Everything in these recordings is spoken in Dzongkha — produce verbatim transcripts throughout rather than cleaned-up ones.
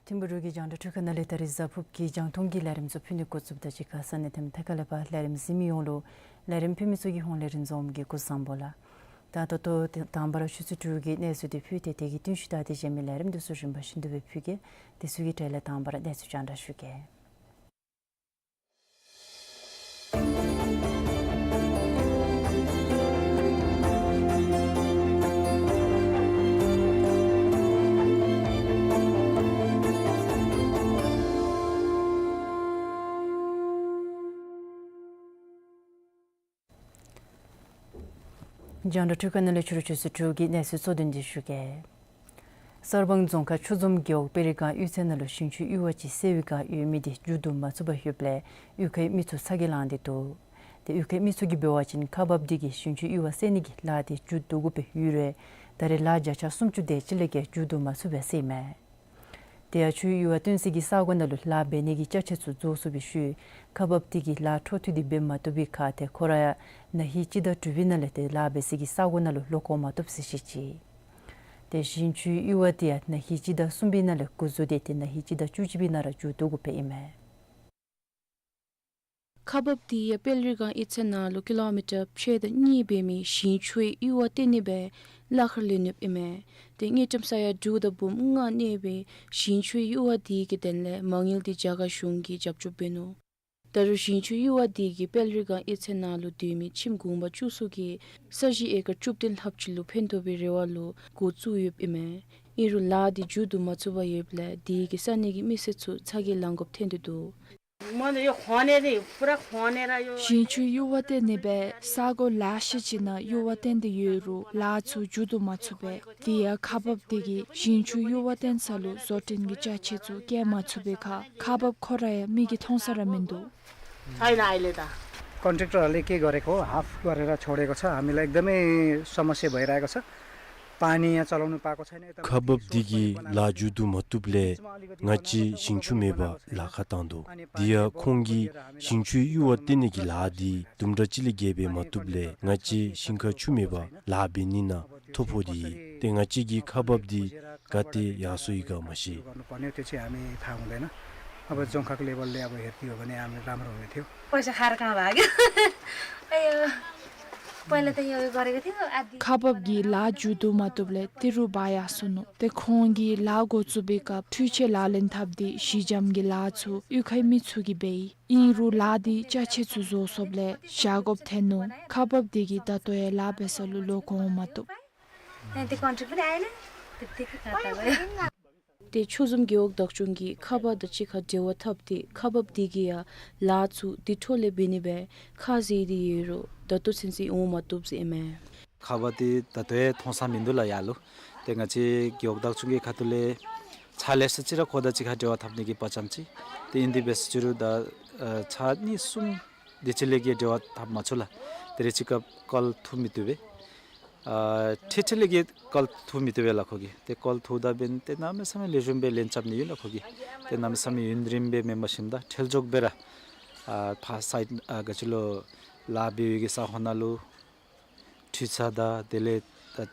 ཐིམ་ཕུག་གི་རྒྱང་བསྒྲགས་འཕྲུལ་ཁང་ནང་ལས་ད་རིས་གཟའ་ཕུརཔ་གི་རྒྱང་མཐོང་གི་ལས་རིམ་ཚུ་ཕུལ་ནི་འགོ་བཙུགསཔ་ད་གཅིག་ཁར་ས་གནས་དེ་མཐའ་ཁ་ལས་ཕར་ལས་རིམ་གཟིགས་མི་ཡོངས་ལུ་ལས་རིམ་ཕུལ་མི་ཚུ་གི་ཧོངས་ལས་རིན་འཛོམས་ཀྱིས་སྐུ་གཟུགས་བཟང་པོ་ལགས། ད་ད་ལྟོ་དེ་དང་པ་ར་ཆུ་ཚོད་དྲུག་གི་གནས་ཚུལ་དེ་ཕུལ་ཏེ་དེ་གི་བསྟུན་ཞུ་ད་དེ་གཞན་མི་ལས་རིམ་དེ་ཚུ་རིམ་པ་བཞིན་དུ་སྦེ་ཕུལ་གེ། དེ་ཚུ་གི་གྲས་ལས་དང་པ་ར་གནས་ཚུལ་རྒྱང་བསྒྲགས་ཞུ་གེ། རྒྱང་བསྒྲགས་འཕྲུལ་ཁང་ནང་ལས་ཕྱི་རུ་ཆུ་ཚོད་དྲུག་གི་གནས་ཚུལ་གཙོ་དོན་དེ་ཞུ་གེ། གསར་སྤང་རྫོང་ཁག་ཆུ་འཛོམས་རྒེད་འོག་དཔལ་རི་སྒང་གཡུས་ཚན་ནང་ལུ་ཞིང་ཆུའི་གཡུར་བ་ཅིག་སེལ་བའི་བསྒང་ཡོད་མི་དེ་མཇུག་བསྡུ་མ་ཚུགས་པར་ཡོདཔ་ལས་གཡུས་ཁའི་མི་ཚུ་ཚ་གྱང་ལངས་ཏེ་འདུག། དེ་གཡུས་ཁའི་མི་ཚུ་གིས་འབད་བ་ཅིན་ཁག་འབགཔ་དེ་གིས་ཞིང་ཆུའི་གཡུར་བ་སེལ་ནི་གི་ལཱ་དེ་མཇུག་བསྡུ་དགོ་པའི་ཡོད་རུང་ད་རེས་ལཱ་བརྒྱ་ཆ་སུམ་ཅུ་དེ་ཅིག་ལས་བརྒལ་མཇུག་བསྡུ་མ་ཚུགས་པས་ཟེར་ཨིན་མས། དེ་ཡང་ཆུའི་གཡུར་བ་བཏོན་སའི་གི་ས་གོ་ནང་ལུ་ལཱ་འབད་ནི་གི་ཅ་ཆས་ཚུ་རྫོགས་སོང་བའི་ཤུལ་ཁག་འབགཔ་དེ་གིས་ལཱ་འཕྲོ་མཐུད་དེ་འབད་མ་བཏུབ་པའི་ཁར་ཏེ་ཁོ་ར་ཡང་ན་ཧིང་སྤྱི་ཟླ་དྲུག་པའི་ནང་ལས་ཏེ་ལཱ་འབད་སའི་གི་ས་གོ་ནང་ལུ་ལོག་འོང་མ་བཏུབ་ཟེར་བཤད་ཅི། ཏེ་ཞིང་ཆུའི་གཡུར་བ་དེ་ཡང་ན་ཧིང་སྤྱི་ཟླ་གསུམ་པའི་ནང་ལས་འགོ་བཙུགས་ཏེ་ཏེ་ན་ཧིང་སྤྱི་ཟླ་བཅུ་གཅིག་པའི་ནང་ར་མཇུག་བསྡུ་དགོཔ་ཨིན་མས། ཁག་འབགཔ་དེ་ཡང་དཔལ་རི་སྒང་གཡུས་ཚན་ནང་ལུ་ཀི་ལོ་མི་ཊར་ཕྱེད་དང་གཉིས་འབད་མི་ཞིང་ཆུའི་གཡུར་བ་བཏོན་ནི་སྦེ་ལཱ་ཁག་ལས་ནུསཔ་ཨིན་མས། ཏེ་དངུལ་ཀྲམ་ས་ཡ་དྲུག་དང་འབུམ་ལྔ་གནས་པའི་ཞིང་ཆུའི་གཡུར་བ་དེ་གི་དོན་ལས་མ་དངུལ་དེ་རྒྱ་གར་གཞུང་གིས་རྒྱབ་སྐྱོར་འབད་ནུག། ད་རུང་ཞིང་ཆུའི་གཡུར་བ་དེ་གིས་དཔལ་རི་སྒང་གཡུས་ཚན་ནང་ལུ་སྡོད་མི་ཁྱིམ་གུང་པ་བཅུ་གསུམ་གྱི་ས་གཞི་ཨེ་ཀར་བཅུ་བདུན་ལྷགཔ་ཅིག་ལུ་ཕན་ཐོགས་པའི་རེ་བ་ལུ་འགོ་བཙུགས་ཡོདཔ་ཨིན་མས། ཨིན་རུང་ལཱ་དེ་མཇུག་བསྡུ་མ་ཚུགས་པར་ཡོདཔ་ལས་དེ་གིས་ས་གནས་ཀྱི་མི་སེར་ཚུ་ཚ་གྱང་ལང་དགོཔ་ཐོན་ཏེ་འདུག། ཞིང་ཆུའི་གཡུར་བ་བཏོན་ནི་སྦེ་ས་གོ་ལེ་ཤ་ཅིག་ནང་གཡུར་བ་བཏོན་ཏེ་ཡོད་རུང་ལཱ་ཚུ་མཇུག་བསྡུ་མ་ཚུགས་པས། དེ་ཡང་ཁག་འབགཔ་དེ་གིས་ཞིང་ཆུའི་གཡུར་བ་བཏོན་ས་ལུ་བཟོ་སྐྲུན་གྱི་ཅ་ཆས་ཚུ་བསྐྱལ་མ་ཚུགས་པའི་ཁར་ཁག་འབགཔ་ཁོ་ར་ཡང་མིག་གིས་མཐོང་ས་ར་མིན་འདུག། छैन अहिले त। कन्ट्र्याक्टरहरूले के गरेको हो, हाफ गरेर छोडेको छ। हामीलाई एकदमै समस्या भइरहेको छ। पानी यहाँ चलाउनु पाएको छैन। यता ཁག་འབགཔ་དེ་གིས་ལཱ་མཇུག་བསྡུ་མ་བཏུབ་ལས་ང་བཅས་ཞིང་ཆུ་མེད་པར་ལཱ་ཁག་བཏང་འདུག། དེ་ཡང་ཁོང་གིས་ཞིང་ཆུའི་གཡུར་བ་བཏོན་ནི་གི་ལཱ་དེ་དུམ་གྲ་ཅིག་ལས་བརྒལ་འབད་མ་བཏུབ་ལས་ང་བཅས་ཞིང་ཁར་ཆུ་མེད་པར་ལཱ་འབད་ནི་ནང་ཐོ་ཕོག་སྟེ་ཡོད། ཏེ་ང་བཅས་ཀྱི་ཁག་འབགཔ་དེ་ག་ཏེ་ཡར་སོང་ཡི་ག་མ་ཤེས། गर्नुपर्ने त्यो चाहिँ हामी थाहा हुँदैन। अब जोङखाको लेभलले अब हेरिदियो भने हामी राम्रो हुने थियो। पैसा खाएर कहाँ भाग्यो? अयो, पहिला त यो गरेको थियो, आधी। ཁག་འབགཔ་གིས་ལཱ་མཇུག་བསྡུ་མ་བཏུབ་ལས་ཏི་རུ་འབག་ཡར་སོ་ནུག། ཏེ་ཁོང་གིས་ལཱ་འགོ་བཙུགས་པའི་སྐབས་འཕྲུལ་ཆས་ལག་ལེན་འཐབ་སྟེ་ཞི་འཇམ་གྱི་ལཱ་ཚུ་གཡུས་ཁའི་མི་ཚུ་གིས་འབད་ཡི། ཨིན་རུང་ལཱ་དེ་ཅ་ཆས་ཚུ་རྫོགས་སོངམ་ལས་བཞག་དགོཔ་ཐོན་ནུག། ཁག་འབགཔ་དེ་གིས་ད་ལྟོ་ཡང་ལཱ་འབད་ས་ལུ་ལོག་འོང་མ་བཏུབ། ཏེ་ཆུ་འཛོམས་རྒེད་འོག་བདག་སྐྱོང་གིས་ཁག་འབགཔ་དང་གཅིག་ཁར་འབྲེལ་བ་འཐབ་སྟེ་ཁག་འབགཔ་དེ་གིས་ཡང་ལཱ་ཚུ་དེ་འཕྲོ་ལས་འབད་ནི་སྦེ་ཁ་བཟེད་དེ་ཡོད་རུང་ད་ལྟོ་ཚུན་ཚོད་འོང་མ་བཏུབ་ཟེར་ཨིན་མས། ཁག་འབགཔ་དེ་ད་ལྟོ་ཡང་མཐོང་ས་མིན་འདུག་ལགས་ཡར་ལུ། ཏེ་ང་བཅས་རྒེད་འོག་བདག་སྐྱོང་གི་ཁ་ཐུག་ལས་ཚར་ལེ་ཤ་ཅིག་ར་ཁོང་དང་གཅིག་ཁར་འབྲེལ་བ་འཐབ་ནི་གི་བར་ཙམ་ཅིག། ཏེ་ཨིན་དེ་འབད་ཟེར་ཅི་རུང་ད་ཨ་ཚར་གཉིས་གསུམ་ དེ་ཅིག་ལས་གི་འབྲེལ་བ་འཐབ་མ་ཚུགས་ལགས། ཏེ་རེ་ཅིག་སྐབས་ཀཱོལ་ཐུག་མི་བཏུབ་པས། ཨ་ཁྲིག་ཁྲི་ལས་གི་ཀཱོལ་ཐུག་མི་བཏུབ་པས་ལགས་ཁོ་གིས། ཏེ་ཀཱོལ་ཐུག་ད་འབདན་ཏེ་གནམ་མེད་ས་མེད་ལེགས་ཤོམ་སྦེ་ལན་རྐྱབ་ནི་ཡོད་ལགས་ཁོ་གིས། ཏེ་གནམ་མེད་ས་མེད་ཡུན་རིངམོ་སྦེ་མེན་པར་ཞིནམ་ད་ཁྲེལ་འཇོག་སྦེ་ར་ཨ་ཕར་སའིཌ་ཨ་ག་ཅི་ལོ་ལཱ་འབད་བའི་གི་ས་ཁོངས་ནང་ལུ་ཁྲུས་ཚང་དང་དེ་ལས་ད་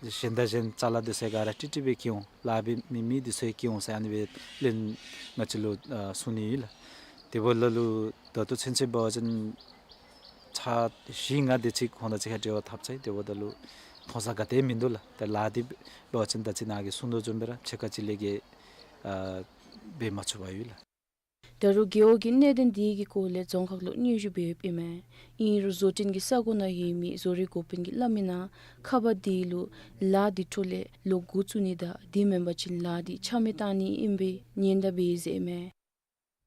གཞན་དང་གཞན་ཅ་ལ་འདི་ཚུ་ག་ར་ཀྲིག་ཀྲི་སྦེ་བཀལ་འོང་། ལཱ་འབད་མི་མི་འདི་ཚུ་བཀལ་འོང་ཟེར་ཨ་ནི་སྦེ་ལན་ང་བཅས་ལུ་ཨ་གསུང་ནི་ཡོད་ལགས། དེ་འབདཝ་ད་ལུ་ད་ལྟོ་ཚུན་ཚོད་འབད་བ་ཅིན་ཚར་བཞི་ལྔ་དེ་ཅིག་ཁོང་དང་གཅིག་ཁར་འབྲེལ་བ་འཐབ་ཚར་ཡི། དེ་འབདཝ་ད་ལུ་མཐོང་ས་ག་ཏེ་མིན་འདུག་ལགས། ཏེ་ལཱ་འདི་འབད་བ་ཅིན་ད་ཅི་ནཱ་གིས་གསུང་དོ་བཟུམ་སྦེ་ར་ཕྱེད་ཀ་ཅིག་ལས་གི་ཨ་འབད་མ་ཚུགས་པར་ཡོད་ལགས། ད་རུང་རྒེད་འོག་གིས་གནད་དོན་དེ་གི་སྐོར་ལས་རྫོང་ཁག་ལུ་སྙན་ཞུ་འབད་ཡོདཔ་ཨིན་མས། ཨིན་རུང་བཟོ་སྐྲུན་གྱི་ས་གོ་ནང་ཡོད་མི་བཟོ་རིག་འགོ་དཔོན་གྱིས་སླབ་མི་ནང་ཁག་འབགཔ་དེ་ལུ་ལཱ་འདི་འཕྲོ་ལས་ལོག་འགོ་བཙུགས་ནི་དང་དེ་མེན་པ་ཅིན་ལཱ་འདི་ཆ་མེད་བཏང་ནི་ཨིན་པའི་ཉེན་བརྡ་འབད་ཡི་ཟེར་ཨིན་མས།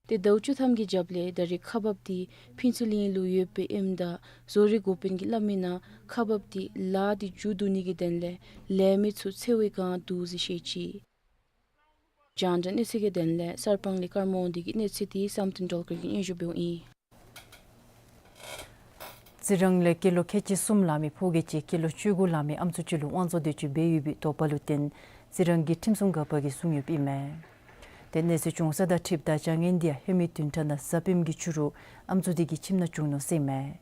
ཏེ་ཟླཝ་བཅུ་ཐམ་གྱི་རྒྱབ་ལས་ད་རེས་ཁག་འབགཔ་དེ་ཕུན་ཚོགས་གླིང་ལུ་ཡོདཔ་ཨིནམ་ད་བཟོ་རིག་འགོ་དཔོན་གྱིས་སླབ་མི་ནང་ཁག་འབགཔ་དེ་ལཱ་འདི་མཇུག་བསྡུ་ནི་གི་དོན་ལས་ལས་མི་ཚུ་འཚོལ་བའི་བསྒང་འདུག་ཟེར་བཤད་ཅི། རྒྱང་བསྒྲགས་གནས་ཚུལ་གྱི་དོན་ལས་གསར་སྤང་ལས་ཀརྨ་དབང་འདུས་ཀྱི་གནས་ཚུལ་དེ་བསམ་གཏན་སྒྲོལ་དཀར་གྱིས་སྙན་ཞུ་འབདཝ་ཨིན། རྩི་རང་ལས་སྐྱེས་ལོ་ཁལ་གཅིག་གསུམ་ལང་མི་ཕོ་སྐྱེས་ཅིག་སྐྱེས་ལོ་བཅུ་དགུ་ལང་མི་ཨམ་སྲུ་ཅིག་ལུ་དབང་བཙོང་འདོད་སྤྱོད་འབད་ཡོད་པའི་དོགས་པ་ལུ་བརྟེན་རྩི་རང་གི་ཁྲིམས་སྲུང་འགག་པ་གིས་བཟུང་ཡོདཔ་ཨིན་མས། ཏེ་གནས་ཚུལ་བྱུང་ས་དང་འཁྲིལཝ་ད་བྱ་ངན་འདི་ཡང་ཧེ་མའི་བདུན་ཕྲག་ནང་གཟའ་སྤེནམ་གི་ཕྱི་རུ་ཨམ་སྲུ་དེ་གི་ཁྱིམ་ནང་བྱུང་ནུག་ཟེར་ཨིན་མས།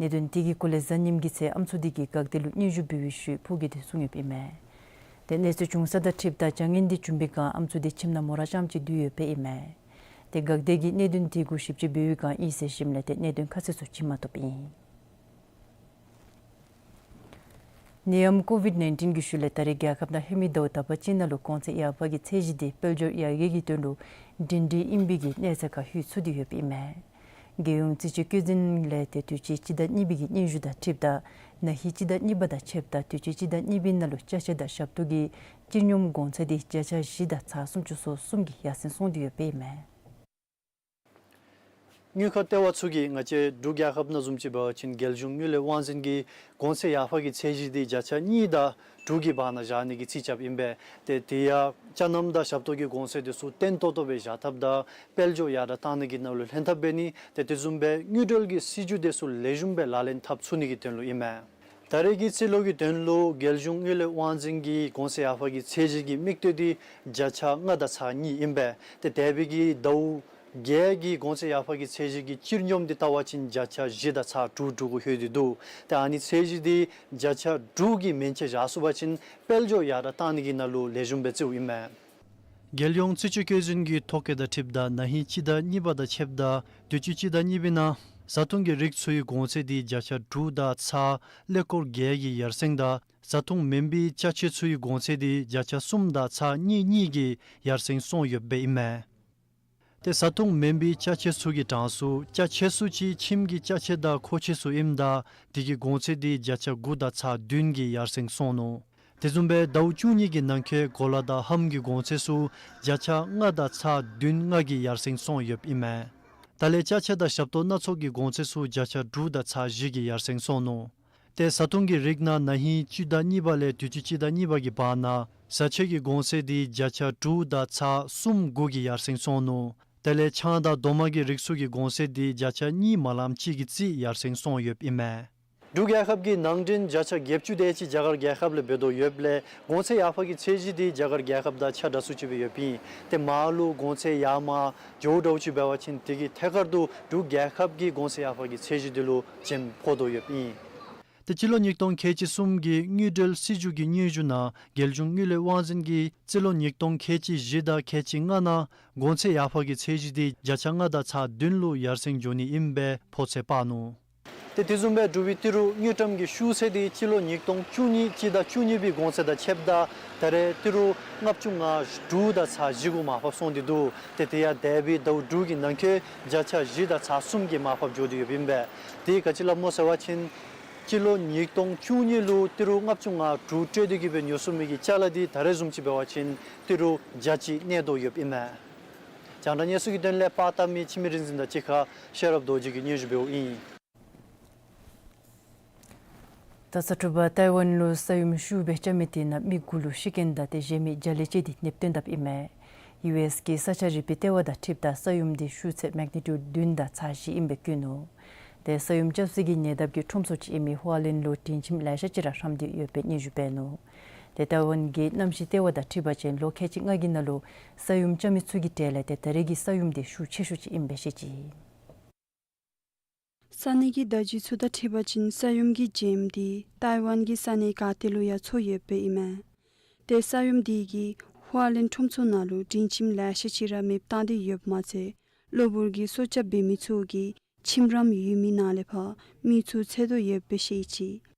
གནད་དོན་དེ་གི་སྐོར་ལས་གཟའ་ཉིམ་གི་ཚེ་ཨམ་སྲུ་དེ་གིས་འགག་སྡེ་ལུ་སྙན་ཞུ་འབད་བའི་ཤུལ་ཕོ་སྐྱེས་དེ་བཟུང་ཡོདཔ་ཨིན་མས། ཏེ་གནས་ཚུལ་བྱུང་ས་དང་འཁྲིལཝ་ད་བྱ་ངན་འདི་བྱུང་པའི་བསྒང་ཨམ་སྲུ་དེ་ཁྱིམ་ནང་མོ་ར་རྐྱངམ་གཅིག་སྡོད་ཡོདཔ་ཨིན་མས། ཏེ་འགག་སྡེ་གིས་གནད་དོན་དེ་གུ་ཞིབ་དཔྱད་འབད་བའི་བསྒང་ཨིན་ཟེར་ཞིནམ་ལས་ཏེ་གནད་དོན་ཁ་གསལ་ཚུ་བྱིན་མ་ཐོབ་ཨིན། ནད་ཡམས་ཀོ་ཝིཌ་ནའིན་ཊིན་གྱི་ཤུལ་ལས་ད་རེས་རྒྱལ་ཁབ་ནང་ཧེ་མའི་ཟླཝ་དག་པ་ཅིག་ནང་ལུ་གོང་ཚད་ཡར་འཕར་གྱི་ཚད་གཞི་དེ་དཔལ་འབྱོར་ཡར་རྒྱས་ཀྱི་དོན་ལུ་སྒྲིང་སྒྲི་ཨིན་པའི་གི་གནས་ཚད་ཁར་ལྷོད་ཚུགས་ཏེ་ཡོདཔ་ཨིན་མས། རྒྱལ་ཡོངས་རྩིས་སྤྱོད་བཀོད་འཛིན་ལས་ཏེ་དུས་ཅི་སྤྱི་ཟླ་གཉིས་པའི་གི་སྙན་ཞུ་དང་འཁྲིལཝ་ད་ན་ཧིང་སྤྱི་ཟླ་གཉིས་པ་དང་ཕྱདཔ་ད་དུས་ཅི་སྤྱི་ཟླ་གཉིས་པའི་ནང་ལུ་ཅ་ཆས་དང་ཞབས་ཏོག་གི་སྤྱིར་སྙོམས་གོང་ཚད་དེ་བརྒྱ་ཆ་བཞི་དང་ཚག་སུམ་ཅུ་སོ་གསུམ་གྱི་ཡར་སེང་སོང་སྟེ་ཡོདཔ་ཨིན་མས། དངུལ་ཁང་ལྟེ་བ་ཚུ་གིས་ང་བཅས་འབྲུག་རྒྱལ་ཁབ་ནང་བཟུམ་ཅིག་འབད་བ་ཅིན་རྒྱལ་གཞུང་དངུལ་ལས་དབང་འཛིན་གྱིས་གོང་ཚད་ཡར་འཕར་གྱི་ཚད་གཞི་དེ་བརྒྱ་ཆ་གཉིས་དང་དྲུག་གི་བར་ན་བཞག་ནི་གི་རྩིས་རྐྱབ་ཨིན་པས། ཏེ་དེ་ཡང་ཅ་ལནམ་དང་ཞབས་ཏོག་གི་གོང་ཚད་དེ་ཚུ་བརྟན་ཏོག་ཏོ་སྦེ་བཞག་ཐབས་དང་དཔལ་འབྱོར་ཡར་དྲག་བཏང་ནི་གི་ནང་ལུ་ལྷན་ཐབས་འབད་ནི། ཏེ་དེ་བཟུམ་སྦེ་དངུལ་འབྲེལ་གྱི་སྲིད་བྱུས་དེ་ཚུ་ལེགས་ཤོམ་སྦེ་ལག་ལེན་འཐབ་ཚུགས་ནི་གི་དོན་ལུ་ཨིན་མས། ད་རེས་ཀྱི་རྩིས་ལོ་གི་དོན་ལུ་རྒྱལ་གཞུང་དངུལ་ལས་དབང་འཛིན་གྱི་གོང་ཚད་ཡར་འཕར་གྱི་ཚད་གཞི་གི་དམིགས་གཏད་དེ་བརྒྱ་ཆ་ལྔ་དང་ཚག་གཉིས་ཨིན་པས། ཏེ་འདས་པའི་གི་ཟླཝ་བརྒྱད་ཀྱི་གོང་ཚད་ཡར་འཕར་གྱི་ཚད་གཞི་གི་སྤྱིར་སྙོམས་དེ་བལྟ་བ་ཅིན་བརྒྱ་ཆ་བཞི་དང་ཚག་དྲུག་དྲུག་གུ་ལྷོད་དེ་འདུག། ཏེ་ཨ་ནི་ཚད་གཞི་དེ་བརྒྱ་ཆ་དྲུག་གི་མན་ཆད་བཞག་ཚུགས་པ་ཅིན་དཔལ་འབྱོར་ཡར་དྲག་བཏང་ནི་གི་ནང་ལུ་ལེགས་ཤོམ་སྦེ་བརྩིཝ་ཨིན་མས། རྒྱལ་ཡོངས་རྩིས་སྤྱོད་བཀོད་འཛིན་གྱི་ཐོ་བཀོད་དང་འཁྲིལཝ་ད་ན་ཧིང་སྤྱི་ཟླ་གཉིས་པ་དང་ཕྱདཔ་ད་དུས་ཅི་སྤྱི་ཟླ་གཉིས་པའི་ནང་བཟའ་འཐུང་གི་རིགས་ཚུའི་གོང་ཚད་དེ་བརྒྱ་ཆ་དྲུག་དང་ཚག་ཀླད་ཀོར་བརྒྱད་ཀྱི་ཡར་སེང་དང་བཟའ་འཐུང་མིན་པའི་ཅ་ཆས་ཚུའི་གོང་ཚད་དེ་བརྒྱ་ཆ་གསུམ་དང་ཚག་གཉིས་གཉིས་ཀྱི་ཡར་སེང་སོང་ཡོདཔ་ཨིན་མས། ཏེ་བཟའ་འཐུང་མིན་པའི་ཅ་ཆས་ཚུ་གི་གྲངས་སུ་ཅ་ཆས་ཚུ་ཅིག་ཁྱིམ་གྱི་ཅ་ཆས་དང་མཁོ་ཆས་ཚུ་ཨིནམ་ད་དེ་གི་གོང་ཚད་དེ་བརྒྱ་ཆ་དགུ་དང་ཚག་བདུན་གྱི་ཡར་སེང་སོང་ནུག། དེ་བཟུམ་སྦེ་ཟླཝ་བཅུ་གཉིས་ཀྱི་ནང་འཁོད་གོ་ལ་དང་ལྷམ་གྱི་གོང་ཚད་ཚུ་བརྒྱ་ཆ་ལྔ་དང་ཚག་བདུན་ལྔ་གི་ཡར་སེང་སོང་ཡོདཔ་ཨིན་མས། ད་ལས་ཅ་ཆས་དང་ཞབས་ཏོག་སྣ་ཚོགས་ཀྱི་གོང་ཚད་ཚུ་བརྒྱ་ཆ་དྲུག་དང་ཚག་བཞི་གི་ཡར་སེང་སོང་ནུག། ཏེ་བཟའ་འཐུང་གི་རིགས་ནང་ན་ཧིང་སྤྱི་ཟླ་གཉིས་པ་ལས་དུས་ཅི་སྤྱི་ཟླ་གཉིས་པ་གི་བར་ན་བཟའ་ཆས་ཀྱི་གོང་ཚད་དེ་བརྒྱ་ཆ་དྲུག་དང་ཚག་གསུམ་དགུ་གི་ཡར་སེང་སོང་ནུག། དེ་ལས་ཆང་དང་རྡོག་མ་གི་རིགས་ཚུ་གི་གོང་ཚད་དེ་བརྒྱ་ཆ་གཉིས་མ་ལངམ་ཅིག་གི་རྩིས་ཡར་སེང་སོང་ཡོདཔ་ཨིན་མས། འབྲུག་རྒྱལ་ཁབ་ཀྱི་ནང་འདྲེན་བརྒྱ་ཆ་བརྒྱད་ཅུ་དེ་ཅིག་རྒྱ་གར་རྒྱལ་ཁབ་ལས་འབད་དོ་ཡོདཔ་ལས་གོང་ཚད་ཡར་འཕར་གྱི་ཚད་གཞི་དེ་རྒྱ་གར་རྒྱལ་ཁབ་དང་ཆ་འདྲ་སུ་ཅིག་སྦེ་ཡོདཔ་ཨིན། ཏེ་མར་ལུ་གོང་ཚད་ཡར་མར་འགྱོཝ་འདྲཝ་ཅིག་འབད་བ་ཅིན་དེ་གི་ཐད་ཀར་དུ་འབྲུག་རྒྱལ་ཁབ་ཀྱི་གོང་ཚད་ཡར་འཕར་གྱི་ཚད་གཞི་དེ་ལུ་འཇམ་ཕོག་དོ་ཡོདཔ་ཨིན། ཏེ་སྤྱི་ལོ་ཉིས་སྟོང་ཁལ་གཅིག་གསུམ་གྱི་དངུལ་འབྲེལ་སྲིད་བྱུས་ཀྱི་སྙན་ཞུ་ནང་རྒྱལ་གཞུང་དངུལ་ལས་དབང་འཛིན་གྱིས་སྤྱི་ལོ་ཉིས་སྟོང་ཁལ་གཅིག་བཞི་དང་ཁལ་གཅིག་ལྔ་ནང་གོང་ཚད་ཡར་འཕར་གྱི་ཚད་གཞི་དེ་བརྒྱ་ཆ་ལྔ་དང་ཚག་བདུན་ལུ་ཡར་སེང་འགྱོ་ནི་ཨིནམ་སྦེ་ཕོ་ཚོད་དཔག་ནུག། ཏེ་དེ་བཟུམ་སྦེ་འབྲུག་པའི་ཏི་རུ་དངུལ་ཀྲམ་གྱི་ཤུགས་ཚད་དེ་སྤྱི་ལོ་ཉིས་སྟོང་བཅུ་གཉིས་སྤྱི་ཟླ་བཅུ་གཉིས་པའི་གོང་ཚད་དང་ཕྱདཔ་ད་ད་རེས་ཏི་རུ་ལྔ་བཅུ་ང་དྲུག་དང་ཚག་བཞི་གུ་མར་ཕབ་སོང་སྟེ་འདུག། ཏེ་དེ་ཡང་འདས་པའི་ཟླཝ་དྲུག་གི་ནང་འཁོད་བརྒྱ་ཆ་བཞི་དང་ཚག་གསུམ་གྱི་མར་ཕབ་འགྱོ་སྟེ་ཡོདཔ་ཨིན་པས། དེ་ག་ཅི་སླབ་སྨོ་ཟེར་བ་ཅིན་སྤྱི་ལོ་ཉིས་སྟོང་བཅུ་གཉིས་ལུ་ཏི་རུ་ལྔ་བཅུ་ང་དྲུག་སྤྲོད་དེ་གི་སྦེ་ཉོ་ཚུགས་མི་གི་ཅ་ལ་དེ་ད་རེས་བཟུམ་ཅིག་འབད་བ་ཅིན་ཏི་རུ་བརྒྱ་ཅིག་གནས་དོ་ཡོདཔ་ཨིན་མས། རྒྱང་བསྒྲགས་གནས་ཚུལ་གྱི་དོན་ལས་པར་བཏབ་མི་འཆི་མེད་རིག་འཛིན་དང་གཅིག་ཁར་ཤེས་རབ་རྡོ་རྗེ་གིས་སྙན་ཞུ་འབདཝ་ཨིན། ད་ས་ཕྱོགས་པ་ཏའི་ཝན་ལུ་ས་ཡོམ་ཤུགས་སྦེ་རྐྱབ་མི་དེ་ནང་མི་དགུ་ལུ་ཤི་རྐྱེན་དང་ཏེ་གཞན་མི་བརྒྱ་ལས་བཅད་དེ་ནདཔ་བཏོན་དཔ་ཨིན་མས། ཡུ་ཨེསི་གི་ས་ཆ་རིག་པའི་ལྟེ་བ་དང་འཁྲིལཝ་ད་ས་ཡོམ་དེ་ཤུགས་ཚད་མེག་ནི་ཊིའུཌ་བདུན་དང་ཚག་བཞི་ཨིནམ་སྦེ་བཀོད་ནུག། ཏེ་ས་ཡོམ་རྐྱབ་ས་གི་ཉེ་འདབས་ཀྱི་ཁྲོམ་ཚོགས་ཅིག་ཨིན་མི་ཧོ་ཨ་ལིན་ལུ་དྲན་ཁྱིམ་ལེ་ཤ་ཅིག་ར་ཧྲམ་སྟེ་ཡོདཔ་སྦེ་སྙན་ཞུ་འབད་ནུག། ཏེ་ཐའེ་ཝན་གྱི་གནམ་གཤིས་ལྟེ་བ་དང་འཁྲིལ་བ་ཅིན་ལོ་ཁལ་གཅིག་ལྔ་གི་ནང་ལུ་ས་ཡོམ་རྐྱབ་མི་ཚུ་གི་གྲས་ལས་ཏེ་ད་རེས་ཀྱི་ས་ཡོམ་དེ་ཤུགས་ཆེ་ཤོས་ཅིག་ཨིནམ་སྦེ་བཤད་ཅི། ས་གནས་ཀྱི་བརྡ་བརྒྱུད་ཚུ་དང་འཁྲིལ་བ་ཅིན་ས་ཡོམ་གྱི་འཇིམ་དེ་ཐའེ་ཝན་གྱི་ས་གནས་ག་ཏེ་ལུ་ཡང་ཚོར་ཡོདཔ་སྦེ་ཨིན་མས། ཏེ་ས་ཡོམ་དེ་གིས་ཧོ་ཨ་ལིན་ཁྲོམ་ཚོགས་ནང་ལུ་དྲན་ཁྱིམ་ལེ་ཤ་ཅིག་ར་མེདཔ་བཏང་སྟེ་ཡོདཔ་མ་ཚད་གློ་བུར་གྱི་སྲོག་སྐྱབས་འབད་མི་ཚུ་གིས་ཁྱིམ་རམ་ཡུལ་མི་ནང་ལས་ཕར་མི་ཚུ་འཚོལ་དོ་ཡོདཔ་སྦེ་བཤད་ཅི།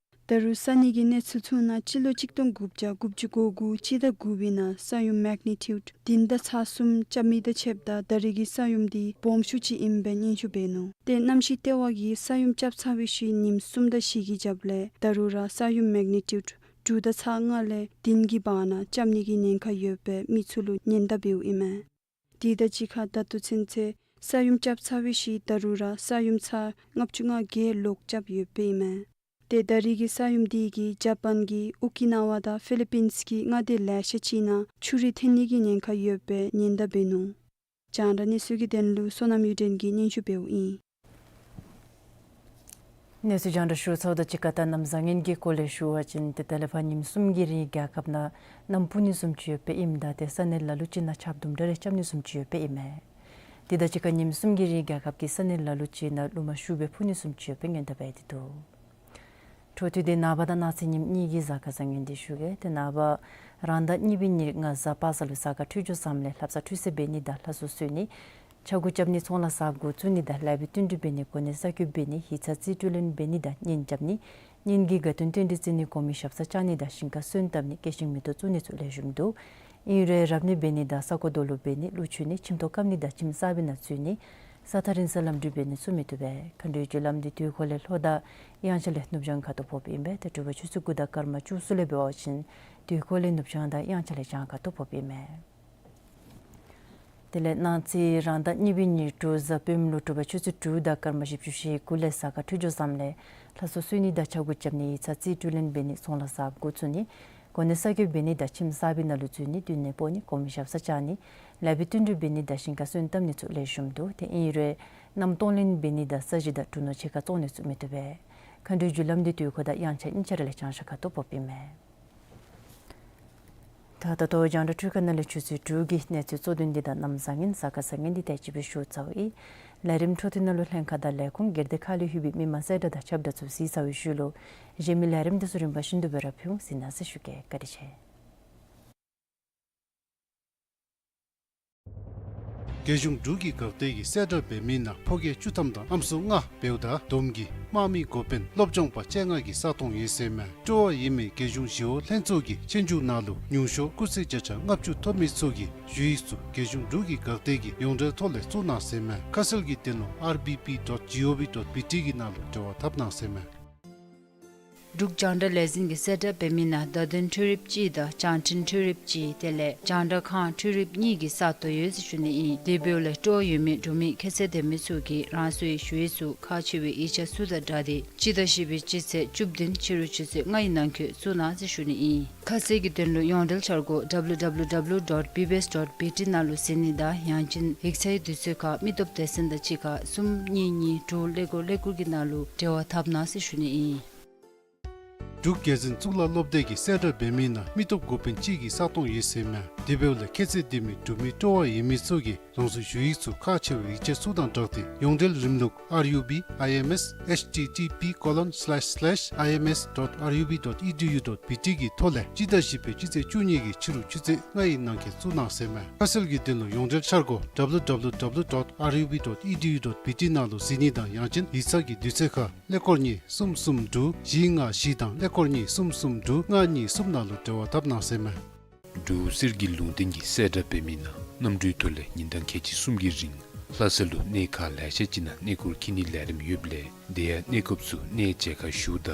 ད་རུང་ས་གནས་ཀྱི་གནས་ཚུལ་ཚུ་ནང་སྤྱི་ལོ་གཅིག་སྟོང་དགུ་བརྒྱ་དགུ་བཅུ་གོ་དགུ་སྤྱི་ཟླ་དགུ་པའི་ནང་ས་ཡོམ་མེག་ནི་ཊིའུཌ་བདུན་དང་ཚག་གསུམ་རྐྱབ་མི་དང་ཕྱདཔ་ད་ད་རེས་ཀྱི་ས་ཡོམ་དེ་སྦོམ་ཤོས་ཅིག་ཨིནམ་སྦེ་སྙན་ཞུ་འབད་ནུག། ཏེ་གནམ་གཤིས་ལྟེ་བ་གིས་ས་ཡོམ་རྐྱབ་ཚར་བའི་ཤུལ་ཉིནམ་གསུམ་དང་བཞི་གི་རྒྱབ་ལས་ད་རུང་ར་ས་ཡོམ་མེག་ནི་ཊིའུཌ་དྲུག་དང་ཚག་ལྔ་ལས་བདུན་གྱི་བར་ན་རྐྱབ་ནི་གི་ཉེན་ཁ་ཡོདཔ་སྦེ་མི་ཚུ་ལུ་ཉེན་བརྡ་འབདཝ་ཨིན་མས། དེ་དང་གཅིག་ཁར་ད་ལྟོ་ཚུན་ཚོད་ས་ཡོམ་རྐྱབ་ཚར་བའི་ཤུལ་ད་རུང་ར་ས་ཡོམ་ཚར་ལྔ་བཅུ་ང་བརྒྱད་ལོག་རྐྱབ་ཡོདཔ་སྦེ་ཨིན་མས། ཏེ་ད་རེས་ཀྱི་ས་ཡོམ་དེ་གིས་ཇ་པཱན་གྱི་ཨོ་ཀི་ན་ཝ་དང་ཕི་ལི་པིནསི་གི་མངའ་སྡེ་ལེ་ཤ་ཅིག་ནང་ཆུ་རུད་ཐོན་ནི་གི་ཉེན་ཁ་ཡོདཔ་སྦེ་ཉེན་བརྡ་འབད་ནུག། རྒྱང་བསྒྲགས་གནས་ཚུལ་གྱི་དོན་ལུ་བསོད་ནམས་གཡུ་སྒྲོན་གྱིས་སྙན་ཞུ་འབདཝ་ཨིན། གནས་ཚུལ་རྒྱང་བསྒྲགས་ཞུ་ཚརཝ་དང་གཅིག་ཁར་ད་གནམ་བཟང་ངན་གྱི་སྐོར་ལས་ཞུ་བ་ཅིན་ཏེ་ད་ལས་ཕར་ཉིནམ་གསུམ་གྱི་རིང་རྒྱལ་ཁབ་ནང་གནམ་སྤུ་ནི་བཟུམ་ཅིག་ཡོདཔ་སྦེ་ཨིནམ་ད་ཏེ་ས་གནས་ལ་ལུ་ཅིག་ནང་ཆརཔ་དུམ་གྲ་རེ་རྐྱབ་ནི་བཟུམ་ཅིག་ཡོདཔ་སྦེ་ཨིན་མས། དེ་དང་གཅིག་ཁར་ཉིནམ་གསུམ་གྱི་རིང་རྒྱལ་ཁབ་ཀྱི་ས་གནས་ལ་ལུ་ཅིག་ནང་རླུང་མ་ཤུགས་སྦེ་འཕུ་ནི་བཟུམ་ཅིག་ཡོདཔ་སྦེ་སྔོན་བརྡ་འབད་དེ་འདུག། འཕྲོ་མཐུད་དེ་ནངས་པ་དང་གནངས་ཚེ་ཉིནམ་གཉིས་ཀྱི་གཟའ་སྐར་བཟང་ངན་དེ་ཞུ་གེ། ཏེ་ནངས་པ་རང་ཟླ་གཉིས་པའི་ཉེར་ལྔ་གཟའ་པ་སངས་ལུ་གཟའ་སྐར་འཕྲོད་སྦྱོར་བཟངམ་ལས་ལྷ་བསངས་ཁྲུས་གསོལ་འབད་ནི་དང་ལྷ་གསོལ་གསོལ་ནི་ཕྱག་འགུ་རྐྱབ་ནི་ཚོང་ལཱ་གཟའ་འགོ་བཙུགས་ནི་དང་ལེགས་པའི་བསྟུན་གྲོས་འབད་ནི་གོ་གནས་གསར་བསྐོ་འབད་ནི་ཡིག་ཚང་རྩིས་སྤྲོད་ལེན་འབད་ནི་དང་གཉེན་རྐྱབ་ནི་གཉེན་གྱི་དགའ་སྟོན་རྟེན་འབྲེལ་བརྩི་ནི་གོང་མའི་ཞབས་སར་བཅར་ནི་དང་ཞིང་ཁར་སོན་བཏབ་ནི་སྐྱེད་ཤིང་མེ་ཏོག་བཙུགས་ནི་ཚུ་ལེགས་ཤོམ་འདུག། ཨིན་རུང་རབ་གནས་འབད་ནི་དང་ས་སྒོ་རྡོ་ལུ་འབད་ནི་ཀླུ་མཆོད་ནི་ཁྱིམ་ཐོག་བཀབ་ནི་དང་ཁྱིམ་གསར་པའི་ནང་འཛུལ་ནི་ས་ཐག་རིང་ས་ལམ་འགྲུལ་འབད་ནི་ཚུ་མི་བཏུབ་པས། མཁའ་འགྲོའི་རྒྱུ་ལམ་འདི་དུས་འཁོར་ལས་ལྷོ་དང་དབྱངས་འཆར་ལས་ནུབ་བྱང་ཁ་ཐུག་ཕོགཔ་ཨིན་པས། ཏེ་དྲོ་པ་ཆུ་ཚོད་དགུ་དང་སྐར་མ་བཅུ་གསུམ་ལས་འབད་བ་ཅིན་དུས་འཁོར་ལས་ནུབ་བྱང་དང་དབྱངས་འཆར་ལས་བྱང་ཁ་ཐུག་ཕོགཔ་ཨིན་མས། དེ་ལས་གནངས་ཚེ་རང་ཟླ་གཉིས་པའི་ཉེར་དྲུག་གཟའ་སྤེནམ་ལུ་དྲོ་པ་ཆུ་ཚོད་དྲུག་དང་སྐར་མ་བཞི་བཅུ་ཞེ་དགུ་ལས་གཟའ་སྐར་འཕྲོད་སྦྱོར་བཟངམ་ལས་ལྷ་གསོལ་གསོལ་ནི་དང་ཕྱག་འགུ་རྐྱབ་ནི་ཡིག་ཚང་རྩིས་སྤྲོད་ལེན་འབད་ནི་ཚོང་ལཱ་གཟའ་འགོ་བཙུགས་ནི་གོ་གནས་གསར་བསྐོ་འབད་ནི་དང་ཁྱིམ་གསར་པའི་ནང་ལུ་འཛུལ་ནི་མདུན་ནས་སྤོ་ནི་གོང་མའི་ཞབས་སར་བཅར་ནི་ལེགས་པའི་བསྟུན་གྲོས་འབད་ནི་དང་ཞིང་ཁར་སོན་བཏབ་ནི་ཚུ་ལེགས་ཤོམ་འདུག། ཏེ་ཨིན་རུང་གནམ་གཏོང་ལེན་འབད་ནི་དང་ས་གཞི་དང་འབྲུ་ནོར་ཕྱེད་ཀ་བཙོང་ནི་ཚུ་མི་བཏུབ་པས། མཁའ་འགྲོའི་རྒྱུ་ལམ་འདི་དུས་འཁོར་དང་དབྱངས་འཆར་ཨིན་ཆ་ར་ལས་བྱང་ཤར་ཁ་ཐུག་ཕོགཔ་ཨིན་མས། ད་ད་ལྟོ་རྒྱང་བསྒྲགས་འཕྲུལ་ཁང་ནང་ལས་ཆུ་ཚོད་དྲུག་གི་གནས་ཚུལ་གཙོ་དོན་འདི་དང་གནམ་བཟང་ངན་གཟའ་སྐར་བཟང་ངན་འདི་དེ་ཅིག་སྦེ་ཞུ་ཚརཝ་ཨིན། ལས་རིམ་འཕྲོ་མཐུད་ནང་ལུ་ལྷན་ཁག་དང་ལས་ཁུངས་སྒེར་སྡེ་ཁག་ལས་ལྷོད་པའི་མི་མང་གསལ་བསྒྲགས་དང་ཁྱབ་བརྡ་ཚུ་གཟིགས་ཚར་བའི་ཤུལ་ལུ་གཞན་མི་ལས་རིམ་འདི་ཚུ་རིམ་པ་བཞིན་དུ་སྦེ་ར་ཕུལ་འོང་། གཟིགས་གནང་ཟེར་ཞུ་གེ། བཀའ་དྲིན་ཆེ། རྒྱལ་གཞུང་འབྲུག་གི་འགག་སྡེ་གིས་གསལ་བསྒྲགས་འབད་མི་ནང་ཕོ་སྐྱེས་བཅུ་ཐམ་དང་ཨམ་སྲུ་ལྔ་བེའུ་དང་དོམ་གྱི་དམག་མི་འགོ་དཔོན་སློབ་སྦྱོང་པ་བཅོ་ལྔ་གི་ས་སྟོང་ཡོད་ཟེར་མས། སྤྲོ་བ་ཡོད་མི་རྒྱལ་གཞུང་ཞི་གཡོག་ལྷན་ཚོགས་ཀྱི་ཆོས་རྒྱུགས་ནང་ལུ་ཉུང་ཤོས་སྐུགས་ཚད་བརྒྱ་ཆ་ལྔ་བཅུ་ཐོབ་མི་ཚུ་གིས་ཞུ་ཡིག་ཚུ་རྒྱལ་གཞུང་འབྲུག་གི་འགག་སྡེ་གི་ཡོངས་འབྲེལ་ཐོག་ལས་བཙུགས་གནང་ཟེར་མས། ཁ་གསལ་གྱི་དོན་ལུ་R B P dot G O V dot B T གི་ནང་ལུ་འབྲེལ་བ་འཐབ་གནང་ཟེར་མས། འབྲུག་རྒྱང་བསྒྲགས་ལས་འཛིན་གྱིས་གསལ་བསྒྲགས་འབད་མི་ནང་བརྡ་དོན་འཕྲུལ་རིགཔ་གཅིག་དང་བྱང་འཕྲིན་འཕྲུལ་རིགཔ་གཅིག་དེ་ལས་རྒྱང་བསྒྲགས་ཁང་འཕྲུལ་རིགཔ་གཉིས་ཀྱི་ས་སྟོང་ཡོད་ཟེར་ཞུ་ནི་ཨིན། དེ་འབདཝ་ལས་སྤྲོ་བ་ཡོད་མི་འབྲུག་མི་ཁྱད་ཚད་ལྡན་མི་ཚུ་གིས་རང་སོའི་ཞུ་ཡིག་ཚུ་ཁག་ཆེ་བའི་ཡིག་ཆ་ཚུ་དང་སྦྲགས་ཏེ་སྤྱི་ཟླ་བཞི་པའི་སྤྱི་ཚེས་བཅུ་བདུན་ཕྱི་རུ་ཆུ་ཚོད་ལྔ་ཡི་ནང་འཁོད་བཙུགས་གནང་ཟེར་ཞུ་ནི་ཨིན། ཁ་གསལ་གྱི་དོན་ལུ་ཡོངས་འབྲེལ་འཆར་སྒོ་W W W dot B B S dot B T ནང་ལུ་གཟིགས་ནི་དང་ཡང་ཅིན་ཡིག་ཚང་གི་དུས་ཚོད་ཁར་མི་སྟོབས་སྡེ་ཚན་དང་གཅིག་ཁར་གསུམ་གཉིས་གཉིས་དྲུག་ཀླད་ཀོར་ཀླད་ཀོར་གྱི་ནང་ལུ་འབྲེལ་བ་འཐབ་གནང་ཟེར་ཞུ་ནི་ཨིན། འབྲུག་རྒྱལ་འཛིན་གཙུག་ལག་སློབ་སྡེ་གིས་གསལ་བསྒྲགས་འབད་མི་ནང་མི་སྟོབས་འགོ་དཔོན་གཅིག་གི་ས་སྟོང་ཡོད་ཟེར་མས། དེ་འབདཝ་ལས་ཁྱད་ཚད་ལྡན་མི་འབྲུག་མི་སྤྲོ་བ་ཡོད་མི་ཚུ་གིས་རང་སོའི་ཞུ་ཡིག་ཚུ་ཁག་ཆེ་བའི་ཡིག་ཆ་ཚུ་དང་སྦྲགས་ཏེ་ཡོངས་འབྲེལ་རིམ་ལུགས་R U B I M S H T T P colon slash slash I M S dot R U B dot E D U dot B T གི་ཐོག་ལས་སྤྱི་ཟླ་བཞི་པའི་སྤྱི་ཚེས་བཅུ་གཉིས་ཀྱི་ཕྱི་རུ་ཆུ་ཚོད་ལྔ་ཡི་ནང་འཁོད་བཙུགས་གནང་ཟེར་མས། ཁ་གསལ་གྱི་དོན་ལུ་ཡོངས་འབྲེལ་འཆར་སྒོ་W W W dot R U B dot E D U dot B T ནང་ལུ་གཟིགས་ནི་དང་ཡང་ཅིན་ཡིག་ཚང་གི་དུས་ཚོད་ཁར་ཀླད་ཀོར་གཉིས་གསུམ་གསུམ་དྲུག་བཞི་ལྔ་བཞི་དང་ཀླད་ཀོར་གཉིས་གསུམ་གསུམ་དྲུག་ལྔ་གཉིས་གསུམ་ནང་ལུ་འབྲེལ་བ་འཐབ་གནང་ཟེར་མས། འབྲུག་གསེར་གྱི་ལུང་བསྟན་གྱིས་གསལ་བསྒྲགས་འབད་མི་ནང་གནམ་གྲུའི་ཐོག་ལས་ཉིན་གྲངས་ཁལ་གཅིག་གསུམ་གྱི་རིང་ལྷ་ས་ལུ་གནས་ཁག་ལེ་ཤ་ཅིག་ནང་གནས་སྐོར་འཁྱིད་ནིའི་ལས་རིམ་ཡོདཔ་ལས་དེ་ཡང་གནས་སྐབས་སུ་གནས་མཇལ་ཁ་ཞུཝ་ད་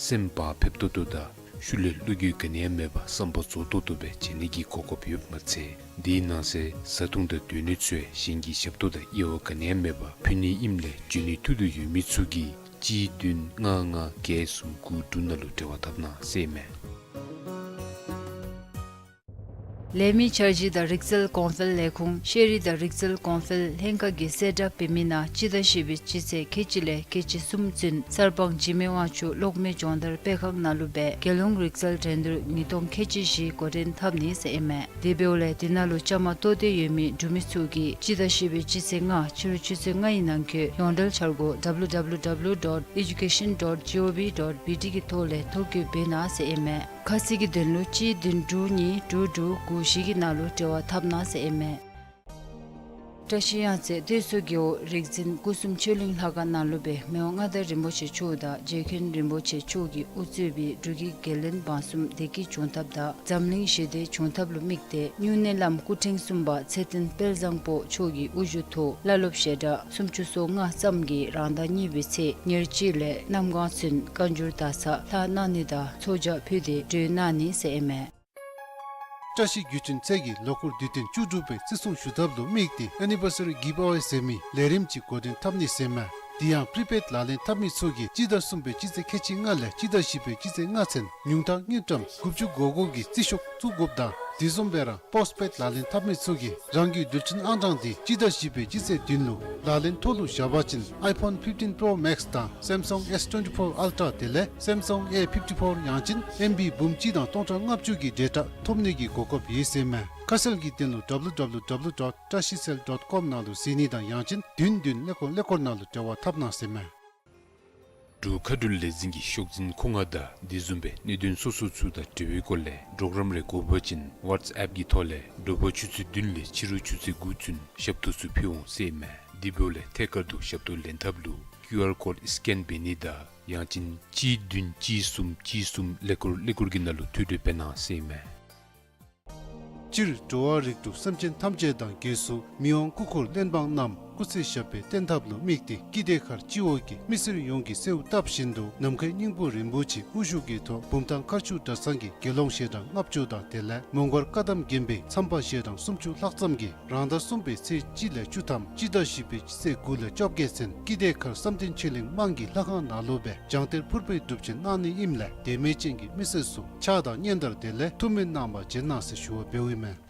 སེམས་བག་ཕེབས་ཏོག་ཏོ་དང་ཤུལ་ལས་བློ་འགྱོད་ག་ནི་ཡང་མེད་པར་བསམ་པ་རྫོགས་ཏོག་ཏོ་སྦེ་མཇལ་ནི་གི་གོ་སྐབས་ཡོདཔ་མ་ཚད་དེའི་ནང་གསེས་བཟའ་འཐུང་དང་སྡོད་གནས་ཚུ་ཡང་གཞན་གྱི་ཞབས་ཏོག་དང་དབྱེ་བ་ག་ནི་ཡང་མེད་པར་ཕུལ་ནི་ཨིནམ་ལས་འབྱོན་ནི་ཐུགས་འདོད་ཡོད་མི་ཚུ་གིས་གཅིག་བདུན་ལྔ་ལྔ་བརྒྱད་གསུམ་དགུ་དྲུག་ནང་ལུ་འབྲེལ་བ་འཐབ་གནང་ཟེར་མས། ལས་མི་འཆར་གཞི་དང་རིག་རྩལ་གོང་འཕེལ་ལས་ཁུངས་ཤེས་རིག་དང་རིག་རྩལ་གོང་འཕེལ་ལྷན་ཁག་གིས་གསལ་བསྒྲགས་འབད་མི་ནང་སྤྱི་ཟླ་བཞི་པའི་སྤྱི་ཚེས་ཁལ་གཅིག་ལས་ཁལ་གཅིག་གསུམ་ཚུན་གསར་སྤང་འཇིགས་མེད་དབང་ཕྱུག་གློག་མེ་སྦྱོང་བརྡར་སྤེལ་ཁང་ནང་ལུ་སྦེ་རྒྱལ་ཡོངས་རིག་རྩལ་འགྲན་བསྡུར་ཉིས་སྟོང་ཁལ་གཅིག་བཞི་འགོ་འདྲེན་འཐབ་ནི་ཟེར་ཨིན་མས། དེ་འབདཝ་ལས་དེ་ནང་ལུ་བཅའ་མར་གཏོགས་ཏེ་ཡོད་མི་འབྲུག་མི་ཚུ་གིས་སྤྱི་ཟླ་བཞི་པའི་སྤྱི་ཚེས་ལྔ་ཕྱི་རུ་ཆུ་ཚོད་ལྔ་ཡི་ནང་འཁོད་ཡོངས་འབྲེལ་འཆར་སྒོ་W W W dot education dot G O V dot B T གི་ཐོག་ལས་ཐོ་བཀོད་འབད་གནང་ཟེར་ཨིན་མས། ཁ་གསལ་གྱི་དོན་ལུ་གཅིག་བདུན་དྲུག་གཉིས་དྲུག་དྲུག་དགུ་བཞི་གི་ནང་ལུ་འབྲེལ་བ་འཐབ་གནང་ཟེར་ཨིན་མས། བཀྲ་ཤིས་གཡང་རྩེ་སྡོད་གསོ་རྒེད་འོག་རིག་འཛིན་སྐུ་གསུམ་ཆོས་གླིང་ལྷ་ཁང་ནང་ལུ་སྦེ་མི་དབང་མངའ་བདག་རིན་པོ་ཆེ་མཆོག་དང་རྗེ་མཁན་རིན་པོ་ཆེ་མཆོག་གིས་དབུ་གཙོས་པའི་འབྲུག་གི་རྒྱལ་བློན་འབངས་གསུམ་བདེ་སྐྱིད་འབྱུང་ཐབས་དང་འཛམ་གླིང་ཞི་བདེ་འབྱུང་ཐབས་ལུ་དམིགས་ཏེ་སྨྱུང་གནས་བླམ་སྐུ་ཕྲེང་གསུམ་པ་ཚེ་བརྟན་དཔལ་བཟང་པོ་མཆོག་གི་དབུ་བཞུགས་ཐོག་བླ་སློབ་ཞལ་གྲངས་སུམ་ཅུ་སོ་ལྔ་ཙམ་གྱིས་རང་ཟླ་གཉིས་པའི་ཚེས་ཉེར་གཅིག་ལས་གནམ་གང་ཚུན་བཀའ་འགྱུར་དར་ཚགས་ལྷག་གནང་ནི་དང་ཚོགས་ཇ་ཕུལ་ཏེ་གྲོལ་གནང་ནི་ཟེར་ཨིན་མས། བཀྲ་ཤིས་བརྒྱུད་འཕྲིན་ཚད་ཀྱི་ལོ་འཁོར་དུས་སྟོན་བཅུ་དྲུག་པའི་བརྩི་སྲུང་ཞུ་ཐབས་ལུ་དམིགས་ཏེ་Anniversary Giveaway ཟེར་མི་ལས་རིམ་ཅིག་འགོ་འདྲེན་འཐབ་ནི་ཟེར་མས། དེ་ཡང་པྲི་པེཌ་ལག་ལེན་འཐབ་མི་ཚུ་གིས་སྤྱི་ཟླ་གསུམ་པའི་སྤྱི་ཚེས་ཁལ་གཅིག་ལྔ་ལས་སྤྱི་ཟླ་བཞི་པའི་སྤྱི་ཚེས་ལྔ་ཚུན་ཉུང་མཐའ་དངུལ་ཀྲམ་དགུ་བཅུ་གོ་དགུ་གི་རྩིས་ཤོག་བཙུགས་དགོཔ་དང་དེ་བཟུམ་སྦེ་ར་པོསཊ་པེཌ་ལག་ལེན་འཐབ་མི་ཚུ་གིས་རང་གི་རྡུལ་ཕྲན་ཨང་གྲངས་དེ་སྤྱི་ཟླ་བཞི་པའི་སྤྱི་ཚེས་བདུན་ལུ་ལག་ལེན་ཐོག་ལུ་བཞག་པ་ཅིན་iPhone fifteen Pro Max དང་Samsung S twenty-four Ultra དེ་ལས་Samsung A fifty-four ཡང་ཅིན་ཨེམ་བི་འབུམ་གཅིག་དང་སྟོང་ཕྲག་ལྔ་བཅུ་གི་ཌེ་ཊ་ཐོབ་ནི་གི་གོ་སྐབས་ཡོད་ཟེར་མས། ཁ་གསལ་གྱི་དོན་ལུ W W W dot trashicell dot com ནང་ལུ་གཟིགས་ནི་དང་ཡང་ཅིན་བདུན་བདུན་ཀླད་ཀོར་ཀླད་ཀོར་ནང་ལུ་འབྲེལ་བ་འཐབ་གནང་ཟེར་མས། འབྲུག་མཁའ་འགྲུལ་ལས་འཛིན་གྱི་ཤོག་འཛིན་ཁོ་ང་དང་དེ་བཟུམ་སྦེ་གནད་དོན་སོ་སོ་ཚུ་དང་འབྲེལ་བའི་སྐོར་ལས་གྲོགས་རམ་རེ་དགོ་པ་ཅིན་ཝཊས་ཨེཔ་གི་ཐོག་ལས་དྲོ་པ་ཆུ་ཚོད་བདུན་ལས་ཕྱི་རུ་ཆུ་ཚོད་དགུ་ཚུན་ཞབས་ཏོག་ཚུ་ཕུལ་འོང་ཟེར་མས། དེ་འབདཝ་ལས་ཐད་ཀར་དུ་ཞབས་ཏོག་ལེན་ཐབས་ལུ་ཀིའུ་ཨར་ཀོཌ་སི་ཀེན་འབད་ནི་དང་ཡང་ཅིན་གཅིག་བདུན་གཅིག་གསུམ་གཅིག་གསུམ་ཀླད་ཀོར་ཀླད་ཀོར་གྱི་ནང་ལུ་ཐོ་འགོད་འབད་གནང་ཟེར་མས། སྤྱིར་འགྲོ་བ་རིགས་དྲུག་སེམས་ཅན་ཐམས་ཅད་དང་སྒོས་སུ་མི་དབང་སྐུ་འཁོར་གླེན་པ་རྣམས་སྐུ་ཚེ་ཞབས་པད་བརྟན་ཐབས་ལུ་དམིགས་ཏེ་ཀིརྟི་མཁར་སྤྱི་འོག་གི་མི་སེར་ཡོངས་ཀྱིས་གསོལཝ་བཏབ་བཞིན་དུ་ནམ་མཁའི་སྙིང་པོ་རིན་པོ་ཆེ་དབུ་བཞུགས་ཀྱི་ཐོག་བུམ་ཐང་མཁར་ཆུ་གྲྭ་ཚང་གི་དགེ་སློང་ཞལ་གྲངས་ལྔ་བཅུ་དང་དེ་ལས་མོང་སྒར་བཀའ་གདམས་དགོན་པའི་མཚམས་པ་ཞལ་གྲངས་སུམ་ཅུ་ལྷག་ཙམ་གྱིས་རང་ཟླ་གསུམ་པའི་ཚེས་གཅིག་ལས་བཅུ་ཐམ་སྤྱི་ཟླ་བཞི་པའི་ཚེས་དགུ་ལས་བཅོ་བརྒྱད་ཚུན་ཀིརྟི་མཁར་བསམ་གཏན་ཆོས་གླིང་དམངས་ཀྱི་ལྷ་ཁང་ནང་ལུ་སྦེ་སྦྱང་གཏེར་ཕུར་པའི་སྒྲུབ་ཆེན་གནང་ནི་ཨིནམ་ལས་དད་མོས་ཅན་གྱི་མི་སེར་ཚུ་ཕྱག་དང་སྙན་དར་དེ་ལས་ཐུགས་སྨོན་གནང་བར་བྱོན་གནང་ཟེར་ཞུ་བ་འབདཝ་ཨིན་མས།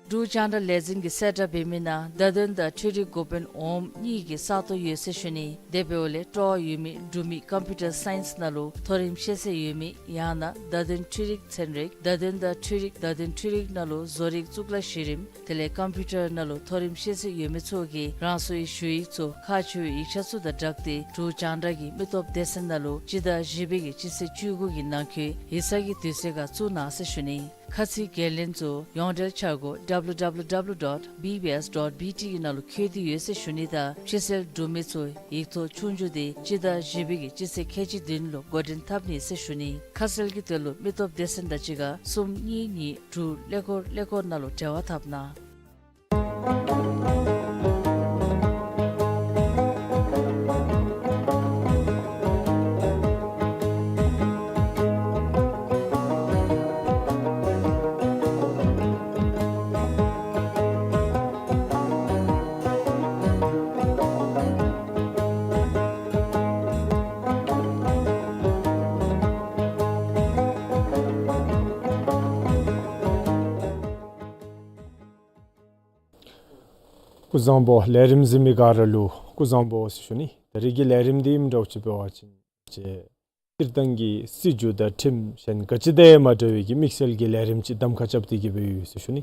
འབྲུག་རྒྱང་བསྒྲགས་ལས་འཛིན་གྱིས་གསལ་བསྒྲགས་འབད་མི་ནང་བརྡ་དོན་དང་འཕྲུལ་རིག་འགོ་དཔོན་འོགམ་གཉིས་ཀྱི་ས་སྟོང་ཡོད་ཟེར་ཞུ་ནི། དེ་འབདཝ་ལས་སྤྲོ་བ་ཡོད་མི་འབྲུག་མི་ཀམ་པིའུ་ཊར་སའིནསི་ནང་ལུ་མཐོ་རིམ་ཤེས་ཚད་ཡོད་མི་ཡང་ན་བརྡ་དོན་འཕྲུལ་རིག་ཚན་རིག་བརྡ་དོན་དང་འཕྲུལ་རིག་བརྡ་དོན་འཕྲུལ་རིག་ནང་ལུ་བཟོ་རིག་གཙུག་ལག་གཞི་རིམ་དེ་ལས་ཀམ་པིའུ་ཊར་ནང་ལུ་མཐོ་རིམ་ཤེས་ཚད་ཡོད་མི་ཚུ་གིས་རང་སོའི་ཞུ་ཡིག་ཚུ་ཁག་ཆེ་བའི་ཡིག་ཆ་ཚུ་དང་སྦྲགས་ཏེ་འབྲུག་རྒྱང་བསྒྲགས་ཀྱི་མི་སྟོབས་སྡེ་ཚན་ནང་ལུ་སྤྱི་ཟླ་བཞི་པའི་གི་སྤྱི་ཚེས་བཅུ་དགུ་གི་ནང་འཁོད་ཡིག་ཚང་གི་དུས་ཚོད་ཁར་བཙུགས་གནང་ཟེར་ཞུ་ནི། ཁ་ཚིག་འགན་ལེན་ཚུ་ཡོངས་འབྲེལ་འཆར་སྒོ་W W W dot B B S dot B T གི་ནང་ལུ་འཁོད་དེ་ཡོད་ཟེར་ཞུ་ནི་དང་ཕྱི་སེལ་འབྲུག་མི་ཚུ་ཡིག་ཐོག་ཆོས་རྒྱུགས་དེ་སྤྱི་ཟླ་བཞི་པའི་གི་སྤྱི་ཚེས་ཁལ་གཅིག་བདུན་ལུ་འགོ་འདྲེན་འཐབ་ནི་ཟེར་ཞུ་ནི། ཁ་གསལ་གྱི་དོན་ལུ་མི་སྟོབས་སྡེ་ཚན་དང་གཅིག་ཁར་གསུམ་གཉིས་གཉིས་དྲུག་ཀླད་ཀོར་ཀླད་ཀོར་ནང་ལུ་འབྲེལ་བ་འཐབ་གནང་། སྐུ་གཟུགས་བཟང་པོ། ལས་རིམ་གཟིགས་མི་ག་ར་ལུ་སྐུ་གཟུགས་བཟང་པོ་ཟེར་ཞུ་ནི། ད་རིས་ཀྱི་ལས་རིམ་འདི་ཨིནམ་འདྲཝ་ཅིག་འབད་བ་ཅིན་སྤྱིར་བཏང་གི་སྲིད་བྱུས་དང་ཁྲིམས་གཞན་ག་ཅི་དང་ཡང་མ་འདྲ་བའི་གི་དམིགས་བསལ་གྱི་ལས་རིམ་ཅིག་གདམ་ཁ་རྐྱབ་སྟེ་གི་སྦེ་ཡོད་ཟེར་ཞུ་ནི།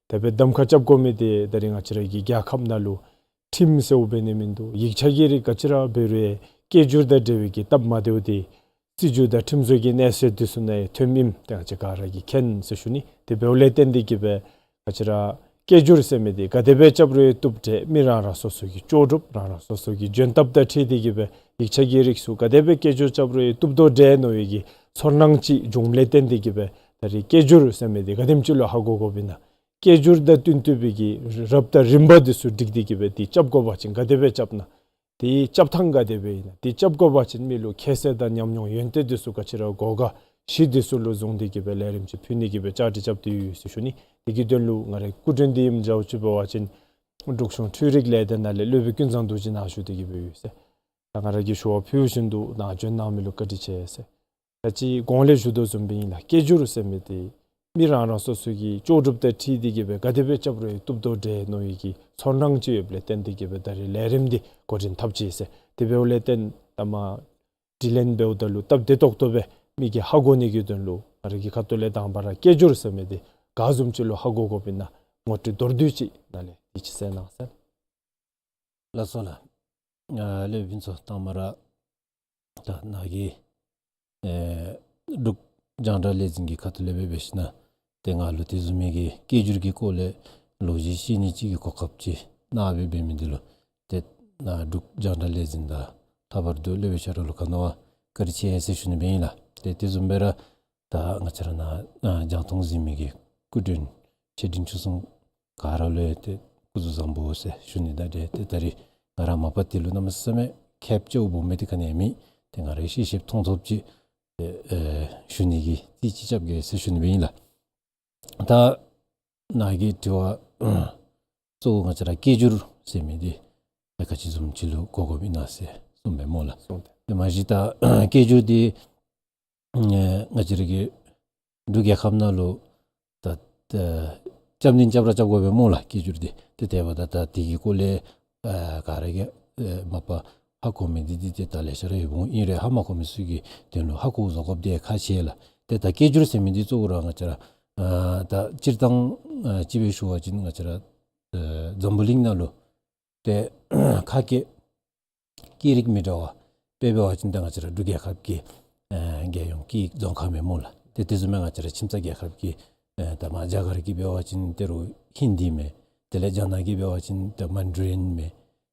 དེ་སྦེ་གདམ་ཁ་རྐྱབ་དགོ་མི་འདི་ད་རིས་ང་བཅས་ར་གི་རྒྱལ་ཁབ་ནང་ལུ་ཁྲིམས་ཟེརཝ་འབད་ནི་མིན་འདུག། ཡིག་ཆ་གི་རིགས་ག་ཅི་ར་འབད་རུང་སྐད་སྒྱུར་དང་འབྲེལ་བའི་གི་སྟབས་མ་བདེཝ་འདི་སྲིད་བྱུས་དང་ཁྲིམས་བཟོ་གི་གནས་ཚད་འདི་ཚུ་ནང་ཡང་ཐོནམ་ཨིནམ་འདི་ང་བཅས་ག་ར་གིས་མཁྱེན་ཟེར་ཞུ་ནི། དེ་འབདཝ་ལས་བརྟེན་ཏེ་གི་སྦེ་ང་བཅས་ར་སྐད་སྒྱུར་ཟེར་མི་འདི་ག་དེ་སྦེ་རྐྱབ་རུང་བཏུབ་འདྲས། མི་རང་རང་སོ་སོ་གི་ལྕོགས་གྲུབ་རང་རང་སོ་སོ་གི་འཇོན་ཐབས་དང་འཁྲིལ་ཏེ་གི་སྦེ་ཡིག་ཆ་གི་རིགས་ཚུ་ག་དེ་སྦེ་སྐད་སྒྱུར་རྐྱབ་རུང་བཏུབ་དོ་འདྲས་མནོ་བའི་གི་ཚོར་སྣང་ཅིག་བྱུངམ་ལས་བརྟེན་ཏེ་གི་སྦེ་ད་རིས་སྐད་སྒྱུར་ཟེར་མི་འདི་ག་དེམ་ཅིག་ལུ་ཧ་གོ་དགོཔ་ཨིན་ན། སྐད་སྒྱུར་དང་བསྟུན་ཏེ་སྦེ་གི་རབ་དང་རིམ་པ་འདི་ཚུ་སྒྲིག་སྟེ་གི་སྦེ་འདི་རྐྱབ་དགོ་པ་ཅིན་ག་དེ་སྦེ་རྐྱབ་ན། དེའི་རྐྱབ་ཐངས་ག་དེ་སྦེ་ཨིན་ན། དེ་རྐྱབ་དགོ་པ་ཅིན་མི་ལུ་ཁྱད་གསོད་དང་ཉམས་མྱོང་ཡོན་ཏན་འདི་ཚུ་ག་ཅི་ར་དགོ་ག་གཞི་འདི་ཚུ་ལུ་བཟུང་སྟེ་གི་སྦེ་ལས་རིམ་ཅིག་ཕུལ་ནི་གི་སྦེ་བཅའ་སྒྲིག་རྐྱབ་སྟེ་ཡོད་ཟེར་ཞུ་ནི། དེ་གི་དོན་ལུ་ང་རའི་སྐུ་མགྲོན་འདི་ཨིནམ་འདྲཝ་ཅིག་འབད་བ་ཅིན་འབྲུག་གཞུང་འཕྲུལ་རིག་ལས་སྡེ་ནང་ལས་སློབ་དཔོན་ཀུན་བཟང་རྡོ་རྗེ་ནཱ་བཞུགས་ཏེ་གི་སྦེ་ཡོད་ཟེར། ད་ང་ར་གིས་ཞུ་བ་ཕུལ་བཞིན་དུ་ནཱ་འབྱོན་གནང་མི་ལུ་བཀའ་དྲིན་ཆེ་ཟེར། ད་ཅི་གོང་ལས་ཞུ་དོ་བཟུམ་སྦེ་ཨིན་ལགས། སྐད་སྒྱུར་ཟེར་མི་འདི་ མི་རང་རང་སོ་སོ་གི་ལྕོགས་གྲུབ་དང་འཁྲིལ་ཏེ་གི་སྦེ་ག་དེ་སྦེ་རྐྱབ་རུང་བཏུབ་དོ་འདྲས་མནོ་བའི་གི་ཚོར་སྣང་ཅིག་ཡོདཔ་ལས་བརྟེན་ཏེ་གི་སྦེ་ད་རིས་ལས་རིམ་འདི་འགོ་འདྲེན་འཐབ་ཅི་ཟེར། དེ་འབདཝ་ལས་བརྟེན་ད་མ་དྲི་ལན་འབདཝ་ད་ལུ་སྟབས་བདེ་ཏོག་ཏོ་སྦེ་མི་གིས་ཧ་གོ་ནི་གི་དོན་ལུ་ང་ར་གི་ཁ་ཐུག་ལས་དང་པ་ར་སྐད་སྒྱུར་ཟེར་མི་འདི་ག་བཟུམ་ཅིག་ལུ་ཧ་གོ་དགོཔ་ཨིན་ན་ངོ་སྤྲོད་མདོར་བསྡུས་ཅིག་ནཱ་ལས་དེ་ཅིག་གསན་གནང་ཟེར། ལགས་སོ་ལགས། ཨ་ལས་ཕུན་ཚོགས། དང་པ་ར་ད་ནཱ་གི་ཨེ་འབྲུག་རྒྱང་བསྒྲགས་ལས་འཛིན་གྱི་ཁ་ཐུག་ལས་འབད་འབད་ཞིན་ན་ཏེ་ང་ལུ་དེ་བཟུམ་མའི་གི་སྐད་སྒྱུར་གྱི་སྐོར་ལས་ལོ་རྒྱུས་ཤེས་ནི་ཅིག་གི་གོ་སྐབས་ཅིག་གནང་སྦེ་འབད་མི་འདི་ལུ་ཏེ་ནཱ་འབྲུག་རྒྱང་བསྒྲགས་ལས་འཛིན་དང་ལྷག་པར་དུ་སློབ་དཔོན་ཆ་རོགས་ལུ་ག་ནི་བ་བཀའ་དྲིན་ཆེ་ཟེར་ཞུ་ནི་སྦེ་ཨིན་ལགས། ཏེ་དེ་བཟུམ་སྦེ་ར་ད་ང་བཅས་ར་ནཱ་ཨ་རྒྱང་མཐོང་གཟིགས་མི་གི་སྐུ་མགྲོན་ཆེ་འབྲིང་ཆུང་གསུམ་ག་ར་ལུ་ཡང་ཏེ་སྐུ་གཟུགས་བཟང་པོ་ཟེར་ཞུ་ནི་དང་འབྲེལ་ཏེ་ད་རིས་ང་ར་མ་པ་དེ་ལུ་གནམ་མེད་ས་མེད་ཁེབ་ཅིག་འབོ་མི་འདི་ག་ནི་ཡང་མེད། ཏེ་ང་རའི་ཤེས་ཤེསཔ་མཐོང་ཐོབ་ཅིག་ཨེ་ཨེ་ཞུ་ནི་གི་རྩིས་ཅིག་རྐྱབ་གེ་ཟེར་ཞུ་ནི་སྦེ་ཨིན་ལགས། ད་ནཱ་གི་དྲི་བ་གཙོ་བོ་ང་བཅས་ར་སྐད་སྒྱུར་ཟེར་མི་འདི་ཨེ་ག་ཅི་བཟུམ་ཅིག་ལུ་གོ་དགོཔ་ཨིན་ན་ཟེར་གསུངས་པས་སྨོ་ལགས། གསུངས་ཏེ། ཏེ་མ་གཞི་ད་སྐད་སྒྱུར་འདི་ཨེ་ང་བཅས་ར་གི་འབྲུག་རྒྱལ་ཁབ་ནང་ལུ་ད་ད་རྐྱབ་ནི་རྐྱབ་ར་རྐྱབ་དགོ་པས་སྨོ་ལགས། སྐད་སྒྱུར་འདི་ཏེ་དེ་འབདཝ་ད་ད་དེ་གི་སྐོར་ལས་ཨ་ག་ར་གིས་ཨེ་མ་པ་ཧ་གོ་མི་འདི་འདི་ཏེ་ད་ལེ་ཤ་ར་ཡོདཔ་འོང་ཨིན་རུང་ཧ་མ་གོ་མི་ཚུ་གི་དོན་ལུ་ཧ་གོ་བཟོ་དགོཔ་འདི་ཁག་ཆེ་ལགས། ཏེ་ད་སྐད་སྒྱུར་ཟེར་མི་འདི་གཙོ་བོ་ར་ང་བཅས་ར་ཨ་ད་སྤྱིར་བཏང་ཨ་ཅིག་སྦེ་ཞུ་བ་ཅིན་ང་བཅས་ར་ཨ་འཛམ་བུ་གླིང་ནང་ལུ་ཏེ་ཁ་སྐད་སྐད་རིགས་མི་འདྲ་བ་དཔེ་འབད་བ་ཅིན་ད་ང་བཅས་ར་འབྲུག་རྒྱལ་ཁབ་ཀྱི་ཨེ་རྒྱལ་ཡོངས་སྐད་ཡིག་རྫོང་ཁ་མས་སྨོ་ལགས། ཏེ་དེ་བཟུམ་མའི་ང་བཅས་ར་ཁྱིམ་ཚང་རྒྱལ་ཁབ་ཀྱི་ཨེ་ད་མ་རྒྱ་གར་གྱི་འབད་བ་ཅིན་ད་རུང་ཧིན་དི་མས། དེ་ལས་རྒྱ་ནག་གི་འབད་བ་ཅིན་ད་མན་ཌ་རིན་མས།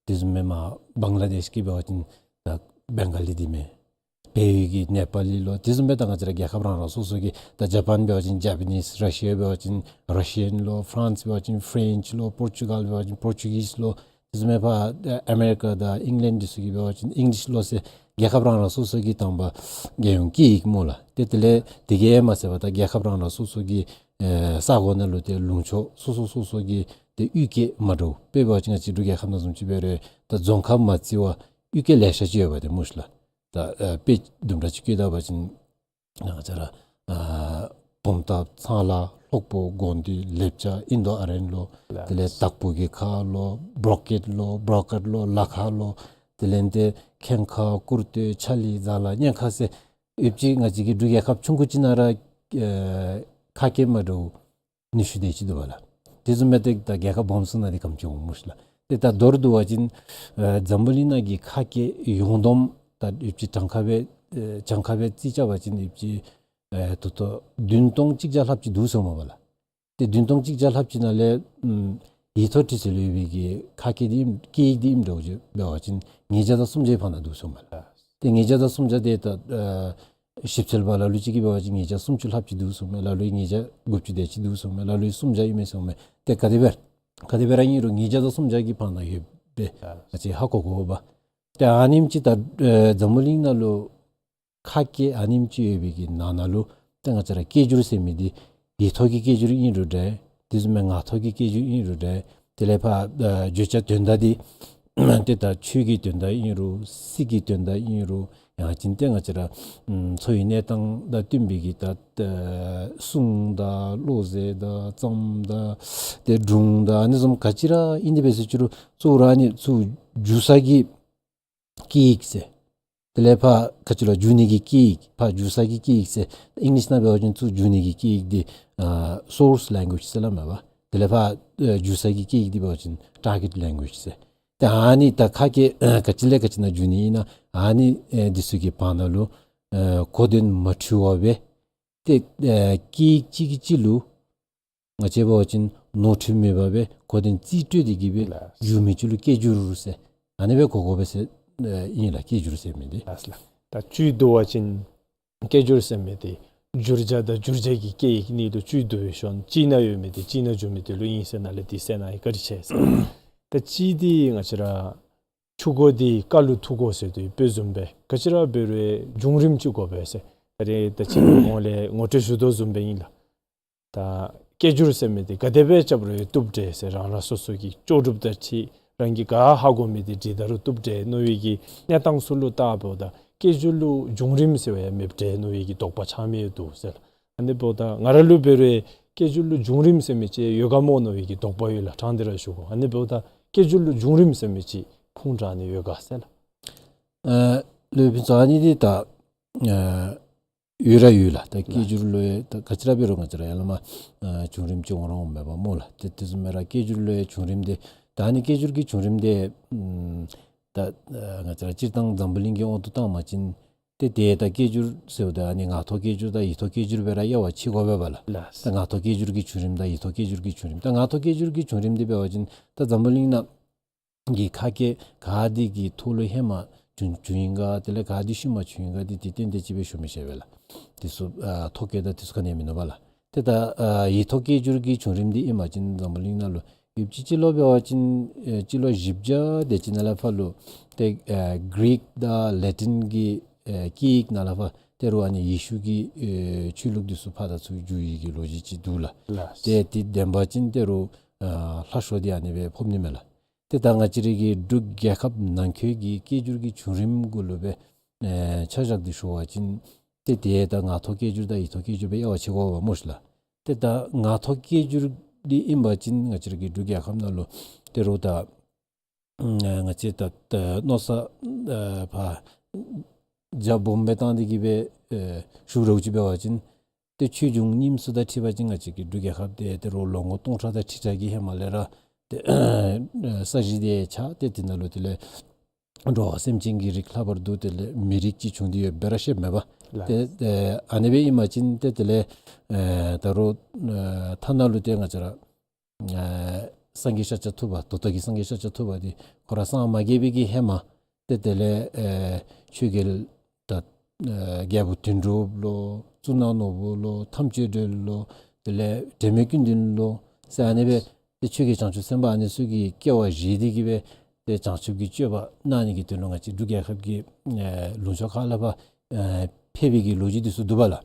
དེ་བཟུམ་མའི་མ་བང་ལ་དེཤ་གི་འབད་བ་ཅིན་ད་བེང་ག་ལི་འདི་མས། བལ་ཡུལ་གྱི་ནེ་པ་ལི་ལོ། དེ་བཟུམ་སྦེ་ད་ང་བཅས་ར་རྒྱལ་ཁབ་རང་རང་སོ་སོ་གི་ད་ཇ་པཱན་འབད་བ་ཅིན་ཇ་པ་ནིས། ར་ཤི་ཡ་འབད་བ་ཅིན་ར་ཤི་ཡཱན་ལོ། ཕ་རན་སི་འབད་བ་ཅིན་ཕ་རེནཆ་ལོ། པོར་ཅུ་གཱལ་འབད་བ་ཅིན་པོར་ཅུ་གིས་ལོ། དེ་བཟུམ་སྦེ་ཕར་ཨ་མེ་རི་ཀ་དང་ཨིང་ལེནཌ་འདི་ཚུ་གི་འབད་བ་ཅིན་ཨིང་ལིཤ་ལོ་ཟེར་རྒྱལ་ཁབ་རང་རང་སོ་སོ་གི་དང་པ་རྒྱལ་ཡོངས་སྐད་ཡིག་སྨོ་ལགས། ཏེ་དེ་ལས་དེ་གིས་མ་ཚད་པར་ད་རྒྱལ་ཁབ་རང་རང་སོ་སོ་གི་ཨེ་ས་གོ་ནང་ལུ་ཏེ་ལུང་ཕྱོགས་སོ་སོ་སོ་སོ་གི་ཏེ་གཡུས་སྐད་མ་འདྲཝ། དཔེ་འབད་བ་ཅིན་ང་བཅས་འབྲུག་རྒྱལ་ཁབ་ནང་བཟུམ་ཅིག་འབད་རུང་ད་རྫོང་ཁག་མ་བརྩི་བར་གཡུས་སྐད་ལེ་ཤ་ཅིག་ཡོད་པ་ཏེ་སྨོ་ཤིག་ལགས། ད་ཨ་དཔེ་དུམ་གྲ་ཅིག་བཀོད་ད་པ་ཅིན་ང་བཅས་ར་ཨ་བུམ་ཐང་། ཚང་ལ། ལྷོག་པོ། དགོན་སྡེ། ལེབ་ཅ། ཨིན་དོ་ཨ་རན་ལོ། དེ་ལས་དྭགས་པོ་གི་ཁ་ལོ། བྲོ་ཀེཊ་ལོ། བྲོ་ཀེཊ་ལོ། ལ་ཁ་ལོ། དེ་ལས་ཏེ་ཁེངས་ཁ། ཀུར་སྟོད། ཆ་ལི། ཛ་ལ། གཉན་ཁ་ཟེར་ཡོདཔ་ཅིག་ང་བཅས་ཀྱི་འབྲུག་རྒྱལ་ཁབ་ཆུང་ཀུ་ཅིག་ནང་ར་ཨེ་ཁ་སྐད་མ་འདྲཝ་ཉི་ཤུ་དེ་ཅིག་འདུག་པ་ལགས། དེ་བཟུམ་སྦེ་ཏེ་ད་རྒྱལ་ཁབ་སྦོམ་ཚུ་ནང་འདི་ག་དེམ་ཅིག་འོང་སྨོ་ཤིག་ལགས། ཏེ་ད་མདོར་བསྡུ་བ་ཅིན་ཨེ་འཛམ་བུ་གླིང་ནང་གི་ཁ་སྐད་ཡོངས་བསྡོམས་ད་ཡོདཔ་ཅིག་གྲངས་ཁ་སྦེ་ཨེ་གྲངས་ཁ་སྦེ་རྩིས་རྐྱབ་པ་ཅིན་ཡོདཔ་ཅིག་ཨེ་ད་ལྟོ་བདུན་སྟོང་གཅིག་བརྒྱ་ལྷགཔ་ཅིག་འདུག་ཟེར་མས་པ་ལགས། ཏེ་བདུན་སྟོང་གཅིག་བརྒྱ་ལྷགཔ་ཅིག་ནང་ལས་ཨམ་ཡིག་ཐོག་བྲིས་ཚད་ལུ་ཡོད་པའི་གི་ཁ་སྐད་འདི་ཨིནམ་སྐད་ཡིག་འདི་ཨིནམ་འདྲཝ་ཅིག་འབད་བ་ཅིན་ཉིས་བརྒྱ་དང་སུམ་བརྒྱའི་བར་ན་འདུག་ཟེར་མས་ལགས། ཏེ་ཉིས་བརྒྱ་དང་སུམ་བརྒྱ་དེ་ད་ཨེ་ཞིབ་འཚོལ་པ་ལ་ལུ་ཅིག་གིས་འབད་བ་ཅིན་ཉིས་བརྒྱ་སུམ་ཅུ་ལྷགཔ་ཅིག་འདུག་ཟེར་མས། ལ་ལུ་ཉིས་བརྒྱ་དགུ་བཅུ་དེ་ཅིག་འདུག་ཟེར་མས། ལ་ལུ་སུམ་བརྒྱ་ཨིན་མས་ཟེར་མས། ཏེ་ག་དེ་སྦེ་ག་དེ་སྦེ་ར་ཨིན་རུང་ཉིས་བརྒྱ་དང་སུམ་བརྒྱ་གི་བར་ན་ཡོདཔ་སྦེ་ང་བཅས་ཧ་གོ་དགོ་པས། ཏེ་ཨ་ནེམ་ཅིག་ད་ཨེ་འཛམ་བུ་གླིང་ནང་ལུ་ཁ་སྐད་ཨ་ནེམ་ཅིག་ཡོད་པའི་གི་ནང་ན་ལུ་ཏེ་ང་བཅས་ར་སྐད་སྒྱུར་ཟེར་མི་འདི་ཡིག་ཐོག་གི་སྐད་སྒྱུར་ཨིན་རུང་འདྲ། དེ་བཟུམ་མའི་ངག་ཐོག་གི་སྐད་སྒྱུར་ཨིན་རུང་འདྲ། དེ་ལས་ཕར་ཨ་བརྗོད་བྱ་དོན་དག་འདི་ཏེ་ད་ཆོས་ཀྱི་དོན་དག་ཨིན་རུང་སྲིད་ཀྱི་དོན་དག་ཨིན་རུང་ཡང་ཅིན་ཏེ་ང་བཅས་ར་ཨམ་འཚོ་བའི་གནས་སྟངས་དང་བསྟུན་པའི་གི་ད་ཨ་སྲུང་དང་བློ་ཟེར་དང་རྩོམ་དང་ཏེ་སྒྲུང་དང་ཨ་ནི་བཟུམ་ག་ཅི་ར་ཨིན་ཏེ་འབད་ཟེར་ཅི་རུང་གཙོ་བོ་ར་ཨ་ནི་ཚུར་བསྒྱུར་ས་གི་སྐད་ཡིག་ཟེར། དེ་ལས་ཕར་ག་ཅི་ལོ་བསྒྱུར་ནི་གི་སྐད་ཡིག། ཕར་བསྒྱུར་ས་གི་སྐད་ཡིག་ཟེར། ཨིང་ལིཤ་ནང་འབད་བ་ཅིན་ཚུར་བསྒྱུར་ནི་གི་སྐད་ཡིག་འདི་ཨ་སོརསི་ལེང་གུ་ཨེཇ་ཟེར་སླབ་མས་པ། དེ་ལས་ཕར་ཨ་བསྒྱུར་ས་གི་སྐད་ཡིག་འདི་འབད་བ་ཅིན་ཊར་གེཊ་ལེང་གུ་ཨེཇ་ཟེར། ཏེ་ཨ་ནི་ད་ཁ་སྐད་ཨ་ག་ཅི་ལས་ག་ཅི་ནང་བསྒྱུར་ནི་ཨིན་ན་ཨ་ནི་ཨེ་འདི་ཚུ་གི་བར་ན་ལུ་ཨ་གོ་དོན་མ་འཁྲུལ་བ་སྦེ་ཏེ་ཨ་སྐད་ཡིག་གཅིག་གིས་གཅིག་ལུ་ང་བཅས་འབད་བ་ཅིན་ནོར་འཁྲུལ་མེད་པ་སྦེ་གོ་དོན་རྩིས་སྤྲོད་དེ་གི་སྦེ་ལགས། བསྒྱུར་མི་ཅིག་ལུ་སྐད་སྒྱུར་ཟེར། ཨ་ནི་སྦེ་གོ་དགོ་པས་ཟེར་ཨེ་ཨིན་ལགས། སྐད་སྒྱུར་ཟེར་མི་འདི། ལགས་ལགས། ད་བཅུད་བསྡུ་བ་ཅིན་སྐད་སྒྱུར་ཟེར་མི་འདི་བསྒྱུར་བྱ་དང་བསྒྱུར་བྱེད་ཀྱི་སྐད་ཡིག་གཉིས་ལུ་བཅུད་བསྡུ་བའི་ཤུལ་དཀྱིལ་ན་ཡོད་མི་འདི་དཀྱིལ་ན་འགྱོ་མི་འདི་ལུ་ཨིན་ཟེར་ནཱ་ལས་འདི་གསན་གནང་ཡི། བཀའ་དྲིན་ཆེ་ཟེར། ད་དཀྱིལ་འདི་ང་བཅས་ར་ཆུ་མགོ་འདི་རྐ་ལུ་ཐུག་དགོ་ཟེར་དོ་ཡོདཔ་བཟུམ་སྦེ་ག་ཅི་ར་འབད་རུང་བསྒྱུར་རིམ་ཅིག་དགོ་པས་ཟེར་ད་རེས་ད་ཅི་གོང་ལས་ངོ་སྤྲོད་ཞུ་དོ་བཟུམ་སྦེ་ཨིན་ལགས། ད་སྐད་སྒྱུར་ཟེར་མི་འདི་ག་དེ་སྦེ་རྐྱབ་རུང་བཏུབ་འདྲས་ཟེར། རང་རང་སོ་སོ་གི་ལྕོགས་གྲུབ་དང་འཁྲིལ་རང་གིས་ག་ཧ་གོ་མི་འདི་འབྲི་ད་རུང་བཏུབ་འདྲས་མནོ་བའི་གི་གནས་སྟངས་ཚུ་ལུ་བལྟཝ་ད་སྐད་སྒྱུར་ལུ་བསྒྱུར་རིམ་ཟེར་བ་ཡང་མེདཔ་འདྲས་མནོ་བའི་གི་དོགས་པ་ཆགས་མི་ཡང་འདུག་ཟེར། ཨ་ནི་འབདཝ་ད་ང་ར་ལུ་འབད་རུང་སྐད་སྒྱུར་ལུ་བྱུང་རིམ་ཟེར་མི་ཅིག་ཡོད་ག་མོ་མནོ་བའི་གི་དོགས་པ་ཡོད་ལགས། དྲང་སྟེ་ར་ཞུ་དགོ། ཨ་ནི་འབདཝ་ད་སྐད་སྒྱུར་ལུ་བྱུང་རིམ་ཟེར་མི་ཅིག་ཁུངས་དྲངས་ནི་ཡོད་ག་ཟེར་ལགས། ཨ་ལུ་བི་ཙ་ཨ་ནི་འདི་ད་ཨ་ཡོད་ར་ཡོད་ལགས། ད་སྐད་སྒྱུར་ལུ་ཡང་ད་ག་ཅི་ར་འབད་རུང་ང་བཅས་ར་ཡར་ལས་མར་ཨ་བྱུང་རིམ་ཅིག་འོང་ར་འོངམ་མས་པ་སྨོ་ལགས། ཏེ་དེ་བཟུམ་སྦེ་ར་སྐད་སྒྱུར་ལུ་ཡང་བྱུང་རིམ་འདི་ད་ཨ་ནི་སྐད་སྒྱུར་གྱི་བྱུང་རིམ་འདི་ཨམ་ད་ཨ་ང་བཅས་ར་སྤྱིར་བཏང་འཛམ་བུ་གླིང་གི་དབང་དུ་བཏང་བ་ཅིན་ཏེ་ཏེ་ད་སྐད་སྒྱུར་ཟེརཝ་ད་ཨ་ནི་ངག་ཐོག་སྐད་སྒྱུར་དང་ཡིག་ཐོག་སྐད་སྒྱུར་སྦེ་ར་དབྱེ་བ་ཕྱེ་དགོ་པས་པ་ལགས། ལགས། ད་ངག་ཐོག་སྐད་སྒྱུར་གྱི་བྱུང་རིམ་དང་ཡིག་ཐོག་སྐད་སྒྱུར་གྱི་བྱུང་རིམ། ད་ངག་ཐོག་སྐད་སྒྱུར་གྱི་བྱུང་རིམ་འདི་འབད་བ་ཅིན་ད་འཛམ་བུ་གླིང་ནང་གི་ཁ་སྐད་ག་དེ་གི་ཐོག་ལུ་ཧེ་མ་བྱུང་བྱུངམ་ཨིན་ག་དེ་ལས་ག་དེ་ཤུལ་མ་བྱུངམ་ཨིན་ག་འདི་ཏེ་ཏན་ཏན་ཅིག་སྦེ་ཞུ་མི་ཤེས་པས་ལགས། དེ་ཚུ་ཨ་ཐོ་བཀོད་དང་དེ་ཚུ་ག་ནི་ཡང་མིན་ནུག་པ་ལགས། ཏེ་ད་ཨ་ཡིག་ཐོག་སྐད་སྒྱུར་གྱི་བྱུང་རིམ་འདི་ཨིན་པ་ཅིན་འཛམ་བུ་གླིང་ནང་ལུ་ཡུདཔ་ཅིག་སྤྱི་ལོ་འབད་བ་ཅིན་ཨེ་སྤྱི་ལོ་བཞི་བརྒྱ་དེ་ཅིག་ནང་ལས་ཕར་ལུ་ཏེ་ཨེ་གི་རིག་དང་ལེ་ཊིན་གྱི་ཨེ་སྐད་ཡིག་ནང་ལས་ཕར་ཏེ་རུང་ཨ་ནི་ཡེ་ཤུ་གི་ཨེ་ཆོས་ལུགས་འདི་ཚུ་ཕར་དང་ཚུར་བསྒྱུར་ཡི་གི་ལོ་རྒྱུས་ཅིག་འདུག་ལགས། ལགས། ཏེ་དེ་བདེན་པ་ཅིན་ཏེ་རུང་ཨ་ལྷག་ཤོས་འདི་ཨ་ནི་སྦེ་ཕོག་ནི་མས་ལགས། ཏེ་ད་ང་བཅས་རའི་གི་འབྲུག་རྒྱལ་ཁབ་ནང་འཁོད་ཀྱི་སྐད་སྒྱུར་གྱི་བྱུང་རིམ་གུ་ལུ་སྦེ་ཨེ་ཆ་བཞག་སྟེ་ཞུ་བ་ཅིན་ཏེ་ཏེ་ད་ངག་ཐོག་སྐད་སྒྱུར་དང་ཡིག་ཐོག་སྐད་སྒྱུར་སྦེ་དབྱེ་བ་ཕྱེ་དགོ་པས་སྨོ་ཤིག་ལགས། ཏེ་ད་ངག་ཐོག་སྐད་སྒྱུར་འདི་ཨིན་པ་ཅིན་ང་བཅས་རའི་གི་འབྲུག་རྒྱལ་ཁབ་ནང་ལུ་ཏེ་རུང་ད་ཨ་ང་བཅས་ད་ད་མནོ་བསམ་ཨ་ཕར་རྒྱ་སྦོམ་སྦེ་བཏང་སྟེ་གི་སྦེ་ཨེ་ཞུ་རོགས་ཅིག་འབད་བ་ཅིན་ཏེ་ཆོས་འབྱུང་རྙིངམ་ཚུ་དང་འཁྲིལ་བ་ཅིན་ང་བཅས་ཀྱི་འབྲུག་རྒྱལ་ཁབ་འདི་ཏེ་རུང་ལོ་ངོ་སྟོང་ཕྲག་དང་ཁྲི་ཕྲག་གི་ཧེ་མ་ལས་ར་ཏེ་ས་གཞི་འདི་ཆགས་ཏེ་དེ་ནང་ལུ་དེ་ལས་འགྲོ་བ་སེམས་ཅན་གྱི་རིགས་ལྷག་པར་དུ་དེ་ལས་མི་རིགས་ཅིག་བྱུང་སྟེ་ཡོདཔ་སྦེ་ར་ཤེས་མས་པ། ལགས། ཏེ་ཨ་ནི་སྦེ་ཨིན་པ་ཅིན་ཏེ་དེ་ལས་ཨེ་ད་རུང་ཨེ་ཐ་ན་ལུ་ཏེ་ང་བཅས་ར་ཨ་སངས་རྒྱས་ཤཱཀྱ་ཐུབ་པ་ད་ལྟོ་གི་སངས་རྒྱས་ཤཱཀྱ་ཐུབ་པ་འདི་ཁོ་ར་སངས་མ་རྒྱས་པའི་གི་ཧེ་མ་ཏེ་དེ་ལས་ཨེ་ཆོས་རྒྱལ་ད་ཨེ་རྒྱལ་པོ་དོན་གྲུབ་ལོ་གཙུག་ན་ནོར་བུ་ལོ་ཐམས་ཅད་སྒྲོལ་ལོ་དེ་ལས་དྲན་མེད་ཀུན་ལྡན་ལོ་ཟེར་ཨ་ནི་སྦེ་ཏེ་ཆོས་རྒྱལ་བྱང་ཆུབ་སེམས་དཔའ་ཨ་ནི་ཚུ་གི་སྐྱེ་བ་བཞེས་ཏེ་གི་སྦེ་ཏེ་བྱང་ཆུབ་ཀྱི་སྤྱོད་པ་གནང་ནི་གི་དོན་ལུ་ང་བཅས་འབྲུག་རྒྱལ་ཁབ་ཀྱི་ཨེ་ལུང་ཕྱོགས་ཁ་ལས་ཕར་ཨེ་ཕེབས་པའི་གི་ལོ་རྒྱུས་འདི་ཚུ་འདུག་པ་ལགས།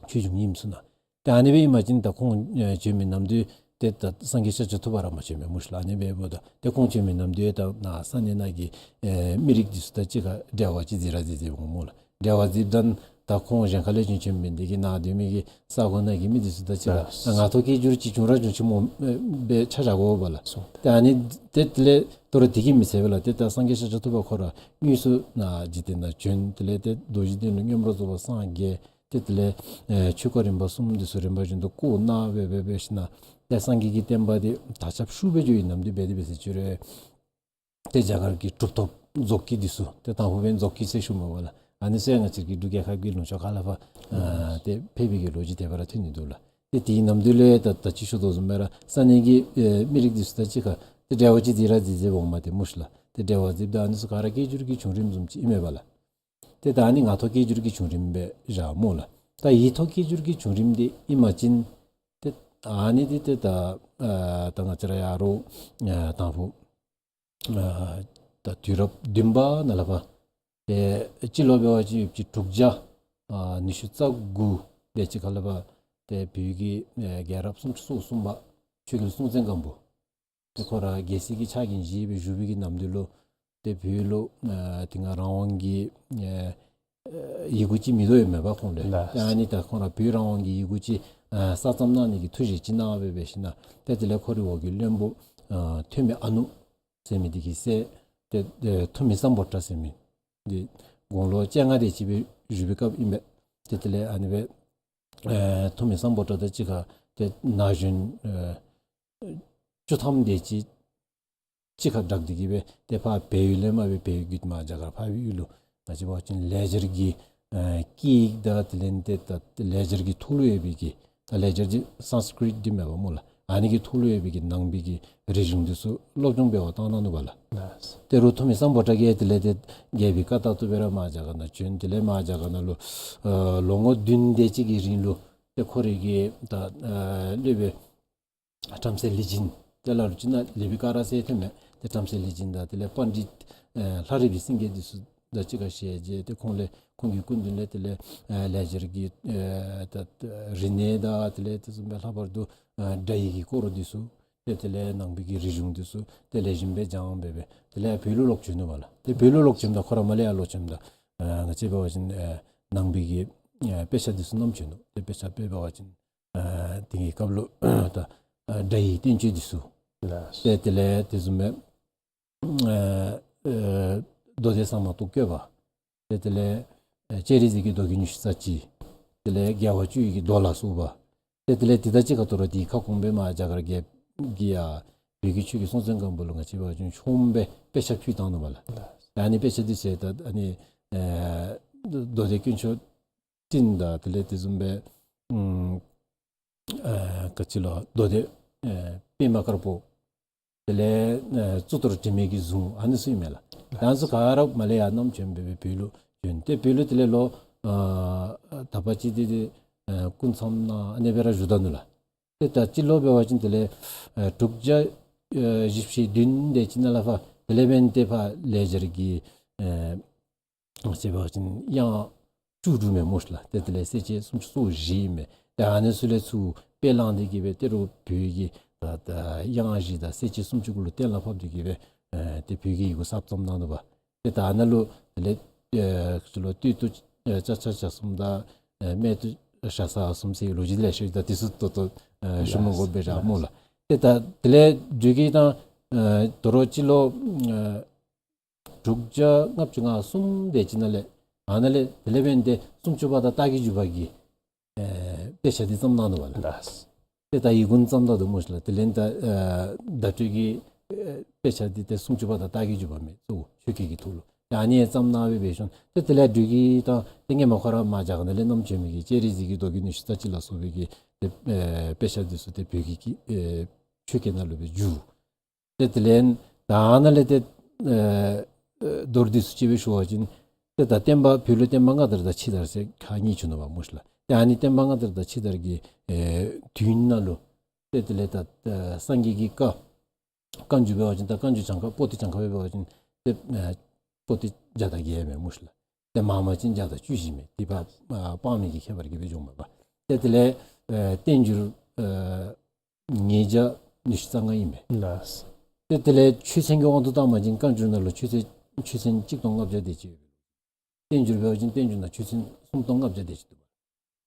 ཆོས་འབྱུང་རྙིངམ་ཚུ་ནང་། ཏེ་ཨ་ནི་སྦེ་ཨིན་པ་ཅིན་ད་ཁོང་ཨེ་བྱོན་མི་ནམ་དུས་ཏེ་ད་སངས་རྒྱས་ཤཱཀྱ་ཐུབ་པ་ར་མ་བྱོན་པས་སྨོ་ཤིག་ལགས། ཨ་ནི་སྦེ་འབདཝ་ད་ཏེ་ཁོང་བྱོན་མི་ནམ་དུས་ད་ནཱ་ས་གནས་ནང་གི་ཨེ་མི་རིགས་འདི་ཚུ་དང་གཅིག་ཁར་འབྲེལ་བ་ཅིག་འཛིང་ར་འཛིང་འཛིང་འོང་སྨོ་ལགས། འབྲེལ་བ་འཛིངམ་ད་ད་ཁོང་གཞན་ཁ་ལས་བྱོན་བྱོན་མི་འདི་གིས་ནཱ་སྡོད་མི་གི་ས་གོ་ནང་གི་མི་འདི་ཚུ་དང་གཅིག་ཁར་ལགས། ད་ངག་ཐོག་སྐད་སྒྱུར་ཅིག་བྱུང་ར་བྱུང་ཅི་སྨོ་ཨེ་སྦེ་ཆ་བཞག་དགོ་པས་ལགས། སོ། ཏེ་ཨ་ནི་ཏེ་དེ་ལས་དོ་རུང་དེ་གིས་མི་ཚད་པས་ལགས། ཏེ་ད་སངས་རྒྱས་ཤཱཀྱ་ཐུབ་པ་ཁོ་ར་དངོས་སུ་ནཱ་འཇིག་རྟེན་ནང་བྱོན། དེ་ལས་ཏེ་རྡོ་རྗེ་གདན་ལུ་མངོན་པར་རྫོགས་པར་སངས་རྒྱས། ཏེ་དེ་ལས་ཨེ་ཆོས་སྐོར་རིམ་པ་གསུམ་འདི་ཚུ་རིམ་པ་བཞིན་དུ་བསྐོར་གནང་སྦེ་སྦེ་སྦེ་ཞིནམ་ལས་སངས་རྒྱས་ཀྱི་བསྟན་པ་འདི་དར་ཁྱབ་ཤུགས་སྦེ་འགྱོ་བའི་ནམ་དུས་འབད་དེ་འབད་ཟེར་ཅི་རུང་ཏེ་རྒྱ་གར་གྱི་གྲུབ་ཐོབ་རྫོགས་སྐྱེས་འདི་ཚུ་ཏེ་དང་ཕུ་འབདན་རྫོགས་སྐྱེས་ཟེར་ཞུཝ་མས་པ་ལགས། ཨ་ནི་ཚུ་ཡང་ང་བཅས་ཀྱི་འབྲུག་རྒྱལ་ཁབ་ཀྱི་ལུང་ཕྱོགས་ཁ་ལས་ཕར་ཨ་ཏེ་ཕེབས་པའི་གི་ལོ་རྒྱུས་དེ་སྦེ་ར་ཐོན་ནི་འདུག་ལགས། ཏེ་དེའི་ནམ་དུས་ལས་ད་ད་ཅི་ཞུ་དོ་བཟུམ་སྦེ་ར་ས་གནས་ཀྱི་ཨེ་མི་རིགས་འདི་ཚུ་དང་གཅིག་ཁར་ཏེ་འབྲེལ་བ་ཅིག་འཛིང་ར་འཛིང་འཛིངམ་འོངམ་ཏེ་སྨོ་ཤིག་ལགས། ཏེ་འབྲེལ་བ་འཛིངམ་ད་ཨ་ནི་ཚུ་ག་ར་སྐད་སྒྱུར་གྱི་བྱུང་རིམ་བཟུམ་ཅིག་ཨིན་མས་པ་ལགས། ཏེ་ད་ཨ་ནི་ངག་ཐོག་སྐད་སྒྱུར་གྱི་བྱུང་རིམ་སྦེ་བཞག་སྨོ་ལགས། ད་ཡིག་ཐོག་སྐད་སྒྱུར་གྱི་བྱུང་རིམ་འདི་ཨིན་པ་ཅིན་ཏེ་ཨ་ནི་འདི་ཏེ་ད་ཨ་ད་ང་བཅས་ར་ཡ་རོགས་ཨ་དང་ཕུ་ཨ་ད་དུས་རབས་བདུན་པ་ནང་ལས་ཕར་ཏེ་སྤྱི་ལོ་འབད་བ་ཅིན་ཡུདཔ་ཅིག་དྲུག་བརྒྱ་ཨ་ཉི་ཤུ་རྩ་དགུ་དེ་ཅིག་ཁ་ལས་ཕར་ཏེ་བོད་ཀྱི་ཨེ་རྒྱལ་རབས་སུམ་ཅུ་སོ་གསུམ་པ་ཆོས་རྒྱལ་སྲོང་བཙན་སྒམ་པོ་ཏེ་ཁོ་ར་རྒྱལ་སྲིད་ཀྱི་ཕྱག་འགན་བཞེས་སྦེ་བཞུགས་པའི་གི་ནམ་དུས་ལུ་ཏེ་བོད་ལུ་ཨ་དེ་སྔ་རང་དབང་གི་ཨ་ཡི་གུ་ཅིག་མེད་དོ་ཡོདཔ་མས་པ་ཁོང་ལུ། ལགས། ཏེ་ཨ་ནི་ད་ཁོང་ར་བོད་རང་དབང་གི་ཡི་གུ་ཅིག་ཨ་གསར་རྩོམ་གནང་ནི་གི་ཐུགས་བཞེད་ཅིག་གནང་སྦེ་སྦེ་ཞིནམ་ལས་ཏེ་དེ་ལས་ཁོ་རའི་འོག་གི་བློན་པོ་ཨ་ཐོན་མི་ཨ་ནུ་ཟེར་མི་འདི་གི་སྲས་ཏེ་ཨེ་ཐུ་མི་སམ་བྷོ་ཊ་ཟེར་མི་འདི་དགུང་ལོ་བཅོ་ལྔ་དེ་ཅིག་སྦེ་བཞུགས་པའི་སྐབས་ཨིན་པས། ཏེ་དེ་ལས་ཨ་ནི་སྦེ་ཨེ་ཐུ་མི་སམ་བྷོ་ཊ་དང་གཅིག་ཁར་ཏེ་ན་གཞོན་ཨེ་བཅུ་ཐམ་དེ་ཅིག་གཅིག་ཁར་སྦྲགས་ཏེ་གི་སྦེ་ཏེ་ཕར་བལ་ཡུལ་ལས་མར་སྦེ་བལ་ཡུལ་བརྒྱུད་མར་རྒྱ་གར་འཕགས་པའི་ཡུལ་ལུ་ང་བཅས་འབད་བ་ཅིན་ལེགས་སྦྱར་གྱི་ཨེ་སྐད་ཡིག་དང་དེ་ལས་ཏེ་ད་ལེགས་སྦྱར་གྱི་ཐོག་ལུ་ཡོད་པའི་གི་ད་ལེགས་སྦྱར་འདི་སཾསྐྲྀཏ་འདི་མས་པ་སྨོ་ལགས། ཨ་ནི་གི་ཐོག་ལུ་ཡོད་པའི་གི་ནང་པའི་གི་རིག་གཞུང་འདི་ཚུ་སློབ་སྦྱོང་འབད་བར་བཏང་གནང་ནུག་པ་ལགས། ལགས། ཏེ་རུང་ཐུ་མི་སམ་བྷོ་ཊ་གིས་དེ་ལས་ཏེ་རྒྱལ་པོའི་བཀའ་ལྟར་དུ་སྦེ་ར་མར་རྒྱ་གར་ནང་བྱོན། དེ་ལས་མར་རྒྱ་གར་ནང་ལུ་ཨ་ལོ་ངོ་བདུན་དེ་ཅིག་གི་རིང་ལུ་ཏེ་ཁོ་རའི་གི་ད་ཨ་སློབ་དཔོན་བྲམ་ཟེ་ལི་སྦྱིན་དེ་ལ་ལུ་ཅིག་ནཱ་ལེགས་པའི་སྐོར་ཟེར་ཐོན་མས། ཏེ་བྲམ་ཟེ་ལི་སྦྱིན་དང་དེ་ལས་པཎྜི་ཏ་ཨེ་ལྷ་རི་པའི་སེང་གེ་འདི་ཚུ་དང་གཅིག་ཁར་ཞལ་མཇལ། ཏེ་ཁོང་ལས་ཁོང་གི་སྐུ་མདུན་ལས་དེ་ལས་ཨེ་ལེགས་སྦྱར་གྱི་ཨེ་ད་རིག་གནས་དང་དེ་ལས་དེ་བཟུམ་སྦེ་ལྷག་པར་དུ་ཨེ་སྒྲ་ཡི་གི་སྐོར་འདི་ཚུ་ཏེ་དེ་ལས་ནང་པའི་གི་རིག་གཞུང་འདི་ཚུ་ཏེ་ལེགས་ཤོམ་སྦེ་སྦྱངས་སྦེ་སྦེ་དེ་ལས་བོད་ལུ་ལོག་བྱོན་ནུག་པ་ལགས། ཏེ་བོད་ལུ་ལོག་བྱོནམ་ད་ཁོ་ར་མར་ལས་ཡར་ལོག་བྱོནམ་ད་ཨེ་ང་བཅས་འབད་བ་ཅིན་ཨེ་ནང་པའི་གི་ ཨ་དཔེ་ཆ་འདི་ཚུ་བསྣམས་བྱོན་ནུག། ཏེ་དཔེ་ཆ་དཔེ་འབད་བ་ཅིན་ཨ་དེ་གི་སྐབས་ལུ་ད་ཨ་སྒྲ་ཡི་བསྟན་བཅོས་འདི་ཚུ། ལགས། ཏེ་དེ་ལས་དེ་བཟུམ་སྦེ་ཨ་ཨ་མདོ་སྡེ་གསར་མ་རྟོགས་བཀོད་པ། ཏེ་དེ་ལས་ཨ་སྤྱན་རས་གཟིགས་ཀྱི་མདོ་རྒྱུད་ཉི་ཤུ་རྩ་གཅིག། དེ་ལས་རྒྱལ་བ་བཅུ་ཡི་གི་མདོ་ལ་སོགས་པ། ཏེ་དེ་ལས་དེ་དང་གཅིག་ཁར་དོ་རུང་དེའི་ཁ་སྐོང་སྦེ་མར་རྒྱ་གར་རྒྱལཔོ་གིས་ཡར་བོད་ཀྱི་ཆོས་ཀྱི་སྲོང་བཙན་སྒམ་པོ་ལུ་ང་བཅས་འབད་བ་ཅིན་ཆོངམ་སྦེ་དཔེ་ཆ་ཕུལ་བཏང་ནུག་པ་ལགས། ཨ་ནི་དཔེ་ཆ་འདི་ཚུ་ད་ཨ་ནི་ཨ་མདོ་སྡེ་དཀོན་མཆོག་སྤྲིན་དང་དེ་ལས་དེ་བཟུམ་སྦེ་ཨམ་ཨ་ག་ཅི་ལོ་མདོ་སྡེ་ཨ་པདྨ་དཀར་པོ། དེ་ལས་ཨ་གཙུག་ཏོར་དྲི་མེད་ཀྱི་གཟུངས། ཨ་ནི་ཚུ་ཨིན་མས་ལགས། ད་ཨ་ནི་ཚུ་ག་ར་མར་ལས་ཡར་བསྣམས་བྱོན་སྦེ་སྦེ་བོད་ལུ་བྱོན། ཏེ་བོད་ལུ་དེ་ལས་ལོ་ཨ་དག་པ་ཅིག་འདི་ཏེ་ཨ་སྐུ་མཚམས་ནང་ཨ་ནི་སྦེ་ར་བཞུགས་ད་ནུག་ལགས། ཏེ་ད་སྤྱི་ལོ་འབད་བ་ཅིན་དེ་ལས་ཨ་དྲུག་བརྒྱ་ཨ་བཞི་བཅུ་ཞེ་བདུན་དེ་ཅིག་ནང་ལས་ཕར་དེ་ལས་འབདན་ཏེ་ཕར་ལེགས་སྦྱར་གྱི་ཨ་ང་བཅས་འབད་བ་ཅིན་དབྱངས་བཅུ་དྲུག་མས་སྨོ་ལགས། ཏེ་དེ་ལས་གསལ་བྱེད་སུམ་ཅུ་སོ་བཞི་ཨིན་མས། ཏེ་ཨ་ནི་ཚུ་ལས་ཚུར་དཔེ་བླངས་ཏེ་གིས་སྦེ་ད་རུང་བོད་ཀྱི་ད་ད་དབྱངས་བཞི་དང་གསལ་བྱེད་སུམ་ཅུ་གུ་ལུ་གཏན་ལ་ཕབ་སྟེ་གིས་སྦེ་ཨ་ཏེ་བོད་ཀྱི་ཡི་གུ་གསརཔ་བརྩམས་གནང་ནུག་པ། ཏེ་ད་ཨ་ནཱ་ལུ་དེ་ལས་ཨ་ཁ་ཅིག་ལུ་སྟོད་དུ་ཨ་ལྕགས་བྱ་གསུམ་དང་ཨ་སྨད་དུ་ཤ་ཟ་གསུམ་ཟེར་ལོ་རྒྱུས་ལེ་ཤ་ཡོད། ད་དེ་ཚུ་ཏོག་ཏོ་ཨ་ཞུ་མི་དགོ་པས་ར་སྨོ་ལགས། ཏེ་ད་དེ་ལས་འགྱོ་གི་ད་ཨ་དོ་རུང་སྤྱི་ལོ་ཨ་དྲུག་བརྒྱ་ལྔ་བཅུ་ང་གསུམ་དེ་ཅིག་ནང་ལས་ཨ་ནཱ་ལས་དེ་ལས་འབདན་ཏེ་སུམ་ཅུ་པ་དང་རྟགས་ཀྱི་འཇུག་པ་གི་ཨེ་དཔེ་ཆ་འདི་བརྩམས་གནང་ནུག་པ་ལགས། ལགས། ཏེ་ད་ཡི་གུ་བརྩམས་ད་ནུག་སྨོ་ལགས། དེ་ལས་ད་ཨེ་བརྡ་སྤྲོད་ཀྱི་ཨེ་དཔེ་ཆ་འདི་ཏེ་སུམ་ཅུ་པ་དང་རྟགས་ཀྱི་འཇུག་པ་མས་གཙོ་བོ་ཆོས་སྐད་ཀྱི་ཐོག་ལུ། ཨ་ནི་བརྩམས་གནང་སྦེ་འབད་ཞིནམ་ཏེ་དེ་ལས་འབྲུག་གི་ད་ཏེ་སྔོན་མ་ཁོ་ར་མར་རྒྱ་གར་ནང་ལས་བསྣམས་བྱོན་མི་གི་སྤྱན་རས་གཟིགས་ཀྱི་མདོ་རྒྱུད་ཉི་ཤུ་རྩ་གཅིག་ལ་སོགས་པའི་གི་ཏེ་ཨེ་དཔེ་ཆ་འདི་ཚུ་ཏེ་བོད་ཀྱི་གི་ཨེ་ཆོས་སྐད་ནང་ལུ་སྦེ་བསྒྱུར། ཏེ་དེ་ལས་ད་ཨ་ནཱ་ལས་ཏེ་ཨེ་ཨེ་མདོར་བསྡུས་སུ་ཅིག་སྦེ་ཞུ་བ་ཅིན་ཏེ་ད་བསྟན་པ་བོད་ལུ་བསྟན་པ་སྔ་དར་དང་ཕྱི་དར་ཟེར་ཁག་གཉིས་བྱུང་ནུག་པ་སྨོ་ལགས། ཏེ་ཨ་ནི་བསྟན་པ་སྔ་དར་དང་ཕྱི་དར་གྱི་ཨེ་དུས་ནང་ལུ་ཏེ་དེ་ལས་ད་ཨེ་སངས་རྒྱས་ཀྱི་བཀའ་བཀའ་འགྱུར་འབད་བ་ཅིན་ད་བཀའ་འགྱུར་གྱངས་ཁ་པོ་ཏི་གྱངས་ཁ་སྦེ་འབད་བ་ཅིན་ཏེ་ཨེ་པོ་ཏི་བརྒྱ་དང་བརྒྱད་མས་སྨོ་ལགས། ཏེ་མང་མང་ཅིན་བརྒྱ་དང་བཅུ་བཞི་མས། དེ་ཕར་ཨ་དཔག་མེད་ཀྱི་ཁྱད་པར་གྱིས་སྦེ་འབྱུངམ་མས་པ། ཏེ་དེ་ལས་ཨེ་བསྟན་འགྱུར་ཨེ་ཉིས་བརྒྱ་ཉི་ཤུ་རྩ་ལྔ་ཨིན་མས། ལགས། ཏེ་དེ་ལས་ཆོས་ཚན་གྱི་དབང་དུ་བཏང་བ་ཅིན་བཀའ་འགྱུར་ནང་ལུ་ཆོས་ཚན་ཆོས་ཚན་གཅིག་སྟོང་ལྔ་བརྒྱ་དེ་ཅིག་ཡོད། བསྟན་འགྱུར་འབད་བ་ཅིན་བསྟན་འགྱུར་ནང་ཆོས་ཚན་སུམ་སྟོང་ལྔ་བརྒྱ་དེ་ཅིག་འདུག་པ།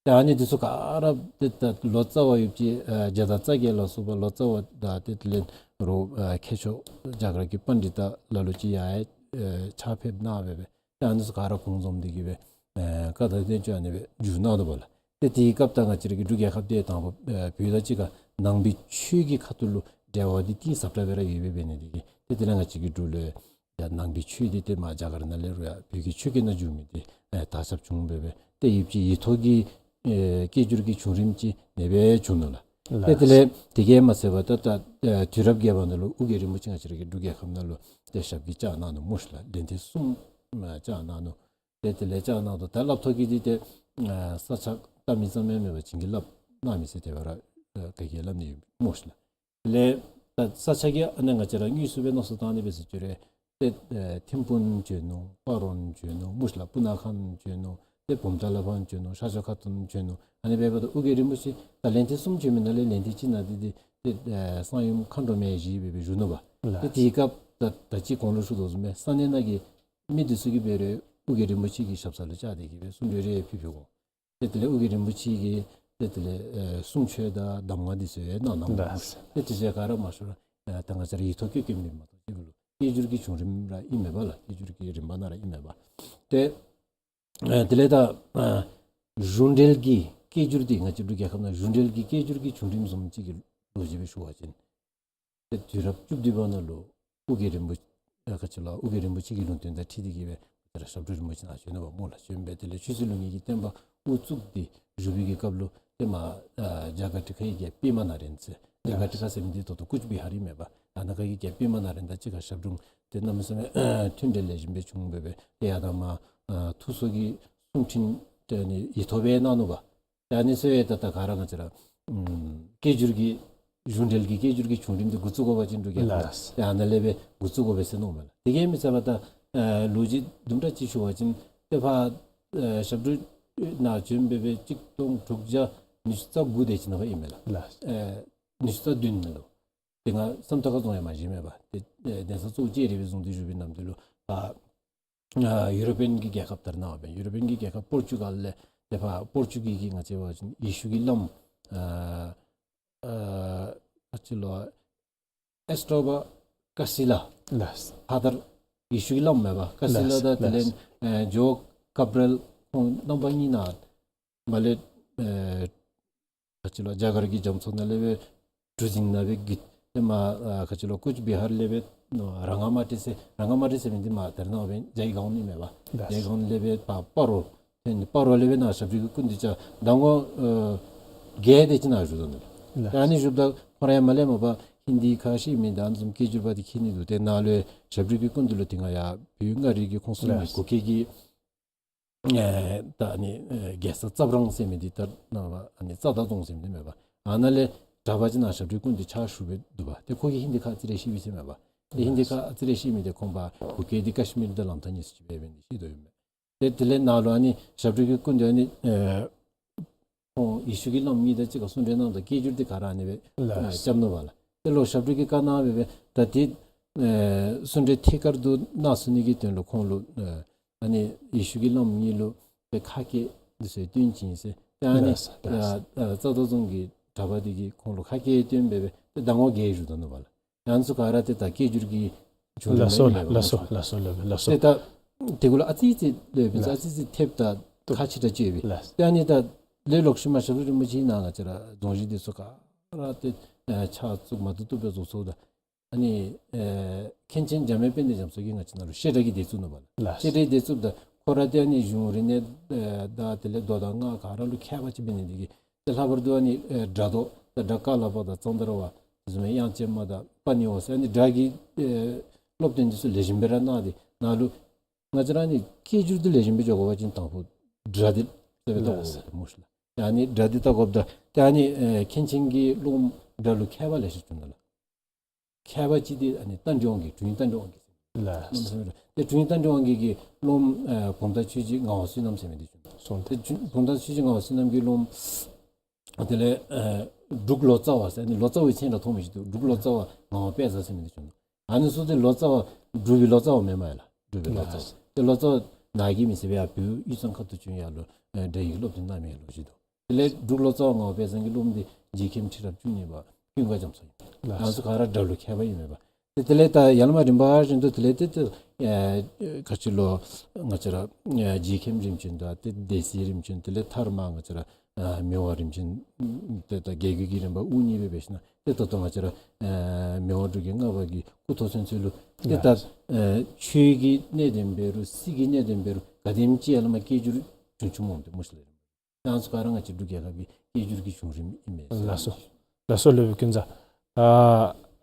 ཏེ་ཨ་ནི་འདི་ཚུ་ག་ར་ཏེ་ད་ལོ་ཙཱ་བ་ཡོདཔ་ཅིག་ཨ་བརྒྱ་དང་རྩ་བརྒྱད་ལ་སོགས་པ་ལོ་ཙཱ་བ་དང་ཏེ་དེ་ལས་རོགས་ཨ་མཁས་མཆོག་རྒྱ་གར་གྱི་པཎྜི་ཏ་ལ་ལུ་ཅིག་ཡ་ཨེ་ཕྱག་ཕེབས་གནང་སྦེ་སྦེ་ཏེ་ཨ་ནི་ཚུ་ག་ར་གུང་འཛོམས་ཏེ་གིས་སྦེ་ཨེ་བཀའ་དང་བསྟན་བཅོས་ཨ་ནི་སྦེ་བསྒྱུར་གནང་ནུག་པ་ལགས། ཏེ་དེའི་སྐབས་ད་ང་བཅས་ར་གི་འབྲུག་རྒྱལ་ཁབ་འདི་དང་པ་ཨེ་བོད་དང་གཅིག་ཁར་ནང་པའི་ཆོས་ཀྱི་ཁ་ཐུག་ལུ་འབྲེལ་བ་འདི་གཏིང་ཟབ་དྲགས་སྦེ་ར་ཡོདཔ་འབད་ནི་དེ་གིས་ཏེ་དེ་ལས་ང་བཅས་ཀྱི་འབྲུག་ལུ་ཡང་ནང་པའི་ཆོས་འདི་ཏེ་མར་རྒྱ་གར་ནང་ལས་རུང་ཡང་བོད་ཀྱི་ཆོས་སྐད་ནང་བསྒྱུར་མི་འདི་ཨེ་དར་ཁྱབ་བྱུང་སྦེ་སྦེ་ཏེ་ཡུདཔ་ཅིག་ཡིག་ཐོག་གི་ཨེ་སྐད་སྒྱུར་གྱི་བྱུང་རིམ་ཅིག་ཨ་ནེ་སྦེ་བྱུང་ནུག་ལགས། ཏེ་དེ་ལས་དེ་གིས་མ་ཚད་པར་ད་ད་ཨེ་དུས་རབས་བརྒྱད་པ་ནང་ལུ་ཨོ་རྒྱན་རིན་པོ་ཆེ་ང་བཅས་ར་གི་འབྲུག་རྒྱལ་ཁབ་ནང་ལུ་ཏེ་ཞབས་ཀྱིས་བཅགས་གནང་ནུག་སྨོ་ལགས། ལན་ཐེངས་གསུམ་ཨེ་བཅགས་གནང་ནུག། ཏེ་དེ་ལས་བཅགས་གནང་དོ་ད་སླབ་ཐོག་གི་འདི་ཏེ་ཨེ་ས་ཆ་བལྟ་མི་ཙམ་ཡང་མེན་པར་བྱིན་གྱིས་བརླབས་གནང་མི་ཟེར་དེ་སྦེ་ར་ཨེ་ག་གིས་སླབ་ནི་ཡོད་སྨོ་ལགས། དེ་ལས་ད་ས་ཆ་གི་ཨ་ནི་ང་བཅས་ར་དངོས་སུ་སྦེ་མནོ་བསམ་བཏང་ནི་སྦེ་ཟེར་བཅུག་རུང་ཏེ་ཨེ་ཐིམ་ཕུག་བྱོན་ནུག། སྤ་རོ་བྱོན་ནུག་སྨོ་ལགས། སྤུ་ན་ཁ་བྱོན་ནུག། ཏེ་བུམ་ཐང་ལས་ཕར་བྱོན་ནུག། ཤར་ཕྱོགས་ཁ་ཐུག་བྱོན་ནུག། ཨ་ནི་འབདཝ་ད་ཨོ་རྒྱན་རིན་པོ་ཆེ་ད་ལན་ཐེངས་གསུམ་བྱོན་མི་ནང་ལས་ལན་ཐེངས་གཅིག་ནང་འདི་འདི་ཏེ་ཨེ་གསང་ཡུམ་མཁའ་འགྲོ་མའི་གཞིས་སྦེ་སྦེ་བཞུགས་ནུག་པ། ལགས། ཏེ་དེའི་སྐབས་ད་ད་ཅི་གོང་ལུ་ཞུ་དོ་བཟུམ་སྦེ་ས་གནས་ནང་གི་མི་འདི་ཚུ་གིས་འབད་རུང་ཨོ་རྒྱན་རིན་པོ་ཆེ་གི་ཞབས་ས་ལུ་བཅར་ཏེ་གིས་སྦེ་གསུང་གྲོས་རེ་ཕུལ་ཕུལ་དགོ། ཏེ་དེ་ལས་ཨོ་རྒྱན་རིན་པོ་ཆེ་གིས་ཏེ་དེ་ལས་ཨེ་གསུང་ཆོས་དང་གདམས་ངག་འདི་ཚུ་ཡང་གནང་གནངམ་མས། ལགས། ཏེ་དེ་ཚུ་ག་ར་མ་ཤོར་ར་ཨེ་ད་ང་བཅས་ར་ཡིག་ཐོག་བཀོད་བཀོདཔ་མེན་མ་གཏོགས་ཅིག་ལུ་སྐད་སྒྱུར་གྱི་བྱུང་རིམ་ར་ཨིན་མས་པ་ལགས། སྐད་སྒྱུར་གྱི་རིམ་པ་ནང་ར་ཨིན་མས་པ། ཏེ་ཨེ་དེ་ལས་ད་ཨེ་གཞུང་འབྲེལ་གྱི་སྐད་སྒྱུར་འདི་ང་བཅས་འབྲུག་རྒྱལ་ཁབ་ནང་གཞུང་འབྲེལ་གྱི་སྐད་སྒྱུར་གྱི་བྱུང་རིམ་བཟུམ་ཅིག་གི་ལོ་རྒྱུས་སྦེ་ཞུ་བ་ཅིན་ཏེ་དུས་རབས་བཅུ་བདུན་པ་ནང་ལུ་ཨོ་རྒྱན་རིན་པོ་ཨ་ག་ཅི་ལོ་ཨོ་རྒྱན་རིན་པོ་ཆེ་གི་ལུང་བསྟན་དང་འཁྲིལ་ཏེ་གིས་སྦེ་ང་བཅས་ར་ཞབས་དྲུང་རིན་པོ་ཆེ་ནཱ་བྱོན་ནུག་པ་སྨོ་ལགས། བྱོན་སྦེ་དེ་ལས་ཆོས་སྲིད་ལུགས་གཉིས་ཀྱི་བསྟན་པ་དབུ་བཙུགས་ཏེ་བཞུགས་པའི་གི་སྐབས་ལུ་ཏེ་མར་ཨ་རྒྱ་གར་ཁྲི་ཁ་ཡི་རྒྱལཔོ་པདྨ་ནཱ་རེནྡྲ་ཟེར་རྒྱ་གར་ཁྲི་ཁ་ཟེར་མི་འདི་ད་ལྟོ་ཀུཆ་བི་ཧར་ཨིན་མས་པ། ད་ནཱ་ཁ་གི་རྒྱལཔོ་པདྨ་ནཱ་རེནྡྲ་གཅིག་ཁར་ཞབས་དྲུང་ཏེ་གནམ་མེད་ས་མེད་མཐུན་འབྲེལ་ལེགས་ཤོམ་སྦེ་བྱུང་སྦེ་སྦེ་ཏེ་ཡར་དང་མར་ཨ་ཐུགས་གསོ་གི་གསུང་འཕྲིན་ཏེ་ཨ་ནི་ཡིག་ཐོག་སྦེ་གནང་ནུག་པ། ཏེ་ཨ་ནི་ཚུ་ཡང་ད་ད་ག་ར་ང་བཅས་ར་ཨམ་སྐད་སྒྱུར་གྱི་གཞུང་འབྲེལ་གྱི་སྐད་སྒྱུར་གྱི་བྱུང་རིམ་འདི་འགོ་བཙུགས་དགོ་པ་ཅིན་འབྲུག་རྒྱལ་ཁབ་ལགས། ཏེ་ཨ་ནཱ་ལས་སྦེ་འགོ་བཙུགས་དགོ་པས་ཟེར་མནོཝ་མས་ལགས། དེ་གིས་མི་ཚད་པར་ད་ཨེ་ལོ་རྒྱུས་དུམ་གྲ་ཅིག་ཞུ་བ་ཅིན་ཏེ་ཕར་ཨེ་ཞབས་དྲུང་ནཱ་བྱོན་སྦེ་སྦེ་གཅིག་སྟོང་དྲུག་བརྒྱ་ཉི་ཤུ་རྩ་དགུ་དེ་ཅིག་ནང་ཕར་ཨིན་མས་ལགས། ལགས། ཨེ་ཉི་ཤུ་རྩ་བདུན་ནང་ལུ། ཏེ་ང་ས་མཐོ་ཁ་རྫོང་ཡང་མ་བཞེངས་མས་པ། ཏེ་ཨེ་གདན་ས་གཙོ་བོ་ལྕགས་རི་སྦེ་བཟུང་སྟེ་བཞུགས་པའི་ནམ་དུས་ལུ་ཕར་ཨ་ཡུ་རོ་པིན་གྱི་རྒྱལ་ཁབ་དར་གནང་བ་སྦེ། ཡུ་རོ་པིན་གྱི་རྒྱལ་ཁབ་པོར་ཅུ་གཱལ་ལས་ ཏེ་ཕར་པོར་ཅུ་གི་གི་ང་བཅས་འབད་བ་ཅིན་ཡེ་ཤུ་གི་བླམ་ཨ་ཨ་ཨ་ཅི་ལོ་ཨེས་ཏོ་བ་ཀ་སི་ལ། ལགས། ཕར་ད་ཡེ་ཤུ་གི་བླམ་མེན་པ། ཀ་སི་ལ། ལགས། དང་དེ་ལས་ལགས། ཨེ་ཇོ་ཀབ་རེལ་ཁོང་རྣམ་པ་གཉིས་ནཱ་མར་ལས་ཨེ་ག་ཅི་ལོ་རྒྱ་གར་གྱི་རྒྱ་མཚོ་ནང་ལས་སྦེ་གྲུ་གཟིངས་ནང་སྦེ་བརྒྱུད་དེ་མར་ཨ་ག་ཅི་ལོ་ཀུཆ་བི་ཧར་ལས་སྦེ་ནོ་ར་ང་མ་ཏི་ཟེར། ར་ང་མ་ཏི་ཟེར་མི་འདི་མར་ད་རེས་ནངས་པ་སྦེ་ཇའི་གཱའོན་ཨིན་མས་པ། ལགས། ཇའི་གཱའོན་ལས་སྦེ་ཕར་སྤ་རོ། ཏེ་ནི་སྤ་རོ་ལས་སྦེ་ནཱ་ཞབས་དྲུང་གི་སྐུ་མདུན་ཅིག་ད་ངོ་ཨ་བརྒྱད་དེ་ཅིག་ནཱ་བཞུགས་དོ་ནུག། ལགས། ད་ཨ་ནི་བཞུགསཔ་ད་ཁོ་ར་ཡང་མར་ལས་མར་ཕར་ཧིན་དི་ཁ་ཤེས་མི་དང་ཨ་ནི་བཟུམ་སྐད་སྒྱུར་པ་འདི་མཁྱེན་ནི་འདུག། ཏེ་ནཱ་ལུ་ཡང་ཞབས་དྲུང་གི་སྐུ་མདུན་ལུ་དེ་སྔ་ཡར་བོད་མངའ་རིས་ཀྱི་ཁོངས་སུ་ལུ་མི་ལགས། གུ་གེ་གི་ཨེ་ད་ཨ་ནི་ཨེ་རྒྱལ་ས་ཙབ་རོང་ཟེར་མི་འདི་ད་ནཱ་ཕར་ཨ་ནི་རྩ་དར་རྫོང་ཟེར་མི་འདི་མེན་པ། ཨ་ནཱ་ལས་གྲྭ་པ་ཅིག་ནཱ་ཞབས་དྲུང་སྐུ་མདུན་ཕྱག་ཞུ་སྦེ་འདུག་པ། ཏེ་ཁོ་གིས་ཧིན་དི་ཁ་ཨ་ཙི་རེ་ཤེས་པས་ཟེར་མེན་པ། ཏེ་ཧིན་དི་ཁ་ཨ་ཙི་རེ་ཤེས་མི་འདི་ཁོང་ཕར་གུ་གེ་འདི་ཀཤ་མིར་དང་ལམ་ཐག་གཉིས་སུ་ཅིག་འབད་འབད་ནི་ཤེས་དོ་ཡོད་མས། ཏེ་དེ་ལས་ནཱ་ལུ་ཨ་ནི་ཞབས་དྲུང་གི་སྐུ་མདུན་ཨ་ནི་ཨེ་ཁོང་ཡེ་ཤུ་གི་བླམ་གཉིས་དང་གཅིག་ཁར་གསུང་གྲོས་གནངམ་ད་སྐད་སྒྱུར་འདི་ག་ར་ཨ་ནི་སྦེ་ལགས། ཨེ་རྐྱབ་ནུག་པ་ལགས། དེ་ལུ་ཞབས་དྲུང་གིས་བཀའ་གནང་སྦེ་སྦེ་ད་དེ་ཨེ་གསུང་གྲོས་ཐད་ཀར་དུ་གནང་ཚུགས་ནི་གི་དོན་ལུ་ཁོང་ལུ་ཨེ་ཨ་ནི་ཡེ་ཤུ་གི་བླམ་གཉིས་ལུ་ཏེ་ཁ་སྐད་འདི་ཚུ་སྟོན་བྱིན་ཟེར། ཏེ་ཨ་ནི་ལགས་ལགས། ཨ་ཨ་རྩ་དར་རྫོང་གི་གྲྭ་པ་འདི་གིས་ཁོང་ལུ་ཁ་སྐད་སྟོན་སྦེ་སྦེ་ཏེ་ཟླ་ངོ་བརྒྱད་བཞུགས་དོ་ནུག་པ་ལགས། ཡང་ཚུ་ག་ར་ཏེ་ད་སྐད་སྒྱུར་གྱི་བྱུང་རིམ་ལགས་སོ་ཨིན་མས་པ། ལགས་སོ་ལགས་སོ་ལགས་སོ་ལགས་སོ། ཏེ་ད་དེ་གུ་ལུ་ཨ་ཙི་ཙི་ལས་སྦེ་ལགས། ཨ་ཙི་ཙི་ཐེབས་ད་ཐུབ། ཁ་ཕྱི་ད་བཅད་པས། ལགས། ཏེ་ཨ་ནི་ད་ལས་ལོག་ཤུལ་མ་ཞབས་དྲུང་རིན་པོ་ཆེ་ནཱ་ང་བཅས་ར་རྫོང་གཞི་འདི་ཚུ་ག་ར་ཏེ་ཨེ་ཕྱག་བཙུགས་མ་བཏུབ་བཏུབ་སྦེ་བཟོ་ཚུགས་ད། ཨ་ནི་ཨེ་མཁན་ཆེན་འཇམ་དབྱངས་དཔལ་ལྡན་རྒྱ་མཚོ་གིས་ང་བཅས་ནཱ་ལུ་བཤད་གྲྭ་གི་སྡེ་བཙུགས་ནུག་པ་ལགས། ལགས། བཤད་གྲྭའི་སྡེ་བཙུགསཔ་ད་ཁོ་ར་ཏེ་ཨ་ནི་གཞུང་རིག་གནས་ཨེ་དང་དེ་ལས་མདོ་དང་སྔགས་ག་ར་ལུ་མཁས་པ་ཅིག་འབད་ནི་འདི་གིས་ཏེ་ལྷག་པར་དུ་ཨ་ནི་ཨེ་སྒྲ་མདོ་དང་སྒྲ་ཀ་ལ་པ་དང་ཙནྡྲ་བ་དེ་བཟུམ་མའི་དབྱངས་ཅན་མ་དང་པཱ་ཎི་ཝ་ཟེར་ཨ་ནི་སྒྲ་གི་ཨེ་སློབ་སྟོན་འདི་ཚུ་ལེགས་ཤོམ་སྦེ་ར་གནང་སྟེ་ནཱ་ལུ་ང་བཅས་ར་ཨ་ནི་སྐད་སྒྱུར་འདི་ལེགས་ཤོམ་སྦེ་འགྱོ་དགོ་པ་ཅིན་དང་ཕུ་སྒྲ་འདི་གསལ་སྦེ་བལྟ་དགོ་པས་སྨོ་ཤིག་ལགས། ཏེ་ཨ་ནི་སྒྲ་འདི་བལྟ་དགོཔ་ད་ཏེ་ཨ་ནི་ཨེ་མཁན་ཆེན་གྱི་སློབ་མ་སྒྲ་ལུ་མཁས་པ་ལེ་ཤ་བྱུང་ནུག་ལགས། མཁས་པ་ཅིག་འདི་ཨ་ནི་རྟ་མགྲིན་དབང་རྒྱལ། དྲུང་ཡིག་རྟ་མགྲིན་དབང་རྒྱལ་ཟེར། ལགས། ཏེ་དྲུང་ཡིག་རྟ་མགྲིན་དབང་རྒྱལ་གྱི་སློབ་མ་ཨེ་བུམ་ཐང་ཆོས་རྗེ་ངག་དབང་བསོད་ནམས་ཟེར་མི་འདི་བྱུང་ནུག། སོང་། ཏེ་བུམ་ཐང་ཆོས་རྗེ་ངག་དབང་བསོད་ནམས་ཀྱི་སློབ་མ་དེ་ལས་ཨེ་འབྲུག་ལོ་ཙཱ་བ་ཟེར་ཨ་ནི་ལོ་ཙཱ་བའི་མཚན་ར་མཐོང་མི་ཅིག་འདུག། འབྲུག་ལོ་ཙཱ་བ་ངག་དབང་དཔལ་བཟང་ཟེར་མི་འདི་བྱུང་ནུག། ཨ་ནི་ཚུ་ཏེ་ལོ་ཙཱ་བ་འབྲུག་པའི་ལོ་ཙཱ་བ་མེན་མས་ལགས། འབྲུག་པའི་ལོ་ཙཱ་བ། ལགས། ཏེ་ལོ་ཙཱ་བ་ནཱ་གི་མི་ཟེར་བའི་ཡར་བོད་དབུས་གཙང་ཁ་ཐུག་བྱོན་ཡར་ལུ་ཨེ་སྒྲ་ཡིག་སློབ་སྟོན་གནང་མི་ལོ་རྒྱུས་འདུག། དེ་ལས་འབྲུག་ལོ་ཙཱ་བ་ངག་དབང་དཔལ་བཟང་གི་སློབ་མ་འདི་རྗེ་མཁན་ཁྲི་རབས་བཅུ་གཉིས་པ་ཀུན་དགའ་རྒྱ་མཚོ་ཨིན། ལགས། ང་ཚུ་ག་ར་སྒྲ་ལུ་མཁས་པ་ཨིན་མས་པ། ཏེ་དེ་ལས་ད་ཡར་ལས་མར་རིམ་པ་བཞིན་དུ་དེ་ལས་ཏེ་ཏེ་ཨེ་ག་ཅི་ལོ་ང་བཅས་ར་ཨེ་རྗེ་མཁན་རིམ་བྱོན་དང་ཏེ་སྡེ་སྲིད་རིམ་བྱོན་དེ་ལས་མཐར་མར་ང་བཅས་ར་ཨ་མི་དབང་རིམ་བྱོན་ཏེ་ད་རྒྱལ་བརྒྱུད་ཀྱི་རིམ་པ་དབུ་བརྙེས་སྦེ་འབད་ཞིནམ་ཏེ་ད་ལྟོ་ང་བཅས་ར་ཨེ་མི་དབང་འབྲུག་རྒྱལ་ལྔ་པ་གི་སྐུ་ཐོག་ཚུན་ཚོད་ལུ་ཏེ་ད་ལགས། ཨེ་ཆོས་ཀྱི་གནད་དོན་འབད་རུང་སྲིད་ཀྱི་གནད་དོན་འབད་རུང་ག་དེམ་ཅིག་ཡར་ལས་མར་སྐད་སྒྱུར་བྱུང་བྱུངམ་འོང་སྟེ་སྨོ་ཤིག་ལགས། ཡང་ཚུ་ག་ར་ང་བཅས་འབྲུག་རྒྱལ་ཁབ་ཀྱི་སྐད་སྒྱུར་གྱི་བྱུང་རིམ་ཨིན་མས། ལགས་སོ། ལགས་སོ་ལགས་སྦེ་ཀུན་བཟང་། ཨ་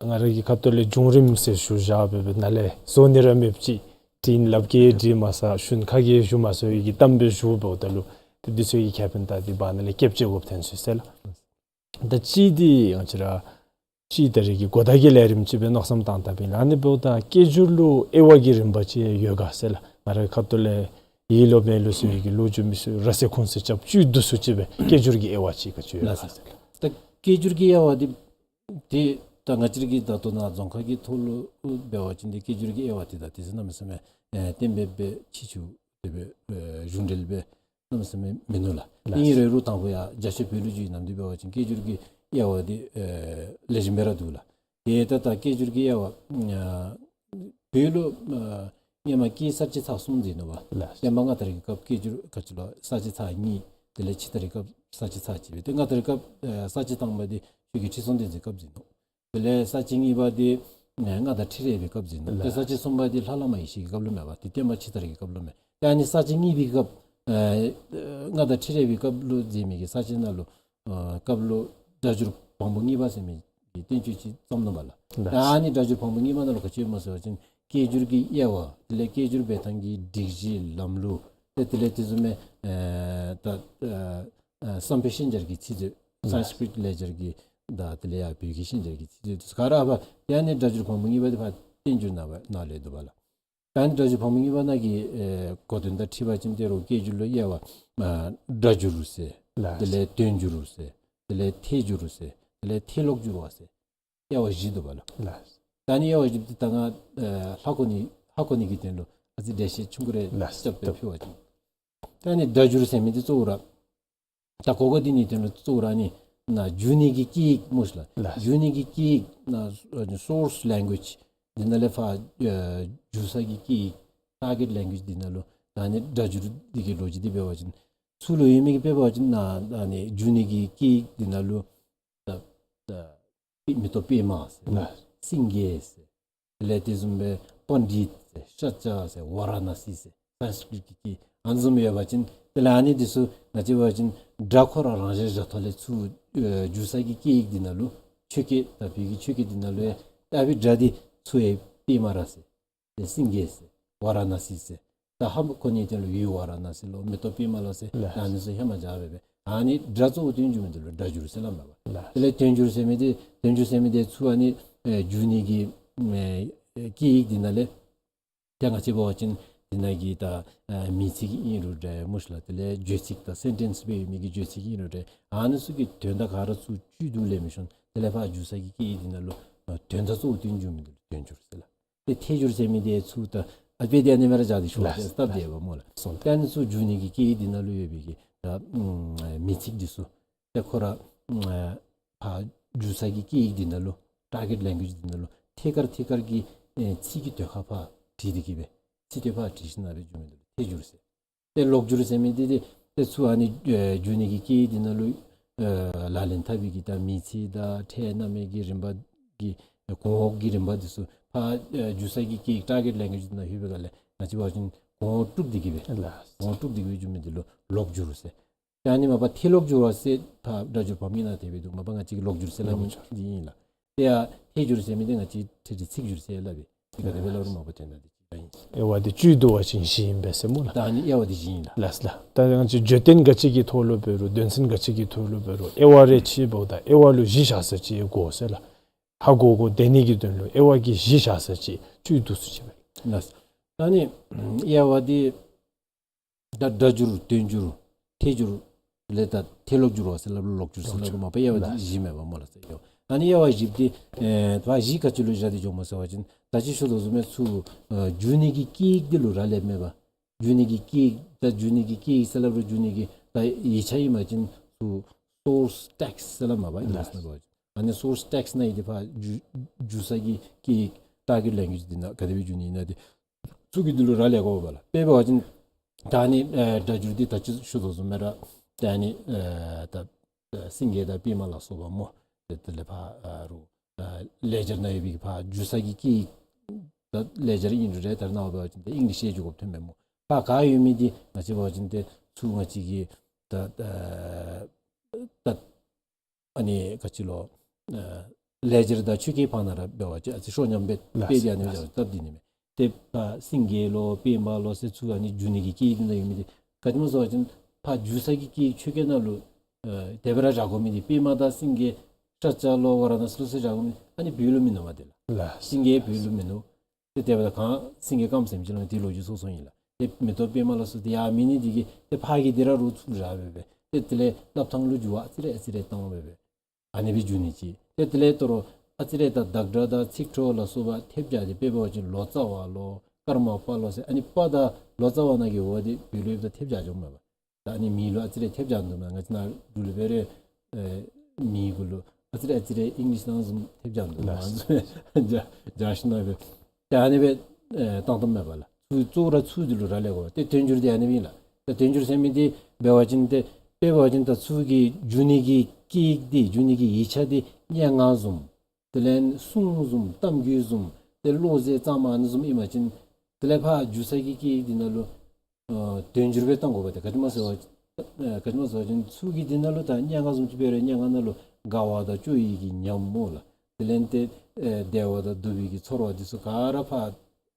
ང་ར་གི་ཁ་ཐུག་ལས་བྱུང་རིམ་ཟེར་ཞུ་བཞག་སྦེ་སྦེ་ནཱ་ལས་བཟོ་ནི་ར་མེདཔ་ཅིག། དྲིན་ལབ་གེ་དྲི་མ་ཟ་ཞུན་ཁ་གེ་ཞུ་མ་ཟ་ཡི་གི་གཏམ་སྦེ་ཞུ་འབདཝ་ད་ལུ་ཏེ་འདི་ཚུ་གི་ཁེ་ཕན་ད་འདི་བར་ན་ལས་སྐྱབས་བཅོལ་དགོཔ་ཐོན་སོ་ཡི་ཟེར་ལགས། ད་གཅིག་འདི་ང་བཅས་ར་གཅིག་ད་རེས་ཀྱི་གོ་བརྡ་གི་ལས་རིམ་ཅིག་སྦེ་མནོ་བསམ་བཏང་བཏངམ་ཨིན་ལགས། ཨ་ནི་འབདཝ་ད་སྐད་སྒྱུར་ལུ་དབྱེ་བ་གི་རིམ་པ་ཅིག་ཡོད་ག་ཟེར་ལགས། ང་རའི་ཁ་ཐུག་ལས་ཡིད་ལུ་མེད་ལུ་ཟེར་བའི་གི་ལོ་རྒྱུས་མི་ཚུ་ར་སེ་ཁུངས་སུ་རྐྱབ་བཅུད་བསྡུ་སུ་ཅིག་སྦེ་སྐད་སྒྱུར་གྱི་དབྱེ་བ་ཅིག་ག་ཅི་ཡོད་ག་ཟེར་ལགས། ད་སྐད་སྒྱུར་གྱི་དབྱེ་བ་འདི་ཏེ་ད་ང་བཅས་ར་གི་ད་ལྟོ་ནཱ་རྫོང་ཁ་གི་ཐོག་ལུ་འབད་བ་ཅིན་ཏེ་སྐད་སྒྱུར་གྱི་དབྱེ་བ་འདི་ད་ཏེ་ཟེར་གནམ་མེད་ས་མེད་ཨེ་གཏན་འབེབས་སྦེ་ཕྱིས་ཆུ་དེ་སྦེ་ཨེ་གཞུང་འབྲེལ་སྦེ་གནམ་མེད་ས་མེད་མིན་ནུག་ལགས། ལགས། ཨིན་རུང་ད་ཕུ་ཡར་རྒྱ་ཆེ་བོད་ལུ་བརྒྱུད་ནམ་འདི་འབད་བ་ཅིན་སྐད་སྒྱུར་གྱི་དབྱེ་བ་འདི་ཨེ་ལེགས་ཤོམ་སྦེ་ར་འདུག་ལགས། ཏེ་ད་ད་སྐད་སྒྱུར་གྱི་དབྱེ་བ་ཨ་བོད་ལུ་ཨ་སྔོན་མ་སྐད་གསར་བརྗེ་ཚར་གསུམ་ཟེར་ནུག་པ། ལགས། བསྟན་པ་སྔ་དར་གྱི་སྐབས་སྐད་སྒྱུར་ག་ཅི་ལོ་གསར་བརྗེ་ཚར་གཉིས། དེ་ལས་ཕྱི་དར་གྱི་སྐབས་གསར་བརྗེ་ཚར་གཅིག་སྦེ། ཏེ་སྔ་དར་གྱི་སྐབས་ཨ་གསར་བརྗེ་དང་པ་འདི་ཆོས་རྒྱལ་ཁྲི་སྲོང་ལྡེ་བཙན་སྐབས་ཟེར་ནུག། དེ་ལས་གསར་བརྗེ་གཉིས་པ་འདི་ཨ་མངའ་བདག་ཁྲི་རལ་པའི་སྐབས་ཟེར་ནུག། ཏེ་ལགས། གསར་བརྗེ་གསུམ་པ་འདི་ལྷ་བླ་མ་ཡེ་ཤེས་ཀྱི་སྐབས་ལུ་མས་པ། ཏེ་བསྟན་པ་ཕྱི་དར་གྱི་སྐབས་ལུ་མས། ཏེ་ཨ་ནི་གསར་བརྗེ་གཉིས་པའི་སྐབས་ཨ་མངའ་བདག་ཁྲི་རལ་པའི་སྐབས་ལུ་མཛད་མི་གི་གསར་བརྗེ་ནང་ལུ་ཨ་སྐབས་ལུ་སྒྲ་སྒྱུར་བམ་པོ་གཉིས་པ་ཟེར་མི་གི་བསྟན་བཅོས་ཅིག་བརྩམས་ནུག་པ་ལགས། ལགས། ད་ཨ་ནི་སྒྲ་སྒྱུར་བམ་པོ་གཉིས་པ་ནང་ལུ་ག་ཅི་ཡོད་སྨོ་ཟེར་བ་ཅིན་སྐད་སྒྱུར་གྱི་དབྱེ་བ། དེ་ལས་སྐད་སྒྱུར་འབད་ཐངས་ཀྱི་སྒྲིག་གཞི་ལམ་ལུགས། ཏེ་དེ་ལས་དེ་བཟུམ་མའི་ཨ་ད་ཨ་ཨ་བསམ་འཕེལ་ཤན་སྦྱར་གྱི་ཚིག་མཛོད། ལགས། སཾ་སྐྲྀཏ་ལེགས་སྦྱར་གྱི་དང་དེ་ལས་ཡར་བོད་ཀྱི་ཤན་སྦྱར་གྱི་ཚིག་མཛོད་དེ་ཚུ་ག་ར་ཕར་ཏེ་ཨ་ནི་སྒྲ་སྒྱུར་བམ་པོ་གཉིས་པ་འདི་ཕར་བསྟན་འགྱུར་ནང་ཕར་ནང་ལས་འདུག་པ་ལགས། ད་ཨ་ནི་སྒྲ་སྒྱུར་བམ་པོ་གཉིས་པ་ནང་གི་ཨེ་གོ་དོན་དང་འཁྲིལ་བ་ཅིན་ཏེ་རོགས་སྐད་སྒྱུར་ལུ་དབྱེ་བ་ཨ་སྒྲ་སྒྱུར་ཟེར། ལགས། དེ་ལས་དོན་སྒྱུར་ཟེར། དེ་ལས་ཐད་སྒྱུར་ཟེར། དེ་ལས་ཐད་ཀློག་སྒྱུར་བ་ཟེར། དབྱེ་བ་བཞི་འདུག་པ་ལགས། ལགས། ད་ཨ་ནི་དབྱེ་བ་བཞི་འདི་ད་ང་ཨེ་ཧ་གོ་ནི་ཧ་གོ་ནི་གི་དོན་ལུ་ཨ་ཙི་འགྲེལ་བཤད་ཆུང་ཀུ་རེ། ལགས། རྐྱབ་སྟེ་ཕུལ་བ་ཅིན། ད་ཨ་ནི་སྒྲ་སྒྱུར་ཟེར་མི་འདི་གཙོ་བོ་ར་ ད་གོ་སྐབས་འདི་ནི་དོན་ལུ་གཙོ་བོ་ར་ནི་ན་འགྱུར་ནི་གི་སྐད་ཡིག་སྨོ་ཤ་ལགས། ལགས། འགྱུར་ནི་གི་སྐད་ཡིག་ན་source language འདི་ནང་ལས་ཕར་ཨེ་འགྱུར་ས་གི་སྐད་ཡིག་target language འདི་ནང་ལུ་ད་ནི་སྒྲ་སྒྱུར་འདི་གི་ལོ་རྒྱུས་འདི་འབད་བ་ཅིན་ཚུར་ལུ་ཡོད་མི་གི་དཔེ་འབད་བ་ཅིན་ན་ད་ནི་འགྱུར་ནི་གི་སྐད་ཡིག་འདི་ནང་ལུ་ད་ད་མེ་ཏོག་པདྨ་ཟེར། ལགས། སེང་གེ་ཟེར། དེ་ལས་དེ་བཟུམ་སྦེ་པཎྜི་ཏ་ཟེར། ཤཱཀྱ་ཟེར། ཝཱ་ར་ཎ་སི་ཟེར། སཾསྐྲྀཏ་གི་སྐད་ཨ་ནི་བཟུམ་ཡོད་པ་ཅིན་དེ་ལས་ཨ་ནི་འདི་ཚུ་ང་བཅས་འབད་བ་ཅིན་སྒྲ་ཁོ་ར་རང་བཞིན་བཞག་ཐོག་ལས་ཚུར་ཨེ་འགྱུར་ས་གི་སྐད་ཡིག་འདི་ནང་ལུ་ཆོས་སྐད་ད་བོད་ཀྱི་ཆོས་སྐད་འདི་ནང་ལུ་ཡང་ད་བའི་སྒྲ་འདི་ཚུར་ཡང་པདྨ་ར་ཟེར། ཏེ་སེང་གེ་ཟེར། ཝཱ་ར་ཎ་སི་ཟེར། ད་ཧ་མ་ཁོ་ནི་དེ་ལུ་ཡུལ་ཝཱ་ར་ཎ་སི་ལོ་མེ་ཏོག་པདྨ་ལོ་ཟེར། ལགས། ད་ཨ་ནི་ཚུ་ཧེ་མ་བཞག་སྦེ་སྦེ་ཨ་ནི་སྒྲ་གཙོ་བོ་བཏོན་འགྱུར་མི་འདི་ལུ་སྒྲ་སྒྱུར་ཟེར་སླབ་མས་པ། ལགས། དེ་ལས་དོན་སྒྱུར་ཟེར་མི་འདི་དོན་སྒྱུར་ཟེར་མི་འདི་ཚུར་ཨ་ནི་ཨེ་འགྱུར་ནི་གི་ཨེ་སྐད་ཡིག་འདི་ནང་ལས་ཏེ་ང་བཅས་འབད་བ་ཅིན་འདི་ནང་གི་ད་ཨེ་མིང་ཚིག་ཨིན་རུང་འདྲ་སྨོ་ཤ་ལགས། དེ་ལས་བརྗོད་ཚིག་ད་སེན་ཊེནསི་སྦེ་ཡོད་མི་གི་བརྗོད་ཚིག་ཨིན་རུང་འདྲ་ཨ་ནི་ཚུ་གི་དོན་དག་ག་ར་ཚུར་བཅུད་བསྡུ་ལེན་མི་ཤོང་། དེ་ལས་ཕར་འགྱུར་ས་གི་སྐད་ཡིག་འདི་ནང་ལུ་ཨེ་དོན་དག་གཙོ་བོ་བཏོན་འགྱུར་མི་འདི་ལུ་དོན་སྒྱུར་ཟེར་ལགས། ཏེ་ཐད་སྒྱུར་ཟེར་མི་འདི་ཚུར་ད་ཨ་དཔེ་འདི་ཨ་ནི་སྦེ་ར་བཞག་སྟེ་ཤོག་ལགས། ཟེར་སྟབས་བདེ་བས་སྨོ་ལགས། སོང་། ཏེ་ཨ་ནི་ཚུར་འགྱུར་ནི་གི་སྐད་ཡིག་འདི་ནང་ལུ་ཡོད་པའི་གི་ད་ཨམ་མིང་ཚིག་འདི་ཚུ་ཏེ་ཁོ་ར་ཨམ་ཕར་འགྱུར་ས་གི་སྐད་ཡིག་འདི་ནང་ལུ་ཊར་གེཊ་ལེང་གུ་ཡེཇ་འདི་ནང་ལུ་ཐད་ཀར་ཐད་ཀར་གྱི་ཨེ་ཚིག་གི་ཟློས་གར་ཕར་བྲིས་ཏེ་གི་སྦེ་ཚིག་དེ་ཕར་བྲིས་ཞིནམ་སྦེ་འགྱུར་མི་འདི་ལུ་ཐད་སྒྱུར་ཟེར། ཏེ་ལོག་སྒྱུར་ཟེར་མི་འདི་ཏེ་ཏེ་ཚུར་ཨ་ནི་ཨེ་འགྱུར་ནི་གི་སྐད་ཡིག་འདི་ནང་ལུ་ཨེ་ལག་ལེན་འཐབ་པའི་གི་ད་མིང་ཚིག་དང་ཕྲད་རྣམ་དབྱེ་གི་རིམ་པ་གི་གོང་འོག་གི་རིམ་པ་འདི་ཚུ་ཕར་ཨེ་འགྱུར་ས་གི་སྐད་ཡིག་ཊར་གེཊ་ལེང་གུ་ཡེཇ་འདི་ནང་ལྷོད་པའི་སྒང་ལས་ང་བཅས་འབད་བ་ཅིན་གོང་འོག་དཀྲུགས་ཏེ་གི་སྦེ་ལགས། གོང་འོག་དཀྲུགས་ཏེ་གི་སྦེ་འགྱུར་མི་འདི་ལུ་ལོག་སྒྱུར་ཟེར། ཏེ་ཨ་ནི་མ་པ་ཐད་ལོག་སྒྱུར་བ་ཟེར་ཕར་སྒྲ་སྒྱུར་བམ་གྱི་ནང་དེ་སྦེ་འདུག། མ་པ་ང་བཅས་ཀྱིས་ལོག་སྒྱུར་ཟེར་སླབ་མི་འདི་ཨིན་ལགས། ཏེ་ཡང་ཐད་སྒྱུར་ཟེར་མི་འདི་ང་བཅས་ཐད་རི་ཚིག་སྒྱུར་ཟེར་སླབ་པས། ཏེ་ག་དེ་སྦེ་སླབ་རུང་མ་པ་དོན་དག་འདི་གཅིག་ར་ཨིན། དབྱེ་བ་འདི་བཅུད་བསྡུ་བ་ཅིན་བཞི་ཨིན་པས་ཟེར་སྨོ་ལགས། ད་ཨ་ནི་དབྱེ་བ་འདི་བཞི་ཨིན་ལགས། ལགས་ལགས། ད་ང་བཅས་བརྗོད་དོན་ག་ཅི་གི་ཐོག་ལུ་འབད་རུང་དོན་ཚན་ག་ཅི་གི་ཐོག་ལུ་འབད་རུང་དབྱེ་བ་རེ་ཕྱེཝ་ད་དབྱེ་བ་ལུ་བཞི་བཞག་ས་ཅིག་དགོ་ཟེར་ལགས། ཧ་གོ་གོ་བདེ་ནི་གི་དོན་ལུ་དབྱེ་བ་གི་བཞི་བཞག་ས་ཅིག་བཅུད་བསྡུ་ས་ཅིག་སྦེ། ལགས། ད་ཨ་ནི་དབྱེ་བ་འདི་ད་སྒྲ་སྒྱུར་དོན་སྒྱུར་ཐད་སྒྱུར་ལས་ད་ཐད་ལོག་སྒྱུར་བ་ཟེར་སླབ་རུང་ལོག་སྒྱུར་ཟེར་སླབ་རུང་མ་པ་དབྱེ་བ་འདི་བཞི་མེན་པ་སྨོ་ལགས་ཟེར་ཡོད། ཨ་ནི་དབྱེ་བ་བཞི་འདི་ཨེ་ད་བཞི་ག་ཅི་ལུ་བཞག་སྟེ་འགྱོཝ་སྨོ་ཟེར་བ་ཅིན་ད་ཅི་ཞུ་དོ་བཟུམ་སྦེ་ཚུར་ཨེ་འགྱུར་ནི་གི་སྐད་ཡིག་འདི་ལུ་རག་ལསཔ་མས་པ། འགྱུར་ནི་གི་སྐད་ཡིག་ད་འགྱུར་ནི་གི་སྐད་ཡིག་ཟེར་སླབ་རུང་འགྱུར་ནི་གི་ད་ཡིག་ཆ་ཨིན་པ་ཅིན་ཚུར་སོརསི་ཊེགསིཊ་ཟེར་སླབ་མས་པ་ཨིང་ལིཤ་ནང་འབད་བ་ཅིན། ཨ་ནི་སོརསི་ཊེགསིཊ་ནང་ཡོད་དེ་ཕར་འགྱུར་འགྱུར་ས་གི་སྐད་ཡིག་ཊར་གེཊ་ལེང་གུ་ཡེཇ་འདི་ནང་ག་དེ་སྦེ་འགྱུར་ནི་ཨིན་ན་འདི་ཚུ་གི་འདི་ལུ་རག་ལས་དགོ་པས་ལགས། དཔེ་འབད་བ་ཅིན་ད་ཨ་ནི་ཨེ་སྒྲ་སྒྱུར་འདི་ད་ཅི་ཞུ་དོ་བཟུམ་སྦེ་ར་ད་ཨ་ནི་ཨེ་ད་ཨེ་སེང་གེ་དང་པདྨ་ལ་སོགས་པ་སྨོ། དེ་དེ་ལས་ཕར་ཨ་རུང་ཨེ་ལེ་ཇར་ནང་ཡོད་པའི་ཕར་འགྱུར་ས་གི་སྐད་ཡིག་ད་ལེ་ཇར་ཨིན་རུང་ར་ད་ནཱ་འབད་བ་ཅིན་ཏེ་ཨིང་ལིཤ་ཡང་འགྱོ་དགོཔ་ཐོནམ་མས་སྨོ། ཕར་ག་ཡོད་མི་འདི་ང་བཅས་འབད་བ་ཅིན་ཏེ་ཚུར་ང་བཅས་ཀྱི་ད་ཨེ་ད་ཨ་ནི་ག་ཅི་ལོ་ཨེ་ལེ་ཇར་དང་ཆོས་སྐད་བར་ན་ར་འབད་བ་ཅིན་ཨ་ཙི་ཤོ་ཉམས་སྦེ་ལགས་དཔེ་འདི་ཨ་ནི་ལགས། སྦེ་སྟབས་འདི་ནི་མས། ཏེ་ཕར་སེང་གེ་ལོ་པདྨ་ལོ་ཟེར་ཚུར་ཨ་ནི་འགྱུར་ནི་གི་སྐད་ཡིག་འདི་ནང་ཡོད་མི་འདི་ག་ཅི་སྨོ་ཟེར་བ་ཅིན་ཕར་འགྱུར་ས་གི་སྐད་ཡིག་ཆོས་སྐད་ནང་ལུ་ཨེ་དེ་སྦེ་ར་བཞག་དགོ་མི་འདི་པདྨ་དང་སེང་གེ་ཤཱཀྱ་ལོ་ཝཱ་ར་ཎ་སི་ལོ་ཟེར་བཞག་དགོ་མི་འདི་ཨ་ནི་བོད་ལུ་མིན་ནུག་པ། དེ་ལགས་ལགས། སེང་གེ་བོད་ལུ་མིན་ནུག། ཏེ་དེ་སྦེ་ད་ག་སེང་གེ་སྐརམ་ཟེར་མི་ཅིག་ལུ་དེ་ལོ་རྒྱུས་སོ་སོ་ཨིན་ལགས། ཏེ་མེ་ཏོག་པདྨ་ལ་སོགས་ཏེ་ཡང་མེད་ནི་འདི་གིས་ཏེ་ཕར་གྱི་འདི་ར་རུང་ཚུར་བཞག་སྦེ་སྦེ་ཏེ་དེ་ལས་སླབ་ཐངས་ལུ་འགྱུར་བ་ཨ་ཙི་རེ་ཨ་ཙི་རེ་བཏང་སྦེ་སྦེ་ཨ་ནི་སྦེ་འགྱུར་ནི་ཅིག། ཏེ་དེ་ལས་དོ་རུང་ཨ་ཙི་རེ་ད་བདག་སྒྲ་དང་ཚིག་འཕྲོ་ལ་སོགས་པ་ཐེབས་རྐྱབ་སྟེ་དཔེ་འབད་བ་ཅིན་ལོ་ཙཱ་བ་ལོ་ཀརྨ་པ་ལོ་ཟེར་ཨ་ནི་པ་དང་ལོ་ཙཱ་བ་ནང་གི་འོ་དེ་བོད་ལུ་ཡོདཔ་ད་ཐེབས་རྐྱབ་འགྱོཝ་མས་པ། ད་ཨ་ནི་མིང་ལུ་ཨ་ཙི་རེ་ཐེབས་རྐྱབ་འདུག་མས། ང་བཅས་ནཱ་འབྲུག་ལུ་འབད་རུང་ཨེ་མིང་གུ་ལུ་ཨ་ཙི་རེ་ཨ་ཙི་རེ་ཨིང་ལིཤ་ནང་བཟུམ་ཐེབས་རྐྱབ་འདུག་མས། ལགས། ཨ་ནི་སྦེ་རྒྱ་རྒྱ་ཤུལ་ནང་སྦེ་ཏེ་ཨ་ནི་སྦེ་ཨེ་བཏང་བཏངམ་མས་པ་ལགས། ཚུར་གཙོ་བོ་ར་ཚུར་འདི་ལུ་རག་ལས་དགོ་པས། ཏེ་དོན་སྒྱུར་འདི་ཨ་ནི་སྦེ་ཨིན་ལགས། ཏེ་དོན་སྒྱུར་ཟེར་མི་འདི་འབད་བ་ཅིན་ཏེ་དཔེ་འབད་བ་ཅིན་ད་ཚུར་གྱི་འགྱུར་ནི་གི་སྐད་ཡིག་འདི་འགྱུར་ནི་གི་ཡིག་ཆ་འདི་སྙན་ངག་བཟུམ་དེ་ལས་སྲུང་བཟུམ་གཏམ་རྒྱུད་བཟུམ་ཏེ་བློ་རྩེ་གཙང་མ་ཨ་ནི་བཟུམ་ཨིན་པ་ཅིན་དེ་ལས་ཕར་འགྱུར་ས་གི་སྐད་ཡིག་འདི་ནང་ལུ་ཨ་དོན་སྒྱུར་སྦེ་བཏང་དགོ་པས། ཏེ་ག་ཅི་སྨོ་ཟེར་བ་ཨ་ག་ཅི་སྨོ་ཟེར་བ་ཅིན་ཚུར་གྱི་འདི་ནང་ལུ་ད་སྙན་ངག་བཟུམ་ཅིག་འབད་རུང་སྙན་ངག་ནང་ལུ་དགའ་བ་དང་སྐྱོ་བའི་གི་ཉམས་སྨོ་ལགས། དེ་ལས་ཏེ་ཨེ་བདེ་བ་དང་སྡུག་པའི་གི་ཚོར་བ་འདི་ཚུ་ག་ར་ཕར་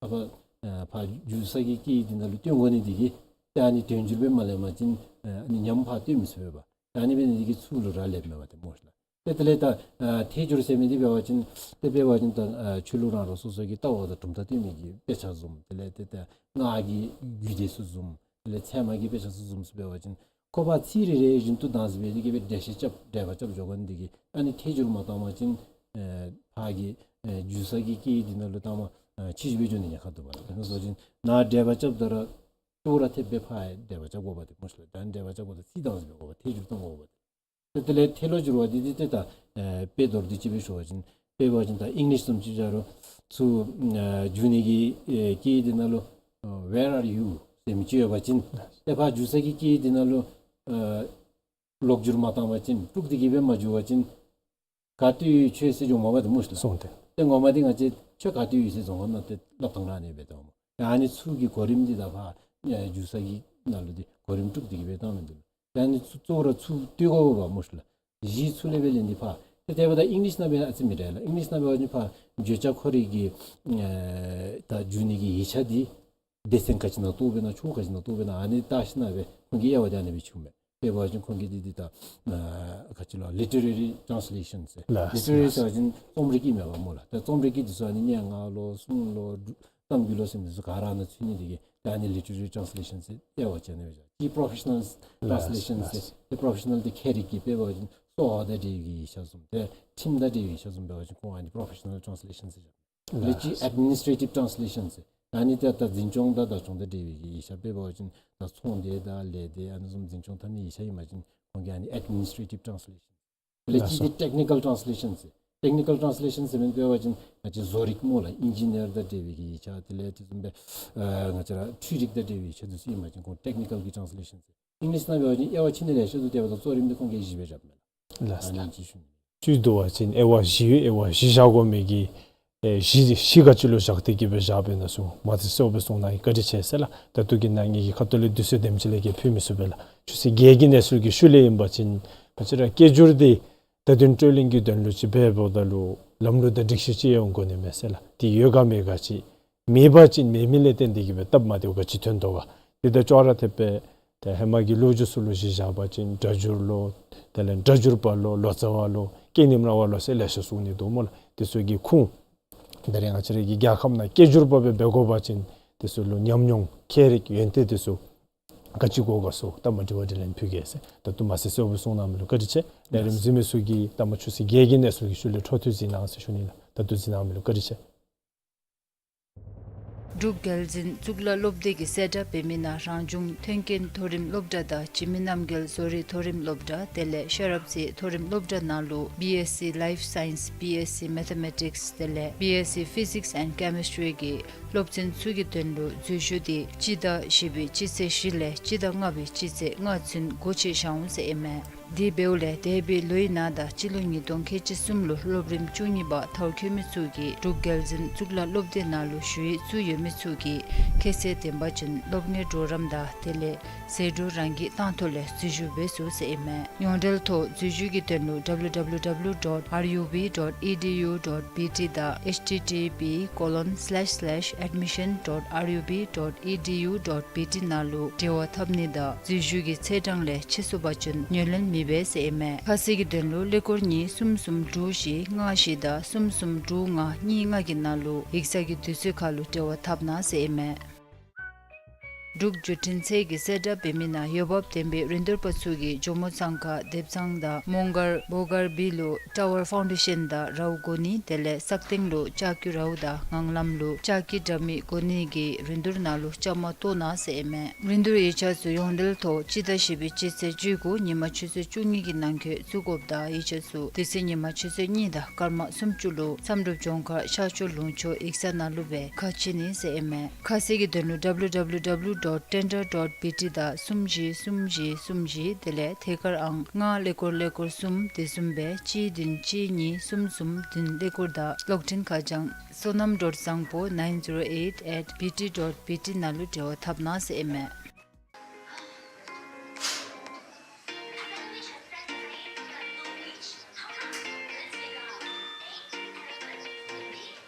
ཨ་ཕར་ཨེ་ཕར་འགྱུར་ས་གི་སྐད་ཡིག་འདི་ནང་ལུ་སྟོན་དགོ་ནི་འདི་གིས་ཏེ་ཨ་ནི་དོན་སྒྱུར་སྦེ་མ་ལེན་པ་ཅིན་ཨེ་ཨ་ནི་ཉམས་ཕར་སྟོན་མི་ཚུགས་པས་པ། ཨ་ནི་འབད་ནི་འདི་གིས་ཚུར་ལུ་རག་ལསཔ་མས་པ་ཏེ་སྨོ་ཤ་ལགས། ཏེ་དེ་ལས་ད་ཨ་ཐད་སྒྱུར་ཟེར་མི་འདི་འབད་བ་ཅིན་ཏེ་འབད་བ་ཅིན་ད་ཨ་ཆོས་ལུགས་རང་རང་སོ་སོ་གི་ལྟ་བ་དང་གྲུབ་མཐའ་སྟོན་མི་གི་དཔེ་ཆ་བཟུམ་དེ་ལས་ཏེ་ད་སྔགས་ཀྱི་རྒྱུད་སྡེ་ཚུ་བཟུམ་དེ་ལས་ཚད་མ་གི་དཔེ་ཆ་ཚུ་བཟུམ་ཚུ་འབད་བ་ཅིན་ཁོ་པ་ཚིག་རེ་རེ་བཞིན་དུ་བདག་འཛིན་འབད་དེ་གི་སྦེ་འགྲེལ་བཤད་རྐྱབ་འགྲེལ་པ་རྐྱབ་འགྱོ་དགོ་ནི་འདི་གིས་ཨ་ནི་ཐད་སྒྱུར་མ་བཏང་པ་ཅིན་ཨེ་ཕར་གྱི་ཨེ་འགྱུར་ས་གི་སྐད་ཡིག་འདི་ནང་ལུ་བཏངམ་ཨེ་ཕྱིས་སུ་འབད་འགྱོ་ནི་ཉེན་ཁ་འདུག་པ་ལགས། དེ་ནང་བཟུམ་ཅིག་ནཱ་འགྲེལ་པ་རྐྱབ་ད་ར་ གཙོ་བོ་ར་ཐེབས་སྦེ་ཕར་འགྲེལ་པ་རྐྱབ་དགོཔ་འདི་སྨོ་ཤིག་ལགས། ད་འགྲེལ་པ་རྐྱབ་དགོཔ་ད་རྩིས་བཏང་ཟེར་དགོཔ་ཐད་སྒྱུར་གཏང་དགོཔ་འདི། ཏེ་དེ་ལས་ཐད་ལོག་འགྱུར་བ་འདི་འདི་ཏེ་ད་ཨེ་དཔེ་མདོར་བསྡུས་ཅིག་སྦེ་ཞུ་བ་ཅིན་དཔེ་འབད་བ་ཅིན་ད་ཨིང་ལིཤ་བཟུམ་ཅིག་བཞག་རུང་ཚུར་ཨེ་འགྱུར་ནི་གི་ཨེ་སྐད་འདི་ནང་ལུ་ཨེ་Where are you ཟེར་མི་ཅིག་ཡོད་པ་ཅིན་ཏེ་ཕར་འགྱུར་ས་གི་སྐད་འདི་ནང་ལུ་ཨེ་ལོག་འགྱུར་མ་བཏང་པ་ཅིན་དཀྲུགས་ཏེ་གི་སྦེ་མ་འགྱུར་བ་ཅིན་ག་ཏེ་ཡོད་ཁྱོད་ཟེར་འགྱོཝ་མས་པ་ཏེ་སྨོ་ཤིག་ལགས། སོང་སྟེ། ཏེ་ངོ་མ་འདི་ང་བཅས་ཁྱོད་ག་ཏེ་ཡོད་ཟེར་བཟུམ་ནང་ཏེ་སླབ་ཐངས་ར་ཨ་ནི་སྦེ་འདུག་སྨོ། ཨ་ནི་ཚུ་གི་གོ་རིམ་འདི་ད་ཕར་ཨེ་འགྱུར་ས་གི་ནང་ལུ་འདི་གོ་རིམ་དཀྲུགས་ཏེ་གི་སྦེ་བཏང་མི་འདུག་ལགས། ཨ་ནི་ཚུ་གཙོ་བོ་ར་ཚུར་བསྟུན་དགོཔ་སྨོ་ཤིག་ལགས། གཞི་ཚུར་ལས་སྦེ་ལེན་ཏེ་ཕར། ཏེ་དེ་འབདཝ་ད་ཨིང་ལིཤ་ནང་འབད་ཨ་ཙི་མི་འདྲ་ལགས། ཨིང་ལིཤ་ནང་འབད་བ་ཅིན་ཕར་བརྗོད་བྱ་ཁོ་རའི་གི་ཨེ་ད་འགྱུར་ནི་གི་ཡིག་ཆ་འདི་སྡེ་ཚན་ག་ཅི་ནང་གཏོགས་འབད་ན་ཕྱོགས་ག་ཅི་ནང་གཏོགས་འབད་ན་ཨ་ནི་བལྟ་ཞིནམ་སྦེ་ཁོང་གི་དབྱེ་བ་འདི་ཨ་ནི་སྦེ་ཕྱེཝ་མས། དཔེ་འབད་བ་ཅིན་ཁོང་གིས་འདི་འདི་ད་ཨ་ག་ཅི་ལོ་literary translation ཟེར། ལགས། Literary ཟེར་བ་ཅིན་རྩོམ་རིག་གི་མས་པ་སྨོ་ལགས། ད་རྩོམ་རིག་གི་འདི་ཚུ་ཨ་ནི་སྙན་ངག་ལོ་གསུང་ལོ་གཏམ་རྒྱུད་ལོ་ཟེར་མི་འདི་ཚུ་ག་ར་ནང་ཚུད་ནི་འདི་གིས་ད་ཨ་ནི་literary translation ཟེར་དབྱེ་བ་ཕྱེ་ནི་སྦེ་བཞག། གཅིག་professional translation ཟེར། ཏེ་professional འདི་ཁྱད་རིག་གི་དཔེ་འབད་བ་ཅིན་སོ་དང་འབྲེལ་བའི་གི་ཡིག་ཆ་བཟུམ་ཏེ་ཁྲིམས་དང་འབྲེལ་བའི་ཡིག་ཆ་བཟུམ་འབད་བ་ཅིན་ཁོང་ཨ་ནི་professional translation ཟེར་བཞག། ལགས། ལས་ཀྱི་administrative translation ཟེར། ཨ་ནི་ཏེ་ད་འཛིན་སྐྱོང་དང་བདག་སྐྱོང་དང་འབྲེལ་བའི་གི་ཡིག་ཆ་དཔེ་འབད་བ་ཅིན་ད་ཚོང་སྡེ་དང་ལས་སྡེ་ཨ་ནི་བཟུམ་འཛིན་སྐྱོང་འཐབ་ནི་ཡིག་ཆ་ཨིན་པ་ཅིན་ཁོང་གིས་ཨ་ནི་administrative translation། ལས་ཀྱི་ཏེ་technical translation ཟེར། Technical translation ཟེར་མི་དཔེ་འབད་བ་ཅིན་ང་བཅས་བཟོ་རིག་སྨོ་ལགས། ཨིན་ཇི་ནེར་དང་འབྲེལ་བའི་གི་ཡིག་ཆ་དེ་ལས་དེ་བཟུམ་སྦེ་ཨ་ང་བཅས་ར་འཕྲུལ་རིག་དང་འབྲེལ་བའི་ཡིག་ཆ་འདི་ཚུ་ཨིན་པ་ཅིན་ཁོང་technical གི་translation ཟེར། ཨིང་ལིཤ་ནང་འབད་བ་ཅིན་དབྱེ་བ་ཕྱེ་ནི་ལེ་ཤ་འདུག། དེ་འབདཝ་ད་གཙོ་རིམ་འདི་ཁོང་གིས་བཞི་སྦེ་རྐྱབ་མས་ལགས། ལགས། ཨ་ནི་ཅིག་ཞུ་ནི། བཅུད་བསྡུ་བ་ཅིན་དབྱེ་བ་བཞི་ཡོད། དབྱེ་བ་བཞི་བཞག་དགོ་མི་གི་ཨེ་གཞི་གཞི་ག་ཅི་ལུ་བཞག་སྟེ་གི་སྦེ་བཞག་པས་ན་ཟེར་མ་ཚད་གསལ་སྦེ་གསུངས་གནང་ཡི། བཀའ་དྲིན་ཆེ་ཟེར་ལགས། ད་ལྟོ་གི་ནང་ངེ་གི་ཁ་ཐུག་ལས་དུས་ཚོད་དེམ་ཅིག་ལས་བརྒལ་ཕུལ་མི་ཚུགས་པས་ལགས། ཆུ་ཚོད་བརྒྱད་ཀྱི་གནས་ཚུལ་གྱི་ཤུལ་ལས་ཨིན་པ་ཅིན་ང་བཅས་ར་སྐད་སྒྱུར་འདི་བརྡ་དོན་སྤྲོད་ལེན་གྱི་དོན་ལུ་ཅིག་འབད་འབདཝ་ད་ལུ་ལམ་ལུགས་དང་སྒྲིག་གཞི་ཅིག་ཡོད་དགོ་ནི་མས་ཟེར་ལགས། དེ་ཡོད་ག་མེད་ག་ཅིག་མེད་པ་ཅིན་མེད་མི་ལས་བརྟེན་ཏེ་གི་སྦེ་སྟབས་མ་བདེཝ་ག་ཅི་ཐོན་དོ་ག། དེ་དང་ཅོག་ར་འཐདཔ་སྦེ་ཏེ་ཧེ་མ་གི་ལོ་རྒྱུས་ཚུ་ལུ་གཞི་བཞག་པ་ཅིན་སྒྲ་སྒྱུར་ལོ་དེ་ལས་སྒྲ་སྒྱུར་པ་ལོ་ལོ་ཙཱ་བ་ལོ་སྐད་རྙིང་ར་བ་ལོ་ཟེར་ལེ་ཤ་གསུང་ནི་འདུག་སྨོ་ལགས། དེ་ཚུ་གི་ཁུངས་ད་རེས་ང་བཅས་ར་གི་རྒྱལ་ཁབ་ནང་སྐད་སྒྱུར་པ་སྦེ་འབད་དགོ་པ་ཅིན་དེ་ཚུ་ལུ་ཉམས་མྱོང་ཁྱད་རིག་ཡོན་ཏན་དེ་ཚུ་ག་ཅི་དགོ་ག་ཟེར་ད་མ་དྲི་བ་དྲིས་ལན་ཕུལ་གེ་ཟེར། ད་ལྟོ་མ་ཚད་གསལ་སྦེ་གསུངས་གནང་མི་ལུ་བཀའ་དྲིན་ཆེ། ལས་རིམ་གཟིགས་མི་ཚུ་གིས་ད་མ་ཆུ་ཚོད་བརྒྱད་ཀྱི་གནས་ཚུལ་གྱི་ཤུལ་ལས་འཕྲོ་མཐུད་གཟིགས་གནང་ཟེར་ཞུ་ནི་ལགས། ད་ལྟོ་གཟིགས་གནང་མི་ལུ་བཀའ་དྲིན་ཆེ། འབྲུག་རྒྱལ་འཛིན་གཙུག་ལག་སློབ་སྡེ་གིས་གསལ་བསྒྲགས་འབད་མི་ནང་རང་བྱུང་མཐུན་རྐྱེན་མཐོ་རིམ་སློབ་གྲྭ་དང་འཇིགས་མེད་རྣམ་རྒྱལ་བཟོ་རིག་མཐོ་རིམ་སློབ་གྲྭ་དེ་ལས་ཤེས་རབ་རྩེ་མཐོ་རིམ་སློབ་གྲྭ་ནང་ལུ་B Sc Life Science, B Sc Mathematics དེ་ལས་B Sc Physics and Chemistry གི་སློབ་ཚན་ཚུ་གི་དོན་ལུ་འཛུལ་ཞུགས་འདི་སྤྱི་ཟླ་བཞི་པའི་སྤྱི་ཚེས་བཞི་ལས་སྤྱི་ཟླ་ལྔ་པའི་སྤྱི་ཚེས་ལྔ་ཚུན་སྒོ་ཕྱེ་བཞག་འོང་ཟེར་ཨིན་མས། དེ་འབདཝ་ལས་འདས་པའི་ལོའི་ནང་དང་སྤྱི་ལོ་ཉིས་སྟོང་ཁལ་གཅིག་གསུམ་ལུ་སློབ་རིམ་བཅུ་གཉིས་པ་མཐར་འཁྱོལ་མི་ཚུ་གིས་འབྲུག་རྒྱལ་འཛིན་གཙུག་ལག་སློབ་སྡེ་ནང་ལུ་ཞུ་ཡིག་བཙུགས་ཡོད་མི་ཚུ་གིས་ཁ་གསལ་བདེན་པ་ཅིན་སློབ་གཉེར་གྲོགས་རམ་དང་དེ་ལས་ཟད་འགྲོ་རང་གིས་བཏང་ཐོག་ལས་འཛུལ་ཞུགས་འབད་ཚུགས་ཟེར་ཨིན་མས། ཡོངས་འབྲེལ་ཐོག་འཛུལ་ཞུགས་ཀྱི་དོན་ལུ་W W W dot R U B dot E D U dot B T དང་H T T P colon slash slash admission dot R U B dot E D U dot B T ནང་ལུ་འབྲེལ་བ་འཐབ་ནི་དང་འཛུལ་ཞུགས་ཀྱི་ཚེས་གྲངས་ལས་ཕྱི་སོང་པ་ཅིན་ངོས་ལེན་མི་འབད་ཟེར་ཨིན་མས། ཁ་གསལ་གྱི་དོན་ལུ་ཀླད་ཀོར་གཉིས་གསུམ་གསུམ་དྲུག་བཞི་ལྔ་བཞི་དང་གསུམ་གསུམ་དྲུག་ལྔ་གཉིས་ལྔ་གི་ནང་ལུ་ཡིག་ཚང་གི་དུས་ཚོད་ཁར་ལུ་འབྲེལ་བ་འཐབ་གནང་ཟེར་ཨིན་མས། འབྲུག་བརྒྱུད་འཕྲིན་ཚད་ཀྱིས་གསལ་བསྒྲགས་འབད་མི་ནང་འོས་འབབ་ལྡན་པའི་རིན་བསྡུར་པ་ཚུ་གིས་ཇོ་མོ་གཙང་ཁ་དེབ་གཙང་དང་མོང་སྒར་བྷོ་གར་བི་ལུ་Tower Foundation དང་རའུ་གོ་ནི་དེ་ལས་སག་སྟེང་ལུ་ལྕགས་ཀྱི་རའུ་དང་ངང་ལམ་ལུ་ལྕགས་ཀྱི་དྲ་མིག་གོ་ནི་གི་རིན་བསྡུར་ནང་ལུ་བཅའ་མར་གཏོགས་གནང་ཟེར་ཨིན་མས། རིན་བསྡུར་ཡིག་ཆ་ཚུ་ཡོངས་འབྲེལ་ཐོག་སྤྱི་ཟླ་བཞི་པའི་སྤྱི་ཚེས་བཅུ་དགུ་ཉིན་མ་ཆུ་ཚོད་བཅུ་གཉིས་ཀྱི་ནང་འཁོད་བཙུགས་དགོཔ་དང་ཡིག་ཆ་ཚུ་དེ་ཚེ་ཉིན་མ་ཆུ་ཚོད་གཉིས་དང་སྐར་མ་སུམ་ཅུ་ལུ་བསམ་གྲུབ་ལྗོངས་མཁར་ཤར་ཕྱོགས་ལུང་ཕྱོགས་ཡིག་ཚང་ནང་ལུ་སྦེ་ཁ་ཕྱེ་ནི་ཟེར་ཨིན་མས། ཁ་གསལ་གྱི་དོན་ལུ W W W dot tender dot B T དང་གསུམ་བཞི་གསུམ་བཞི་གསུམ་བཞི་དེ་ལས་ཐད་ཀར་ཨང་ལྔ་ཀླད་ཀོར་ཀླད་ཀོར་གསུམ་དེ་བཟུམ་སྦེ་གཅིག་བདུན་གཅིག་གཉིས་གསུམ་གསུམ་བདུན་ཀླད་ཀོར་དང་གློག་འཕྲིན་ཁ་བྱང་བསོད་ནམས་སྒྲོལ་བཟང་པོ nine zero eight at B T dot B T ནང་ལུ་འབྲེལ་བ་འཐབ་གནང་ཟེར་ཨིན་མས།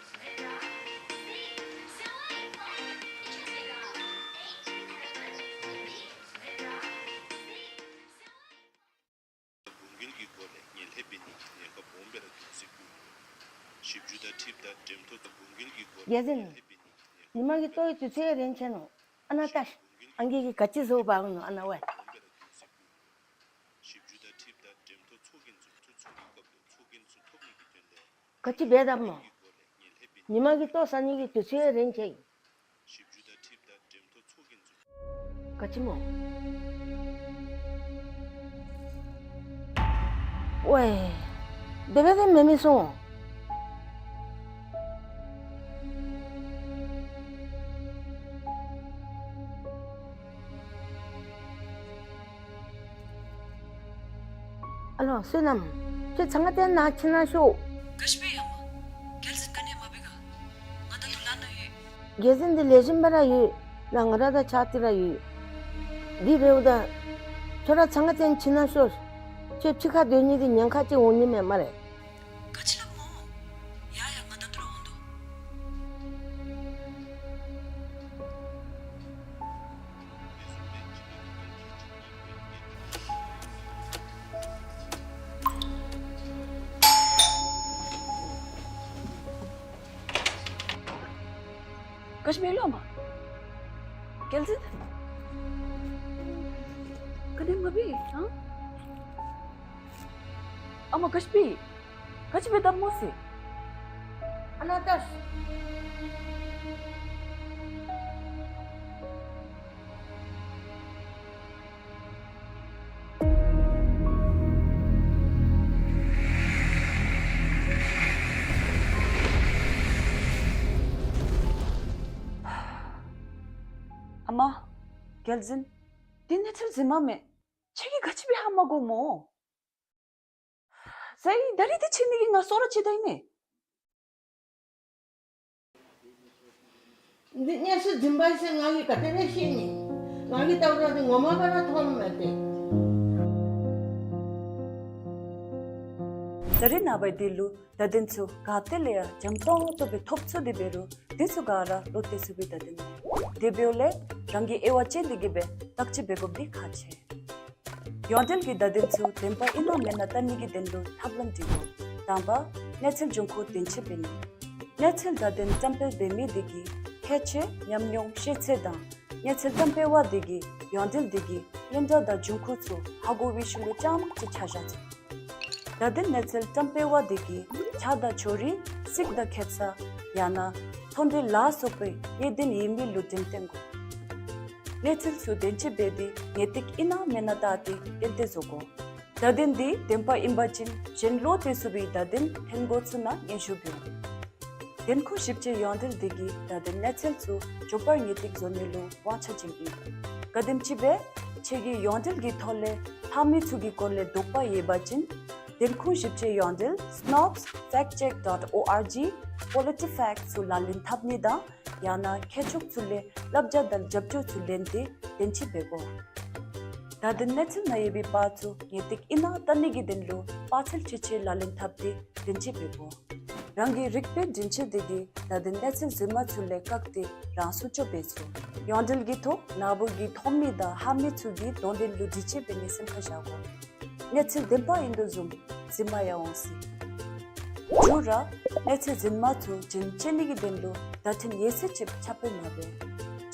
དགོངས་འགལ་གྱི་སྒོ་ལས་ངན་ལྷད་འབད་ནི་གི་ཉེན་ཁ་སྦོམ་སྦེ་ར་འདུག་ཟེར་བཀོད་ཡོད། ཞིབ་འཇུག་དང་འཁྲིལཝ་ད་འགྲེམས་ཐོག་ཏུ་དགོངས་འགལ་གྱི་སྒོ་ལས་རྒྱལ་འཛིན། ངན་ལྷད་འབད་ནི་གི་ཉེན་ཉི་མ་གི་ལྟོ་གི་དུས་ཚོད་རན་ཆེ་ནུག། ཨ་ནཱ་ལྟ་ཤིག། ཨང་རྒས་ཀྱིས་ག་ཅི་བཟོ་འབག་ནུག་ཨ་ནཱ་ཝའི། སྦོམ་སྦེ་ར་འདུག་ཟེར་བཀོད་ཡོད། ཞིབ་འཇུག་དང་འཁྲིལཝ་ད་འགྲེམས་ཐོག་ཚོགས་རྒྱན་འཛུགས་ཚུགས་ཚུགས་ཀྱི་སྐབས་ལུ་ཚོགས་རྒྱན་ཚུ་ཐོབ་ནི་གི་དོན་ལས་ག་ཅི་འབད་དཔ་སྨོ། ཉི་མ་གི་ལྟོ་ཟ་ནི་གི་དུས་ཚོད་རན་ཆེ་ཡི། ཞིབ་འཇུག་དང་འཁྲིལཝ་ད་འགྲེམས་ཐོག་ཚོགས་རྒྱན་འཛུགས། ག་ཅི་སྨོ། ཝའེ། དེ་སྦེ་དེ་མེན་མི་སོང་། ཨ་ལོ་བསོད་ནམས། ཁྱོད་ཚང་ང་བརྟེན་ནཱ་ཕྱི་ནང་ཤོག། ག་ཅི་སྦེ་ཡ་མ། རྒྱལ་འཛིན་ག་ནི་མ་འབད་ག། ང་ད་ལྟོ་ལ་ན་ཡོད། རྒྱལ་འཛིན་འདི་ལེགས་ཤོམ་སྦེ་ར་ཡོད། ནཱ་ང་ར་དང་ཕྱག་ཏི་ར་ཡོད། འདི་འབདཝ་ད་ཁྱོད་ར་ཚང་ང་བརྟེན་ཕྱི་ནང་ཤོག། ཁྱོད་ཕྱི་ཁར་སྡོད་ནི་འདི་ཉེན་ཁ་ཅིག་འོང་ནི་མས་སྨ་རེ། ག་ཅི་སླབ་སྨོ། ཡ་ཡ་ང་ད་ལྟོ་ར་འོང་དོ། ག་ཅི་སྦེ་ལོ་མ། རྒྱལ་འཛིན། ག་ནི་མ་འབད་ཨ། ཨ་མ་ག་ཅི་སྦེ། ག་ཅི་འབད་དོ་སྨོ་ཟེར། ཨ་ན་ཏོ། ཨ་མ། རྒྱལ་འཛིན། འདི་གནས་ཚུལ་རྫུན་མ་མས། ཁྱེད་ཀྱིས་ག་ཅི་སྦེ་ཧ་མ་གོ་སྨོ། ཟེར་ད་རིས་འདི་ཕྱི་ནི་གི་ང་སོ་ར་ཅིག་ད་ཨིན་མས། འདི་གནས་ཚུལ་རྫུན་པ་ཨིན་ཟེར་ང་གིས་ག་དེ་སྦེ་ཤེས་ནི། ང་གིས་བལྟཝ་ད་འདི་ངོ་མ་སྦེ་ར་མཐོང་མས་ཏེ། ད་རིས་ནངས་པ་འདི་ལུ་བརྡ་དོན་ཚུ་ག་ཏེ་ལས་ཡང་འཇམ་ཏོང་ཏོ་སྦེ་ཐོབ་ཚུགས་ཏེ་འབད་རུང་འདི་ཚུ་ག་ར་བློ་གཏད་ཚུགས་པའི་བརྡ་དོན་མེན། དེ་འབདཝ་ལས་རང་གིས་དབྱེ་བ་དཔྱད་དེ་གི་སྦེ་བརྟག་དཔྱད་འབད་དགོཔ་འདི་ཁག་ཆེ། ཡོངས་འབྲེལ་གྱི་བརྡ་དོན་ཚུ་བདེན་པ་ཨིན་ན་མེན་ན་བལྟ་ནི་གི་དོན་ལུ་ཐབས་ལམ་འདི་དགོ། དང་པ་གནས་ཚུལ་འབྱུང་ཁུངས་བདེན་དཔྱད་འབད་ནི། གནས་ཚུལ་བརྡ་དོན་བཀྲམ་སྤེལ་འབད་མི་དེ་གིས་ཁྱད་ཆོས་ཉམས་མྱོང་ཤེས་ཚད་དང་གནས་ཚུལ་བཀྲམ་སྤེལ་བ་དེ་གིས་ཡོངས་འབྲེལ་དེ་གི་སྙན་གྲགས་དང་འབྱུང་ཁུངས་ཚུ་ཧ་གོ་བའི་ཤུལ་ལུ་རྐྱངམ་ཅིག་ཆ་བཞག་ཚུགས། བརྡ་དོན་གནས་ཚུལ་བཀྲམ་སྤེལ་བ་དེ་གིས་ཆ་དང་ཕྱོགས་རིས་གཟིགས་དང་ཁེབ་ས་ཡང་ན་ཚོང་འབྲེལ་ལ་སོགས་པའི་གནད་དོན་ཡོད་མི་ལུ་འགྲེམས་སྟོན་དགོ། གནས་ཚུལ་ཚུ་བདེན་དཔྱད་འབད་དེ་ངེས་ཏིག་ཨིན་ན་མེན་ན་བལྟ་སྟེ་ཏན་ཏན་བཟོ་དགོ། བརྡ་དོན་འདི་བདེན་པ་ཨིན་པ་ཅིན་གཞན་བློ་གཏད་ཚུགས་པའི་བརྡ་དོན་ཐོན་འགོ་ཚུགས་ན་སྙན་ཞུ་འབདཝ། བདེན་ཁུངས་ཞིབ་དཔྱད་ཡོངས་འབྲེལ་དེ་གིས་བརྡ་དོན་གནས་ཚུལ་ཚུ་མགྱོགས་པར་ངེས་ཏིག་བཟོ་ནི་ལུ་དབང་ཆ་བྱིན་ཨིན། ག་དེམ་ཅིག་སྦེ་ཁྱེད་ཀྱིས་ཡོངས་འབྲེལ་གྱི་ཐོག་ལས་ལྷག་མི་ཚུ་གི་སྐོར་ལས་དོགས་པ་ཡོད་པ་ཅིན་བདེན་ཁུངས་ཞིབ་དཔྱད་ཡོངས་འབྲེལ་snopes fact check dot org PolitiFact ཚུ་ལག་ལེན་འཐབ་ནི་དང་ཡང་ན་མཁས་མཆོག་ཚུ་ལས་བསླབ་བྱ་དང་རྒྱབ་སྐྱོར་ཚུ་ལེན་ཏེ་བདེན་དཔྱད་འབད་དགོ། བརྡ་དོན་གནས་ཚུལ་ནང་ཡོད་པའི་པར་ཚུ་ངེས་ཏིག་ཨིན་ན་བལྟ་ནི་གི་དོན་ལུ་པར་ཚད་ཆེ་ཆེ་ལག་ལེན་འཐབ་སྟེ་བདེན་དཔྱད་འབད་དགོ། རང་གི་རིག་པའི་འདྲེན་བྱེད་དེ་གིས་བརྡ་དོན་གནས་ཚུལ་རྫུན་མ་ཚུ་ལས་བཀག་སྟེ་རང་སྲུང་སྐྱོབ་འབད་ཚུགས། ཡོངས་འབྲེལ་གྱི་ཐོག་ནཱ་བུ་གིས་མཐོང་མི་དང་ཧ་མི་ཚུ་གི་དོན་དོན་ལུ་འདྲི་དཔྱད་འབད་ནི་སེམས་ཁར་བཞག་དགོ། གནས་ཚུལ་བདེན་པ་ཨིན་དོ་བཟུམ་རྫུན་མ་ཡང་འོང་སྲིད། མཇུག་ར་གནས་ཚུལ་རྫུན་མ་ཚུ་རྒྱུན་བཅད་ནི་གི་དོན་ལུ་བརྡ་འཕྲིན་ཡོད་ཚད་ཅིག་ཁྱབ་སྤེལ་མ་འབད།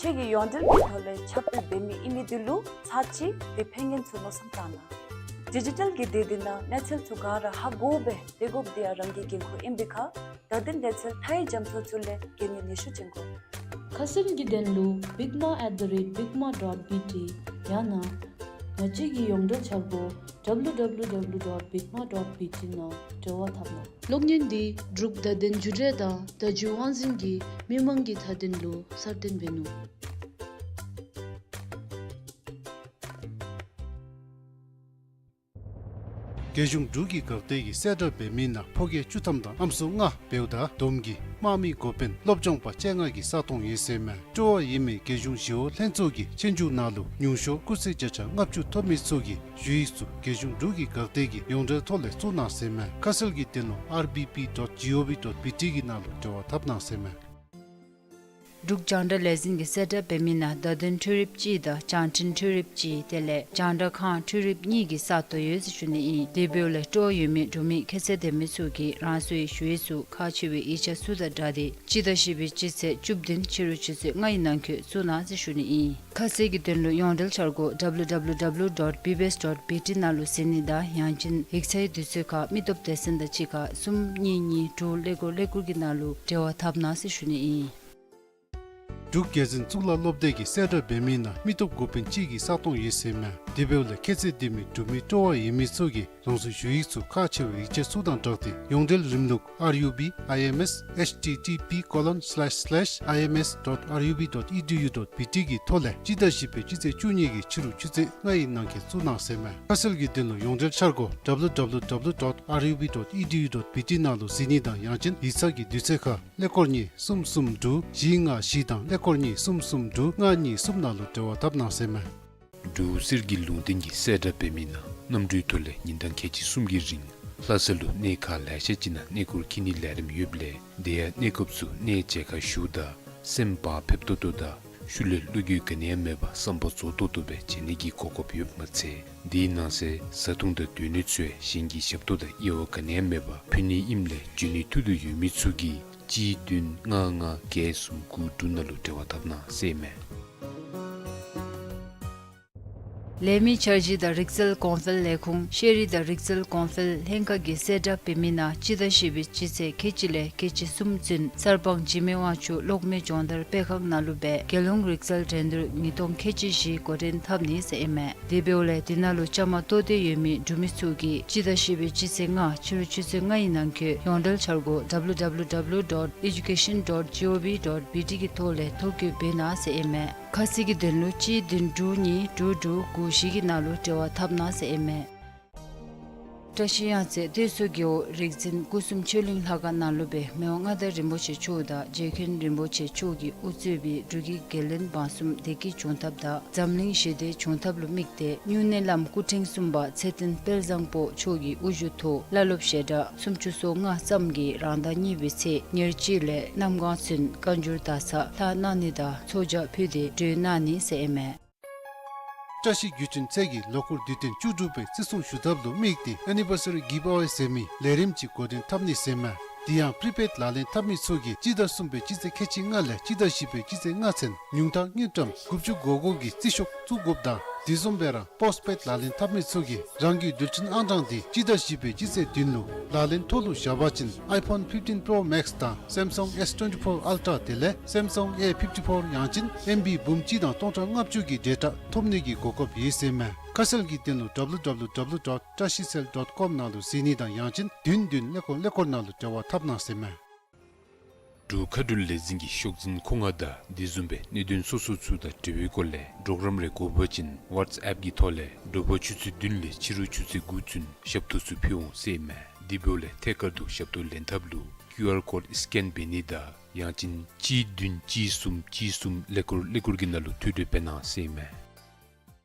ཁྱེད་ཀྱིས་ཡོངས་འབྲེལ་གྱི་ཐོག་ལས་ཁྱབ་སྤེལ་འབད་མི་ཨིན་མི་དེ་ལུ་ཚར་གཅིག་དེ་ཕན་ངན་ཚུ་མནོ་བསམ་བཏང་གནང་། ཌི་ཇི་ཊལ་གྱི་སྡེ་འདི་ནང་གནས་ཚུལ་ཚུ་ག་ར་ཧ་གོ་སྦེ་སྡོད་དགོཔ་འདི་ཡང་རང་གི་འགན་ཁུར་ཨིན་པའི་ཁར་བརྡ་དོན་གནས་ཚུལ་མཐའ་ཡས་རྒྱ་མཚོ་ཚུ་ལས་འགན་ཡང་ནུས་ཤུགས་བྱིན་དགོ། ཁ་གསལ་གྱི་དོན་ལུ་bigma at the rate bigma dot B T ཡང་ན་ང་བཅས་ཀྱི་ཡོངས་འབྲེལ་འཆར་སྒོ་W W W dot bigma dot B T ནང་འབྲེལ་བ་འཐབ་གནང་། གློག་བརྙན་འདི་འབྲུག་བརྡ་དོན་བརྒྱུད་འབྲེལ་དང་བརྡ་བརྒྱུད་དབང་འཛིན་གྱིས་མི་མང་གི་མཐའ་དོན་ལུ་གསར་བཏོན་འབད་ནུག། རྒྱལ་གཞུང་འབྲུག་གི་འགག་སྡེ་གིས་གསལ་བསྒྲགས་འབད་མི་ནང་ཕོ་སྐྱེས་བཅུ་ཐམ་དང་ཨམ་སྲུ་ལྔ་འབདཝ་ད་བསྡོམས་ཀྱིས་དམག་མི་འགོ་དཔོན་སློབ་སྦྱོང་པ་བཅོ་ལྔ་གི་ས་སྟོང་ཡོད་ཟེར་མས། སྤྲོ་བ་ཡོད་མི་རྒྱལ་གཞུང་ཞི་གཡོག་ལྷན་ཚོགས་ཀྱི་ཆོས་རྒྱུགས་ནང་ལུ་ཉུང་ཤོས་སྐུགས་ཚད་བརྒྱ་ཆ་ལྔ་བཅུ་ཐོབ་མི་ཚུ་གིས་ཞུ་ཡིག་ཚུ་རྒྱལ་གཞུང་འབྲུག་གི་འགག་སྡེ་གི་ཡོངས་འབྲེལ་ཐོག་ལས་བཙུགས་གནང་ཟེར་མས། ཁ་གསལ་གྱི་དོན་ལུ་R B P dot G O V dot B T གི་ནང་ལུ་འབྲེལ་བ་འཐབ་གནང་ཟེར་མས། འབྲུག་རྒྱང་བསྒྲགས་ལས་འཛིན་གྱིས་གསལ་བསྒྲགས་འབད་མི་ནང་བརྡ་དོན་འཕྲུལ་རིགཔ་སྤྱི་དང་བྱང་འཕྲིན་འཕྲུལ་རིགཔ་སྤྱི་དེ་ལས་རྒྱང་བསྒྲགས་ཁང་འཕྲུལ་རིགཔ་གཉིས་ཀྱི་ས་སྟོང་ཡོད་ཟེར་ཞུ་ནི་ཨིན། དེ་འབདཝ་ལས་སྤྲོ་བ་ཡོད་མི་འབྲུག་མི་ཁྱད་ཚད་ལྡན་མི་ཚུ་གིས་རང་སོའི་ཞུ་ཡིག་ཚུ་ཁག་ཆེ་བའི་ཡིག་ཆ་ཚུ་དང་སྦྲགས་ཏེ་སྤྱི་ཟླ་བཞི་པའི་སྤྱི་ཚེས་བཅུ་བདུན་ཕྱི་རུ་ཆུ་ཚོད་ལྔ་ཡི་ནང་འཁོད་བཙུགས་གནང་ཟེར་ཞུ་ནི་ཨིན། ཁ་གསལ་གྱི་དོན་ལུ་ཡོངས་འབྲེལ་འཆར་སྒོ་W W W dot B B S dot B T ནང་ལུ་གཟིགས་ནི་དང་ཡང་ཅིན་ཡིག་ཚང་གི་དུས་ཚོད་ཁར་མི་སྟོབས་སྡེ་ཚན་དང་གཅིག་ཁར་གསུམ་གཉིས་གཉིས་དྲུག་ཀླད་ཀོར་ཀླད་ཀོར་གྱི་ནང་ལུ་འབྲེལ་བ་འཐབ་གནང་ཟེར་ཞུ་ནི་ཨིན། འབྲུག་རྒྱལ་འཛིན་གཙུག་ལག་སློབ་སྡེ་གི་གསལ་བསྒྲགས་འབད་མི་ནང་མི་སྟོབས་འགོ་དཔོན་གཅིག་གི་ས་སྟོང་ཡོད་ཟེར་མས། དེ་འབདཝ་ལས་ཁྱད་ཚད་ལྡན་མི་འབྲུག་མི་སྤྲོ་བ་ཡོད་མི་ཚུ་གིས་རང་སོའི་ཞུ་ཡིག་ཚུ་ཁག་ཆེ་བའི་ཡིག་ཆ་ཚུ་དང་སྦྲགས་ཏེ་ཡོངས་འབྲེལ་རིམ་ལུགས་R U B I M S H T T P colon slash slash I M S dot R U B dot E D U dot B T གི་ཐོག་ལས་སྤྱི་ཟླ་བཞི་པའི་སྤྱི་ཚེས་བཅུ་གཉིས་ཀྱི་ཕྱི་རུ་ཆུ་ཚོད་ལྔ་ཡི་ནང་འཁོད་བཙུགས་གནང་ཟེར་མས། ཁ་གསལ་གྱི་དོན་ལུ་ཡོངས་འབྲེལ་འཆར་སྒོ་W W W dot R U B dot E D U dot B T ནང་ལུ་གཟིགས་ནི་དང་ཡང་ཅིན་ཡིག་ཚང་གི་དུས་ཚོད་ཁར་ཀླད་ཀོར་གཉིས་གསུམ་གསུམ་དྲུག་བཞི་ལྔ་བཞི་དང་ཀླད་ཀོར་གཉིས་གསུམ་གསུམ་དྲུག་ལྔ་གཉིས་གསུམ་ནང་ལུ་འབྲེལ་བ་འཐབ་གནང་ཟེར་མས། འབྲུག་གསེར་གྱི་ལུང་བསྟན་གྱི་གསལ་བསྒྲགས་འབད་མི་ནང་གནམ་གྲུའི་ཐོག་ལས་ཉིན་གྲངས་ཁལ་གཅིག་གསུམ་གྱི་རིང་ལྷ་ས་ལུ་གནས་ཁག་ལེ་ཤ་ཅིག་ནང་གནས་སྐོར་འཁྱིད་ནིའི་ལས་རིམ་ཡོདཔ་ལས་དེ་ཡང་གནས་སྐབས་སུ་གནས་མཇལ་ཁ་ཞུཝ་ད་སེམས་བག་ཕེབས་ཏོག་ཏོ་དང་ཤུལ་ལས་བློ་འགྱོད་ག་ནི་ཡང་མེད་པར་བསམ་པ་རྫོགས་ཏོག་ཏོ་སྦེ་མཇལ་ནི་གི་གོ་སྐབས་ཡོདཔ་མ་ཚད་དེའི་ནང་གསེས་བཟའ་འཐུང་དང་སྡོད་གནས་ཚུ་ཡང་གཞན་གྱི་ཞབས་ཏོག་དང་དབྱེ་བ་ག་ནི་ཡང་མེད་པར་ཕུལ་ནི་ཨིནམ་ལས་འབྱོན་ནི་ཐུགས་འདོད་ཡོད་མི་ཚུ་གིས་གཅིག་བདུན་ལྔ་ལྔ་བརྒྱད་གསུམ་དགུ་དྲུག་ནང་ལུ་འབྲེལ་བ་འཐབ་གནང་ཟེར་མས། ལས་མི་འཆར་གཞི་དང་རིག་རྩལ་གོང་འཕེལ་ལས་ཁུངས་ཤེས་རིག་དང་རིག་རྩལ་གོང་འཕེལ་ལྷན་ཁག་གི་གསལ་བསྒྲགས་འབད་མི་ནང་སྤྱི་ཟླ་བཞི་པའི་སྤྱི་ཚེས་ཁལ་གཅིག་ལས་ཁལ་གཅིག་གསུམ་ཚུན་གསར་སྤང་འཇིགས་མེད་དབང་ཕྱུག་གློག་མེ་སྦྱོང་བརྡར་སྤེལ་ཁང་ནང་ལུ་སྦེ་རྒྱལ་ཡོངས་རིག་རྩལ་འགྲན་བསྡུར་ཉིས་སྟོང་ཁལ་གཅིག་བཞི་འགོ་འདྲེན་འཐབ་ནི་ཟེར་ཨིན་མས། དེ་འབདཝ་ལས་དེ་ནང་ལུ་བཅའ་མར་གཏོགས་འདོད་ཡོད་མི་འབྲུག་མི་ཚུ་གིས་སྤྱི་ཟླ་བཞི་པའི་སྤྱི་ཚེས་ལྔ་ཕྱི་རུ་ཆུ་ཚོད་ལྔ་ཡི་ནང་འཁོད་ཡོངས་འབྲེལ་འཆར་སྒོ་W W W dot education dot G O V dot B T གི་ཐོག་ལས་ཐོ་བཀོད་འབད་གནང་ཟེར་ཨིན་མས། ཁ་གསལ་གྱི་དོན་ལུ་གཅིག་བདུན་དྲུག་གཉིས་དྲུག་དྲུག་དགུ་བཞི་གི་ནང་ལུ་འབྲེལ་བ་འཐབ་གནང་ཟེར་ཨིན་མས། བཀྲ་ཤིས་གཡང་རྩེ་སྟོད་མཚོ་རྒེད་འོག་རིག་འཛིན་སྐུ་གསུམ་ཆོས་གླིང་ལྷ་ཁང་ནང་ལུ་སྦེ་མི་དབང་མངའ་བདག་རིན་པོ་ཆེ་མཆོག་དང་རྗེ་མཁན་རིན་པོ་ཆེ་མཆོག་གིས་དབུ་གཙོས་པའི་འབྲུག་གི་རྒྱལ་བློན་འབངས་གསུམ་བདེ་སྐྱིད་འབྱུང་ཐབས་དང་འཛམ་གླིང་ཞི་བདེ་འབྱུང་ཐབས་ལུ་དམིགས་ཏེ་སྨྱུང་གནས་བླམ་སྐུ་ཕྲེང་གསུམ་པ་ཚེ་བརྟན་དཔལ་བཟང་པོ་མཆོག་གི་དབུ་བཞུགས་ཐོག་བླ་སློབ་ཞལ་གྲངས་སུམ་ཅུ་སོ་ལྔ་ཙམ་གྱིས་རང་ཟླ་གཉིས་པའི་ཚེས་ཉེར་གཅིག་ལས་གནམ་གང་ཚུན་བཀའ་འགྱུར་དག་ཚར་ལྷག་གནང་ནི་དང་ཚོགས་ཇ་ཕུལ་ཏེ་གྲོལ་གནང་ནི་ཟེར་ཨིན་མས། བཀྲ་ཤིས་བརྒྱུད་འཕྲིན་ཚད་ཀྱིས་ལོ་འཁོར་དུས་སྟོན་བཅུ་དྲུག་པའི་བརྩི་སྲུང་ཞུ་ཐབས་ལུ་དམིགས་ཏེ་Anniversary Giveaway ཟེར་མི་ལས་རིམ་ཅིག་འགོ་འདྲེན་འཐབ་ནི་ཟེར་མས། དེ་ཡང་Prepaid ལག་ལེན་འཐབ་མི་ཚུ་གིས་སྤྱི་ཟླ་གསུམ་པའི་སྤྱི་ཚེས་ཁལ་གཅིག་ལྔ་ལས་སྤྱི་ཟླ་བཞི་པའི་སྤྱི་ཚེས་ལྔ་ཚུན་ཉུང་མཐའ་དངུལ་ཀྲམ་དགུ་བཅུ་གོ་གོ་གི་རྩིས་ཤོག་བཙུགས་དགོཔ་དང་དེ་བཟུམ་སྦེ་ར་Postpaid ལག་ལེན་འཐབ་མི་ཚུ་གིས་རང་གི་རྡུལ་ཕྲན་ཨང་གྲངས་དེ་སྤྱི་ཟླ་བཞི་པའི་སྤྱི་ཚེས་བདུན་ལུ་ལག་ལེན་ཐོག་ལུ་བཞག་པ་ཅིན་iPhone fifteen Pro Max དང་Samsung S twenty-four Ultra དེ་ལས་Samsung A fifty-four ཡང་ཅིན་ཨེམ་བི་འབུམ་གཅིག་དང་སྟོང་ཕྲག་ལྔ་བཅུ་གི་data ཐོབ་ནི་གི་གོ་སྐབས་ཡོད་ཟེར་མས། ཁ་གསལ་གྱི་དོན་ལུ་W W W dot trashicell dot com ནང་ལུ་གཟིགས་ནི་དང་ཡང་ཅིན་བདུན་བདུན་ཀླད་ཀོར་ཀླད་ཀོར་ནང་ལུ་འབྲེལ་བ་འཐབ་གནང་ཟེར་མས། འབྲུག་མཁའ་འགྲུལ་ལས་འཛིན་གྱི་ཤོག་འཛིན་ཁོ་ང་དང་དེ་བཟུམ་སྦེ་གནད་དོན་སོ་སོ་ཚུ་དང་འབྲེལ་བའི་སྐོར་ལས་གྲོགས་རམ་རེ་དགོ་པ་ཅིན་WhatsApp གི་ཐོག་ལས་དྲོ་པ་ཆུ་ཚོད་བདུན་ལས་ཕྱི་རུ་ཆུ་ཚོད་དགུ་ཚུན་ཞབས་ཏོག་ཚུ་ཕུལ་འོང་ཟེར་མས། དེ་འབདཝ་ལས་ཐད་ཀར་དུ་ཞབས་ཏོག་ལེན་ཐབས་ལུ་QR code scan འབད་ནི་དང་ཡང་ཅིན་གཅིག་བདུན་གཅིག་གསུམ་གཅིག་གསུམ་ཀླད་ཀོར་ཀླད་ཀོར་གྱི་ནང་ལུ་ཐུགས་སྤྲོ་འབད་གནང་ཟེར་མས།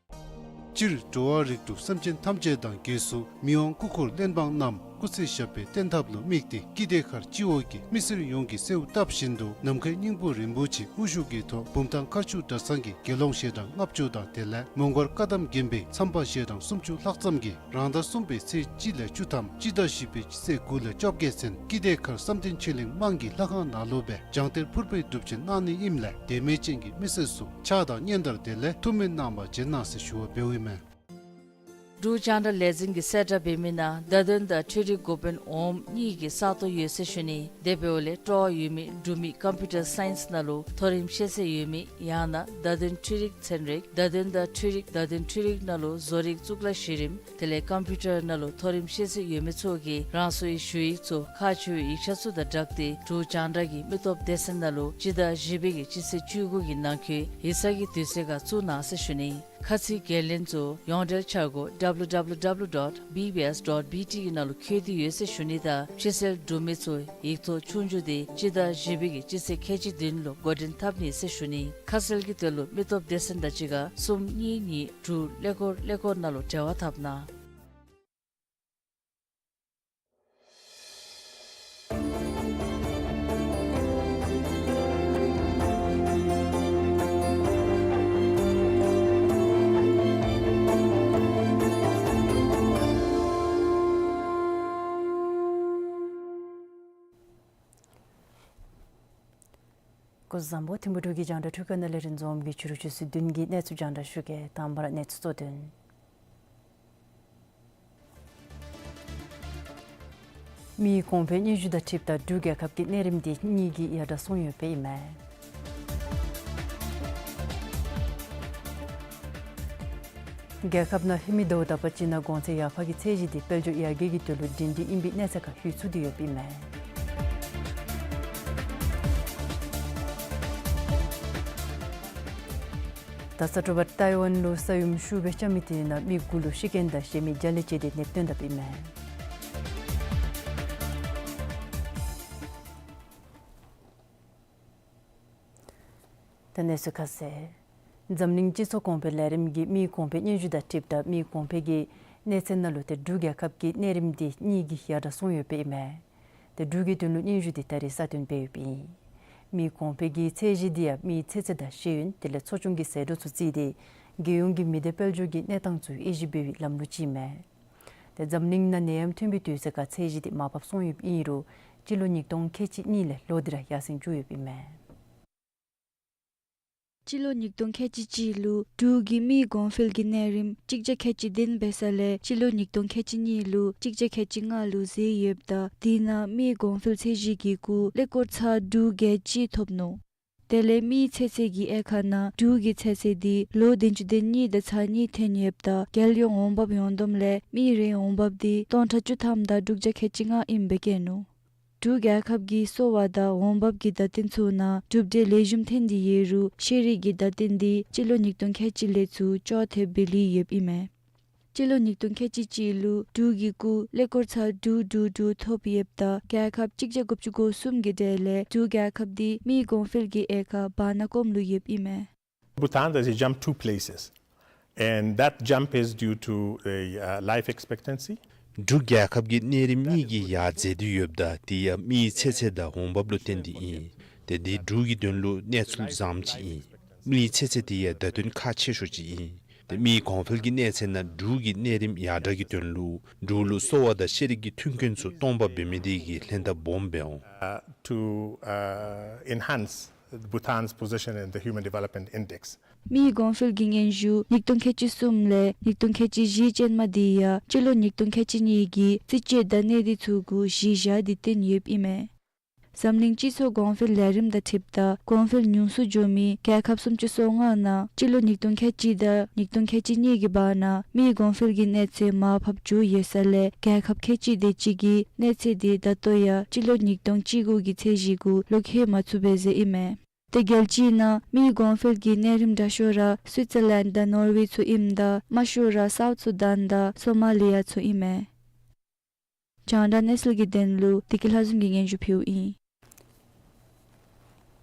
སྤྱིར་འགྲོ་བ་རིགས་དྲུག་སེམས་ཅན་ཐམས་ཅད་དང་རྒྱལ་སྲུང་མི་དབང་སྐུ་འཁོར་གླེན་པ་རྣམས་སྐུ་ཚེ་ཞབས་པད་བརྟན་ཐབས་ལུ་དམིགས་ཏེ་ཀིརྟི་དཀར་སྤྱི་འོག་གིས་མི་སེར་ཡོངས་ཀྱིས་གསོལཝ་བཏབ་བཞིན་དུ་ནམ་མཁའི་སྙིང་པོ་རིན་པོ་ཆེ་དབུ་བཞུགས་ཀྱི་ཐོག་བུམ་ཐང་མཁར་ཆུ་གྲྭ་ཚང་གི་དགེ་སློང་ཞལ་གྲངས་ལྔ་བཅུ་དང་དེ་ལས་མོང་སྒར་བཀའ་གདམས་དགོན་པའི་མཚམས་པ་ཞལ་གྲངས་སུམ་ཅུ་ལྷག་ཙམ་གྱིས་རང་ཟླ་གསུམ་པའི་ཚེས་གཅིག་ལས་བཅུ་ཐམ་སྤྱི་ཟླ་བཞི་པའི་སྤྱི་ཚེས་དགུ་ལས་བཅོ་བརྒྱད་ཚུན་ཀིརྟི་དཀར་བསམ་གཏན་ཆོས་གླིང་དམངས་ཀྱི་ལྷ་ཁང་ནང་ལུ་སྦེ་སྦྱང་གཏེར་ཕུར་པའི་སྒྲུབ་ཆེན་གནང་ནི་ཨིནམ་ལས་དད་མོས་ཅན་གྱི་མི་སེར་ཚུ་ཕྱག་དང་སྙན་དར་དེ་ལས་ཐུགས་སྨོན་གནང་བར་བྱོན་གནང་ཟེར་ཞུ་བ་འབདཝ་ཨིན་མས། འབྲུག་རྒྱང་བསྒྲགས་ལས་འཛིན་གྱི་གསལ་བསྒྲགས་འབད་མི་ནང་བརྡ་དོན་དང་འཕྲུལ་རིག་འགོ་དཔོན་འོགམ་གཉིས་ཀྱི་ས་སྟོང་ཡོད་ཟེར་ཞུ་ནི། དེ་འབདཝ་ལས་སྤྲོ་བ་ཡོད་མི་འབྲུག་མི་ཀམ་པིའུ་ཊར་སའིནསི་ནང་ལུ་མཐོ་རིམ་ཤེས་ཚད་ཡོད་མི་ཡང་ན་བརྡ་དོན་འཕྲུལ་རིག་ཚན་རིག་བརྡ་དོན་དང་འཕྲུལ་རིག་བརྡ་དོན་འཕྲུལ་རིག་ནང་ལུ་བཟོ་རིག་གཙུག་ལག་གཞི་རིམ་དེ་ལས་ཀམ་པིའུ་ཊར་ནང་ལུ་མཐོ་རིམ་ཤེས་ཚད་ཡོད་མི་ཚུ་གིས་རང་སོའི་ཞུ་ཡིག་ཚུ་ཁག་ཆེ་བའི་ཡིག་ཆ་ཚུ་དང་སྦྲགས་ཏེ་འབྲུག་རྒྱང་བསྒྲགས་ཀྱི་མི་སྟོབས་སྡེ་ཚན་ནང་ལུ་སྤྱི་ཟླ་བཞི་པའི་གི་སྤྱི་ཚེས་བཅུ་དགུ་གི་ནང་འཁོད་ཡིག་ཚང་གི་དུས་ཚོད་ཁར་བཙུགས་གནང་ཟེར་ཞུ་ནི། ཁ་ཚིག་འགན་ལེན་ཚུ་ཡོངས་འབྲེལ་འཆར་སྒོ་W W W dot B B S dot B T གི་ནང་ལུ་འཁོད་དེ་ཡོད་ཟེར་ཞུ་ནི་དང་ཕྱི་གསལ་འབྲུག་མི་ཚུ་ཡིག་ཐོག་ཆོས་རྒྱུགས་དེ་སྤྱི་ཟླ་བཞི་པའི་གི་སྤྱི་ཚེས་ཁལ་གཅིག་བདུན་ལུ་འགོ་འདྲེན་འཐབ་ནི་ཟེར་ཞུ་ནི། ཁ་གསལ་གྱི་དོན་ལུ་མི་སྟོབས་སྡེ་ཚན་དང་གཅིག་ཁར་གསུམ་གཉིས་གཉིས་དྲུག་ཀླད་ཀོར་ཀླད་ཀོར་ནང་ལུ་འབྲེལ་བ་འཐབ་གནང་། སྐུ་གཟུགས་བཟང་པོ། ཐིམ་ཕུ་འབྲུག་གི་རྒྱང་བསྒྲགས་འཕྲུལ་ཁང་ནང་ལས་རིན་འཛོམས་ཀྱིས་ཕྱི་རུ་ཆུ་ཚོད་བདུན་གྱི་གནས་ཚུལ་རྒྱང་བསྒྲགས་ཞུ་གེ། དང་པ་ར་གནས་ཚུལ་གཙོ་དོན། མིའི་གོང་འཕེལ་སྙན་ཞུ་དང་འཁྲིལཝ་ད་འབྲུག་རྒྱལ་ཁབ་ཀྱི་གནས་རིམ་དེ་གཉིས་ཀྱིས་ཡར་དྲག་སོང་ཡོདཔ་ཨིན་མས། རྒྱལ་ཁབ་ནང་ཧེ་མའི་ཟླཝ་དག་པ་ཅིག་ནང་གོང་ཚད་ཡར་འཕར་གྱི་ཚད་གཞི་དེ་དཔལ་འབྱོར་ཡར་རྒྱས་ཀྱི་དོན་ལུ་སྒྲིང་སྒྲིང་ཨིན་པའི་གནས་ཚད་ཁར་ལྷོད་ཚུགས་ཏེ་ཡོདཔ་ཨིན་མས། ད་ས་དྲོ་པ་ཏའི་ཝན་ལུ་ས་ཡོམ་ཤུགས་སྦེ་རྐྱབ་མི་དེ་ནང་མི་དགུ་ལུ་ཤི་རྐྱེན་དང་གཞན་མི་བརྒྱ་ལས་བཅད་དེ་ནདཔ་བཏོན་དཔ་ཨིན་མས། ད་གནས་ཚུལ་ཁ་གསལ། འཛམ་གླིང་སྤྱི་ཚོགས་གོང་འཕེལ་ལས་རིམ་གྱིས་མིའི་གོང་འཕེལ་སྙན་ཞུ་དང་འཁྲིལཝ་ད་མིའི་གོང་འཕེལ་གྱི་གནས་ཚད་ནང་ལུ་ཏེ་འབྲུག་རྒྱལ་ཁབ་ཀྱི་གནས་རིམ་དེ་གཉིས་ཀྱིས་ཡར་དྲག་སོང་ཡོདཔ་ཨིན་མས། ཏེ་འབྲུག་གི་དོན་ལུ་སྙན་ཞུ་དེ་ད་རིས་གསལ་སྟོན་འབད་ཡོདཔ་ཨིན། མིའི་གོང་འཕེལ་གྱི་ཚད་གཞི་དེ་ཡང་མིའི་ཚེ་ཚད་དང་ཤེས་ཡོན་དེ་ལས་ཚོ་ཆུང་གི་ཟད་འགྲོ་ཚུ་བརྩིས་ཏེ་རྒྱལ་ཡོངས་ཀྱི་མི་སྡེ་དཔལ་འབྱོར་གྱི་གནས་སྟངས་ཚུ་དབྱེ་ཞིབ་འབད་བའི་ལམ་ལུགས་ཅིག་ཨིན་མས། ཏེ་འཛམ་གླིང་ནང་ནད་ཡམས་ཐོན་པའི་དུས་ཚོད་ཁར་ཚད་གཞི་དེ་མར་ཕབ་སོང་ཡོདཔ་ཨིན་རུང་སྤྱི་ལོ་ཉིས་སྟོང་ཁལ་གཅིག་གཉིས་ལས་ལོ་དེ་ར་ཡར་སེང་འགྱོ་ཡོདཔ་ཨིན་མས། སྤྱི་ལོ་ཉིས་སྟོང་ཁལ་གཅིག་གཅིག་ལུ་འབྲུག་གི་མིའི་གོང་འཕེལ་གྱི་གནས་རིམ་གཅིག་བརྒྱ་ཁལ་གཅིག་བདུན་འབད་ས་ལས་སྤྱི་ལོ་ཉིས་སྟོང་ཁལ་གཅིག་གཉིས་ལུ་གཅིག་བརྒྱ་ཁལ་གཅིག་ལྔ་ལུ་འཛེགས་ཡོདཔ་ད་དེ་ནང་མིའི་གོང་འཕེལ་ཚད་གཞི་གི་སྐུ་ཀླད་ཀོར་ཚར་དྲུག་བརྒྱད་ཅུ་ཐོབ་ནུག། དེ་ལས་མིའི་ཚེ་ཚད་ཀྱི་དབྱེ་ཁག་ནང་འབྲུག་གི་ཚེ་ཚད་དེ་ལོ་བདུན་ཅུ་དོན་གཉིས་དང་ཚར་གཉིས་ཐོན་ཡོདཔ་ད་རྒྱལ་ཡོངས་འོང་འབབ་ཡོངས་བསྡོམས་ལས་མིའི་རེའི་འོང་འབབ་དེ་སྟོང་ཕྲག་བཅུ་ཐམ་དང་དྲུག་བརྒྱ་ཁལ་གཅིག་ལྔ་ཨིནམ་སྦེ་བཀོད་ནུག། འབྲུག་རྒྱལ་ཁབ་ཀྱི་གསོ་བ་དང་འོང་འབབ་ཀྱི་བརྡ་སྟོན་ཚུ་ནང་གྲུབ་འབྲས་ལེགས་ཤོམ་ཐོན་ཏེ་ཡོད་རུང་ཤེས་རིག་གི་བརྡ་སྟོན་དེ་སྤྱི་ལོ་ཉིས་སྟོང་ཁལ་གཅིག་ལས་ཚུར་ཅོག་འཐདཔ་སྦེ་ལུས་ཡོདཔ་ཨིན་མས། སྤྱི་ལོ་ཉིས་སྟོང་ཁལ་གཅིག་གཅིག་ལུ་འབྲུག་གི་སྐུ་ཀླད་ཀོར་ཚར་དྲུག་དྲུག་དྲུག་ཐོབ་ཡོདཔ་ད་རྒྱལ་ཁབ་གཅིག་བརྒྱ་དགུ་བཅུ་གོ་གསུམ་གྱི་གྲས་ལས་འབྲུག་རྒྱལ་ཁབ་དེ་མིའི་གོང་འཕེལ་གྱི་དབྱེ་ཁག་བར་ན་གོངམ་ལུ་ཡོདཔ་ཨིན་མས། Bhutan, there's a jump two places, and that jump is due to the, uh, life expectancy. འབྲུག་རྒྱལ་ཁབ་ཀྱི་གནས་རིམ་གཉིས་ཀྱིས་ཡར་འཛེགས་ཏེ་ཡོདཔ་ད་དེ་ཡང་མིའི་ཚེ་ཚད་དང་འོང་འབབ་ལུ་བརྟེན་ཏེ་ཨིན། ཏེ་འདི་འབྲུག་གི་དོན་ལུ་གནས་ཚུལ་བཟངམ་ཅིག་ཨིན། མིའི་ཚེ་ཚད་དེ་ཡང་བརྡ་སྟོན་ཁག་ཆེ་ཤོས་ཅིག་ཨིན། ཏེ་མིའི་གོང་འཕེལ་གྱི་གནས་ཚད་ནང་འབྲུག་གི་གནས་རིམ་ཡར་དྲག་གི་དོན་ལུ་འབྲུག་ལུ་གསོ་བ་དང་ཤེས་རིག་གི་མཐུན་རྐྱེན་ཚུ་སྟོང་པ་འབད་མི་དེ་གིས་ལྷན་ཐབས་སྦོམ་སྦེ་འོང་། Uh, to, uh, enhance Bhutan's position in the Human Development Index. མིའི་གོང་འཕེལ་གྱི་སྙན་ཞུ་ཉིས་སྟོང་ཁལ་གཅིག་གསུམ་ལས་ཉིས་སྟོང་ཁལ་གཅིག་བཞི་ཅན་མ་དེ་ཡང་སྤྱི་ལོ་ཉིས་སྟོང་ཁལ་གཅིག་གཉིས་ཀྱི་རྩིས་དཔྱད་དང་གནས་སྡུད་ཚུ་གུ་གཞི་བཞག་སྟེ་བཏོན་ཡོདཔ་ཨིན་མས། འཛམ་གླིང་སྤྱི་ཚོགས་གོང་འཕེལ་ལས་རིམ་དང་འཁྲིལཝ་ད་གོང་འཕེལ་ཉུང་སུ་འགྱོ་མི་རྒྱལ་ཁབ་སུམ་ཅུ་སོ་ལྔ་ནང་སྤྱི་ལོ་ཉིས་སྟོང་ཁལ་གཅིག་དང་ཉིས་སྟོང་ཁལ་གཅིག་གཉིས་ཀྱི་བར་ན་མིའི་གོང་འཕེལ་གྱི་གནས་ཚད་མར་ཕབ་འགྱོ་ཡོད་ས་ལས་རྒྱལ་ཁབ་ཁལ་གཅིག་དེ་ཅིག་གི་གནས་ཚད་དེ་ད་ལྟོ་ཡང་སྤྱི་ལོ་ཉིས་སྟོང་བཅུ་དགུ་གི་ཚད་གཞི་གུ་ལོག་ལྷོད་མ་ཚུགས་པས་ཟེར་ཨིན་མས། ཏེ་རྒྱལ་སྤྱིའི་ནང་མིའི་གོང་འཕེལ་གྱི་གནས་རིམ་དྲག་ཤོས་ར་སུའི་ཙར་ལེནཌ་དང་ནོར་ཝེ་ཚུ་ཨིནམ་ད་དམའ་ཤོས་ར་སའུཐ་སུ་དཱན་དང་སོ་མ་ལི་ཡ་ཚུ་ཨིན་མས། རྒྱང་བསྒྲགས་གནས་ཚུལ་གྱི་དོན་ལུ་བདེ་སྐྱིད་ལྷ་འཛོམས་ཀྱིས་སྙན་ཞུ་ཕུལཝ་ཨིན།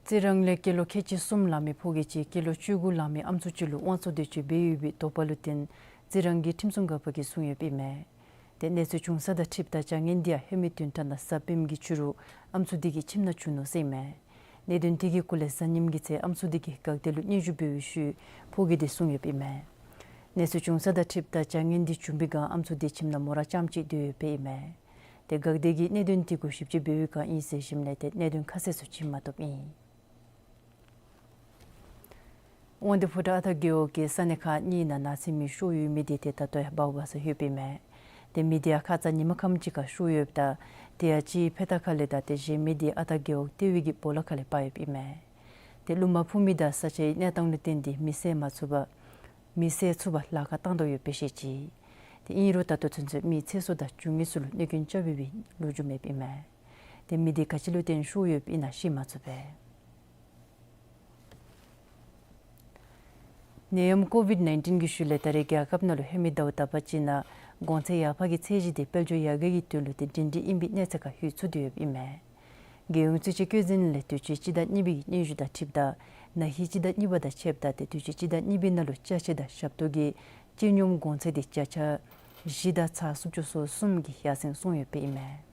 རྩི་རང་ལས་སྐྱེས་ལོ་ཁལ་གཅིག་གསུམ་ལང་མི་ཕོ་སྐྱེས་ཅིག་སྐྱེས་ལོ་བཅུ་དགུ་ལང་མི་ཨམ་སྲུ་ཅིག་ལུ་དབང་བཙོང་འདོད་སྤྱོད་འབད་ཡོད་པའི་དོགས་པ་ལུ་བརྟེན་རྩི་རང་གི་ཁྲིམས་སྲུང་འགག་པ་གིས་བཟུང་ཡོདཔ་ཨིན་མས། ཏེ་གནས་ཚུལ་བྱུང་ས་དང་འཁྲིལཝ་ད་བྱ་ངན་དེ་ཡང་ཧེ་མའི་བདུན་ཕྲག་ནང་གཟའ་སྤེནམ་གི་ཕྱི་རུ་ཨམ་སྲུ་དེ་གི་ཁྱིམ་ནང་བྱུང་ནུག་ཟེར་ཨིན་མས། གནད་དོན་དེ་གི་སྐོར་ལས་གཟའ་ཉིམ་གི་ཚེ་ཨམ་སྲུ་དེ་གིས་འགག་སྡེ་ལུ་སྙན་ཞུ་འབད་བའི་ཤུལ་ཕོ་སྐྱེས་དེ་བཟུང་ཡོདཔ་ཨིན་མས། གནས་ཚུལ་བྱུང་ས་དང་འཁྲིལཝ་ད་བྱ་ངན་དེ་བྱུང་པའི་སྒང་ཨམ་སྲུ་དེ་ཁྱིམ་ནང་མོ་ར་རྐྱངམ་གཅིག་སྡོད་ཡོདཔ་ཨིན་མས། ཏེ་འགག་སྡེ་གིས་གནད་དོན་དེ་གུ་ཞིབ་དཔྱད་འབད་བའི་སྒང་ཨིན་ཟེར་ཞིནམ་ལས་ཏེ་གནད་དོན་ཁ་གསལ་ཚུ་བྱིན་མ་བཏུབ་ཨིན། དབང་འདུས་ཕོ་བྲང་ཨ་སྟག་རྒེད་འོག་གི་ས་གནས་ཁག་གཉིས་ནང་ནགས་ཚལ་མེ་ཤོར་ཡོད་མི་དེ་ཏེ་ད་ལྟོ་ཡང་འབག་འབག་ས་ཡོདཔ་ཨིན་མས། ཏེ་མེ་དེ་ཡང་ཁ་ཙ་ཉིན་མ་ཁམས་ཅིག་ཁར་ཤོར་ཡོདཔ་ད་དེ་ཡང་གཅིག་ཕེ་ཏ་ཁ་ལས་དང་ཏེ་གཞན་མི་དེ་ཨ་སྟག་རྒེད་འོག་ལྟེ་བའི་གི་སྦོ་ལོགས་ཁ་ལས་འབག་ཡོདཔ་ཨིན་མས། ཏེ་རླུང་མ་འཕུ་མི་དང་ས་ཆའི་གནས་སྟངས་ལུ་བརྟེན་ཏེ་མེ་བསད་མ་ཚུགས་པར་མེ་བསད་ཚུགས་པར་ལཱ་ཁག་བཏང་དོ་ཡོདཔ་སྦེ་བཤད་ཅི། ཏེ་ཨིན་རུང་ད་ལྟོ་ཚུན་ཚོད་མི་ཚེ་སྲོག་དང་རྒྱུ་དངོས་ཚུ་ལུ་གནོད་སྐྱོན་རྐྱབ་ཡོད་པའི་ལོ་རྒྱུས་མེདཔ་ཨིན་མས། ཏེ་མེ་དེ་ག་ཅི་ལུ་བརྟེན་ཤོར་ཡོདཔ་ཨིན་ན་ཤེས་མ་ཚུགས་པས། ནད་ཡམས་ཀོ་ཝིཌ་ནའིན་ཊིན་གྱི་ཤུལ་ལས་ད་རེས་རྒྱལ་ཁབ་ནང་ལུ་ཧེ་མའི་ཟླཝ་དག་པ་ཅིག་ནང་གོང་ཚད་ཡར་འཕར་གྱི་ཚད་གཞི་དེ་དཔལ་འབྱོར་ཡར་རྒྱས་ཀྱི་དོན་ལུ་ཏེ་སྒྲིང་སྒྲིང་ཨིན་པའི་གནས་ཚད་ཁར་ལྷོད་ཚུགས་ཏེ་ཡོདཔ་ཨིན་མས། རྒྱལ་ཡོངས་རྩིས་དཔྱད་བཀོད་འཛིན་ལས་དུས་ཅི་སྤྱི་ཟླ་གཉིས་པའི་གི་སྙན་ཞུ་དང་འཁྲིལཝ་ད་ན་ཧིང་སྤྱི་ཟླ་གཉིས་པ་དང་ཕྱདཔ་ད་ཏེ་དུས་ཅི་སྤྱི་ཟླ་གཉིས་པའི་ནང་ལུ་ཅ་ཆས་དང་ཞབས་ཏོག་གི་སྤྱི་སྙོམས་གོང་ཚད་དེ་བརྒྱ་ཆ་བཞི་དང་ཚག་སུམ་ཅུ་སོ་གསུམ་གྱིས་ཡར་སེང་སོང་ཡོདཔ་ཨིན་མས།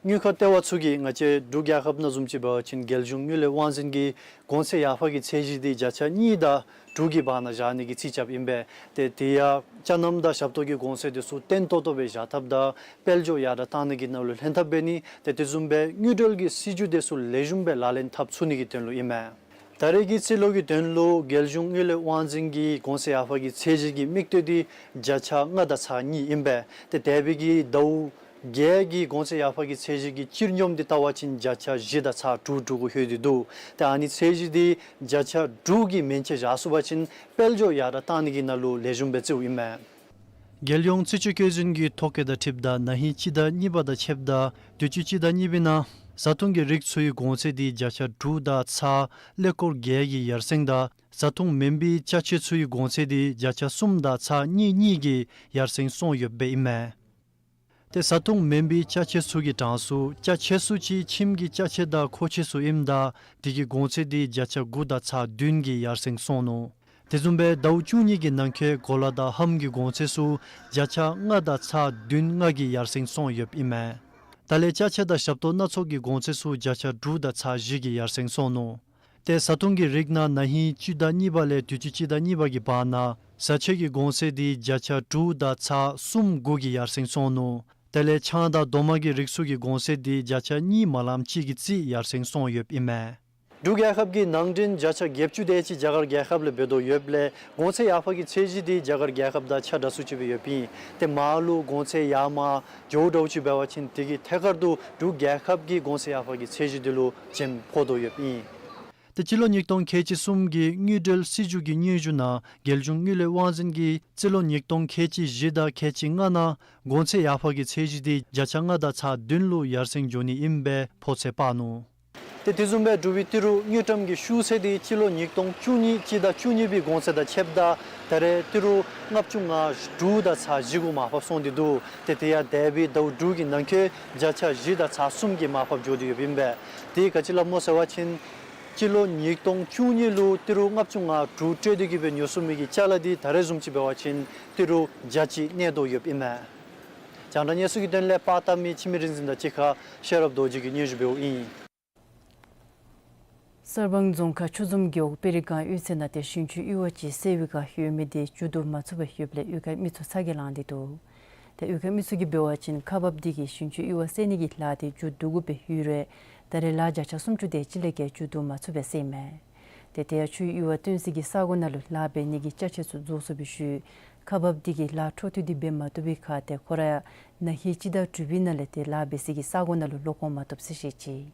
དངུལ་ཁང་ལྟེ་བ་ཚུ་གིས་ང་བཅས་འབྲུག་རྒྱལ་ཁབ་ནང་བཟུམ་ཅིག་འབད་བ་ཅིན་རྒྱལ་གཞུང་དངུལ་ལས་དབང་འཛིན་གྱིས་གོང་ཚད་ཡར་འཕར་གྱི་ཚད་གཞི་དེ་བརྒྱ་ཆ་གཉིས་དང་དྲུག་གི་བར་ན་བཞག་ནི་གི་རྩིས་རྐྱབ་ཨིན་པས། ཏེ་དེ་ཡང་ཅ་རྣམ་དང་ཞབས་ཏོག་གི་གོང་ཚད་དེ་ཚུ་བརྟན་ཏོག་ཏོ་སྦེ་བཞག་ཐབས་དང་དཔལ་འབྱོར་ཡར་དྲག་བཏང་ནི་གི་ནང་ལུ་ལྷན་ཐབས་འབད་ནི་ཏེ་དེ་བཟུམ་སྦེ་དངུལ་འབྲེལ་གྱི་སྲིད་བྱུས་དེ་ཚུ་ལེགས་ཤོམ་སྦེ་ལག་ལེན་འཐབ་ཚུགས་ནི་གི་དོན་ལུ་ཨིན་མས། ད་རེས་ཀྱི་རྩིས་ལོ་གི་དོན་ལུ་རྒྱལ་གཞུང་དངུལ་ལས་དབང་འཛིན་གྱི་གོང་ཚད་ཡར་འཕར་གྱི་ཚད་གཞི་གི་དམིགས་གཏད་དེ་བརྒྱ་ཆ་ལྔ་དང་ཚག་གཉིས་ཨིན་པས། ཏེ་འདས་པའི་གི་ཟླཝ་ རྒྱལ་གྱི་གོང་ཚད་ཡར་འཕར་གྱི་ཚད་གཞི་གི་སྤྱིར་སྙོམས་འདི་བལྟ་བ་ཅིན་བརྒྱ་ཆ་བཞི་དང་ཚག་དྲུག་དྲུག་གུ་ལྷོད་དེ་འདུག། ཏེ་ཨ་ནི་ཚད་གཞི་འདི་བརྒྱ་ཆ་དྲུག་གི་མན་ཆད་བཞག་ཚུགས་པ་ཅིན་དཔལ་འབྱོར་ཡར་དྲག་བཏང་ནི་གི་ནང་ལུ་ལེགས་ཤོམ་སྦེ་བརྩིཝ་ཨིན་མས། རྒྱལ་ཡོངས་རྩིས་དཔྱད་བཀོད་འཛིན་གྱི་ཐོ་བཀོད་དང་འཁྲིལཝ་ད་ན་ཧིང་སྤྱི་ཟླ་གཉིས་པ་དང་ཕྱདཔ་ད་དུས་ཅི་སྤྱི་ཟླ་གཉིས་པའི་ནང་བཟའ་འཐུང་གི་རིགས་ཚུ་གི་གོང་ཚད་འདི་བརྒྱ་ཆ་དྲུག་དང་ཚག་ཀླད་ཀོར་བརྒྱད་ཀྱི་ཡར་སེང་དང་བཟའ་འཐུང་མིན་པའི་ཅ་ཆས་ཚུ་གི་གོང་ཚད་འདི་བརྒྱ་ཆ་གསུམ་དང་ཚག་གཉིས་གཉིས་ཀྱི་ཡར་སེང་སོང་ཡོདཔ་ཨིན་མས། ཏེ་བཟའ་འཐུང་མིན་པའི་ཅ་ཆས་ཚུ་གི་གྲངས་སུ་ཅ་ཆས་ཚུ་ཅིག་ཁྱིམ་གྱི་ཅ་ཆས་དང་མཁོ་ཆས་ཚུ་ཨིནམ་ད་དེ་གི་གོང་ཚད་འདི་བརྒྱ་ཆ་དགུ་དང་ཚག་བདུན་གྱི་ཡར་སེང་སོང་ནུག། དེ་བཟུམ་སྦེ་ཟླཝ་བཅུ་གཉིས་ཀྱི་ནང་འཁོད་གོ་ལ་དང་ལྷམ་གྱི་གོང་ཚད་ཚུ་བརྒྱ་ཆ་ལྔ་དང་ཚག་བདུན་ལྔ་གི་ཡར་སེང་སོང་ཡོདཔ་ཨིན་མས། ད་ལས་ཅ་ཆས་དང་ཞབས་ཏོག་སྣ་ཚོགས་ཀྱི་གོང་ཚད་ཚུ་བརྒྱ་ཆ་དྲུག་དང་ཚག་བཞི་གི་ཡར་སེང་སོང་ནུག། ཏེ་བཟའ་འཐུང་གི་རིགས་ནང་ན་ཧིང་སྤྱི་ཟླ་གཉིས་པ་ལས་དུས་ཅི་སྤྱི་ཟླ་གཉིས་པ་གི་བར་ན་བཟའ་ཆས་ཀྱི་གོང་ཚད་འདི་བརྒྱ་ཆ་དྲུག་དང་ཚག་གསུམ་དགུ་གི་ཡར་སེང་སོང་ནུག། དེ་ལས་ཆང་དང་རྡོག་མ་གི་རིགས་ཚུ་གི་གོང་ཚད་འདི་བརྒྱ་ཆ་གཉིས་མ་ལངམ་ཅིག་གི་རྩིས་ཡར་སེང་སོང་ཡོདཔ་ཨིན་མས། འབྲུག་རྒྱལ་ཁབ་ཀྱི་ནང་འདྲེན་བརྒྱ་ཆ་བརྒྱད་ཅུ་དེ་ཅིག་རྒྱ་གར་རྒྱལ་ཁབ་ལས་འབད་དོ་ཡོདཔ་ལས་གོང་ཚད་ཡར་འཕར་གྱི་ཚད་གཞི་འདི་རྒྱ་གར་རྒྱལ་ཁབ་དང་ཆ་འདྲ་སུ་ཅིག་སྦེ་ཡོདཔ་ཨིན། ཏེ་མར་ལུ་གོང་ཚད་ཡར་མར་འགྱོཝ་འདྲཝ་ཅིག་འབད་བ་ཅིན་དེ་གི་ཐད་ཀར་དུ་འབྲུག་རྒྱལ་ཁབ་ཀྱི་གོང་ཚད་ཡར་འཕར་གྱི་ཚད་གཞི་འདི་ལུ་འཇམ་ཕོག་དོ་ཡོདཔ་ཨིན། ཏེ་སྤྱི་ལོ་ཉིས་སྟོང་ཁལ་གཅིག་གསུམ་གྱི་དངུལ་འབྲེལ་སྲིད་བྱུས་ཀྱི་སྙན་ཞུ་ནང་རྒྱལ་གཞུང་དངུལ་ལས་དབང་འཛིན་གྱིས་སྤྱི་ལོ་ཉིས་སྟོང་ཁལ་གཅིག་བཞི་དང་ཁལ་གཅིག་ལྔ་ནང་གོང་ཚད་ཡར་འཕར་གྱི་ཚད་གཞི་འདི་བརྒྱ་ཆ་ལྔ་དང་ཚག་བདུན་ལུ་ཡར་སེང་འགྱོ་ནི་ཨིནམ་སྦེ་ཕོ་ཚོད་དཔག་ནུག། ཏེ་དེ་བཟུམ་སྦེ་འབྲུག་པའི་ཏི་རུ་དངུལ་ཀྲམ་གྱི་ཤུགས་ཚད་འདི་སྤྱི་ལོ་ཉིས་སྟོང་བཅུ་གཉིས་སྤྱི་ཟླ་བཅུ་གཉིས་པའི་གོང་ཚད་དང་ཕྱདཔ་ད་ད་རེས་ཏི་རུ་ལྔ་བཅུ་ང་དྲུག་དང་ཚག་བཞི་གུ་མར་ཕབ་སོང་སྟེ་འདུག། ཏེ་དེ་ཡང་འདས་པའི་ཟླཝ་དྲུག་གི་ནང་འཁོད་བརྒྱ་ཆ་བཞི་དང་ཚག་གསུམ་གྱི་མར་ཕབ་འགྱོ་སྟེ་ཡོདཔ་ཨིན་པས། དེ་ག་ཅི་སླབ་སྨོ་ཟེར་བ་ཅིན་སྤྱི་ལོ་ཉིས་སྟོང་བཅུ་གཉིས་ལུ་ཏི་རུ་ལྔ་བཅུ་ང་དྲུག་སྤྲོད་དེ་གི་སྦེ་ཉོ་ཚུགས་མི་གི་ཅ་ལ་འདི་ད་རེས་བཟུམ་ཅིག་འབད་བ་ཅིན་ཏི་རུ་བརྒྱ་ཅིག་གནས་དོ་ཡོདཔ་ཨིན་མས། རྒྱང་བསྒྲགས་གནས་ཚུལ་གྱི་དོན་ལས་པར་བཏབ་མི་འཆི་མེད་རིག་འཛིན་དང་གཅིག་ཁར་ཤེས་རབ་རྡོ་རྗེ་གིས་སྙན་ཞུ་འབདཝ་ཨིན། གསར་སྤང་རྫོང་ཁག་ཆུ་འཛོམས་རྒེད་འོག་དཔལ་རི་སྒང་གཡུས་ཚན་ནང་ཏེ་ཞིང་ཆུའི་གཡུར་བ་ཅིག་སེལ་བའི་བསྒང་ཡོད་མི་འདི་མཇུག་བསྡུ་མ་ཚུགས་པར་ཡོདཔ་ལས་གཡུས་ཁའི་མི་ཚུ་ཚ་གྱང་ལངས་ཏེ་འདུག། ཏེ་གཡུས་ཁའི་མི་ཚུ་གིས་འབད་བ་ཅིན་ཁག་འབགཔ་འདི་གིས་ཞིང་ཆུའི་གཡུར་བ་སེལ་ནི་གི་ལཱ་འདི་མཇུག་བསྡུ་དགོ་པའི་ཡོད་རུང་ད་རེས་ལཱ་བརྒྱ་ཆ་སུམ་ཅུ་དེ་ཅིག་ལས་བརྒལ་མཇུག་བསྡུ་མ་ཚུགས་པར་སེལཝ་མས། ཏེ་དེ་ཡང་ཆུའི་གཡུར་བ་བཏོན་སའི་གི་ས་གོ་ནང་ལུ་ལཱ་འབད་ནི་གི་ཅ་ཆས་ཚུ་རྫོགས་སོང་བའི་ཤུལ་ཁག་འབགཔ་འདི་གིས་ལཱ་འཕྲོ་མཐུད་དེ་འབད་མ་བཏུབ་པའི་ཁར་ཏེ་ཁོ་ར་ཡང་ན་ཧིང་སྤྱི་ཟླ་དྲུག་པའི་ནང་ལས་ཏེ་ལཱ་འབད་སའི་གི་ས་གོ་ནང་ལུ་ལོག་འོང་མ་བཏུབ་ཟེར་བཤད་ཅི།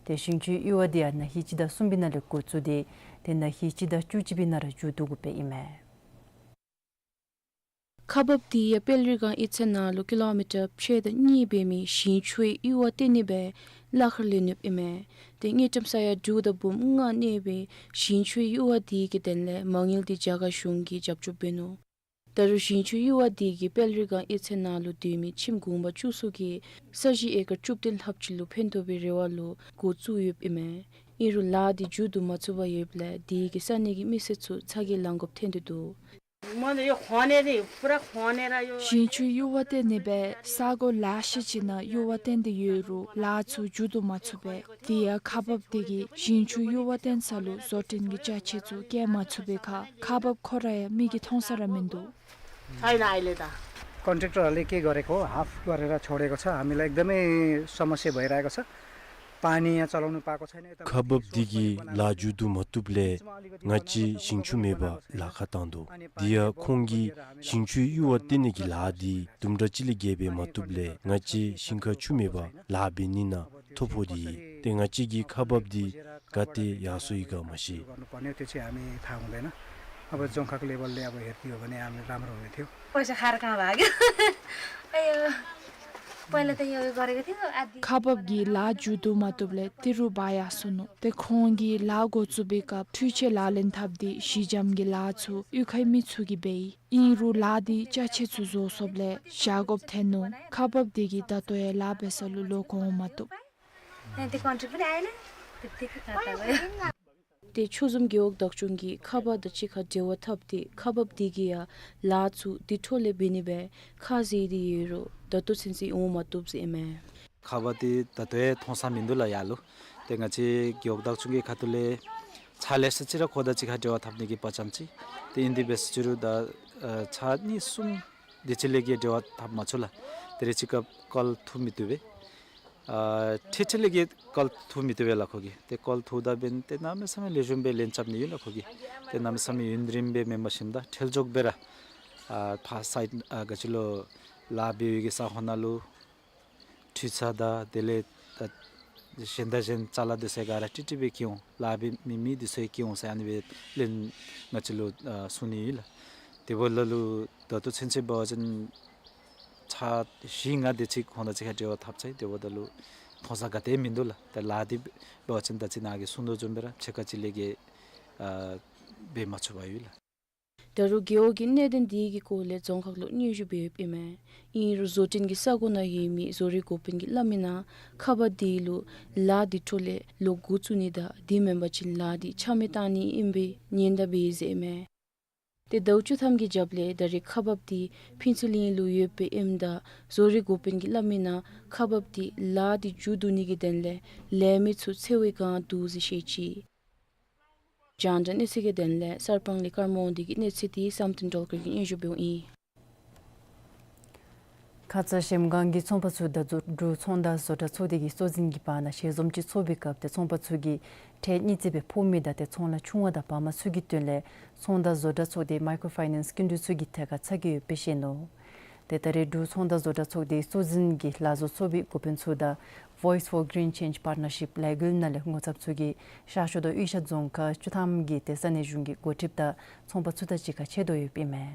ཏེ་ཞིང་ཆུའི་གཡུར་བ་འདི་ཡང་ན་ཧིང་སྤྱི་ཟླ་གསུམ་པའི་ནང་ལས་འགོ་བཙུགས་ཏེ་ཏེ་ན་ཧིང་སྤྱི་ཟླ་བཅུ་གཅིག་པའི་ནང་ར་མཇུག་བསྡུ་དགོཔ་ཨིན་མས། ཁག་འབགཔ་འདི་ཡང་དཔལ་རི་སྒང་གཡུས་ཚན་ནང་ལུ་ཀི་ལོ་མི་ཊར་ཕྱེད་དང་གཉིས་འབད་མི་ཞིང་ཆུའི་གཡུར་བ་བཏོན་ནི་སྦེ་ལཱ་ཁར་ལྷོད་ནུག་ཨིན་མས། ཏེ་དངུལ་ཀྲམ་ས་ཡ་དྲུག་དང་འབུམ་ལྔ་གནས་པའི་ཞིང་ཆུའི་གཡུར་བ་འདི་གི་དོན་ལས་མ་དངུལ་འདི་རྒྱ་གར་གཞུང་གིས་རྒྱབ་སྐྱོར་འབད་ནུག། ད་རུང་ཞིང་ཆུའི་གཡུར་བ་འདི་གིས་དཔལ་རི་སྒང་གཡུས་ཚན་ནང་ལུ་སྡོད་མི་ཁྱིམ་གུང་པ་བཅུ་གསུམ་གྱི་ས་གཞི་ཨེ་ཀར་བཅུ་བདུན་ལྷགཔ་ཅིག་ལུ་ཕན་ཐོགས་པའི་རེ་བ་ལུ་འགོ་བཙུགས་ཡོདཔ་ཨིན་མས། ཨིན་རུང་ལཱ་འདི་མཇུག་བསྡུ་མ་ཚུགས་པར་ཡོདཔ་ལས་དེ་གིས་ས་གནས་ཀྱི་མི་སེར་ཚུ་ཚ་གྱང་ལང་དགོཔ་ཐོན་ཏེ་འདུག། ཞིང་ཆུའི་གཡུར་བ་བཏོན་ནི་སྦེ་ས་གོ་ལེ་ཤ་ཅིག་ནང་གཡུར་བ་བཏོན་ཏེ་ཡོད་རུང་ལཱ་ཚུ་མཇུག་བསྡུ་མ་ཚུགས་པས། དེ་ཡང་ཁག་འབགཔ་འདི་གིས་ཞིང་ཆུའི་གཡུར་བ་བཏོན་ས་ལུ་བཟོ་སྐྲུན་གྱི་ཅ་ཆས་ཚུ་བཀལ་མ་ཚུགས་པའི་ཁར་ཁག་འབགཔ་ཁོ་ར་ཡང་མིག་གིས་མཐོང་ས་ར་མིན་འདུག། छैन अहिले त। कन्ट्र्याक्टरहरूले के गरेको हो, हाफ गरेर छोडेको छ। हामीलाई एकदमै समस्या भइरहेको छ। पानी यहाँ चलाउनु पाएको छैन। यता ཁག་འབགཔ་འདི་གིས་ལཱ་མཇུག་བསྡུ་མ་བཏུབ་ལས་ང་བཅས་ཞིང་ཆུ་མེད་པར་ལཱ་ཁག་བཏང་འདུག། དེ་ཡང་ཁོང་གིས་ཞིང་ཆུའི་གཡུར་བ་བཏོན་ནི་གི་ལཱ་འདི་དུམ་གྲ་ཅིག་ལས་བརྒལ་འབད་མ་བཏུབ་ལས་ང་བཅས་ཞིང་ཁར་ཆུ་མེད་པར་ལཱ་འབད་ནི་ནང་ཐོ་ཕོག་སྟེ་ཡོད། ཏེ་ང་བཅས་ཀྱིས་ཁག་འབགཔ་འདི་ག་ཏེ་ཡར་སོང་ཡི་ག་མ་ཤེས། गर्नुपर्ने हो, त्यो चाहिँ हामी थाहा हुँदैन। अब जोङखाको लेभलले अब हेरिदियो भने हामी राम्रो हुने थियो। पैसा खाएर कहाँ भाग्यो? अयो, पहिला त यो गरेको थियो, आधी। ཁག་འབགཔ་གིས་ལཱ་མཇུག་བསྡུ་མ་བཏུབ་ལས་ཏི་རུ་འབག་ཡར་སོ་ནུག། ཏེ་ཁོང་གིས་ལཱ་འགོ་བཙུགས་པའི་སྐབས་འཕྲུལ་ཆས་ལག་ལེན་འཐབ་སྟེ་ཞི་འཇམ་གྱི་ལཱ་ཚུ་གཡུས་ཁའི་མི་ཚུ་གིས་འབད་ཡི། ཨིན་རུང་ལཱ་འདི་ཅ་ཆས་ཚུ་རྫོགས་སོངམ་ལས་བཞག་དགོཔ་ཐོན་ནུག། ཁག་འབགཔ་འདི་གིས་ད་ལྟོ་ཡང་ལཱ་འབད་ས་ལུ་ལོག་འོང་མ་བཏུབ། ཡང་དེ་ཀོན་ཀྲིཊ་ཕུད་ཨ་ཡིན་ན་དེ་དེ་གི་ཁ་ཏ་གོ་ཡ། ཏེ་ཆུ་འཛོམས་རྒེད་འོག་བདག་སྐྱོང་གིས་ཁག་འབགཔ་དང་གཅིག་ཁར་འབྲེལ་བ་འཐབ་སྟེ་ཁག་འབགཔ་འདི་གིས་ཡང་ལཱ་ཚུ་དེ་འཕྲོ་ལས་འབད་ནི་སྦེ་ཁ་བཟེད་དེ་ཡོད་རུང་ད་ལྟོ་ཚུན་ཚོད་འོང་མ་བཏུབ་ཟེར་ཨིན་མས། ཁག་འབགཔ་འདི་ད་ལྟོ་ཡང་མཐོང་ས་མིན་འདུག་ལགས་ཡར་ལུ། ཏེ་ང་བཅས་རྒེད་འོག་བདག་སྐྱོང་གི་ཁ་ཐུག་ལས་ཕྱག་ལེ་ཤ་ཅིག་ར་ཁོང་དང་གཅིག་ཁར་འབྲེལ་བ་འཐབ་ནི་གི་དཔའ་བཅམ་ཅི། ཏེ་ཨིན་དེ་འབད་ཟེར་ཅི་རུང་ད་ཨ་ཕྱག་གཉིས་གསུམ་དེ་ཅིག་ལས་བརྒལ་འབྲེལ་བ་འཐབ་མ་ཚུགས་ལགས། ཏེ་རེ་ཅིག་སྐབས་ཀོལ་ཐུག་མི་བཏུབ་པས། ཨ་ཁྲི་ཁྲི་ལས་བརྒལ་ཀོལ་ཐུག་མི་བཏུབ་པས་ལགས་ཁོ་གིས། ཏེ་ཀོལ་ཐུག་ད་འབདན་ཏེ་གནམ་མེད་ས་མེད་ལེགས་ཤོམ་སྦེ་ལན་རྐྱབ་ནི་ཡོད་ལགས་ཁོ་གིས། ཏེ་གནམ་མེད་ས་མེད་ཡུན་རིངམོ་སྦེ་མེན་པར་ཞིནམ་ད་འཕྲལ་མགྱོགས་སྦེ་ར་ཨ་ཕར་སའིཌ་ཨ་ག་ཅི་ལོ་ལཱ་འབད་བའི་གི་ས་ཁོངས་ནང་ལུ་ ཆུ་ཚོད་དང་དེ་ལས་ད་གཞན་དང་གཞན་ཅ་ལ་འདི་ཚུ་ག་ར་ཀྲིག་ཀྲི་སྦེ་བསྐྱི་འོང་། ལཱ་འབད་མི་མི་འདི་ཚུ་བསྐྱི་འོང་ཟེར་ཨ་ནི་སྦེ་ལན་ང་བཅས་ལུ་ཨ་གསུངས་ནི་ཡོད་ལགས། དེ་འབདཝ་ད་ལུ་ད་ལྟོ་ཚུན་ཚོད་འབད་བ་ཅིན་ཚར་བཞི་ལྔ་དེ་ཅིག་ཁོང་དང་གཅིག་ཁར་འབྲེལ་བ་འཐབ་ཚར་ཡི། དེ་འབདཝ་ད་ལུ་མཐོང་ས་ག་ཏེ་མིན་འདུག་ལགས། ད་ལཱ་འདི་འབད་བ་ཅིན་ད་ཅི་ནཱ་གིས་གསུངས་དོ་བཟུམ་སྦེ་ར་ཕྱེད་ཀ་ཅིག་ལས་བརྒལ་ཨ་འབད་མ་ཚུགས་པར་ཡོད་ལགས། ད་རུང་རྒེད་འོག་གིས་གནད་དོན་འདི་གི་སྐོར་ལས་རྫོང་ཁག་ལུ་སྙན་ཞུ་འབད་ཡོདཔ་ཨིན་མས། ཨིན་རུང་བཟོ་སྐྲུན་གྱི་ས་གོ་ནང་ཡོད་མི་བཟོ་རིག་འགོ་དཔོན་གྱིས་སླབ་མིའི་ནང་ཁག་འབགཔ་འདི་ལུ་ལཱ་འདི་འཕྲོ་ལས་ལོག་འགོ་བཙུགས་ནི་དང་དེ་མེན་པ་ཅིན་ལཱ་འདི་ཆ་མེད་བཏང་ནི་ཨིན་པའི་ཉེན་བརྡ་འབད་ཡི་ཟེར་ཨིན་མས། ཏེ་ཟླཝ་བཅུ་ཐམ་གྱི་རྒྱབ་ལས་ད་རེས་ཁག་འབགཔ་འདི་ཕུན་ཚོགས་གླིང་ལུ་ཡོདཔ་ཨིནམ་ད་བཟོ་རིག་འགོ་དཔོན་གྱིས་སླབ་མིའི་ནང་ཁག་འབགཔ་འདི་ལཱ་འདི་མཇུག་བསྡུ་ནི་གི་དོན་ལས་ལས་མི་ཚུ་འཚོལ་བའི་བསྒང་འདུག་ཟེར་བཤད་ཅི། རྒྱང་བསྒྲགས་གནས་ཚུལ་གྱི་དོན་ལས་གསར་སྤང་ལས་ཀརྨ་དབང་འདུས་ཀྱི་གནས་ཚུལ་འདི་བསམ་གཏན་སྒྲོལ་དཀར་གྱིས་སྙན་ཞུ་འབདཝ་ཨིན། ཁ་ཙ་གཞལམ་སྒང་གི་ཚོང་པ་ཚུ་དང་འབྲུག་ཚོང་དང་བཟོ་གྲྭ་ཚོགས་སྡེ་གི་གཙོ་འཛིན་གྱི་བར་ན་ཞལ་འཛོམས་ཅིག་ཚོགས་པའི་སྐབས་ཏེ་ཚོང་པ་ཚུ་གིས་ཁྲལ་གཉིས་བརྩི་སྦེ་ཕོག་མི་དང་ཏེ་ཚོང་ལཱ་ཆུང་བ་དང་བར་མ་ཚུ་གི་དོན་ལས་ཚོང་དང་བཟོ་གྲྭ་ཚོགས་སྡེ་མའི་ཀྲོ་ཕའི་ནཱནསི་སྐྱིན་འགྲུལ་ཚུ་གི་ཐད་ཁར་ཚ་གྱང་ཡོདཔ་སྦེ་བཤད་ནུག། ཏེ་ད་རེས་འབྲུག་ཚོང་དང་བཟོ་གྲྭ་ཚོགས་སྡེའི་གཙོ་འཛིན་གྱིས་ལཱ་བཟོ་ཚོགས་པའི་འགོ་དཔོན་ཚུ་དང་Voice for Green Change Partnership ལས་འགུལ་ནང་ལས་ངོ་ཚབ་ཚུ་གིས་ཤར་ཕྱོགས་དང་དབུས་ཤར་རྫོང་ཁག་བཅུ་ཐམ་གྱི་ཏེ་ས་གནས་གཞུང་གི་འགོ་ཁྲིདཔ་དང་ཚོང་པ་ཚུ་དང་གཅིག་ཁར་ཕྱད་དོ་ཡོདཔ་ཨིན་མས།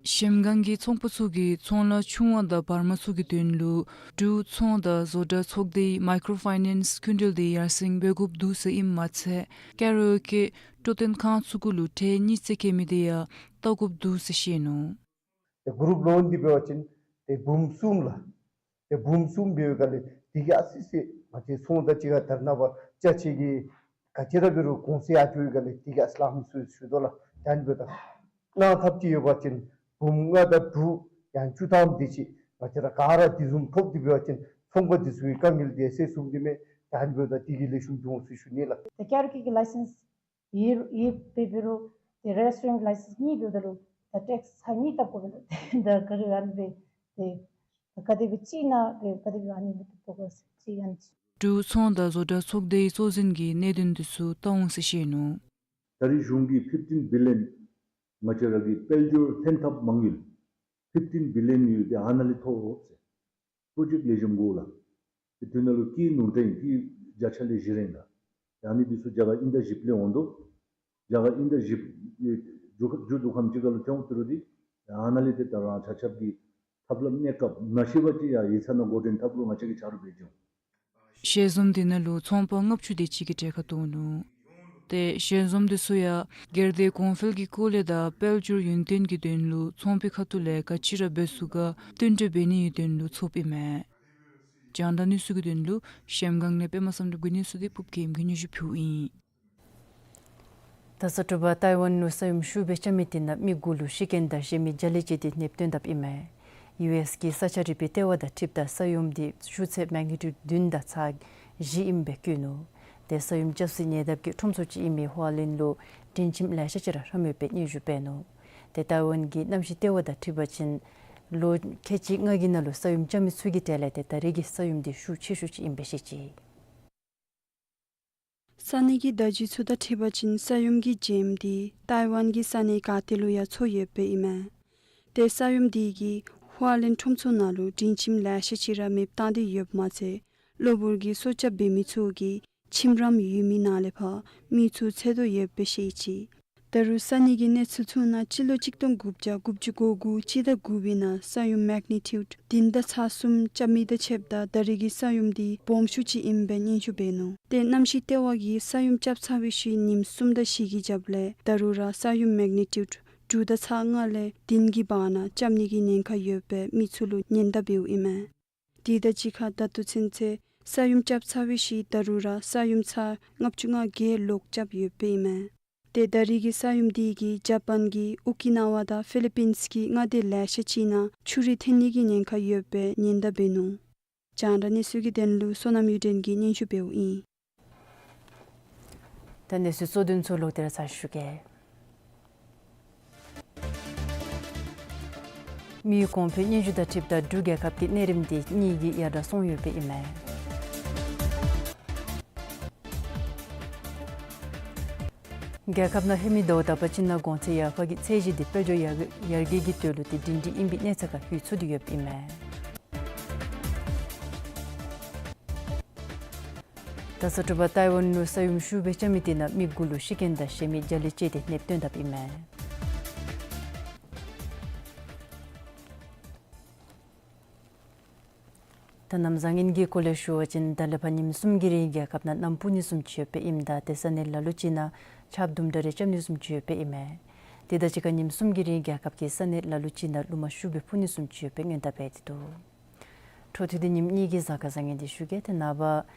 གཞལམ་སྒང་གི་ཚོང་པ་ཚུ་གིས་ཚོང་ལཱ་ཆུང་བ་དང་བར་མ་ཚུ་གི་དོན་ལུ་འབྲུག་ཚོང་དང་བཟོ་གྲྭ་ཚོགས་སྡེའི་མའི་ཀྲོ་ཕའི་ནཱནསི་སྐྱིན་འགྲུལ་འདི་ཡར་སེང་འབད་དགོཔ་འདུག་ཟེར་ཨིནམ་མ་ཚད་ཀེ་རོ་ཀྱི་སྤྲོ་སྟོན་ཁང་ཚུ་གུ་ལུ་ཁྲལ་གཉིས་བརྩི་བཀལ་མི་འདི་ཡང་བལྟ་དགོཔ་འདུག་ཟེར་བཤད་ནུག། ཏེ་གུ་རུབ་ལོན་འདི་འབད་བ་ཅིན་ཏེ་འབུམ་གསུམ་ལགས། ཏེ་འབུམ་གསུམ་འབདཝ་ལས་དེ་གིས་ཨ་ཙི་ཙི་ང་བཅས་ཚོང་དང་གཅིག་ཁར་དར་ནང་པ་ཅ་ཆས་ཀྱི་ག་ཅི་ར་འབད་རུང་གོང་ཚད་ཡར་འགྱོཝ་ལས་དེ་གིས་ཨ་ཙི་ལྷག་མི་ཚུ་ཞུ་དོ་ལགས། ད་ཨ་ནི་འབདཝ་ད་གནང་ཐབས་ཅིག་ཡོད་པ་ཅིན་འབུམ་ལྔ་དང་དྲུག་ཡང་བཅུ་ཐམ་དེ་ཅིག་ང་བཅས་ར་ག་ར་དེ་བཟུམ་ཐོབ་སྟེ་འབད་བ་ཅིན་ཚོང་པ་འདི་ཚུ་གི་དཀའ་ངལ་འདི་སེལ་ཚུགས་ནི་མས། ད་ཨ་ནི་འབདཝ་ད་དེ་གིས་ལེགས་ཤོམ་འགྱོ་འོང་ཟེར་ཞུ་ནི་ལགས། ད་ཀེ་རོ་ཀི་གི་ལའི་སེནསི་ཡོད་ཡོདཔ་འབད་རུང་ཏེ་རེསི་ཊོ་རེནཊ་ལའི་སེནསི་གཉིས་འབདཝ་ད་ལུ་ད་ཊེགསི་ཚར་གཉིས་བཏབ་དགོ་པས་ལགས། ད་ག་ར་ཨ་ནི་སྦེ་ཏེ་ག་དེ་སྦེ་ཅིག་ནང་སྦེ་ག་དེ་སྦེ་ཨ་ནི་སྦེ་བཏབ་དགོ་ཟེར་ཅིག་ཨ་ནི་ཅིག། འབྲུག་ཚོང་དང་བཟོ་གྲྭ་ཚོགས་སྡེའི་གཙོ་འཛིན་གྱིས་གནད་དོན་འདི་ཚུ་བལྟ་འོང་ཟེར་བཤད་ནུག། ད་རེས་གཞུང་གིས་ཕིཕ་ཊིན་བི་ལི་ཡཱན་ང་བཅས་ར་གི་དཔལ་འབྱོར་ལྷན་ཐབས་མ་དངུལ་ཕིཕ་ཊིན་བི་ལི་ཡཱན་ཡོད་དེ་ཨ་ནཱ་ལས་ཐོབ་ཟེར་པྲོ་ཇེཀཊ་ལེགས་ཤོམ་དགོ་ལགས། ཏེ་དེ་ནང་ལུ་ཀི་ནུ་ཏེན་ཀི་བརྒྱ་ཆ་ལས་བཞི་རེ་ཨིན་ལགས། ཨ་ནི་འདི་ཚུ་རྒྱ་གར་དབྱིན་ཟླ་བཞི་པ་ལས་འོང་དོ། རྒྱ་གར་དབྱིན་ཟླ་བཞི་པ་མཇུག་མཇུག་བསྡུ་ཁམས་ཅིག་ཁར་ལུ་ཐོན་ཏེ་རུང་འདི་ཨ་ནཱ་ལས་ཏེ་ད་རང་ཆ་ཁྱབ་ཀྱི་ཐབས་ལམ་གནས་སྐབས་ནང་ཤེས་པ་ཅིག་ཡང་ཡིག་ཚང་ནང་འགོ་འདྲེན་ཐབས་ལུ་ང་བཅས་ཀྱིས་ཆ་རོགས་འབད་འགྱོ། ཞལ་འཛོམས་འདི་ནང་ལུ་ཚོང་པ་ལྔ་བཅུ་དེ་ཅིག་གིས་གྲལ་ཁར་གཏོགས་ནུག། ཏེ་ཞལ་འཛོམས་འདི་ཚུ་ཡང་སྒེར་སྡེ་གོང་འཕེལ་གྱི་སྐོར་ལས་དང་དཔལ་འབྱོར་ཡུན་བརྟན་གྱི་དོན་ལུ་ཚོང་པའི་ཁ་ཐུག་ལས་ག་ཅི་ར་འབད་ཚུགས་ག་བསྟུན་གྲོས་འབད་ནི་གི་དོན་ལུ་ཚོགསཔ་ཨིན་མས། རྒྱང་བསྒྲགས་གནས་ཚུལ་གྱི་དོན་ལུ་གཞལམ་སྒང་ལས་པདྨ་བསམ་གྲུབ་ཀྱི་གནས་ཚུལ་འདི་ཕུབ་རྒྱལམ་གྱིས་སྙན་ཞུ་ཕུལཝ་ཨིན། ད་ས་དྲོ་པ་ཏའི་ཝན་ལུ་ས་ཡོམ་ཤུགས་སྦེ་རྐྱབ་མི་དེ་ནང་མི་དགུ་ལུ་ཤི་རྐྱེན་དང་གཞན་མི་བརྒྱ་ལས་བརྒལ་ཏེ་ནདཔ་བཏོན་དཔ་ཨིན་མས། ཡུ་ཨེསི་གི་ས་ཆ་རིག་པའི་ལྟེ་བ་དང་འཁྲིལཝ་ད་ས་ཡོམ་འདི་ཤུགས་ཚད་མེག་ནི་ཊིའུཌ་བདུན་དང་ཚག་བཞི་ཨིནམ་སྦེ་བཀོད་ནུག། ཏེ་ས་ཡོམ་རྐྱབ་སའི་ཉེ་འདབས་ཀྱི་ཁྲོམ་ཚོགས་ཅིག་ཨིན་མི་ཧྭ་ལིན་ལུ་སྒྲིང་ཁྱིམ་ལེ་ཤ་ཅིག་ར་ཧྲམ་ཡོདཔ་སྦེ་སྙན་ཞུ་འབད་ནུག། ཏེ་ཏའི་ཝན་གྱི་གནམ་གཤིས་ལྟེ་བ་དང་འཁྲིལ་བ་ཅིན་ལོ་ཁལ་གཅིག་ལྔ་གི་ནང་ལུ་ས་ཡོམ་རྐྱབ་མི་ཚུ་གི་གྲས་ལས་ཏེ་ད་རེས་ཀྱི་ས་ཡོམ་འདི་ཤུགས་ཆེ་ཤོས་ཅིག་ཨིནམ་སྦེ་བཤད་ཅི། ས་གནས་ཀྱི་བརྡ་བརྒྱུད་ཚུ་དང་འཁྲིལ་བ་ཅིན་ས་ཡོམ་གྱི་རྐྱེན་འདི་ཏའི་ཝན་གྱི་ས་གནས་ག་ཏེ་ལུ་ཡང་ཚོར་ཡོདཔ་ཨིན་མས། ཏེ་ས་ཡོམ་འདི་གིས་ཧྭ་ལིན་ཁྲོམ་ཚོགས་ནང་ལུ་སྒྲིང་ཁྱིམ་ལེ་ཤ་ཅིག་ར་མེདཔ་བཏང་སྟེ་ཡོདཔ་མ་ཚད་གློ་བུར་གྱི་སོ་བཅའ་འབད་མི་ཚུ་གིས་ཁྱིམ་རམ་ཡུལ་མི་ནང་ལས་ཕར་མི་ཚུ་འཚོལ་དོ་ཡོདཔ་སྦེ་བཤད་ཅི། ད་རུང་ས་གནས་ཀྱི་གནས་ཚུལ་ཚུ་ནང་སྤྱི་ལོ་གཅིག་སྟོང་དགུ་བརྒྱ་དགུ་བཅུ་གོ་དགུ་སྤྱི་ཟླ་དགུ་པའི་ནང་ས་ཡོམ་མེག་ནི་ཊིའུཌ་བདུན་དང་ཚག་གསུམ་རྐྱབ་མི་དང་ཕྱདཔ་ད་ད་རེས་ཀྱི་ས་ཡོམ་འདི་སྦོམ་ཤོས་ཅིག་ཨིནམ་སྦེ་སྙན་ཞུ་འབད་ནུག། ཏེ་གནམ་གཤིས་ལྟེ་བ་གིས་ས་ཡོམ་རྐྱབ་ཚར་བའི་ཤུལ་ཉིནམ་གསུམ་དང་བཞི་གི་རྒྱབ་ལས་ད་རུང་ར་ས་ཡོམ་མེག་ནི་ཊིའུཌ་དྲུག་དང་ཚག་ལྔ་ལས་བདུན་གྱི་བར་ན་རྐྱབ་ནི་གི་ཉེན་ཁ་ཡོདཔ་སྦེ་མི་ཚུ་ལུ་ཉེན་བརྡ་འབདཝ་ཨིན་མས། དེ་དང་གཅིག་ཁར་ད་ལྟོ་ཚུན་ཚོད་ས་ཡོམ་རྐྱབ་ཚར་བའི་ཤུལ་ད་རུང་ར་ས་ཡོམ་ཚར་ལྔ་བཅུ་ང་བརྒྱད་ལོག་རྐྱབ་ཡོདཔ་ཨིན་མས། ཏེ་ད་རེས་ཀྱི་ས་ཡོམ་འདི་གིས་ཇ་པཱན་གྱི་ཨོ་ཀི་ན་ཝ་དང་ཕི་ལི་པིནསི་གི་མངའ་སྡེ་ལེ་ཤ་ཅིག་ནང་ཆུ་རུད་ཐོན་ནི་གི་ཉེན་ཁ་ཡོདཔ་སྦེ་ཉེན་བརྡ་འབད་ནུག། རྒྱང་བསྒྲགས་གནས་ཚུལ་གྱི་དོན་ལུ་བསོད་ནམས་གཡུ་སྒྲོན་གྱིས་སྙན་ཞུ་འབདཝ་ཨིན། ད་གནས་ཚུལ་གཙོ་དོན་ཚུ་ལོག་སྟེ་ར་ཚར་ཞུ་གེ། མིའི་གོང་འཕེལ་སྙན་ཞུ་དང་འཁྲིལཝ་ད་འབྲུག་རྒྱལ་ཁབ་ཀྱི་གནས་རིམ་འདི་གཉིས་ཀྱིས་ཡར་དྲག་སོང་ཡོདཔ་ཨིན་མས། རྒྱལ་ཁབ་ནང་ཧེ་མའི་ཟླཝ་དག་པ་ཅིག་ནང་གོང་ཚད་ཡར་འཕར་གྱི་ཚད་གཞི་འདི་དཔལ་འབྱོར་ཡར་ཡར་རྒྱས་ཀྱི་དོན་ལུ་ཏེ་སྒྲིང་སྒྲི་ཨིན་པའི་གནས་ཚད་ཁར་ལྷོད་ཚུགས་ཏེ་ཡོདཔ་ཨིན་མས། ད་ས་དྲོ་པ་ཏའི་ཝན་ལུ་ས་ཡོམ་ཤུགས་སྦེ་རྐྱབ་མི་དེ་ནང་མི་དགུ་ལུ་ཤི་རྐྱེན་དང་ཤི་རྨས་འཇའ་ལུས་བཅད་དེ་གནོདཔ་བཏོན་དཔ་ཨིན་མས། ད་གནམ་བཟང་ངན་གྱི་སྐོར་ལས་ཞུ་བ་ཅིན་ད་ལས་ཕར་ཉིནམ་གསུམ་གྱི་རིང་རྒྱལ་ཁབ་ནང་གནམ་སྤུ་ནི་བཟུམ་ཅིག་ཡོདཔ་ཨིནམ་ད་ཏེ་ས་གནས་ལ་ལུ་ཅིག་ནང་ཆརཔ་དུམ་གྲ་རེ་རྐྱབ་ནི་བཟུམ་ཅིག་ཡོདཔ་ཨིན་མས། དེ་དང་གཅིག་ཁར་ཉིནམ་གསུམ་གྱི་རིང་རྒྱལ་ཁབ་ཀྱི་ས་གནས་ལ་ལུ་ཅིག་ནང་རླུང་མ་ཤུགས་སྦེ་འཕུ་ནི་བཟུམ་ཅིག་ཡོདཔ་སྔོན་བརྡ་འབད་དེ་འདུག། འཕྲོ་མཐུད་དེ་ཉིནམ་གཉིས་ཀྱི་གཟའ་སྐར་བཟང་ངན་འདི་ཞུ་གེ། ཏེ་ནངས་པ་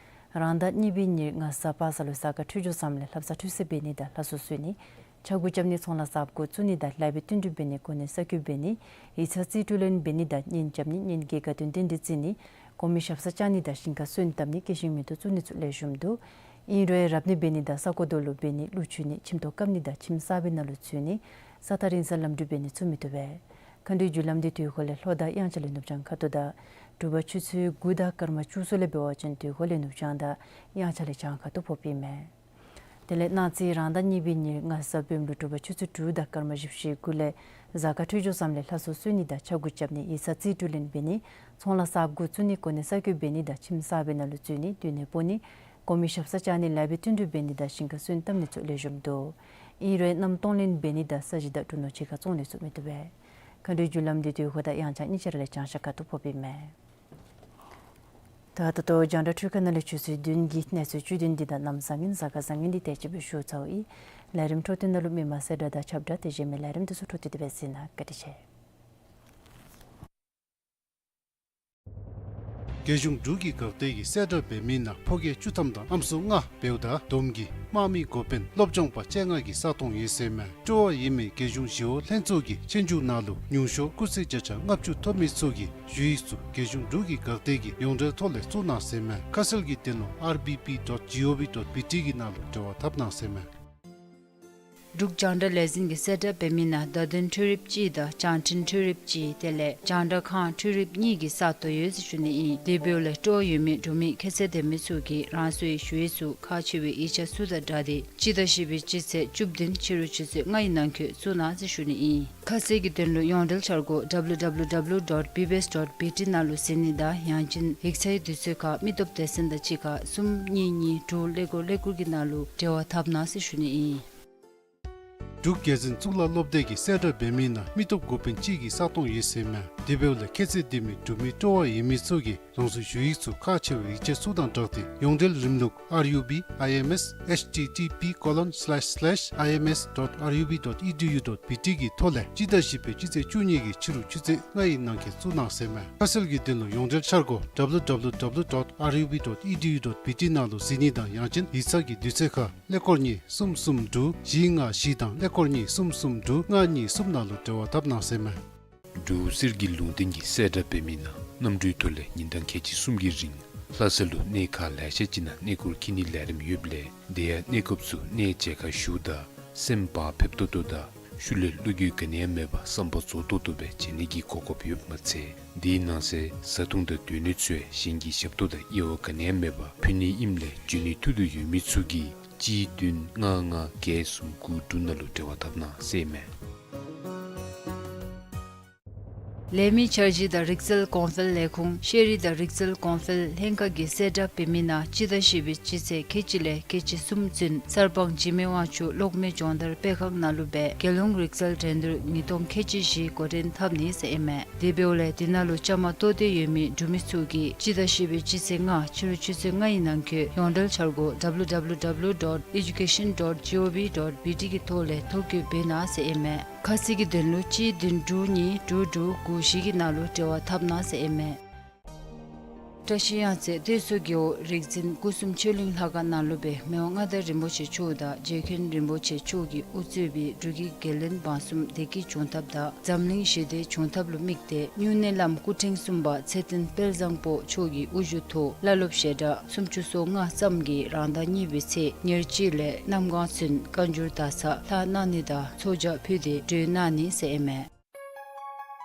རང་ཟླ་གཉིས་པའི་ཉེར་ལྔ་གཟའ་པ་སངས་ལུ་གཟའ་སྐར་འཕྲོད་སྦྱོར་བཟངམ་ལས་ལྷ་བསངས་ཁྲུས་གསོལ་འབད་ནི་དང་ལྷ་གསོལ་གསོལ་ནི་ཕྱག་འགུགས་རྐྱབ་ནི་ཚོང་ལཱ་གསརཔ་འགོ་བཙུགས་ནི་དང་ལཱ་འབད་བསྟུན་གྲོས་འབད་ནི་གོ་གནས་གསར་བསྐོ་འབད་ནི་ཡིག་ཚང་རྩིས་སྤྲོད་ལེན་འབད་ནི་དང་གཉེན་རྐྱབ་ནི་གཉེན་གྱི་དགའ་སྟོན་རྟེན་འབྲེལ་བརྩི་ནི་གོང་མའི་ཞབས་སར་བཅར་ནི་དང་ཞིང་ཁར་སོན་བཏབ་ནི་སྐྱེད་ཤིང་མེ་ཏོག་བཙུགས་ནི་ཚུ་ལེགས་ཤོམ་འདུག། ཨིན་རུང་རབ་གནས་འབད་ནི་དང་ས་གོ་རྡོ་ལུ་འབད་ནི་གླུ་མཆོད་ནི་ཁྱིམ་ཐོག་བཀབ་ནི་དང་ཁྱིམ་གསར་པའི་ནང་ལུ་འཛུལ་ནི་ས་ཐག་རིང་སར་ལམ་འགྲུལ་འབད་ནི་ཚུ་མི་བཏུབ་པས། མཁའ་འགྲོའི་རྒྱུ་ལམ་འདི་དུས་འཁོར་ལས་ལྷོ་དང་དབྱངས་འཆར་ལས་ནུབ་བྱང་ཁ་ཐུག་དང་དྲོ་པ་ཆུ་ཚོད་དགུ་དང་སྐར་མ་བཅུ་གསུམ་ལས་འབད་བ་ཅིན་དུས་འཁོར་ལས་ནུབ་བྱང་དང་དབྱངས་འཆར་ལས་བྱང་ཁ་ཐུག་ཕོགཔ་ཨིན་མས། དེ་ལས་གནངས་ཚེ་རང་ཟླ་གཉིས་པའི་ཉེར་ལྔ་གཟའ་སྤེནམ་ལུ་དྲོ་པ་ཆུ་ཚོད་དྲུག་དང་སྐར་མ་བཞི་བཅུ་ཞེ་དགུ་ལས་གཟའ་སྐར་འཕྲོད་སྦྱོར་བཟངམ་ལས་ལྷ་གསོལ་གསོལ་ནི་དང་ཕྱག་འགུགས་རྐྱབ་ནི་ཡིག་ཚང་རྩིས་སྤྲོད་ལེན་འབད་ནི་ཚོང་ལཱ་གསརཔ་འགོ་བཙུགས་ནི་གོ་གནས་གསར་བསྐོ་འབད་ནི་དང་ཁྱིམ་གསར་པའི་ནང་ལུ་འཛུལ་ནི་སྡོད་གནས་སྤོ་ནི་གོང་མའི་ཞབས་སར་བཅར་ནི་ལཱ་འབད་བསྟུན་གྲོས་འབད་ནི་དང་ཞིང་ཁར་སོན་བཏབ་ནི་ཚུ་ལེགས་ཤོམ་འདུག། ཨིན་རུང་གནམ་སྟོང་ལེན་འབད་ནི་དང་ས་གཞི་དང་འབྲུ་རྣོ་ཕྱེད་ཀ་བཙོང་ནི་ཚུ་མི་བཏུབ་པས། མཁའ་འགྲོའི་རྒྱུ་ལམ་འདི་དུས་འཁོར་དང་དབྱངས་འཆར་གཉིས་ཆ་ར་ལས་བྱང་ཤར་ཁ་ཐུག་ཕོགཔ་ཨིན་མས། ད་ད་ལྟོ་རྒྱང་བསྒྲགས་འཕྲུལ་ཁང་ནང་ལས་ཆུ་ཚོད་བདུན་གྱི་གནས་ཚུལ་བཅུད་དོན་འདི་དང་གནམ་བཟང་ངན་གཟའ་སྐར་བཟང་ངན་འདི་དེ་ཅིག་སྦེ་ཞུ་ཚརཝ་ཨིན། ལས་རིམ་འཕྲོ་མཐུད་ནང་ལུ་མི་མང་གསལ་བསྒྲགས་དང་ཁྱབ་བསྒྲགས་དེ་གཞན་མི་ལས་རིམ་འདི་ཚུ་འཕྲོ་མཐུད་དེ་སྦེ་གཟིགས་གནང་། བཀའ་དྲིན་ཆེ། རྒྱལ་གཞུང་འབྲུག་གི་འགག་སྡེ་གིས་གསལ་བསྒྲགས་འབད་མི་ནང་ཕོ་སྐྱེས་བཅུ་ཐམ་དང་ཨམ་སྲུ་ལྔ་འབདཝ་ད་བསྡོམས་ཀྱིས་དམག་མི་འགོ་དཔོན་སློབ་སྦྱོང་པ་བཅོ་ལྔ་གི་ས་སྟོང་ཡོད་ཟེར་མས། སྤྲོ་བ་ཡོད་མི་རྒྱལ་གཞུང་ཞི་གཡོག་ལྷན་ཚོགས་ཀྱི་ཆོས་རྒྱུགས་ནང་ལུ་ཉུང་ཤོས་སྐུགས་ཚད་བརྒྱ་ཆ་ལྔ་བཅུ་ཐོབ་མི་ཚུ་གིས་ཞུ་ཡིག་ཚུ་རྒྱལ་གཞུང་འབྲུག་གི་འགག་སྡེ་གི་ཡོངས་འབྲེལ་ཐོག་ལས་བཙུགས་གནང་ཟེར་མས། ཁ་གསལ་གྱི་དོན་ལུ་ཨར་བི་བི་ཌོཊ་ཇི་ཨོ་ཝི་ཌོཊ་བི་ཊི་གི་ནང་ལུ་འབྲེལ་བ་འཐབ་གནང་ཟེར་མས། འབྲུག་རྒྱང་བསྒྲགས་ལས་འཛིན་གྱིས་གསལ་བསྒྲགས་འབད་མི་ནང་བརྡ་དོན་འཕྲུལ་རིགཔ་གཅིག་དང་རྒྱང་འཕྲིན་འཕྲུལ་རིགཔ་གཅིག་དེ་ལས་རྒྱང་བསྒྲགས་ཁང་འཕྲུལ་རིགཔ་གཉིས་ཀྱི་ས་སྟོང་ཡོད་ཟེར་ཞུ་ནི་ཨིན། དེ་འབདཝ་ལས་སྤྲོ་བ་ཡོད་མི་འབྲུག་མི་ཁྱད་ཚད་ལྡན་མི་ཚུ་གིས་རང་སོའི་ཞུ་ཡིག་ཚུ་ཁག་ཆེ་བའི་ཡིག་ཆ་ཚུ་དང་སྦྲགས་ཏེ་སྤྱི་ཟླ་བཞི་པའི་སྤྱི་ཚེས་བཅུ་བདུན་ཕྱི་རུ་ཆུ་ཚོད་ལྔ་ཡི་ནང་འཁོད་བཙུགས་གནང་ཟེར་ཞུ་ནི་ཨིན། ཁ་གསལ་གྱི་དོན་ལུ་ཡོངས་འབྲེལ་འཆར་སྒོ་W W W dot B B S dot B T ནང་ལུ་གཟིགས་ནི་དང་ཡང་ཅིན་ཡིག་ཚང་གི་དུས་ཚོད་ཁར་མི་སྟོབས་སྡེ་ཚན་དང་གཅིག་ཁར་གསུམ་གཉིས་གཉིས་དྲུག་ཀླད་ཀོར་ཀླད་ཀོར་གྱི་ནང་ལུ་འབྲེལ་བ་འཐབ་གནང་ཟེར་ཞུ་ནི་ཨིན། འབྲུག་རྒྱལ་འཛིན་གཙུག་ལག་སློབ་སྡེ་གིས་གསལ་བསྒྲགས་འབད་མི་ནང་མི་སྟོབས་འགོ་དཔོན་གཅིག་གི་ས་སྟོང་ཡོད་ཟེར་མས། དེ་འབདཝ་ལས་ཁྱད་ཚད་ལྡན་མི་འབྲུག་མི་སྤྲོ་བ་ཡོད་མི་ཚུ་གིས་རང་སོའི་ཞུ་ཡིག་ཚུ་ཁག་ཆེ་བའི་ཡིག་ཆ་ཚུ་དང་སྦྲགས་ཏེ་ཡོངས་འབྲེལ་རིམ་ལུགས་R U B I M S H T T P colon slash slash I M S dot R U B dot E D U dot B T གི་ཐོག་ལས་སྤྱི་ཟླ་བཞི་པའི་སྤྱི་ཚེས་བཅུ་གཉིས་ཀྱི་ཕྱི་རུ་ཆུ་ཚོད་ལྔ་ཡི་ནང་འཁོད་བཙུགས་གནང་ཟེར་མས། ཁ་གསལ་གྱི་དོན་ལུ་ཡོངས་འབྲེལ་འཆར་སྒོ་W W W dot R U B dot E D U dot B T ནང་ལུ་གཟིགས་ནི་དང་ཡང་ཅིན་ཡིག་ཚང་གི་དུས་ཚོད་ཁར་ཀླད་ཀོར་གཉིས་གསུམ་གསུམ་དྲུག་བཞི་ལྔ་བཞི་དང་ཀླད་ཀོར་གཉིས་གསུམ་གསུམ་དྲུག་ལྔ་གཉིས་གསུམ་ནང་ལུ་འབྲེལ་བ་འཐབ་གནང་ཟེར་མས། འབྲུག་གསེར་གྱི་ལུང་བསྟན་གྱིས་གསལ་བསྒྲགས་འབད་མི་ནང་གནམ་གྲུའི་ཐོག་ལས་ཉིན་གྲངས་ཁལ་གཅིག་གསུམ་གྱི་རིང་ལྷ་ས་ལུ་གནས་ཁག་ལེ་ཤ་ཅིག་ནང་གནས་སྐོར་འཁྱིད་ནིའི་ལས་རིམ་ཡོདཔ་ལས་དེ་ཡང་གནས་སྐབས་སུ་གནས་མཇལ་ཁ་ཞུཝ་ད་སེམས་བག་ཕེབས་ཏོག་ཏོ་དང་ཤུལ་ལས་བློ་འགྱོད་ག་ནི་ཡང་མེད་པར་བསམ་པ་རྫོགས་ཏོག་ཏོ་སྦེ་མཇལ་ནི་གི་གོ་སྐབས་ཡོདཔ་མ་ཚད་དེའི་ནང་གསེས་བཟའ་འཐུང་དང་སྡོད་གནས་ཚུ་ཡང་གཞན་གྱི་ཞབས་ཏོག་དང་དབྱེ་བ་ག་ནི་ཡང་མེད་པར་ཕུལ་ནི་ཨིནམ་ལས་འབྱོན་ནི་ཐུགས་འདོད་ཡོད་མི་ཚུ་གིས་གཅིག་བདུན་ལྔ་ལྔ་བརྒྱད་གསུམ་དགུ་དྲུག་ནང་ལུ་འབྲེལ་བ་འཐབ་གནང་ཟེར་མས། ལས་མི་འཆར་གཞི་དང་རིག་རྩལ་གོང་འཕེལ་ལས་ཁུངས་ཤེས་རིག་དང་རིག་རྩལ་གོང་འཕེལ་ལྷན་ཁག་གིས་གསལ་བསྒྲགས་འབད་མི་ནང་སྤྱི་ཟླ་བཞི་པའི་སྤྱི་ཚེས་ཁལ་གཅིག་ལས་ཁལ་གཅིག་གསུམ་ཚུན་གསར་སྤང་འཇིགས་མེད་དབང་ཕྱུག་གློག་མེ་སྦྱོང་བརྡར་སྤེལ་ཁང་ནང་ལུ་སྦེ་རྒྱལ་ཡོངས་རིག་རྩལ་འགྲན་བསྡུར་ཉིས་སྟོང་ཁལ་གཅིག་བཞི་འགོ་འདྲེན་འཐབ་ནི་ཟེར་ཨིན་མས། དེ་འབདཝ་ལས་དེ་ནང་ལུ་བཅའ་མར་གཏོགས་འདོད་ཡོད་མི་འབྲུག་མི་ཚུ་གིས་སྤྱི་ཟླ་བཞི་པའི་སྤྱི་ཚེས་ལྔ་ཕྱི་རུ་ཆུ་ཚོད་ལྔ་ཡི་ནང་འཁོད་ཡོངས་འབྲེལ་འཆར་སྒོ་W W W dot education dot G O V dot B T གི་ཐོག་ལས་ཐོ་བཀོད་འབད་གནང་ཟེར་ཨིན་མས། ཁ་གསལ་གྱི་དོན་ལུ་གཅིག་བདུན་དྲུག་གཉིས་དྲུག་དྲུག་དགུ་བཞི་གི་ནང་ལུ་འབྲེལ་བ་འཐབ་གནང་ཟེར་ཨིན་མས། བཀྲ་ཤིས་གཡང་རྩེ་གཏེར་མཛོད་རྒེད་འོག་རིག་འཛིན་སྐུ་གསུམ་ཆོས་གླིང་ལྷ་ཁང་ནང་ལུ་སྦེ་མི་དབང་མངའ་བདག་རིན་པོ་ཆེ་མཆོག་དང་རྗེ་མཁན་རིན་པོ་ཆེ་མཆོག་གིས་དབུ་གཙོས་པའི་འབྲུག་གི་རྒྱལ་བློན་འབངས་གསུམ་བདེ་སྐྱིད་འབྱུང་ཐབས་དང་འཛམ་གླིང་ཞི་བདེ་འབྱུང་ཐབས་ལུ་དམིགས་ཏེ་སྨྱུང་གནས་བླམ་སྐུ་ཕྲེང་གསུམ་པ་ཚེ་བརྟན་དཔལ་བཟང་པོ་མཆོག་གི་དབུ་བཞུགས་ཐོག་བླ་སློབ་ཞལ་གྲངས་སུམ་ཅུ་སོ་ལྔ་ཙམ་གྱིས་རང་ཟླ་གཉིས་པའི་ཚེས་ཉེར་གཅིག་ལས་གནམ་གང་ཚུན་བཀའ་འགྱུར་དག་ཚར་ལྷག་གནང་ནི་དང་ཚོགས་ཇ་ཕུལ་ཏེ་གྲོལ་གནང་ནི་ཟེར་ཨིན་མས།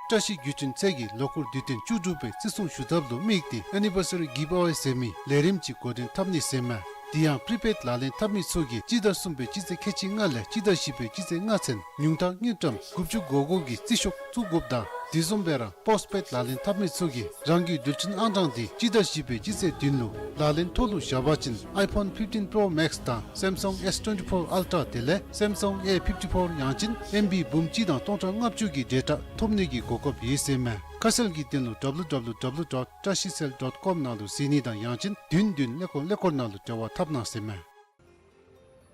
བཀྲ་ཤིས་བརྒྱུད་འཕྲིན་ཚད་ཀྱི་ལོ་འཁོར་དུས་སྟོན་བཅུ་དྲུག་པའི་བརྩི་སྲུང་ཞུ་ཐབས་ལུ་དམིགས་ཏེ་ཨེ་ནི་བར་སི་རི་གིབ་ཨ་ཝེ་ཟེར་མི་ལས་རིམ་ཅིག་འགོ་འདྲེན་འཐབ་ནི་ཟེར་མས། དེ་ཡང་པྲི་པེཌ་ལག་ལེན་འཐབ་མི་ཚུ་གིས་སྤྱི་ཟླ་གསུམ་པའི་སྤྱི་ཚེས་ཁལ་གཅིག་ལྔ་ལས་སྤྱི་ཟླ་བཞི་པའི་སྤྱི་ཚེས་ལྔ་ཚུན་ཉུང་མཐའ་དངུལ་ཀྲམ་དགུ་བཅུ་གོ་དགུ་གི་རྩིས་ཤོག་བཙུགས་དགོཔ་དང་དེ་བཟུམ་སྦེ་ར་པོསཊ་པེཌ་ལག་ལེན་འཐབ་མི་ཚུ་གིས་རང་གི་རྡུལ་ཕྲན་ཨང་གྲངས་དེ་སྤྱི་ཟླ་བཞི་པའི་སྤྱི་ཚེས་བདུན་ལུ་ལག་ལེན་ཐོག་ལུ་བཞག་པ་ཅིན་ཨའི་ཕོན་ཕིཕ་ཊིན་པྲོ་མེཀསི་དང་སེམ་སང་ཨེསི་ཊུ་ཝེན་ཊི་ཕོར་ཨལ་ཊ་དེ་ལས་སེམ་སང་ཨེ་ཕིཕ་ཊི་ཕོར་ཡང་ཅིན་ཨེམ་བི་འབུམ་གཅིག་དང་སྟོང་ཕྲག་ལྔ་བཅུ་གི་ཌེ་ཊ་ཐོབ་ནི་གི་གོ་སྐབས་ཡོད་ཟེར་མས། ཁ་གསལ་གྱི་དོན་ལུ་ཌབ་ལུ་ཌབ་ལུ་ཌབ་ལུ་ཌོཊ་བཀྲ་ཤིས་ཚལ་ཌོཊ་ཀོམ་ནང་ལུ་གཟིགས་ནི་དང་ཡང་ཅིན་བདུན་བདུན་ཀླད་ཀོར་ཀླད་ཀོར་ནང་ལུ་འབྲེལ་བ་འཐབ་གནང་ཟེར་མས།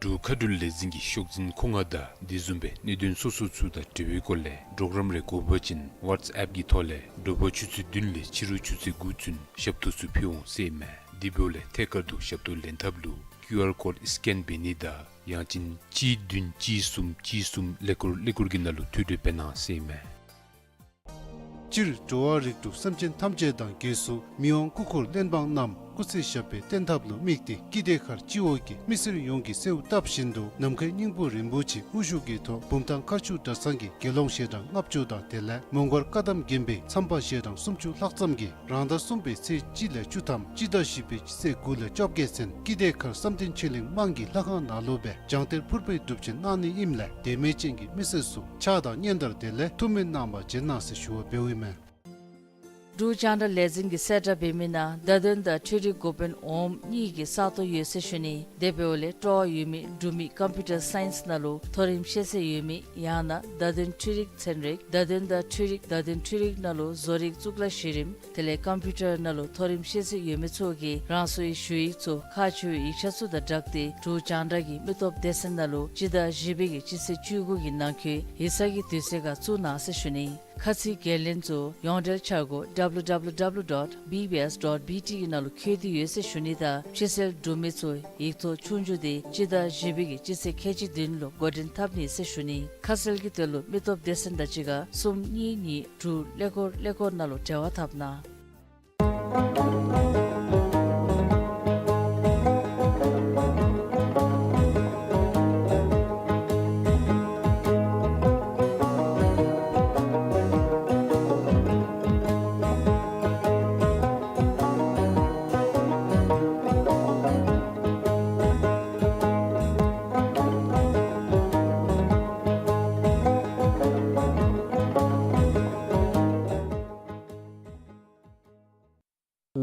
འབྲུག་མཁའ་འགྲུལ་ལས་འཛིན་གྱི་ཤོག་འཛིན་ཁོ་ང་དང་དེ་བཟུམ་སྦེ་གནད་དོན་སོ་སོ་ཚུ་དང་འབྲེལ་བའི་སྐོར་ལས་གྲོགས་རམ་རེ་དགོ་པ་ཅིན་ཝཊས་ཨེཔ་གི་ཐོག་ལས་དྲོ་པ་ཆུ་ཚོད་བདུན་ལས་ཕྱི་རུ་ཆུ་ཚོད་དགུ་ཚུན་ཞབས་ཏོག་ཚུ་ཕུལ་འོང་ཟེར་མས། དེ་འབདཝ་ལས་ཐད་ཀར་དུ་ཞབས་ཏོག་ལེན་ཐབས་ལུ་ཀིའུ་ཨར་ཀོཌ་སི་ཀེན་འབད་ནི་དང་ཡང་ཅིན་གཅིག་བདུན་གཅིག་གསུམ་གཅིག་གསུམ་ཀླད་ཀོར་ཀླད་ཀོར་གྱི་ནང་ལུ་ཐུགས་སྤྲོ་འབད་གནང་ཟེར་མས། སྤྱིར་འགྲོ་བ་རིགས་དྲུག་སེམས་ཅན་ཐམས་ཅད་དང་གེགས་སུ་མི་དབང་སྐུ་འཁོར་གླེན་པ་རྣམས་སྐུ་ཚེ་ཞབས་པད་བརྟན་ཐབས་ལུ་དམིགས་ཏེ་ཀིརྟི་མཁར་སྤྱི་འོག་གི་མི་སེར་ཡོངས་ཀྱིས་གསོལཝ་བཏབ་བཞིན་དུ་ནམ་མཁའི་སྙིང་པོ་རིན་པོ་ཆེ་དབུ་བཞུགས་ཀྱི་ཐོག་བུམ་ཐང་མཁར་ཆུ་གྲྭ་ཚང་གི་དགེ་སློང་ཞལ་གྲངས་ལྔ་བཅུ་དང་དེ་ལས་མོང་སྒར་བཀའ་གདམས་དགོན་པའི་མཚམས་པ་ཞལ་གྲངས་སུམ་ཅུ་ལྷག་ཙམ་གྱིས་རང་ཟླ་གསུམ་པའི་ཚེས་གཅིག་ལས་བཅུ་ཐམ་སྤྱི་ཟླ་བཞི་པའི་སྤྱི་ཚེས་དགུ་ལས་བཅོ་བརྒྱད་ཚུན་ཀིརྟི་མཁར་བསམ་གཏན་ཆོས་གླིང་དམངས་ཀྱི་ལྷ་ཁང་ནང་ལུ་སྦེ་བྱང་གཏེར་ཕུར་པའི་སྒྲུབ་ཆེན་གནང་ནི་ཨིནམ་ལས་དད་མོས་ཅན་གྱི་མི་སེར་ཚུ་ཕྱག་དང་སྙན་དར་དེ་ལས་ཐུགས་སྨོན་གནང་བར་བྱོན་གནང་ཟེར་ཞུ་བ་འབདཝ་ཨིན་མས། འབྲུག་རྒྱང་བསྒྲགས་ལས་འཛིན་གྱིས་གསལ་བསྒྲགས་འབད་མི་ནང་བརྡ་དོན་དང་འཕྲུལ་རིག་འགོ་དཔོན་འོགམ་གཉིས་ཀྱི་ས་སྟོང་ཡོད་ཟེར་ཞུ་ནི། དེ་འབདཝ་ལས་སྤྲོ་བ་ཡོད་མི་འབྲུག་མི་ཀམ་པིའུ་ཊར་སའིནསི་ནང་ལུ་མཐོ་རིམ་ཤེས་ཚད་ཡོད་མི་ཡང་ན་བརྡ་དོན་འཕྲུལ་རིག་ཚན་རིག་བརྡ་དོན་དང་འཕྲུལ་རིག་བརྡ་དོན་འཕྲུལ་རིག་ནང་ལུ་བཟོ་རིག་གཙུག་ལག་གཞི་རིམ་དེ་ལས་ཀམ་པིའུ་ཊར་ནང་ལུ་མཐོ་རིམ་ཤེས་ཚད་ཡོད་མི་ཚུ་གིས་རང་སོའི་ཞུ་ཡིག་ཚུ་ཁག་ཆེ་བའི་ཡིག་ཆ་ཚུ་དང་སྦྲགས་ཏེ་འབྲུག་རྒྱང་བསྒྲགས་ཀྱི་མི་སྟོབས་སྡེ་ཚན་ནང་ལུ་སྤྱི་ཟླ་བཞི་པའི་གི་སྤྱི་ཚེས་བཅུ་དགུ་གི་ནང་འཁོད་ཡིག་ཚང་གི་དུས་ཚོད་ཁར་བཙུགས་གནང་ཟེར་ཞུ་ནི། ཁ་ཚིག་འགན་ལེན་ཚུ་ཡོངས་འབྲེལ་འཆར་སྒོ་W W W dot B B S dot B T གི་ནང་ལུ་བཀོད་དེ་ཡོད་ཟེར་ཞུ་ནི་དང་ཕྱི་གསལ་འབྲུག་མི་ཚུ་ཡིག་ཐོག་ཆོས་རྒྱུགས་དེ་སྤྱི་ཟླ་བཞི་པའི་གི་སྤྱི་ཚེས་ཁལ་གཅིག་བདུན་ལུ་འགོ་འདྲེན་འཐབ་ནི་ཟེར་ཞུ་ནི། ཁ་གསལ་གྱི་དོན་ལུ་མི་སྟོབས་སྡེ་ཚན་དང་གཅིག་ཁར་གསུམ་གཉིས་གཉིས་དྲུག་ཀླད་ཀོར་ཀླད་ཀོར་ནང་ལུ་འབྲེལ་བ་འཐབ་གནང་།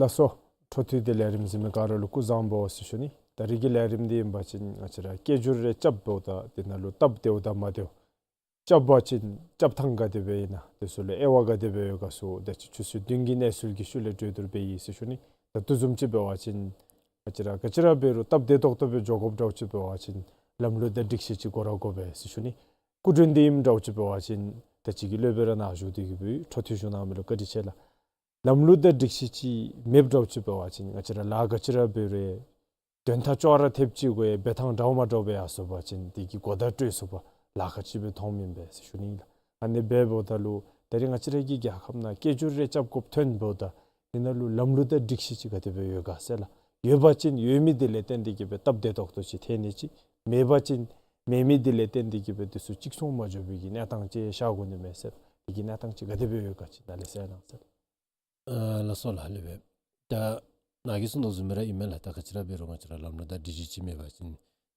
ལགས་སོ། འཕྲོ་མཐུད་དེ་ལས་རིམ་གཟིགས་མི་ག་ར་ལུ་སྐུ་གཟུགས་བཟང་པོ་ཟེར་ཞུ་ནི། ད་རིས་ཀྱི་ལས་རིམ་འདི་ཨིན་པ་ཅིན་ང་བཅས་ར་སྐད་སྒྱུར་རེ་རྐྱབ་འབདཝ་ད་དེ་ནང་ལུ་སྟབས་བདེཝ་དང་མ་བདེཝ། རྐྱབ་པ་ཅིན་རྐྱབ་ཐངས་ག་དེ་སྦེ་ཨིན་ན་དེ་ཚུ་ལུ་དབྱེ་བ་ག་དེ་སྦེ་ཡོད་ག་ཚུ་ད་ཅི་ཆུ་ཚོད་བདུན་གྱི་གནས་ཚུལ་གྱི་ཤུལ་ལས་གྲོས་བསྡུར་འབད་ཡི་ཟེར་ཞུ་ནི། ད་ལྟོ་བཟུམ་ཅིག་འབད་བ་ཅིན་ང་བཅས་ར་ག་ཅི་ར་འབད་རུང་སྟབས་བདེ་ཏོག་ཏོ་སྦེ་འགྱོ་དགོཔ་འདྲཝ་ཅིག་འབད་བ་ཅིན་ལམ་ལུགས་དང་སྒྲིག་གཞི་ཅིག་དགོ་ར་དགོ་པས་ཟེར་ཞུ་ནི། སྐུ་མགྲོན་འདི་ཨིནམ་འདྲཝ་ཅིག་འབད་བ་ཅིན་ད་ཅི་གི་སློབ་དཔོན་ར་ནཱ་བཞུགས་ཏེ་གི་སྦེ་འཕྲོ་མཐུད་ཞུ་གནང་མི་ལུ་བཀའ་དྲིན་ཆེ་ལགས། ལམ་ལུགས་དང་སྒྲིག་གཞི་ཅིག་མེདཔ་འདྲཝ་ཅིག་འབད་བ་ཅིན་ང་བཅས་ར་ལཱ་ག་ཅི་ར་འབད་རུང་དོན་དག་ཅོག་ར་འཐདཔ་ཅིག་གུ་འབད་ཐངས་འདྲཝ་མ་འདྲཝ་སྦེ་ཡར་སོང་པ་ཅིན་དེ་གི་གོ་བརྡ་སྤྲོད་ཚུགས་པར་ལཱ་ཁག་ཅིག་སྦེ་མཐོངམ་ཨིན་པས་ཟེར་ཞུ་ནི་ལགས། ཨ་ནི་འབདཝ་ད་ལུ་ད་རིས་ང་བཅས་ར་གི་རྒྱལ་ཁབ་ནང་སྐད་སྒྱུར་རེ་རྐྱབ་དགོཔ་ཐོན་འབདཝ་ད་དེ་ནང་ལུ་ལམ་ལུགས་དང་སྒྲིག་གཞི་ཅིག་ག་དེ་སྦེ་ཡོད་ག་ཟེར་ལགས། ཡོད་པ་ཅིན་ཡོད་མི་དེ་ལས་བརྟེན་ཏེ་གི་སྦེ་སྟབས་བདེ་ཏོག་ཏོ་ཅིག་ཐོན་ནི་ཅིག། མེད་པ་ཅིན་མེད་མི་དེ་ལས་བརྟེན་ཏེ་གི་སྦེ་དེ་ཚུ་ཅིག་སོང་མ་འགྱོ་བའི་གི་གནས་སྟངས་ཅིག་ཤར་དགོ་ནི་མས་ཟེར། དེ་གི་གནས་སྟངས་ཅིག་ག་དེ་སྦེ་ཡོད་ག་ཅིག་ནཱ་ལས་གསལ་གནང་ཟེར། ཨ་ལགས་སོ་ལགས། ལེགས་པས། ད་ནཱ་གིས་གསུངས་དོ་བཟུམ་སྦེ་ར་ཨིན་མས་ལགས། ད་ག་ཅི་ར་འབད་རུང་ང་བཅས་ར་ལམ་ལུགས་དང་སྒྲིག་གཞི་ཅིག་མེད་པ་ཅིན་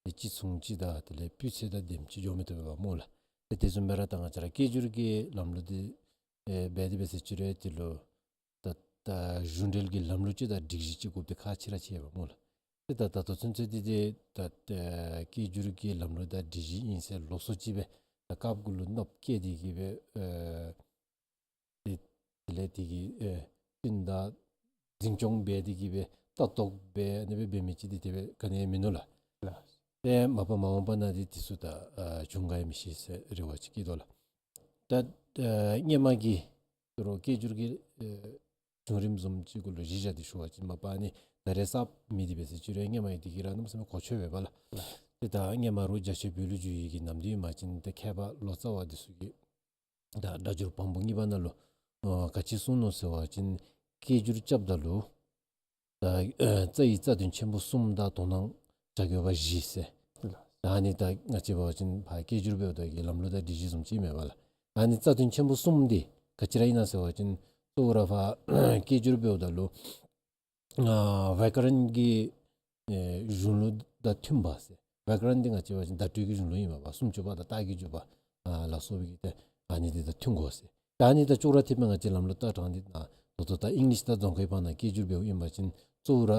དེ་ཅིག་མཚུངས་ཅིག་དང་དེ་ལས་སྤུས་ཚད་དང་ལྡནམ་ཅིག་འགྱོ་མི་བཏུབ་པས་སྨོ་ལགས། དེ་དེ་བཟུམ་སྦེ་ར་ད་ང་བཅས་ར་སྐད་སྒྱུར་གྱི་ལམ་ལུགས་འདི་ཨེ་འབད་དེ་འབད་ཟེར་ཅི་རུང་དེ་ལུ་ད་ད་གཞུང་འབྲེལ་གྱི་ལམ་ལུགས་ཅིག་དང་སྒྲིག་གཞི་ཅིག་དགོཔ་འདི་ཁག་ཆེ་ར་ཆེ་བས་སྨོ་ལགས། ཏེ་ད་ད་ལྟོ་ཚུན་ཚོད་འདི་ཏེ་ད་ཨེ་སྐད་སྒྱུར་གྱི་ལམ་ལུགས་དང་སྒྲིག་གཞི་ཨིན་ཟེར་ལོགས་སུ་ཅིག་སྦེ་ད་རྐངམ་གུ་ལུ་གནོདཔ་བཀལ་ཏེ་གི་སྦེ་ཨེ་དེ་དེ་ལས་དེ་གི་ཨེ་སྤུན་ཟླ་འཛིན་སྐྱོང་འབད་དེ་གི་སྦེ་ལྟ་རྟོག་འབད་ཨ་ནི་སྦེ་འབད་མི་ཅིག་འདི་དེ་སྦེ་ག་ནི་ཡང་མིན་ནུག་ལགས། ལགས། ཏེ་མ་པ་མ་འོངས་པ་ནང་འདི་དེ་ཚུ་ད་ཨེ་བྱུང་ག་ཡང་མི་ཤེས་ཟེར་རེ་བ་ཅིག་བསྐྱེད་དོ་ལགས། ད་ཨེ་སྔོན་མ་གི་དོ་རུང་སྐད་སྒྱུར་གྱི་ཨེ་བྱུང་རིམ་བཟུམ་ཅིག་གུ་ལུ་གཞི་བཞག་སྟེ་ཞུ་བ་ཅིན་མ་པ་ཨ་ནི་ད་རེས་གསརཔ་མེད་དེ་འབད་ཟེར་ཅི་རུང་སྔོན་མ་ཡང་དེ་གི་ར་གནམ་མེད་ས་མེད་གོ་ཆོད་པས་པ་ལགས། ཏེ་ད་སྔོན་མ་རུང་རྒྱ་ཆེ་བོད་ལུ་བསྒྱུར་ཡི་གི་ནམ་དུས་མ་ཅིན་ཏེ་མཁས་པ་ལོ་ཙཱ་བ་འདི་ཚུ་གིས་ད་སྒྲ་སྒྱུར་བམ་པོ་གཉིས་པ་ནང་ལུ་ཨ་ག་ཅི་གསུངས་ནུག་ཟེར་བ་ཅིན་སྐད་སྒྱུར་རྐྱབ་ད་ལུ་ད་ཨ་རྩ་ཡི་རྩ་དོན་ཆེན་པོ་གསུམ་དང་དོན་སྣང་བྱ་དགོས་པ་བཞི་ཟེར། ད་ཨ་ནི་ད་ང་བཅས་འབད་བ་ཅིན་ཕར་སྐད་སྒྱུར་འབདཝ་ད་གི་ལམ་ལུགས་དང་སྒྲིག་གཞི་བཟུམ་ཅིག་མས་པ་ལགས། ཨ་ནི་རྩ་དོན་ཆེན་པོ་གསུམ་འདི་ག་ཅི་ར་ཨིན་ན་ཟེར་བ་ཅིན་གཙོ་བོ་ར་ཕར་སྐད་སྒྱུར་འབདཝ་ད་ལུ་ཨ་བྱཱ་ཀ་རན་གྱི་ ཨེ་གཞུང་ལུགས་དང་མཐུན་པ་ཟེར། བྱཱ་ཀ་རཱན་འདི་ང་བཅས་འབད་བ་ཅིན་བརྡ་སྤྲོད་ཀྱི་གཞུང་ལུགས་ཨིན་མས་པ། སུམ་ཅུ་པ་དང་རྟགས་ཀྱི་འཇུག་པ་ཨ་ལ་སོགས་པའི་གི་ཏེ་ཨ་ནི་འདི་དང་མཐུན་དགོ་ཟེར། ད་ཨ་ནི་དང་ཅོག་ར་འཐདཔ་སྦེ་ང་བཅས་ལམ་ལུགས་ལྟ་སྟངས་འདི་ནང་ད་ལྟོ་ད་ཨིང་ལིཤ་དང་རྫོང་ཁའི་བར་ན་སྐད་སྒྱུར་འབདཝ་ཨིན་པ་ཅིན་གཙོ་བོ་ར་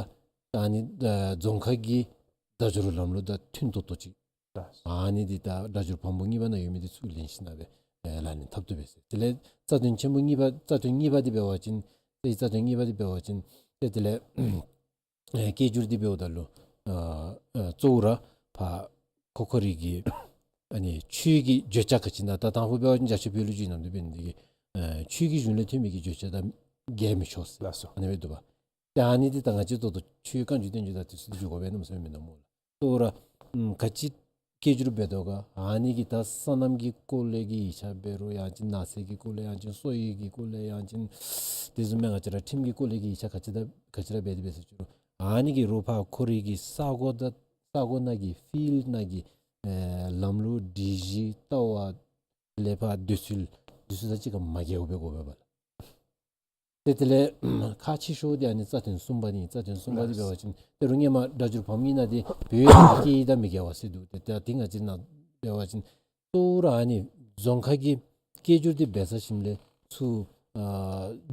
ད་ཨ་ནི་ཨ་རྫོང་ཁ་གི་སྒྲ་སྒྱུར་ལམ་ལུགས་དང་མཐུན་ཏོག་ཏོ་ཅིག། ཨ་ནི་འདི་ད་སྒྲ་སྒྱུར་བམ་པོ་གཉིས་པ་ནང་ཡོད་མི་འདི་ཚུར་ལེན་ཞིནམ་ལས་ཨེ་ལག་ལེན་འཐབ་བཏུབ་པས་ཟེར། དེ་ལས་རྩ་དོན་ཆེན་པོ་གཉིས་པ་རྩ་དོན་གཉིས་པ་འདི་འབད་བ་ཅིན་ཏེ་རྩ་དོན་གཉིས་པ་འདི་འབད་བ་ཅིན་ཏེ་དེ་ལས་ཨེ་སྐད་སྒྱུར་འདི་འབདཝ་ད་ལུ་ཨ་ཨ་གཙོ་བོ་ར་ཕར་ཁོ་ཁོ་རའི་གི་ཨ་ནི་ཆོས་ཀྱི་བརྗོད་བྱ་ག་ཅི་ཨིན་ན། ད་དང་ཕུ་འབད་བ་ཅིན་རྒྱ་ཆེ་བོད་ལུགས་ཀྱི་ནང་དུ་འབད་ནི་འདི་གིས་ཨ་ཆོས་ཀྱི་གཞུང་ལས་ཐོན་མི་གི་བརྗོད་བྱ་དང་འགལ་མི་ཆོག་ཟེར། ལགས་སོ། ཨ་ནི་སྦེ་འདུག་པ། ཏེ་ཨ་ནི་འདི་ད་ང་བཅས་ད་ལྟོ་ཆོས་བཀའ་འགྱུར་བསྟན་འགྱུར་དང་དེ་ཚུ་འདི་འཇུག་དགོ་པས་ན་མ་ཟེར་མི་ནང་མོ་ལགས། ད་རུང་ཨམ་ག་ཅི་སྐད་སྒྱུར་འབད་དོ་ག་ཨ་ནི་གི་ད་སོ་ནམ་གྱི་སྐོར་ལས་ཀྱི་ཡིག་ཆ་འབད་རུང་ཡང་ཅིན་ནགས་ཚལ་གྱི་སྐོར་ལས་ཡང་ཅིན་སོ་ཡི་གི་སྐོར་ལས་ཡང་ཅིན་དེ་བཟུམ་མའི་ང་བཅས་ར་ཁྲིམས་ཀྱི་སྐོར་ལས་ཀྱི་ཡིག་ཆ་ག་ཅི་ད་ག་ཅི་ར་འབད་དེ་འབད་ཟེར་ཅི་རུང་ཨ་ནི་གི་རོགས་ཕར་ཁོ་རའི་གི་ས་གོ་དང་ས་གོ་ནང་གི་ཕིལཌ་ནང་གི་ཨེ་ལམ་ལུགས་སྒྲིག་གཞི་ལྟ་བ་ལས་ཕར་འདོད་ཚུལ་འདི་ཚུ་དང་གཅིག་ཁར་མ་འགལཝ་སྦེ་དགོ་པས་པ་ལགས། ཏེ་དེ་ལས་ཁག་ཆེ་ཤོས་འདི་ཨ་ནི་རྩ་དོན་གསུམ་པ་འདི་ཨིན། རྩ་དོན་གསུམ་པ་འདི་འབད་བ་ཅིན་ད་རུང་ཧེ་མ་སྒྲ་སྒྱུར་བམ་གཉིས་ནང་འདི་བོད་ཡིག་དང་སྐད་ཡིག་དང་མི་འགལ་བ་ཟེར་འདུག། ཏེ་ད་འདི་ང་བཅས་ནང་འབད་བ་ཅིན་གཙོ་བོ་ར་ཨ་ནི་རྫོང་ཁ་གི་སྐད་སྒྱུར་འདི་འབད་ཚར་ཞིནམ་ལས་ཚུར་ཨ་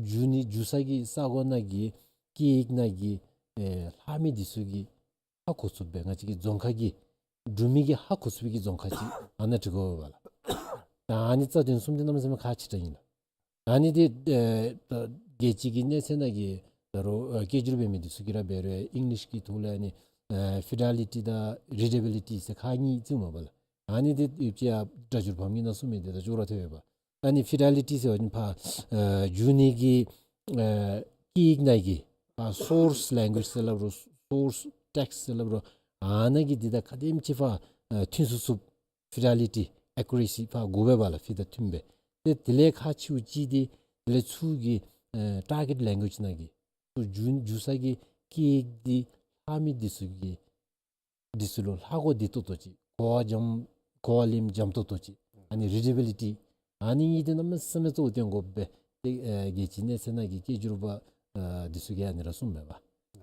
བསྒྱུར་ནི་བསྒྱུར་ས་གི་ས་གོ་ནང་གི་སྐད་ཡིག་ནང་གི་ཨེ་ལྷག་མི་འདི་ཚུ་གི་ཧ་གོ་ཚུགསཔ་སྦེ་ང་བཅས་ཀྱི་རྫོང་ཁ་གི་འབྲུག་མི་གིས་ཧ་གོ་ཚུགས་པའི་གི་རྫོང་ཁ་ཅིག་ཨ་ནཱ་འབྲི་དགོ་པས་ལགས། ད་ཨ་ནི་རྩ་དོན་གསུམ་འདི་གནམ་མེད་ས་མེད་ཁག་ཆེ་དྲགས་ཨིན་ལགས། ཨ་ནི་འདི་ཨེ་ད་རྒྱལ་སྤྱི་གི་གནས་ཚད་ནང་གི་ད་རུང་ཨེ་སྐད་སྒྱུར་འབད་མི་འདི་ཚུ་གིས་ར་འབད་རུང་ཨིང་ལིཤ་གི་ཐོག་ལས་ཨ་ནི་ཨེ་ཕི་ཌེ་ལི་ཊི་དང་རི་ཌེ་བི་ལི་ཊི་ཟེར་ཁག་གཉིས་བརྩིཝ་མས་པ་ལགས། ཨ་ནི་འདི་ཡོད་ཅི་ཡ་སྒྲ་སྒྱུར་བམ་གཉིས་ནང་གསུངས་མི་འདི་དང་ཅོག་ར་འཐདཔ་སྦེ་པ། ཨ་ནི་ཕི་ཌེ་ལི་ཊི་ཟེར་བ་ཅིན་ཕར་ཨེ་བསྒྱུར་ནི་གི་ཨེ་སྐད་ཡིག་ནང་གི་ཕར་སོརསི་ལེང་གུ་ཨེཇ་ཟེར་སླབ་རུང་སོརསི་ཊེགསིཊ་ཟེར་སླབ་རུང་ཨ་ནཱ་གི་འདི་དང་ག་དེམ་ཅིག་ཕར་ཨེ་མཐུན་ཚུགས་ཚུགས་ཕི་ཌེ་ལི་ཊི་ཨེ་ཀུ་རེ་སི་ཕར་དགོ་པས་པ་ལགས། ཕི་དང་མཐུན་སྦེ། ཏེ་དེ་ལས་ཁག་ཆེཝ་ཅིག་འདི་དེ་ལས་ཚུར་གྱི་ཨེ་ཊར་གེཊ་ལེང་གུ་ཨེཇ་ནང་གི་ཚུར་བསྒྱུར་བསྒྱུར་ས་གི་སྐད་ཡིག་འདི་ལྷག་མི་འདི་ཚུ་གི་འདི་ཚུ་ལུ་ཧ་གོ་བདེ་ཏོག་ཏོ་ཅིག་གོ་བ་འཇམ་གོ་བ་ལེན་འཇམ་ཏོག་ཏོ་ཅིག། ཨ་ནི་རི་ཌེ་བི་ལི་ཊི། ཨ་ནི་གཉིས་འདི་གནམ་མེད་ས་མེད་གཙོ་བོ་བཏོན་དགོ་པས། ཏེ་ཨེ་རྒྱལ་སྤྱིའི་གནས་ཚད་ནང་གི་སྐད་སྒྱུར་པ་ཨེ་འདི་ཚུ་གིས་ཨ་ནི་ར་གསུངམ་མས་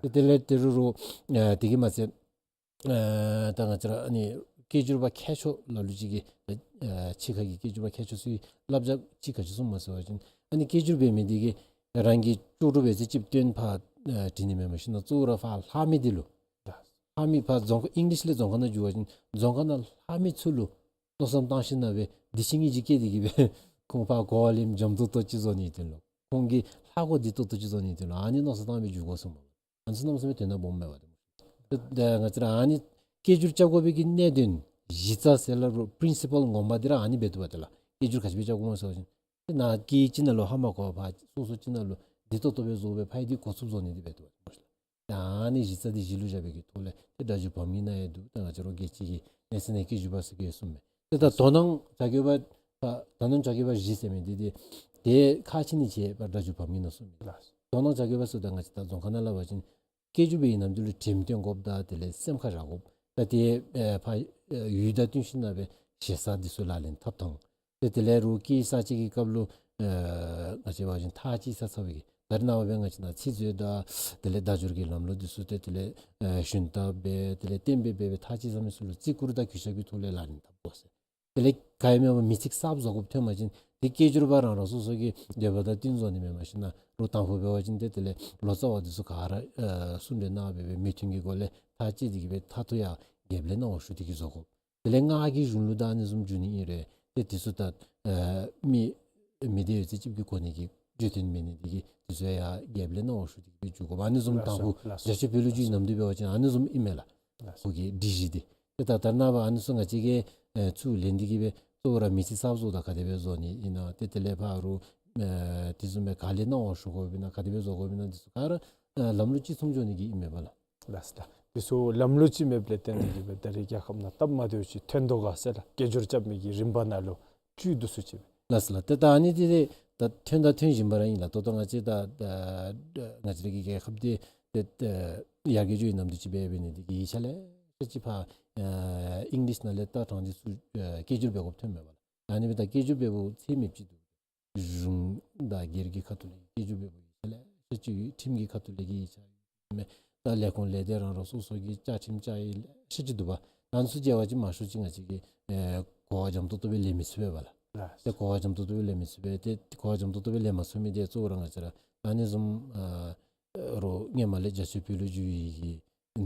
པ། ཏེ་དེ་ལས་ད་རུང་རོགས་ཨེ་དེ་གིས་མ་ཚད་ཨེ་ད་ང་བཅས་ར་ཨ་ནི་སྐད་སྒྱུར་པ་མཁས་མཆོག་ལ་ལུ་ཅིག་གིས་ཨེ་ཕྱི་ཁ་གི་སྐད་སྒྱུར་པ་མཁས་མཆོག་ཚུ་གིས་བསླབ་བྱ་ཅིག་ག་ཅི་གསུངམ་མས་ཟེར་བ་ཅིན་ཨ་ནི་སྐད་སྒྱུར་འབད་མི་འདི་གིས་རང་གི་ལྕོགས་གྲུབ་འབད་ཚད་ཅིག་བཏོན་ཕར་ཨེ་འབྲི་ནི་མེན་པར་ཞིན་ན་གཙོ་བོ་ར་ཕར་ལྷག་མི་འདི་ལུ་ལྷག་མི་ཕར་རྫོང་ཁ་ཨིང་ལིཤ་ལས་རྫོང་ཁ་ནང་བསྒྱུར་བ་ཅིན་རྫོང་ཁ་ནང་ལྷག་མི་ཚུ་ལུ་མནོ་བསམ་བཏང་ཞིན་ན་སྦེ་འདི་ཅིག་ཨིན་ཅིག་སྐྱེས་ཏེ་གིས་སྦེ་ཁོང་ཕར་གོ་བ་ལེན་འཇམ་ཏོག་ཏོ་ཅིག་བཟོ་ནིའི་དོན་ལུ་ཁོང་གིས་ཧ་གོ་བདེ་ཏོག་ཏོ་ཅིག་བཟོ་ནིའི་དོན་ལུ་ཨ་ནི་མནོ་བསམ་བཏང་སྦེ་བསྒྱུར་དགོ་གསུངམ་མས། ཨ་ནི་ཚུ་གནམ་མེད་ས་མེད་དོན་དག་སྦོམ་མས་པ་ཏེ། ཏེ་ང་བཅས་ར་ཨ་ནི་སྐད་སྒྱུར་རྐྱབ་དགོ་པའི་གི་གནད་དོན་གཞི་རྩ་ཟེར་སླབ་རུང་པི་རིན་སི་པཱལ་ངོ་མ་འདི་ར་ཨ་ནི་འབད་དོ་བ་ཏེ་ལགས། སྐད་སྒྱུར་ག་ཅི་སྦེ་རྐྱབ་དགོཔ་སྨོ་ཟེར་བ་ཅིན་ཏེ་ནཱ་སྐད་ཅིག་ནང་ལུ་ཧ་མ་གོ་བར་སོ་སོ་ཅིག་ནང་ལུ་བདེ་ཏོག་ཏོ་སྦེ་བཟོ་སྦེ་ཕར་འདི་གོ་ཚུགསཔ་བཟོ་ནི་འདི་འབད་དོ་བ་ཏེ་ལགས། ད་ཨ་ནི་གཞི་རྩ་འདི་གཞི་ལུ་བཞག་པའི་གི་ཐོག་ལས་ཏེ་སྒྲ་སྒྱུར་བམ་གཉིས་ནང་ཡང་འདུག། ད་ང་བཅས་ར་རྒྱལ་སྤྱི་གི་གནས་ཚད་ནང་སྐད་སྒྱུར་པ་ཟེར་གྱི་གསུངམ་མས། ཏེ་ད་དོ་སྣང་བྱ་དགོ་པ་ད་དོ་སྣང་བྱ་དགོ་པ་བཞི་ཟེར་མི་འདི་ཏེ་ཏེ་ཁག་ཆེ་ནི་ཅིག་སྦེ་སྒྲ་སྒྱུར་བམ་གཉིས་ནང་གསུངམ་མས། དོ་སྣང་བྱ་དགོ་པ་ཟེརཝ་ད་ང་བཅས་ད་རྫོང་ཁ་ནང་སླབ་པ་ཅིན་སྐད་སྒྱུར་པའི་ནམ་དུས་ལུ་དྲིམ་སྟོན་དགོཔ་དང་དེ་ལས་སེམས་ཁར་བཞག་དགོཔ་ད་ཏེ་ཨེ་ཕར་ཨེ་ཡུལ་དང་བསྟུན་ཞིན་ན་སྦེ་ཞེ་ས་འདི་ཚུ་ལག་ལེན་འཐབ་ཐངས། ཏེ་དེ་ལས་རོགས་སྐད་གསར་བཅད་ཀྱི་སྐབས་ལུ་ཨེ་ང་བཅས་འབད་བ་ཅིན་ཐག་བཅད་ས་ཚར་བའི་གི་ད་རེས་ནངས་པ་སྦེ་ང་བཅས་ནཱ་ཚིག་མཛོད་དང་དེ་ལས་སྒྲ་སྒྱུར་གྱི་ལམ་ལུགས་འདི་ཚུ་ཏེ་དེ་ལས་ཨེ་ཞུན་དག་སྦེ་དེ་ལས་གཏན་འབེབས་འབད་སྦེ་ཐག་བཅད་ས་མི་ཚུ་ལུ་བརྩི་བཀུར་དང་གུས་ཞབས་ཀྱི་ཐོག་ལས་ལག་ལེན་འཐབ་དགོ་ཟེར། དེ་ལས་ག་ཡང་མེན་པར་མི་ཚིག་གསརཔ་བཟོ་དགོཔ་ཐོན་པ་ཅིན་ཏེ་སྐད་སྒྱུར་པ་རང་རང་སོ་སོ་གི་འདོད་པ་དང་བསྟུན་བཟོ་ནི་མེན་པར་ཞིན་ན་རོགས་དང་ཕུ་འབད་བ་ཅིན་ཏེ་དེ་ལས་ལོ་ཙཱ་བ་འདི་ཚུ་ག་ར་ཨེ་གསུང་གྲོས་གནང་སྦེ་སྦེ་མོས་མཐུན་གྱི་སྒོ་ལས་ཐག་བཅད་དེ་གིས་སྦེ་མཐར་ཐུག་ཡང་རྒྱལཔོ་ལས་གནང་བ་ཞུ་སྟེ་གིས་བཟོ་དགོ། དེ་ལས་སྔགས་ཀྱི་གཞུང་ལུགས་དང་ཨ་ནི་བཟུམ་བསྒྱུར་ནི་ཨིན་རུང་ཏེ་འདི་ཚུ་ད་ཨེ་མི་མི་སྡེ་ཡོད་ཚད་ཅིག་གིས་གོ་ནི་གི་བརྗོད་དོན་མེད་ནི་འདི་གིས་འདི་ཚུ་ཡང་རྒྱལཔོ་ལས་གནང་བ་ཞུ་སྟེ་གིས་སྦེ་བསྒྱུར་དགོ་པས། ཨ་ནི་བཟུམ་ལགས་སོ་དང་ཕུ་ལགས་སོ་རྒྱ་ཆེ་བོད་ལུགས་ཀྱི་ནམ་དུས་འབད་བ་ཅིན་ཨ་ནི་བཟུམ་ཨིན་མས་ལགས། ལགས་སོ། ཁོ་གི་སྒྲིག་གཞི་འདི། ཏེ་ད་ད་རེས་ནངས་པ་ཨ་ནི་ཚུ་ང་བཅས་ཀྱིས་ཨེ་ཚུར་ལེན་ཏེ་གིས་སྦེ་གཙོ་བོ་ར་མི་ཚིག་གསརཔ་བཟོཝ་ད་ག་དེ་སྦེ་བཟོ་ནི་ཨིན་ན། ཏེ་དེ་ལས་ཕར་རོགས་ཨེ་དེ་བཟུམ་སྦེ་ག་ལས་གནང་བ་ཞུ་དགོཔ་ཨིན་ན་ག་དེ་སྦེ་བཟོ་དགོཔ་ཨིན་ན་འདི་ཚུ་ག་ར་ཨེ་ལམ་ལུགས་གཅིག་མཚུངས་འགྱོ་ནི་གི་ཨིན་མས་པ་ལགས། ལགས་སོ་ལགས། འདི་ཚུ་ལམ་ལུགས་གཅིག་མེདཔ་ལས་བརྟེན་ཏེ་གིས་སྦེ་ད་རེས་རྒྱལ་ཁབ་ནང་སྟབས་མ་བདེཝ་ཅིག་ཐོན་དོ་ག་ཟེར་ལགས། སྐད་སྒྱུར་རྐྱབ་མི་གི་རིམ་པ་ནང་ལུ་བཅུད་དུ་སུ་ཅིག་སྦེ། ལགས་སོ་ལགས། ཏེ་ད་ཨ་ནི་འདི་ཏེ་ད་ཐོན་དང་ཐོན་བཞིན་པ་ར་ཨིན་ལགས། ད་ལྟོ་ང་བཅས་ད་ད་ང་བཅས་ར་གི་རྒྱལ་ཁབ་འདི་ཏེ་ད་ཡར་རྒྱས་འགྱོ་བའི་ནམ་དུས་ཅིག་སྦེ་འབད་ནི་འདི་གིས་ཡིག་ཆ་ལེ་ཤ་ཅིག་ཕར་ཨེ་ཨིང་ལིཤ་ནང་ལས་བལྟ་དྲངས་ཏེ་ཚུར་ཨེ་སྐད་སྒྱུར་འབད་དགོཔ་ཐོན་མས་པ་ལགས། ཨ་ནི་སྦེ་ད་སྐད་སྒྱུར་འབདཝ་ཚད་མེདཔ་ཅིག་འདུག། གཞུང་དང་སྒེར་གྱི་ཁ་ཐུག་ལས་སྐད་སྒྱུར་འབདཝ་ཡིག་ཆ་ལེ་ཤ་ཅིག་ཡོད། ཁྲིམས་ཀྱི་ཁ་ཐུག་ལས་ཀྱི་ཡིག་ཆ་ཡོད། མེན་ ད་ལས་ཁུངས་ལས་སྡེ་རང་རང་སོ་སོ་གི་བཅའ་ཁྲིམས་བཅའ་ཡིག་ཤེས་ཀྱི་འདུག་པ། ད་ཨ་ནི་ཚུ་མཇལ་བ་ཅིན་མང་ཤོས་ཅིག་ང་བཅས་ཀྱིས་ཨེ་གོ་བ་འཇམ་ཏོག་ཏོ་སྦེ་ལེན་མི་ཚུགས་པས་པ་ལགས། ལགས། ཏེ་གོ་བ་འཇམ་ཏོག་ཏོ་སྦེ་ལེན་མི་ཚུགས་པས། ཏེ་གོ་བ་འཇམ་ཏོག་ཏོ་སྦེ་ལེན་མ་ཚུགས་མི་འདི་གཙོ་བོ་ར་ང་བཅས་ར་ད་ཨ་ནི་བཟུམ་ཨ་རོགས་སྔོན་མ་ལས་རྒྱ་ཆེ་བོད་ལུ་བསྒྱུར་ཡི་གི་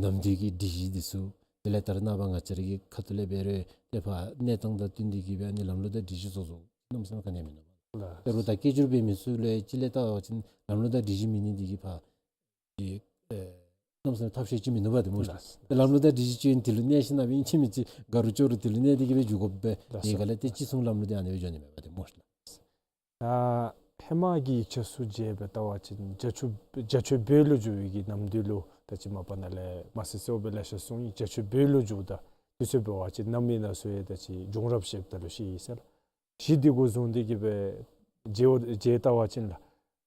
ནམ་དུས་ཀྱི་སྒྲིག་གཞི་འདི་ཚུ་དེ་ལས་ད་རེས་ནངས་པ་ང་བཅས་ར་གི་ཁ་ཐུག་ལས་འབད་རུང་ཏེ་ཕར་གནས་སྟངས་དང་བསྟུན་ཏེ་གིས་སྦེ་ཨ་ནི་ལམ་ལུགས་དང་སྒྲིག་གཞི་བཟོ་བཟོཝ་གནམ་མེད་ས་མེད་ག་ནི་ཡང་མིན་ནུག་པ། ལགས། ད་རུང་ད་སྐད་སྒྱུར་འབད་མི་ཚུ་ལུ་ཡང་ཅིག་ལས་བལྟ་བ་ཅིན་ལམ་ལུགས་དང་སྒྲིག་གཞི་མེད་ནི་འདི་གིས་ཕར་ཅིག་ཨེ་གནམ་མེད་ས་མེད་ཐབས་ཤེས་ཅིག་མིན་ནུག་པ་ཏེ་སྨོ་ཤ་ལགས། ལགས། ཏེ་ལམ་ལུགས་དང་སྒྲིག་གཞི་ཅིག་ཡོད་ན་དེ་ལུ་གནས་ཞིནམ་ལས་ཨིན་ཅི་མིན་ཅི་དགའ་རུང་སྐྱོ་རུང་དེ་ལུ་གནས་ཏེ་གིས་སྦེ་འགྱོ་དགོ་པས། ལགས་སོ། དེ་ག་ལས་ཏེ་ཅིག་གསུང་ལམ་ལུགས་འདི་ཨ་ནི་སྦེ་འགྱོ་ནི་མས་པ་ཏེ་སྨོ་ཤ་ལགས། ཨ་ཧེ་མ་གི་ཡིག་ཆ་ཚུ་མཇལ་སྦེ་བལྟ་བ་ཅིན་རྒྱ་ཆེ་རྒྱ་ཆེ་བོད་ལུ་བསྒྱུར་བའི་གི་ནམ་དུས་ལུ་ད་ཅི་མ་པ་ནཱ་ལས་མ་སི་སི་ཨོ་སྦེ་ལེ་ཤ་གསུངས་ཡི། རྒྱ་ཆེ་བོད་ལུ་བསྒྱུརཝ་ད་དུས་ཚོད་འབད་བ་ཅིན་གནམ་མེད་ན་ཚུ་ཡང་ད་ཅི་བྱུང་རབས་བཤདཔ་ད་ལུ་ཤེས་ཡི་ཟེར་ལགས། གཞི་འདི་གུ་བཟུང་སྟེ་གིས་སྦེ་མཇལ་མཇལ་བལྟ་བ་ཅིན་ལགས།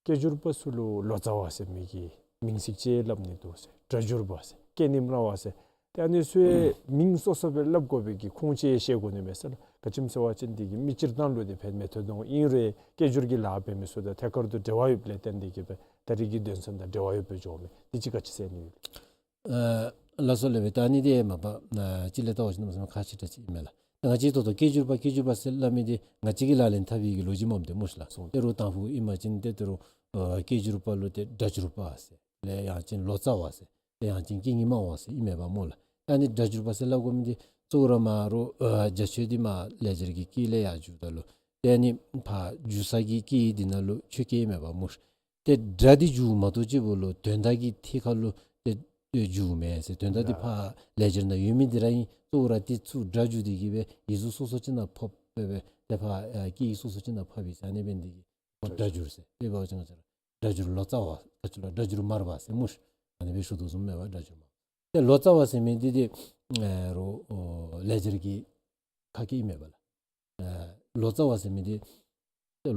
སྐད་སྒྱུར་པ་ཚུ་ལུ་ལོ་ཙཱ་བ་ཟེར་མི་གི་མིང་ཚིག་ཅིག་སླབ་ནི་འདུག་ཟེར། སྒྲ་སྒྱུར་པ་ཟེར། སྐད་རྙིང་སྨྲ་བ་ཟེར། ཏེ་ཨ་ནི་ཚུ་ཡང་མིང་སོ་སོ་སྦེ་སླབ་དགོ་པའི་གི་ཁུངས་ཅིག་ཤེས་དགོ་ནི་མས་ཟེར་ལགས། ག་ཅི་སྨོ་ཟེར་བ་ཅིན་འདི་གིས་མི་སྤྱིར་བཏང་ལུ་འདི་ཕན་མི་ཐོགས་དོ་ཨིན་རུང་སྐད་སྒྱུར་གྱི་ལཱ་འབད་མི་ཚུ་དང་ཐད་ཀར་དུ་འབྲེལ་བ་ཡོདཔ་ལས་བརྟེན་ཏེ་གིས་སྦེ་ད་རིས་ཀྱི་དོན་ཚན་དང་འབྲེལ་བ་ཡོདཔ་སྦེ་འགྱོཝ་མས། འདི་ཅིག་ག་ཅི་ཟེར་ནི་ཡོད། ཨ་ལགས་སོ་ལགས། ད་ཨ་ནི་འདི་མ་པ་ཨ་ཅིག་ལས་བལྟ་བ་ཅིན་གནམ་མེད་ས་མེད་ཁག་ཆེ་དྲགས་ཅིག་ཨིན་མས་ལགས། ད་ང་བཅས་ད་ལྟོ་སྐད་སྒྱུར་པ་སྐད་སྒྱུར་པ་ཟེར་སླབ་མི་འདི་ང་བཅས་ཀྱིས་ལག་ལེན་འཐབ་པའི་གི་ལོ་རྒྱུས་མས་ཏེ་སྨོ་ཤ་ལགས། སོ་ཏེ་རུང་དང་ཕུ་ཨིན་པ་ཅིན་ཏེ་ཏེ་རུང་ཨ་སྐད་སྒྱུར་པ་ལུ་ཏེ་སྒྲ་སྒྱུར་པ་ཟེར་ལས་ཡང་ཅིན་ལོ་ཙཱ་བ་ཟེར་ལས་ཡང་ཅིན་སྐད་རྙིང་སྨྲ་བ་ཟེར་ཨིན་མས་པ་སྨོ་ལགས། ད་ཨ་ནི་སྒྲ་སྒྱུར་པ་ཟེར་སླབ་དགོ་མི་འདི་གཙོ་བོ་ར་མར་རོགས་ཨ་རྒྱ་ཆེ་འདི་མར་ལེགས་སྦྱར་གྱི་སྐད་ལས་ཡར་བསྒྱུརཝ་ད་ལུ་ཏེ་ཨ་ནི་ཕར་བསྒྱུར་ས་གི་སྐད་འདི་ནང་ལུ་ཆོས་སྐད་ཨིན་མས་པ་སྨོ་ཤ། ཏེ་སྒྲ་འདི་བསྒྱུརཝ་མ་གཏོགས་གཅིག་པོ་ལུ་དོན་དག་གི་ཐད་ཁར་ལུ་ཏེ་ཏེ་བསྒྱུརཝ་མེན་ཟེར། དོན་དག་འདི་ལགས། ཕར་ལེགས་སྦྱར་ནང་ཡོད་མི་འདི་ར་ཨིན། གཙོ་བོ་ར་འདི་ཚུ་སྒྲ་བསྒྱུར་ཏེ་གིས་སྦེ་ཡིག་གཟུགས་སོ་སོ་ཅིག་ནང་ཕབ་སྦེ་སྦེ་ཏེ་ཕར་ཨ་སྐད་ཡིག་སོ་སོ་ཅིག་ནང་ཕབ་ཡི་ཟེར། ཨ་ནི་འབད་ནི་འདི་གིས་ཁོ་སྒྲ་སྒྱུར་ཟེར། དཔེ་འབད་བ་ཅིན་ང་བཅས་ར་སྒྲ་སྒྱུར་ལོ་ཙཱ་བ་ག་ཅི་ལོ་སྒྲ་སྒྱུར་མར་པ་ཟེར་སྨོ་ཤ། ཨ་ནི་སྦེ་ཞུ་དོ་བཟུམ་མས་པ་སྒྲ་སྒྱུར་མར་པ། ཏེ་ལོ་ཙཱ་བ་ཟེར་མི་འདི་ཏེ་ཨ་རོགས་ཨོ་ལེགས་སྦྱར་གྱི་ཁ་སྐད་ཨིན་མས་པ་ལགས། ཨ་ལོ་ཙཱ་བ་ཟེར་མི་འདི་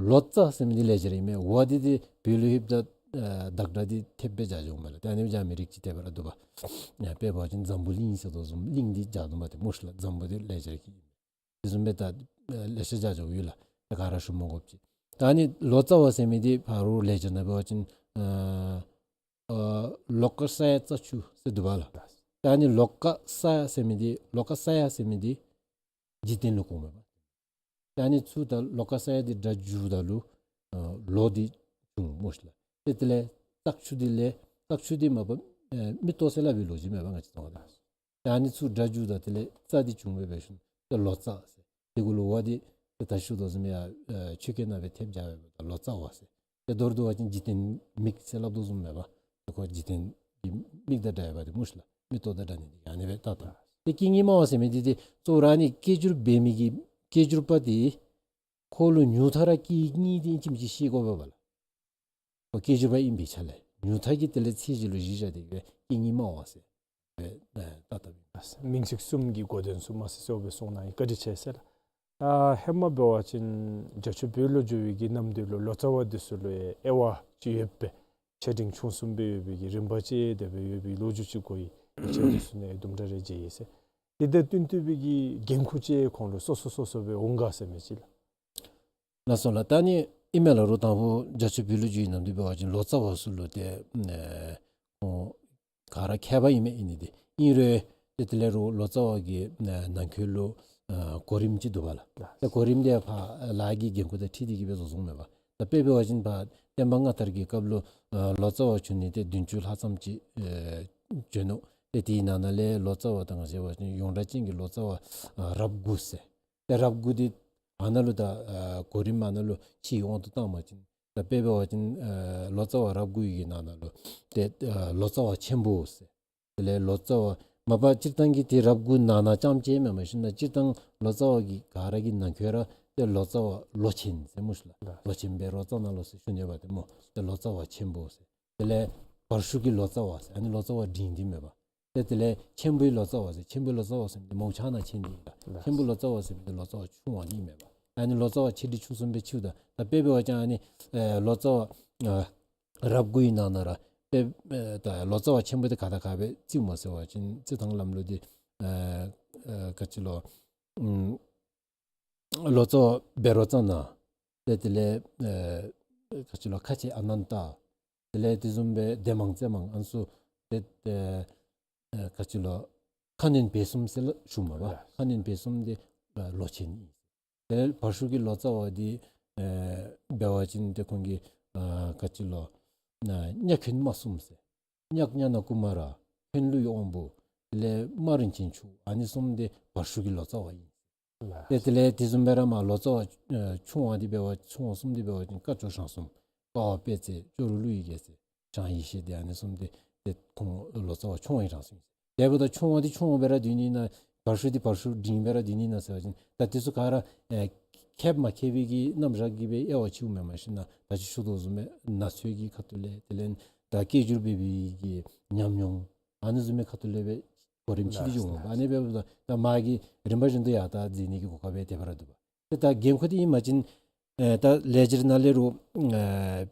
ལོ་ཙཱ་ཟེར་མི་འདི་ལེགས་སྦྱར་ཨིན་མས། ཝ་འདི་ཏེ་བོད་ལུ་ཡོདཔ་ད་ཨ་བདག་སྒྲ་འདི་ཐེབས་སྦེ་སྦྱར་འགྱོཝ་མས་ལགས། ཏེ་ཨ་ནི་སྦེ་སྦྱར་མི་རིགས་ཅིག་ཏེ་འབད་ར་འདུག་པ། ཨ་དཔེ་འབད་བ་ཅིན་འཛམ་བུ་གླིང་ཟེར་དོ་བཟུམ་གླིང་འདི་སྦྱར་དོ་མས་ཏེ་སྨོ་ཤ་ལགས། འཛམ་བུ་འདི་ལེགས་སྦྱར་གྱི་ཨིན་མས། དེ་བཟུམ་སྦེ་ད་ཨ་ལེ་ཤ་སྦྱར་འགྱོཝ་ཡོད་ལགས། ད་ག་ར་ཞུ་མི་དགོཔ་ཅིག། ད་ཨ་ནི་ལོ་ཙཱ་བ་ཟེར་མི་འདི་ཕར་རོགས་ལེགས་སྦྱར་ནང་འབད་བ་ཅིན་ཨ་ཨ་ལོ་ཀ་ས་ཡ་རྩ་བཅུ་ཟེར་འདུག་པ་ལགས། ད་ཨ་ནི་ལོ་ཀ་ས་ཡ་ཟེར་མི་འདི་ལོ་ཀ་ས་ཡ་ཟེར་མི་འདི་འཇིག་རྟེན་ལུ་གོཝ་མས་པ། ད་ཨ་ནི་ཚུ་ད་ལོ་ཀ་ས་ཡ་འདི་སྒྲ་བསྒྱུརཝ་ད་ལུ་ཨ་ལོ་འདི་བྱུང་སྨོ་ཤ་ལགས། ཏེ་དེ་ལས་རྩ་བཅུ་འདི་ལས་རྩ་བཅུ་འདི་མ་པ་ཨ་མིག་ཏོ་ཟེར་སླབ་པའི་ལོ་རྒྱུས་མས་པ་ང་བཅས་ཚུ་ད། ད་ཨ་ནི་ཚུ་སྒྲ་བསྒྱུརཝ་ད་དེ་ལས་རྩ་འདི་བྱུང་སྦེ་འབད་ཞིནམ་ཏེ་ལོ་ཙཱ་ཟེར། དེ་གུ་ལུ་ཝ་འདི་ཏེ་ད་ཞུ་དོ་བཟུམ་ཡར་ཨ་ཆོས་སྐད་ནང་སྦེ་ཐེབས་སྦྱར་སྦེ་ད་ལོ་ཙཱ་བ་ཟེར། ཏེ་མདོར་བསྡུ་བ་ཅིན་འཇིག་རྟེན་མིག་ཟེར་སླབ་དོ་བཟུམ་མས་པ། ཏེ་ཁོ་འཇིག་རྟེན་གྱི་མིག་དང་འདྲ་བ་ཏེ་སྨོ་ཤ་ལགས། མིག་ཏོ་དང་འདྲ་ནི་འདི་ཨ་ནི་སྦེ་ད་ད། ཏེ་སྐད་རྙིང་སྨྲ་བ་ཟེར་མི་འདི་ཏེ་གཙོ་བོ་ར་ཨ་ནི་སྐད་སྒྱུར་འབད་མི་གི་སྐད་སྒྱུར་པ་འདི་ཁོ་ལུ་ཉུང་མཐའ་ར་སྐད་རྙིང་འདི་ཨིན་ཅི་མིན་ཅི་ཤེས་དགོ་པས་པ་ལགས། ཁོ་སྐད་སྒྱུར་པ་ཨིན་པའི་ཆ་ལས་ཉུང་མཐའ་གི་དེ་ལས་ཚད་གཞི་ལུ་གཞི་བཞག་སྟེ་གིས་སྦེ་སྐད་རྙིང་སྨྲ་བ་ཟེར་སྦེ་ཨེ་ད་ད་ཨིན། མིང་ཚིག་གསུམ་གྱི་གོ་དོན་ཚུ་མ་སི་སི་ཨོ་སྦེ་གསུངས་གནང་ཡི། བཀའ་དྲིན་ཆེ་ཟེར་ལགས། ཨ་ཧེ་མ་འབད་བ་ཅིན་རྒྱ་ཆེ་བོད་ལུ་བསྒྱུར་བའི་གི་ནམ་དུས་ལུ་ལོ་ཙཱ་བ་འདི་ཚུ་ལུ་ཡང་དབྱེ་བ་ཅིག་ཡོད་པས། ཆེ་འབྲིང་ཆུང་གསུམ་སྦེ་ཡོད་པའི་གི་རིམ་པ་ཅིག་དེ་སྦེ་ཡོད་པའི་ལོ་རྒྱུས་ཅིག་གོ་ཡི། ཡིག་ཆ་འདི་ཚུ་ནང་དུམ་གྲ་རེ་མཇལ་ཡི་ཟེར། དེ་དང་བསྟུན་ཏེ་སྦེ་གི་འགན་ཁུར་ཅིག་ཁོང་ལུ་སོ་སོ་སོ་སོ་སྦེ་འོང་ག་ཟེར་མི་ཅིག་ལགས། ལགས་སོ་ལགས། ད་ཨ་ནི་ཨིན་མས་ལགས། རོགས་དང་ཕུ་རྒྱ་ཆེ་བོད་ལུ་བསྒྱུར་བའི་ནམ་དུས་འབད་བ་ཅིན་ལོ་ཙཱ་བ་ཚུ་ལུ་ཏེ་ཨེ་ཁོང་ག་ར་མཁས་པ་ཨིན་མས། ཨིན་ནི་འདི་ཨིན་རུང་ཏེ་དེ་ལས་རོགས་ལོ་ཙཱ་བ་གི་ཨེ་ནང་འཁོད་ལུ་ཨ་གོ་རིམ་ཅིག་འདུག་པ་ལགས། ཏེ་གོ་རིམ་འདི་ཕར་ལཱ་གི་འགན་ཁུར་དང་འཁྲིལ་ཏེ་གིས་སྦེ་བཟོ་བཟོཝ་མས་པ། ད་དཔེ་འབད་བ་ཅིན་ཕར་བསྟན་པ་སྔ་དར་གྱི་སྐབས་ལུ་ཨ་ལོ་ཙཱ་བ་བྱོན་ནི་འདི་བདུན་ཅུ་ལྷག་ཙམ་ཅིག་ཨེ་བྱོན་ནུག། ཏེ་དེའི་ནང་ན་ལས་ལོ་ཙཱ་བ་ད་ང་བཅས་འབད་བ་ཅིན་ཡོངས་གྲགས་ཅན་གྱི་ལོ་ཙཱ་བ་ཨ་རབས་དགུ་ཟེར། ཏེ་རབས་དགུ་འདི་ཨ་ནཱ་ལུ་ད་ཨ་གོ་རིམ་ཨ་ནཱ་ལུ་ཕྱིའི་དབང་དུ་བཏང་བ་ཅིན་ད་དཔེ་འབད་བ་ཅིན་ཨ་ལོ་ཙཱ་བ་རབས་དགུ་ཡི་གི་ནང་ན་ལུ་ཏེ་ཨ་ལོ་ཙཱ་བ་ཆེན་པོ་ཟེར། དེ་ལས་ལོ་ཙཱ་བ་མ་པ་སྤྱིར་བཏང་གི་ཏེ་རབས་དགུ་ནང་ན་རྐྱངམ་ཅིག་མེན། མ་གཞི་ན་སྤྱིར་བཏང་ལོ་ཙཱ་བ་གི་ག་ར་གི་ནང་འཁོད་ར་ཏེ་ལོ་ཙཱ་བ་ལོ་ཆེན་ཟེར་སྨོ་ཤ་ལགས། ལོ་ཆེན་སྦེ་རོགས་ཙ་ན་ལོ་ཟེར་ཞུ་ནི་ཡོདཔ་ཏེ་སྨོ། ཏེ་ལོ་ཙཱ་བ་ཆེན་པོ་ཟེར། དེ་ལས་བར་ཤུགས་ཀྱི་ལོ་ཙཱ་བ་ཟེར། ཨ་ནི་ལོ་ཙཱ་བ་འབྲིང་འདི་མས་པ། ཏེ་དེ་ལས་ཆེན་པོའི་ལོ་ཙཱ་བ་ཟེར། ཆེན་པོའི་ལོ་ཙཱ་བ་ཟེར་མི་འདི་མོ་ཆ་ན་ཆེན་འདི་ཨིན་ལགས། ཆེན་པོའི་ལོ་ཙཱ་བ་ཟེར་མི་འདི་ལོ་ཙཱ་བ་ཆུང་བ་འདི་མས་པ། ཨ་ནི་ལོ་ཙཱ་བ་ཆེ་འབྲིང་ཆུང་གསུམ་སྦེ་ཕྱེཝ་ད་ད་དཔེ་འབད་བ་ཅིན་ཨ་ནི་ཨེ་ལོ་ཙཱ་བ་ཨ་རབས་དགུའི་ནང་ན་ར་དཔེ་ཨེ་ད་ལོ་ཙཱ་བ་ཆེན་པོ་འདི་ག་དང་ག་སྦེ་རྩིཝ་སྨོ་ཟེར་བ་ཅིན་རྩི་ཐངས་ལམ་ལུགས་འདི་ཨེ་ཨེ་ག་ཅི་ལོ་ཨམ་ལོ་ཙཱ་བ་བཻ་རོ་ཙ་ན། ཏེ་དེ་ལས་ཨེ་ག་ཅི་ལོ་ཁ་ཆེ་ཨ་ནན་ཏ། དེ་ལས་དེ་བཟུམ་སྦེ་སྡེ་མང་རྩེ་མང་ཨ་ནི་ཚུ་ ཏེ་ཨེ་ཨེ་ག་ཅི་ལོ་ཁ་གནོན་བེ་གསུམ་ཟེར་ལོ་ཞུཝ་མས་པ། ལགས། ཁ་གནོན་བེ་གསུམ་འདི་ཨེ་ལོ་ཆེན་ཨིན། ཏེ་བར་ཤུགས་ཀྱི་ལོ་ཙཱ་བ་འདི་ཨེ་འབད་བ་ཅིན་ཏེ་ཁོང་གིས་ཨ་ག་ཅི་ལོ་ཨ་གཉའ་གནོན་མ་གསུམ་ཟེར། གཉའ་གནོན་ན་ཀུ་མ་ར། གནོན་ལུས་དབང་པོ། དེ་ལས་མ་རིན་ཆེན་མཆོག། ཨ་ནི་གསུམ་འདི་བར་ཤུགས་ཀྱི་ལོ་ཙཱ་བ་ཨིན། ལགས། ཏེ་དེ་ལས་དེ་བཟུམ་སྦེ་ར་མར་ལོ་ཙཱ་བ་ཨེ་ཆུང་བ་འདི་འབད་བ་ཆུང་བ་གསུམ་འདི་འབད་བ་ཅིན་སྐ་ཇོ་ཞང་གསུམ། སྤ་བ་དཔལ་བརྩེགས། ཅོག་རོ་ཀླུ་ཡི་རྒྱལ་མཚན། ཞང་ཡེ་ཤེས་འདི་ཨ་ནི་གསུམ་འདི་ཏེ་ཁོང་ལོ་ཙཱ་བ་ཆུང་བའི་གྲངས་སུ་ཨིན། དེ་འབདཝ་ད་ཆུང་བ་འདི་ཆུང་བ་སྦེ་ར་སྡོད་ནི་ན་བར་ཤུགས་འདི་བར་ཤུགས་འབྲིང་སྦེ་ར་སྡོད་ནི་ན་ཟེར་བ་ཅིན་ད་དེ་ཚུ་ག་ར་ཨེ་ཁེབ་མ་ཁེབ་པའི་གི་རྣམ་གཞག་གིས་སྦེ་དབྱེ་བ་ཕྱེཝ་མེན། མ་གཞི་ན་ད་ཅི་ཞུ་དོ་བཟུམ་སྦེ་ན་ཚོད་ཀྱི་ཁ་ཐུག་ལས་དེ་ལས་ད་སྐད་སྒྱུར་འབད་བའི་གི་ཉམས་མྱོང་ཨ་ནི་བཟུམ་མའི་ཁ་ཐུག་ལས་སྦེ་གོ་རིམ་ཕྱེ་སྟེ་ལགས་འགྱོཝ་མས། ལགས། ཨ་ནི་འབདཝ་ད་ད་མ་གི་རིམ་པ་བཞིན་དུ་ཡར་ད་འཛེགས་ནི་གི་གོ་སྐབས་སྦེ་དེ་སྦེ་ར་འདུག་པ། ཏེ་ད་འགན་ཁུར་འདི་ཨིན་མ་ཅིན་ཨེ་ད་ལེགས་སྦྱར་ནང་ལས་རུང་ཨེ་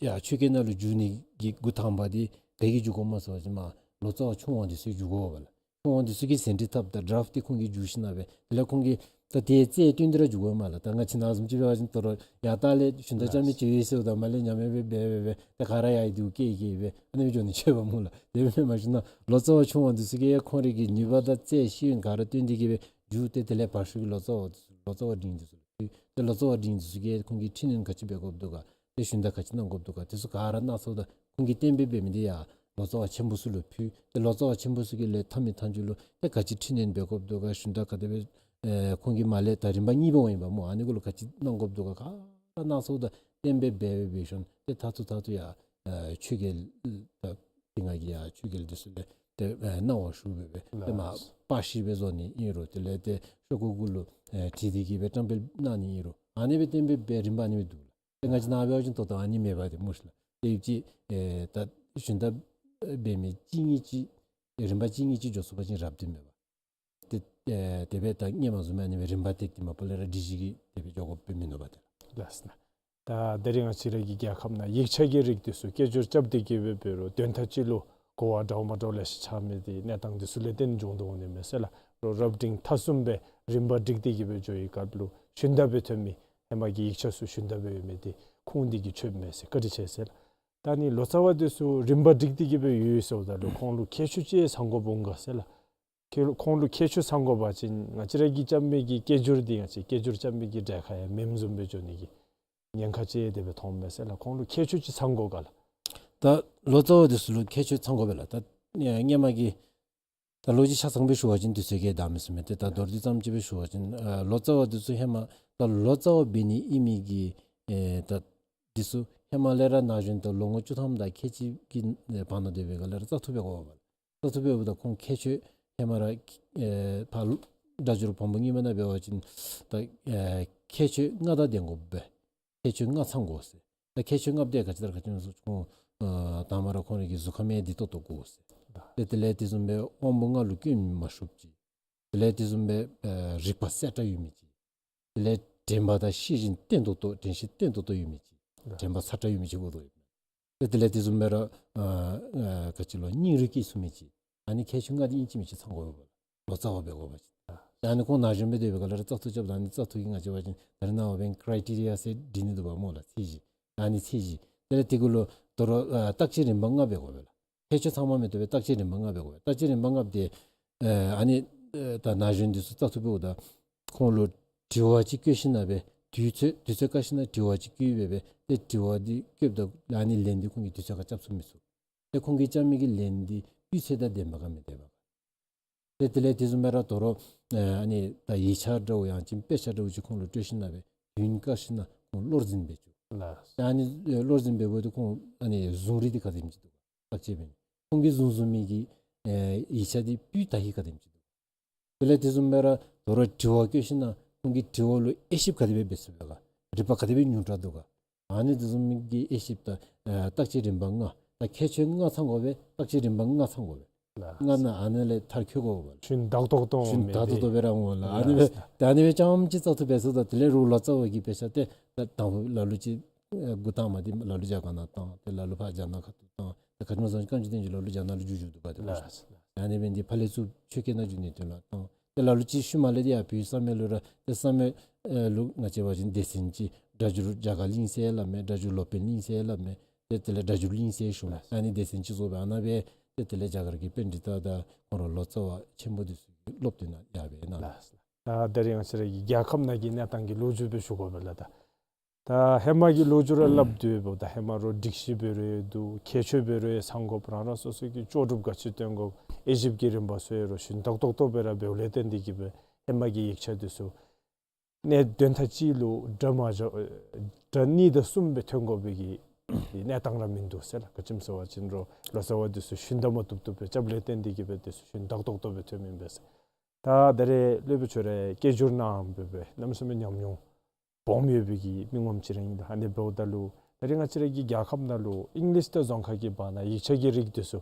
ཡར་ཆོས་སྐད་ནང་ལུ་བསྒྱུར་ནི་གི་འགོ་དང་པ་འདི་ག་གིས་བསྒྱུར་དགོཔ་སྨོ་ཟེར་བ་ཅིན་མར་ལོ་ཙཱ་བ་ཆུང་བ་འདི་ཚུ་བསྒྱུར་དགོ་པས་ལགས། ཁོང་འདི་ཚུ་གིས་ཟིན་བྲིས་བཏབ་ད་ཌ་རཱཕ་འདི་ཁོང་གིས་བསྒྱུར་ཞིནམ་ལས་དེ་ལས་ཁོང་གིས་ད་དེ་རྩལ་བཏོན་ཏེ་ར་བསྒྱུར་དགོ་མས་ལགས། ད་ང་བཅས་ནཱ་བཟུམ་ཅིག་འབད་བ་ཅིན་ད་རུང་ཡར་ལྟག་ལས་ཞུན་དག་རྐྱབ་མི་ཅིག་ཡོད་ཟེརཝ་ད་མར་ལས་ཉམས་ཉམས་སྦེ་འབད་འབད་འབད་ད་ག་ར་ཡར་སྡོད་སྐྱེལ་སྐྱེལ་སྦེ་ཨ་ནི་སྦེ་འགྱོ་ནི་ཅིག་འབདཝ་སྨོ་ལགས། དེ་སྦེ་མེན། མ་གཞི་ན་ལོ་ཙཱ་བ་ཆུང་བ་འདི་ཚུ་གིས་ཁོང་རའི་གི་ནུས་པ་དང་རྩལ་ཤེས་ཡོན་ག་ར་བཏོན་ཏེ་གིས་སྦེ་བསྒྱུར་ཏེ་དེ་ལས་བར་ཤུགས་ཀྱི་ལོ་ཙཱ་བ་འདི་ཚུ་ལོ་ཙཱ་བ་འབྲིང་འདི་ཚུ་ལུ་ཕུལ། ཏེ་ལོ་ཙཱ་བ་འབྲིང་འདི་ཚུ་གིས་ཁོང་གིས་འཕྲི་སྣོན་ག་ཅི་འབད་དགོཔ་འདུག་ག། ཏེ་ཞུན་དག་ག་ཅི་གནང་དགོཔ་འདུག་ག། དེ་ཚུ་ག་ར་གནང་ཚརཝ་ད་ཁོང་གིས་གཏན་འབེབས་འབད་མི་འདི་ཡར་ལོ་ཙཱ་བ་ཆེན་པོ་ཚུ་ལུ་ཕུལ། ཏེ་ལོ་ཙཱ་བ་ཆེན་པོ་ཚུ་གིས་ལས་མཐའ་མའི་མཐའ་མཇུག་ལུ་ཏེ་ག་ཅི་འཕྲི་སྣོན་འབད་དགོཔ་འདུག་ག། ཞུན་དག་ག་དེ་སྦེ་ཨེ་ཁོང་གིས་མར་ལས་ད་རིམ་པ་གཉིས་པ་འོང་ཡི་པ་སྨོ། ཨ་ནི་གུ་ལུ་ག་ཅི་གནང་དགོཔ་འདུག་ག། ག་ར་གནང་ཚརཝ་ད་གཏན་འབེབས་འབད་འབད་འབད་ཞིནམ་ཏེ་མཐར་ཐུག་མཐར་ཐུག་ཡར་ཨེ་ཆོས་རྒྱལ་ད་དེ་སྔ་གི་ཡར་ཆོས་རྒྱལ་འདི་ཚུ་ལས་ཏེ་ཨེ་གནང་བ་ཞུ་སྦེ་སྦེ་ཏེ་མར་པར་ཤིང་སྦེ་བཟོ་ནི་ཨིན་རུང་དེ་ལས་ཏེ་ཤོག་གུ་གུ་ལུ་ཨེ་བྲིས་ཏེ་གིས་སྦེ་བཀྲམ་སྤེལ་གནང་ནི་ཨིན་རུང་ཨ་ནི་སྦེ་གཏན་འབེབས་འབད་རིམ་པ་ཨ་ནི་སྦེ་འདུག་ལགས། ཏེ་ང་བཅས་ནཱ་འབད་བ་ཅིན་ད་ལྟོ་ཨ་ནི་མེད་པ་དེ་སྨོ་ཤི་ལགས། ཏེ་ཡུདཔ་ཅིག་ཨེ་ད་ཞུན་དག་འབད་མི་གཅིག་གཉིས་ཅིག་རིམ་པ་གཅིག་གཉིས་ཅིག་འགྱོ་ཚུགས་པ་ཅིན་རབ་ཏུ་མེད་པ། ཏེ་ཨེ་དེ་སྦེ་ད་སྔོན་མ་བཟུམ་ཨ་ནི་སྦེ་རིམ་པ་བཏེགས་ཏེ་མ་པ་ལས་ར་སྒྲིག་གཞི་གིས་དེ་སྦེ་འགྱོ་དགོཔ་སྦེ་མིན་འདུག་པ་ཏེ་ལགས། ལགས་སོ། ད་དེ་རིང་ང་བཅས་ར་གི་རྒྱལ་ཁབ་ནང་ཡིག་ཆ་གི་རིགས་འདི་ཚུ་སྐད་སྒྱུར་རྐྱབ་སྟེ་གིས་སྦེ་འབད་རུང་དོན་དག་ཅིག་ལུ་གོ་བ་འདྲཝ་མ་འདྲཝ་ལེ་ཤ་ཆགས་མི་འདི་གནས་སྟངས་འདི་ཚུ་ལས་བརྟེན་འབྱུང་དོ་འོང་ནི་མས་ཟེར་ལགས། རོགས་རབ་འབྲིང་ཐ་གསུམ་སྦེ་རིམ་པ་བསྒྲིགས་ཏེ་གིས་སྦེ་འགྱོ་བའི་སྐབས་ལུ་ཞུན་དག་སྦེ་ཐོན་མི་ཧེ་མ་གི་ཡིག་ཆ་ཚུ་ཞུན་དག་སྦེ་ཡོད་མི་འདི་ཁུངས་འདི་གིས་ཆོདཔ་མས་ཟེར། བཀའ་དྲིན་ཆེ་ཟེར་ལགས། ད་ནི་ལོ་ཙཱ་བ་འདི་ཚུ་རིམ་པ་བསྒྲིགས་ཏེ་གིས་སྦེ་ཡོད་ཟེརཝ་ད་ལུ་ཁོང་ལུ་ཁྱད་ཆོས་ཅིག་ཚང་དགོཔ་འོང་ག་ཟེར་ལགས། ཁྱད་ཁོང་ལུ་ཁྱད་ཆོས་ཚང་དགོ་པ་ཅིན་ང་བཅས་ར་གིས་རྐྱབ་མི་གི་སྐད་སྒྱུར་འདི་ང་བཅས་སྐད་སྒྱུར་རྐྱབ་མི་གི་གྲལ་ཁར་ཡང་མེནམ་བཟུམ་སྦེ་འགྱོ་ནི་གི་ཉེན་ཁ་ཅིག་དེ་སྦེ་མཐོངམ་མས་ཟེར་ལགས། ཁོང་ལུ་ཁྱད་ཆོས་ཅིག་ཚང་དགོ་ག་ལགས། ད་ལོ་ཙཱ་བ་འདི་ཚུ་ལུ་ཁྱད་ཆོས་ཚང་དགོ་པས་ལགས། ད་ཨེ་སྔོན་མ་གི་ད་ལོ་རྒྱུས་ཆ་ཚང་སྦེ་ཞུ་བ་ཅིན་དུས་ཚོད་ཀྱིས་བདའ་མི་ཚུགས་མས། ཏེ་ད་མདོར་བསྡུས་ཙམ་ཅིག་སྦེ་ཞུ་བ་ཅིན་ཨ་ལོ་ཙཱ་བ་འདི་ཚུ་ཧེ་མ་ད་ལོ་ཙཱ་བ་འབད་ནི་ཨིན་མི་གི་ཨེ་ད་འདི་ཚུ་ཧེ་མ་ལས་ར་ན་གཞོན་ད་ལོ་ངོ་བཅུ་ཐམ་དང་ཁལ་གཅིག་གི་ཨེ་བར་ན་སྡོད་པའི་སྒང་ལས་ར་བཙག་འཐུ་འབད་དགོ་པས་ལགས། བཙག་འཐུ་འབདཝ་ད་ཁོང་ཁྱད་ཆོས་ཧེ་མ་ར་ཨེ་ཕར་སྒྲ་སྒྱུར་བམ་པོ་རྙིང་མ་ནང་འབད་བ་ཅིན་ད་ཨེ་ཁྱད་ཆོས་ལྔ་དང་ལྡན་དགོ་པས། ཁྱད་ཆོས་ལྔ་ཚང་དགོ་ཟེར། ད་ཁྱད་ཆོས་ལྔ་པོ་དེ་ག་ཅི་ལྟར་ག་ཅི་སྨོ་ཟེར་ཁོང་ཨ་དང་པ་ར་ཁོང་རའི་གི་གཟུགས་ཁམས་བདེ་ཏོག་ཏོ་དགོ་ཟེར། ཏེ་དེ་ལས་དེ་བཟུམ་སྦེ་དབང་པོ་ལྔ་ལུ་སྐྱོན་མ་ཤོརཝ་ཅིག། དེ་ལས་དེ་བཟུམ་སྦེ་ཨ་རིག་པ་གསལ་དྲགས་ཡོད་མི་ཅིག། དེ་ལས་དྲན་པ་དང་ཤེས་བཞིན་བརྟན་ཏོག་ཏོ་དྲན་ཤེས་བརྟན་ཏོག་ཏོ་ཡོད་མི་ཅིག། དྲན་པ་ཚ་དྲགས་ཡོད་མི་ཅིག་དགོ་དོ་ཡོད། ཏེ་དེ་ལས་དེ་བཟུམ་སྦེ་ར་ཨ་ཨ་ག་ཅི་ལོ་སྙིང་རུས་སྐྱེ་ཚུགས་མི་ཅིག། ཨ་ནི་ཁྱད་ཆོས་ལྔ་འདི་ཨིན་ཅི་མིན་ཅི་ཚང་དགོ་པས་ལགས། ལོ་ཙཱ་བ་འབད་དགོ་པ་ཅིན། ད་ཨ་ནི་ཁོང་ན་གཞོན་སྦེ་སྡོད་པའི་སྒང་ལས་ར་བཙག་འཐུ་རྐྱབ་ད་ཨ་ནི་བཙག་འཐུ་གི་ང་བཅས་འབད་བ་ཅིན་ད་རེས་ནངས་པ་འབདན་ཀ་རའི་ཊི་རི་ཡ་ཟེར་སྒྲིག་ནི་འདུག་པ་སྨོ་ལགས། ཚད་གཞི། ཨ་ནི་ཚད་གཞི། དེ་ལས་དེ་གུ་ལུ་དོ་རུང་ཨ་བརྟག་དཔྱད་རིམ་པ་ལྔ་འབད་དགོ་པས་ལགས། ཁྱད་ཆོས་ཚང་མ་མི་བཏུབ་པས། བརྟག་དཔྱད་རིམ་པ་ལྔ་འབད་དགོ་པས། བརྟག་དཔྱད་རིམ་པ་ལྔ་འདི་ཨ་ཨ་ནི་ཨ་ད་ན་གཞོན་འདི་ཚུ་བཙག་འཐུ་འབདཝ་ད་ཁོང་ལུ་དྲི་བ་ཅིག་བཀོད་ཞིནམ་ལས་སྦེ་དུས་ཚོད་དུས་ཚོད་བཀག་ཞིནམ་ལས་དྲི་བ་ཅིག་བཀོད་སྦེ་སྦེ་ཏེ་དྲི་བ་འདི་བཀོདཔ་ད་ཨ་ནི་ལན་འདི་ཁོང་གིས་དུས་ཚོད་ཁར་རྐྱབ་ཚུགས་མི་ཚུགས། ཏེ་ཁོང་གིས་རྐྱབ་མི་གི་ལན་འདི་སྤུས་ཚད་དང་ལྡནམ་ག་མི་ལྡནམ་ག། ཏེ་དེ་ལས་དེ་བཟུམ་སྦེ་ར་དོ་རུང་ཨ་ཨ་ནི་ད་ཡིག་ཆ་འདྲཝ་ཡང་ཅིན་དཔེ་ཆ་འདྲཝ་ཅིག་ཁོང་ལུ་སྤྲོད་ཞིནམ་ལས་སྦེ་དུས་བཀག་ཞིནམ་ལས་ཁོང་བློར་འཛིན་འབད་བཅུག། ལགས། ད་ཨ་ནི་ཨེ་བློར་འཛིན་འབདཝ་ད་ཁོང་ཨ་ནི་བཟུང་རིགས་འདི་ག་དེམ་ཅིག་འདུག་ག། བརྟག་དཔྱད་འབད་ནི་ཁོང་གིས་བཟུང་བཟུང་མི་གི་ཨེ་ཡིག་ཆ་འདི་སྤུས་དག་ཧིང་ག་དེམ་ཅིག་འདུག། དེ་ལས་དེ་བཟུམ་སྦེ་ར་དོ་རུང་དྲི་བ་བཀོད་ཞིནམ་ལས་ཁོང་གིས་དྲི་བ་ལུ་དབྱེ་ཞིབ་ག་དེ་སྦེ་འབད་ཚུགས་པས་ག། རིག་པ་ག་དེ་སྦེ་ཉུང་དྲགས་འདུག་ག། ཨ་ནི་དེ་བཟུམ་མའི་གི་དབྱེ་ཞིབ་དང་ཨེ་བརྟག་དཔྱད་རིམ་པ་ལྔ། ད་ཁྱད་ཆོས་ལྔ་ཚང་དགོ་པས། བརྟག་དཔྱད་རིམ་པ་ལྔ་ཚང་དགོ་པས། ལགས། ལྔ་ནང་ཨ་ནི་ལས་མཐར་འཁྱོལ་དགོ་པས། ཞུན་དག་ཏོག་ཏོ་ཞུན་དག་ཏོག་ཏོ་སྦེ་ར་འོང་ལགས། ཨ་ནི་སྦེ་ལགས། ད་ཨ་ནི་སྦེ་རྐྱངམ་ཅིག་བཙག་འཐུ་འབད་ཚུགས་ད་དེ་ལས་རོགས་ལོ་ཙཱ་བ་གི་དཔེ་ཆ་ཏེ་ད་དང་ཕུ་ལ་ལུ་ཅིག་ཨེ་འགོ་དང་པ་འདི་ལ་ལུ་རྒྱ་གར་ནང་བཏང་། ཏེ་ལ་ལུ་ཕར་རྒྱ་ནག་ཁ་ཐུག་བཏང་། ཏེ་ག་ཅི་སྨོ་ཟེར་བ་ཅིན་བཀའ་འགྱུར་བསྟན་འགྱུར་ལ་ལུ་རྒྱ་ནག་ལུ་བསྒྱུར་བསྒྱུར་འདུག་པ་ཏེ། ལགས། ཨ་ནི་སྦེ་འདི་ཕར་ལས་ཚུར་ཆོས་སྐད་ནང་བསྒྱུར་ནིའི་དོན་ལུ་བཏང་། ཏེ་ལ་ལུ་ཅིག་ཤུལ་མ་ལས་འདི་ཡར་བོད་ས་མེད་ལུ་ར་ཏེ་ས་མེད་ཨེ་ལུ་ང་བཅས་འབད་བ་ཅིན་སྡེ་ཚན་ཅིག་སྒྲ་སྒྱུར་རྒྱ་གར་གླིང་ཟེར་སླབ་མས། སྒྲ་སྒྱུར་སློབ་དཔོན་གླིང་ཟེར་སླབ་མས། ཏེ་དེ་ལས་སྒྲ་སྒྱུར་གླིང་ཟེར་ཞུཝ་མས། ཨ་ནི་སྡེ་ཚན་ཅིག་བཟོ་སྦེ་ཨ་ནཱ་སྦེ་ ཏེ་དེ་ལས་རྒྱ་གར་གྱི་པཎྜི་ཏ་དང་ཁོང་ར་ལོ་ཙཱ་བ་ཆེན་པོ་འདི་ཚུ་གིས་སློབ་སྟོན་གནང་ཡོདཔ་ཨིན་ན། ལགས་སོ། ད་ད་རིས་ང་བཅས་ར་གི་རྒྱལ་ཁབ་ནང་གི་གནས་སྟངས་ཀྱི་ལོ་རྒྱུས་སྦེ་ཞུ་དགོ་པས་ལགས། ད་ད་ཧེ་མ་གི་ལོ་རྒྱུས་ར་སླབ་དོ་ཡོདཔ་ད་ཧེ་མ་རོགས་སྒྲིག་གཞི་འབད་རུང་ཡོད་དོ། ཁྱད་ཆོས་འབད་རུང་ཡང་ཚང་དགོཔ་རང་རང་སོ་སོ་གི་ལྕོགས་གྲུབ་ག་ཅི་སྟོན་དགོཔ་དབྱེ་ཞིབ་ཀྱི་རིམ་པ་ཚུ་ཡང་རོགས་ཞུན་དག་ཏོག་ཏོ་སྦེ་ར་འབདཝ་ལས་བརྟེན་ཏེ་གིས་སྦེ་ཧེ་མ་གི་ཡིག་ཆ་འདི་ཚུ་གནས་དོན་དག་གཅིག་ལུ་སྒྲ་མ་བཞག་སྒྲ་གཉིས་དང་གསུམ་སྦེ་ཐོན་དགོ་པའི་གི་གནས་སྟངས་ར་མིན་འདུག་ཟེར་ལགས། ག་ཅི་སྨོ་ཟེར་བ་ཅིན་རོགས་ལོ་ཙཱ་བ་འདི་ཚུ་ཞུན་དག་མ་བཏུབ་བཏུབ་སྦེ་རྐྱབ་ལས་བརྟེན་ཏེ་གིས་སྦེ་འདི་ཚུ་ཞུན་དག་ཏོག་ཏོ་སྦེ་ཐོནམ་ཨིན་པས་ཟེར། ད་ད་རེས་སློབ་དཔོན་ཁྱོད་ར་སྐད་སྒྱུར་གནངམ་སྦེ་སྦེ་གནམ་མེད་ས་མེད་ཉམས་མྱོང་སྦོམ་ཡོད་པའི་གི་མི་ངོམ་ཅིག་ར་ཨིན་ལགས། ཨ་ནི་འབདཝ་ད་ལུ་ད་རིས་ང་བཅས་ར་གི་རྒྱལ་ཁབ་ནང་ལུ་ཨིང་ལིཤ་དང་རྫོང་ཁ་གི་བར་ན་ཡིག་ཆ་གི་རིགས་འདི་ཚུ་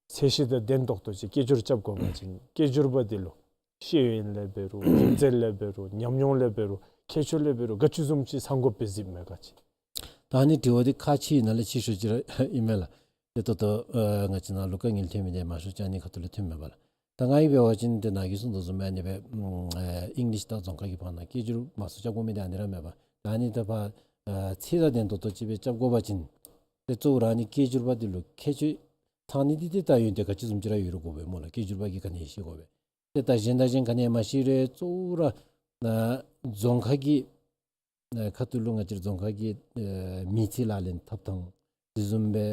ཚད་གཞི་དང་ལྡན་ཏོག་ཏོ་ཅིག་སྐད་སྒྱུར་རྐྱབ་དགོ་པ་ཅིན་སྐད་སྒྱུར་པ་འདི་ལུ་ཤེས་ཡོན་ལས་འབད་རུང་རིག་རྩལ་ལས་འབད་རུང་ཉམས་མྱོང་ལས་འབད་རུང་ཁྱད་ཆོས་ལས་འབད་རུང་ག་ཅི་བཟུམ་ཅིག་ཚང་དགོཔ་སྦེ་གཟིགསཔ་མས་ག་ཅི། ད་ཨ་ནི་དྲི་བ་འདི་ཁག་ཆེ་ནང་ལས་ཆེ་ཤོས་ཅིག་ར་ཨིན་མས་ལགས། ཏེ་ད་ལྟོ་ཨ་ང་བཅས་ནང་ལུ་དཀའ་ངལ་ཐོན་མི་འདི་མང་ཤོས་ཅིག་ཨ་ནི་ཁ་ཐུག་ལས་ཐོནམ་མས་པ་ལགས། ད་ང་གིས་འབད་བ་ཅིན་ཏེ་ནཱ་གིས་གསུངས་དོ་བཟུམ་ཨ་ནི་སྦེ་ཨ་ཨིང་ལིཤ་དང་རྫོང་ཁ་གི་བར་ན་སྐད་སྒྱུར་མང་སུ་རྐྱབ་དགོ་མི་འདི་ཨ་ནི་ར་མས་པ། ད་ཨ་ནི་ད་ཕར་ཨ་ཚད་དང་ལྡན་ཏོག་ཏོ་ཅིག་སྦེ་རྐྱབ་དགོ་པ་ཅིན་ཏེ་གཙོ་བོ་ར་ཨ་ནི་སྐད་སྒྱུར་པ་འདི་ལུ་ཁྱད་ཆོས་ཚང་ནི་འདི་ཏེ་ད་ཡོན་ཏན་ག་ཅི་བཟུམ་ཅིག་ར་ཡོད་རུང་དགོ་པས་སྨོ་ལགས། སྐད་སྒྱུར་པ་གིས་ག་ནི་ཤེས་དགོ་པས། ཏེ་ད་གཞན་དང་གཞན་ག་ནི་མ་ཤེས་རུང་གཙོ་བོ་ར་ཨ་རྫོང་ཁ་གི་ཨ་ཁ་ཐུག་ལུ་ང་བཅས་རྫོང་ཁ་གི་ཨ་མི་ཚེ་ལག་ལེན་འཐབ་ཐངས་དེ་བཟུམ་སྦེ་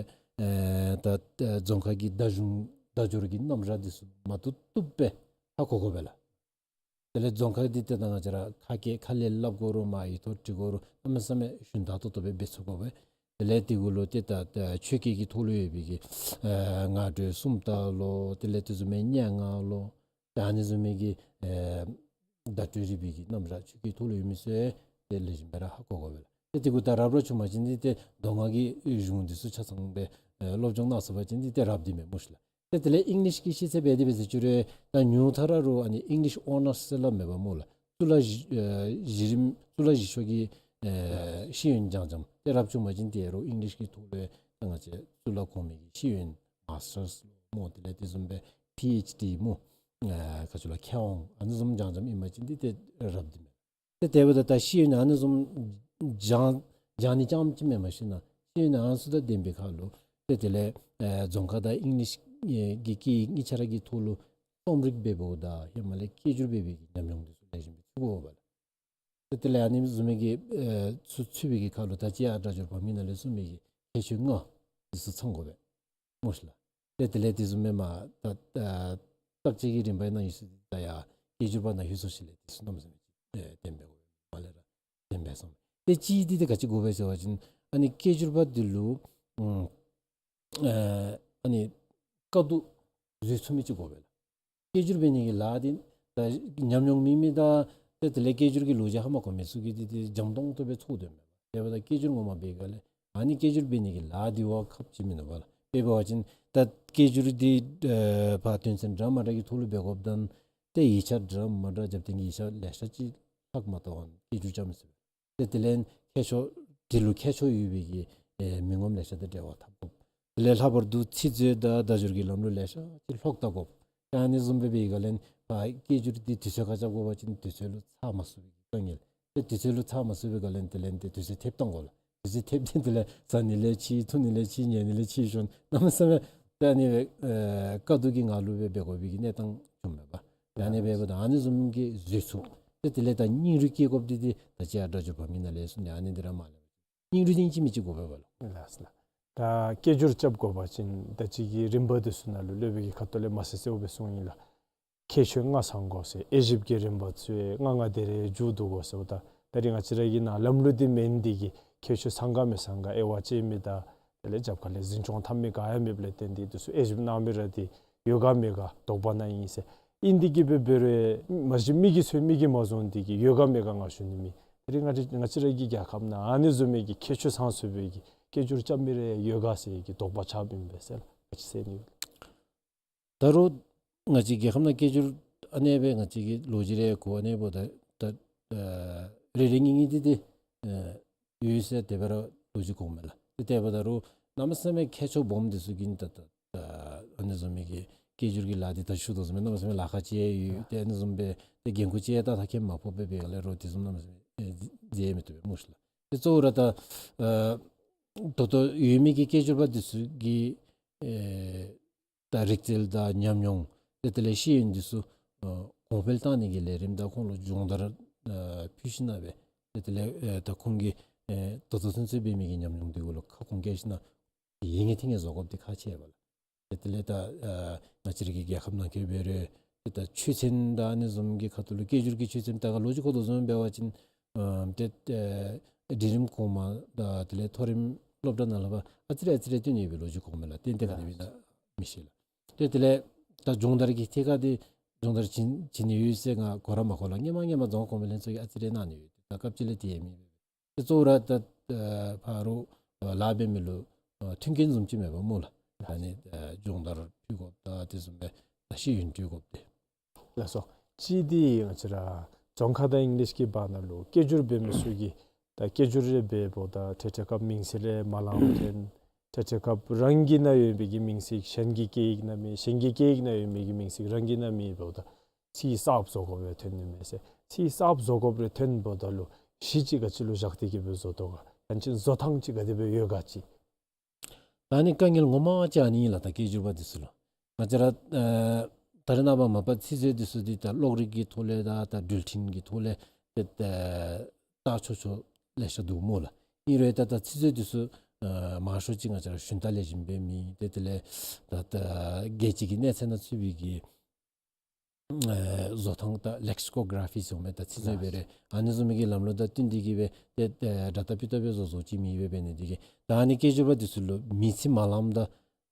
ཨ་ད་ཨ་རྫོང་ཁ་གི་བརྡ་གཞུང་བརྡ་སྦྱོར་གྱི་རྣམ་གཞག་འདི་ཚུ་མ་བཏུབ་བཏུབ་སྦེ་ཧ་གོ་དགོ་པས་ལགས། དེ་ལས་རྫོང་ཁ་འདི་ཏེ་ད་ང་བཅས་ར་ཁ་སྐད་ཁ་ལས་སླབ་དགོ་རུང་མ་ཡིག་ཐོག་བྲི་དགོ་རུང་གནམ་མེད་ས་མེད་ཞུན་དག་ཏོག་ཏོ་སྦེ་འབད་ཚུགས་དགོ་པས། དེ་ལས་དེ་གུ་ལུ་ཏེ་ད་ཨ་ཆོས་སྐད་ཀྱི་ཐོག་ལུ་ཡོད་པའི་གི་ཨ་ངག་སྒྲོས་སུམ་རྟགས་ལོ། དེ་ལས་དེ་བཟུམ་མའི་སྙན་ངག་ལོ། ད་ཨ་ནི་བཟུམ་མའི་གི་ཨེ་བརྡ་སྤྲོད་རིག་པའི་གི་རྣམ་གཞག་ཆོས་སྐད་ཐོག་ལུ་ཡོད་མི་ཚུ་ཏེ་ལེགས་ཤོམ་སྦེ་ར་ཧ་གོ་དགོ་པས་ལགས། ཏེ་དེ་གུ་ད་རབ་ར་བྱུང་པ་ཅིན་འདི་ཏེ་མདོ་སྔགས་ཀྱི་གཞུང་འདི་ཚུ་ཆ་ཚང་སྦེ་ཨེ་སློབ་སྦྱོང་གནང་ཚར་བ་ཅིན་འདི་ཏེ་རབ་འདི་མས་སྨོ་ཤི་ལགས། ཏེ་དེ་ལས་ཨིང་ལིཤ་གི་ཤེས་ཚད་འབད་དེ་འབད་ཟེར་ཞུ་རུང་ད་ཉུང་མཐའ་ར་རོགས་ཨ་ནི་ཨིང་ལིཤ་ཨོ་ནརསི་ཟེར་སླབ་མས་པ་སྨོ་ལགས། གཙུག་ལག་བཞི་ཨེ་བཞི་རིམ་གཙུག་ལག་བཞི་ཤོག་གི་ཨེ་ཤེས་ཡོན་འཇམ་འཇམ། ཏེ་རབ་བྱུང་པ་ཅིན་ཏེ་རོགས་ཨིང་ལིཤ་གི་ཐོག་ལས་ད་ང་བཅས་གཙུག་ལག་གོང་མའི་གི་ཤེས་ཡོན་མཱས་ཊརསི་སྨོ། དེ་ལས་དེ་བཟུམ་སྦེ་པི་ཨེཆ་ཌི་སྨོ། ཨ་ག་ཅི་ལོ་མཁས་དབང་ཨ་ནི་བཟུམ་འཇམ་འཇམ་ཨིན་པ་ཅིན་འདི་ཏེ་རབ་འདི་མས། ཏེ་དེ་འབདཝ་ད་ད་ཤེས་ཡོན་ཨ་ནི་བཟུམ་འཇམ་འཇམ་ནི་རྐྱངམ་ཅིག་མེན་པར་ཤེས་ན་ཤེས་ཡོན་ཨ་ནི་ཚུ་དང་ལྡན་པའི་ཁར་ལུ་ཏེ་དེ་ལས་ཨ་རྫོང་ཁ་དང་ཨིང་ལིཤ་ཨེ་གི་སྐད་ཡིག་གཉིས་ཆ་ར་གི་ཐོག་ལུ་རྩོམ་རིག་འབད་འབདཝ་ད་ཧེ་མ་ལས་སྐད་སྒྱུར་འབད་བའི་གི་ཉམས་མྱོང་འདི་ཚུ་ལེགས་ཤོམ་སྦེ་ཚུད་དགོ་པས་ལགས། ཏེ་དེ་ལས་ཨ་ནི་བཟུམ་མའི་གི་ཨེ་ཚུ་ཚུད་པའི་གི་ཁར་ལུ་ད་ཅི་ཡར་སྒྲ་སྦྱོར་བམ་གྱི་ནང་ལས་གསུངས་མི་གི་ཁྱད་ཆོས་ལྔ་འདི་ཚུ་ཚང་དགོ་པས་སྨོ་ཤི་ལགས། ཏེ་དེ་ལས་དེ་བཟུམ་མའི་མ་ད་ཨ་བརྟག་དཔྱད་ཀྱི་རིམ་པའི་ནང་ཡོད་ས་འདི་ད་ཡར་སྐད་སྒྱུར་པ་ནང་ཡོད་ས་ཅིག་ལས་དེ་ཚུ་གནམ་མེད་ས་མེད་ཅིག་ཨེ་བསྟེན་འབད་དགོ་པས། མ་ལས་ར་བསྟེན་འབད་སོང་། ཏེ་གཅིག་འདི་ཏེ་ག་ཅི་དགོ་པས་ཟེར་བ་ཅིན་ཨ་ནི་སྐད་སྒྱུར་པ་འདི་ལུ་ཨ་ཨ་ནི་དཀའ་སྡུག་བཟོད་ཚུགས་མི་ཅིག་དགོ་པས་ལགས། སྐད་སྒྱུར་འབད་ནི་གི་ལཱ་འདི་ད་ཉམས་མྱོང་མེད་མི་དང་ཏེ་དེ་ལས་སྐད་སྒྱུར་གྱི་ལོ་རྒྱུས་ཧ་མ་གོ་མི་ཚུ་གིས་འདི་འདི་འཇམ་ཏོང་ཏོ་སྦེ་ཚོར་དོ་མས། དེ་འབདཝ་ད་སྐད་སྒྱུར་ངོ་མ་འབད་ག་ལས་ཨ་ནི་སྐད་སྒྱུར་འབད་ནི་གི་ལཱ་འདི་བ་ཁག་ཆེ་མིན་ནུག་པ་ལགས། དཔེ་འབད་བ་ཅིན་ད་སྐད་སྒྱུར་འདི་ཨེ་ཕར་དོན་ཚན་འདྲ་མ་འདྲ་གི་ཐོག་ལུ་འབད་དགོཔ་དང་ཏེ་ཡིག་ཆ་འདྲ་མ་འདྲ་རྒྱབ་རྟེན་གྱི་ཡིག་ཆ་ལེ་ཤ་ཅིག་ལྷག་མ་གཏོགས་སྐད་སྒྱུར་རྐྱབ་མི་ཚུགས་པས། ཏེ་དེ་ལས་མཁས་མཆོག་འདི་ལུ་མཁས་མཆོག་ཡོད་པའི་གི་ཨེ་མི་ངོམ་ལེ་ཤ་དང་འབྲེལ་བ་འཐབ་དགོ། དེ་ལས་ལྷག་པར་དུ་ཚིག་མཛོད་དང་བརྡ་སྦྱོར་གྱི་ལམ་ལུགས་ལེ་ཤ་ཅིག་ལྷོག་བལྟ་དགོ། ད་ཨ་ནི་བཟུམ་སྦེ་འབད་བའི་སྒང་ལས་ཕར་སྐད་སྒྱུར་འདི་དུས་ཚོད་ཁར་རྐྱབ་དགོ་པ་ཅིན་དུས་ཚོད་ལུ་ཚར་མ་ཚུགས་པའི་གི་དཀའ་ངལ། ཏེ་དུས་ཚོད་ལུ་ཚར་མ་ཚུགས་པའི་སྒང་ལས་དེ་ལས་ཏེ་དུས་ཚོད་ཐེབས་བཏང་དགོ་ལགས། དུས་ཚོད་ཐེབས་ཏེ་དེ་ལས་ཟ་ནི་ལས་ཕྱིས་འཐུང་ནི་ལས་ཕྱིས་ཉལ་ནི་ལས་ཕྱིས་ཞིནམ་གནམ་མེད་ས་མེད་ད་ཨ་ནི་སྦེ་ཨེ་དཀའ་སྡུག་གི་ངང་ལུ་སྦེ་འབད་དགོ་པའི་གི་གནས་སྟངས་བྱུངམ་མས་པ། ད་ཨ་ནི་འབདཝ་ད་ཨ་ནི་བཟུམ་གྱི་བཟོད་ཚུགས། ཏེ་དེ་ལས་ད་སྙིང་རུས་བསྐྱེད་དགོཔ་འདི་འདི་ད་ཅི་ཡར་སྒྲ་སྒྱུར་བམ་གྱི་ནང་ལས་གསུངས་ནི་ཨ་ནི་འདི་ར་མ་ལས་སྙིང་རུས་འདི་ཨིན་ཅི་མིན་ཅི་དགོ་པས་པ་ལགས། ལགས་སོ་ལགས། ད་སྐད་སྒྱུར་རྐྱབ་དགོ་པ་ཅིན་ད་ཅི་གི་རིམ་པ་འདི་ཚུ་ནང་ལུ་སློབ་དཔོན་གྱིས་ཁ་ཐུག་ལས་མ་གསལ་གསལཝ་སྦེ་གསུངས་ཡི་ལགས། ཁྱད་ཆོས་ལྔ་ཚང་དགོ་ཟེར། དབྱེ་ཞིབ་ཀྱི་རིམ་པ་ཚུ་ཡང་ལྔ་ལྔ་དེ་རེ་མཇུག་བསྡུ་དགོ་ཟེརཝ་ད་ད་རིས་ང་བཅས་ར་གི་ནང་ལམ་ལུགས་འདི་མེན། འདི་གིས་ཁྱད་ཆོས་ཚང་ག་མི་ཚང་ག་དབྱེ་བ་དཔྱད་མི་དང་དེ་ལས་རྒྱབ་ཁ་ལས་འཛིན་སྐྱོང་འཐབ་མི་ག་ཡང་མེདཔ་ལས་བརྟེན་ཏེ་འདི་ཚུ་དབྱེ་ཞིབ་གནང་མི་ར་འདི་ཡོད་ག་མེད་ག་དོགས་པ་ནང་ཨིན་ཟེར། ཨིན་འདི་གིས་འབད་འབད་རུང་མ་གཞི་མི་གིས་འཚོལ་མི་གིས་མ་བཟུང་འདི་གིས་ཡོད་ག་མེད་ག་ང་ཞུ་ནི་མེད། ད་རིས་ང་བཅས་ང་བཅས་ར་གི་རྒྱལ་ཁབ་ནང་ཨ་ནི་བཟུམ་མའི་གི་ཁྱད་ཆོས་ཚང་ཚུགས་པའི་གི་སྐད་སྒྱུར་རྐྱབ་མི་རེ་ཡོད་ག་ཟེར་གི་དོགས་པ་ཆགསཔ་ཨིན་པས་ཟེར་ལགས། ག་ཅི་ཟེར་ནི་ད་རུང་ང་བཅས་རྒྱལ་ཁབ་ནང་སྐད་སྒྱུར་ཨ་ནེ་སྦེ་ང་བཅས་ཀྱིས་ལོ་རྒྱུས་རེ་གོ་ཨ་ནེ་འབདཝ་ད་ད་ཨ་རེ་རེ་གཉིས་གཉིས་འདི་འདི་ཨ་ཡོད་ཟེར་དེ་སྦེ་ར་ལོ་རྒྱུས་གོཝ་མས་ལགས། ཏེ་དེ་འབདཝ་ད་རུང་གནམ་མེད་ས་མེད་མཁས་མཆོག་སྦོམ་འདི་ཚུ་གིས་ད་ད་ད་ཨ་ནི་བཟུམ་མའི་གི་སྐད་སྒྱུར་གྱི་ལཱ་འདི་ད་ཞུ་དོ་བཟུམ་སྦེ་གནམ་མེད་ས་མེད་ལཱ་ཁག་ཅིག་ཡོད། ཏེ་ཨ་ནི་བཟུམ་སྦེ་ཏེ་འགན་ཁུར་ཅིག་ད་ཐག་ཁེ་མ་ཕོག་པར་འབད་ག་ལས་རོགས་དེ་བཟུམ་གནམ་མེད་ས་མེད་ཨེ་མཛད་མི་བཏུབ་པས་སྨོ་ཤི་ལགས། ཏེ་གཙོ་བོ་ར་ད་ཨ་ད་ལྟོ་ཡོད་མི་གི་སྐད་སྒྱུར་པ་འདི་ཚུ་གིས་ཨེ་ ད་རིག་རྩལ་དང་ཉམས་མྱོང་ཏེ་དེ་ལས་ཤེས་ཡོན་འདི་ཚུ་ཨ་གོང་འཕེལ་བཏང་ནི་གི་ལས་རིམ་དང་ཁོང་ལུ་སྦྱོང་བརྡར་ཨ་ཕུལ་ཞིནམ་སྦེ་ཏེ་དེ་ལས་ཨ་ད་ཁོང་གིས་ཨ་ད་ལྟོ་ཚུན་ཚོད་འབད་མི་གི་ཉམས་མྱོང་འདི་གུ་ལུ་ཁ་སྐོང་བཀལ་ཞིནམ་ཡིན་ངེས་ཐིང་ངེས་བཟོ་དགོཔ་འདི་ཁག་ཆེ་བས་ལགས། ཏེ་དེ་ལས་ད་ཨ་ང་བཅས་ར་གི་རྒྱལ་ཁབ་ནང་འཁོད་འབད་རུང་ཏེ་ད་ཆོས་ཚན་དང་ཨ་ནི་བཟུམ་གྱི་ཁ་ཐུག་ལུ་སྐད་སྒྱུར་གྱི་ཆོས་ཚན་ད་ག་ལོ་རྒྱུས་སྐོར་དོ་བཟུམ་འབད་བ་ཅིན་ཨ་ཏེ་ཨ་འབྲིང་རིམ་གོང་མ་དང་དེ་ལས་མཐོ་རིམ་སློབ་གྲྭ་ནང་ལུ་ཕར་ཨ་ཙི་རེ་ཨ་ཙི་རེ་སྟོན་ནི་ཡོད་པའི་ལོ་རྒྱུས་གོང་མ་ལགས། ཏན་ཏན་ག་དེ་སྦེ་ཨིན་ན་མི་ཤེས་ལགས། ཏེ་དེ་ལས་ད་སྦྱོང་བརྡར་གྱི་ཐད་ཁར་འདི་སྦྱོང་བརྡར་བྱིན་བྱིན་ནི་ཡོད་ཟེར་ང་གོ་ར་མ་གོ་ལགས། སྔོན་མ་སྔོན་མ་རྫོང་ཁ་གོང་འཕེལ་ལྷན་ཚོགས་ཀྱིས་ཨ་ཙི་རེ་གནང་ནི་ཡོད། ད་སྐབས་ཅིག་ལས་དེ་ཡང་མེད་པས། ཏེ་གཙོ་བོ་ར་ད་ཨ་ཕར་ཨ་ལཱ་འབད་མི་ལུ་ཨ་མཐུན་རྐྱེན་བཟུམ་ཅིག་མེད་པས་སྨོ་ལགས། ད་ཨ་ནི་ཨ་སྦྱོང་བརྡར་ཕུལ་དགོཔ་དང་དེ་བཟུམ་སྦེ་ད་ཤེས་ཡོན་སྤྲོད་དགོཔ་འདི། ལགས་སོ། གཅིག་འདི་ང་བཅས་ར་རྫོང་ཁ་དང་ཨིང་ལིཤ་གི་བར་ན་ལུ་སྐད་སྒྱུར་འབད་མི་ཚུ་གིས་ད་སྐད་སྒྱུར་རེ་འབདཝ་ད་འཕྲལ་འཕྲལ་སྐབས་མིང་ཚིག་རེ་མ་ལངམ་ཐོན། འཕྲལ་འཕྲལ་སྐབས་རང་གི་ནང་ཡོད་པའི་གི་མིང་ཚིག་གཞན་གྱི་སྐད་ཡིག་ནང་མེད། གཞན་གྱི་སྐད་ཡིག་ནང་ཡོད་པའི་གི་མིང་ཚིག་རང་གི་ནང་མེདཔ་འབདཝ་ད་ཚིག་གསརཔ་བཟོ་དགོཔ་རེ་ཐོན་ནི་མས་ཟེར། ཚིག་གསརཔ་བཟོ་དགོཔ་རེ་ཐོནམ་ད་ལུ་གཞི་ཅིག་ག་ཅི་ལུ་བཞག་སྟེ་གི་སྦེ་བཟོ་དོ་ག། ཡང་ཅིན་བཟོ་ཐངས་ཅིག་ག་དེ་སྦེ་ཡོད་ག་ཅིག། ད་ཨ་ནི་དཀའ་ངལ་ངོ་མ་ཅིག་ཨ་ནི་ཨིན་ལགས། ད་སྐད་སྒྱུར་པ་འདི་ཚུ་ལུ་ང་བཅས་ར་ཨ་ད་རེས་ནངས་པ་མ་པ་ཚིག་མཛོད་འདི་ཚུ་འདི་ད་གློག་རིག་གི་ཐོག་ལས་དང་ད་འགྲུལ་འཕྲིན་གྱི་ཐོག་ལས་ཏེ་ཨ་བལྟ་ཆོག་ཆོ་ལེ་ཤ་འདུག་སྨོ་ལགས། ཨིན་རུང་ད་ད་ཚིག་མཛོད་འདི་ཚུ་ཨ་མང་ཤོས་ཅིག་ང་བཅས་ར་ཞུན་དག་ལེགས་ཤོམ་སྦེ་མེད། ཏེ་དེ་ལས་ད་ད་རྒྱལ་སྤྱི་གི་གནས་ཚད་ནང་ཚུད་པའི་གི་ཨ་བཟོ་ཐངས་ད་ལེག་སི་ཀོ་ག་ར་ཕི་ཟེར་མི་ད་ཚིག་མཛོད་སྦེ་རེ་ཨ་ནི་བཟུམ་མའི་གི་ལམ་ལུགས་དང་བསྟུན་ཏེ་གི་སྦེ་ཏེ་ཨ་སྒྲ་དག་ཕུ་ཐག་སྦེ་བཟོ་བཟོཝ་ཅིག་མེདཔ་འབད་ནི་འདི་གིས་ད་ཨ་ནི་སྐད་སྒྱུར་པ་འདི་ཚུ་ལུ་མིང་ཚིག་མ་ལངམ་ད་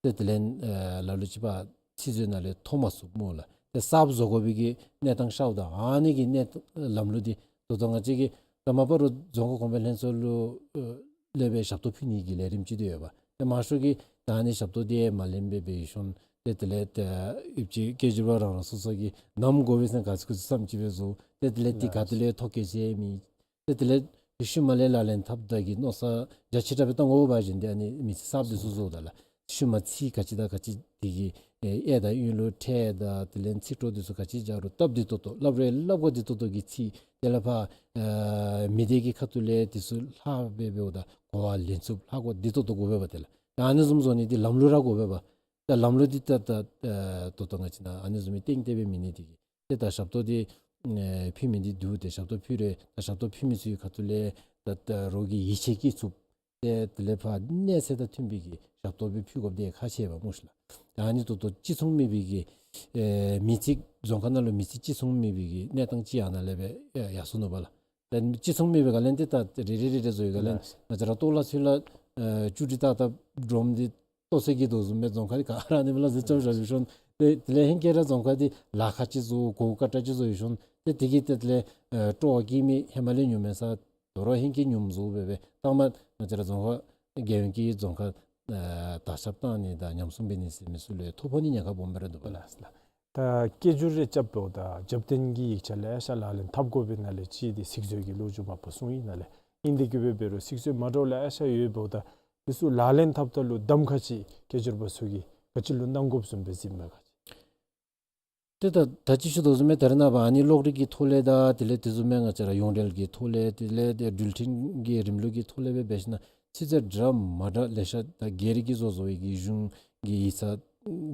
ཏེ་དེ་ལས་ཨ་ལ་ལུ་ཅིག་ཕར་ཚིག་མཛོད་ནང་ལས་ཐོབ་མ་ཚུགས་སྨོ་ལགས། ཏེ་གསརཔ་བཟོ་དགོ་པའི་གི་གནས་སྟངས་ཤརཝ་ད་ཨ་ནི་གི་གནས་ལམ་ལུགས་འདི་ད་ལྟོ་ང་བཅས་ཀྱིས་ད་མ་པ་རུང་རྫོང་ཁ་གོང་འཕེལ་ལྷན་ཚོགས་ལུ་ཨ་ལས་སྦེ་ཞབས་ཏོག་ཕུལ་ནི་གི་ལས་རིམ་ཅིག་འདི་ཡོདཔ། ཏེ་མང་ཤོས་ཀྱིས་ད་ཨ་ནི་ཞབས་ཏོག་འདི་མ་ལེན་པར་འབད་ཞིནམ་ཏེ་དེ་ལས་ཏེ་ཨ་ཨིབ་ཅིག་སྐད་སྒྱུར་པ་རང་རང་སོ་སོ་གིས་ནམ་དགོ་པས་ཟེར་ག་ཚོད་ག་ཚོད་ཙམ་ཅིག་སྦེ་བཟོ། ཏེ་དེ་ལས་འདི་ག་ཏེ་ལས་ཐོ་བཀོད་ཟེར་མི་ཏེ་དེ་ལས་ཤུལ་མ་ལས་ལག་ལེན་འཐབ་ད་གི་མནོ་བསམ་རྒྱ་ཆེ་དྲགས་སྦེ་བཏང་དགོ་པ་ཅིན་ཏེ་ཨ་ནི་མིང་ཚིག་གསརཔ་འདི་ཚུ་བཟོཝ་ད་ལགས། ཤུལ་མ་ཚིག་ག་ཅི་དང་ག་ཅི་འདི་གི་ཨེ་དང་ཡུལ་ལུ་ཕྲད་དང་དེ་ལས་ཚིག་གྲོགས་འདི་ཚུ་ག་ཅི་རྐྱབ་རུང་སྟབས་བདེ་ཏོག་ཏོ་སླབ་རུང་སླབ་གོ་བདེ་ཏོག་ཏོ་གི་ཚིག། དེ་ལས་ཕར་ཨ་མི་སྡེ་གི་ཁ་ཐུག་ལས་འདི་ཚུ་ལྷག་སྦེ་འབདཝ་ད་གོ་བ་ལེན་ཚུགསཔ་ལྷག་གོ་བདེ་ཏོག་ཏོ་དགོ་པས་པ། དེ་ལགས་ད་ཨ་ནི་བཟུམ་བཟོ་ནི་འདི་ལམ་ལུགས་ར་དགོ་པས་པ། ད་ལམ་ལུགས་འདི་ད་ད་ཨ་ད་ལྟོ་ང་བཅས་ནང་ཨ་ནི་བཟུམ་མའི་སྟེང་སྟེ་སྦེ་མེད་ནི་འདི་གིས་ཏེ་ད་ཞབས་ཏོག་འདི་ཨེ་ཕུལ་མི་འདི་འདུག། ཏེ་ཞབས་ཏོག་ཕུལ་རུང་ད་ཞབས་ཏོག་ཕུལ་མི་ཚུ་གི་ཁ་ཐུག་ལས་ད་ད་རོགས་ཀྱིས་ཡིད་ཆེས་བསྐྱེད་ཚུགསཔ། ཏེ་དེ་ལས་ཕར་གནས་ཚད་དང་མཐུན་པའི་གི་ཞབས་ཏོག་སྦེ་ཕུལ་དགོཔ་འདི་ཁག་ཆེ་བས་སྨོ་ཤི་ལགས། ད་ཨ་ནི་ད་ལྟོ་གཅིག་མཚུངས་མེད་པའི་གི་ཨེ་མིང་ཚིག་རྫོང་ཁ་ནང་ལུ་མིང་ཚིག་གཅིག་མཚུངས་མེད་པའི་གི་གནས་སྟངས་ཅིག་ཨ་ནཱ་ལས་སྦེ་ཨེ་ཡར་སོ་ནུག་པ་ལགས། ད་གཅིག་མཚུངས་མེད་པའི་སྒང་ལས་ཏེ་ད་རེ་རེ་རེ་རེ་བཟོ་བའི་སྒང་ལས་ལགས། ང་བཅས་ར་ལྟོ་ལ་ཚུ་ལགས་ཨེ་ཅུ་ཊི་ཏག་ཏག་སྒྲོམ་འདི་ལྟོ་ཚོད་ཀྱི་དོ་བཟུམ་སྦེ་རྫོང་ཁ་འདི་ག་ར་ཨ་ནི་སྦེ་ལགས་ཟེར་རྐྱབ་བཞག་ཞིནམ་ཏེ་དེ་ལས་ཧེང་སྐལ་ར་རྫོང་ཁ་འདི་ལཱ་ཁག་ཅིག་བཟོ་གོ་དཀའ་དྲགས་ཅིག་བཟོ་ཞིནམ་ཏེ་དེ་གིས་ཏེ་དེ་ལས་ཨེ་སྤྲོ་བ་སྐྱེ་མི་ཧེ་མ་ལས་ཉུང་མས་ས། དོ་རུང་ཧེང་སྐལ་ཉུངམ་བཟོ་སྦེ་སྦེ་ད་མ་ང་བཅས་ར་རྫོང་ཁ་རྒྱལ་ཡོངས་ཀྱི་རྫོང་ཁ་ཨེ་དར་ཁྱབ་བཏང་ནི་དང་ཉམས་སྲུང་འབད་ནི་ཟེར་མི་ཚུ་ལུ་ཐོ་ཕོག་ནི་ཉེན་ཁ་སྦོམ་སྦེ་ར་འདུག་པ་ལགས། ལགས་ལགས། ད་སྐད་སྒྱུར་རེ་རྐྱབ་འབདཝ་ད་རྒྱབ་རྟེན་གྱི་ཡིག་ཆ་ལེ་ཤ་ལག་ལེན་འཐབ་དགོ་པའི་ནང་ལས་གཅིག་འདི་ཚིག་མཛོད་ཀྱི་ལོ་རྒྱུས་མ་པ་གསུངས་ཡི། ནཱ་ལས་ཨིན་དེ་གི་སྦེ་འབད་རུང་ཚིག་མཛོད་མ་འདྲཝ་ལེ་ཤ་ཡོདཔ་འབདཝ་ད་འདི་ཚུ་ལག་ལེན་འཐབ་ད་ལུ་གདམ་ཁ་ཅིག་སྐད་སྒྱུར་པ་ཚུ་གིས་ག་ཅི་ལུ་གནང་དགོཔ་བཟུམ་སྦེ་གཟིགསཔ་མས་ག་ཅི། ཏེ་ད་ད་ཅི་ཞུ་དོ་བཟུམ་སྦེ་ད་རེས་ནངས་པ་ཨ་ནི་གློག་རིག་གི་ཐོག་ལས་དང་དེ་ལས་དེ་བཟུམ་སྦེ་ང་བཅས་ར་ཡོངས་འབྲེལ་གྱི་ཐོག་ལས་དེ་ལས་ཏེ་འགྲུལ་འཕྲིན་གྱི་རིམ་ལུགས་ཀྱི་ཐོག་ལས་སྦེ་འབད་ཞིནམ་ཚིག་མཛོད་འདྲ་མ་འདྲ་ལེ་ཤ་ད་སྒེར་གྱིས་བཟོ་བཟོ་བའི་གི་གཞུང་གི་ཡིག་ཚང་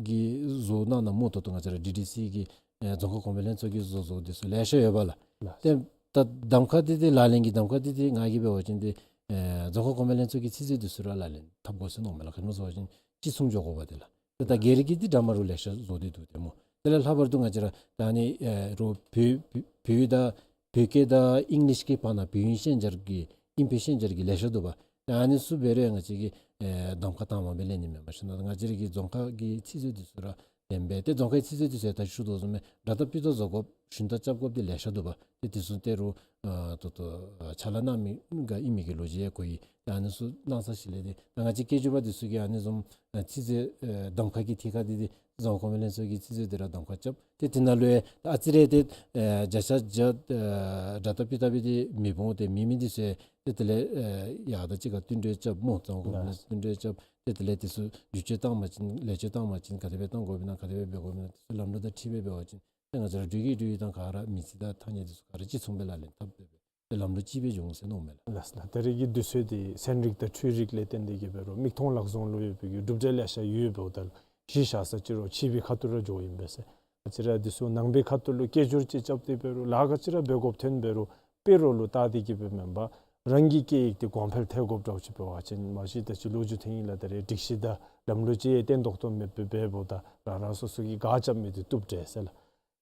གིས་བཟོ་གནང་གནངམ་ད་ལྟོ་ང་བཅས་ར་ཌི་ཌི་སི་གི་ཨེ་རྫོང་ཁ་གོང་འཕེལ་ལྷན་ཚོགས་ཀྱིས་བཟོ་བཟོཝ་འདི་ཚུ་ལེ་ཤ་ཡོད་པ་ལགས། ལགས། ཏེ་ད་གདམ་ཁ་འདི་ཏེ་ལག་ལེན་གྱི་གདམ་ཁ་འདི་ཏེ་ང་གིས་འབད་བ་ཅིན་ཏེ་ཨེ་རྫོང་ཁ་གོང་འཕེལ་ལྷན་ཚོགས་ཀྱི་ཚིག་མཛོད་འདི་ཚུ་ར་ལག་ལེན་འཐབ་དགོ་ཟེར་མནོཝ་མས་ལགས། ག་ཅི་སྨོ་ཟེར་བ་ཅིན་གཅིག་མཚུངས་འགྱོ་དགོ་པ་ཏེ་ལགས། ཏེ་ད་སྒེར་གྱི་འདི་འདྲ་མ་རུང་ལེ་ཤ་བཟོ་སྟེ་འདུག་ཏེ་སྨོ། དེ་ལས་ལྷག་པར་དུ་ང་བཅས་ར་ད་ཨ་ནི་ཨེ་རོགས་བོད་བོད་བོད་དང་བོད་སྐད་དང་ཨིང་ལིཤ་གི་བར་ན་བོད་དབྱིན་ཤན་སྦྱར་གྱི་ཨིན་བོད་ཤན་སྦྱར་གྱི་ལེ་ཤ་འདུག་པ། ད་ཨ་ནི་ཚུ་འབད་རུང་ང་བཅས་ཀྱིས་ཨེ་གདམ་ཁ་དང་པ་སྦེ་ལེན་ནི་མེན་པར་ཞིན་ན་ང་བཅས་ར་གི་རྫོང་ཁ་གི་ཚིག་མཛོད་འདི་ཚུ་ར་ལེན་སྦེ་ཏེ་རྫོང་ཁའི་ཚིག་མཛོད་འདི་ཚུ་ད་ཞུ་དོ་བཟུམ་སྦེ་སྒྲ་དག་ཕུ་ཐག་བཟོ་དགོཔ་ཞུན་དག་རྐྱབ་དགོཔ་འདི་ལེ་ཤ་འདུག་པ། ཏེ་དེ་ཚུ་ཏེ་རོགས་ཨ་ད་ལྟོ་ཨ་ཕྱག་ལཱ་གནང་མི་ག་ཨིན་མི་གི་ལོ་རྒྱུས་ཡང་གོ་ཡི། ཏེ་ཨ་ནི་ཚུ་གནང་ས་ཅིག་ལས་ཏེ་ད་ང་བཅས་སྐད་སྒྱུར་པ་འདི་ཚུ་གིས་ཨ་ནི་བཟུམ་ཨ་ཚིག་མཛོད་ཨ་གདམ་ཁ་གི་ཐད་ཁར་འདི་ཏེ་རྫོང་ཁ་གོང་འཕེལ་ལྷན་ཚོགས་ཀྱི་ཚིག་མཛོད་འདི་ར་གདམ་ཁ་རྐྱབ། ཏེ་དེ་ནང་ལུ་ཡང་ཨ་ཙི་རེ་ཏེ་ཨ་བརྒྱ་ཆ་བརྒྱ་ཨ་སྒྲ་དག་ཕུ་ཐག་སྦེ་ཏེ་མི་འོང་། ཏེ་མེད་མི་འདི་ཚུ་ཡང་ཏེ་དེ་ལས་ཨ་ཡར་དང་གཅིག་ཁར་བསྟུན་གྲོས་རྐྱབ་སྨོ། རྫོང་ཁ་གོང་འཕེལ་ལྷན་ཚོགས་བསྟུན་གྲོས་རྐྱབ། ཏེ་དེ་ལས་དེ་ཚུ་བསྒྱུར་བཅོས་བཏང་བ་ཅིན་ལེགས་བཅོས་བཏང་བ་ཅིན་ག་དེ་སྦེ་བཏང་དགོཔ་ཨིན་ན་ག་དེ་སྦེ་འབད་དགོཔ་ཨིན་ན་དེ་ཚུ་ལམ་ལུགས་དང་འཁྲིལ་སྦེ་འབད་བ་ཅིན་ཏེ་ང་བཅས་ར་འགྲུལ་སྐྱེལ་འགྲུལ་ཡོད་དང་ག་ར་མི་ཚེ་དང་ཐ་སྙད་འདི་ཚུ་ག་ར་གཅིག་མཚུངས་སྦེ་ལག་ལེན་འཐབ་སྦེ་སྦེ་ཏེ་ལམ་ལུགས་གཅིག་སྦེ་འགྱོ་འོང་ཟེར་མནོཝ་མས་ལགས། ལགས་ལགས། ད་རེས་ཀྱི་དུས་ཚོད་འདི་ཚན་རིག་དང་འཕྲུལ་རིག་ལས་བརྟེན་ཏེ་གི་འབད་རུང་མིག་མཐོང་ལག་བཟུང་ལུ་ཡོད་པའི་གི་གྲུབ་འབྲས་ལེ་ཤ་ཡོདཔ་འབདཝ་ད་ལུ་ གཞི་བཞག་ས་ཅིག་རུང་ཕྱི་པའི་ཁ་ཐུག་ར་འགྱོཝ་ཨིན་པས་ཟེར། ང་བཅས་ར་འདི་ཚུ་ནང་པའི་ཁ་ཐུག་ལུ་སྐད་སྒྱུར་ཅིག་རྐྱབ་སྟེ་འབད་རུང་ལཱ་ག་ཅི་ར་འབད་དགོཔ་ཐོན་འབད་རུང་དཔེ་རོགས་ལུ་བལྟ་སྟེ་གི་སྦེ་མེན་པར་རང་གི་སྐད་ཡིག་འདི་གོང་འཕེལ་ཐལ་དགོཔ་འདྲཝ་ཅིག་འབད་བ་ཅིན་མ་གཞི་ད་ཅི་ལོ་རྒྱུས་ཐོན་ཡི་ལགས། ད་རེས་སྒྲིག་གཞི་དང་ལམ་ལུགས་ཅིག་ཡང་བརྟན་ཏོག་ཏོ་མེདཔ་སྦེ་འབདཝ་ད་རང་རང་སོ་སོ་གིས་ག་རྐྱབ་མི་འདི་བཏུབ་འདྲས་ཟེར་ལགས།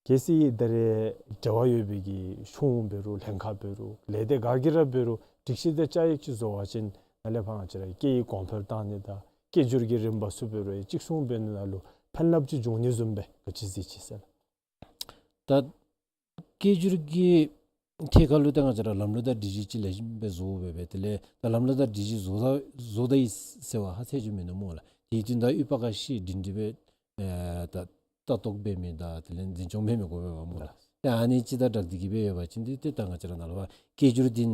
གལ་སྲིད་ད་རེས་འབྲེལ་བ་ཡོད་པའི་གི་གཞུང་འབད་རུང་ལྷན་ཁག་འབད་རུང་ལས་སྡེ་ག་གིས་ར་འབད་རུང་སྒྲིག་གཞི་དང་བཅའ་ཡིག་ཅིག་བཟོ་བ་ཅིན་ནཱ་ལས་ཕར་ང་བཅས་ར་སྐད་ཡིག་གོང་འཕེལ་བཏང་ནི་དང་སྐད་སྒྱུར་གྱི་རིམ་པ་ཚུ་འབད་རུང་གཅིག་མཚུངས་འབད་ནི་ནང་ལུ་ཕན་རླབས་ཅིག་འབྱུང་ནི་བཟུམ་སྦེ་ག་ཅི་གཟིགས་ཅི་ཟེར་ལགས། ད་སྐད་སྒྱུར་གྱི་ཐད་ཁར་ལུ་ད་ང་བཅས་ར་ལམ་ལུགས་དང་སྒྲིག་གཞི་ཅིག་ལེགས་ཤོམ་སྦེ་བཟོ་སྦེ་སྦེ་དེ་ལས་ད་ལམ་ལུགས་དང་སྒྲིག་གཞི་བཟོ་ད་བཟོ་ད་ཡི་ཟེར་བ་ཧ་ཚད་ཅིག་མིན་ནུག་སྨོ་ལགས། དེ་དོན་དག་དབུས་པ་ཁ་ཤས་སྒྲིང་སྒྲི་སྦེ་ཨེ་ད་ལྟ་རྟོག་འབད་མི་དང་དེ་ལས་འཛིན་སྐྱོང་འབད་མི་དགོ་པས་པ་སྨོ་ལགས། ལགས། ཏེ་ཨ་ནི་ཅིག་དང་སྦྲགས་ཏེ་གི་སྦེ་ཡོད་པ་ཅིན་ཏེ་ཏེ་ད་ང་བཅས་ར་ནཱ་ལུ་སྐད་སྒྱུར་འདི་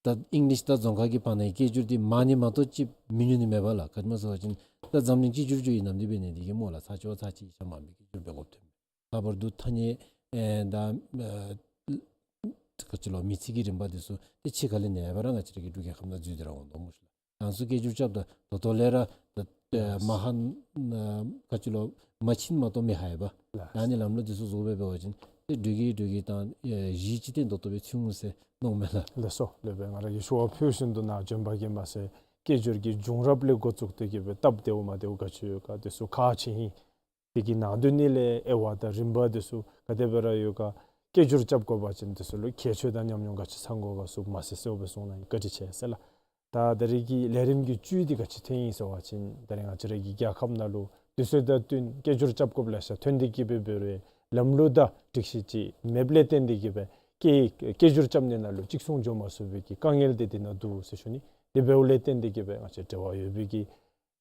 ད་ཨིང་ལིཤ་དང་རྫོང་ཁ་གི་བར་ན་སྐད་སྒྱུར་འདི་མང་ནི་མ་གཏོགས་ཅིག་མི་ཉུང་ནི་མེད་པས་ལགས། ག་ཅི་སྨོ་ཟེར་བ་ཅིན་ད་འཛམ་གླིང་གཅིག་གྱུར་ཅིག་ཨིན་ནམ་འདི་འབད་ནི་འདི་གིས་སྨོ་ལགས། ཚར་གཅིག་བ་ཚར་གཅིག་ཡིག་ཆ་མང་པོའི་སྐད་སྒྱུར་འབད་དགོཔ་ཐོན། ལྷག་པར་དུ་ཐ་སྙད་ཨེ་ད་ཨེ་ག་ཅི་ལོ་མིང་ཚིག་གི་རིམ་པ་འདི་ཚུ་ཏེ་ཕྱི་ཁ་ལས་ནེ་བ་ར་ང་བཅས་ར་གི་འབྲུག་རྒྱལ་ཁབ་ནང་འཛུལ་ཏེ་ར་འོང་དོ་སྨོ་ཤིག་ལགས། ང་བཅས་སྐད་སྒྱུར་རྐྱབ་ད་ད་ལྟོ་ལས་ར་ད་ཨེ་མ་ཧ་ཨེ་ག་ཅི་ལོ་མ་ཕྱིན་མ་གཏོགས་མི་ཧ་ཡ་པ། ལགས། ཨ་ནི་ལམ་ལུགས་འདི་ཚུ་བཟོ་སྦེ་འབད་བ་ཅིན་ཏེ་འབྲུག་གི་འབྲུག་གི་དང་ཨེ་གཞི་ཅིག་བརྟན་ཏོག་ཏོ་སྦེ་ཚུད་འོང་ཟེར་མནོཝ་མས་ལགས། ལགས་སོ། ལེགས་པས། ང་ར་གིས་ཞུ་བ་ཕུལ་བཞིན་དུ་ནཱ་བྱོན་པ་གིས་མ་ཚད་སྐད་སྒྱུར་གྱི་བྱུང་རབས་ལས་འགོ་བཙུགས་ཏེ་གི་སྦེ་སྟབས་བདེཝ་མ་བདེཝ་ག་ཅི་ཡོད་ག་འདི་ཚུ་ག་ཅི་ཨིན། དེ་གི་ནང་དོན་ནི་ལས་དབྱེ་བ་དང་རིམ་པ་འདི་ཚུ་ག་དེ་སྦེ་ར་ཡོད་ག། སྐད་སྒྱུར་རྐྱབ་དགོ་པ་ཅིན་འདི་ཚུ་ལུ་ཁྱད་ཆོས་དང་ཉམས་མྱོང་ག་ཅི་ཚང་དགོ་ག་ཚུ་མ་གསལ་གསལཝ་སྦེ་གསུངས་གནང་ཡི། བཀའ་དྲིན་ཆེ་ཟེར་ལགས། ད་ད་རེས་ཀྱི་ལས་རིམ་གྱི་བཅུད་འདི་ག་ཅི་ཐོན་ཡི་ཟེར་བ་ཅིན་ད་རེས་ང་བཅས་ར་གི་རྒྱལ་ཁབ་ནང་ལུ་དུས་ཚོད་དང་བསྟུན་སྐད་སྒྱུར་རྐྱབ་དགོཔ་ལེ་ཤ་ཐོན་ཏེ་གི་སྦེ་འབད་རུང་ལམ་ལུགས་དང་སྒྲིག་གཞི་ཅིག་མེདཔ་ལས་བརྟེན་ཏེ་གི་སྦེ་སྐད་སྐད་སྒྱུར་རྐྱབ་ནི་ནང་ལུ་གཅིག་མཚུངས་འགྱོ་མ་ཚུགས་པའི་གི་དཀའ་ངལ་འདི་འདི་ནང་འདུག་ཟེར་ཞུ་ནི། དེ་འབདཝ་ལས་བརྟེན་ཏེ་གི་སྦེ་ང་བཅས་འབྲེལ་བ་ཡོད་པའི་གི་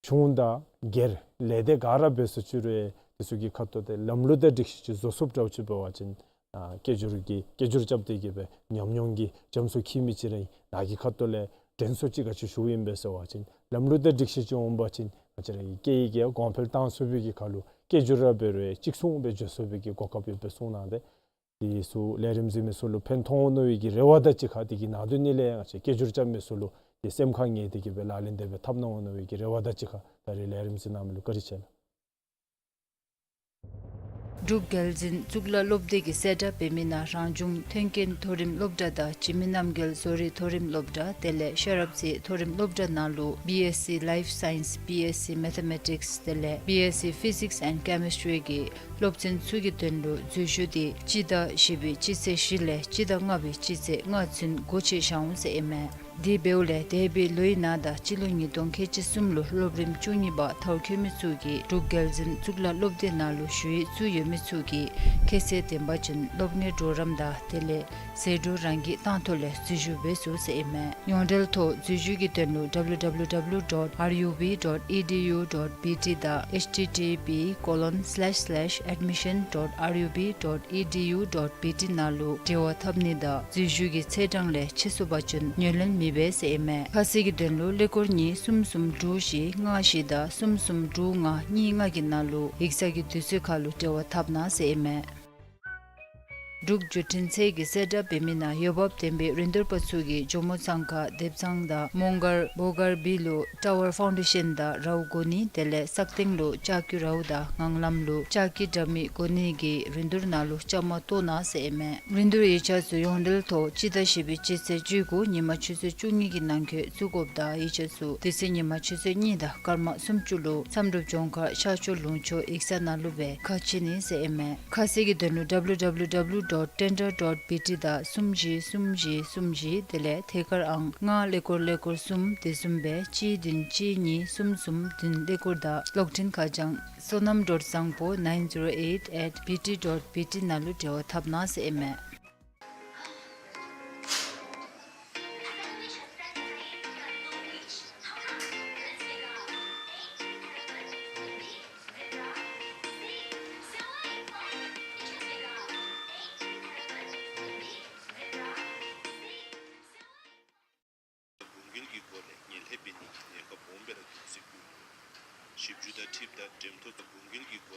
གཞུང་དང་སྒེར་ལས་སྡེ་ག་ར་འབད་ས་ཅིག་རུང་དེ་ཚུ་གི་ཁ་ཐུག་ཏེ་ལམ་ལུགས་དང་སྒྲིག་གཞི་ཅིག་བཟོ་ཚུགསཔ་འདྲཝ་ཅིག་འབད་བ་ཅིན་ཨ་སྐད་སྒྱུར་གྱི་སྐད་སྒྱུར་རྐྱབ་སྟེ་གི་སྦེ་ཉམས་མྱོང་གི་རྒྱ་མཚོ་འཁྱིལ་མི་ཅིག་ར་ཨིན། ནཱ་གི་ཁ་ཐུག་ལས་དྲན་གསོ་ཅིག་ག་ཅི་ཞུཝ་ཨིན་པས་ཟེར་བ་ཅིན་ལམ་ལུགས་དང་སྒྲིག་གཞི་ཅིག་འོང་པ་ཅིན་ང་བཅས་ར་གི་སྐད་ཡིག་གི་གོང་འཕེལ་བཏང་ཚུགས་པའི་གི་ཁར་ལུ་སྐད་སྒྱུར་ར་འབད་རུང་གཅིག་མཚུངས་སྦེ་འགྱོ་ཚུགས་པའི་གི་གོ་སྐབས་ཡོདཔ་སྦེ་གསུངས་གནང་སྟེ། དེ་ཚུ་ལས་རིམ་གཟིགས་མི་ཚུ་ལུ་ཕན་ཐོགས་འོང་མནོ་བའི་གི་རེ་བ་དང་གཅིག་ཁར་དེ་གི་ནང་དོན་ནི་ལས་ང་བཅས་སྐད་སྒྱུར་རྐྱབ་མི་ཚུ་ལུ་དེ་སེམས་ཁར་ངེས་ཏེ་གི་སྦེ་ལག་ལེན་དེ་སྦེ་འཐབ་གནང་འོང་མནོ་བའི་གི་རེ་བ་དང་གཅིག་ཁར་ད་རེས་ལས་རིམ་གཟིགས་གནང་མི་ལུ་བཀའ་དྲིན་ཆེ་ལགས། འབྲུག་རྒྱལ་འཛིན་གཙུག་ལག་སློབ་སྡེ་གིས་གསལ་བསྒྲགས་འབད་མི་ནང་རང་བྱུང་མཐུན་རྐྱེན་མཐོ་རིམ་སློབ་གྲྭ་དང་འཇིགས་མེད་རྣམ་རྒྱལ་བཟོ་རིག་མཐོ་རིམ་སློབ་གྲྭ་དེ་ལས་ཤེས་རབ་རྩེ་མཐོ་རིམ་སློབ་གྲྭ་ནང་ལུ་B Sc Life Science, B Sc Mathematics དེ་ལས་B Sc Physics and Chemistry གི་སློབ་ཚན་ཚུ་གི་དོན་ལུ་འཛུལ་ཞུགས་འདི་སྤྱི་ཟླ་བཞི་པའི་སྤྱི་ཚེས་བཞི་ལས་སྤྱི་ཟླ་ལྔ་པའི་སྤྱི་ཚེས་ལྔ་ཚུན་སྒོ་ཕྱེ་བཞག་འོང་ཟེར་ཨིན་མས། དེ་འབདཝ་ལས་འདས་པའི་ལོའི་ནང་དང་སྤྱི་ལོ་ཉིས་སྟོང་ཁལ་གཅིག་གསུམ་ལུ་སློབ་རིམ་བཅུ་གཉིས་པ་མཐར་འཁྱོལ་མི་ཚུ་གིས་འབྲུག་རྒྱལ་འཛིན་གཙུག་ལག་སློབ་སྡེ་ནང་ལུ་ཞུ་ཡིག་བཙུགས་ཡོད་མི་ཚུ་གིས་ཁ་གསལ་བདེན་པ་ཅིན་སློབ་གཉེར་གྲོགས་རམ་དང་དེ་ལས་ཟད་འགྲོ་རང་གིས་བཏང་ཐོག་ལས་འཛུལ་ཞུགས་འབད་ཚུགས་ཟེར་ཨིན་མས། ཡོངས་འབྲེལ་ཐོག་འཛུལ་ཞུགས་ཀྱི་དོན་ལུ་W W W dot R U B dot E D U dot B T དང་H T T P colon slash slash admission dot R U B dot E D U dot B T ནང་ལུ་འབྲེལ་བ་འཐབ་ནི་དང་འཛུལ་ཞུགས་ཀྱི་ཚེས་གྲངས་ལས་ཕྱི་སོང་པ་ཅིན་ངོས་ལེན་མི་འབད་ཟེར་ཨིན་མས། ཁ་གསལ་གྱི་དོན་ལུ་ཀླད་ཀོར་གཉིས་གསུམ་གསུམ་དྲུག་བཞི་ལྔ་བཞི་དང་གསུམ་གསུམ་དྲུག་ལྔ་གཉིས་ལྔ་གི་ནང་ལུ་ཡིག་ཚང་གི་དུས་ཚོད་ཁར་ལུ་འབྲེལ་བ་འཐབ་གནང་ཟེར་ཨིན་མས། འབྲུག་བརྒྱུད་འཕྲིན་ཚད་ཀྱིས་གསལ་བསྒྲགས་འབད་མི་ནང་འོས་འབབ་ལྡན་པའི་རིན་བསྡུར་པ་ཚུ་གིས་ཇོ་མོ་གཙང་ཁ་དེབ་ཚང་དང་མོང་སྒར་བྷོ་སྒར་བི་ལུ་ཊ་ཝར་ཕའུན་ཌེ་ཤན་དང་རའུ་གོ་ནི་དེ་ལས་སག་སྟེང་ལུ་ལྕགས་ཀྱུ་རའུ་དང་ངང་ལམ་ལུ་ལྕགས་ཀྱི་དྲ་མིག་གོ་ནི་གི་རིན་བསྡུར་ནང་ལུ་བཅའ་མར་གཏོགས་གནང་ཟེར་ཨིན་མས། རིན་བསྡུར་ཡིག་ཆ་ཚུ་ཡོངས་འབྲེལ་ཐོག་སྤྱི་ཟླ་བཞི་པའི་སྤྱི་ཚེས་བཅུ་དགུ་ཉིན་མ་ཆུ་ཚོད་བཅུ་གཉིས་ཀྱི་ནང་འཁོད་བཙུགས་དགོཔ་དང་ཡིག་ཆ་ཚུ་དེ་ཚེ་ཉིན་མ་ཆུ་ཚོད་གཉིས་དང་སྐར་མ་སུམ་ཅུ་ལུ་བསམ་གྲུབ་ལྗོངས་མཁར་ཤར་ཕྱོགས་ལུང་ཕྱོགས་ཡིག་ཚང་ནང་ལུ་སྦེ་ཁ་ཕྱེ་ནི་ཟེར་ཨིན་མས། ཁ་གསལ་གྱི་དོན་ལུ་W W W dot tender dot B T དང་གསུམ་བཞི་གསུམ་བཞི་གསུམ་བཞི་དེ་ལས་ཐད་ཀར་ཨང་ལྔ་ཀླད་ཀོར་ཀླད་ཀོར་གསུམ་དེ་བཟུམ་སྦེ་གཅིག་བདུན་གཅིག་གཉིས་གསུམ་གསུམ་བདུན་ཀླད་ཀོར་དང་གློག་འཕྲིན་ཁ་བྱང་བསོད་ནམས་dot བཟང་པོ nine zero eight at B T dot B T ནང་ལུ་འབྲེལ་བ་འཐབ་གནང་ཟེར་ཨིན་མས།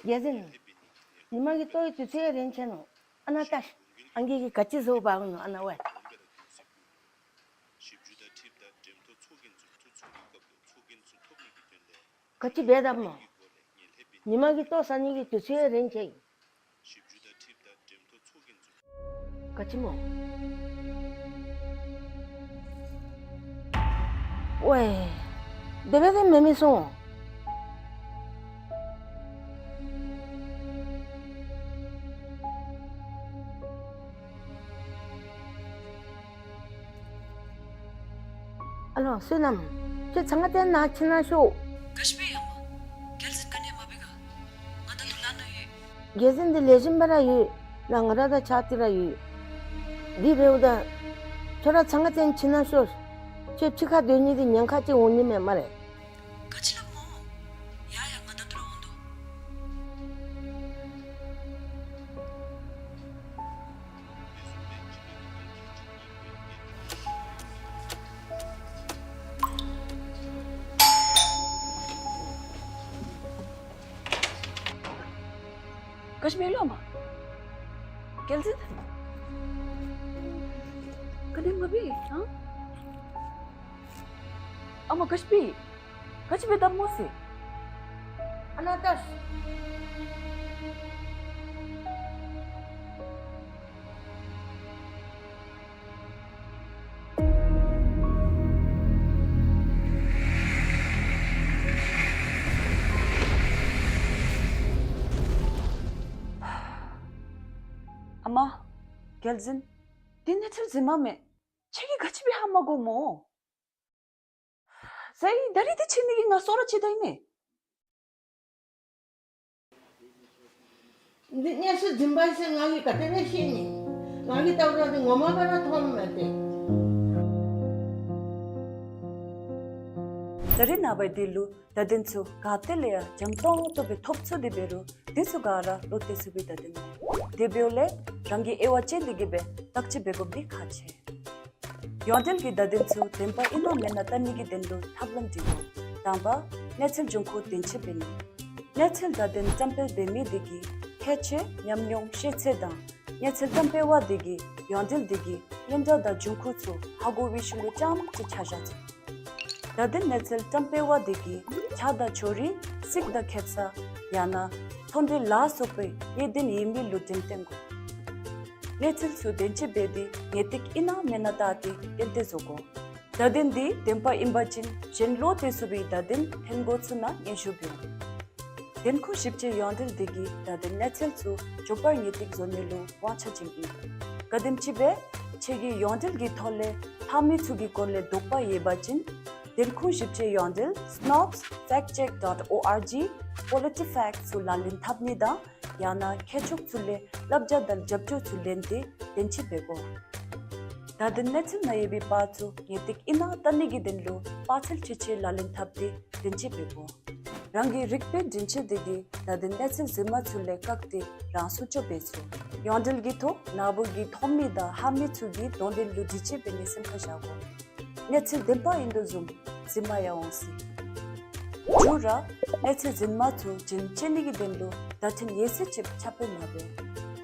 རྒྱལ་འཛིན། ཉི་མ་གི་ལྟོ་ཡི་དུས་ཚོད་རན་ཆི་ནུག། ཨ་ནཱ་ལྟ་ཤིག། ཨང་རྒས་ཀྱིས་ག་ཅི་བཟོ་འབག་ནུག་ཨ་ནཱ་ཝའི། ག་ཅི་འབད་དཔ་སྨོ། ཉི་མ་གི་ལྟོ་ཟ་ནི་གི་དུས་ཚོད་རན་ཆེ། ག་ཅི་སྨོ། ཝའེ། དེ་སྦེ་དེ་མེན་མི་སོང་། ཨ་ལོ་བསོད་ནམས། ཁྱོད་ཚང་ང་བརྟེན་ནཱ་ཕྱི་ནང་ཤོག། ག་ཅི་སྦེ་ཡོད་མོ། རྒྱལ་འཛིན་ག་ནི་མ་འབད་ག། ང་ད་ལྟོ་ལཱ་ནང་ཡོད། རྒྱལ་འཛིན་འདི་ལེགས་ཤོམ་སྦེ་ར་ཡོད། ནཱ་ང་ར་དང་ཕྱག་ཏི་ར་ཡོད། དེ་འབདཝ་ད་ཁྱོད་ར་ཚང་ང་བརྟེན་ཕྱི་ནང་ཤོག། ཁྱོད་ཕྱི་ཁར་སྡོད་ནི་འདི་ཉེན་ཁ་ཅིག་འོང་ནི་མས་སྨ་རེ། ག་ཅི་སླབ་སྨོ། ཡ་ཡ་ང་ད་ལྟོ་ར་འོང་དོ། ག་ཅི་སྦེ་ལོ་མ། རྒྱལ་འཛིན། ག་ནི་མ་འབད་ཨ། ཨ་མ་ག་ཅི་འབད། ག་ཅི་འབད་དམ་མོ་ཟེར། ཨ་ན་ཏས། ཨ་མ། རྒྱལ་འཛིན། འདི་གནས་ཚུལ་རྫུན་མ་མས། ཁྱེད་ཀྱིས་ག་ཅི་སྦེ་ཧ་མ་གོ་སྨོ། ཟེར་ད་རིས་འདི་ཆེ་ནི་གི་ང་སོ་ར་ཆེ་ད་ཨིན་མས། འདི་གནས་ཚུལ་རྫུན་པ་ཟེར་ང་གིས་ག་དེ་སྦེ་ཤེས་ནི། ང་གིས་བལྟཝ་ད་འདི་ངོ་མ་སྦེ་ར་མཐོངམ་མས་ཏེ། ད་རིས་ནངས་པ་འདི་ལུ་བརྡ་དོན་ཚུ་ག་ཏེ་ལས་ཡང་འཇམ་ཏོང་ཏོ་སྦེ་ཐོབ་ཚུགས་ཏེ་འབད་རུང་འདི་ཚུ་ག་ར་བློ་གཏད་ཚུགས་པའི་བརྡ་དོན་མེན། དེ་འབདཝ་ལས་རང་གིས་དབྱེ་བ་དཔྱད་དེ་གི་སྦེ་བརྟག་དཔྱད་འབད་དགོཔ་འདི་ཁག་ཆེ། ཡོངས་འབྲེལ་གྱི་བརྡ་དོན་ཚུ་བདེན་པ་ཨིན་ན་མེན་ན་བལྟ་ནི་གི་དོན་ལུ་ཐབས་ལམ་འདི་ཡོད། དང་པ། གནས་ཚུལ་འབྱུང་ཁུངས་བདེན་དཔྱད་འབད་ནི། གནས་ཚུལ་བརྡ་དོན་བཀྲམ་སྤེལ་འབད་མི་དེ་གི་ཁྱད་ཆོས་ཉམས་མྱོང་ཤེས་ཚད་དང་གནས་ཚུལ་བཀྲམ་སྤེལ་བ་དེ་གིས་ཡོངས་འབྲེལ་དེ་གི་སྙན་གྲགས་དང་འབྱུང་ཁུངས་ཚུ་ཧ་གོ་བའི་ཤུལ་ལུ་རྐྱངམ་ཅིག་ཆ་བཞག་ཚུགས། བརྡ་དོན་གནས་ཚུལ་བཀྲམ་སྤེལ་བ་དེ་གིས་ཆ་དང་ཕྱོགས་རིས་གཟིགས་དང་ཁེབ་ས་ཡང་ན་ཚོང་འབྲེལ་ལ་སོགས་པའི་གནད་དོན་ཡོད་མི་ལུ་འགྲེམས་སྟོན་དགོ། གནས་ཚུལ་ཚུ་བདེན་དཔྱད་འབད་དེ་ངེས་ཏིག་ཨིན་ན་མེན་ན་བལྟ་སྟེ་ཏན་ཏན་བཟོ་དགོ། བརྡ་དོན་འདི་བདེན་པ་ཨིན་པ་ཅིན་གཞན་བློ་གཏད་ཚུགས་པའི་བརྡ་དོན་ཐོན་དགོ་ཚུགས་ན་སྙན་ཞུ་འབདཝ་ཨིན། བདེན་ཁུངས་ཞིབ་དཔྱད་ཡོངས་འབྲེལ་དེ་གིས་བརྡ་དོན་གནས་ཚུལ་ཚུ་མགྱོགས་པར་ངེས་ཏིག་བཟོ་ནི་ལུ་དབང་ཆ་བྱིནམ་ཨིན། ག་དེམ་ཅིག་སྦེ་ཁྱེད་ཀྱིས་ཡོངས་འབྲེལ་གྱི་ཐོག་ལས་ལྷག་མི་ཚུ་གི་སྐོར་ལས་དོགས་པ་ཡོད་པ་ཅིན་བདེན་ཁུངས་ཞིབ་དཔྱད་ཡོངས་འབྲེལ་snopes fact check dot org PolitiFact ཚུ་ལག་ལེན་འཐབ་ནི་དང་ཡང་ན་མཁས་མཆོག་ཚུ་ལས་བསླབ་བྱ་དང་རྒྱབ་སྐྱོར་ཚུ་ལེན་ཏེ་བདེན་དཔྱད་འབད་དགོ། བརྡ་དོན་གནས་ཚུལ་ནང་ཡོད་པའི་པར་ཚུ་ངེས་ཏིག་ཨིན་ན་བལྟ་ནི་གི་དོན་ལུ་པར་ཚད་ཁྲི་ཆེ་ལག་ལེན་འཐབ་སྟེ་བདེན་དཔྱད་འབད་དགོ། རང་གིས་རིག་པའི་འདྲེན་བྱེད་དེ་གིས་བརྡ་དོན་གནས་ཚུལ་རྫུན་མ་ཚུ་ལས་བཀག་སྟེ་རང་སྲུང་སྐྱོབ་འབད་ཚུགས། ཡོངས་འབྲེལ་གྱི་ཐོག་ནཱ་བུ་གིས་མཐོང་མི་དང་ཧ་མི་ཚུ་གི་དོན་དོན་ལུ་འདྲི་དཔྱད་འབད་ནི་སེམས་ཁར་བཞག་དགོ། གནས་ཚུལ་བདེན་པ་ཨིན་དོ་བཟུམ་རྫུན་མ་ཡང་འོང་སྲིད། མཇུག་ར་གནས་ཚུལ་རྫུན་མ་ཚུ་རྒྱུན་བཅད་ནི་གི་དོན་ལུ་བརྡ་འཕྲིན་ཡོད་ཚད་ཅིག་ཁྱབ་སྤེལ་མ་འབད།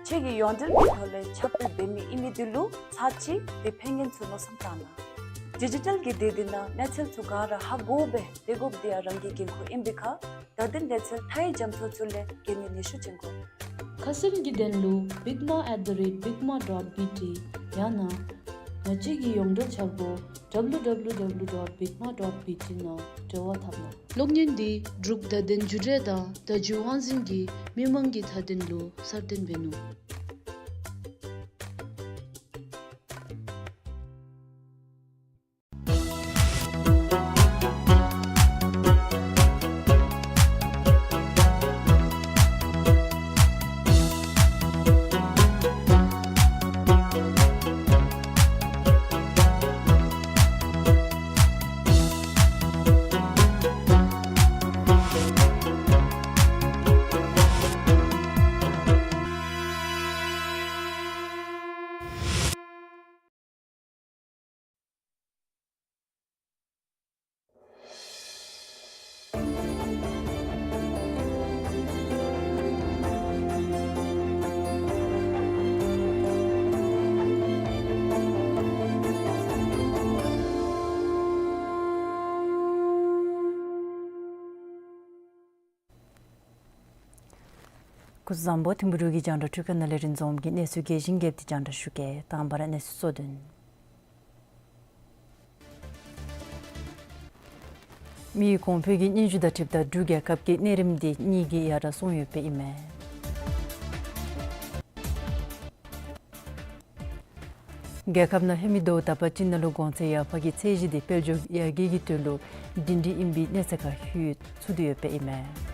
ཁྱེད་ཀྱིས་ཡོངས་འབྲེལ་གྱི་ཐོག་ལས་ཁྱབ་སྤེལ་འབད་མི་ཨིན་མི་དེ་ལུ་ཚར་གཅིག་དེ་ཕན་ངེས་ཚུ་མནོ་བསམ་བཏང་གནང་། ཌི་ཇི་ཊལ་གྱི་སྡེ་འདི་ནང་གནས་ཚུལ་ཚུ་ག་ར་ཧ་གོ་སྦེ་སྡོད་དགོཔ་འདི་ཡང་རང་གི་འགན་ཁུར་ཨིན་པའི་ཁར་བརྡ་དོན་གནས་ཚུལ་མཐའ་ཡས་རྒྱ་མཚོ་ཚུ་ལས་འགན་ནི་ཉེ་ཤོས་ཅན་དགོ། ཁ་གསལ་གྱི་དོན་ལུ་bigma at the rate bigma dot bt ཡང་ན་ང་བཅས་ཀྱི་ཡོངས་འབྲེལ་འཆར་སྒོ་www dot bigma dot bt ནང་འབྲེལ་བ་འཐབ་གནང་། གློག་བརྙན་འདི་འབྲུག་བརྡ་དོན་བརྒྱུད་འབྲེལ་དང་བརྡ་བརྒྱུད་དབང་འཛིན་གྱིས་མི་མང་གི་མཐའ་དོན་ལུ་གསར་བཏོན་འབད་ནུག། སྐུ་གཟུགས་བཟང་པོ། ཐིམ་ཕུ་འབྲུག་གི་རྒྱང་བསྒྲགས་འཕྲུལ་ཁང་ནང་ལས་རིན་འཛོམས་ཀྱིས་གནས་ཚུལ་རྒྱས་ཤིང་རྒྱསཔ་དེ་རྒྱང་བསྒྲགས་ཞུ་གེ། དང་པ་ར་གནས་ཚུལ་གཙོ་དོན། མི་གོང་འཕེལ་གྱི་སྙན་ཞུ་དང་འཁྲིལཝ་ད་འབྲུག་རྒྱལ་ཁབ་ཀྱི་གནས་རིམ་དེ་གཉིས་ཀྱིས་ཡར་དྲག་སོང་ཡོདཔ་ཨིན་མས། རྒྱལ་ཁབ་ནང་ཧེ་མའི་ཟླཝ་དག་པ་ཅིག་ནང་ལུ་གོང་ཚད་ཡར་འཕར་གྱི་ཚད་གཞི་དེ་དཔལ་འབྱོར་ཡར་རྒྱས་ཀྱི་དོན་ལུ་སྒྲིང་སྒྲི་ཨིན་པའི་གནས་ཚད་ཁར་ལྷོད་ཚུགས་ཏེ་ཡོདཔ་ཨིན་མས།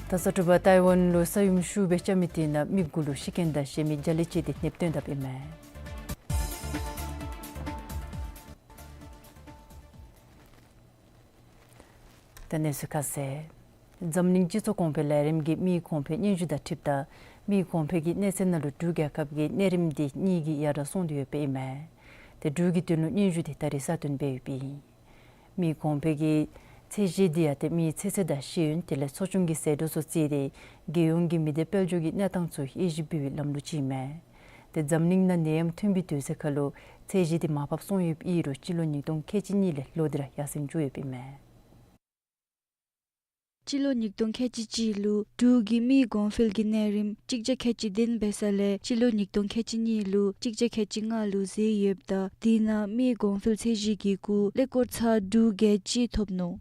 ད་ས་དྲོ་པ་ཏའི་ཝན་ལུ་ས་ཡོམ་ཤུགས་སྦེ་རྐྱབ་མི་དེ་ནང་མི་དགུ་ལུ་ཤི་རྐྱེན་དང་གཞན་མི་བརྒྱ་ལས་བཅད་དེ་ནདཔ་བཏོན་དཔ་ཨིན་མས། ད་གནས་ཚུལ་ཁ་གསལ། འཛམ་གླིང་སྤྱི་ཚོགས་གོང་འཕེལ་ལས་རིམ་གྱི་མི་གོང་འཕེལ་སྙན་ཞུ་དང་འཁྲིལཝ་ད་མི་གོང་འཕེལ་གྱི་གནས་ཚད་ནང་ལུ་འབྲུག་རྒྱལ་ཁབ་ཀྱི་གནས་རིམ་དེ་གཉིས་ཀྱིས་ཡར་དྲག་སོང་སྟེ་ཡོདཔ་ཨིན་མས། ཏེ་འབྲུག་གི་དོན་ལུ་སྙན་ཞུ་དེ་ད་རིས་གསར་བཏོན་འབད་ཡོདཔ་ཨིན། མི་གོང་འཕེལ་གྱི་ཚད་གཞི་དེ་ཡང་ཏེ་མིའི་ཚེ་ཚད་དང་ཤེས་ཡོན་དེ་ལས་ཚོ་ཆུང་གི་ཟད་འགྲོ་ཚུ་རྩིས་ཏེ་རྒྱལ་ཡོངས་ཀྱི་མི་སྡེ་དཔལ་འབྱོར་གྱི་གནས་སྟངས་ཚུ་དབྱེ་ཞིབ་འབད་བའི་ལམ་ལུགས་ཅིག་ཨིན་མས། ཏེ་འཛམ་གླིང་ནང་ནད་ཡམས་ཐོན་པའི་དུས་ཚོད་ཁར་ལུ་ཚད་གཞི་དེ་མར་ཕབ་སོང་ཡོདཔ་ཨིན་རུང་སྤྱི་ལོ་ཉིས་སྟོང་ཁལ་གཅིག་གཉིས་ལས་ལོག་སྟེ་ར་ཡར་སེང་འགྱོ་ཡོདཔ་ཨིན་མས། སྤྱི་ལོ་ཉིས་སྟོང་ཁལ་གཅིག་གཅིག་ལུ་འབྲུག་གི་མི་གོང་འཕེལ་གྱི་གནས་རིམ་གཅིག་བརྒྱ་ཁལ་གཅིག་བདུན་འབད་ས་ལས་སྤྱི་ལོ་ཉིས་སྟོང་ཁལ་གཅིག་གཉིས་ལུ་གཅིག་བརྒྱ་ཁལ་གཅིག་ལྔ་ལུ་འཛེགས་ཡོདཔ་ད་དེ་ནང་མི་གོང་འཕེལ་ཚད་གཞི་གི་སྐུ་ཀླད་ཀོར་ཚད་དྲུག་བརྒྱད་ཅིག་ཐོབ་ནུག།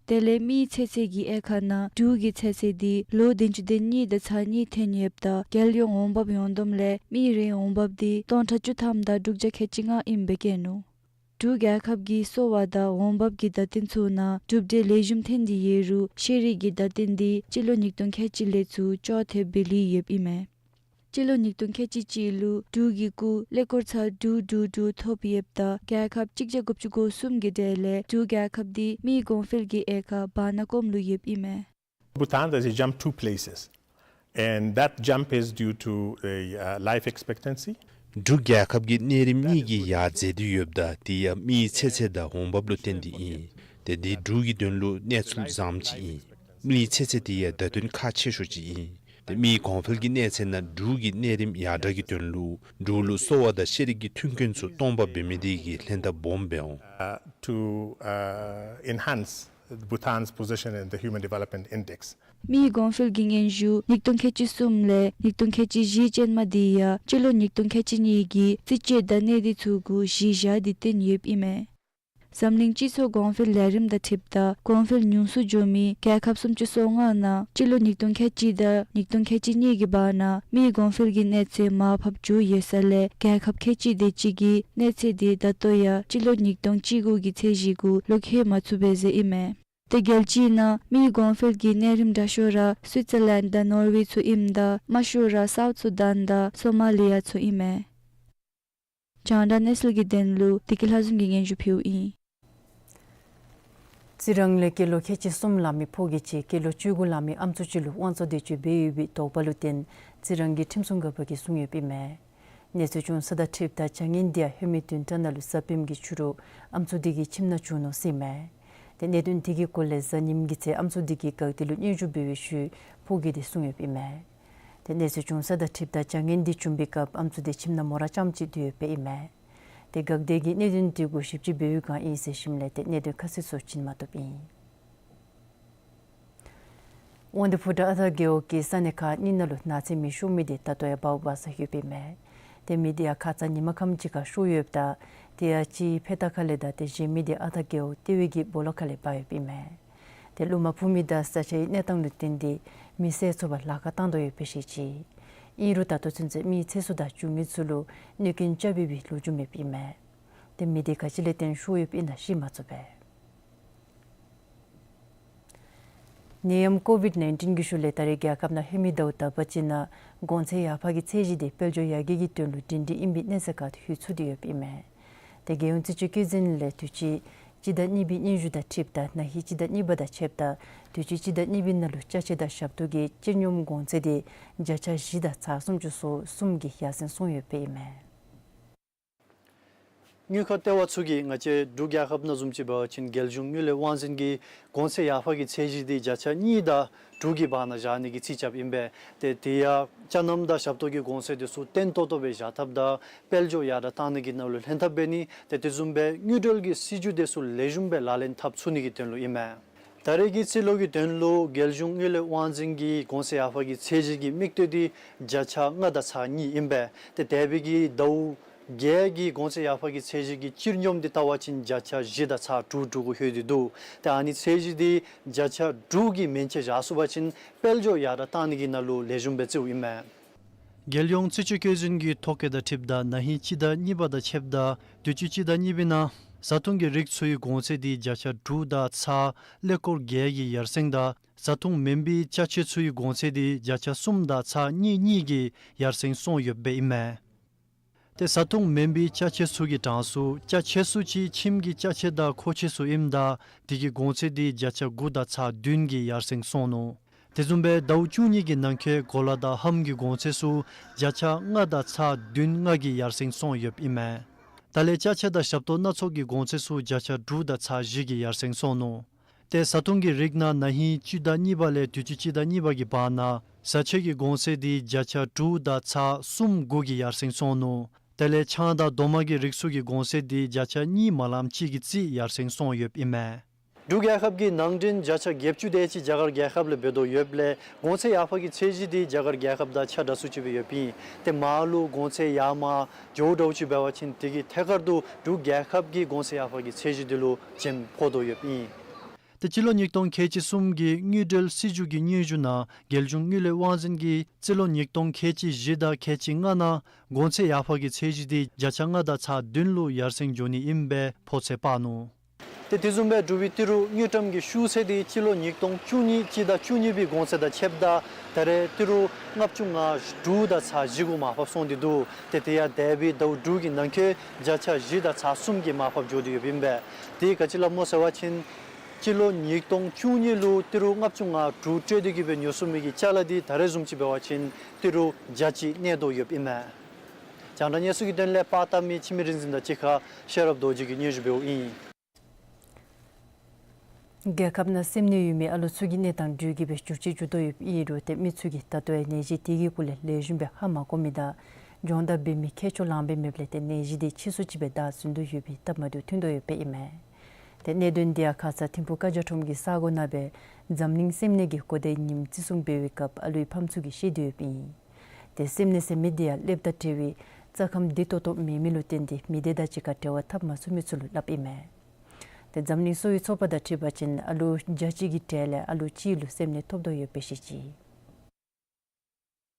དེ་ལས་མིའི་ཚེ་ཚད་ཀྱི་དབྱེ་ཁག་ནང་འབྲུག་གི་ཚེ་ཚད་དེ་ལོ་བདུན་ཅུ་དོན་གཉིས་དང་ཚར་གཉིས་ཐོན་ཡོདཔ་ད་རྒྱལ་ཡོངས་འོང་འབབ་ཡོངས་བསྡོམས་ལས་མི་རེའི་འོང་འབབ་དེ་སྟོང་ཕྲག་བཅུ་ཐམ་དང་དྲུག་བརྒྱ་ཁལ་གཅིག་ལྔ་ཨིནམ་སྦེ་བཀོད་ནུག། འབྲུག་རྒྱལ་ཁབ་ཀྱི་གསོ་བ་དང་འོང་འབབ་ཀྱི་བརྡ་སྟོན་ཚུ་ནང་གྲུབ་འབྲས་ལེགས་ཤོམ་ཐོན་ཏེ་ཡོད་རུང་ཤེས་རིག་གི་བརྡ་སྟོན་དེ་སྤྱི་ལོ་ཉིས་སྟོང་ཁལ་གཅིག་ལས་ཚུར་ཅོག་འཐདཔ་སྦེ་ལུས་ཡོདཔ་ཨིན་མས། སྤྱི་ལོ་ཉིས་སྟོང་ཁལ་གཅིག་གཅིག་ལུ་འབྲུག་གི་སྐུ་ཀླད་ཀོར་ཚད་དྲུག་དྲུག་དྲུག་ཐོབ་ཡོདཔ་ད་རྒྱལ་ཁབ་གཅིག་བརྒྱ་དགུ་བཅུ་གོ་གསུམ་གྱི་གྲས་ལས་འབྲུག་རྒྱལ་ཁབ་དེ་མི་གོང་འཕེལ་གྱི་དབྱེ་ཁག་བར་ན་གོངམ་ལུ་ཡོདཔ་ཨིན་མས། Bhutan, there's a jump two places. And that jump is due to a, uh, life expectancy. འབྲུག་རྒྱལ་ཁབ་ཀྱི་གནས་རིམ་གཉིས་ཀྱིས་ཡར་འཛེགས་ཏེ་ཡོདཔ་ད་དེ་ཡང་མིའི་ཚེ་ཚད་དང་འོང་འབབ་ལུ་བརྟེན་ཏེ་ཨིན། ཏེ་འདི་འབྲུག་གི་དོན་ལུ་གནས་ཚུལ་བཟངམ་ཅིག་ཨིན། མིའི་ཚེ་ཚད་དེ་ཡང་བརྡ་སྟོན་ཁག་ཆེ་ཤོས་ཅིག་ཨིན། ཏེ་མི་གོང་འཕེལ་གྱི་གནས་ཚད་ནང་འབྲུག་གི་གནས་རིམ་ཡར་དྲག་གི་དོན་ལུ་འབྲུག་ལུ་གསོ་བ་དང་ཤེས་རིག་གི་མཐུན་རྐྱེན་ཚུ་སྟོང་པ་འབད་མི་དེ་གིས་ལྷན་ཐབས་སྦོམ་སྦེ་འོང་། Uh, to, uh, enhance Bhutan's position in the Human Development Index. མི་གོང་འཕེལ་གྱི་སྙན་ཞུ་ཉིས་སྟོང་ཁལ་གཅིག་གསུམ་ལས་ཉིས་སྟོང་ཁལ་གཅིག་བཞི་ཅན་མ་དེ་ཡང་སྤྱི་ལོ་ཉིས་སྟོང་ཁལ་གཅིག་གཉིས་ཀྱི་རྩིས་དཔྱད་བརྡ་གནས་དེ་ཚུ་གུ་གཞི་བཞག་སྟེ་བཏོན་ཡོདཔ་ཨིན་མས། འཛམ་གླིང་སྤྱི་ཚོགས་གོང་འཕེལ་ལས་རིམ་དང་འཁྲིལཝ་ད་གོང་འཕེལ་ཉུང་སུ་འགྱོ་མི་རྒྱལ་ཁབ་སུམ་ཅུ་སོ་ལྔ་ནང་སྤྱི་ལོ་ཉིས་སྟོང་ཁལ་གཅིག་དང་ཉིས་སྟོང་ཁལ་གཅིག་གཉིས་ཀྱི་བར་ན་མི་གོང་འཕེལ་གྱི་གནས་ཚད་མར་ཕབ་འགྱོ་ཡོད་ས་ལས་རྒྱལ་ཁབ་ཁལ་གཅིག་དེ་ཅིག་གི་གནས་ཚད་དེ་ད་ལྟོ་ཡང་སྤྱི་ལོ་ཉིས་སྟོང་གཅིག་དགུ་གི་ཚད་གཞི་གུ་ལོག་ལྷོད་མ་ཚུགས་པས་ཟེར་ཨིན་མས། ཏེ་རྒྱལ་སྤྱིའི་ནང་མི་གོང་འཕེལ་གྱི་གནས་རིམ་དྲག་ཤོས་ར་སུའི་ཙར་ལེནཌ་དང་ནོར་ཝེ་ཚུ་ཨིནམ་ད་དམའ་ཤོས་ར་སའུཐ་སུ་དཱན་དང་སོ་མ་ལི་ཡ་ཚུ་ཨིན་མས། རྒྱང་བསྒྲགས་གནས་ཚུལ་གྱི་དོན་ལུ་བདེ་སྐྱིད་ལྷ་འཛོམས་ཀྱིས་སྙན་ཞུ་ཕུལཝ་ཨིན། རྩི་རང་ལས་སྐྱེས་ལོ་ཁལ་གཅིག་གསུམ་ལང་མི་ཕོ་སྐྱེས་ཅིག་སྐྱེས་ལོ་བཅུ་དགུ་ལང་མི་ཨམ་སྲུ་ཅིག་ལུ་དབང་བཙོང་འདོད་སྤྱོད་འབད་ཡོད་པའི་དོགས་པ་ལུ་བརྟེན་རྩི་རང་གི་ཁྲིམས་སྲུང་འགག་པ་གིས་བཟུང་ཡོདཔ་ཨིན་མས། གནས་ཚུལ་བྱུང་ས་དང་འཁྲིལཝ་ད་བྱ་ངན་དེ་ཡང་ཧེ་མའི་བདུན་ཕྲག་ནང་ལུ་གཟའ་སྤེནམ་གི་ཕྱི་རུ་ཨམ་སྲུ་དེ་གི་ཁྱིམ་ནང་བྱུང་ནུག་ཟེར་ཨིན་མས། ཏེ་གནད་དོན་དེ་གི་སྐོར་ལས་གཟའ་ཉིམ་གྱི་ཚེ་ཨམ་སྲུ་དེ་གིས་འགག་སྡེ་ལུ་སྙན་ཞུ་འབད་བའི་ཤུལ་ཕོ་སྐྱེས་དེ་བཟུང་ཡོདཔ་ཨིན་མས། ཏེ་གནས་ཚུལ་བྱུང་ས་དང་འཁྲིལཝ་ད་བྱ་ངན་དེ་བྱུང་པའི་སྐབས་ཨམ་སྲུ་དེ་ཁྱིམ་ནང་མོ་ར་རྐྱངམ་ཅིག་སྡོད་ཡོདཔ་ཨིན་མས། ཏེ་འགག་སྡེ་གིས་གནད་དོན་དེ་གུ་ཞིབ་དཔྱད་འབད་བའི་བསྒང་ཨིན་ཟེར་ཞིནམ་ལས་ཏེ་གནད་དོན་ཁ་གསལ་ཚུ་བྱིན་མ་བཏུབ་ཨིན། དབང་འདུས་ཕོ་བྲང་ཨ་སྟག་རྒེད་འོག་གི་ས་གནས་ཁག་གཉིས་ནང་ལུ་ནགས་ཚལ་མེ་ཤོར་མི་དེ་ད་ལྟོ་ཡང་འབག་འབག་ས་ཡོདཔ་ཨིན་མས། ཏེ་མེ་དེ་ཡང་ཁ་ཙ་ཉིན་མ་ཁམས་ཅིག་ཁར་ཤོར་ཡོདཔ་ད་དེ་ཡང་གཅིག་ཕེ་ཏ་ཁ་ལས་དང་ཏེ་གཞན་མི་དེ་ཨ་སྟག་རྒེད་འོག་ལྟེ་བའི་གི་སྦོ་ལོགས་ཁ་ལས་འབག་ཡོདཔ་ཨིན་མས། ཏེ་རླུང་མ་འཕུ་མི་དང་ས་ཆའི་གནས་སྟངས་ལུ་བརྟེན་ཏེ་མེ་བསད་ཚུགས་པར་ལཱ་ཁག་བཏང་དོ་ཡོདཔ་སྦེ་བཤད་ཅི། ཨིན་རུང་ད་ལྟོ་ཚུན་ཚོད་མི་ཚེ་སྲོག་དང་རྒྱུ་དངོས་ཚུ་ལུ་གནོད་སྐྱོན་རྐྱབ་པའི་ལོ་རྒྱུས་མེདཔ་ཨིན་མས། ཏེ་མེ་དེ་ག་ཅི་ལས་བརྟེན་ཤོར་ཡོདཔ་ཨིན་ན་ཤེས་མ་ཚུགས་པས། ནད་ཡམས་ཀོ་ཝིཌ་ནའིན་ཊིན་གྱི་ཤུལ་ལས་ད་རེས་རྒྱལ་ཁབ་ནང་ཧེ་མའི་ཟླཝ་དག་པ་ཅིག་ནང་གོང་ཚད་ཡར་འཕར་གྱི་ཚད་གཞི་དེ་དཔལ་འབྱོར་ཡར་རྒྱས་ཀྱི་དོན་ལུ་སྒྲིང་སྒྲི་ཨིན་པའི་གནས་ཚད་ཁར་ལྷོད་ཚུགས་ཏེ་ཡོདཔ་ཨིན་མས། ཏེ་རྒྱལ་ཡོངས་རྩིས་དཔྱད་བཀོད་འཛིན་ལས་དུས་ཅི་སྤྱི་ཟླ་གཉིས་པའི་སྙན་ཞུ་དང་འཁྲིལཝ་ད་ན་ཧིང་སྤྱི་ཟླ་གཉིས་པ་དང་ཕྱདཔ་ད་དུས་ཅི་སྤྱི་ཟླ་གཉིས་པའི་ནང་ལུ་ཅ་ཆས་དང་ཞབས་ཏོག་གི་སྤྱི་སྙོམས་གོང་ཚད་དེ་བརྒྱ་ཆ་བཞི་དང་ཚག་སུམ་ཅུ་སོ་གསུམ་གྱིས་ཡར་སེང་སོང་ཡོདཔ་ཨིན་མས། དངུལ་ཁང་ལྟེ་བ་ཚུ་གིས་ང་བཅས་འབྲུག་རྒྱལ་ཁབ་ནང་བཟུམ་ཅིག་འབད་བ་ཅིན་རྒྱལ་གཞུང་དངུལ་ལས་དབང་འཛིན་གྱིས་གོང་ཚད་ཡར་འཕར་གྱི་ཚད་གཞི་འདི་བརྒྱ་ཆ་གཉིས་དང་དྲུག་གི་བར་ན་བཞག་ནི་གི་རྩིས་རྐྱབ་ཨིན་པས། ཏེ་དེ་ཡང་ཅ་རྣམ་དང་ཞབས་ཏོག་གི་གོང་ཚད་དེ་ཚུ་བརྟན་ཏོག་ཏོ་སྦེ་བཞག་ཐབས་དང་དཔལ་འབྱོར་ཡར་དྲག་གཏང་ནི་གི་ནང་ལུ་ལྷན་ཐབས་འབད་ནི། ཏེ་དེ་བཟུམ་སྦེ་དངུལ་འབྲེལ་གྱི་སྲིད་བྱུས་དེ་ཚུ་ལེགས་ཤོམ་སྦེ་ལག་ལེན་འཐབ་ཚུགས་ནི་གི་དོན་ལུ་ཨིན་མས། ད་རེས་ཀྱི་རྩིས་ལོ་གི་དོན་ལུ་རྒྱལ་གཞུང་དངུལ་ལས་དབང་འཛིན་གྱི་གོང་ཚད་ཡར་འཕར་གྱི་ཚད་གཞི་གི་དམིགས་གཏད་འདི་བརྒྱ་ཆ་ལྔ་དང་ཚག་གཉིས་ཨིན་པས། ཏེ་འདས་པའི་གི་ཟླཝ་བརྒྱད་ཀྱི་གོང་ཚད་ཡར་འཕར་གྱི་ཚད་གཞི་གི་སྤྱིར་སྙོམས་འདི་བལྟ་བ་ཅིན་བརྒྱ་ཆ་བཞི་དང་ཚག་དྲུག་དྲུག་གུ་ལྷོད་དེ་འདུག། ཏེ་ཨ་ནི་ཚད་གཞི་འདི་བརྒྱ་ཆ་དྲུག་གི་མན་ཆད་བཞག་ཚུགས་པ་ཅིན་དཔལ་འབྱོར་ཡར་དྲག་གཏང་ནི་གི་ནང་ལུ་ལེགས་ཤོམ་སྦེ་བརྩིཝ་ཨིན་མས། རྒྱལ་ཡོངས་རྩིས་དཔྱད་བཀོད་འཛིན་གྱི་ཐོ་བཀོད་དང་འཁྲིལཝ་ད་ན་ཧིང་སྤྱི་ཟླ་གཉིས་པ་དང་ཕྱདཔ་ད་དུས་ཅི་སྤྱི་ཟླ་གཉིས་པའི་ནང་བཟའ་འཐུང་གི་རིགས་ཚུའི་གོང་ཚད་འདི་བརྒྱ་ཆ་དྲུག་དང་ཚག་ཀླད་ཀོར་བརྒྱད་ཀྱི་ཡར་སེང་དང་བཟའ་འཐུང་མིན་པའི་ཅ་ཆས་ཚུའི་གོང་ཚད་འདི་བརྒྱ་ཆ་གསུམ་དང་ཚག་གཉིས་གཉིས་ཀྱི་ཡར་སེང་སོང་ཡོདཔ་ཨིན་མས། ཏེ་བཟའ་འཐུང་མིན་པའི་ཅ་ཆས་ཚུ་གི་གྲངས་སུ་ཅ་ཆས་སུ་ཅིག་ཁྱིམ་གྱི་ཅ་ཆས་དང་ཁོག་ཆས་ཚུ་ཨིནམ་ད་དེ་གི་གོང་ཚད་འདི་བརྒྱ་ཆ་དགུ་དང་ཚག་བདུན་གྱི་ཡར་སེང་སོང་ནུག། དེ་བཟུམ་སྦེ་ཟླཝ་བཅུ་གཉིས་ཀྱི་ནང་འཁོད་གོ་ལ་དང་ལྷམ་གྱི་གོང་ཚད་ཚུ་བརྒྱ་ཆ་ལྔ་དང་ཚག་བདུན་ལྔ་གི་ཡར་སེང་སོང་ཡོདཔ་ཨིན་མས། ད་ལས་ཅ་ཆས་དང་ཞབས་ཏོག་སྣ་ཚོགས་ཀྱི་གོང་ཚད་ཚུ་བརྒྱ་ཆ་དྲུག་དང་ཚག་བཞི་གི་ཡར་སེང་སོང་ནུག། ཏེ་བཟའ་འཐུང་གི་རིགས་ནང་ན་ཧིང་སྤྱི་ཟླ་གཉིས་པ་ལས་དུས་ཅི་སྤྱི་ཟླ་གཉིས་པ་གི་བར་ན་བཟའ་ཆས་ཀྱི་གོང་ཚད་འདི་བརྒྱ་ཆ་དྲུག་དང་ཚག་གསུམ་དགུ་གི་ཡར་སེང་སོང་ནུག། དེ་ལས་ཆང་དང་རྡོག་མ་གི་རིགས་ཚུ་གི་གོང་ཚད་འདི་བརྒྱ་ཆ་གཉིས་མ་ལངམ་ཅིག་གི་རྩིས་ཡར་སེང་སོང་ཡོདཔ་ཨིན་མས། འབྲུག་རྒྱལ་ཁབ་ཀྱི་ནང་འདྲེན་བརྒྱ་ཆ་བརྒྱད་ཅུ་དེ་ཅིག་རྒྱ་གར་རྒྱལ་ཁབ་ལས་འབད་དོ་ཡོདཔ་ལས་གོང་ཚད་ཡར་འཕར་གྱི་ཚད་གཞི་འདི་རྒྱ་གར་རྒྱལ་ཁབ་དང་ཆ་འདྲ་སུ་ཅིག་སྦེ་ཡོདཔ་ཨིན། ཏེ་མར་ལུ་གོང་ཚད་ཡར་མར་འགྱོཝ་འདྲཝ་ཅིག་འབད་བ་ཅིན་དེ་གི་ཐད་ཀར་དུ་འབྲུག་རྒྱལ་ཁབ་ཀྱི་གོང་ཚད་ཡར་འཕར་གྱི་ཚད་གཞི་འདི་ལུ་བྱེམ་ཕོག་དོ་ཡོདཔ་ཨིན། ཏེ་སྤྱི་ལོ་ཉིས་སྟོང་ཁལ་གཅིག་གསུམ་གྱི་དངུལ་འབྲེལ་སྲིད་བྱུས་ཀྱི་སྙན་ཞུ་ནང་རྒྱལ་གཞུང་དངུལ་ལས་དབང་འཛིན་གྱིས་སྤྱི་ལོ་ཉིས་སྟོང་ཁལ་གཅིག་བཞི་དང་ཁལ་གཅིག་ལྔ་ནང་གོང་ཚད་ཡར་འཕར་གྱི་ཚད་གཞི་འདི་བརྒྱ་ཆ་ལྔ་དང་ཚག་བདུན་ལུ་ཡར་སེང་འགྱོ་ནི་ཨིནམ་སྦེ་ཕོ་ཚོད་དཔག་ནུག། ཏེ་དེ་བཟུམ་སྦེ་འབྲུག་པའི་ཏི་རུ་དངུལ་ཀྲམ་གྱི་ཤུགས་ཚད་འདི་སྤྱི་ལོ་ཉིས་སྟོང་བཅུ་གཉིས་སྤྱི་ཟླ་བཅུ་གཉིས་པའི་གོང་ཚད་དང་ཕྱདཔ་ད་ད་རེས་ཏི་རུ་ལྔ་བཅུ་ང་དྲུག་དང་ཚག་བཞི་གུ་མར་ཕབ་སོང་སྟེ་འདུག། ཏེ་དེ་ཡང་འདས་པའི་ཟླཝ་དྲུག་གི་ནང་འཁོད་བརྒྱ་ཆ་བཞི་དང་ཚག་གསུམ་གྱི་མར་ཕབ་འགྱོ་སྟེ་ཡོདཔ་ཨིན་པས། དེ་ག་ཅི་སླབ་སྨོ་ཟེར་བ་ཅིན་སྤྱི་ལོ་ཉིས་སྟོང་བཅུ་གཉིས་ལུ་ཏི་རུ་ལྔ་བཅུ་ང་དྲུག་སྤྲོད་དེ་གི་སྦེ་ཉོ་ཚུགས་མི་གི་ཅ་ལ་འདི་ད་རེས་བཟུམ་ཅིག་འབད་བ་ཅིན་ཏི་རུ་བརྒྱ་ཅིག་གནས་དོ་ཡོདཔ་ཨིན་མས། རྒྱང་བསྒྲགས་གནས་ཚུལ་གྱི་དོན་ལས་པར་བཏབ་མི་འཆི་མེད་རིག་འཛིན་དང་གཅིག་ཁར་ཤེས་རབ་རྡོ་རྗེ་གིས་སྙན་ཞུ་འབདཝ་ཨིན། རྒྱལ་ཁབ་ནང་སེམས་ནད་ཡོད་མི་ཨ་ལུ་ཚུ་གི་གནས་སྟངས་འགྱུར་གྱི་སྦེ་འགྱུར་ཅིག་འགྱུར་དོ་ཡོདཔ་ཨིན་རུང་ཏེ་མི་ཚུ་གིས་ད་ལྟོ་ཡང་ནད་གཞི་དེ་གི་སྐོར་ལས་ལེགས་ཤོམ་སྦེ་ཧ་མ་གོ་མི་དང་སྦྱོང་བརྡར་འབད་མི་མཁས་མཆོག་ལངམ་སྦེ་མེདཔ་ལས་ཏེ་ནད་གཞི་དེ་ཕྱིས་སུ་ཅིག་སྦེ་བདའ་ཟུན་དོ་ཡོད་པའི་སྟབས་མ་བདེཝ་ཐོན་དོ་ཡོདཔ་ཨིན་མས། ཏེ་གནད་དོན་དེ་ཡང་ཁ་ཙ་ཐིམ་ཕུག་ཀ་རྒྱ་ཁྲོམ་གྱི་ས་གོ་ནང་སྦེ་འཛམ་གླིང་སེམས་ནད་ཀྱི་གོ་བརྡའི་ཉིནམ་བརྩི་སྲུང་འབད་བའི་སྐབས་ཨ་ལུའི་ཕམ་ཚུ་གིས་ཤེས་དོ་ཡོདཔ་ཨིན། ཏེ་སེམས་ནད་ཟེར་མི་དེ་ཡང་ཀླདཔ་དང་འབྲེལ་བའི་རྩ་ཁམས་བདེ་ཏོག་ཏོ་མེད་མི་ལུ་བརྟེན་ཏེ་མི་སྡེ་དང་གཅིག་ཁར་འབྲེལ་བ་འཐབ་མ་ཚུགས་མི་ཚུ་ལུ་སླབ་ཨིན་མས། ཏེ་འཛམ་གླིང་གསོ་བའི་ཚོགས་པ་དང་འཁྲིལ་བ་ཅིན་ཨ་ལུ་བརྒྱ་གཅིག་གི་གྲས་ལས་ཨ་ལུ་གཅིག་ལུ་སེམས་ནད་ཐོབ་དོ་ཡོད་པའི་ཤེས་ཅི།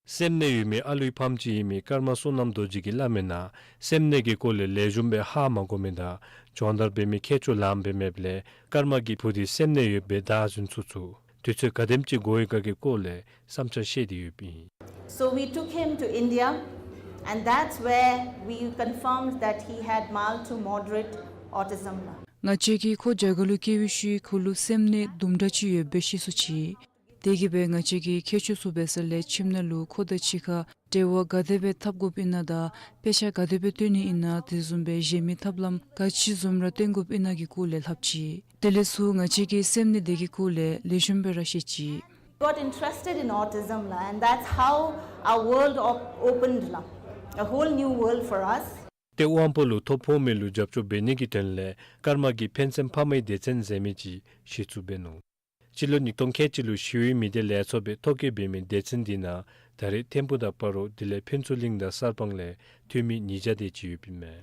སེམས་ནད་ཡོད་མི་ཨ་ལུའི་ཕམ་ཅིག་ཨིན་མི་ཀརྨ་བསོད་ནམས་རྡོ་རྗེ་གིས་སླབ་མི་ནང་སེམས་ནད་ཀྱི་སྐོར་ལས་ལེགས་ཤོམ་སྦེ་ཧ་མ་གོ་མི་དང་སྦྱོང་བརྡར་འབད་མི་མཁས་མཆོག་ལངམ་སྦེ་མེདཔ་ལས་ཀརྨ་གིས་བུ་དེ་སེམས་ནད་ཡོདཔ་སྦེ་བདའ་ཟུན་ཚུགས་ཚུགས་དུས་ཚོད་ག་དེམ་ཅིག་འགོར་ཡི་ག་གི་སྐོར་ལས་བསམ་འཆར་བཤད་དེ་ཡོདཔ་ཨིན། So we took him to India, and that's where we confirmed that he had mild to moderate autism. ང་བཅས་ཀྱིས་ཁོ་རྒྱ་གར་ལུ་བསྐྱལ་བའི་ཤུལ་ཁོ་ལུ་སེམས་ནད་དུམ་གྲ་ཅིག་ཡོད་པའི་ཤེས་སུ་ཅིག། དེ་གིས་སྦེ་ང་བཅས་ཀྱིས་མཁས་མཆོག་ཚུ་འབད་ས་ལས་ཁྱིམ་ནང་ལུ་ཁོ་དང་གཅིག་ཁར་འབྲེལ་བ་ག་དེ་སྦེ་འཐབ་དགོཔ་ཨིན་ན་དང་དཔེ་ཆ་ག་དེ་སྦེ་སྟོན་ནི་ཨིན་ན་དེ་བཟུམ་སྦེ་གཞན་མི་ཐབས་ལམ་ག་ཅི་བཟུམ་ར་སྟོན་དགོཔ་ཨིན་ན་གི་སྐོར་ལས་ལྷབ་ཅི། དེ་ལས་ཚུར་ང་བཅས་ཀྱིས་སེམས་ནད་དེ་གི་སྐོར་ལས་ལེགས་ཤོམ་སྦེ་ར་ཤེས་ཅི། Got interested in autism, la, and that's how our world op- opened, la, a whole new world for us. ཏེ་དབང་པོ་ལུ་ཐོ་ཕོག་མི་ལུ་རྒྱབ་སྐྱོར་འབད་ནི་གི་དོན་ལས་ཀརྨ་གིས་ཕན་སེམས་ཕ་མའི་སྡེ་ཚན་ཟེར་མི་ཅིག་གཞི་བཙུགས་འབད་ནུག། སྤྱི་ལོ་ཉིས་སྟོང་ཁལ་གཅིག་ལུ་ཞི་གཡོག་མི་སྡེ་ལས་ཚོགས་སྦེ་ཐོ་བཀོད་འབད་མི་སྡེ་ཚན་དེ་ནང་ད་རེས་ཐིམ་ཕུག་དང་སྤ་རོ་དེ་ལས་ཕུན་ཚོགས་གླིང་དང་གསར་སྤང་ལས་འཐུས་མི་ཉིས་བརྒྱ་དེ་ཅིག་ཡོདཔ་ཨིན་མས།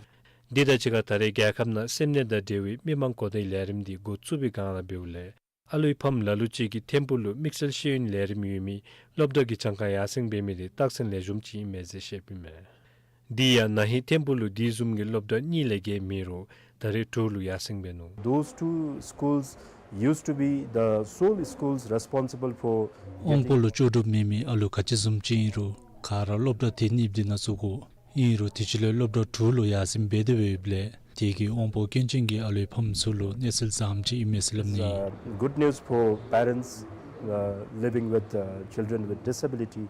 འདི་དང་གཅིག་ཁར་ད་རེས་རྒྱལ་ཁབ་ནང་སེམས་ནད་དང་འབྲེལ་བའི་མི་མང་གོ་བརྡའི་ལས་རིམ་འདི་འགོ་བཙུགས་པའི་སྒང་ལས་འབདཝ་ལས་ཨ་ལུའི་ཕམ་ལ་ལུ་ཅིག་གིས་ཐིམ་ཕུག་ལུ་དམིགས་བསལ་ཤེས་ཡོན་ལས་རིམ་ཡོད་མི་སློབ་གྲྭ་གི་གྱངས་ཁ་ཡར་སེང་འབད་མི་དེ་རྟགས་མཚན་ལེགས་ཤོམ་ཅིག་ཨིན་མས་ཟེར་བཤདཔ་ཨིན་མས། འདི་ཡང་ན་ཧིང་ཐིམ་ཕུག་ལུ་དེ་བཟུམ་གྱི་སློབ་གྲྭ་གཉིས་ལས་བརྒལ་མེད་རུང་ད་རེས་དྲུག་ལུ་ཡར་སེང་འབད་ནུག། Those two schools used to be the sole schools responsible for དབང་པོ་ལུ་ལྕོགས་གྲུབ་མེད་མི་ཨ་ལུ་ག་ཅི་བཟུམ་ཅིག་ཨིན་རུང་ག་ར་སློབ་གྲྭ་དེ་གཉིས་དེ་ནང་བཙུགས་དགོ། ཨིན་རུང་དུས་ཅི་ལས་སློབ་གྲྭ་དྲུག་ལུ་ཡར་སེང་འབད་དེ་འབདཝ་ལས་དེ་གིས་དབང་པོ་སྐྱོན་ཅན་གྱི་ཨ་ལུའི་ཕམ་ཚུ་ལུ་གནས་ཚུལ་བཟངམ་ཅིག་ཨིན་མས་ཟེར་སླབ་ནི། It's, uh, good news for parents, uh, living with, uh, children with disability.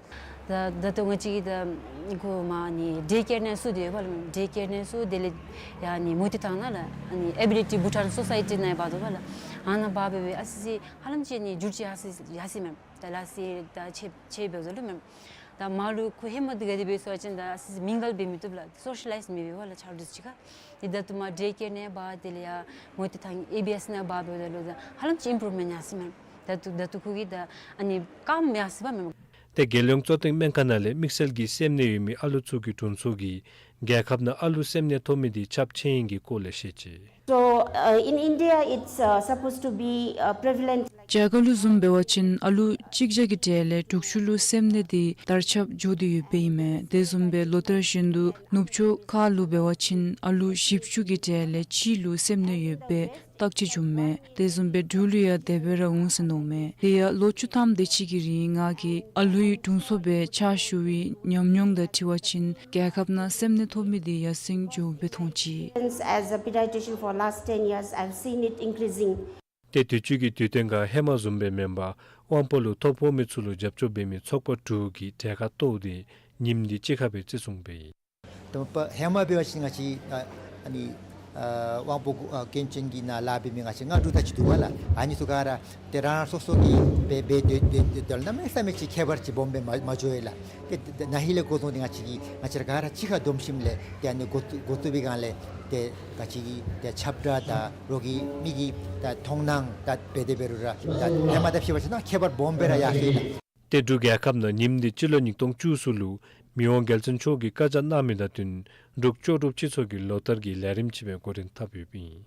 ད་ད་ལྟོ་ང་བཅས་ཀྱི་ད་གོ་མ་ནི་ཌེ་ཀེར་ནང་སུ་དེ་ཡོད་པ་ལགས། ཌེ་ཀེར་ནང་སུ་དེ་ལས་ཡ་ནི་མུ་ཏིག་ཐང་ནང་ལགས། ཨ་ནི་ཨེ་བི་ཌི་ཊི་བྷུ་ཊཱན་སོ་སའི་ཊི་ནང་འབག་དོ་པ་ལགས། ཨ་ནཱ་འབག་སྦེ་སྦེ་ཨ་ཙི་ཙི་ཧ་ལམ་ཅིག་ནི་འགྱུར་བཅོས་ཡར་སོ་ཡར་སོ་མས། ད་ལགས་སོ་ད་ཆེ་ཆེ་འབདཝ་ད་ལུ་མས། ད་མར་ལུ་ཁོ་ཧེ་མ་འདི་ག་དེ་སྦེ་སོང་པ་ཅིན་ད་ཨ་ཙི་ཙི་མིང་གལ་འབད་མི་བཏུབ་ལགས། སོ་ཤ་ལའིཛ་མི་འབད་བ་ལགས་ཆ་རོགས་དུས་ཅིག་ཁར། ཏེ་ད་ལྟོ་མར་ཌེ་ཀེར་ནང་འབག་དེ་ལས་ཡ་མུ་ཏིག་ཐང་ཨེ་བི་ཨེསི་ནང་འབག་འབདཝ་ད་ལུ་ད་ཧ་ལམ་ཅིག་ཨིམ་པུརུབ་མེནཊ་ཡར་སོ་མས། ད་ལྟོ་ད་ལྟོ་ཁོ་གིས་ད་ཨ་ནི་ཀམ་ཡར་སོ་བ་མས། ཏེ་རྒྱལ་ཡོངས་གཙོ་བསྟེན་སྨན་ཁང་ནང་ལས་དམིགས་བསལ་གྱི་སེམས་ནད་ཡོད་མི་ཨ་ལུ་ཚུ་གི་དྲུང་འཚོ་གིས་རྒྱལ་ཁབ་ནང་ཨ་ལུ་སེམས་ནད་ཐོབ་མི་དེ་ཁྱབ་ཆེ་ཡི་གི་སྐོར་ལས་བཤད་ཅི། So, uh, in India, it's, uh, supposed to be, uh, prevalent. རྒྱ་གར་ལུ་བཟུམ་འབད་བ་ཅིན་ཨ་ལུ་གཅིག་བརྒྱ་གི་གྲས་ལས་དྲུག་ཅུ་ལུ་སེམས་ནད་དེ་དར་ཁྱབ་འགྱོ་སྟེ་ཡོདཔ་ཨིན་མས། དེ་བཟུམ་སྦེ་ལོ་ལྟར་བཞིན་དུ་ནུབ་ཕྱོགས་ཁ་ལུ་འབད་བ་ཅིན་ཨ་ལུ་བཞི་བཅུ་གི་གྲས་ལས་གཅིག་ལུ་སེམས་ནད་ཡོད་པའི་བརྟག་དཔྱད་བྱུངམ་མས། དེ་བཟུམ་སྦེ་འབྲུག་ལུ་ཡང་དེ་སྦེ་ར་འོང་ཟེར་མནོཝ་མས། དེ་ཡང་ལོ་བཅུ་ཐམ་དེ་ཅིག་གི་རིང་ང་གིས་ཨ་ལུའི་དྲུང་འཚོ་སྦེ་ཕྱག་ཞུ་བའི་ཉམས་མྱོང་དང་འཁྲིལ་བ་ཅིན་རྒྱལ་ཁབ་ནང་སེམས་ནད་ཐོབ་མི་དེ་ཡར་སེང་འགྱོ་སྦེ་མཐོང་ཅི། As a pediatrician for last ten years, I've seen it increasing. ཏེ་དུས་ཅི་གི་དུས་སྟོན་ཁར་ཧེ་མ་བཟུམ་སྦེ་མེན་པར་དབང་པོ་ལུ་ཐོ་ཕོག་མི་ཚུ་ལུ་རྒྱབ་སྐྱོར་འབད་མི་ཚོགས་པ་དྲུག་གིས་གྲལ་ཁར་གཏོགས་ཏེ་ཉིནམ་དེ་གཅིག་ཁར་སྦེ་བརྩི་སྲུང་འབད་ཡི། དང་པ་ཧེ་མ་འབད་བ་ཅིན་ང་བཅས་ཨ་ཨ་ནི་ཨ་དབང་པོ་ཨ་སྐྱོན་ཅན་གྱི་ནང་ལཱ་འབད་མི་ང་བཅས་ལྔ་དྲུག་དེ་ཅིག་འདུག་པ་ལགས། ཨ་ནི་ཚུ་ག་ར་ཏེ་རང་རང་སོ་སོ་གིས་འབད་འབད་སྡོད་སྡོད་སྡོད་སྡོད་ལགས། གནམ་མེད་ས་མེད་ཅིག་ཁྱད་པར་ཅིག་སྦོམ་སྦེ་མ་མ་འགྱོ་ཡི་ལགས། ཏེ་ཏེ་ནཱ་ཧེ་ལས་འགོ་བཟུང་སྟེ་ང་བཅས་ཀྱིས་ང་བཅས་ར་ག་ར་གཅིག་ཁར་བསྡོམས་ཞིནམ་ལས་ཏེ་ཨ་ནི་འགོ་འགོ་བཙུགས་པའི་སྒང་ལས་ཏེ་ང་བཅས་ཀྱི་ཏེ་ཁྱབ་བསྒྲགས་དང་རོགས་ཀྱི་མི་གི་ད་མཐོང་སྣང་ད་འབད་དེ་འབད་རུང་ར་ད་ཧེ་མ་དང་ཕྱད་པ་ཅིན་ད་ཁྱད་པར་སྦོམ་སྦེ་ར་ཡར་སོ་ཡི་ལགས། ཏེ་འབྲུག་རྒྱལ་ཁབ་ནང་ཉིནམ་དེ་སྤྱི་ལོ་ཉིས་སྟོང་བཅུ་གསུམ་ལུ་མི་དབང་རྒྱལ་བཙུན་མཆོག་གིས་བཀའ་རྒྱ་གནང་མི་དང་བསྟུན་འབྲུག་ལྕོགས་གྲུབ་སྤྱི་ཚོགས་ཀྱིས་ལོ་ལྟར་གྱི་ལས་རིམ་ཅིག་སྦེ་འགོ་འདྲེན་འཐབ་ཡོདཔ་ཨིན།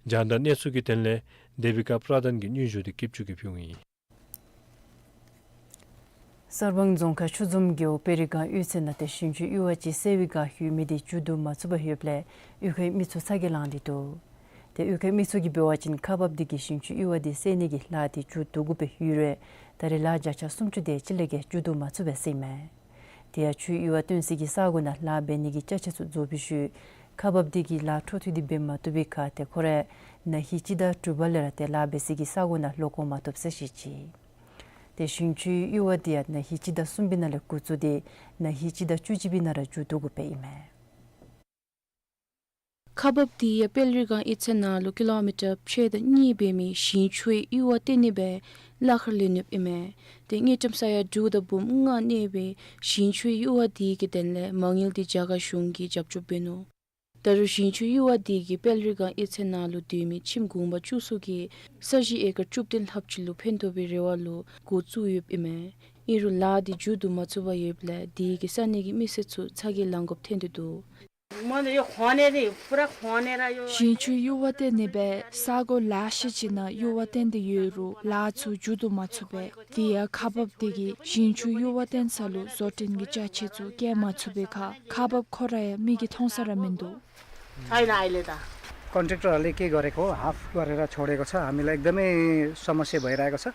རྒྱང་བསྒྲགས་གནས་ཚུལ་གྱི་དོན་ལས་དེ་བི་ཀ་པྲ་དན་གྱི་སྙན་ཞུ་དེ་སྐྱིད་ཆུ་གིས་ཕུལཝ་ཨིན། གསར་སྤང་རྫོང་ཁག་ཆུ་འཛོམས་རྒེད་འོག་དཔལ་རི་སྒང་གཡུས་ཚན་ནང་ཏེ་ཞིང་ཆུའི་གཡུར་བ་ཅིག་སེལ་བའི་སྒང་ལྷོད་མི་དེ་མཇུག་བསྡུ་མ་ཚུགས་པར་ཡོདཔ་ལས་གཡུས་ཁའི་མི་ཚུ་ཚ་གྱང་ལང་སྟེ་འདུག། ཏེ་གཡུས་ཁའི་མི་ཚུ་གིས་འབད་བ་ཅིན་ཁག་འབགཔ་དེ་གིས་ཞིང་ཆུའི་གཡུར་བ་དེ་སེལ་ནི་གི་ལཱ་དེ་མཇུག་བསྡུ་དགོ་པའི་ཡོད་རུང་ད་རེས་ལཱ་བརྒྱ་ཆ་སུམ་ཅུ་དེ་ཅིག་ལས་བརྒལ་མཇུག་བསྡུ་མ་ཚུགས་པས་ཟེར་ཨིན་མས། དེ་ཡང་ཆུའི་གཡུར་བ་བཏོན་སའི་གི་ས་གོ་ནང་ལཱ་འབད་ནི་གི་ཅ་ཆས་ཚུ་རྫོགས་པའི་ཤུལ་ཁག་འབགཔ་དེ་གིས་ལཱ་འཕྲོ་མཐུད་དེ་འབད་མ་བཏུབ་པའི་ཁར་ཏེ་ཁོ་ར་ན་ཧིང་སྤྱི་ཟླ་དྲུག་པ་ལས་ར་ཏེ་ལཱ་འབད་སའི་གི་ས་གོ་ནང་ལོག་འོང་མ་བཏུབ་ཟེར་བཤད་ཅི། ཏེ་ཞིང་ཆུའི་གཡུར་བ་དེ་ཡང་ན་ཧིང་སྤྱི་ཟླ་གསུམ་པའི་ནང་ལས་འགོ་བཙུགས་ཏེ་ན་ཧིང་སྤྱི་ཟླ་བཅུ་གཅིག་པའི་ནང་ར་མཇུག་བསྡུ་དགོ་པས་ཨིན་མས། ཁག་འབགཔ་དེ་ཡང་དཔལ་རི་སྒང་གཡུས་ཚན་ནང་ལུ་ཀི་ལོ་མི་ཊར་ཕྱེད་དང་གཉིས་འབད་མི་ཞིང་ཆུའི་གཡུར་བ་བཏོན་ནི་སྦེ་ལཱ་ཁག་ལས་ནུསཔ་ཨིན་མས། ཏེ་དངུལ་ཀྲམ་ས་ཡ་དྲུག་དང་འབུམ་ལྔ་གནས་པའི་ཞིང་ཆུའི་གཡུར་བ་དེ་གི་དོན་ལས་མ་དངུལ་དེ་རྒྱ་གར་གཞུང་གིས་རྒྱབ་སྐྱོར་འབད་ནུག། ད་རུང་ཞིང་ཆུའི་གཡུར་བ་དེ་གིས་དཔལ་རི་སྒང་གཡུས་ཚན་ནང་ལུ་སྡོད་མི་ཁྱིམ་གུང་པ་བཅུ་གསུམ་གྱི་ས་གཞི་ཨེ་ཀར་བཅུ་བདུན་ལྷགཔ་ཅིག་ལུ་ཕན་ཐོགས་པའི་རེ་བ་ལུ་འགོ་བཙུགས་ཡོདཔ་ཨིན་མས། ཨིན་རུང་ལཱ་དེ་མཇུག་བསྡུ་མ་ཚུགས་པར་ཡོདཔ་ལས་དེ་གིས་ས་གནས་ཀྱི་མི་སེར་ཚུ་ཚ་གྱང་ལང་དགོཔ་ཐོན་ཏེ་འདུག། ཞིང་ཆུའི་གཡུར་བ་བཏོན་ནི་སྦེ་ས་གོ་ལེ་ཤ་ཅིག་ནང་གཡུར་བ་བཏོན་ཏེ་ཡོད་རུང་ལཱ་ཚུ་མཇུག་བསྡུ་མ་ཚུགས་པས། དེ་ཡང་ཁག་འབགཔ་དེ་གིས་ཞིང་ཆུའི་གཡུར་བ་བཏོན་ས་ལུ་བཟོ་སྐྲུན་གྱི་ཅ་ཆས་ཚུ་བསྐྱལ་མ་ཚུགས་པའི་ཁར་ཁག་འབགཔ་ཁོ་ར་ཡང་མིག་གིས་མཐོང་ས་ར་མིན་འདུག། छैन अहिले त। कन्ट्र्याक्टरहरूले के गरेको हो, हाफ गरेर छोडेको छ। हामीलाई एकदमै समस्या भइरहेको छ।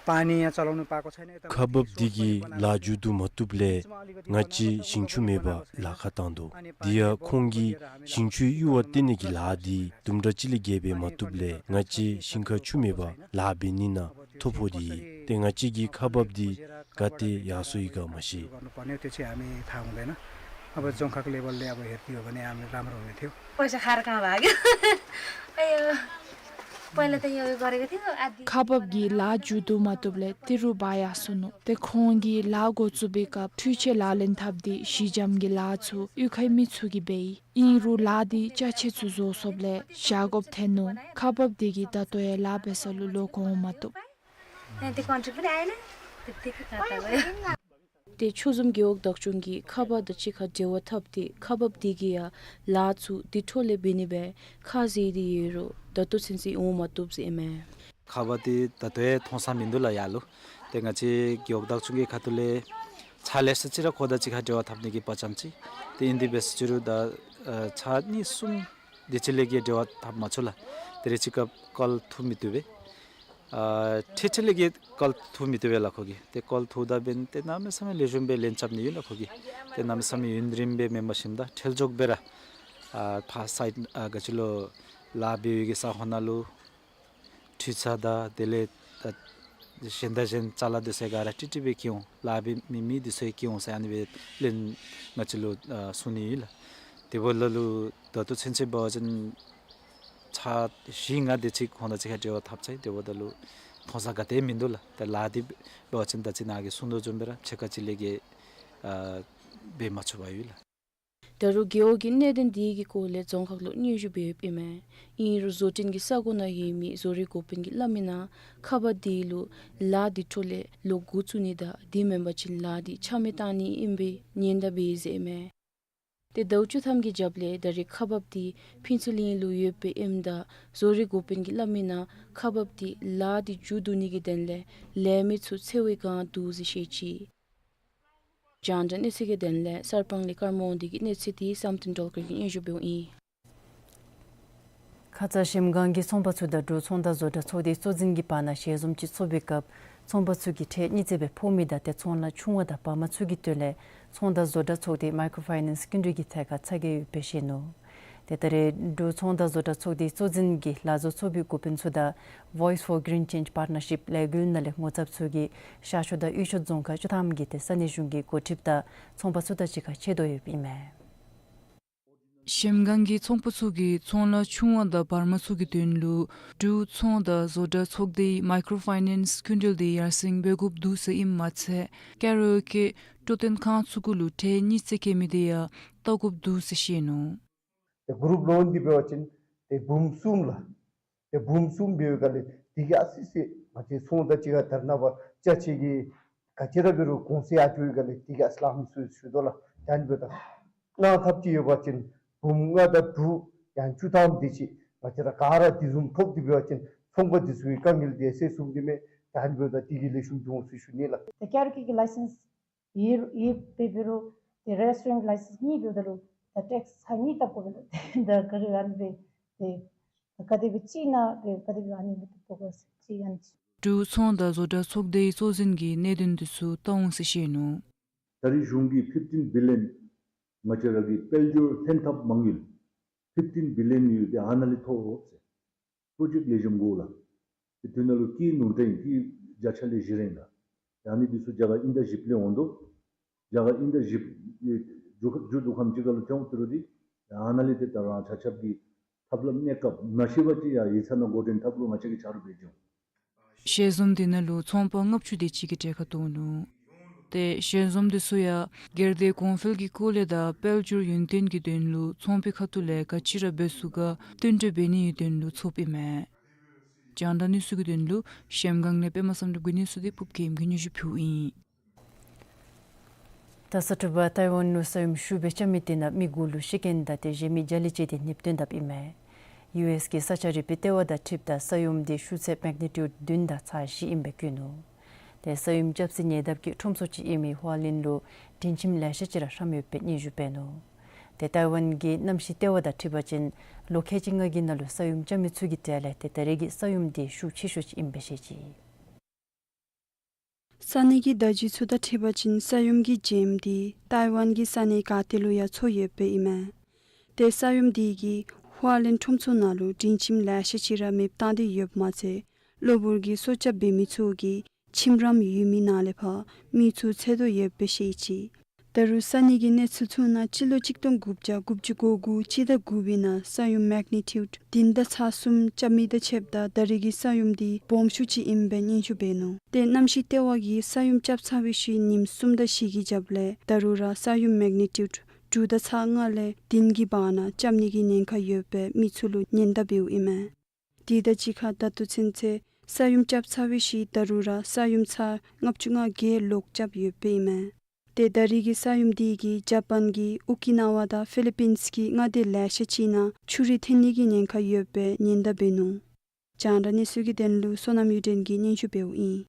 पानी यहाँ चलाउनु पाएको छैन। यता खपत दिगी लाजु दु मतुबले ङाचि सिंचु मेबा लाखा तांदो। दिया खोंगी सिंचु युवा तेने की लादी दुमडा चिले गेबे मतुबले ङाचि सिंखा छु मेबा लाबे निना थोपो दि। ते ङाचि गी खपत दि गाते यासो इगा मसी। गर्नुपर्ने हो, त्यो चाहिँ हामी थाहा हुँदैन। अब जोङ्खाको लेभलले अब हेरिदियो भने हामी राम्रो हुने थियो। पैसा खाएर कहाँ भाग्यो? अयो, पहिला त यो गरेको थियो, आधी। खपत गि लाजु दु मतुबले तिरु बाया सुनु। ते खोंगी लागो चुबे कप ठुचे लालेन थाप दि सिजम गि लाचु युखै मिचु गि बेई। इरु लादी चाचे चु जो सोबले जागोब थेनु। खपत दिगी ततोए लाबे सलु लोको मतुब। ए, त्यो कन्ट्री पनि आएन, त्यत्तिकै खाता भयो। ते छुजुम गेवक दक्चुङ गि खपत द चिखा डेवा थप दि खपत दिगी या लाचु दिठोले बिनिबे खाजी दि येरो दतु सिन्सी उ मतुब जिमे। खपत दि ततोए थोंसा मिन्दुला यालु। ते ङाचि गेवक दक्चुङ गि खतुले छाले सचिरा खोदा चिखा डेवा थपने गि पचम चि। ते इन्दी बेस चिरु द, अ, छा नि सुम दिचिले गे डेवा थाप मचुला। तेरे चिका कल थु मितुबे। अ, ठेठेले गे कल थु मितुबे लाखोगे। ते कल थु दा बेन ते नामे समय लेजुम बे लेन चाप नियु लाखोगे। ते नामे समय युन रिम बे मेम्बरशिप दा ठेल जोक बेरा। अ, फा साइड, अ, गचिलो ला बे युगे सा होना लु। ठिसा दा, देले दा, གཞན་དང་གཞན་ཅ་ལ་འདི་ཚུ་ག་ར་ཀྲིག་ཀྲི་སྦེ་བཀལ་འོང་། ལཱ་འབད་མི་མི་འདི་ཚུ་བཀལ་འོང་ཟེར་ཨ་ནི་སྦེ་ལན་ང་བཅས་ལུ་ཨ་གསུང་ནི་ཡོད་ལགས། དེ་འབདཝ་ད་ལུ་ད་ལྟོ་ཚུན་ཚོད་འབད་བ་ཅིན་ཚར་བཞི་ལྔ་དེ་ཅིག་ཁོང་དང་གཅིག་ཁར་འབྲེལ་བ་འཐབ་ཚར་ཡི། དེ་འབདཝ་ད་ལུ་མཐོང་ས་ག་ཏེ་མིན་འདུག་ལགས། ཏེ་ལཱ་འདི་འབད་བ་ཅིན་ད་ཅི་ནཱ་གིས་གསུང་དོ་བཟུམ་སྦེ་ར་ཕྱེད་ཀ་ཅིག་ལས་བརྒལ་ཨ་འབད་མ་ཚུགས་པར་ཡོད་ལགས། ད་རུང་རྒེད་འོག་གིས་གནད་དོན་འདི་གི་སྐོར་ལས་རྫོང་ཁག་ལུ་སྙན་ཞུ་འབད་ཡོདཔ་ཨིན་མས། ཨིན་རུང་བཟོ་སྐྲུན་གྱི་ས་གོ་ནང་ཡོད་མི་བཟོ་རིག་འགོ་དཔོན་གྱིས་སླབ་མི་ནང་ཁག་འབག་འདི་ལུ་ལཱ་འདི་འཕྲོ་ལས་ལོག་འགོ་བཙུགས་ནི་དང་དེ་མེན་པ་ཅིན་ལཱ་འདི་ཆ་མེད་བཏང་ནི་ཨིན་པའི་ཉེན་བརྡ་འབད་ཡི་ཟེར་ཨིན་མས། ཏེ་ཟླཝ་བཅུ་ཐམ་གྱི་རྒྱབ་ལས་ད་རེས་ཁག་འབགཔ་འདི་ཕུན་ཚོགས་གླིང་ལུ་ཡོདཔ་ཨིནམ་ད་བཟོ་རིག་འགོ་དཔོན་གྱིས་སླབ་མི་ནང་ཁག་འབགཔ་འདི་ལཱ་འདི་མཇུག་བསྡུ་ནི་གི་དོན་ལས་ལས་མི་ཚུ་འཚོལ་བའི་བསྒང་འདུག་ཟེར་བཤད་ཅི། རྒྱང་བསྒྲགས་གནས་ཚུལ་གྱི་དོན་ལས་གསར་སྤང་ལས་ཀརྨ་དབང་འདུས་ཀྱི་གནས་ཚུལ་འདི་བསམ་གཏན་སྒྲོལ་དཀར་གྱིས་སྙན་ཞུ་འབདཝ་ཨིན། ཁ་ཙ་གཞལམ་སྒང་གི་ཚོང་པ་ཚུ་དང་འབྲུག་ཚོང་དང་བཟོ་གྲྭ་ཚོགས་སྡེའི་གཙོ་འཛིན་གྱི་བར་ན་ཞལ་འཛོམས་ཅིག་ཚོགས་པའི་སྐབས་ཚོང་པ་ཚུ་གིས་ཁྲལ་གཉིས་བརྩེགས་སྦེ་ཕོག་མི་དང་ཏེ་ཚོང་ལཱ་ཆུང་བ་དང་བར་མ་ཚུ་གི་དོན་ལས་ཚོང་དང་བཟོ་གྲྭ་ཚོགས་སྡེ་མའི་ཀྲོ་ཕའི་ནཱནསི་སྐྱིན་འགྲུལ་གྱི་ཐད་ཁར་ཚ་གྱང་ཡོདཔ་སྦེ་བཤད་ནུག། ཏེ་ད་རེས་འབྲུག་ཚོང་དང་བཟོ་གྲྭ་ཚོགས་སྡེའི་གཙོ་འཛིན་གྱིས་ལཱ་བཟོ་ཚོགས་པའི་འགོ་དཔོན་ཚུ་དང་Voice for Green Change Partnership ལས་འགུལ་ནང་ལས་ངོ་ཚབ་ཚུ་གིས་ཤར་ཕྱོགས་དང་དབུས་ཕྱོགས་རྫོང་ཁག་བཅུ་ཐམ་གྱི་ཏེ་ས་གནས་གཞུང་གི་འགོ་ཁྲིདཔ་དང་ཚོང་པ་ཚུ་དང་གཅིག་ཁར་ཆེ་བསྟོད་ཡོདཔ་ཨིན་མས། གཞལམ་སྒང་གི་ཚོང་པ་ཚུ་གིས་ཚོང་ལཱ་ཆུང་བ་དང་བར་མ་ཚུ་གི་དོན་ལུ་འབྲུག་ཚོང་དང་བཟོ་གྲྭ་ཚོགས་སྡེའི་མའི་ཀྲོ་ཕའི་ནཱནསི་སྐྱིན་འགྲུལ་འདི་ཡར་སེང་འབད་དགོཔ་འདུག་ཟེར་ཨིནམ་མ་ཚད་ཀེ་ར་ཨོ་ཀེ་སྤྲོ་སྟོན་ཁང་ཚུ་གུ་ལུ་ཁྲལ་གཉིས་བརྩེགས་བཀལ་མི་འདི་ཡང་བལྟ་དགོཔ་འདུག་ཟེར་བཤད་ནུག། ཏེ་གུ་རུབ་ལོན་འདི་འབད་བ་ཅིན་ཏེ་འབུམ་གསུམ་ལགས། ཏེ་འབུམ་གསུམ་འབད་བའི་སྒང་ལས་དེ་གིས་ཨ་ཙི་ཙི་ང་བཅས་ཚོང་དང་གཅིག་ཁར་དར་ན་བ་ཅ་ཆས་ཀྱི་ག་ཅི་ར་འབད་རུང་གོང་ཚད་ཡར་འགྱོ་བའི་སྒང་ལས་དེ་གིས་ཨ་ཙི་ལྷག་མི་ཚུ་ཞུ་དོ་ལགས། ད་ཨ་ནི་འབདཝ་ད་གནང་ཐབས་ཅིག་ཡོད་པ་ཅིན་འབུམ་ལྔ་དང་དྲུག་ཡང་བཅུ་ཐམ་དེ་ཅིག་ང་བཅས་ར་ག་ར་དེ་བཟུམ་ཐོབ་སྟེ་འབད་བ་ཅིན་ཚོང་པ་འདི་ཚུ་གི་དཀའ་ངལ་འདི་སེལ་ཚུགས་ནི་མས། ད་ཨ་ནི་འབདཝ་ད་དེ་གིས་ལེགས་ཤོམ་འགྱོ་འོང་ཟེར་ཞུ་ནི་ལགས། ཏེ་ཀེ་ར་ཨོ་ཀེ་གི་ལའི་སེནསི་ཡོད་ཡོད་པའི་འབད་རུང་ཏེ་རེསི་ཊོ་རེནཊ་ལའི་སེནསི་གཉིས་འབདཝ་ད་ལུ་ད་ཊེགསི་ཚར་གཉིས་བཏབ་དགོ་པས་ལགས། ད་ག་ར་ཨ་ནི་སྦེ་ཏེ་ད་ག་དེ་སྦེ་ཅིག་ནང་སྦེ་ག་དེ་སྦེ་ཨ་ནི་སྦེ་བཏབ་དགོ་ཟེར་ཅིག་ཨ་ནི་ཅིག། འབྲུག་ཚོང་དང་བཟོ་གྲྭ་ཚོགས་སྡེའི་གཙོ་འཛིན་གྱིས་གནད་དོན་འདི་ཚུ་བལྟ་འོང་ཟེར་བཤད་ནུག། ད་རེས་གཞུང་གིས་ཕིཕ་ཊིན་བི་ལི་ཡོན་ང་བཅས་ར་གི་དཔལ་འབྱོར་ལྷན་ཐབས་མ་དངུལ་ཕིཕ་ཊིན་བི་ལི་ཡོན་ཡོད་དེ་ཨ་ནཱ་ལས་ཐོབ་ཟེར། པྲོ་ཇེཀཊ་ལེགས་ཤོམ་དགོ་ལགས། དེ་དུས་ནང་ལུ་ཀི་ནུ་ཏྲེན་ཀི་བརྒྱ་ཆ་ལས་བཞི་རེ་ལགས། ཨ་ནི་འདི་ཚུ་རྒྱ་གར་དབྱིན་ཟླ་བཞི་པ་ལས་འོང་དོ། རྒྱ་གར་དབྱིན་ཟླ་བཞི་པ་མཇུག་མཇུག་བསྡུ་ཁམས་ཅིག་ཁར་ལུ་ཐོན་འོང་དེ་རུང་འདི་ཨ་ནཱ་ལས་ཏེ་ད་རང་ཆ་ཁྱབ་ཀྱིས་ཐབས་ལམ་གནས་སྐབས་ན་ཤེས་པ་ཅིག་ཡང་ཡིག་ཚང་ནང་འགོ་འདྲེན་འཐབ་རུང་ང་བཅས་ཀྱིས་ཆ་རོགས་འབད་འགྱོ་འོང་། ཞལ་འཛོམས་འདི་ནང་ལུ་ཚོང་པ་ལྔ་བཅུ་དེ་ཅིག་གིས་གྲལ་ཁར་གཏོགས་ནུག། ཏེ་ཞལ་འཛོམས་འདི་ཚུ་ཡང་སྒེར་སྡེ་གོང་འཕེལ་གྱི་སྐོར་ལས་དང་དཔལ་འབྱོར་ཡུན་བརྟན་གྱི་དོན་ལུ་ཚོང་པའི་ཁ་ཐུག་ལས་ག་ཅི་ར་འབད་ཚུགས་ག་བསྟུན་གྲོས་འབད་ནིའི་དོན་ལུ་ཚོགསཔ་ཨིན་མས། རྒྱང་བསྒྲགས་གནས་ཚུལ་གྱི་དོན་ལུ་གཞལམ་སྒང་ལས་པདྨ་བསམ་གྲུབ་ཀྱི་གནས་ཚུལ་འདི་ཕུརཔ་རྒྱལམོ་གིས་སྙན་ཞུ་ཕུལཝ་ཨིན། ད་ས་ཕྲུག་པ་ཏའི་ཝན་ལུ་ས་ཡོམ་ཤུགས་སྦེ་རྐྱབ་མི་དེ་ནང་མི་དགུ་ལུ་ཤི་རྐྱེན་དང་ཏེ་གཞན་མི་བརྒྱ་ལས་བཅད་དེ་ནདཔ་བཏོན་དཔ་ཨིན་མས། ཡུ་ཨེསི་གི་ས་ཆ་རིག་པའི་ལྟེ་བ་དང་འཁྲིལཝ་ད་ས་ཡོམ་འདི་ཤུགས་ཚད་མེག་ནི་ཊིའུཌ་བདུན་དང་ཚག་བཞི་ཨིནམ་སྦེ་བཀོད་ནུག། ཏེ་ས་ཡོམ་རྐྱབ་སའི་ཉེ་འདབས་ཀྱི་ཁྲོམ་ཚོགས་ཅིག་ཨིན་མི་ཧྭ་ལིན་ལུ་སྒྲིང་ཁྱིམ་ལེ་ཤ་ཅིག་ར་ཧྲམ་ཡོདཔ་སྦེ་སྙན་ཞུ་འབད་ནུག། ཏེ་ཏའི་ཝན་གྱི་གནམ་གཤིས་ལྟེ་བ་དང་འཁྲིལ་བ་ཅིན་ལོ་ཁལ་གཅིག་ལྔ་གི་ནང་ལུ་ས་ཡོམ་རྐྱབ་མི་ཚུ་གི་གྲས་ལས་ཏེ་ད་རེས་ཀྱི་ས་ཡོམ་འདི་ཤུགས་ཆེ་ཤོས་ཅིག་ཨིནམ་སྦེ་བཤད་ཅི། ས་གནས་ཀྱི་བརྡ་བརྒྱུད་ཚུ་དང་འཁྲིལ་བ་ཅིན་ས་ཡོམ་གྱི་རྒྱལམ་འདི་ཏའི་ཝན་གྱི་ས་གནས་ག་ཏེ་ལུ་ཡང་ཚོར་ཡོདཔ་ཨིན་མས། ཏེ་ས་ཡོམ་འདི་གིས་ཧྭ་ལིན་ཁྲོམ་ཚོགས་ནང་ལུ་སྒྲིང་ཁྱིམ་ལེ་ཤ་ཅིག་ར་མེདཔ་བཏང་སྟེ་ཡོདཔ་མ་ཚད་གློ་བུར་གྱི་སྲོག་སྐྱབས་འབད་མི་ཚུ་གིས་ཁྱིམ་རམ་ཡུལ་མི་ནང་ལས་ཕར་མི་ཚུ་འཚོལ་དོ་ཡོདཔ་སྦེ་བཤད་ཅི། ད་རུང་ས་གནས་ཀྱི་གནས་ཚུལ་ཚུ་ནང་སྤྱི་ལོ་གཅིག་སྟོང་དགུ་བརྒྱ་དགུ་བཅུ་གོ་དགུ་སྤྱི་ཟླ་དགུ་པའི་ནང་ས་ཡོམ་མེག་ནི་ཊིའུཌ་བདུན་དང་ཚག་གསུམ་རྐྱབ་མི་དང་ཕྱདཔ་ད་ད་རེས་ཀྱི་ས་ཡོམ་འདི་སྦོམ་ཤོས་ཅིག་ཨིནམ་སྦེ་སྙན་ཞུ་འབད་ནུག། ཏེ་གནམ་གཤིས་ལྟེ་བ་གིས་ས་ཡོམ་རྐྱབ་ཚར་བའི་ཤུལ་ཉིནམ་གསུམ་དང་བཞི་གི་རྒྱབ་ལས་ད་རུང་ར་ས་ཡོམ་མེག་ནི་ཊིའུཌ་དྲུག་དང་ཚག་ལྔ་ལས་བདུན་གྱི་བར་ན་རྐྱབ་ནི་གི་ཉེན་ཁ་ཡོདཔ་སྦེ་མི་ཚུ་ལུ་ཉེན་བརྡ་འབདཝ་ཨིན་མས། དེ་དང་གཅིག་ཁར་ད་ལྟོ་ཚུན་ཚོད་ས་ཡོམ་རྐྱབ་ཚར་བའི་ཤུལ་ད་རུང་ར་ས་ཡོམ་ཚར་ལྔ་བཅུ་ང་བརྒྱད་ལོག་རྐྱབ་ཡོདཔ་ཨིན་མས། ཏེ་ད་རེས་ཀྱི་ས་ཡོམ་འདི་གིས་ཇ་པཱན་གྱི་ཨོ་ཀི་ན་ཝ་དང་ཕི་ལི་པིནསི་གི་མངའ་སྡེ་ལེ་ཤ་ཅིག་ནང་ཆུ་རུད་ཐོན་ནི་གི་ཉེན་ཁ་ཡོདཔ་སྦེ་ཉེན་བརྡ་འབད་ནུག། རྒྱང་བསྒྲགས་གནས་ཚུལ་གྱི་དོན་ལུ་བསོད་ནམས་གཡུ་སྒྲོན་གྱིས་སྙན་ཞུ་འབདཝ་ཨིན།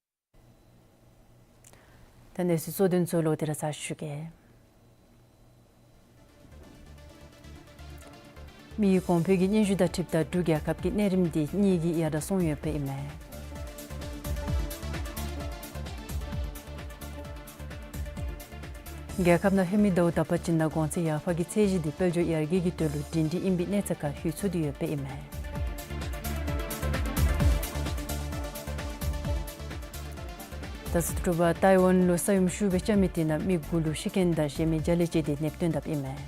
ད་གནས་ཚུལ་གཙོ་དོན་ཚུ་ལོག་སྟེ་ར་ཚར་ཞུ་གེ། མི་ཡུལ་གོང་འཕེལ་གྱི་སྙན་ཞུ་དང་འཁྲིལཝ་ད་འབྲུག་རྒྱལ་ཁབ་ཀྱི་གནས་རིམ་འདི་གཉིས་ཀྱིས་ཡར་དྲག་སོང་ཡོདཔ་ཨིན་མས། རྒྱལ་ཁབ་ནང་ཧེ་མའི་ཟླཝ་དག་པ་ཅིག་ནང་གོང་ཚད་ཡར་འཕར་གྱི་ཚད་གཞི་འདི་དཔལ་འབྱོར་ཡར་རྒྱས་ཀྱི་དོན་ལུ་སྒྲིང་སྒྲི་ཨིན་པའི་གནས་ཚད་ཁར་ལྷོད་ཚུགས་ཏེ་ཡོདཔ་ཨིན་མས། ད་ཟླཝ་དྲུག་པ་ཏའི་ཝན་ལུ་ས་ཡོམ་ཤུགས་སྦེ་རྐྱབ་མི་དེ་ནང་མི་དགུ་ལུ་ཤི་རྐྱེན་དང་གཞན་མི་བརྒྱ་ལས་བཅད་དེ་ནདཔ་བཏོན་དཔ་ཨིན་མས།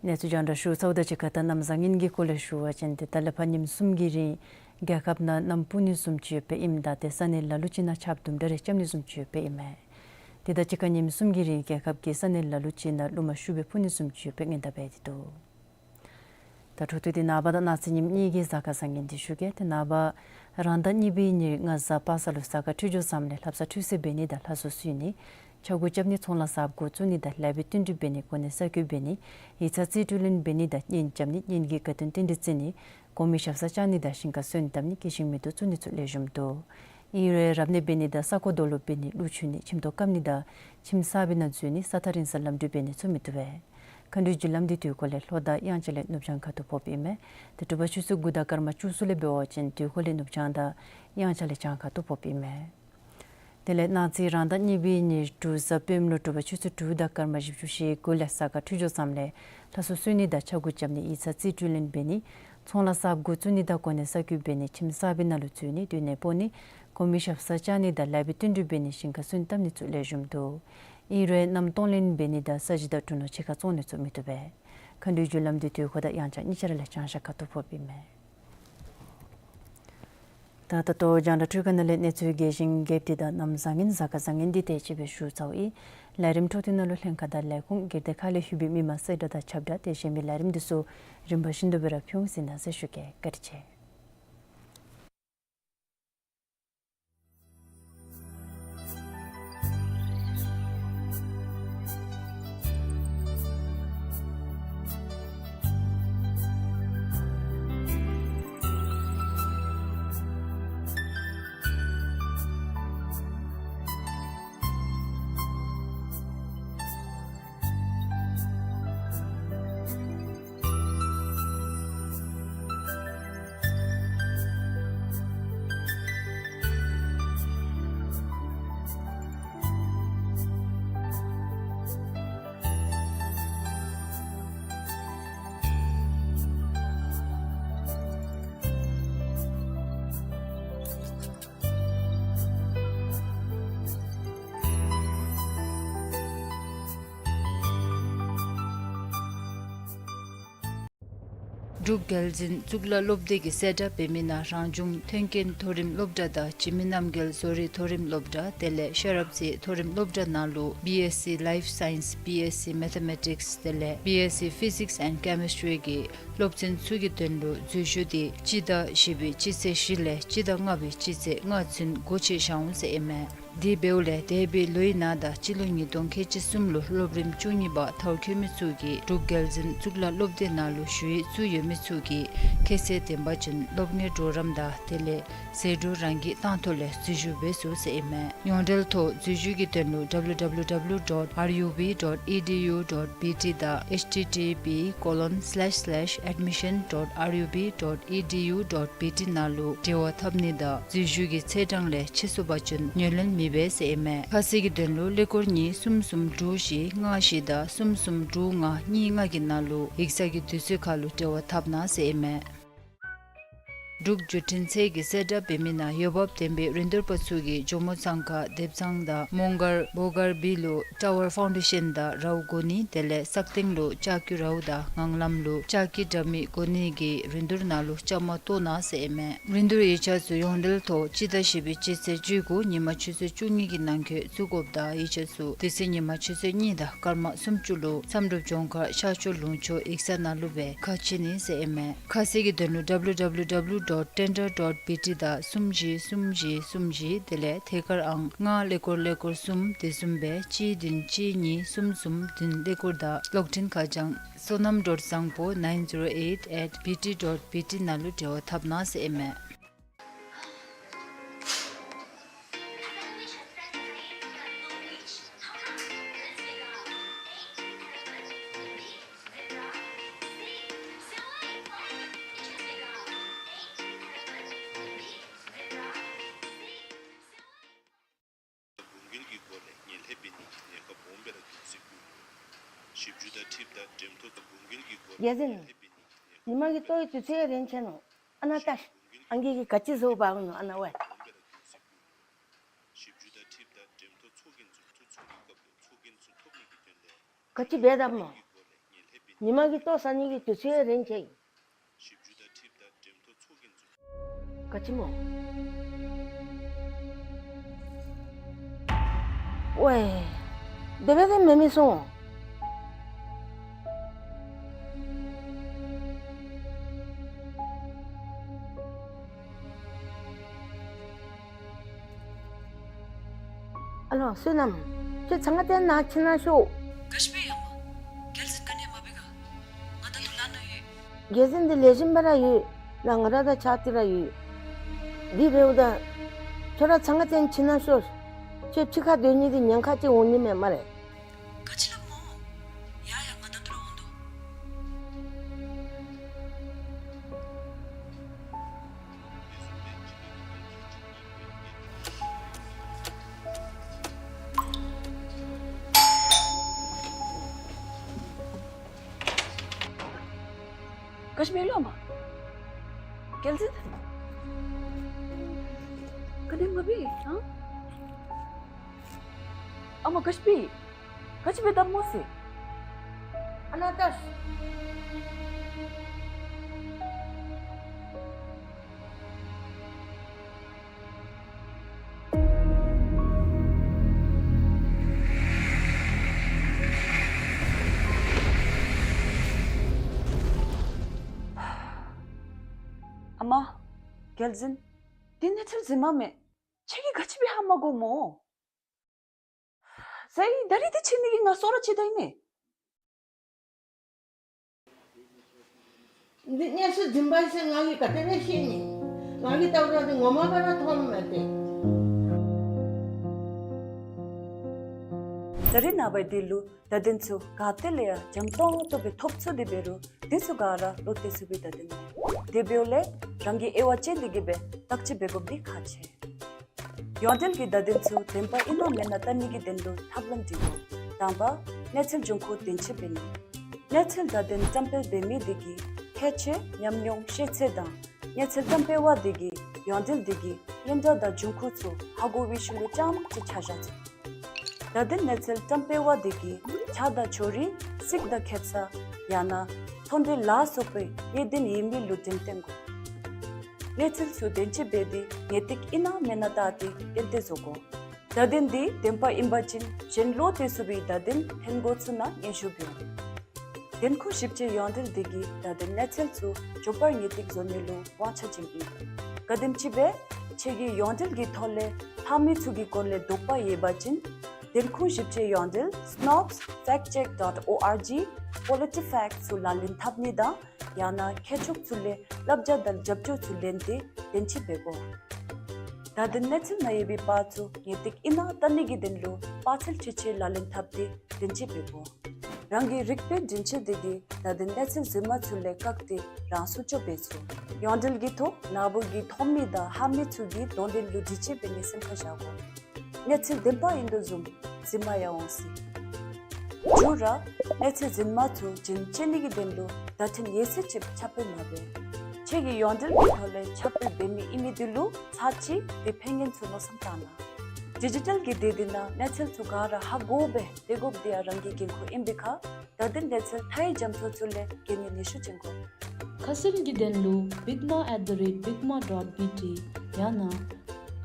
གནས་ཚུལ་རྒྱང་བསྒྲགས་ཞུ་ཚརཝ་དང་གཅིག་ཁར་ད་གནམ་བཟང་ངན་གྱི་སྐོར་ལས་ཞུ་བ་ཅིན་ཏེ་ད་ལས་ཕར་ཉིནམ་གསུམ་གྱི་རིང་རྒྱལ་ཁབ་ནང་གནམ་སྤུ་ནི་བཟུམ་ཅིག་ཡོདཔ་སྦེ་ཨིནམ་ད་ཏེ་ས་གནས་ལ་ལུ་ཅིག་ནང་ཆརཔ་དུམ་གྲ་རེ་རྐྱབ་ནི་བཟུམ་ཅིག་ཡོདཔ་སྦེ་ཨིན་མས། དེ་དང་གཅིག་ཁར་ཉིནམ་གསུམ་གྱི་རིང་རྒྱལ་ཁབ་ཀྱི་ས་གནས་ལ་ལུ་ཅིག་ནང་རླུང་མ་ཤུགས་སྦེ་འཕུ་ནི་བཟུམ་ཅིག་ཡོདཔ་སྦེ་སྔོན་དཔག་འབད་དེ་འདུག། ད་འཕྲོ་མཐུད་དེ་ནངས་པ་དང་གནངས་ཚེ་ཉིནམ་གཉིས་ཀྱི་གཟའ་སྐར་བཟང་ངན་འདི་ཞུ་གེ། ཏེ་ནངས་པ་རང་ཟླ་གཉིས་པའི་ཉེར་ལྔ་གཟའ་པ་སངས་ལུ་གཟའ་སྐར་འཕྲོད་སྦྱོར་བཟངམ་ལས་ལྷ་བསངས་ཁྲུས་གསོལ་འབད་ནི་དང་ལྷ་སྲུང་བསུ་ནི། ཆས་གོས་རྐྱབ་ནི། ཚོང་ལཱ་གསརཔ་འགོ་བཙུགས་ནི་དང་ལཱ་འབད་བསྟུན་གྲོས་འབད་ནི། གོ་གནས་གསར་བསྐོ་འབད་ནི། ཡིག་ཚང་རྩིས་སྤྲོད་ལེན་འབད་ནི་དང་གཉེན་རྐྱབ་ནི། གཉེན་གྱི་དགའ་སྟོན་རྟེན་འབྲེལ་བརྩི་ནི། གོང་མའི་ཞབས་སར་བཅར་ནི་དང་ཞིང་ཁར་སོན་དམ་ནི་སྐྱེད་ཤིང་མེ་ཏོག་བཙུགས་ནི་ཚུ་ལེགས་ཤོམ་འདུག། ཨིན་རུང་རབ་གནས་འབད་ནི་དང་ས་རྐོ་རྡོ་སློག་འབད་ནི། ཀླུ་མཆོད་ནི། ཁྱིམ་ཐོག་བཀབ་ནི་དང་ཁྱིམ་གསར་པའི་ནང་འཛུལ་ནི། ས་ཐག་རིང་སར་ལམ་འགྲུལ་འབད་ནི་ཚུ་མི་བཏུབ་པས། མཁའ་འགྲོའི་རྒྱུ་ལམ་འདི་དུས་འཁོར་ལས་ལྷོ་དང་དབྱངས་འཆར་ལས་ནུབ་བྱང་ཁ་ཐུག་ཕོགཔ་ཨིན་མས། ཏེ་དྲོ་པ་ཆུ་ཚོད་དགུ་དང་སྐར་མ་བཅུ་གསུམ་ལས་འབད་བ་ཅིན་དུས་འཁོར་ལས་ནུབ་བྱང་དང་དབྱངས་འཆར་ལས་བྱང་ཁ་ཐུག་ཕོགཔ་ཨིན་མས། དེ་ལས་གནངས་ཚེ་རང་ཟླ་གཉིས་པའི་ཉེར་དྲུག་གཟའ་སྤེནམ་ལུ་དྲོ་པ་ཆུ་ཚོད་དྲུག་དང་སྐར་མ་བཞི་བཅུ་ཞེ་དགུ་ལས་གཟའ་སྐར་འཕྲོད་སྦྱོར་བཟངམ་ལས་ལྷ་སྲུང་བསུ་ནི་དང་ཆས་གོས་རྐྱབ་ནི། ཡིག་ཚང་རྩིས་སྤྲོད་ལེན་འབད་ནི། ཚོང་ལཱ་གསརཔ་འགོ་བཙུགས་ནི་དང་གོ་གནས་གསར་བསྐོ་འབད་ནི། ཁྱིམ་གསར་པའི་ནང་ལུ་འཛུལ་ནི། སྡོད་གནས་སྤོ་ནི། གོང་མའི་ཞབས་སར་བཅར་ནི་དང་ལཱ་འབད་བསྟུན་གྲོས་འབད་ནི། ཞིང་ཁར་སོན་བཏབ་ནི་ཚུ་ལེགས་ཤོམ་འདུག། ཨིན་རུང་གནམ་སྟོང་ལེན་འབད་ནི་དང་ས་གཞི་དང་གྲུ་ནོར་ཕྱི་ཁར་བཙོང་ནི་ཚུ་མི་བཏུབ་པས། མཁའ་འགྲོའི་རྒྱུ་ལམ་འདི་དུས་འཁོར་དང་དབྱངས་འཆར་གཉིས་ཆ་ར་ལས་བྱང་ཤར་ཁ་ཐུག་ཕོགཔ་ཨིན་མས། ད་ད་ལྟོ་རྒྱང་བསྒྲགས་འཕྲུལ་ཁང་ནང་ལས་གནས་ཚུལ་རྒྱས་ཤིང་རྒྱསཔ་འདི་དང་གནམ་བཟང་ངན་གཟའ་སྐར་བཟང་ངན་འདི་དེ་ཅིག་སྦེ་ཞུ་ཚརཝ་ཨིན། ལས་རིམ་འཕྲོ་མཐུད་ནང་ལུ་ལྷན་ཁག་དང་ལས་ཁུངས་སྒེར་སྡེ་ཁག་ལས་ལྷོད་པའི་མི་མང་གསལ་བསྒྲགས་དང་ཁྱབ་བསྒྲགས་དེ་བཞིན་མི་ལས་རིམ་འདི་ཚུ་རིམ་པ་བཞིན་དུ་སྦེ་ར་ཕུལ་འོང་ཟེར་ནཱ་གསལ་ཞུ་གེ། བཀའ་དྲིན་ཆེ། འབྲུག་རྒྱལ་འཛིན་གཙུག་ལག་སློབ་སྡེ་གིས་གསལ་བསྒྲགས་འབད་མི་ནང་རང་བྱུང་མཐུན་རྐྱེན་མཐོ་རིམ་སློབ་གྲྭ་དང་འཇིགས་མེད་རྣམ་རྒྱལ་བཟོ་རིག་མཐོ་རིམ་སློབ་གྲྭ་དེ་ལས་ཤེས་རབ་རྩེ་མཐོ་རིམ་སློབ་གྲྭ་ནང་ལུ་བི་ཨེས་སི་Life Science, བི་ཨེས་སི་Mathematics དེ་ལས་བི་ཨེས་སི་Physics and Chemistry གི་སློབ་ཚན་ཚུ་གི་དོན་ལུ་འཛུལ་ཞུགས་འདི་སྤྱི་ཟླ་བཞི་པའི་སྤྱི་ཚེས་བཞི་ལས་སྤྱི་ཟླ་ལྔ་པའི་སྤྱི་ཚེས་ལྔ་ཚུན་སྒོ་ཕྱེ་བཞག་འོང་ཟེར་ཨིན་མས། དེ་འབདཝ་ལས་འདས་པའི་ལོའི་ནང་དང་སྤྱི་ལོ་ཉིས་སྟོང་ཁལ་གཅིག་གསུམ་ལུ་སློབ་རིམ་བཅུ་གཉིས་པ་མཐར་འཁྱོལ་མི་ཚུ་གིས་འབྲུག་རྒྱལ་འཛིན་གཙུག་ལག་སློབ་སྡེ་ནང་ལུ་ཞུ་ཡིག་བཙུགས་ཡོད་མི་ཚུ་གིས་ཁྱད་ཚད་ལྡན་པ་ཅིན་སློབ་གཉེར་གྲོགས་རམ་དང་དེ་ལས་ཟད་འགྲོ་རང་གིས་བཏང་ཐོག་ལས་འཛུལ་ཞུགས་འབད་ཚུགས་ཟེར་ཨིན་མས། ཡོངས་འབྲེལ་ཐོག་འཛུལ་ཞུགས་ཀྱི་དོན་ལུ་W W W dot R U B dot E D U dot B T དང་H T T P colon slash slash admission dot R U B dot E D U dot B T ནང་ལུ་འབྲེལ་བ་འཐབ་ནི་དང་འཛུལ་ཞུགས་ཀྱི་ཚེས་གྲངས་ལས་ཕྱི་སོང་པ་ཅིན་ངོས་ལེན་མི་འབད་ཟེར་ཨིན་མས། ཁ་གསལ་གྱི་དོན་ལུ་ཀླད་ཀོར་གཉིས་གསུམ་གསུམ་དྲུག་བཞི་ལྔ་བཞི་དང་གསུམ་གསུམ་དྲུག་ལྔ་གཉིས་ལྔ་གི་ནང་ལུ་ཡིག་ཚང་གི་དུས་ཚོད་ཁར་ལུ་འབྲེལ་བ་འཐབ་གནང་ཟེར་ཨིན་མས། འབྲུག་བརྒྱུད་འཕྲིན་ཚད་ཀྱིས་གསལ་བསྒྲགས་འབད་མི་ནང་འོས་འབབ་ལྡན་པའི་རིན་བསྡུར་པ་ཚུ་གིས་ཇོ་མོ་གཙང་ཁ་དེབ་གཙང་དང་མོང་སྒར་བྷོ་གར་བི་ལུ་ཊ་ཝར་ཕའུན་ཌེ་ཤན་དང་རཝ་གོ་ནི་དེ་ལས་སག་སྟེང་ལུ་ལྕགས་ཀྱི་རཝ་དང་ངང་ལམ་ལུ་ལྕགས་ཀྱི་དྲ་མིག་གོ་ནི་གི་རིན་བསྡུར་ནང་ལུ་བཅའ་མར་གཏོགས་གནང་ཟེར་ཨིན་མས། རིན་བསྡུར་ཡིག་ཆ་ཚུ་ཡོངས་འབྲེལ་ཐོག་སྤྱི་ཟླ་བཞི་པའི་སྤྱི་ཚེས་བཅུ་དགུ་ཉིན་མ་ཆུ་ཚོད་བཅུ་གཉིས་ཀྱི་ནང་འཁོད་བཙུགས་དགོཔ་དང་ཡིག་ཆ་ཚུ་དེ་ཚེ་ཉིན་མ་ཆུ་ཚོད་གཉིས་དང་སྐར་མ་སུམ་ཅུ་ལུ་བསམ་གྲུབ་ལྗོངས་མཁར་ཤར་ཕྱོགས་ལུང་ཕྱོགས་ཡིག་ཚང་ནང་ལུ་སྦེ་ཁ་ཕྱེ་ནི་ཟེར་ཨིན་མས། ཁ་གསལ་གྱི་དོན་ལུ་W W W dot tender dot B T དང་གསུམ་བཞི་གསུམ་བཞི་གསུམ་བཞི་དེ་ལས་ཐད་ཀར་ཨང་ལྔ་ཀླད་ཀོར་ཀླད་ཀོར་གསུམ་དེ་བཟུམ་སྦེ་གཅིག་བདུན་གཅིག་གཉིས་གསུམ་གསུམ་བདུན་ཀླད་ཀོར་དང་གློག་འཕྲིན་ཁ་བྱང་བསོད་ནམས་བཟང་པོ nine zero eight at B T dot B T ནང་ལུ་འབྲེལ་བ་འཐབ་གནང་ཟེར་ཨིན་མས། གོང་འཕེལ་གྱི་སྒོ་ནས་ངན་ལྷད་འབད་ནི་གི་ཉེན་ཁ་སྦོམ་སྦེ་ར་འདུག་ཟེར་གོ། ཞིབ་འཇུག་དང་འཁྲིལཝ་ད་འགྲེམས་ཐོག་ཏུ་གོང་འཕེལ་གྱི་སྒོ་ནས་ཡ་ཟིན། ངན་ལྷད་འབད་ནི་གི་ཉེན་ ཉི་མ་གི་ལྟོ་གི་དུས་ཚོད་རན་ཆེ་ནུག། ཨ་ན་ལྟ་ཤིག། ཨང་རྒས་ཀྱིས་ག་ཅི་བཟོ་འབག་ནུག་ཨ་ན་ཝའི། ག་ཅི་འབད་དཔ་སྨོ། ཉི་མ་གི་ལྟོ་ཟ་ནི་གི་དུས་ཚོད་རན་ཆེ་ཡི། ག་ཅི་སྨོ། ཝའི། དེ་སྦེ་དེ་མེན་མི་སོང་། ཨ་ལོ་བསོད་ནམས། ཁྱོད་ཚང་ང་ཏེ་ནཱ་ཕྱི་ནང་ཤོག། ག་ཅི་སྦེ་ཡ་མ། རྒྱལ་འཛིན་ག་ནི་མ་འབད་ག། ང་ད་ལྟོ་ལ་ན་ཡོད། རྒྱལ་འཛིན་འདི་ལེགས་ཤོམ་སྦེ་ར་ཡོད། ལ་ང་ར་དང་ཆ་ཏི་ར་ཡོད། འདི་འབདཝ་ད་ཁྱོད་ར་ཚང་ང་ཏེ་ཕྱི་ནང་ཤོག། ཁྱོད་ཕྱི་ཁར་སྡོད་ནི་འདི་ཉེན་ཁ་ཅིག་འོང་ནི་མས་སྨ་རེ། ག་ཅི་སླབ་སྨོ། ཡ་ཡ་ང་ད་ལྟོ་ར་འོང་དོ། ག་ཅི་སྦེ་ལོ་མ། རྒྱལ་འཛིན། ག་ནི་མ་འབད་ཨ། ཨ་མ་ག་ཅི་འབད། ག་ཅི་འབད་དཔ་སྨོ་ཟེར། ཨ་ན་ལྟ་ཤིག། ཨ་མ། རྒྱལ་འཛིན། འདི་གནས་ཚུལ་རྫུན་མ་མས། ཁྱེད་ཀྱིས་ག་ཅི་སྦེ་ཧ་མ་གོ་སྨོ། ཟེར་ད་རིས་འདི་ཕྱི་ནི་གི་ང་སོ་ར་ཅིག་ད་ཨིན་མས། འདི་གནས་ཚུལ་རྫུན་པ་ཨིན་ཟེར་ང་གིས་ག་དེ་སྦེ་ཤེས་ནི། ང་གིས་བལྟཝ་ད་འདི་ངོ་མ་སྦེ་ར་མཐོངམ་མས་ཏེ། ད་རིས་ནངས་པ་འདི་ལུ་བརྡ་དོན་ཚུ་ག་ཏེ་ལས་ཡང་འཇམ་ཏོང་ཏོ་སྦེ་ཐོབ་ཚུགས་ཏེ་འབད་རུང་འདི་ཚུ་ག་ར་བློ་གཏད་ཚུགས་པའི་བརྡ་དོན་མེན། དེ་འབདཝ་ལས་རང་གིས་དབྱེ་བ་དཔྱད་དེ་གིས་སྦེ་བརྟག་དཔྱད་འབད་དགོཔ་འདི་ཁག་ཆེ། ཡོངས་འབྲེལ་གྱི་བརྡ་དོན་ཚུ་བདེན་པ་ཨིན་ན་མེན་ན་བལྟ་ནི་གི་དོན་ལུ་ཐབས་ལམ་འདི་དགོ། དང་པ་གནས་ཚུལ་འབྱུང་ཁུངས་བདེན་དཔྱད་འབད་ནི། གནས་ཚུལ་བརྡ་དོན་བཀྲམ་སྤེལ་འབད་མི་དེ་གིས་ཁྱད་ཆོས་ཉམས་མྱོང་ཤེས་ཚད་དང་གནས་ཚུལ་བཀྲམ་སྤེལ་བ་དེ་གིས་ཡོངས་འབྲེལ་དེ་གི་སྙན་གྲགས་དང་འབྱུང་ཁུངས་ཚུ་ཧ་གོ་བའི་ཤུལ་ལུ་རྐྱངམ་ཅིག་ཆ་བཞག་ཚུགས། བརྡ་དོན་གནས་ཚུལ་བཀྲམ་སྤེལ་བ་དེ་གིས་ཆ་དང་ཕྱོགས་རིས་ཚིག་དང་ཁེ་ས་ཡང་ན་ཚོང་འབྲེལ་ལ་སོགས་པའི་གནད་དོན་ཡོད་མི་ལུ་འགྲེམས་སྟོན་དགོ། གནས་ཚུལ་ཚུ་བདེན་དཔྱད་འབད་དེ་ངེས་ཏིག་ཨིན་ན་མེན་ན་བལྟ་སྟེ་གཏན་གཏན་བཟོ་དགོ། བརྡ་དོན་འདི་བདེན་པ་ཨིན་པ་ཅིན་གཞན་བློ་གཏད་ཚུགས་པའི་བརྡ་དོན་ཐོན་འགོ་ཚུགས་ན་སྙན་ཞུ་འབྱོན། བདེན་ཁུངས་ཞིབ་དཔྱད་ཡོངས་འབྲེལ་དེ་གིས་བརྡ་དོན་གནས་ཚུལ་ཚུ་མགྱོགས་པར་ངེས་ཏིག་བཟོ་ནི་ལུ་དབང་ཆ་བྱིན་ཨིན། ག་དེམ་ཅིག་སྦེ་ཁྱེད་ཀྱིས་ཡོངས་འབྲེལ་གྱི་ཐོག་ལས་ལྷག་མི་ཚུ་གི་སྐོར་ལས་དོགས་པ་ཡོད་པ་ཅིན་བདེན་ཁུངས་ཞིབ་དཔྱད་ཡོངས་འབྲེལ་snopes fact check dot org, PolitiFact ཚུ་ལག་ལེན་འཐབ་ནི་དང་ཡང་ན་མཁས་མཆོག་ཚུ་ལས་བསླབ་བྱ་དང་རྒྱབ་སྐྱོར་ཚུ་ལེན་ཏེ་བདེན་དཔྱད་འབད་དགོ། བརྡ་དོན་གནས་ཚུལ་ནང་ཡོད་པའི་པར་ཚུ་ངེས་ཏིག་ཨིན་ན་བལྟ་ནི་གི་དོན་ལུ་པར་ཚད་ཁྲི་ཆེ་ལག་ལེན་འཐབ་སྟེ་བདེན་དཔྱད་འབད་དགོ། རང་གི་རིག་པའི་འདྲེན་བྱེད་དེ་གིས་བརྡ་དོན་གནས་ཚུལ་རྫུན་མ་ཚུ་ལས་བཀག་སྟེ་རང་སྲུང་སྐྱོབ་འབད་ཚུགས། ཡོངས་འབྲེལ་གྱི་ཐོག་ནཱ་བུ་གིས་མཐོང་མི་དང་ཧ་མི་ཚུ་གི་དོན་དོན་ལུ་དྲི་དཔྱད་འབད་ནི་སེམས་ཁར་བཞག་དགོ། གནས་ཚུལ་བདེན་པ་ཨིན་དོ་བཟུམ་རྫུན་མ་ཡང་འོང་སྲིད། མཇུག་ར་གནས་ཚུལ་རྫུན་མ་ཚུ་རྒྱུན་བཅད་ནི་གི་དོན་ལུ་བརྡ་འཕྲིན་ཡོད་ཚད་ཅིག་ཁྱབ་སྤེལ་མ་འབད། ཁྱེད་ཀྱིས་ཡོངས་འབྲེལ་གྱི་ཐོག་ལས་ཁྱབ་སྤེལ་འབད་མི་ཨིན་མི་དེ་ལུ་ཚར་གཅིག་དེ་ཕན་ངེས་ཚུ་མནོ་བསམ་བཏང་གནང་། ཌི་ཇི་ཊལ་གྱི་སྡེ་འདི་ནང་གནས་ཚུལ་ཚུ་ག་ར་ཧ་གོ་སྦེ་སྡོད་དགོཔ་དེ་ཡང་རང་གི་འགན་ཁུར་ཨིན་པའི་ཁར་བརྡ་དོན་གནས་ཚུལ་མཐའ་ཡས་རྒྱ་མཚོ་ཚུ་ལས་རྒྱལ་ནས་ནུས་ཤུགས་ཅན་དགོ། ཁ་གསལ་གྱི་དོན་ལུ་bigma at the rate bigma dot B T ཡང་ན་ང་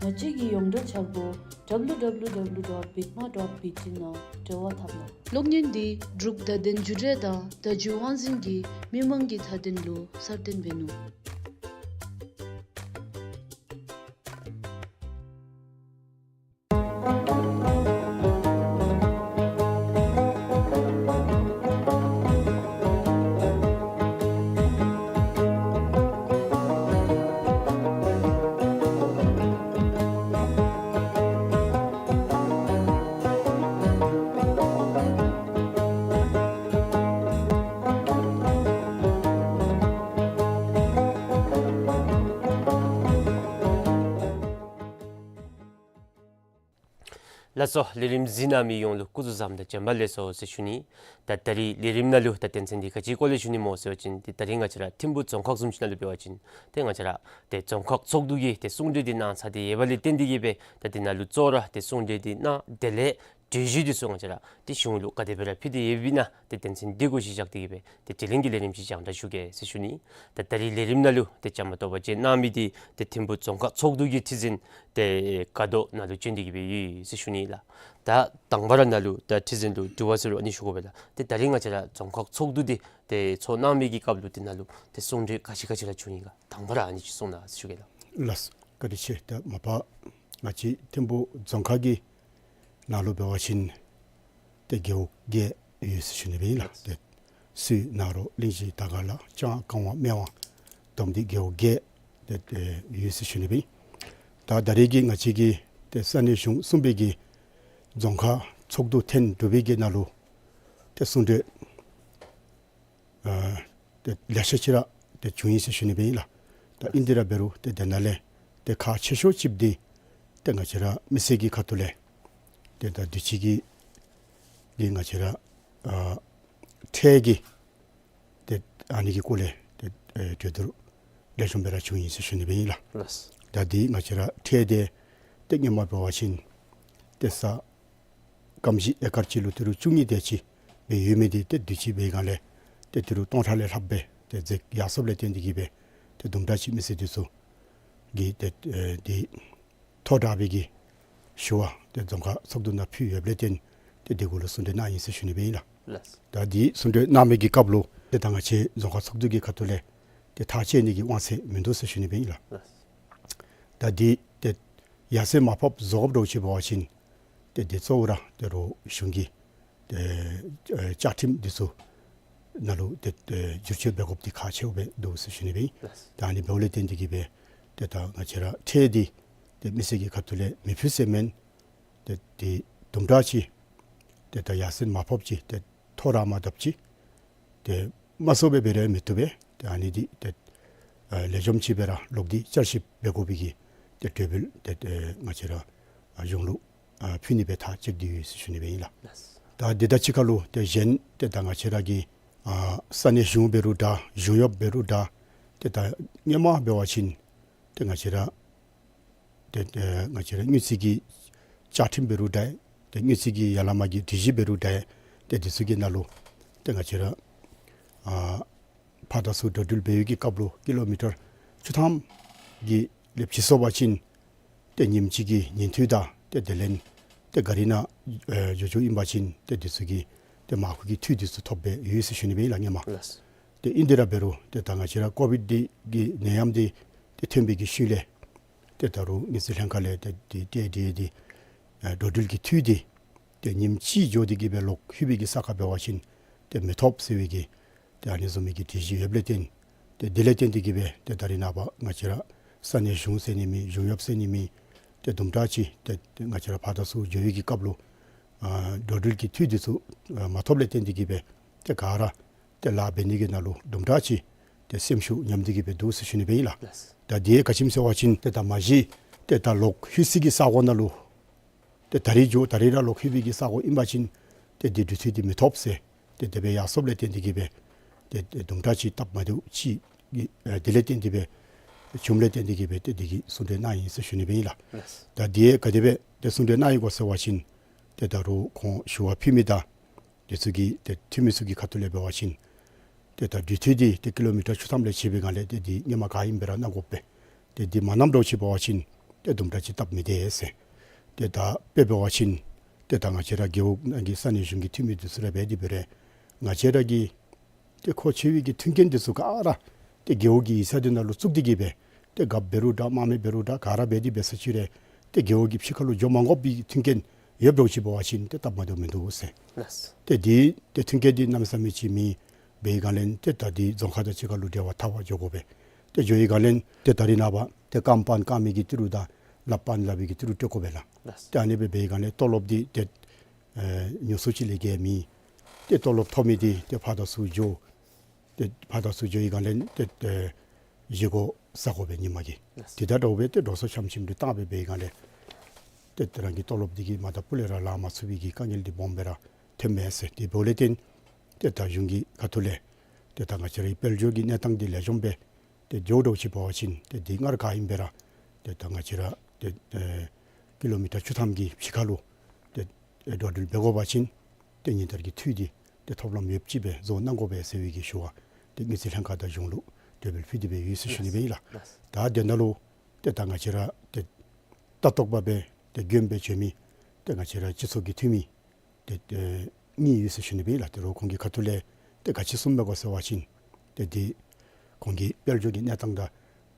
བཅས་ཀྱི་ཡོངས་འབྲེལ་འཆར་སྒོ་W W W dot bigma dot B T ནང་འབྲེལ་བ་འཐབ་གནང་། གློག་བརྙན་འདི་འབྲུག་བརྡ་དོན་བརྒྱུད་འབྲེལ་དང་བརྡ་བརྒྱུད་དབང་འཛིན་གྱིས་མི་མང་གི་མཐའ་དོན་ལུ་གསར་བཏོན་འབད་ནུག། ལགས་སོ། ལས་རིམ་གཟིགས་གནང་མི་ཡོངས་ལུ་སྐུ་གཟུགས་བཟང་དང་བྱོན་པ་ལེགས་སོ་ཟེར་ཞུ་ནི། ད་ད་རིས་ལས་རིམ་ནང་ལུ་ད་དོན་ཚན་འདི་ག་ཅིའི་སྐོར་ལས་ཞུ་ནི་སྨོ་ཟེར་བ་ཅིན་ཏེ་ད་རིས་ང་བཅས་ར་ཐིམ་ཕུ་རྫོང་ཁག་བཟུམ་ཅིག་ནང་ལུ་འབད་བ་ཅིན་ཏེ་ང་བཅས་ར་ཏེ་རྫོང་ཁག་ཚོགས་འདུ་གིས་ཏེ་གསུང་གྲོས་འདི་གནང་ཚར་ཏེ་ཡོད་པ་ལས་བརྟེན་ཏེ་གིས་སྦེ་ད་འདི་ནང་ལུ་གཙོ་བོ་ར་ཏེ་གསུང་གྲོས་འདི་གནང་དེ་ལས་གྲོས་གཞི་འདི་ཚུ་ང་བཅས་ར་ཏེ་གཞུང་ལུ་ག་དེ་སྦེ་ར་ཕུལ་ཏེ་ཡོདཔ་ཨིན་ན་ཏེ་དོན་ཚན་འདི་གུ་གཞི་བཞག་སྟེ་གིས་སྦེ་ཏེ་དྲི་ལན་གྱི་ལས་རིམ་ཅིག་རྒྱང་བསྒྲགས་ཞུ་གེ་ཟེར་ཞུ་ནི། ད་ད་རིས་ལས་རིམ་ནང་ལུ་ཏེ་བཅའ་མར་གཏོགས་པ་བཅས་གནང་མི་འདི་ཏེ་ཐིམ་ཕུ་རྫོང་ཁག་ཚོགས་འདུ་གི་ཁྲི་འཛིན་ཏེ་ཀ་རྡོར་ནཱ་ལུ་བྱོན་ཏེ་གིས་སྦེ་ཡོད་ཟེར་ཞུ་ནི་ལགས། ད་དང་པ་ར་ནཱ་ལུ་ད་ཁྲི་འཛིན་ལུ་དྲི་བ་ཟེར་རུང་ཨ་ནི་ཞུ་དགོ་པས་ལགས། ཏེ་ད་རིས་ང་བཅས་ར་རྫོང་ཁག་ཚོགས་འདུ་འདི་ཏེ་ཚོགས་གནང་མི་གི་སྐབས་ལུ་ཏེ་ནཱ་ལུ་ཏེ་གསུང་གྲོས་ག་ཅི་ག་ཅི་ར་བྱུང་ཡི་ག། དང་པ་ར་ཨ་ནི་ཅིག་གསུང་གནང་ཟེར་ཞུ་གེ་ལགས། ལགས། བཀའ་དྲིན་ཆེ། ད་མ་པ་ང་བཅས་ཐིམ་ཕུ་རྫོང་ཁག་གི་ནང་ལུ་འབད་བ་ཅིན་ཏེ་རྒེད་འོག་བརྒྱད་ཡོད་ཟེར་ཞུ་ནི་སྦེ་ཨིན་ལགས། ཏེ་སུད་ནཱ་རོ་གླིང་བཞི་དར་དཀར་ལ་ལྕང་ཀ་ཝང་སྨད་ཝང་བསྡོམས་ཏེ་རྒེད་འོག་བརྒྱད་ཏེ་ཡོད་ཟེར་ཞུ་ནི་སྦེ་ཨིན། ད་ད་རིས་ཀྱི་ང་བཅས་ཀྱི་ཏེ་ས་གནས་གཞུང་གསུམ་པའི་གི་རྫོང་ཁག་ཚོགས་འདུ་ཐེངས་དྲུག་པའི་གི་ནང་ལུ་ཏེ་གསུང་གྲོས་ཨ་ཏེ་ལེ་ཤ་ཅིག་ར་ཏེ་བྱུང་ཡི་ཟེར་ཞུ་ནི་སྦེ་ཨིན་ལགས། ད་ཨིན་ཏེ་ར་འབད་རུང་ཏེ་དེ་ནང་ལས་ཏེ་ཁག་ཆེ་ཤོས་ཅིག་འདི་ཏེ་ང་བཅས་ར་མི་སེར་གྱི་ཁ་ཐུག་ལས་ཏེ་ད་དུས་ཅི་གི་གི་ང་བཅས་ར་ཨ་ཁྲལ་གྱི་ཏེ་ཨ་ནི་གི་སྐོར་ལས་ཏེ་ཨེ་གྲོས་བསྡུར་ལེགས་ཤོམ་སྦེ་ར་བྱུང་ཡི་ཟེར་ཞུ་ནི་སྦེ་ཨིན་ལགས། ལགས། ད་འདི་ང་བཅས་ར་ཁྲལ་འདི་ཏེ་སྔོན་མ་འབད་བ་ཅིན་ཏེ་ས་སྐམ་ཞིང་ཨེ་ཀར་གཅིག་ལུ་ཏི་རུ་བཅུ་གཉིས་དེ་ཅིག་སྦེ་ཡོད་མི་འདི་ཏེ་དུས་ཅི་འབད་བའི་སྒང་ལས་ཏེ་ཏི་རུ་སྟོང་ཕྲག་ལས་ལྷགཔ་སྦེ་ཏེ་འཛེགས་ཡར་སོངམ་ལས་བརྟེན་ཏེ་གིས་སྦེ་ཏེ་དུམ་གྲ་ཅིག་མི་སེར་འདི་ཚུ་གིས་ཏེ་ཨེ་འདི་མཐོ་དྲགས་པའི་གི་ཞུ་བ་ཏེ་རྫོང་ཁག་ཚོགས་འདུ་ནང་ཕུལ་ཡོདཔ་ལས་བརྟེན་ཏེ་འདི་གུ་ལུ་གསུང་གྲོས་གནང་ཡི་ཟེར་ཞུ་ནི་སྦེ་ཨིན་ལགས། ལགས། ད་འདི་གསུང་གྲོས་གནང་མི་གི་སྐབས་ལུ་ཏེ་ད་ང་བཅས་རྫོང་ཁག་ཚོགས་འདུ་གི་ཁ་ཐུག་ལས་ཏེ་ཐག་བཅད་ནི་གི་དབང་ཚད་མིན་འདུག་ཟེར་ཞུ་ནི་སྦེ་ཨིན་ལགས། ལགས། ད་འདི་ཏེ་ཡར་སེང་མར་ཕབ་བཟོ་དགོཔ་འདྲཝ་ཅིག་འབད་བ་ཅིན་ཏེ་འདི་གཙོ་བོ་ར་ཏེ་རོགས་གཞུང་གི་ཏེ་ཨེ་བཅའ་ཁྲིམས་འདི་ཚུ་ནང་ལུ་ཏེ་ཏེ་བསྒྱུར་བཅོས་འབད་དགོཔ་འདི་ཁག་ཆེཝ་སྦེ་འདུག་ཟེར་ཞུ་ནི་སྦེ་ཨིན། ལགས། ད་ཨ་ནི་འབདཝ་ལས་བརྟེན་ཏེ་གིས་སྦེ་ཏེ་ད་ང་བཅས་ར་ཁྲལ་འདི་ཏེ་མི་སེར་གྱི་ཁ་ཐུག་ལས་མི་ཕུལ་ཟེར་མེན། ཏེ་ཏེ་དུམ་གྲ་ཅིག་ཏེ་ད་ཡར་སེང་མར་ཕབ་ཅིག་ཏེ་མཐོ་ར་མར་བརྡབ་ཅིག་ཏེ་མ་སོང་སྦེ་འབད་རུང་མི་བཏུབ་པས། ཏེ་ཨ་ནི་འདི་ཏེ་ཨ་ལེགས་ཤོམ་ཅིག་སྦེ་ར་ལོག་སྟེ་བསྐྱར་ཞིབ་འབད་དགོ་པའི་གི་ཏེ་གྲོས་འབུལ་ཏེ་ཨེ་ང་བཅས་ར་ཨ་གཞུང་ལུ་ཨ་ཕུལ་ནི་སྦེ་ཐག་བཅད་དེ་ཡོད་ཟེར་ཞུ་ནི་སྦེ་ཨིན་ལགས། ད་འདི་དང་གཅིག་ཁར་ལུ་ཏེ་གཞན་ཏེ་ད་ང་བཅས་ར་གི་ཨ་ས་གནས་གཞུང་འབད་རུང་འདྲ་གཞུང་གཡོགཔ་འབད་རུང་འདྲ་ཏེ་ད་སྔོན་མ་འབད་བ་ཅིན་ཏེ་ང་བཅས་ར་ཏེ་ཨེ་ང་བཅས་ར་དངུལ་རྩིས་ཀྱི་བཅའ་ཁྲིམས་འབད་རུང་འདྲ་ཏེ་དངུལ་རྩིས་ཀྱི་ཡར་ལས་མར་གྱི་སྒྲིག་གཞི་འབད་རུང་འདྲ་ཏེ་འདི་ཚུ་གི་ནང་ལུ་ཏེ་ང་བཅས་ར་ཨ་ཕར་དང་ཚུར་འགྲོ་འགྲུལ་འབད་བའི་གི་སྐབས་ལུ་ཀི་ལོ་མི་ཊར་བཅུ་ཐམ་གྱི་ལས་བྱིན་སོང་པ་ཅིན་ཏེ་ཉིནམ་གཅིག་གི་ཉིན་འཐུས་དང་ཏེ་དེ་ལས་ཏེ་གཱ་རི་ནང་ཨེ་འགྱོ་འགྱོཝ་ཨིན་པ་ཅིན་ཏེ་འདི་ཚུ་གི་ཏེ་མར་ཁུ་གི་འཐུས་འདི་ཚུ་ཐོབ་སྦེ་ཡོད་ཟེར་ཞུ་ནི་སྦེ་ཨིན་ལགས་སྔོན་མ། ལགས། ཏེ་ཨིན་ཏེ་ར་འབད་རུང་ཏེ་ད་ང་བཅས་ར་ཀོ་བིཌ་འདི་གི་ནད་ཡམས་འདི་ཏེ་ཐོན་པའི་གི་ཤུལ་ལས་ཏེ་ད་རུང་དངུལ་རྩིས་ལྷན་ཁག་ལས་ཏེ་འདི་ཏེ་འདི་འདི་ཨེ་འགྲོ་འགྲུལ་གྱི་འཐུས་འདི་ཏེ་ཉིནམ་གཅིག་འགྱོ་སྟེ་གིས་སྦེ་ལོག་ལྷོད་པའི་གི་ས་ཁར་འབད་བ་ཅིན་ཏེ་མི་ཐོབ་ཟེར་བའི་གི་ཏེ་ཨ་ནི་བཟུམ་མའི་གི་སྒྲིག་གཞི་ཡོདཔ་ལས་བརྟེན་ཏེ་འདི་ལས་བརྟེན་ཏེ་གིས་སྦེ་ཏེ་ད་རིས་ནངས་པ་ང་བཅས་ར་ས་གནས་གཞུང་ཟེར་ནི་མེད་གཞུང་གཡོགཔ་ཟེར་ནི་མེད་ཏེ་དུམ་གྲ་ཅིག་ཏེ་ཏེ་ང་བཅས་ར་ཕར་དང་ཚུར་འགྱོ་བའི་གི་སྐབས་ལུ་ཨ་འགྲོ་འགྲུལ་གྱི་འཐུས་འདི་ཚུ་ཨ་མ་ཐོབ་ལས་བརྟེན་ཏེ་གིས་སྦེ་ཏེ་ག་ར་ཏེ་ལཱ་འབད་ནི་གི་ནང་ལུ་དུམ་གྲ་ཅིག་ཏེ་སེམས་ཤུགས་ཉམས་ཏེ་གིས་སྦེ་འདུག་ཟེར་ཞུ་ནི་སྦེ་ཨིན་ལགས། ལགས། ད་འདི་ག་ཅི་སྨོ་ཟེར་བ་ཅིན་ཏེ་ད་མ་གཞི་ཏེ་ད་ལོག་ལྷོད་སའི་གི་ས་གོ་ནང་ལུ་ཏེ་ད་རིས་འགྱོ་ད་རིས་ར་ལོག་ལྷོད་པའི་གི་ས་གོ་ཨིན་པ་ཅིན་ཏེ་འདི་འགྲུལ་འཐུས་འདི་མི་ཐོབ་ཟེར་ཏེ་དེ་སྦེ་ཡར་སོངམ་ལས་བརྟེན་ཏེ་གིས་སྦེ་ཏེ་ཏེ་དུམ་གྲ་ཅིག་སྟབས་མ་བདེཝ་ཅིག་གི་ཨེ་དེ་ལས་བརྟེན་ཏེ་སྦེ་བྱུངམ་ལས་བརྟེན་ཏེ་གིས་སྦེ་ཏེ་འདི་གི་གསུང་གྲོས་གནང་ཡི་ཟེར་ཞུ་ནི་སྦེ་ཨིན་ལགས། ལགས། ད་འདི་ག་དེ་སྦེ་ཏེ་གསུང་གྲོས་གནང་ཡི་གོ་ཟེར་བ་ཅིན་ཏེ་ད་རུང་ཁོང་ཞུ་བ་ཕུལ་མི་དང་དེ་ཚུ་གི་ཏེ་འཐུས་མི་ཚུ་གི་ཁ་ཐུག་ལས་འབད་བ་ཅིན་ཏེ་ད་འགྲུལ་འཐུས་འདི་ཏེ་ཀི་ལོ་མི་ཊར་བཅུ་ཐམ་ལས་བྱིན་པའི་སྒང་ལས་ཏེ་འདི་སྔོན་མ་ག་ཨིནམ་སྦེ་ར་གནང་དགོ་པས། ཏེ་འདི་མ་གནངམ་འདྲཝ་ཅིག་འབད་བ་ཅིན་ཏེ་དུམ་གྲ་ཅིག་སྟབས་མི་བདེ་ཟེར། ཏེ་ད་དཔེ་འབད་བ་ཅིན་ཏེ་ད་ང་བཅས་ར་རྒེད་འོག་ནང་གི་ས་གནས་གཞུང་གི་འཐུས་མི་འདི་ཚུ་ར་འབད་དེ་འབད་རུང་ང་བཅས་ར་གི་ཏེ་མཁོ་ཆེ་བའི་གི་མཐུན་རྐྱེན་འདི་ཚུ་ག་ར་ཏེ་རྒེད་འོག་གི་ཡིག་ཚང་འདི་ནང་ལུ་བཙུགས་ཏེ་གིས་སྦེ་ཏེ་རྒཔོ་འབད་རུང་འདྲ་དམངས་མི་འབད་རུང་འདྲ་ག་ར་འབད་དེ་འབད་ས་ཅིག་རུང་ཏེ་རྒེད་འོག་གི་ཕྱི་ཁར་ལུ་འགྱོ་མ་དགོ་པའི་མཐུན་རྐྱེན་ཡོདཔ་འདྲཝ་ཅིག་འབད་བ་ཅིན་ཏེ་སྟབས་མ་བདེཝ་མིན་འདུག་ཟེར། ལགས། ཏེ་འདི་ཏེ་མཐུན་རྐྱེན་འདི་གནམ་མེད་ས་མེད་ཅིག་མེད་པའི་སྒང་ལས་ཏེ་ད་འདི་རྫོང་ཁག་དང་གཅིག་ཁར་ལུ་འབྲེལ་བ་འཐབ་པར་འགྱོ་དགོ་པས། ཏེ་འགྱོ་བའི་སྒང་ལས་ཏེ་ད་རིས་ནངས་པ་ཏེ་རྐངམ་སྤར་རྐང་མི་གི་ཏི་རུ་དང་ལགཔ་སྤར་ལག་པའི་གི་ཏི་རུ་སྤྲོད་དགོ་པས་ལགས། ལགས། ཏེ་ཨ་ནི་སྦེ་འབད་བའི་སྒང་ལས་ཏོ་ལོབ་འདི་ཏེ་ཨེ་ཉུང་སུ་ཅིག་ལས་བརྒལ་མེད། ཏེ་ཏོ་ལོབ་ཐོབ་མི་འདི་ཏེ་ཕར་དང་ཚུར་འགྱོ་ཏེ་ཕར་དང་ཚུར་འགྱོ་བའི་སྒང་ལས་ཏེ་ཏེ་བཞེས་སྒོ་བཟའ་དགོ་པས་ཉིན་མ་གི། ལགས། དེ་དང་འདྲཝ་སྦེ་ཏེ་འགྲོ་སོང་ཤམ་ཤིམ་འདི་བཏང་སྦེ་འབད་བའི་སྒང་ལས་ ཏེ་རང་གི་ཏོ་ལོབ་འདི་གིས་མ་དང་ཕུ་ལས་ར་ལང་མ་ཚུགས་པའི་གི་དཀའ་ངལ་འདི་སྦོམ་སྦེ་ར་ཐོནམ་མས་ཟེར། དེ་འབདཝ་ལས་བརྟེན་ཏེ་ད་གཞུང་གི་ཁ་ཐུག་ལས་ཏེ་ད་ང་བཅས་རའི་དཔལ་འབྱོར་གྱི་གནས་སྟངས་འདི་ལེགས་ཤོམ་སྦེ་ཏེ་འགྱོ་འགྱོཝ་ཅིག་འབད་བ་ཅིན་ཏེ་འདི་སྔར་ག་ཨིནམ་སྦེ་ར་ཏེ་ད་ང་བཅས་ར་ཏེ་ཨེ་ཀི་ལོ་མི་ཊར་བཅུ་ཐམ་གྱི་ཕྱི་ཁ་ལུ་ཏེ་ཨེ་འགྲོ་འགྲུལ་འབད་དགོ་པ་ཅིན་ཏེ་ཉིན་ལྟར་གྱི་འཐུས་འདི་ཏེ་ཐོབ་ལམ་ཡོདཔ་ཅིག་སྦེ་བཟོ་གནང་དགོ་པས་ཟེར་བའི་གི་ཞུ་བ་ཏེ་དངུལ་རྩིས་ལྷན་ཁག་དང་གཞུང་ལུ་གྲོས་འབུལ་ཕུལ་ཏེ་སྦེ་ཡོད་ཟེར་ཞུ་ནི་སྦེ་ཨིན་ལགས། ལགས། ད་དེ་ནང་ལུ་ཏེ་ད་ང་བཅས་ར་ཏེ་ལྟ་རྟོག་པ་སྦེ་ཏེ་མགྱོནམ་སྦེ་འགྱོ་མི་ཏེ་ང་བཅས་ར་སྤྱི་ཚོགས་ཀྱི་འཐུས་མི་ཏེ་ཨེ་གཉིས་ཡོད་ཟེར་ཞུ་ནི་སྦེ་ཨིན་ལགས། ཏེ་རོགས་ཁོང་གི་ཁ་ཐུག་ལས་ཏེ་ག་ཅི་གསུངམ་མས་གོ་ཟེར་བ་ཅིན་ཏེ་འདི་ཁོང་གི་དཔལ་འབྱོར་གྱི་གནས་སྟངས་དང་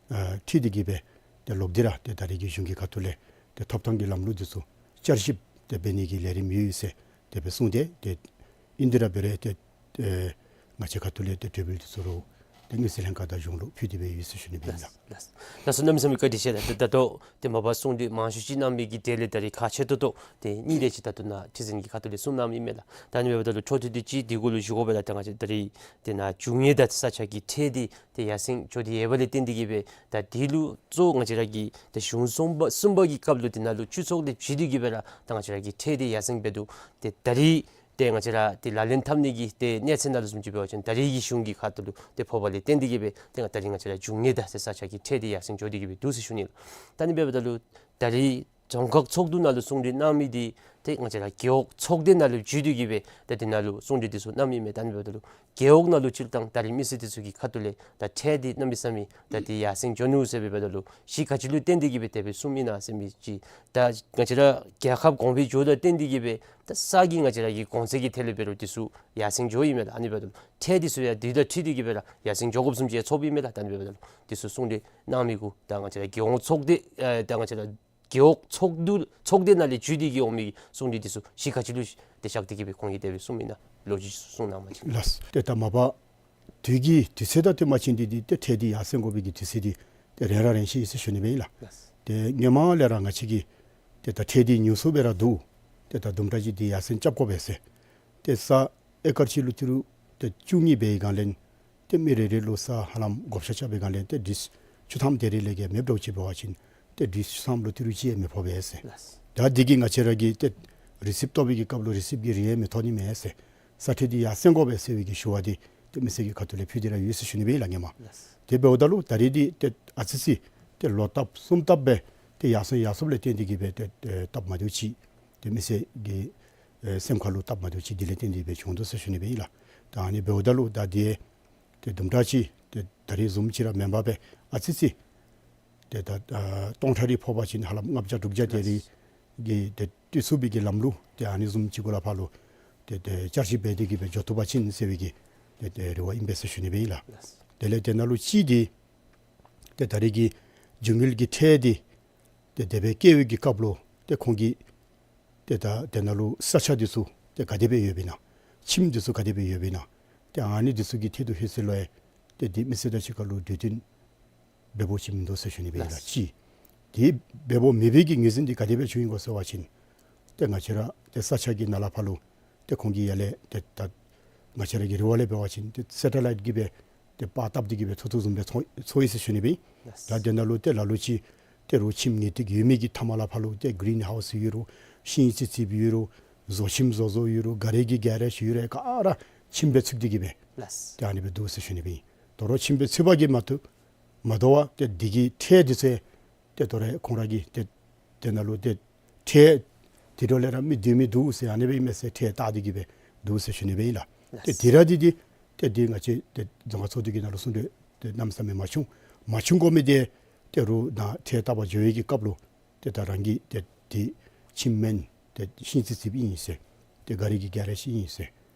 ཨ་འཁྲིལ་ཏེ་གི་སྦེ་ཏེ་ལོག་སྟེ་ར་ཏེ་ད་རེས་ཀྱི་གཞུང་གི་ཁ་ཐུག་ལས་ཏེ་ཐོབ་ཐང་གི་ལམ་ལུགས་འདི་ཚུ་བསྐྱར་ཞིབ་ཏེ་འབད་ནི་གི་ལས་རིམ་ཡོད་ཟེར་དེ་སྦེ་གསུངས་ཏེ་ཏེ་ཨིན་ཏེ་ར་འབད་རུང་ཏེ་ཨེ་ང་བཅས་ཁ་ཐུག་ལས་ཏེ་གྲོས་འབུལ་འདི་ཚུ་རོགས་ཏེ་དངུལ་རྩིས་ལྷན་ཁག་དང་གཞུང་ལུ་ཕུལ་ཏེ་སྦེ་ཡོད་ཟེར་ཞུ་ནི་སྦེ་ཨིན་ལགས། ལགས། ལགས་སོ། གནམ་མེད་ས་མེད་བཀའ་དྲིན་ཆེ་ལགས། ད་ད་ལྟོ་ཏེ་མ་པ་གསུང་གྲོས་མང་ཤོས་ཅིག་གནང་མི་གི་གྲས་ལས་ད་རིས་ཁག་ཆེ་ཏོག་ཏོ་ཏེ་གཉིས་དེ་ཅིག་ད་ལྟོ་ནཱ་ཁྲི་འཛིན་གྱི་ཁ་ཐུག་ལས་གསུངས་གནངམ་ཨིན་མས་ལགས། ད་ཨ་ནི་འབདཝ་ད་ལུ་འཕྲོ་མཐུད་དེ་ཅིག་འདི་གུ་ལུ་ཞུ་དགོ་པས་ལགས། ད་ང་བཅས་ད་རིས་ཏེ་ནཱ་འབྱུང་ཡོད་ད་ས་ཆ་གི་ཁྲལ་འདི་ཏེ་ཡར་སེང་འགྱོ་སྟེ་ཡོདཔ་ལས་བརྟེན་ཏེ་གི་སྦེ་ད་འདི་ལུ་གཙོ་ང་བཅས་ར་གི་ཏེ་གཞུང་གསུམ་པ་གསུམ་པ་གི་སྐབས་ལུ་འདི་ནང་ལུ་སྤྱི་ཚོགས་འདི་བྱིས་ཏེ་གི་སྦེ་ར་ད་ང་བཅས་ར་གི་ཁྲལ་འདི་ཡར་སེང་འབད་དོ། ཏེ་ད་རིས་ཏེ་ང་བཅས་ར་ཏེ་ལག་ལེན་འཐབ་ནི་གི་ཏེ་གནས་ཚད་ནང་ལུ་བཟུམ་ཅིག་འབད་བ་ཅིན་ད་རིས་ཀྱི་གཞུང་གི་ཁ་ཐུག་ལུ་ཏེ་ཕོགཔ་ལས་བརྟེན་ཏེ་གི་སྦེ་ཏེ་ད་རིས་ང་བཅས་ར་འབྱུང་ཡོད་ད་ཟེར་ས་ཆ་གི་ཁྲལ་འདི་ཡར་སེང་འགྱོ་སྟེ་གི་སྦེ་འདུག་ཟེར་ཞུ་ནི་ལགས། ད་ཨ་ནི་འབདཝ་ད་ལུ་ད་རིས་རྫོང་ཁག་ཚོགས་འདུ་ནང་ལུ་གསུང་གྲོས་གནང་མི་འདི་ཏེ་ང་བཅས་ར་རྒེད་འོག་ཚོགས་སྡེ་ནང་ལུ་བརྒྱུད་དེ་གི་སྦེ་ཏེ་འདི་ནང་ལུ་གསུང་གྲོས་འདི་ཚུ་གནངམ་ཨིན་མས། ད་ཨ་ནི་འབདཝ་ད་ལུ་རྒེད་འོག་ནང་ལུ་སྤྱིར་བཏང་ད་རིས་མི་སེར་འདི་ཚུ་གི་ཁ་ཐུག་ལས་ད་ཁྲལ་འདི་གནམ་མེད་ས་མེད་ད་འདི་ཡར་སེང་འགྱོ་ནུག་ཟེར་སྦེ་འབདཝ་ད་ལུ་གཞི་ག་ཅི་ལུ་བརྟེན་ཏེ་གི་སྦེ་དེ་སྦེ་གསུངམ་ཨིན་ན་ཟེར་མི་ཅིག། ད་ང་བཅས་ར་རྒྱལ་ཁབ་གོང་འཕེལ་འགྱོཝ་དང་བརྟེན་ཏེ་གི་སྦེ་ད་ས་གི་ང་བཅས་ར་གི་གོང་ཚད་ཀྱི་ཐད་ལས་འབད་རུང་འདི་ཚུ་ཡར་སེང་འགྱོཝ་ཨིན་མས་ལགས། ཨ་ནི་འབདཝ་ད་ལུ་ཁྲལ་འདི་ཚུ་ཡང་འདི་དང་འཁྲིལ་ཏེ་གི་སྦེ་ར་ཡར་སེང་འགྱོ་དགོཔ་བཟུམ་ཅིག་ཡང་ཚོརཝ་ཨིན་མས་ལགས། ད་ཨ་ནི་འབདཝ་ད་ལུ་འདི་ཚུ་གསུང་གྲོས་གནང་མི་གུ་ད་ང་བཅས་ར་རྒེད་འོག་ཚོགས་སྡེ་ཨེ་ད་ང་བཅས་ར་རྒེད་འོག་ཚོགས་འདུ་ཚོགས་སྡེ་ནང་ལས་བརྒྱུད་དེ་གི་འོང་མི་གི་གསུང་གྲོས་འདི་ཚུ་གཞི་ག་ཅི་ལུ་ཏེ་བཞག་སྟེ་གི་སྦེ་ཁོང་གིས་དེ་སྦེ་གསུངམ་ཨིན་ན་ལོ་རྒྱུས་གསུང་གནང་བ་ཅིན། ལགས། ཏེ་ད་མ་པ་དུས་ཀྱི་དུས་ཚོད་དང་བསྟུན་པ་ཅིན་འདི་འདི་ཏེ་ཁྲལ་འདི་ཡར་སེང་དགོ་པའི་གི་དུས་ཚོད་འདི་ཏེ་རན་ར་རན་ཤི་ཡི་ཟེར་ཞུ་ནི་སྦེ་ཨིན་ལགས། ལགས། ཏེ་སྔོན་མ་ལས་ར་ང་བཅས་ཀྱིས་ཏེ་ད་ཁྲལ་འདི་ཉུང་སུ་སྦེ་ར་འདུག། ཏེ་ད་དུམ་གྲ་ཅིག་འདི་ཡར་སེང་རྐྱབ་དགོ་པས་ཟེར། ཏེ་ས་ཨེ་ཀར་གཅིག་ལུ་ཏི་རུ་ཏེ་བཅུ་གཉིས་འབད་བའི་སྒང་ལས་ཏེ་མི་རེ་རེ་ལུ་ས་ཧ་ལམ་བགོ་བཤའ་རྐྱབ་པའི་སྒང་ལས་ཏེ་ཌིས་བཅུ་ཐམ་དེ་རེ་ལས་བརྒལ་མེདཔ་འདྲཝ་ཅིག་འབད་བ་ཅིན་ཏེ་ཌིས་བཅུ་ཐམ་ལུ་ཏི་རུ་གཅིག་ཡང་མི་ཕོག་པས་ཟེར། ལགས། ད་འདི་གིས་ང་བཅས་ར་གིས་ཏེ་རི་སིབ་བཏོག་པའི་གི་སྐབས་ལུ་རི་སིབ་ཀྱི་རིན་ཡང་མི་ཐོབ་ནི་མས་ཟེར། ས་ཁྲལ་འདི་ཡར་སེང་དགོ་པས་ཟེར་བའི་གི་ཞུ་བ་འདི་ཏེ་མི་སེར་གྱི་ཁ་ཐུག་ལས་ཕུལ་ཏེ་ར་ཡོད་ཟེར་ཞུ་ནི་སྦེ་ཨིན་ལགས་སྔོན་མ། ལགས། དེ་འབདཝ་ད་ལུ་ད་རིས་འདི་ཏེ་ཨ་ཙི་ཅིག་ཏེ་ལོག་བཏབ་གསུམ་བཏབ་སྦེ་ཏེ་ཡར་སེང་ཡར་སོངམ་ལས་བརྟེན་ཏེ་གི་སྦེ་ཏེ་ཨེ་སྟབས་མ་བདེཝ་ཅིག་ཏེ་མི་སེར་གྱི་ཨེ་སེམས་ཁ་ལུ་སྟབས་མ་བདེཝ་ཅིག་འདི་ལས་བརྟེན་ཏེ་སྦེ་བྱུང་དོ་ཟེར་ཞུ་ནི་སྦེ་ཨིན་ལགས། ད་ཨ་ནི་འབདཝ་ད་ལུ་ད་འདི་ཏེ་དུམ་གྲ་ཅིག་ཏེ་ད་རིས་བཟུམ་ཅིག་ར་མེན་པར་སྦེ་ཨ་ཙི་ཅིག་ཏེ་ད་ཨ་སྟོང་ཕྲག་རེ་ཕོག་པ་ཅིན་ཧ་ལམ་ལྔ་བརྒྱ་དྲུག་བརྒྱ་དེ་རེ་གི་ཏེ་སྤྲོད་ཚུགས་པའི་གི་ལམ་ལུགས་ཏེ་ཨ་ནི་བཟུམ་ཅིག་གུ་ལས་ཕར་ལུ་ཏེ་ཏེ་བསྐྱར་ཞིབ་འབད་དེ་གི་སྦེ་འགྱོ་བཏུབ་པ་ཅིན་ཟེར་བའི་གི་ཏེ་ཏེ་རེ་བ་ཨིན་པས་ཟེར་ཞུ་ནི་སྦེ་ཨིན་ལགས། དེ་ལས་དེ་ནང་ལུ་གཅིག་འདི་ཏེ་ད་རིས་ཀྱི་རྒྱུ་དངུལ་གྱི་ཁྲལ་འདི་ཏེ་དེ་སྦེ་བཀལ་བའི་གི་སྐབས་ལུ་ཏེ་ཁོང་གིས་ཏེ་ད་དེ་ནང་ལུ་ས་ཆ་འདི་ཚུ་ཏེ་ག་དེ་སྦེ་ཡོདཔ་ཨིན་ན། ཁྱིམ་འདི་ཚུ་ག་དེ་སྦེ་ཡོདཔ་ཨིན་ན། ཏེ་ཨ་ནི་འདི་ཚུ་གི་ཐད་དུ་ཧེ་སི་ལོ་ཡང་ཏེ་འདི་མི་སེར་དང་གཅིག་ཁར་ལུ་གྲོས་བསྟུན་འབད་འབདཝ་ཅིག་མིན་འདུག་ཟེར་ཞུ་ནི་སྦེ་ཨིན་ལགས། ལགས། གཅིག་འདི་འབད་འབདཝ་མེད་པའི་གི་ངོས་འཛིན་འདི་ག་དེ་སྦེ་བྱུང་ཡི་གོ་ཟེར་བ་ཅིན་ཏེ་ང་བཅས་ར་ཏེ་ས་ཆ་གི་ནང་ལས་ཕར་ལུ་ཏེ་ཁོང་གིས་ཡར་ལས་ཏེ་ད་ང་བཅས་ར་གི་རེ་བ་ལས་འབད་བ་ཅིན་ཏེ་སེ་ཊ་ལའིཊ་གིས་སྦེ་ཏེ་པར་བཏབ་སྟེ་གི་སྦེ་ཚོར་ཚོརཝ་བཟུམ་སྦེ་ཚོར་ཚོར་ཡི་ཟེར་ཞུ་ནི་སྦེ་ཨིན། ལགས། ད་དེ་ནང་ལུ་ཏེ་ལ་ལུ་ཅིག་ཏེ་རོགས་ཁྱིམ་ངེས་ཏིག་ཡོད་མི་གི་མཐའ་མ་ལས་ཕར་ལུ་ཏེ་གི་རིན་ཧའུསི་ཡོད་རུང་ཤིང་རྩི་རྩིཝ་ཡོད་རུང་བཟོ་ཁྱིམ་བཟོ་བཟོཝ་ཡོད་རུང་ག་ར་གི་གེ་རེཇ་ཡོད་རུང་ག་ར་ཁྱིམ་སྦེ་ཚུད་དེ་གི་སྦེ་ལགས། ཏེ་ཨ་ནི་སྦེ་འདུག་ཟེར་ཞུ་ནི་སྦེ་ཨིན། དོ་རུང་ཁྱིམ་སྦེ་ཚུད་པ་གིས་མ་གཏོགས་མ་དོ་བར་ཏེ་འདི་གི་ཁྲལ་འདི་ཚུ་ཏེ་དོ་རུང་ཁོང་ར་གིས་ཏེ་དེ་ནང་ལུ་ཏེ་ཁྲལ་དེ་འདྲ་ལས་ར་མི་སྡོད་མི་འདུག་ཟེར་ཨ་ནི་སྦེ་ཨིན་མས་ཟེར་ཁྲལ་བཏགས་ཏེ་གི་སྦེ་འདུག་ཟེར་ཞུ་ནི་སྦེ་ཨིན་ལགས། ཏེ་ལགས། དེ་ར་འདི་འདི་ཏེ་འདི་ང་བཅས་ཏེ་རྫོང་ཁག་ཚོགས་འདུ་གི་ནང་ལུ་གསུང་གྲོས་ཏེ་གནམ་མེད་ས་མེད་མ་བྱུང་། མ་བྱུང་དགོ་མི་འདི་ཏེ་རོགས་ནཱ་ཁྲལ་བཏབ་པར་འགྱོ་བའི་གི་སྐབས་ལུ་ཏེ་ད་རང་གི་ཏེ་ཏེ་ཁྱིམ་མེན་ཏེ་ཤིང་རྩི་རྩིཝ་ཨིན་ཟེར་ཏེ་ག་ར་གི་གེ་རེཇ་ཨིན་ཟེར་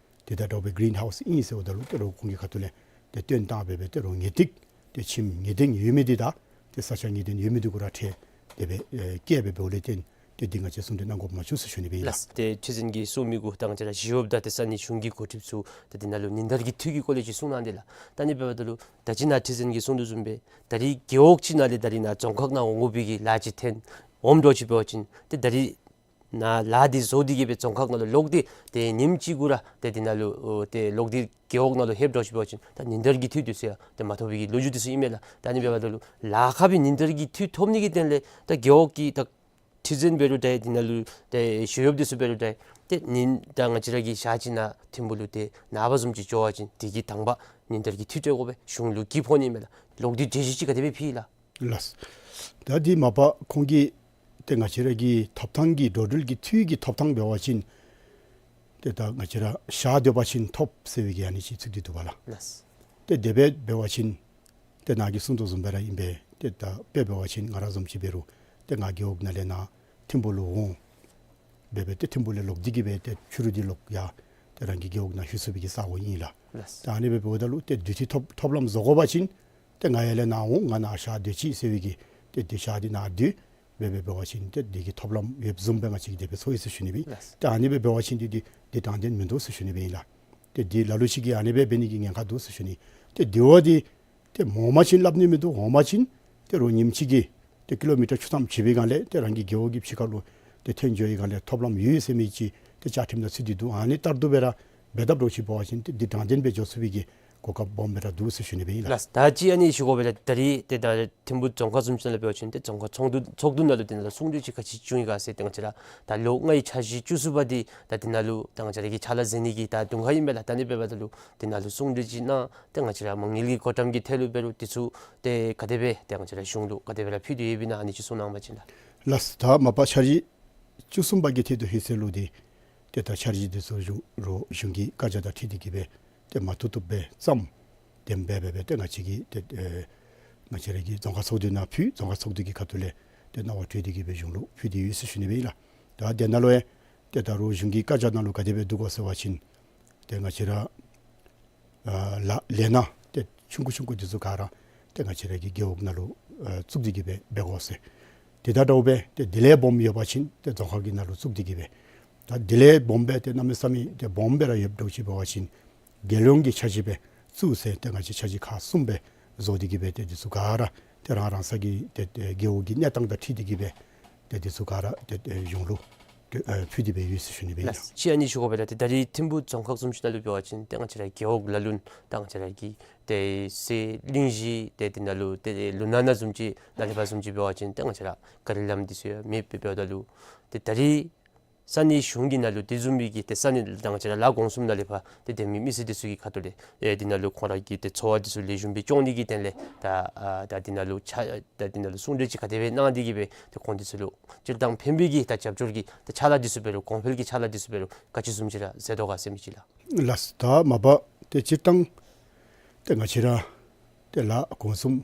ཏེ་ད་དོ་སྦེ་གི་རིན་ཧའུསི་ཨིན་ཟེརཝ་ད་ལུ་ཏེ་རོགས་ཁོང་གི་ཁ་ཐུག་ལས་ཏེ་བཏོན་བཏང་སྦེ་སྦེ་ཏེ་རོགས་ངེས་ཏིག་ཏེ་ཁྱིམ་ངེས་ཏིག་ཡོད་མི་འདི་དང་ཏེ་ས་ཆ་ངེས་ཏིག་ཡོད་མི་འདི་གུ་ར་ཁྲལ་དེ་སྦེ་ཨེ་བཀལ་སྦེ་འབདཝ་ལས་བརྟེན་ཏེ་འདི་ང་བཅས་གསུང་གྲོས་གནང་དགོཔ་མ་བྱུང་ཟེར་ཞུ་ནི་སྦེ་ཨིན་ལགས། ལགས། ཏེ་ཁྲི་འཛིན་གྱིས་གསུང་མི་གུ་ད་ང་བཅས་ར་ཞི་གཡོགཔ་དང་ཏེ་ས་གནས་གཞུང་གི་འགོ་ཁྲིདཔ་ཚུ་ཏེ་འདི་ནང་ལུ་ཉིན་ལྟར་གྱི་འཐུས་ཀྱི་སྐོར་ལས་ཅིག་གསུང་གནང་དེས་ལགས། ད་ཨ་ནི་འབདཝ་ད་ལུ་ད་ཅི་ནཱ་ཁྲི་འཛིན་གྱིས་གསུང་དོ་བཟུམ་སྦེ་ད་རིས་རྒེད་འོག་ཅིག་ནང་ལས་ད་རིས་ནཱ་རྫོང་ཁག་ནང་འོང་དགོ་པའི་གི་ལཱ་ཅིག་འཐོན་འོངམ་འདྲཝ་ཅིག་འབད་བ་ཅིན་ཏེ་ད་རིས་ནཱ་ལཱ་འདི་བཟོ་སྟེ་གི་སྦེ་རྫོང་ཁག་ནང་ལུ་ལོག་སྟེ་ཏེ་ཉིནམ་གཅིག་གུ་ར་ཏེ་འདི་ནང་ལུ་ཨོ་ཏེ་ལོག་སྟེ་རྒེད་འོག་ནང་ལུ་ལྷོདཔ་འདྲཝ་ཅིག་འབད་བ་ཅིན་ད་ཉིན་ལྟར་གྱི་འཐུས་འདི་ཚུ་ཡང་ཏེ་མ་ཐོབ་པའི་གི་ལོ་རྒྱུས་འདི་ཚུ་ཨིན་མས་ལགས། ད་ཨ་ནི་འབདཝ་ད་ལུ་ལཱ་ཁག་པའི་ཉིན་ལྟར་གྱི་འཐུས་ཐོབ་ནི་གི་དོན་ལས་ད་རྒེད་འོག་གི་ད་ ཁྲི་འཛིན་འབད་རུང་འདྲ་དེ་ནང་ལུ་ཏེ་ཞི་གཡོགཔ་འདི་ཚུ་འབད་རུང་འདྲ་ཏེ་ཉིན་ད་ང་བཅས་ར་གི་ཞག་གཅིག་ནང་ཐིམ་ཕུག་ལུ་ཏེ་ནངས་པ་བཟུམ་ཅིག་འགྱོ་བ་ཅིན་དེ་གི་དང་པ་ཉིན་དེར་གྱི་འཐུས་སྤྲོད་དགོ་པས། གཞུང་ལུ་གྱི་ཕོག་ནི་མས་ལགས། ལོག་སྟེ་འགྲེལ་བཤད་ཅིག་ག་དེ་སྦེ་ཕུལ་ཡི་ལགས། ལགས། ད་འདི་མ་པ་ཁོང་གིས་ཏེ་ང་བཅས་ར་གི་ཐོབ་ཐང་གི་འགྲོ་འགྲུལ་གྱི་འཐུས་ཀྱི་ཐོབ་ཐང་འབད་བ་ཅིན་ཏེ་ད་ང་བཅས་ར་ཞག་སྡོད་པ་ཅིན་ཐོབ་ཟེར་བའི་གི་ཨ་ནི་ཅིག་ཚུད་དེ་འདུག་པ་ལགས། ལགས། ཏེ་དེ་སྦེ་འབད་བ་ཅིན་ཏེ་ནཱ་གིས་གསུང་དོ་བཟུམ་སྦེ་ར་ཨིན་པས། ཏེ་ད་དཔེ་འབད་བ་ཅིན་ང་ར་བཟུམ་ཅིག་འབད་རུང་ཏེ་ང་རྒེད་འོག་ནང་ལས་ནཱ་ཐིམ་ཕུག་ལུ་འོང་། འབད་འབད་ཏེ་ཐིམ་ཕུག་ལས་ལོག་སྟེ་གི་སྦེ་ཏེ་ཕྱི་རུ་འདི་ལོག་ཡར་ཏེ་རང་གི་རྒེད་འོག་ནང་ལྷོད་ཚུགས་པའི་གི་ས་གོ་ཨིན་ལགས། ལགས། ད་ཨ་ནི་སྦེ་འབདཝ་ད་ལུ་ཏེ་དུས་ཅི་ཐོབ་ཐོབ་ལམ་བཟོ་དགོ་པ་ཅིན་ཏེ་ང་ཡར་ལས་ནཱ་འོང་ང་ནཱ་ཞག་སྡོད་ཅི་ཟེར་བའི་གི་ཏེ་དེ་ཞག་འདི་ནཱ་སྡོད་འབད་འབད་འབད་བ་ཅིན་ཏེ་དེ་གི་ཐོབ་ལམ་ཡོདཔ་བཟུམ་སྦེ་ང་བཅས་ཀྱིས་དེ་སྦེ་ཚོར་ཡི་ཟེར་ཞུ་ནི་སྦེ་ཨིན། ལགས། ཏེ་ཨ་ནི་སྦེ་འབད་བ་ཅིན་འདི་འདི་འདི་དྲང་བདེན་མིན་འདུག་ཟེར་ཞུ་ནི་སྦེ་ཨིན་ལགས། ཏེ་འདི་ལ་ལུ་ཅིག་གིས་ཨ་ནི་སྦེ་འབད་ནི་གི་ཉེན་ཁ་འདུག་ཟེར་ཞུ་ནི། ཏེ་དེ་བ་འདི་ཏེ་འོང་པ་ཅིན་སླབ་ནི་མིན་འདུག། འོང་པ་ཅིན་ཏེ་རོགས་ཉིནམ་གཅིག་གི་ཏེ་ཀི་ལོ་མི་ཊར་བཅུ་ཐམ་ཅིག་འབད་སྒང་ལས་ཏེ་རང་གི་རྒེད་འོག་གི་ཕྱི་ཁ་ལུ་ཏེ་ཐོན་འགྱོ་བའི་སྒང་ལས་ཐོབ་ལམ་ཡོད་ཟེར་མི་ཅིག་ཏེ་བཅའ་ཁྲིམས་ནང་ཚུད་དེ་འདུག། ཨ་ནི་ལྟར་དུ་སྦེ་ར་འབད་དཔ་འདྲཝ་ཅིག་འབད་བ་ཅིན་ཏེ་འདི་དྲང་བདེན་སྦེ་འགྱོ་ཚུགས་པའི་གི་གོ་སྐབས་སྦོམ་སྦེ་ར་འདུག་ཟེར་ཞུ་ནི་སྦེ་ཨིན་ལགས། ལགས། ད་ཅི་ཨ་ནི་ཞུ་དགོ་པས་ལགས། ད་རིས་ཏེ་ད་ཐིམ་ཕུག་རྫོང་ཁག་བཟུམ་ཅིག་ནང་ལུ་འབད་བ་ཅིན་ཏེ་རྫོང་ཁག་ཚོགས་འདུ་ཚོགས་འདུ་ནང་ལུ་དེ་ནང་ལུ་གསུང་གྲོས་ཅིག་ག་ཅི་བྱུང་ཡི་ག་ཟེར་ཏེ་ང་བཅས་ར་ད་ལོ་ལྔའི་འཆར་གཞི་བཅུ་གསུམ་པ་འདི་ད་དེ་ནང་ལུ་ད་ང་བཅས་ར་གིས་ཕྱག་ལཱ་མཛད་ནི་གི་ད་དུས་ཁ་ཨིན་པས་ལགས། ད་ཨ་ནི་འབདཝ་ད་ལུ་དེ་ནང་ལུ་གསུང་གྲོས་ཅིག་གནང་། ཏེ་ང་བཅས་ར་མ་དངུལ་གྱི་བགོ་བཀྲམ་གྱི་ཐད་ལུ་འབད་རུང་དེ་ཚུ་ཏེ་ག་དེ་སྦེ་ཏེ་ང་བཅས་ར་གཞུང་ལུ་ག་དེ་སྦེ་ར་ཕུལ་ཏེ་ཡོདཔ་ཨིན་ན་ཨ་ནི་ཅིག་གསུང་གནང་བ་ཅིན་ལགས། ལགས། ད་མ་པ་འཆར་གཞི་བཅུ་གསུམ་པ་གི་ཐད་དུ་ལྷོད་ཚེ་ལུ་འདི་ཏེ་ད་འཆར་གཞི་འདི་ཚུ་གཞུང་རོགས་གཞུང་གི་བཀའ་རྒྱ་དང་འཁྲིལ་ཏེ་གི་སྦེ་ཏེ་མ་བཏུབ་བཏུབ་སྦེ་ཙམ་དེམ་སྦེ་སྦེ་སྦེ་ཏེ་ང་བཅས་ཀྱིས་ཏེ་ཨེ་ང་བཅས་ར་གི་རྫོང་ཁག་ཚོགས་འདུ་ནང་ཕུལ། རྫོང་ཁག་ཚོགས་འདུ་གི་ཁ་ཐུག་ལས་ཏེ་གནང་བ་གྲོས་ཏེ་གི་སྦེ་གཞུང་ལུ་ཕུལ་ཏེ་ཡོད་ཟེར་ཞུ་ནི་སྦེ་ཨིན་ལགས། ད་དེ་ནང་ལུ་ཡང་ཏེ་ད་རོགས་གཞུང་གི་བཀའ་རྒྱ་ནང་ལུ་ག་དེ་སྦེ་འདུག་གོ་ཟེར་བ་ཅིན་ཏེ་ང་བཅས་ར་ཨ་ལཱ་ལས་སྣ་ཏེ་ཆུང་ཀུ་ཆུང་ཀུ་འདི་ཚུ་ག་ར་ཏེ་ང་བཅས་ར་གི་རྒེད་འོག་ནང་ལུ་ཨ་བཙུགས་ཏེ་གི་སྦེ་འབད་དགོ་ཟེར། དེ་དང་འདྲཝ་སྦེ་ཏེ་དེ་ལས་སྦོམ་ཡོད་པ་ཅིན་ཏེ་རྫོང་ཁག་གི་ནང་ལུ་བཙུགས་ཏེ་གི་སྦེ། ད་དེ་ལས་སྦོམ་སྦེ་ཏེ་གནམ་མེད་ས་མེད་ཏེ་སྦོམ་སྦེ་ར་ཡོདཔ་འདྲཝ་ཅིག་འབད་བ་ཅིན་རྒྱལ་ཡོངས་ཀྱི་འཆར་གཞི་སྦེ་བཙུགས་ཟེར་ཏེ་ང་བཅས་འཆར་གཞི་ཁག་གསུམ་སྦེ་བཟོ་སྟེ་གི་སྦེ་ཏེ་འདི་ཚུ་ག་ར་ཏེ་རང་རང་ས་གི་ཏེ་ཏེ་རྒེད་འོག་གི་གནས་སྟངས་དང་འཁྲིལ་ཏེ་གི་སྦེ་ཏེ་འདི་ཚུ་ག་ར་ཏེ་ཏེ་གཞུང་ལུ་ཏེ་ཨེ་ཕུལ་ཏེ་སྦེ་ཡོད་ཟེར་ཞུ་ནི་སྦེ་ཨིན་ལགས། ལགས། ཅིག་ཨ་ནི་ཞུ་དགོ་པས་ལགས། ཏེ་ད་རིས་ཐིམ་ཕུག་རྫོང་ཁག་བཟུམ་ཅིག་ནང་ལུ་འབད་བ་ཅིན་ཏེ་ང་བཅས་ར་རྒེད་འོག་ལ་ལུ་ད་ང་བཅས་ར་གི་ཏེ་སའི་གླིང་བཞི་ཏེ་དེ་ནང་ལུ་ཏེ་ལུང་ནག་ནང་བཟུམ་ཅིག་ནཱ་ལས་ཕར་བཟུམ་ཅིག་འབད་བ་ཅིན་ཏེ་ང་བཅས་ར་ག་རི་ལམ་འདི་ཚུ་ཡང་མེདཔ་འབདཝ་ད་ལུ་ཏེ་ད་རིས་ས་གནས་གཞུང་གི་ནང་ལུ་དེ་བཟུམ་མའི་གི་ཏེ་ས་གནས་ད་ང་བཅས་ར་ལ་གོང་གསུམ་ནང་ལས་ཕར་ཏེ་སྡོད་མི་མི་སེར་འདི་ཚུ་གི་ཁ་ཐུག་ལས་ཨེ་དེ་ནང་ལུ་ཁོང་ར་གི་ཏེ་འཚོ་བ་འདི་ཚུ་ལེགས་ཤོམ་སྦེ་སྐྱོང་ནི་གི་དོན་ལས་ད་ཨ་ད་དེ་ནང་ལུ་ཕྱག་ད་དེ་ནང་ལུ་གསུང་གྲོས་ཅིག་ག་དེ་སྦེ་གནང་སྟེ་གི་སྦེ་ཏེ་ཁོང་འདི་ཚུ་ལུ་སྤྱིར་བཏང་ཕན་པའི་གི་ད་རྒྱབ་སྐྱོར་གྱི་ད་ཕྱག་ལཱ་འདི་ཚུ་འབད་རུང་གོང་འཕེལ་གྱི་ཕྱག་ལཱ་འདི་ཚུ་འབད་རུང་ག་ཅི་བཟུམ་ཅིག་ར་མཛད་དོ་ག་ཟེར་མི་ཅིག་ལགས། ལགས། ད་མ་པ་ཏེ་སྤྱིར་བཏང་ཏེ་ང་བཅས་ར་ཏེ་ལ་གོང་གསུམ་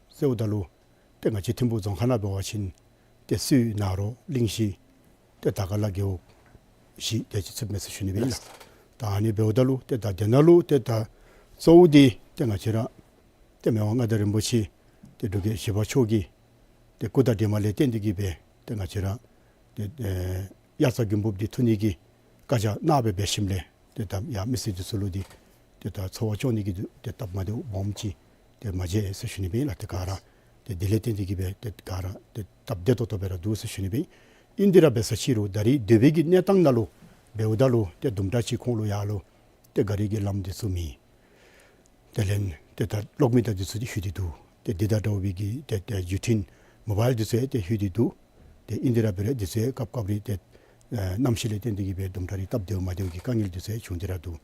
ཟེརཝ་ད་ལུ་ཏེ་ང་བཅས་ཐིམ་ཕུག་རྫོང་ཁག་ནང་འབད་བ་ཅིན་ཏེ་སུད་ནཱ་རོ་གླིང་བཞི་ཏེ་དར་དཀར་ལ་རྒེད་འོག་བཞི་དེ་ཅིག་ཚུདཔ་མས་ཟེར་ཞུ་ནི་སྦེ་ཨིན་ལགས། ད་ཨ་ནི་འབདཝ་ད་ལུ་ཏེ་ད་དེ་ནང་ལུ་ཏེ་ད་གཙོ་བོ་འདི་ཏེ་ང་བཅས་ར་ཏེ་མི་དབང་མངའ་བདག་རིན་པོ་ཆེ་ཏེ་འབྲུག་རྒྱལ་བཞི་པ་མཆོག་གི་ཏེ་སྐུ་དང་འབྲེལ་མ་ལས་བརྟེན་ཏེ་གི་སྦེ་ཏེ་ང་བཅས་ར་ཏེ་ཨེ་དབྱར་རྩྭ་དགུན་འབུབ་འདི་འཐུ་ནི་གི་བཀའ་རྒྱ་གནང་སྦེ་འབད་ཞིནམ་ལས་ཏེ་ད་ཡར་མི་སེར་འདི་ཚུ་ལུ་འདི་ཏེ་ད་འཚོ་བ་སྐྱོང་ནི་གི་ཏེ་སྟབས་མ་བདེཝ་སྦོམ་ཅིག་ཏེ་མ་མཇལ་ཟེར་ཞུ་ནི་སྦེ་ཨིན་ལགས། ཏེ་ག་ར་ཏེ་དེ་ལས་བརྟེན་ཏེ་གི་སྦེ་ཏེ་ག་ར་ཏེ་སྟབས་བདེ་ཏོག་ཏོ་སྦེ་ར་འདུག་ཟེར་ཞུ་ནི་སྦེ་ཨིན། ཨིན་ཏེ་ར་འབད་ས་ཅིག་རུང་ད་རིས་སྡོད་པའི་གི་གནས་སྟངས་ནང་ལུ་འབདཝ་ད་ལུ་ཏེ་དུམ་གྲ་ཅིག་ཁོང་ལུ་ཡར་ལུ་ཏེ་ག་རི་གི་ལམ་འདི་ཚུ་མེད། དེ་ལས་ཏེ་ད་གློག་མེ་དང་འདི་ཚུ་འདི་ལྷོད་དེ་འདུག། ཏེ་འདི་དང་འདྲ་བའི་གི་ཏེ་ཏེ་བརྒྱུད་འཕྲིན་མོ་བཱའིལ་འདི་ཚུ་ཡང་ཏེ་ལྷོད་དེ་འདུག། ཏེ་ཨིན་ཏེ་ར་འབད་རུང་འདི་ཚུ་ཡང་སྐབས་སྐབས་རེ་ཏེ་ཨེ་གནམ་གཤིས་ལས་བརྟེན་ཏེ་གི་སྦེ་དུམ་གྲ་རེ་སྟབས་བདེཝ་མ་བདེཝ་གི་དཀའ་ངལ་འདི་ཚུ་ཡང་བྱུང་སྟེ་ར་འདུག།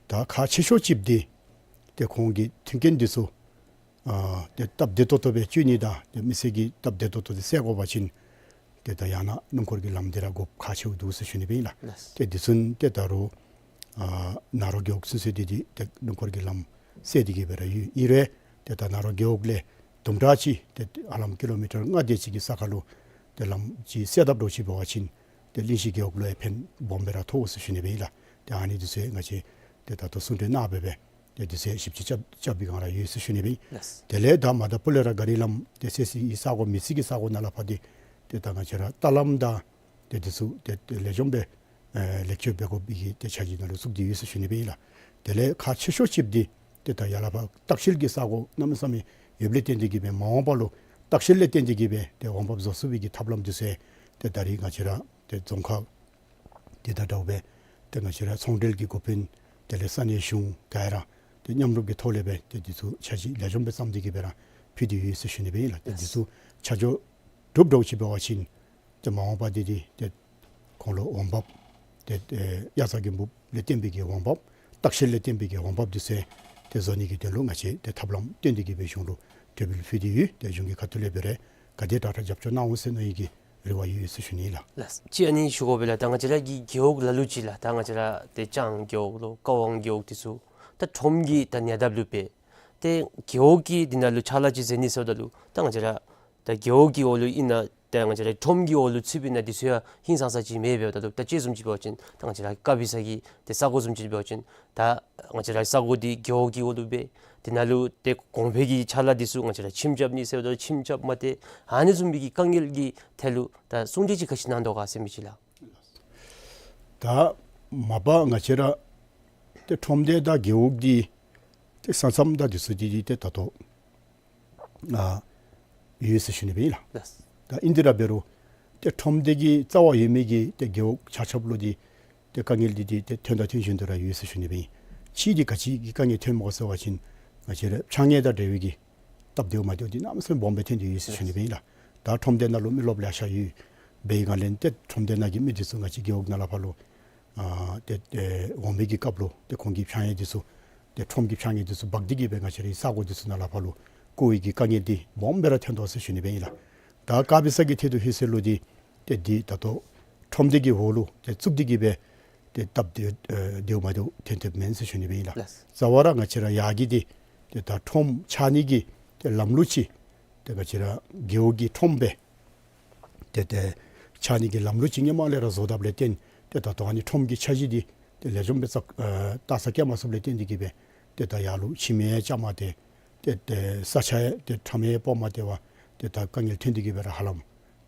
ད་ཁག་ཆེ་ཤོས་ཅིག་འདི་ཏེ་ཁོང་གི་མཐུན་རྐྱེན་འདི་ཚུ་ཨ་ཏེ་སྟབས་བདེ་ཏོག་ཏོ་སྦེ་སྤྱོད་ནི་དང་ཏེ་མི་སེར་གྱི་སྟབས་བདེ་ཏོག་ཏོ་འདི་སེལ་དགོ་པ་ཅིན་ཏེ་ད་ཡང་ན་སྣུམ་འཁོར་གྱི་ལམ་འདི་ར་དགོཔ་ཁག་ཆེཝ་འདུག་ཟེར་ཞུ་ནི་སྦེ་ཨིན་ལགས། ལགས། ཏེ་འདི་ཚུ་ཏེ་ད་རུང་ཨ་ནཱ་རོ་རྒེད་འོག་ཚུན་ཚོད་འདི་འདི་ཏེ་སྣུམ་འཁོར་གྱི་ལམ་སེལ་ཏེ་གི་སྦེ་ར་ཡོད། ཨིན་རུང་ཏེ་ད་ནཱ་རོ་རྒེད་འོག་ལས་དུམ་གྲ་ཅིག་ཏེ་ཧ་ལམ་ཀི་ལོ་མི་ཊར་ལྔ་དེ་ཅིག་གི་ས་ཁར་ལུ་ཏེ་ལམ་ཅིག་སེལ་དཔ་འདྲཝ་ཅིག་འབད་བ་ཅིན་ཏེ་གླིང་བཞི་རྒེད་འོག་ལུ་ཡང་ཕན་སྦོམ་སྦེ་ར་ཐོགས་ཟེར་ཞུ་ནི་སྦེ་ཨིན་ལགས། ཏེ་ཨ་ནི་འདི་ཚུ་ཡང་ང་བཅས་ཏེ་ད་ལྟོ་གསུང་གྲོས་གནང་སྦེ་སྦེ་ཏེ་འདི་ཚུ་ཞིབ་དཔྱད་རྐྱབ་རྐྱབ་པའི་སྒང་ར་ཡོད་ཟེར་ཞུ་ནི་སྦེ་ཨིན། ལགས། དེ་ལས་ད་མ་ད་སྤུ་ལས་ར་ག་རི་ལམ་ཏེ་སེལ་སའི་ས་གོ་མེད་སའི་གི་ས་གོ་ནང་ལས་ཕར་འདི་ཏེ་ད་ང་བཅས་ར་ལྟ་ལམ་དང་ཏེ་འདི་ཚུ་ཏེ་ཏེ་ལེགས་ཤོམ་སྦེ་ཨེ་ལེགས་བཅོས་འབད་དགོ་པའི་གི་ཏེ་འཆར་གཞི་ནང་ལུ་བཙུགས་ཏེ་ཡོད་ཟེར་ཞུ་ནི་སྦེ་ཨིན་ལགས། དེ་ལས་ཁག་ཆེ་ཤོས་ཅིག་འདི་ཏེ་ད་ཡར་ལས་ཕར་ལྟ་བཤལ་གྱི་ས་གོ་གནམ་མེད་ས་མེད་ཡོདཔ་ལས་བརྟེན་ཏེ་གི་སྦེ་མ་འོངས་པ་ལུ་ལྟ་བཤལ་ལས་བརྟེན་ཏེ་གི་སྦེ་ཏེ་འོང་འབབ་བཟོ་ཚུགས་པའི་གི་ཐབས་ལམ་འདི་ཚུ་ཏེ་ད་རིས་ང་བཅས་ར་ཏེ་རྫོང་ཁག་འདི་དང་འདྲཝ་སྦེ་ཏེ་ང་བཅས་ར་ཚོང་འབྲེལ་གྱི་འགོ་དཔོན་དེ་ལས་ས་གནས་གཞུང་ག་ར་ཏེ་མཉམ་རུབ་ཀྱི་ཐོག་ལས་སྦེ་ཏེ་འདི་ཚུ་འཆར་གཞི་ལེགས་ཤོམ་སྦེ་བརྩམས་ཏེ་གི་སྦེ་ར་ཕུལ་ཏེ་ཡོད་ཟེར་ཞུ་ནི་སྦེ་ཨིན་ལགས། ཏེ་འདི་ཚུ་ཆ་འཇོག་གྲུབ་འདྲཝ་ཅིག་འབད་བ་ཅིན་ ཏེ་མ་འོངས་པ་འདི་འདི་ཏེ་ཁོང་ལུ་འོང་འབབ་ཏེ་ཨེ་དབྱར་རྩྭ་དགུན་འབུབ་ལས་བརྟེན་པའི་གི་འོང་འབབ་ལྟ་བཤལ་ལས་བརྟེན་པའི་གི་འོང་འབབ་འདི་ཚུ་ཏེ་བཟོ་ནི་གི་དོན་ལུ་ང་བཅས་ཏེ་ཐབས་ལམ་བཏོན་ཏེ་གི་སྦེ་གཞུང་ལུ་གྲོས་འབུལ་ཕུལ་ཏེ་ཡོད། ཏེ་གཞུང་གི་ཁ་ཐུག་ལས་འབད་རུང་ག་དེ་དྲག་དྲག་རྒྱབ་སྐྱོར་གནང་འོང་ཟེར་མནོ་ནི་གི་རེ་བ་ཡོད་ཟེར་ཞུ་ནི་ལགས། ལགས། གཅིག་ཨ་ནི་ཞུ་དགོ་པས་ལགས། ད་ང་བཅས་ར་གི་རྒེད་འོག་ལ་ལུ་ཅིག་ལགས། ད་ང་བཅས་ར་ཏེ་ལྕང་རྒེད་འོག་ལོ་ཀ་ཝང་རྒེད་འོག་འདི་ཚུ་ད་ཁྲོམ་གྱི་ད་ཉེ་འདབས་ལུ་སྦེ་ཏེ་རྒེད་འོག་གི་འདི་ནང་ལུ་ཕྱག་ལཱ་ཅིག་མཛད་ནི་ཟེརཝ་ད་ལུ་ད་ང་བཅས་ར་ད་རྒེད་འོག་གི་འོག་ལུ་ཨིན་ན་ཏེ་ང་བཅས་ར་ཁྲོམ་གྱི་འོག་ལུ་ཚུདཔ་ཨིན་ན་འདི་ཚུ་ཡང་ཧིང་སངས་ས་ཅིག་མེདཔ་འབདཝ་ད་ལུ་ད་ཅི་བཟུམ་ཅིག་འབད་བ་ཅིན་ད་ང་བཅས་ར་ཀ་སྦི་ས་གི་ཏེ་ས་གོ་བཟུམ་ཅིག་འབད་བ་ཅིན་ད་ང་བཅས་ར་ས་གོ་འདི་རྒེད་འོག་གི་འོག་ལུ་སྦེ་འདི་ནང་ལུ་ཏེ་གོང་འཕེལ་གྱི་ཕྱག་ལཱ་འདི་ཚུ་ང་བཅས་ར་ཁྱིམ་རྐྱབ་ནི་ཟེརཝ་ད་ལུ་ཁྱིམ་རྐྱབ་མ་སྟེར། ཨ་ནི་བཟུམ་མའི་གི་དཀའ་ངལ་གྱི་ཐད་ལུ་ད་གསུང་གྲོས་ཅིག་ག་ཅི་གནང་དོ་ག་ཟེར་མི་ཅིག་ལགས། ད་མ་པ་ང་བཅས་ར་ཏེ་ཁྲོམ་སྡེ་དང་རྒེད་འོག་འདི་ཏེ་ས་མཚམས་དང་འདི་ཚུ་འདི་འདི་ཏེ་ད་ལྟོ་ཨ་ཡོད་ཟེར་ཞུ་ནི་སྦེ་ཨིན་ལགས། ལགས། ད་ཨིན་དེ་ར་འབད་རུང་ཏེ་ཁྲོམ་སྡེ་གི་རྩ་བ་ཡོད་མི་གི་ཏེ་རྒེད་འོག་ཆ་ཁྱབ་ལུ་འདི་ཏེ་དཀའ་ངལ་འདི་འདི་ཏེ་ཐོན་དང་ཐོན་བཞིན་དུ་ར་ཡོད་ཟེར་ཞུ་ནི་སྦེ་ཨིན། གཅིག་འདི་ག་ཅི་གི་དཀའ་ངལ་ཐོནམ་ག་ཟེར་བ་ཅིན་ང་བཅས་ར་ཕྱགས་སྙིགས་དང་འབྲེལ་བའི་གི་སྟབས་བདེཝ་མ་བདེཝ་འདི་གནམ་མེད་ས་མེད་སྦོམ་སྦེ་ཐོན་ཏེ་ཡོད་ཟེར་ཞུ་ནི་སྦེ་ཨིན་ལགས། ད་ཁྲོམ་སྡེ་ནང་ལུ་མི་རློབས་ལེ་ཤ་ཡོད། འབད་བའི་སྒང་ལས་ཏེ་ཁྲོམ་སྡེ་ནང་གི་མི་འདི་ཚུ་ང་བཅས་རྒེད་འོག་ནང་ལས་ཕར་ལུ་ཨ་ཏེ་ཏེ་འོང་བའི་གི་སྐབས་ལུ་ཏེ་ཁོང་གི་ཕྱགས་སྙིགས་འདི་ཚུ་ཏེ་ཁྲོམ་གྱི་ཕྱགས་སྙིགས་འདི་ཚུ་འབག་སྟེ་གི་སྦེ་ང་བཅས་རའི་ས་གོ་འདི་ཚུ་ནང་ལས་ཕར་ལུ་བཀོ་བའི་གི་དཀའ་ངལ་འདི་སྦོམ་སྦེ་ར་ཐོན་དོ་ཟེར་ཞུ་ནི་སྦེ་ཨིན་ལགས། ད་ཀ་སྦི་ས་གི་ཐད་དུ་ལྷོད་ཟེར་ལུ་འདི་ཏེ་འདི་ད་ལྟོ་ཁྲོམ་སྡེ་གི་འོག་ལུ་ཏེ་བཙུགས་ཏེ་གི་སྦེ་ཏེ་སྟབས་བདེ་ཨེ་བདེཝ་མ་བདེཝ་ཐོན་ཐོནམ་མེན་ཟེར་ཞུ་ནི་སྦེ་ཨིན་ལགས། ལགས། རྩ་བ་ར་ང་བཅས་ར་ཡར་གྱི་འདི་ཏེ་ད་ཁྲོམ་ཆགས་ནི་གི་ཏེ་ལམ་ལུགས་ཅིག་ཏེ་ང་བཅས་ར་རྒེད་འོག་གི་ཁྲོམ་སྦེ་ཏེ་ཏེ་ཆགས་ནི་གི་ལམ་ལུགས་ཅིག་སྔོན་མ་ལས་ར་བཟོ་དཔ་ལས་བརྟེན་ཏེ་ད་ལྟོ་ཨ་ནི་ཁྲོམ་གྱི་འཆར་གཞི་འདི་ཏེ་ལེགས་ཤོམ་སྦེ་ས་ཨེ་བལྟ་ས་བཀལ་མ་ཚུགསཔ་ལས་བརྟེན་ཏེ་གི་སྦེ་ཏེ་ད་ཡར་ལུ་ཁྱིམ་ཡང་རྐྱབ་མ་སྟེར། ཏེ་ཏེ་ས་ཆ་ཡང་ཏེ་ཁྲོམ་ཡང་སྤོ་མ་སྟེར་བར་ཏེ་ད་དཀའ་ངལ་ཐོན་ཏེ་གི་སྦེ་ར་ཧ་ལམ་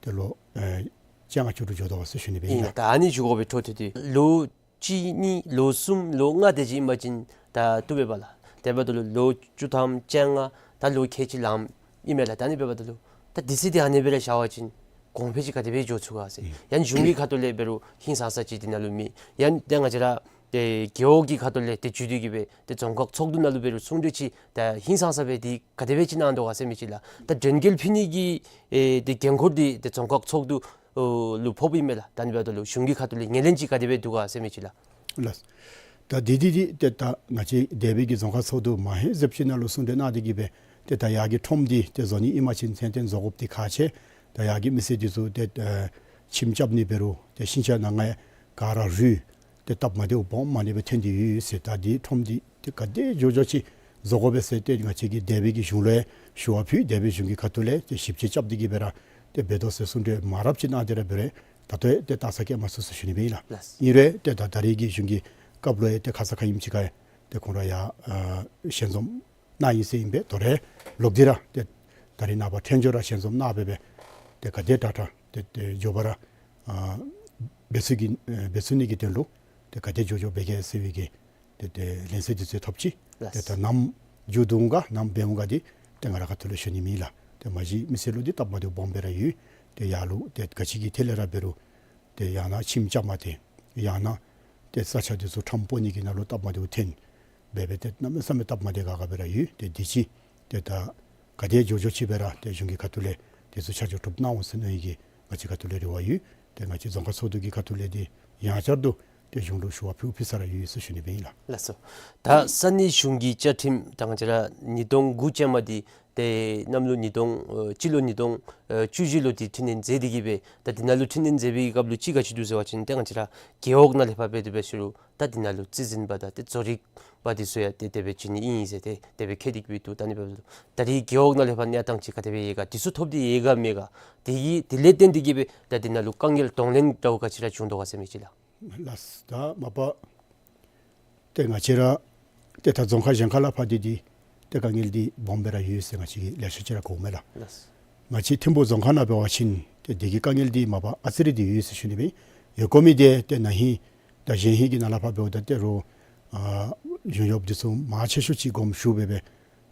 ཏེ་ལོ་ཨེ་བཅོ་ལྔ་བཅུ་དྲུག་འགྱོ་དོ་ཟེར་ཞུ་ནི་སྦེ་ཨིན་ཨིན་ལགས། ལགས། ད་ཨ་ནི་ཞུ་དགོ་པའི་འཕྲོ་མཐུད་དེ་ལོ་གཅིག་གཉིས་ལོ་གསུམ་ལོ་ལྔ་དེ་ཅིག་ཨིན་པ་ཅིན་ད་བཏུབ་པས་པ་ལགས། དེ་འབདཝ་ད་ལུ་ལོ་བཅུ་ཐམ་བཅོ་ལྔ་ད་ལོ་ཁལ་གཅིག་ལངམ་ཨིན་མས་ལགས། ད་ཨ་ནི་འབདཝ་ད་ལུ་ད་དུས་ཚོད་འདི་ཨ་ནི་སྦེ་ར་བཞག་པ་ཅིན་གོང་འཕེལ་ཅིག་ག་དེ་སྦེ་འགྱོ་ཚུགས་ག་ཟེར། ཨིན། ཡང་གཞུང་གི་ཁ་ཐུག་ལས་འབད་རུང་ཧིང་སངས་ས་ཅིག་འདི་ནང་ལུ་མེད། ཡང་ཏེ་ང་བཅས་ར་ཏེ་རྒེད་འོག་གི་ཁ་ཐུག་ལས་ཏེ་བརྒྱུད་དེ་གི་སྦེ་ཏེ་རྫོང་ཁག་ཚོགས་འདུ་ནང་ལུ་འབད་རུང་གསུང་གྲོས་ཅིག་ད་ཧིང་སངས་ས་སྦེ་འདི་ག་དེ་སྦེ་ཅིག་གནང་དོ་ག་ཟེར་མི་ཅིག་ལགས། ད་གྲོས་འགན་ཕུལ་ནི་གི་ཨེ་ཏེ་འགན་ཁུར་འདི་ཏེ་རྫོང་ཁག་ཚོགས་འདུ་ཨོ་ལུ་ཕོགཔ་ཨིན་མས་ལགས། ད་ཨ་ནི་འབདཝ་ད་ལུ་གཞུང་གི་ཁ་ཐུག་ལས་ངོས་ལེན་ཅིག་ག་དེ་སྦེ་འདུག་ག་ཟེར་མི་ཅིག་ལགས། ལགས། ད་འདི་འདི་འདི་ཏེ་ད་ང་བཅས་འདས་པའི་གི་རྫོང་ཁག་ཚོགས་འདུ་མ་ཧེ་གཟིགས་ཅིག་ནང་ལུ་གསུང་གྲོས་གནང་སྟེ་གི་སྦེ་ཏེ་ད་ཡར་གྱི་ཁྲོམ་འདི་ཏེ་བཟོ་ནི་ཨིན་པ་ཅིན་ཚད་ལྡན་བཟོ་དགོཔ་འདི་ཁག་ཆེ། ད་ཡར་གྱི་མི་སེར་འདི་ཚུ་ཏེ་ཨེ་ཁྱིམ་རྐྱབ་ནི་འབད་རུང་ཏེ་ཤིང་ཆ་ནང་ང་ག་ར་རུལ་ཏེ་སྟབས་མ་བདེཝ་སྦོམ་མ་ནི་སྦེ་ཐོན་ཏེ་ཡོད་ཟེར། ད་འདི་ཁྲོམ་འདི་ཏེ་ག་དེ་མགྱོགས་མགྱོགས་ཅིག་བཟོ་དགོ་པས་ཟེར་ཏེ་ང་བཅས་ཀྱིས་འདས་པའི་གི་གཞུང་ལུ་ཡང་ཞུ་བ་ཕུལ། འདས་པའི་གཞུང་གི་ཁ་ཐུག་ལས་ཏེ་ཞིབ་དཔྱད་རྐྱབ་སྟེ་གི་སྦེ་ར་ཏེ་འབད་དོ་ཟེར་གསུང་གྲོས་མང་རབས་ཅིག་གནང་སྟེ་ར་འབད་རུང་ད་ལྟོ་ཡང་ཏེ་བལྟ་ས་བཀལ་མ་ཚུགས་ཟེར་ཞུ་ནི་སྦེ་ཨིན་ལགས། ལགས། ཨིན་རུང་ཏེ་ད་ད་རེས་ཀྱི་གཞུང་གི་སྐབས་ལུ་ཡང་ཏེ་ཁ་ཙ་ཁ་ཉིནམ་ཅིག་ཁར་ཡང་ཏེ་ཁོང་ར་ཡར་ཨ་ཞལ་འཛོམས་གནང་ཡི་ཟེར་ཨིན་པས། དོ་རུང་ལོག་སྟེ་ར་ཏེ་ད་རེས་ནངས་པ་ཐེངས་མཇུག་ར་ཞལ་འཛོམས་གནང་སྦེ་སྦེ་ཏེ་ག་དེ་དྲག་དྲག་ཏེ་ཏེ་མགྱོགས་པ་ར་ཨ་འབད་ཚུགས་ཀྱི་ཨེ་འབད་ཚུགས་ནི་གི་དོན་ལུ་ཏེ་ག་དེ་མགྱོགས་མགྱོགས་འབད་གེ་ཟེར་བའི་གི་ཏེ་ཏེ་ལན་གསལ་འདི་ཚུ་ཐོབ་ཅི། ལགས། ཏེ་ད་ནམ་མཇུག་བསྡུ་འོང་ག་ནམ་འབད་འོང་ག་འདི་ཏེ་ང་ར་ཁ་ཐུག་ལས་ཞུ་ནི་མེད་ལགས། ཏེ་མ་གཞི་མི་སེར་ལུ་འདི་སྟབས་མ་བདེཝ་སྦོམ་སྦེ་ར་ཡོད། ཏེ་ཡར་ལུ་ཏེ་ག་ཅི་གི་ཐད་ལས་ར་འབད་རུང་ཏེ་ཡང་ན་ཁྱིམ་རྐྱབ་མ་སྟེར། ཡང་ན་ཏེ་ས་ཆ་འདི་ཚུ་ཁྲོམ་སྤོ་ནི་གི་ནང་ལུ་སྟབས་མ་བདེཝ་ཐོན། འབད་སྦེ་ཏེ་གནམ་མེད་ས་མེད་སྟབས་མ་བདེ་ཁག་ཁ་སྦེ་ར་ཡོད། ཏེ་འདི་ཅིག་ཏེ་ད་ག་དེ་མགྱོགས་མགྱོགས་ཅིག་སྦེ་ར་ཏེ་གཞུང་གི་ཁ་ཐུག་ལས་དེ་ཚུ་ཆ་འཇོག་གྲུབ་གནང་འོང་ཟེར་མནོ་ནི་གི་ང་བཅས་ཁ་ཐུག་ལས་རེ་བ་ཡོད། ཏེ་ང་བཅས་རྫོང་ཁག་ཚོགས་འདུ་གི་ཁ་ཐུག་ལས་འདི་ཡང་བསྐྱར་དུ་ཏེ་གཞུང་ལུ་ཞུ་བ་ཕུལ་ཕུལ་ས་ར་ཡོད་ཟེར་ཞུ་ནི་སྦེ་ཨིན་ལགས། ལགས་སོ། ད་ས་གནས་གཞུང་གི་བཅའ་ཁྲིམས་ད་ང་བཅས་ར་ཉིས་སྟོང་དགུ་ཅན་མ་འདི་ཏེ་གནམ་ལོ་ཉིས་སྟོང་ཨེ་སྤྱི་ལོ་ཉིས་སྟོང་ཨེ་བཅུ་བཞི་ལུ་འདི་འཕྲི་སྣོན་མཛད་དེ་གི་སྦེ་ད་འདི་ནང་ལུ་འཕྲི་སྣོན་མཛད་པའི་སྐབས་ལུ་ཅིག་ག་ཅི་འདུག་ཟེར་བ་ཅིན་ཏེ་ང་བཅས་ར་རྒེད་འོག་ནང་ལས་ཕར་འབད་དེ་འབད་ཞུ་རུང་ད་འདི་ནང་ལུ་རྩིས་འཛིན་པ་དང་ཏེ་བཟོ་རིག་པ་འདི་ཚུ་ཡང་ཏེ་དེ་སྦེ་བྱིན་ནི་ཨིན་ཟེར་ཏེ་དེ་སྦེ་འཁོད་དེ་གི་སྦེ་འདུག། ད་ཨ་ནི་འབདཝ་ད་ད་རེས་རྒེད་འོག་ནང་ལས་ཕར་གནས་སྟངས་ཅིག་ག་དེ་སྦེ་ཡོད་ག། དུས་ཚོད་ཐོབ་སྟེ་ཡོད་ག་མེད་ག། དེ་གི་དེ་ལས་བརྟེན་ཏེ་གི་སྦེ་ད་འདི་ནང་ལུ་དཀའ་ངལ་གདོང་ལེན་འདྲཝ་ག་ཅི་ར་བྱུང་དོ་ག་ཟེར་མི་ཅིག་ལགས། ལགས། ད་མ་པ་ཏེ་ང་བཅས་ར་ཏེ་ད་རྫོང་ཁག་གཞན་ཁར་ལས་ཕར་འདི་འདི་ཏེ་དཀའ་ངལ་འདི་སྦོམ་སྦེ་ར་ཡོད་ཟེར་ང་བཅས་ཀྱིས་ལེ་ཤ་ཅིག་ར་གོཝ་མས་ལགས། ལགས། ང་བཅས་ཐིམ་ཕུག་རྫོང་ཁག་ནང་འབད་བ་ཅིན་ཏེ་འདི་གི་དཀའ་ངལ་འདི་མ་པ་ཨ་ཙི་རེ་འདི་ཡོད་ཟེར་ཞུ་ནི་སྦེ་ཨིན། ཡོད་དགོ་མི་འདི་ཏེ་ན་ཧིང་དང་གཞེས་ཧིང་གི་ནང་ལས་ཕར་འབདཝ་ད་ཏེ་རོགས་ཨ་གཞུང་གཡོགཔ་འདི་ཚུ་མང་ཆེ་ཤོས་ཅིག་དགོངསམ་ཞུ་སྦེ་སྦེ་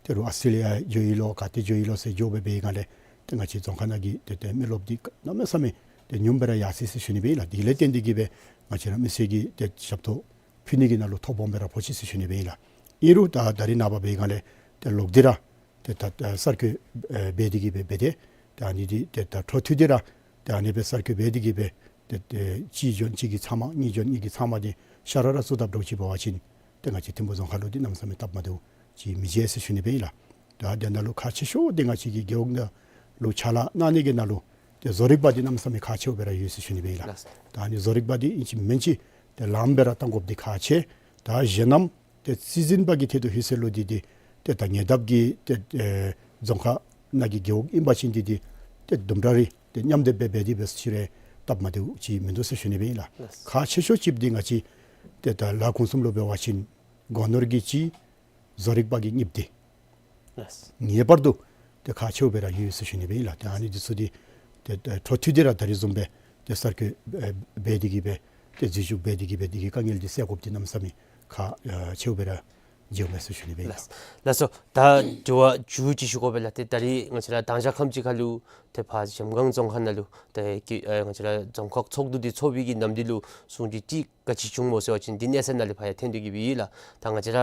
ཏེ་རོགས་ཨཱོས་ཊེ་ལི་ཡ་འགྱོ་ཡི་ལོ་ག་ཏེ་འགྱོ་ཡི་ལོ་ཟེར་འགྱོ་སྦེ་སྦེ་སྒང་ལས་ཏེ་ང་བཅས་རྫོང་ཁག་ནང་གི་ཏེ་ཏེ་མི་རློབས་འདི་གནམ་མེད་ས་མེད་ཏེ་ཉུངམ་སྦེ་ར་ཡར་སོ་ཡི་ཟེར་ཞུ་ནི་སྦེ་ཨིན་ལགས། དེ་ལས་བརྟེན་ཏེ་གི་སྦེ་ང་བཅས་ར་མི་སེར་གྱི་ཏེ་ཞབས་ཏོག་ཕུལ་ནི་གི་ནང་ལུ་ཐོ་སྦོམ་སྦེ་ར་ཕོག་ཅི་ཟེར་ཞུ་ནི་སྦེ་ཨིན་ལགས། ཨིན་རུང་ད་ད་རེས་ནངས་པ་སྦེ་སྒང་ལས་ཏེ་ལོག་སྟེ་ར་ཏེ་ད་ད་གསར་བཀོད་ཨེ་འབད་དེ་གི་སྦེ་འབད་དེ་ད་ཨ་ནི་འདི་ཏེ་ད་འཕྲོ་མཐུད་དེ་ར་ ཏེ་ཨ་ནི་སྦེ་གསར་བསྐོ་འབད་དེ་གིས་སྦེ་ཏེ་ཏེ་གཅིག་བྱོན་གཅིག་གི་ཚབ་མ་གཉིས་བྱོན་གཉིས་ཀྱི་ཚབ་མ་འདི་ཤ་ར་ར་བཙུགས་དཔ་འདྲཝ་ཅིག་འབད་བ་ཅིན་ཏེ་ང་བཅས་ཐིམ་ཕུ་རྫོང་ཁག་ལུ་འདི་གནམ་མེད་ས་མེད་སྟབས་མ་བདེཝ་ཅིག་མི་མཇལ་ཟེར་ཞུ་ནི་སྦེ་ཨིན་ལགས། ད་དེ་ནང་ལུ་ཁག་ཆེ་ཤོས་འདི་ང་བཅས་ཀྱི་རྒེད་འོག་ནང་ལུ་ཕྱག་ལཱ་གནང་ནི་གི་ནང་ལུ་ཏེ་བཟོ་རིག་པ་འདི་གནམ་མེད་ས་མེད་ཁག་ཆེཝ་སྦེ་ར་ཡོད་ཟེར་ཞུ་ནི་སྦེ་ཨིན་ལགས། ལགས། ད་ཨ་ནི་བཟོ་རིག་པ་འདི་ཨིན་ཅི་མིན་ཅི་ཏེ་ལངམ་སྦེ་ར་བཏང་དགོཔ་འདི་ཁག་ཆེ། ད་གཞན་རྣམས་ཏེ་རྩིས་འཛིན་པ་གི་ཐད་དུ་ལྷོད་ཟེར་ལོ་འདི་འདི་ཏེ་ད་ཉེ་འདབས་ཀྱི་ཏེ་ཨེ་རྫོང་ཁག་ནང་གི་རྒེད་འོག་ཨིན་པ་ཅིན་འདི་འདི་ཏེ་དུམ་གྲ་རེ་ཏེ་མཉམ་སྡེབ་འབད་འབད་དེ་འབད་ཟེར་ཅི་རུང་སྟབས་མ་བདེཝ་ཅིག་མིན་འདུག་ཟེར་ཞུ་ནི་སྦེ་ཨིན་ལགས། ལགས། ཁག་ཆེ་ཤོས་ཅིག་འདི་ང་བཅས་ཏེ་ད་ལཱ་གོང་གསུམ་ལུ་འབད་བ་ཅིན་སྒོ་ནོར་གྱི་གཅིག་བཟོ་རིག་པ་གི་གཉིས་འདི་ལགས། ངེས་པར་དུ་ཏེ་ཁག་ཆེཝ་སྦེ་ར་ཡོད་ཟེར་ཞུ་ནི་སྦེ་ཨིན་ལགས། ཏེ་ཨ་ནི་འདི་ཚུ་འདི་ཏེ་ཏེ་འཕྲོ་མཐུད་དེ་ར་ད་རིས་བཟུམ་སྦེ་ཏེ་གསར་བསྐོ་ཨེ་འབད་དེ་གིས་སྦེ་ཏེ་འཛུལ་ཞུགས་འབད་དེ་གིས་སྦེ་འདི་གི་དཀའ་ངལ་འདི་སེལ་དགོཔ་འདི་གནམ་མེད་ས་མེད་ཁག་ཨེ་ཆེཝ་སྦེ་ར་མཇལཝ་མས་ཟེར་ཞུ་ནི་སྦེ་ཨིན་ལགས། ལགས་སོ། ད་དྲི་བ་མཇུག་ཅིག་ཞུ་དགོ་པས་ལགས། ཏེ་ད་རིས་ང་བཅས་ར་དང་ཞག་ཁམས་ཅིག་ཁར་ལུ་ཏེ་ཕར་གཞལམ་སྒང་རྫོང་ཁག་ནང་ལུ་ཏེ་ཀྱི་ཨེ་ང་བཅས་ར་རྫོང་ཁག་ཚོགས་འདུ་འདི་ཚོགས་པའི་གི་ནམ་དུས་ལུ་གསུང་གྲོས་ཅིག་ག་ཅི་བྱུང་སྨོ་ཟེར་བ་ཅིན་འདི་གནས་ཚད་ནང་ལས་ཕར་ཡང་ཐོན་ཏེ་གིས་སྦེ་ཨིན་ལགས། ད་ང་བཅས་ར་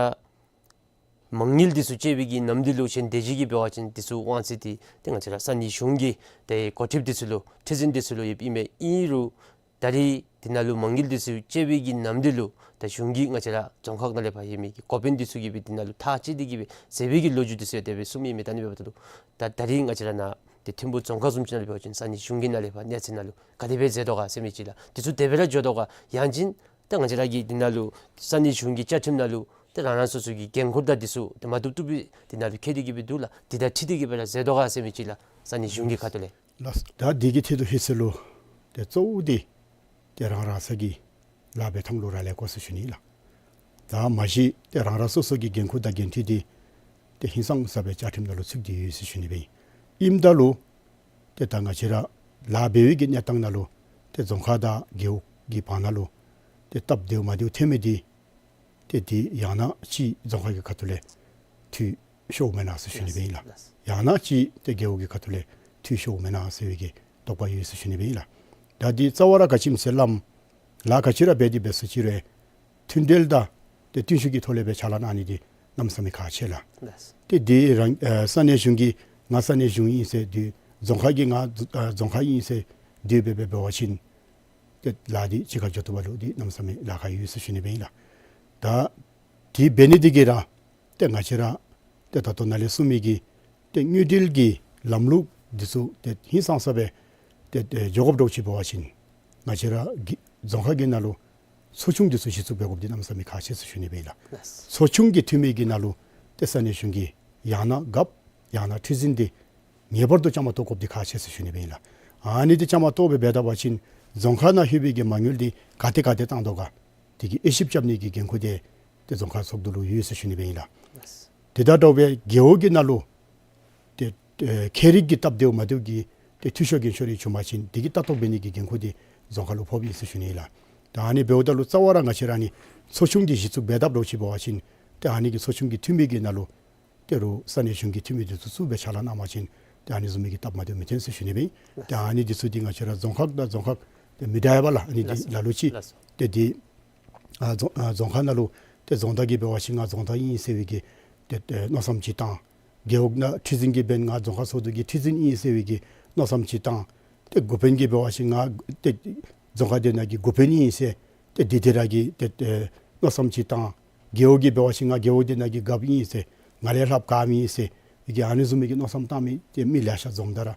མ་དངུལ་འདི་ཚུ་བཅད་པའི་གི་ནམ་དུས་ལུ་གཞན་དེ་ཅིག་གིས་འབད་བ་ཅིན་འདི་ཚུ་དབང་ཚད་འདི་ཏེ་ང་བཅས་ར་ས་གནས་གཞུང་གི་ཏེ་འགོ་ཁྲིདཔ་འདི་ཚུ་ལུ་ཁྲི་འཛིན་འདི་ཚུ་ལུ་ཡོདཔ་ཨིན་མས། ཨིན་རུང་ད་རིས་འདི་ནང་ལུ་མ་དངུལ་འདི་ཚུ་བཅད་པའི་གི་ནམ་དུས་ལུ་ད་གཞུང་གིས་ང་བཅས་ར་རྫོང་ཁག་ནང་ལས་ཕར་ཡོད་མི་གི་འགོ་དཔོན་འདི་ཚུ་གིས་སྦེ་འདི་ནང་ལུ་ཐག་བཅད་དེ་གིས་སྦེ་ཟེར་བའི་གི་ལོ་རྒྱུས་འདི་ཚུ་ཡང་དེ་སྦེ་གསུངམ་ཨིན་མས། ད་ཨ་ནི་འབདཝ་ད་ལུ་ད་ད་རིས་ང་བཅས་ར་ནཱ་ཏེ་ཐིམ་ཕུ་རྫོང་ཁག་བཟུམ་ཅིག་ནང་ལུ་འབད་བ་ཅིན་ས་གནས་གཞུང་གི་ནང་ལས་ཕར་གནས་ཚད་ནང་ལུ་ག་དེ་སྦེ་མཛད་དོ་ག་ཟེར་མི་ཅིག་ལགས། འདི་ཚུ་དེ་སྦེ་ར་འགྱོ་དོ་ག། ཡང་ཅིན་ཏེ་ང་བཅས་ར་གི་འདི་ནང་ལུ་ས་གནས་གཞུང་གི་བཅའ་ཁྲིམས་ནང་ལུ་ཏེ་རང་རང་སོ་སོ་གི་འགན་ཁུར་དང་འདི་ཚུ་ཏེ་མ་བཏུབ་བཏུབ་སྦེ་འདི་ནང་ལུ་འཁོད་དེ་གིས་སྦེ་འདུག་ལགས། འདི་དང་འཁྲིལ་ཏེ་གིས་སྦེ་ར་མཛད་དོ་ག་ཟེར་མི་ཅིག་ལགས། ས་གནས་གཞུང་གི་ཁ་ཐུག་ལས། ལགས། ད་འདི་གི་ཐད་དུ་ལྷོད་ཟེར་ལོ་ཏེ་གཙོ་བོ་འདི་ཏེ་རང་རང་སོ་གི་ལཱ་འབད་ཐངས་ལུ་རག་ལས་དགོ་ཟེར་ཞུ་ནི་ལགས། ད་མ་གཞི་ཏེ་རང་རང་སོ་སོ་གི་འགན་ཁུར་དང་འགན་འཁྲི་འདི་ཏེ་ཧིང་སངས་ས་སྦེ་བཅའ་ཁྲིམས་ནང་ལུ་ཚུད་དེ་ཡོད་ཟེར་ཞུ་ནི་སྦེ་ཨིན། ཨིནམ་ད་ལུ་ཏེ་ད་ང་བཅས་ར་ལཱ་འབད་བའི་གི་གནས་སྟངས་ནང་ལུ་ཏེ་རྫོང་ཁག་དང་རྒེད་འོག་གི་བར་ན་ལུ་ཏེ་སྟབས་བདེཝ་མ་བདེཝ་ཐོན་མི་འདི་ཏེ་འདི་ཡང་ན་ཅིག་རྫོང་ཁག་གི་ཁ་ཐུག་ལས་འཐུས་ཤོརཝ་མེན་ན་ཟེར་ཞུ་ནི་སྦེ་ཨིན་ལགས། ཡང་ན་ཅིག་ཏེ་རྒེད་འོག་གི་ཁ་ཐུག་ལས་འཐུས་ཤོརཝ་མེན་ན་ཟེར་བའི་གི་དོགས་པ་ཡོད་ཟེར་ཞུ་ནི་སྦེ་ཨིན་ལགས། ད་འདི་རྩ་བ་ར་ག་ཅི་སྨོ་ཟེར་བ་ཅིན་ལཱ་ག་ཅི་ར་འབད་དེ་འབད་ཟེར་ཅི་རུང་མཐུན་འབྲེལ་དང་ཏེ་བརྟན་བཞུགས་ཀྱི་ཐོག་ལས་སྦེ་ཕྱག་ལཱ་གནང་ནི་འདི་གནམ་མེད་ས་མེད་ཁག་ཆེ་ལགས། ལགས། ཏེ་འདི་རང་ཨེ་ས་གནས་གཞུང་གིས་ང་ས་གནས་གཞུང་ཨིན་ཟེར་འདི་རྫོང་ཁག་གིས་ང་ཨེ་རྫོང་ཁག་ཨིན་ཟེར་འདི་སྦེ་འབད་འབད་བ་ཅིན་ཏེ་ལཱ་འདི་གཅིག་ཁར་འགྱོ་བཏུབ་པ་ལུ་འདི་གནམ་མེད་ས་མེད་ལཱ་ཁག་ཡོད་ཟེར་ཞུ་ནི་སྦེ་ཨིན་ལགས། ད་འདི་འབད་ནི་འདི་གིས་ར་ཏེ་ང་བཅས་ར་ཏེ་ད་ལྟོ་ནཱ་ལས་གསུང་མི་གི་ཏེ་དངུལ་འབྲེལ་གྱི་ལམ་ལུགས་འདི་ཚུ་ཏེ་ཧིང་སངས་ས་སྦེ་ཏེ་ཏེ་འགྱོ་དགོཔ་འདྲཝ་ཅིག་འབད་བ་ཅིན་ང་བཅས་ར་གི་རྫོང་ཁག་གི་ནང་ལུ་ཚོགས་ཆུང་འདི་ཚུ་གཞི་བཙུགས་འབད་དགོཔ་འདི་གནམ་མེད་ས་མེད་ཁག་ཆེ་ཟེར་ཞུ་ནི་སྦེ་ཨིན་ལགས། ལགས། ཚོགས་ཆུང་གི་འཐུས་མི་གི་ནང་ལུ་ཏེ་ས་གནས་གཞུང་གི་ཡང་ན་རྒཔོ་ཡང་ན་ཁྲི་འཛིན་འདི་ངེས་པར་དུ་བཅའ་མར་གཏོགས་དགོཔ་འདི་ཁག་ཆེ་ཟེར་ཞུ་ནི་སྦེ་ཨིན་ལགས། ཨ་ནི་འདི་བཅའ་མར་གཏོགས་སྦེ་འབད་ད་པ་ཅིན་རྫོང་ཁག་ནང་ལྷོད་པའི་གི་མ་དངུལ་འདི་ག་ཏེ་ག་ཏེ་བཏང་དོ་ག་འདི་གི་དབྱེ་ཞིབ་རྐྱབ་ནི་གི་འགན་ཁུར་འདི་ཏེ་རྫོང་ཁག་ཚོགས་འདུ་ལུ་ཡོད་ཟེར་ཞུ་ནི་སྦེ་ཨིན་ལགས། ལགས། དེ་དང་འདྲཝ་སྦེ་རྒེད་འོག་གི་ནང་ལུ་ཏེ་ཨེ་ཁྱད་རིག་གི་སྟབས་བདེཝ་མ་བདེཝ་གི་ཏེ་འཐུས་ཤོར་འགན་ཤོར་རེ་བྱུང་པ་ཅིན་འདི་གི་ལྟ་རྟོག་འབད་ནི་གི་འགན་ཁུར་འདི་རྫོང་ཁག་ལུ་ཕོགཔ་ཨིན་ཟེར་ཞུ་ནི་ཨིན་ལགས། ད་ཨ་ནི་འབདཝ་ད་ལུ་རྩ་བ་ར་ང་བཅས་ར་ནི་ཚོགས་ཆུང་འདི་གཞི་བཙུགས་འབད་དཔ་འདྲཝ་ཅིག་འབད་བ་ཅིན་ཏེ་ཨ་ནི་གི་ཚོགས་ཆུང་གི་འཐུས་མི་གི་ནང་ལུ་ཏེ་རུང་ས་གནས་གཞུང་གི་འཐུས་མི་འདི་ཚུ་བཙུགས་སྦེ་ཕྱག་ལཱ་གནང་པ་ཅིན་ཏེ་ཨ་ནི་བཟུམ་མའི་གི་སྟབས་མ་བདེཝ་མི་ཐོན་ཟེར་ཞུ་ནི་སྦེ་ཨིན། ཏེ་ཨ་ནི་འདི་ཚུ་འདི་ང་བཅས་ར་རྫོང་ཁག་དང་རྫོང་ཁག་ཏེ་མི་འདྲ་བས་ལགས། ཨ་ནི་འདི་ལགས་སོ། ལ་ལུ་ཅིག་ལགས་སོ། ཏེ་འདི་ཨ་རྫོང་ཨ་རྫོང་ཁག་ནང་ལུ་ཏེ་རྫོང་བདག་གིས་འབད་བ་ཅིན་ང་རྫོང་བདག་ཨིན་ཟེར་བའི་གི་ཏེ་ཏེ་མནོ་བསམ་ཅིག་བཏང་། རྒེད་འོག་ནང་ཁྲི་འཛིན་གྱིས་འབདན་ང་རྫོང་ཁག་ཚོགས་འདུ་གི་ཁྲི་འཛིན་ཨིན་ཟེར་བའི་གི་མནོ་བསམ་ཅིག་བཏང་། ཏེ་འགོ་དཔོན་གྱིས་འབད་བ་ཅིན་ང་ཏེ་རྫོང་ཁག་འདི་ནང་གི་འགོ་དཔོན་ཨིན་ཟེར་ཏེ་འདི་འདི་ར་གི་ཏེ་ཏེ་མནོ་བསམ་ཅིག་བཏང་། རྒེད་འོག་གིས་འབད་བ་ཅིན་ང་རྒེད་འོག་འདི་ནང་གི་རྒཔོ་ཨིན་ཟེར་ང་ལས་ལྷགཔ་ག་མེད་ཟེར་བའི་གི་ཨ་ནི་བཟུམ་མའི་གི་མནོ་བསམ་བཏང་མི་ཏེ་མི་ལེ་ཤ་འཛོམས་ད་ར་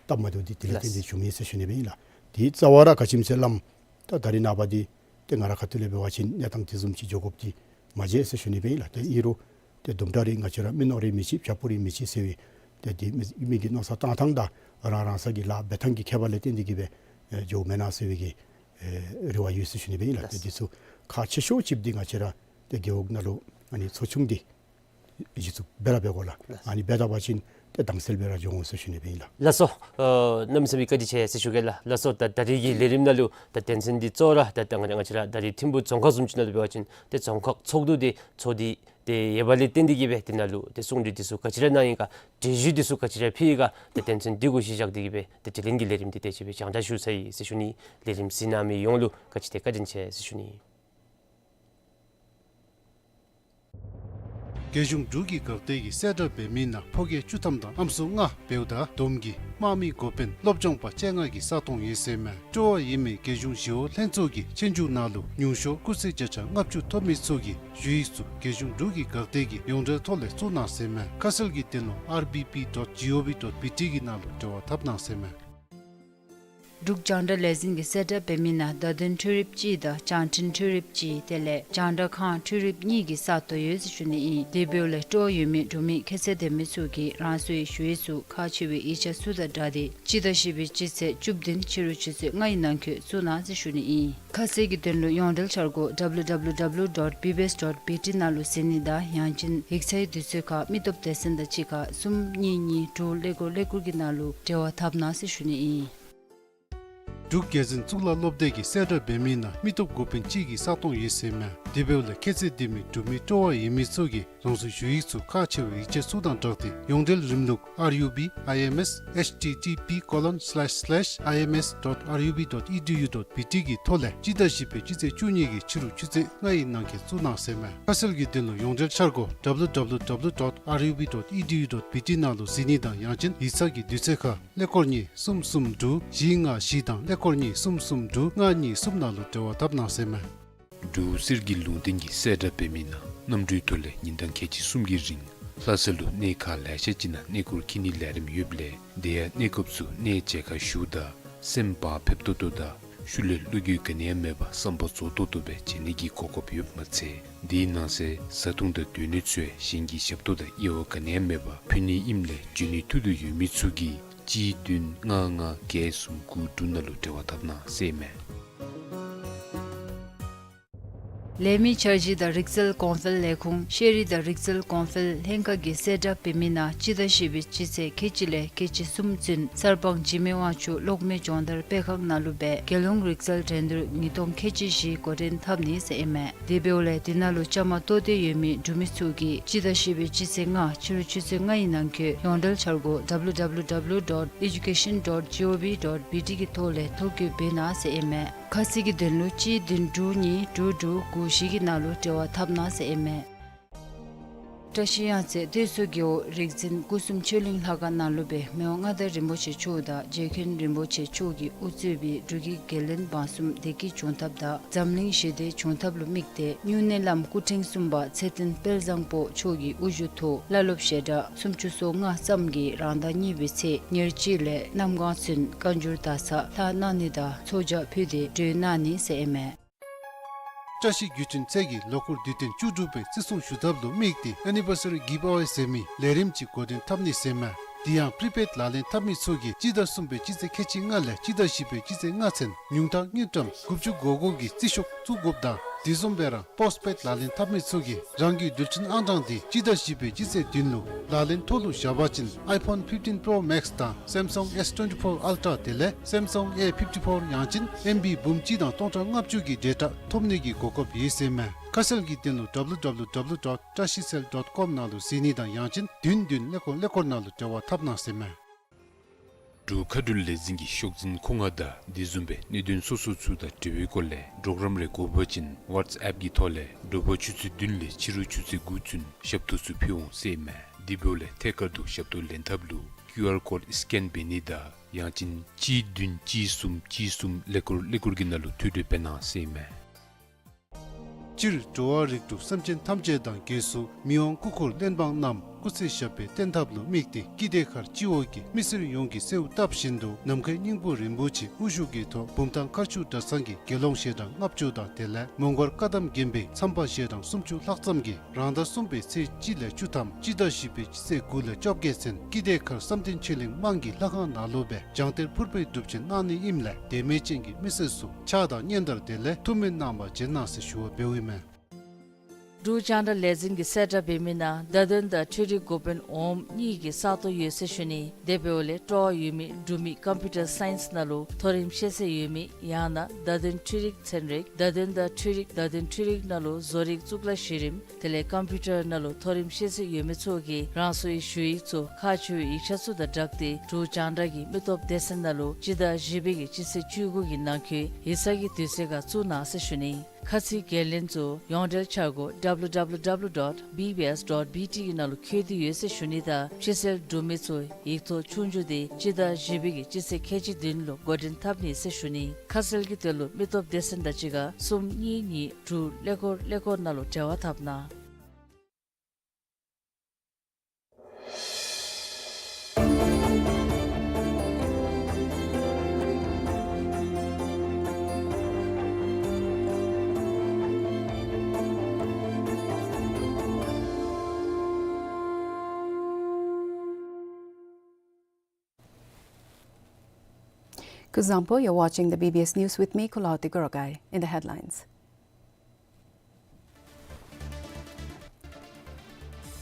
སྟབས་མ་བདེཝ་འདི་དེ་ལས་བརྟེན་ཏེ་ལགས། བྱུང་མི་ཟེར་ཞུ་ནི་སྦེ་ཨིན་ལགས། དེ་རྩ་བ་ར་ག་ཅི་སྨོ་ཟེར་བ་ཅིན་ད་ད་རིས་ནངས་པ་འདི་ཏེ་ང་ར་ཁ་ཐུག་ལས་འབད་བ་ཅིན་གནས་སྟངས་དེ་བཟུམ་ཅིག་འགྱོ་དགོཔ་འདི་མ་མཇལ་ཟེར་ཞུ་ནི་སྦེ་ཨིན་ལགས། ཏེ་ཨིན་རུང་ཏེ་དུམ་གྲ་རེ་ང་བཅས་ར་མི་ནོར་རེ་མི་ཅིག་བྱ་ཕོ་རེ་མི་ཅིག་ཟེར་བའི་ཏེ་འདི་མི་མི་གི་མནོ་བསམ་བཏང་ཐངས་དང་རང་རང་སོ་གི་ལཱ་འབད་ཐངས་ཀྱི་ཁྱད་པར་ལས་བརྟེན་ཏེ་གིས་སྦེ་ཨེ་འགྱོཝ་མེན་ན་ཟེར་བའི་གི་ཨེ་རེ་བ་ཡོད་ཟེར་ཞུ་ནི་སྦེ་ཨིན་ལགས། ཏེ་ལགས། འདི་ཚུ་ཁག་ཆེ་ཤོས་ཅིག་འདི་ང་བཅས་ར་ཏེ་རྒེད་འོག་ནང་ལུ་ཨ་ནི་ཚོགས་ཆུང་འདི་གཞི་བཙུགས་འབད་ར་འབད་དགོ་ལགས། ལགས། ཨ་ནི་འབད་ད་པ་ཅིན་ཏེ་དྭངས་གསལ་སྦེ་ར་འགྱོ་འོང་ཟེར་ཞུ་ནི་སྦེ་ཨིན་ལགས། ལགས་སོ། ཨ་གནམ་མེད་ས་མེད་བཀའ་དྲིན་ཆེ་ཟེར་ཞུ་གེ་ལགས། ལགས་སོ། ད་ད་རིས་ཀྱི་ལས་རིམ་ནང་ལུ་ད་དོན་ཚན་འདི་གཙོ་བོ་ར་ད་ད་ང་ང་བཅས་ར་ད་རིས་ཐིམ་ཕུ་རྫོང་ཁག་བཟུམ་ཅིག་ནང་ལུ་འབད་བ་ཅིན་ཏེ་རྫོང་ཁག་ཚོགས་འདུ་འདི་ཚོགས་ཏེ་ཏེ་ཡོད་པ་ལས་བརྟེན་ཏེ་གིས་སྦེ་འདི་ནང་ལུ་ཏེ་གསུང་གྲོས་འདི་ཚུ་ག་ཅི་ར་གནང་ཡི་ག་གྲོས་གཞི་འདི་ཚུ་ག་ཅི་ར་ཕུལ་ཡི་ག་ཏེ་དོན་ཚན་འདི་གུ་གཞི་བཞག་སྟེ་གིས་སྦེ་ཏེ་དྲི་ལན་གྱི་ལས་རིམ་འདི་དེ་ཅིག་སྦེ་རྒྱང་བསྒྲགས་ཞུ་ཚར་ཡི་ཟེར་ཞུ་ནི། ལས་རིམ་གཟིགས་གནང་མི་ཡོངས་ལུ་བཀའ་དྲིན་ཆེ་ཟེར་ཞུ་ནི། རྒྱལ་གཞུང་འབྲུག་གི་འགག་སྡེ་གིས་གསལ་བསྒྲགས་འབད་མི་ནང་ཕོ་སྐྱེས་བཅུ་ཐམ་དང་ཨམ་སྲུ་ལྔ་འབདཝ་ད་བསྡོམས་ཀྱིས་དམག་མི་འགོ་དཔོན་སློབ་སྦྱོང་པ་བཅོ་ལྔ་གི་ས་སྟོང་ཡོད་ཟེར་མས། སྤྲོ་བ་ཡོད་མི་རྒྱལ་གཞུང་ཞི་གཡོག་ལྷན་ཚོགས་ཀྱི་ཆོས་རྒྱུགས་ནང་ལུ་ཉུང་ཤོས་སྐུགས་ཚད་བརྒྱ་ཆ་ལྔ་བཅུ་ཐོབ་མི་ཚུ་གིས་ཞུ་ཡིག་ཚུ་རྒྱལ་གཞུང་འབྲུག་གི་འགག་སྡེ་གི་ཡོངས་འབྲེལ་ཐོག་ལས་བཙུགས་གནང་ཟེར་མས། ཁ་གསལ་གྱི་དོན་ལུ་R B P dot G O V dot B T གི་ནང་ལུ་འབྲེལ་བ་འཐབ་གནང་ཟེར་མས། འབྲུག་རྒྱང་བསྒྲགས་ལས་འཛིན་གྱིས་གསལ་བསྒྲགས་འབད་མི་ནང་བརྡ་དོན་འཕྲུལ་རིགཔ་གཅིག་དང་བྱང་འཕྲིན་འཕྲུལ་རིགཔ་གཅིག་དེ་ལས་རྒྱང་བསྒྲགས་ཁང་འཕྲུལ་རིགཔ་གཉིས་ཀྱི་ས་སྟོང་ཡོད་ཟེར་ཞུ་ནི་ཨིན། དེ་འབདཝ་ལས་སྤྲོ་བ་ཡོད་མི་འབྲུག་མི་ཁྱད་ཚད་ལྡན་མི་ཚུ་གིས་རང་སོའི་ཞུ་ཡིག་ཚུ་ཁག་ཆེ་བའི་ཡིག་ཆ་ཚུ་དང་སྦྲགས་ཏེ་སྤྱི་ཟླ་བཞི་པའི་སྤྱི་ཚེས་བཅུ་བདུན་ཕྱི་རུ་ཆུ་ཚོད་ལྔ་ཡི་ནང་འཁོད་བཙུགས་གནང་ཟེར་ཞུ་ནི་ཨིན། ཁ་གསལ་གྱི་དོན་ལུ་ཡོངས་འབྲེལ་འཆར་སྒོ་W W W dot B B S dot B T ནང་ལུ་གཟིགས་ནི་དང་ཡང་ཅིན་ཡིག་ཚང་གི་དུས་ཚོད་ཁར་མི་སྟོབས་སྡེ་ཚན་དང་གཅིག་ཁར་གསུམ་གཉིས་གཉིས་དྲུག་ཀླད་ཀོར་ཀླད་ཀོར་གྱི་ནང་ལུ་འབྲེལ་བ་འཐབ་གནང་ཟེར་ཞུ་ནི་ཨིན། འབྲུག་རྒྱལ་འཛིན་གཙུག་ལག་སློབ་སྡེ་གིས་གསལ་བསྒྲགས་འབད་མི་ནང་མི་སྟོབས་འགོ་དཔོན་གཅིག་གི་ས་སྟོང་ཡོད་ཟེར་མས། དེ་འབདཝ་ལས་ཁྱད་ཚད་ལྡན་མི་འབྲུག་མི་སྤྲོ་བ་ཡོད་མི་ཚུ་གིས་རང་སོའི་ཞུ་ཡིག་ཚུ་ཁག་ཆེ་བའི་ཡིག་ཆ་ཚུ་དང་སྦྲགས་ཏེ་ཡོངས་འབྲེལ་རིམ་ལུགས་R U B I M S H T T P colon slash slash I M S dot R U B dot E D U dot B T གི་ཐོག་ལས་སྤྱི་ཟླ་བཞི་པའི་སྤྱི་ཚེས་བཅུ་གཉིས་ཀྱི་ཕྱི་རུ་ཆུ་ཚོད་ལྔ་ཡི་ནང་འཁོད་བཙུགས་གནང་ཟེར་མས། ཁ་གསལ་གྱི་དོན་ལུ་ཡོངས་འབྲེལ་འཆར་སྒོ་W W W dot R U B dot E D U dot B T ནང་ལུ་གཟིགས་ནི་དང་ཡང་ཅིན་ཡིག་ཚང་གི་དུས་ཚོད་ཁར་ཀླད་ཀོར་གཉིས་གསུམ་གསུམ་དྲུག་བཞི་ལྔ་བཞི་དང་ཀླད་ཀོར་གཉིས་གསུམ་གསུམ་དྲུག་ལྔ་གཉིས་གསུམ་ནང་ལུ་འབྲེལ་བ་འཐབ་གནང་ཟེར་མས། འབྲུག་གསེར་གྱི་ལུང་བསྟན་གྱིས་གསལ་བསྒྲགས་འབད་མི་ནང་གནམ་གྲུའི་ཐོག་ལས་ཉིན་གྲངས་ཁལ་གཅིག་གསུམ་གྱི་རིང་ལྷ་ས་ལུ་གནས་ཁག་ལེ་ཤ་ཅིག་ནང་གནས་སྐོར་འཁྱིད་ནིའི་ལས་རིམ་ཡོདཔ་ལས་དེ་ཡང་གནས་སྐབས་སུ་གནས་མཇལ་ཁ་ཞུཝ་ད་སེམས་བག་ཕེབས་ཏོག་ཏོ་དང་ཤུལ་ལས་བློ་འགྱོད་ག་ནི་ཡང་མེད་པར་བསམ་པ་རྫོགས་ཏོག་ཏོ་སྦེ་མཇལ་ནི་གི་གོ་སྐབས་ཡོདཔ་མ་ཚད་དེའི་ནང་གསེས་བཟའ་འཐུང་དང་སྡོད་གནས་ཚུ་ཡང་གཞན་གྱི་ཞབས་ཏོག་དང་དབྱེ་བ་ག་ནི་ཡང་མེད་པར་ཕུལ་ནི་ཨིནམ་ལས་འབྱོན་ནིའི་ཐུགས་འདོད་ཡོད་མི་ཚུ་གིས་གཅིག་བདུན་ལྔ་ལྔ་བརྒྱད་གསུམ་དགུ་དྲུག་ནང་ལུ་འབྲེལ་བ་འཐབ་གནང་ཟེར་མས། ལས་མི་འཆར་གཞི་དང་རིག་རྩལ་གོང་འཕེལ་ལས་ཁུངས་ཤེས་རིག་དང་རིག་རྩལ་གོང་འཕེལ་ལྷན་ཁག་གིས་གསལ་བསྒྲགས་འབད་མི་ནང་སྤྱི་ཟླ་བཞི་པའི་སྤྱི་ཚེས་ཁལ་གཅིག་ལས་ཁལ་གཅིག་གསུམ་ཚུན་གསར་སྤང་འཇིགས་མེད་དབང་ཕྱུག་གློག་མེ་སྦྱོང་བརྡར་སྤེལ་ཁང་ནང་ལུ་སྦེ་རྒྱལ་ཡོངས་རིག་རྩལ་འགྲན་བསྡུར་ཉིས་སྟོང་ཁལ་གཅིག་བཞི་འགོ་འདྲེན་འཐབ་ནི་ཟེར་ཨིན་མས། དེ་འབདཝ་ལས་དེ་ནང་ལུ་བཅའ་མར་གཏོགས་འདོད་ཡོད་མི་འབྲུག་མི་ཚུ་གིས་སྤྱི་ཟླ་བཞི་པའི་སྤྱི་ཚེས་ལྔ་ཕྱི་རུ་ཆུ་ཚོད་ལྔ་ཡི་ནང་འཁོད་ཡོངས་འབྲེལ་འཆར་སྒོ་W W W dot education dot G O V dot B T གི་ཐོག་ལས་ཐོ་བཀོད་འབད་གནང་ཟེར་ཨིན་མས། ཁ་གསལ་གྱི་དོན་ལུ་གཅིག་བདུན་དྲུག་གཉིས་དྲུག་དྲུག་དགུ་བཞི་གི་ནང་ལུ་འབྲེལ་བ་འཐབ་གནང་ཟེར་ཨིན་མས། བཀྲ་ཤིས་གཡང་རྩེ་སྟོད་མཚོ་རྒེད་འོག་རིག་འཛིན་སྐུ་གསུམ་ཆོས་གླིང་ལྷ་ཁང་ནང་ལུ་སྦེ་མི་དབང་མངའ་བདག་རིན་པོ་ཆེ་མཆོག་དང་རྗེ་མཁན་རིན་པོ་ཆེ་མཆོག་གིས་དབུ་གཙོས་པའི་འབྲུག་གི་རྒྱལ་བློན་འབངས་གསུམ་བདེ་སྐྱིད་འབྱུང་ཐབས་དང་འཛམ་གླིང་ཞི་བདེ་འབྱུང་ཐབས་ལུ་དམིགས་ཏེ་སྨྱུང་གནས་བླམ་སྐུ་ཕྲེང་གསུམ་པ་ཚེ་བརྟན་དཔལ་བཟང་པོ་མཆོག་གི་དབུ་བཞུགས་ཐོག་བླ་སློབ་ཞལ་གྲངས་སུམ་ཅུ་སོ་ལྔ་ཙམ་གྱིས་རང་ཟླ་གཉིས་པའི་ཚེས་ཉེར་གཅིག་ལས་གནམ་གང་ཚུན་བཀའ་འགྱུར་དར་ས་ལྷག་གནང་ནི་དང་ཚོགས་བཅར་ཕུལ་ཏེ་གྲོལ་གནང་ནི་ཟེར་ཨིན་མས། བཀྲ་ཤིས་བརྒྱུད་འཕྲིན་ཚད་ཀྱིས་ལོ་འཁོར་དུས་སྟོན་བཅུ་དྲུག་པའི་བརྩི་སྲུང་ཞུ་ཐབས་ལུ་དམིགས་ཏེ་ཨེ་ནི་བར་སི་རི་གིབ་ཨ་ཝེ་ཟེར་མི་ལས་རིམ་ཅིག་འགོ་འདྲེན་འཐབ་ནི་ཟེར་མས། དེ་ཡང་པྲི་པེཌ་ལག་ལེན་འཐབ་མི་ཚུ་གིས་སྤྱི་ཟླ་གསུམ་པའི་སྤྱི་ཚེས་ཁལ་གཅིག་ལྔ་ལས་སྤྱི་ཟླ་བཞི་པའི་སྤྱི་ཚེས་ལྔ་ཚུན་ཉུང་མཐའ་དངུལ་ཀྲམ་དགུ་བཅུ་གོ་གོ་གི་རྩིས་ཤོག་བཙུགས་དགོཔ་དང་དེ་བཟུམ་སྦེ་ར་པོསཊ་པེཌ་ལག་ལེན་འཐབ་མི་ཚུ་གིས་རང་གི་རྡུལ་ཕྲན་ཨང་གྲངས་དེ་སྤྱི་ཟླ་བཞི་པའི་སྤྱི་ཚེས་བདུན་ལུ་ལག་ལེན་ཐོག་ལུ་བཞག་པ་ཅིན་ཨའི་ཕོན་ཕིཕ་ཊིན་པྲོ་མེགསི་དང་སེམ་སུང་ཨེསི་ཊུ་ཝེན་ཊི་ཕོར་ཨལ་ཊ་དེ་ལས་སེམ་སུང་ཨེ་ཕིཕ་ཊི་ཕོར་ཡང་ཅིན་ཨེམ་བི་འབུམ་གཅིག་དང་སྟོང་ཕྲག་ལྔ་བཅུ་གི་ཌེ་ཊ་ཐོབ་ནི་གི་གོ་སྐབས་ཡོད་ཟེར་མས། ཁ་གསལ་གྱི་དོན་ལུ་W W W dot trashicell dot com ནང་ལུ་གཟིགས་ནི་དང་ཡང་ཅིན་བདུན་བདུན་ཀླད་ཀོར་ཀླད་ཀོར་ནང་ལུ་འབྲེལ་བ་འཐབ་གནང་ཟེར་མས། འབྲུག་མཁའ་འགྲུལ་ལས་འཛིན་གྱི་ཤོག་འཛིན་མཁོ་མངགས་དང་དེ་བཟུམ་སྦེ་གནད་དོན་སོ་སོ་ཚུ་དང་འབྲེལ་བའི་སྐོར་ལས་གྲོགས་རམ་རེ་དགོ་པ་ཅིན་ཝཊས་ཨེཔ་གི་ཐོག་ལས་དྲོ་པ་ཆུ་ཚོད་བདུན་ལས་ཕྱི་རུ་ཆུ་ཚོད་དགུ་ཚུན་ཞབས་ཏོག་ཚུ་ཕུལ་འོང་ཟེར་མས། དེ་འབདཝ་ལས་ཐད་ཀར་དུ་ཞབས་ཏོག་ལེན་ཐབས་ལུ་ཀིའུ་ཨར་ཀོཌ་སི་ཀེན་འབད་ནི་དང་ཡང་ཅིན་གཅིག་བདུན་གཅིག་གསུམ་གཅིག་གསུམ་ཀླད་ཀོར་ཀླད་ཀོར་གྱི་ནང་ལུ་ཐོ་འགོད་འབད་གནང་ཟེར་མས། སྤྱིར་འགྲོ་བ་རིགས་དྲུག་སེམས་ཅན་ཐམས་ཅད་དང་སྒོས་སུ་མི་དབང་སྐུ་འཁོར་གླེགས་བམ་བསྣམས་སྐུ་ཚེ་ཞབས་པད་བརྟན་ཐབས་ལུ་དམིགས་ཏེ་སྐྱིད་ལྡེ་མཁར་སྤྱི་འོག་གི་མི་སེར་ཡོངས་ཀྱིས་གསོལཝ་བཏབ་བཞིན་དུ་ནམ་མཁའི་སྙིང་པོ་རིན་པོ་ཆེ་དབུ་བཞུགས་ཀྱི་ཐོག་བུམ་ཐང་མཁར་ཆུ་གྲྭ་ཚང་གི་དགེ་སློང་ཞལ་གྲངས་ལྔ་བཅུ་དང་དེ་ལས་མོང་སྒར་བཀའ་གདམས་དགོན་པའི་མཚམས་པ་ཞལ་གྲངས་སུམ་ཅུ་ལྷག་ཙམ་གྱིས་རང་ཟླ་གསུམ་པའི་ཚེས་གཅིག་ལས་བཅུ་ཐམ་སྤྱི་ཟླ་བཞི་པའི་སྤྱི་ཚེས་དགུ་ལས་བཅོ་བརྒྱད་ཚུན་སྐྱིད་ལྡེ་མཁར་བསམ་གཏན་ཆོས་གླིང་དམངས་ཀྱི་ལྷ་ཁང་ནང་ལུ་སྦེ་བྱང་གཏེར་ཕུར་པའི་སྒྲུབ་ཆེན་གནང་ནི་ཨིནམ་ལས་དད་མོས་ཅན་གྱི་མི་སེར་ཚུ་ཕྱག་དང་སྙན་དར་དེ་ལས་ཐུགས་སྨོན་གནང་བར་བྱོན་གནང་ཟེར་ཞུ་བ་འབདཝ་ཨིན་མས། འབྲུག་རྒྱང་བསྒྲགས་ལས་འཛིན་གྱིས་གསལ་བསྒྲགས་འབད་མི་ནང་བརྡ་དོན་དང་འཕྲུལ་རིག་འགོ་དཔོན་འོགམ་གཉིས་ཀྱི་ས་སྟོང་ཡོད་ཟེར་ཞུ་ནི། དེ་འབདཝ་ལས་སྤྲོ་བ་ཡོད་མི་འབྲུག་མི་ཀམ་པིའུ་ཊར་སའིནསི་ནང་ལུ་མཐོ་རིམ་ཤེས་ཚད་ཡོད་མི་ཡང་ན་བརྡ་དོན་འཕྲུལ་རིག་ཚན་རིག་བརྡ་དོན་དང་འཕྲུལ་རིག་བརྡ་དོན་འཕྲུལ་རིག་ནང་ལུ་བཟོ་རིག་གཙུག་ལག་གཞི་རིམ་དེ་ལས་ཀམ་པིའུ་ཊར་ནང་ལུ་མཐོ་རིམ་ཤེས་ཚད་ཡོད་མི་ཚུ་གིས་རང་སོའི་ཞུ་ཡིག་ཚུ་ཁག་ཆེ་བའི་ཡིག་ཆ་ཚུ་དང་སྦྲགས་ཏེ་འབྲུག་རྒྱང་བསྒྲགས་ཀྱི་མི་སྟོབས་སྡེ་ཚན་ནང་ལུ་སྤྱི་ཟླ་བཞི་པའི་གི་སྤྱི་ཚེས་བཅུ་དགུ་གི་ནང་འཁོད་ཡིག་ཚང་གི་དུས་ཚོད་ཁར་བཙུགས་གནང་ཟེར་ཞུ་ནི། ཁ་ཚིག་འགན་ལེན་ཚུ་ཡོངས་འབྲེལ་འཆར་སྒོ་W W W dot B B S dot B T གི་ནང་ལུ་འཁོད་དེ་ཡོད་ཟེར་ཞུ་ནི་དང་། ཕྱི་སེལ་གྲུབ་མི་ཚུ་ཡིག་ཐོག་ཆོས་རྒྱུགས་དེ་སྤྱི་ཟླ་བཞི་པའི་གི་སྤྱི་ཚེས་ཁལ་གཅིག་བདུན་ལུ་འགོ་འདྲེན་འཐབ་ནི་ཟེར་ཞུ་ནི། ཁ་གསལ་གྱི་དོན་ལུ་མི་སྟོབས་སྡེ་ཚན་དང་གཅིག་ཁར་གསུམ་གཉིས་གཉིས་དྲུག་ཀླད་ཀོར་ཀླད་ཀོར་ནང་ལུ་འབྲེལ་བ་འཐབ་གནང་། Kuzuzangpo, you're watching the B B S News with me, Kulaoti Gorogai. In the headlines,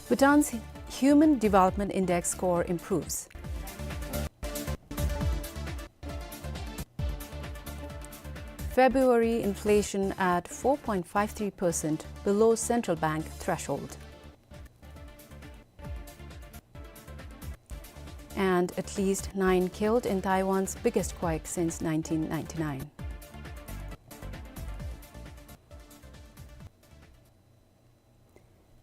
Bhutan's Human Development Index score improves. February inflation at four point five three percent, below central bank threshold. And at least nine killed in Taiwan's biggest quake since nineteen ninety-nine.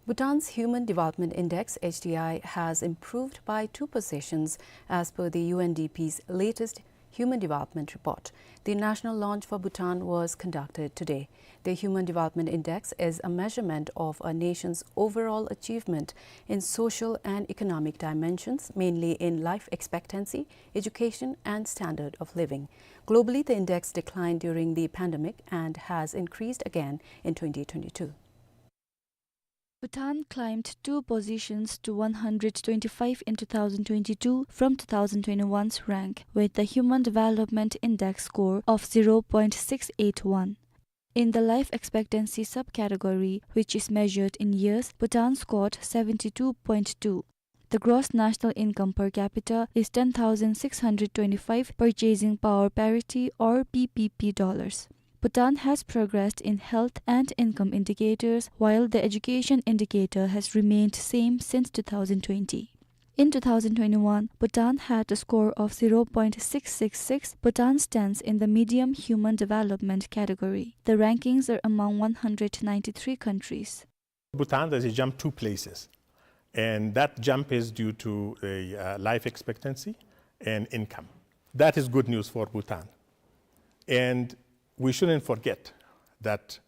Bhutan's Human Development Index, H D I, has improved by two positions as per the U N D P's latest Human Development Report. The national launch for Bhutan was conducted today. The Human Development Index is a measurement of a nation's overall achievement in social and economic dimensions, mainly in life expectancy, education, and standard of living. Globally, the index declined during the pandemic and has increased again in twenty twenty-two. Bhutan climbed two positions to one hundred twenty-five in two thousand twenty-two from two thousand twenty-one's rank, with the Human Development Index score of zero point six eight one. In the life expectancy subcategory, which is measured in years, Bhutan scored seventy-two point two. The gross national income per capita is ten thousand six hundred twenty-five, purchasing power parity or P P P dollars. Bhutan has progressed in health and income indicators, while the education indicator has remained same since two thousand twenty. In two thousand twenty-one, Bhutan had a score of zero point six six six. Bhutan stands in the medium human development category. The rankings are among one hundred ninety-three countries. Bhutan, there's a jump two places, and that jump is due to a, uh, life expectancy and income. That is good news for Bhutan. And we shouldn't forget that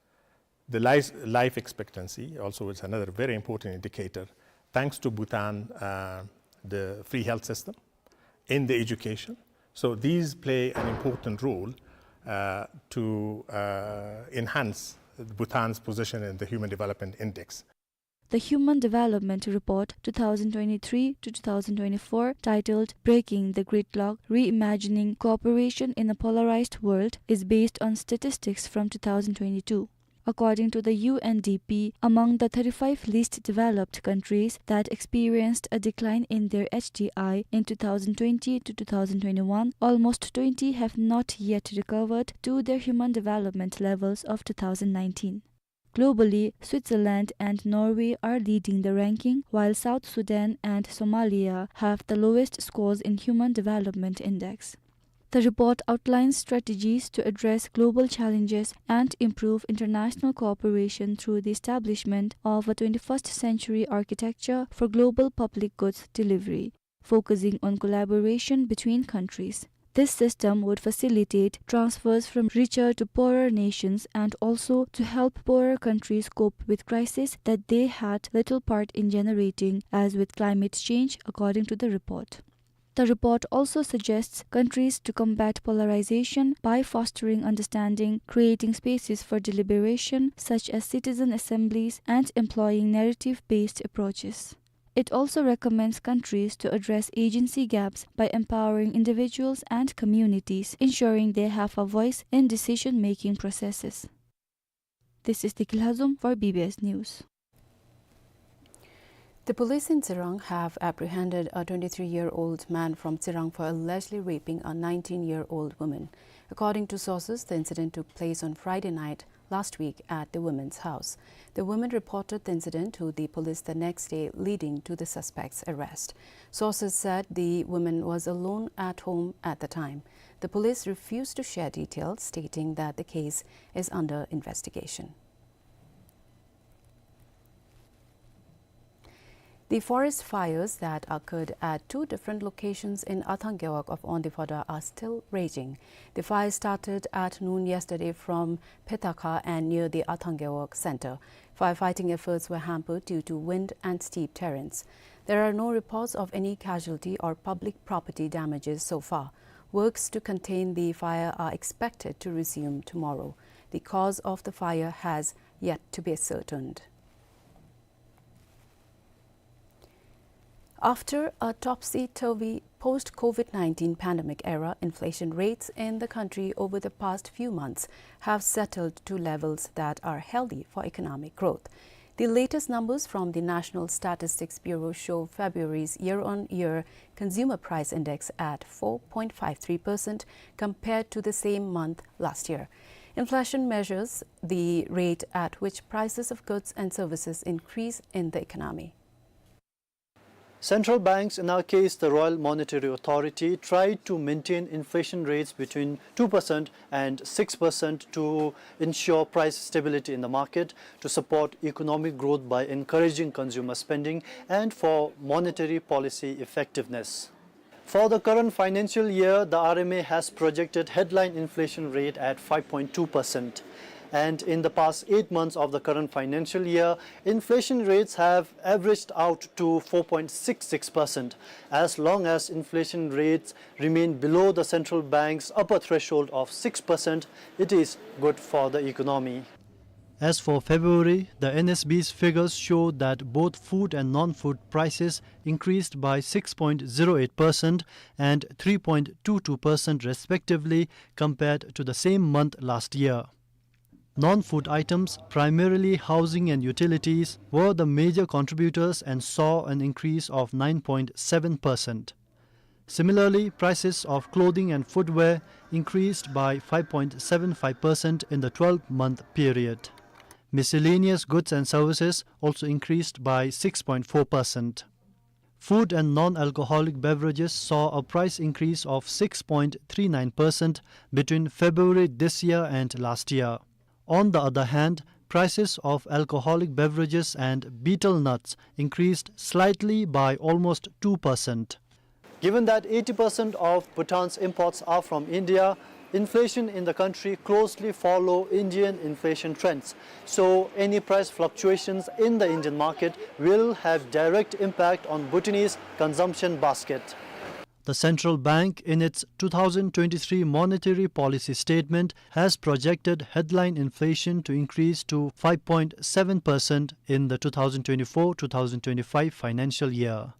the life, life expectancy also is another very important indicator, thanks to Bhutan, uh, the free health system, in the education. So these play an important role, uh, to, uh, enhance Bhutan's position in the Human Development Index. The Human Development Report two thousand twenty-three to two thousand twenty-four, titled Breaking the Gridlock: Reimagining Cooperation in a Polarized World, is based on statistics from two thousand twenty-two. According to the U N D P, among the thirty-five least developed countries that experienced a decline in their H D I in two thousand twenty to two thousand twenty-one, almost twenty have not yet recovered to their human development levels of two thousand nineteen. Globally, Switzerland and Norway are leading the ranking, while South Sudan and Somalia have the lowest scores in Human Development Index. The report outlines strategies to address global challenges and improve international cooperation through the establishment of a twenty-first century architecture for global public goods delivery, focusing on collaboration between countries. This system would facilitate transfers from richer to poorer nations and also to help poorer countries cope with crises that they had little part in generating, as with climate change, according to the report. The report also suggests countries to combat polarization by fostering understanding, creating spaces for deliberation, such as citizen assemblies, and employing narrative-based approaches. It also recommends countries to address agency gaps by empowering individuals and communities, ensuring they have a voice in decision-making processes. This is Deki Lhazom for B B S News. The police in Tsirang have apprehended a twenty-three-year-old man from Tsirang for allegedly raping a nineteen-year-old woman. According to sources, the incident took place on Friday night last week at the woman's house. The woman reported the incident to the police the next day, leading to the suspect's arrest. Sources said the woman was alone at home at the time. The police refused to share details, stating that the case is under investigation. The forest fires that occurred at two different locations in Athang Gewog of Onde Phodrang are still raging. The fire started at noon yesterday from Phetakha and near the Athang Gewog center. Firefighting efforts were hampered due to wind and steep terrains. There are no reports of any casualty or public property damages so far. Works to contain the fire are expected to resume tomorrow. The cause of the fire has yet to be ascertained. After a topsy-turvy post-COVID nineteen pandemic era, inflation rates in the country over the past few months have settled to levels that are healthy for economic growth. The latest numbers from the National Statistics Bureau show February's year-on-year consumer price index at four point five three percent compared to the same month last year. Inflation measures the rate at which prices of goods and services increase in the economy. Central banks, in our case the Royal Monetary Authority, try to maintain inflation rates between two percent and six percent to ensure price stability in the market, to support economic growth by encouraging consumer spending, and for monetary policy effectiveness. For the current financial year, the R M A has projected headline inflation rate at five point two percent. And in the past eight months of the current financial year, inflation rates have averaged out to four point six six percent. As long as inflation rates remain below the central bank's upper threshold of six percent, it is good for the economy. As for February, the N S B's figures show that both food and non-food prices increased by six point zero eight percent and three point two two percent respectively compared to the same month last year. Non-food items, primarily housing and utilities, were the major contributors and saw an increase of nine point seven percent. Similarly, prices of clothing and footwear increased by five point seven five percent in the twelve-month period. Miscellaneous goods and services also increased by six point four percent. Food and non-alcoholic beverages saw a price increase of six point three nine percent between February this year and last year. On the other hand, prices of alcoholic beverages and betel nuts increased slightly by almost two percent. Given that eighty percent of Bhutan's imports are from India, inflation in the country closely follow Indian inflation trends. So any price fluctuations in the Indian market will have direct impact on Bhutanese consumption basket. The central bank, in its two thousand twenty-three monetary policy statement, has projected headline inflation to increase to five point seven percent in the two thousand twenty-four two thousand twenty-five financial year.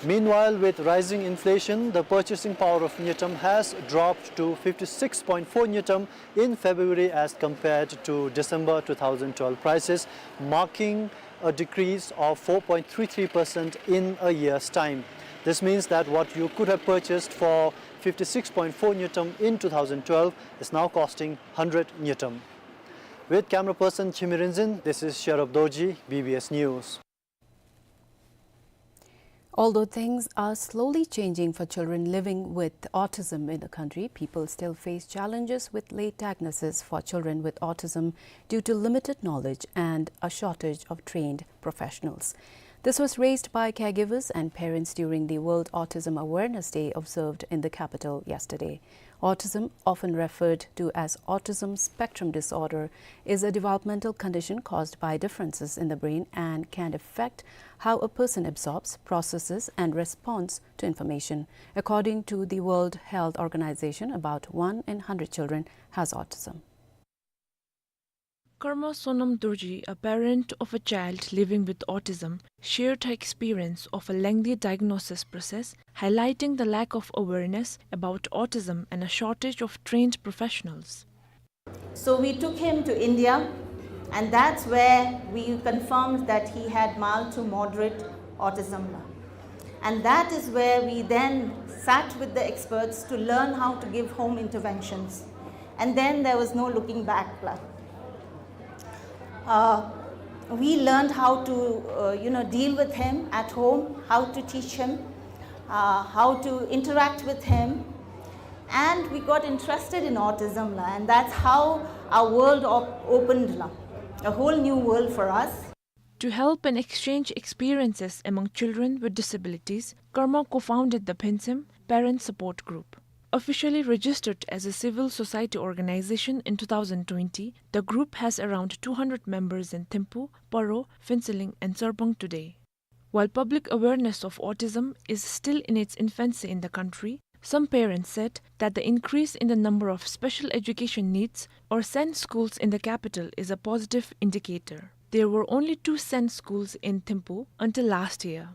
Meanwhile, with rising inflation, the purchasing power of ngultrum has dropped to fifty-six point four ngultrum in February as compared to December two thousand twelve prices, marking a decrease of four point three three percent in a year's time. This means that what you could have purchased for fifty-six point four ngultrum in two thousand twelve is now costing hundred ngultrum. With camera person Chimi Rinzin, this is Sherab Dorji, B B S News. Although things are slowly changing for children living with autism in the country, people still face challenges with late diagnosis for children with autism due to limited knowledge and a shortage of trained professionals. This was raised by caregivers and parents during the World Autism Awareness Day observed in the capital yesterday. Autism, often referred to as autism spectrum disorder, is a developmental condition caused by differences in the brain and can affect how a person absorbs, processes, and responds to information. According to the World Health Organization, about one in hundred children has autism. Karma Sonam Dorji, a parent of a child living with autism, shared her experience of a lengthy diagnosis process, highlighting the lack of awareness about autism and a shortage of trained professionals. So we took him to India, and that's where we confirmed that he had mild to moderate autism. And that is where we then sat with the experts to learn how to give home interventions. And then there was no looking back. Uh, we learned how to, uh, you know, deal with him at home, how to teach him, uh, how to interact with him, and we got interested in autism, la, and that's how our world op- opened, la, a whole new world for us. To help and exchange experiences among children with disabilities, Karma co-founded the Phentsem Parent Support Group. Officially registered as a civil society organization in two thousand twenty, the group has around two hundred members in Thimphu, Paro, Phuentsholing, and Sarpang today. While public awareness of autism is still in its infancy in the country, some parents said that the increase in the number of special education needs or SEND schools in the capital is a positive indicator. There were only two SEND schools in Thimphu until last year.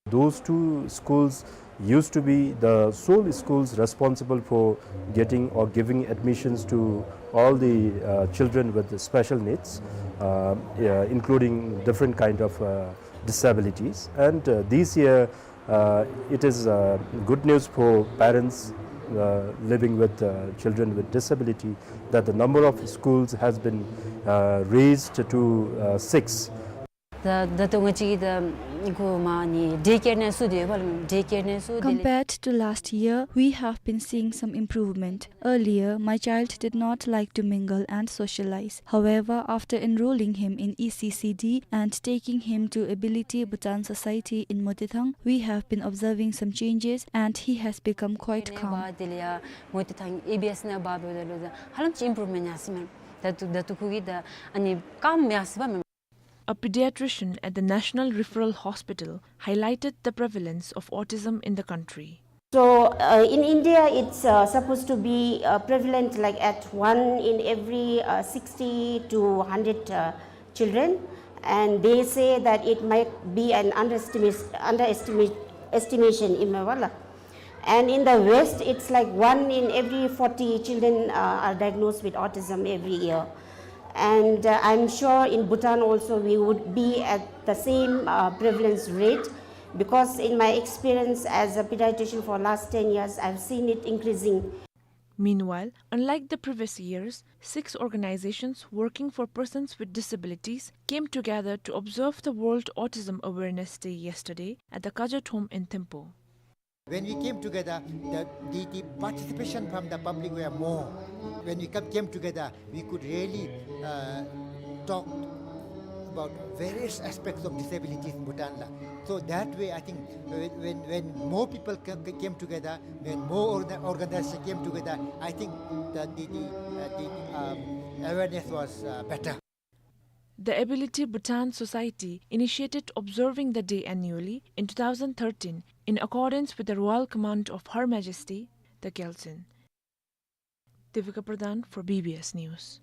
Those two schools used to be the sole schools responsible for getting or giving admissions to all the, uh, children with special needs, uh, yeah, including different kind of, uh, disabilities. And, uh, this year, uh, it is, uh, good news for parents, uh, living with, uh, children with disability, that the number of schools has been, uh, raised to, uh, six. ད་ད་ལྟོ་ང་བཅས་ཀྱི་ད་གོ་མ་ནི་ཌེ་ཀེར་ནང་བཙུགས་ཏེ་ཡོད་པ་ལགས། ཌེ་ཀེར་ནང་བཙུགས་ཏེ། Compared to last year, we have been seeing some improvement. Earlier, my child did not like to mingle and socialize. However, after enrolling him in E C C D and taking him to Ability Bhutan Society in Motithang, we have been observing some changes and he has become quite calm. དེ་ལས་ཡ་མོ་ཏི་ཐང་ཨེ་བི་ཨེསི་ནང་འབག་འབདཝ་ད་ལུ་ཧ་ལམ་ཅིག་ཨིམ་པུརུབ་མེནཊ་ཡར་སོང་མས། ད་ལྟོ་ད་ལྟོ་ཁོ་གིས་ད་ཨ་ནི་ཀམ་ཡར་སོང་པ་མས། A pediatrician at the National Referral Hospital highlighted the prevalence of autism in the country. So, uh, in India, it's, uh, supposed to be, uh, prevalent, like, at one in every, uh, sixty to hundred, uh, children, and they say that it might be an underestimate, underestimate, estimation, in my wala. And in the West, it's like one in every forty children, uh, are diagnosed with autism every year. And, uh, I'm sure in Bhutan also we would be at the same, uh, prevalence rate, because in my experience as a pediatrician for last ten years, I've seen it increasing. Meanwhile, unlike the previous years, six organizations working for persons with disabilities came together to observe the World Autism Awareness Day yesterday at the Kajot Home in Thimphu. When we came together, the, the, the participation from the public were more. When we come, came together, we could really, uh, talk about various aspects of disabilities in Bhutan la. So that way, I think, uh, when, when more people ca-, ca-, came together, when more orga-, organizations came together, I think that the, the, uh, the, um, awareness was, uh, better. The Ability Bhutan Society initiated observing the day annually in two thousand thirteen in accordance with the royal command of Her Majesty the Gyaltsuen. Devika Pradhan for B B S News.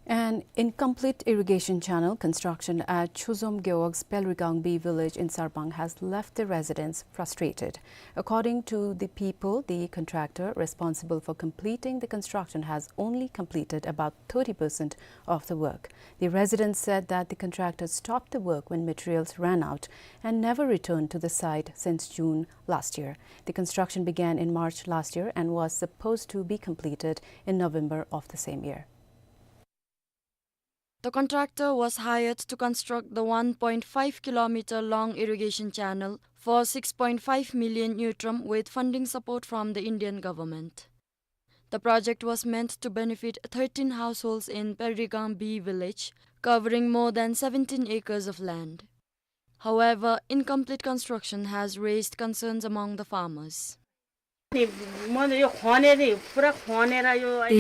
An incomplete irrigation channel construction at Chuzom Gewog's Pelrigangbi village in Sarpang has left the residents frustrated. According to the people, the contractor responsible for completing the construction has only completed about thirty percent of the work. The residents said that the contractor stopped the work when materials ran out and never returned to the site since June last year. The construction began in March last year and was supposed to be completed in November of the same year. The contractor was hired to construct the one point five kilometer long irrigation channel for six point five million ngultrum with funding support from the Indian government. The project was meant to benefit thirteen households in Pelrigang B village, covering more than seventeen acres of land. However, incomplete construction has raised concerns among the farmers. They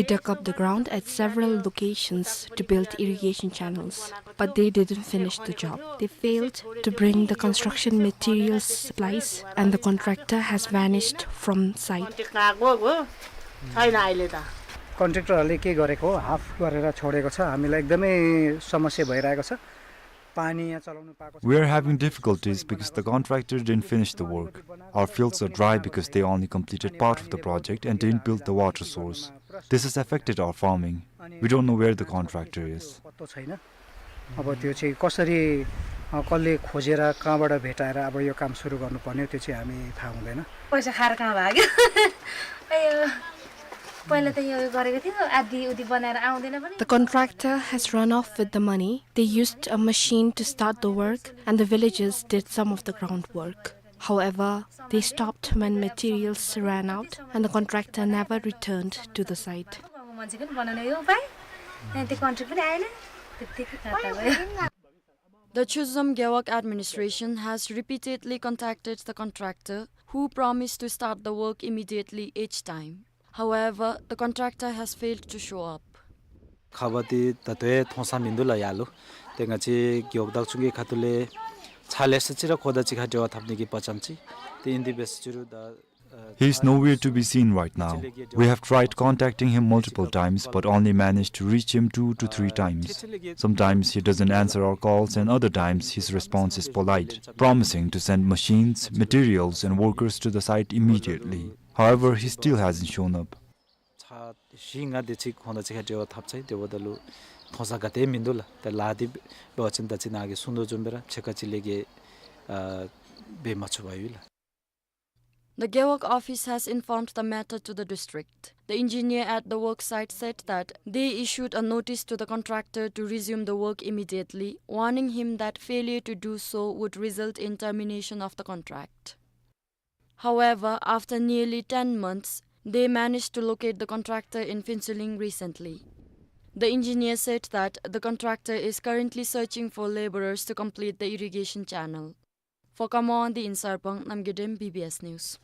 dug up the ground at several locations to build irrigation channels, but they didn't finish the job. They failed to bring the construction materials supplies, and the contractor has vanished from site. कन्ट्र्याक्टरहरूले के गरेको हो, हाफ गरेर छोडेको छ। हामीलाई एकदमै समस्या भइरहेको छ। पानी यहाँ चलाउनु पाएको छ। We are having difficulties because the contractor didn't finish the work. Our fields are dry because they only completed part of the project and didn't build the water source. This has affected our farming. We don't know where the contractor is. पत्तो छैन। अब त्यो चाहिँ कसरी, अ, कसले खोजेर कहाँबाट भेटाएर अब यो काम सुरु गर्नुपर्ने हो, त्यो चाहिँ हामी थाहा हुँदैन। पैसा खाएर कहाँ भाग्यो? अयो। पहिला त यो गरेको थियो, आधी उधी बनाएर आउँदैन पनि। The contractor has run off with the money. They used a machine to start the work, and the villagers did some of the groundwork. However, they stopped when materials ran out, and the contractor never returned to the site. मान्छे पनि बनाउने यो उपाय, अनि त्यो कन्ट्र्याक्ट पनि आएन, त्यतिकै खाता भयो। The Chozam Gewog administration has repeatedly contacted the contractor, who promised to start the work immediately each time. However, the contractor has failed to show up. ཁ་བ་དེ་ད་ལྟོ་ཡང་མཐོང་ས་མིན་འདུག་ལགས་ཡར་ལུ། ཏེ་ང་བཅས་རྒེད་འོག་བདག་སྐྱོང་གི་ཁ་ཐུག་ལས་ཕྱག་ལེ་ཤ་ཅིག་ར་ཁོ་དང་གཅིག་ཁར་འབྲེལ་བ་འཐབ་ནི་གི་དཔའ་བཅམ་ཅིག། ཏེ་ཨིན་དེ་འབད་ཟེར་ཅི་རུང་ད་He is nowhere to be seen right now. We have tried contacting him multiple times, but only managed to reach him two to three times. Sometimes he doesn't answer our calls, and other times his response is polite, promising to send machines, materials, and workers to the site immediately. However, he still hasn't shown up. ཚར་བཞི་ལྔ་དེ་ཅིག་ཁོང་དང་གཅིག་ཁར་འབྲེལ་བ་འཐབ་ཚར་ཡི། དེ་འབདཝ་ད་ལུ་མཐོང་ས་ག་ཏེ་མིན་འདུག་ལགས། ཏེ་ལཱ་འདི་འབད་བ་ཅིན་ད་ཅི་ནཱ་གིས་གསུང་དོ་བཟུམ་སྦེ་ར་ཕྱེད་ཀ་ཅིག་ལས་བརྒལ་ཨ་འབད་མ་ཚུགས་པར་ཡོད་ལགས། The Gewog office has informed the matter to the district. The engineer at the work site said that they issued a notice to the contractor to resume the work immediately, warning him that failure to do so would result in termination of the contract. However, after nearly ten months, they managed to locate the contractor in Phuentsholing recently. The engineer said that the contractor is currently searching for laborers to complete the irrigation channel. For Kamwandi in Sarpang, Namgay Dem, B B S News.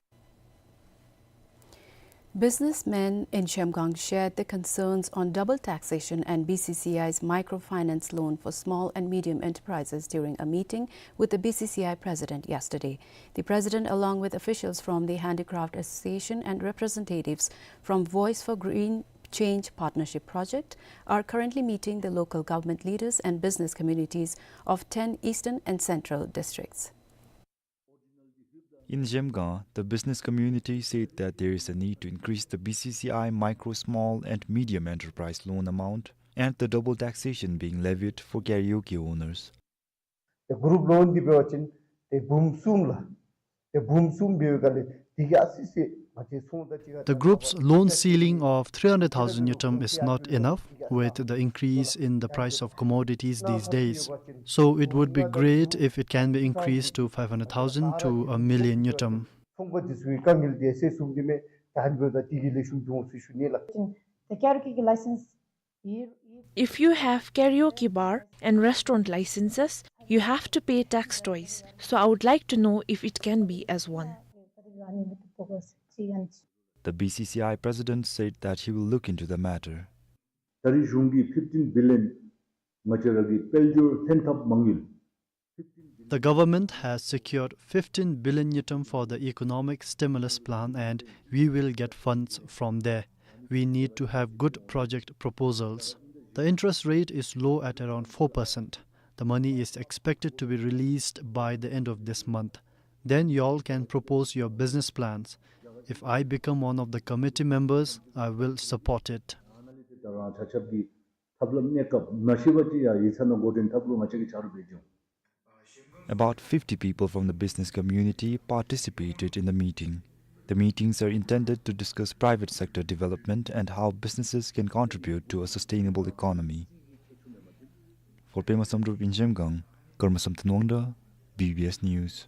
Businessmen in Zhemgang shared their concerns on double taxation and B C C I's microfinance loan for small and medium enterprises during a meeting with the B C C I president yesterday. The president, along with officials from the Handicraft Association and representatives from Voice for Green Change Partnership Project, are currently meeting the local government leaders and business communities of ten eastern and central districts. In Zhemgang, the business community said that there is a need to increase the B C C I micro, small and medium enterprise loan amount and the double taxation being levied for karaoke owners. ཏེ་གུ་རུབ་ལོན་འདི་འབད་བ་ཅིན་ཏེ་འབུམ་གསུམ་ལགས། ཏེ་འབུམ་གསུམ་འབད་བའི་སྒང་ལས་དེ་གིས་ཨ་ཙི་ཙི་ང་བཅས་ཚོང་དང་གཅིག་ཁར། The group's loan ceiling of three hundred thousand ngultrum is not enough with the increase in the price of commodities these days. So it would be great if it can be increased to five hundred thousand to a million ngultrum. ཚོང་པ་འདི་ཚུ་གི་དཀའ་ངལ་དེ་སེལ་ཚུགས་ནི་མས། ད་ཨ་ནི་འབདཝ་ད་དེ་གི་ལེགས་ཤོམ་འབྱུང་ཟེར་ཞུ་ནི་ལགས། The karaoke license. If you have karaoke bar and restaurant licenses, you have to pay tax twice. So I would like to know if it can be as one. The B C C I president said that he will look into the matter. ད་རེས་གཞུང་གིས་fifteen billion ང་བཅས་ར་གི་དཔལ་འབྱོར་ལྷན་ཐབས་མ་དངུལ། The government has secured fifteen billion ngultrum for the economic stimulus plan, and we will get funds from there. We need to have good project proposals. The interest rate is low at around four percent. The money is expected to be released by the end of this month. Then you all can propose your business plans. If I become one of the committee members, I will support it. ད་རང་ཆ་ཁྱབ་ཀྱིས་ཐབས་ལམ་གནས་སྐབས་མ་ཤེས་པ་ཅིག་ཡང་ཡིག་ཚང་ནང་འགོ་འདྲེན་འཐབ་རུང་ང་བཅས་ཀྱིས་ཆ་རོགས་འབད་འོང་། About fifty people from the business community participated in the meeting. The meetings are intended to discuss private sector development and how businesses can contribute to a sustainable economy. For Pema Samdrup in Zhemgang, Karma Samten Wangda, B B S News.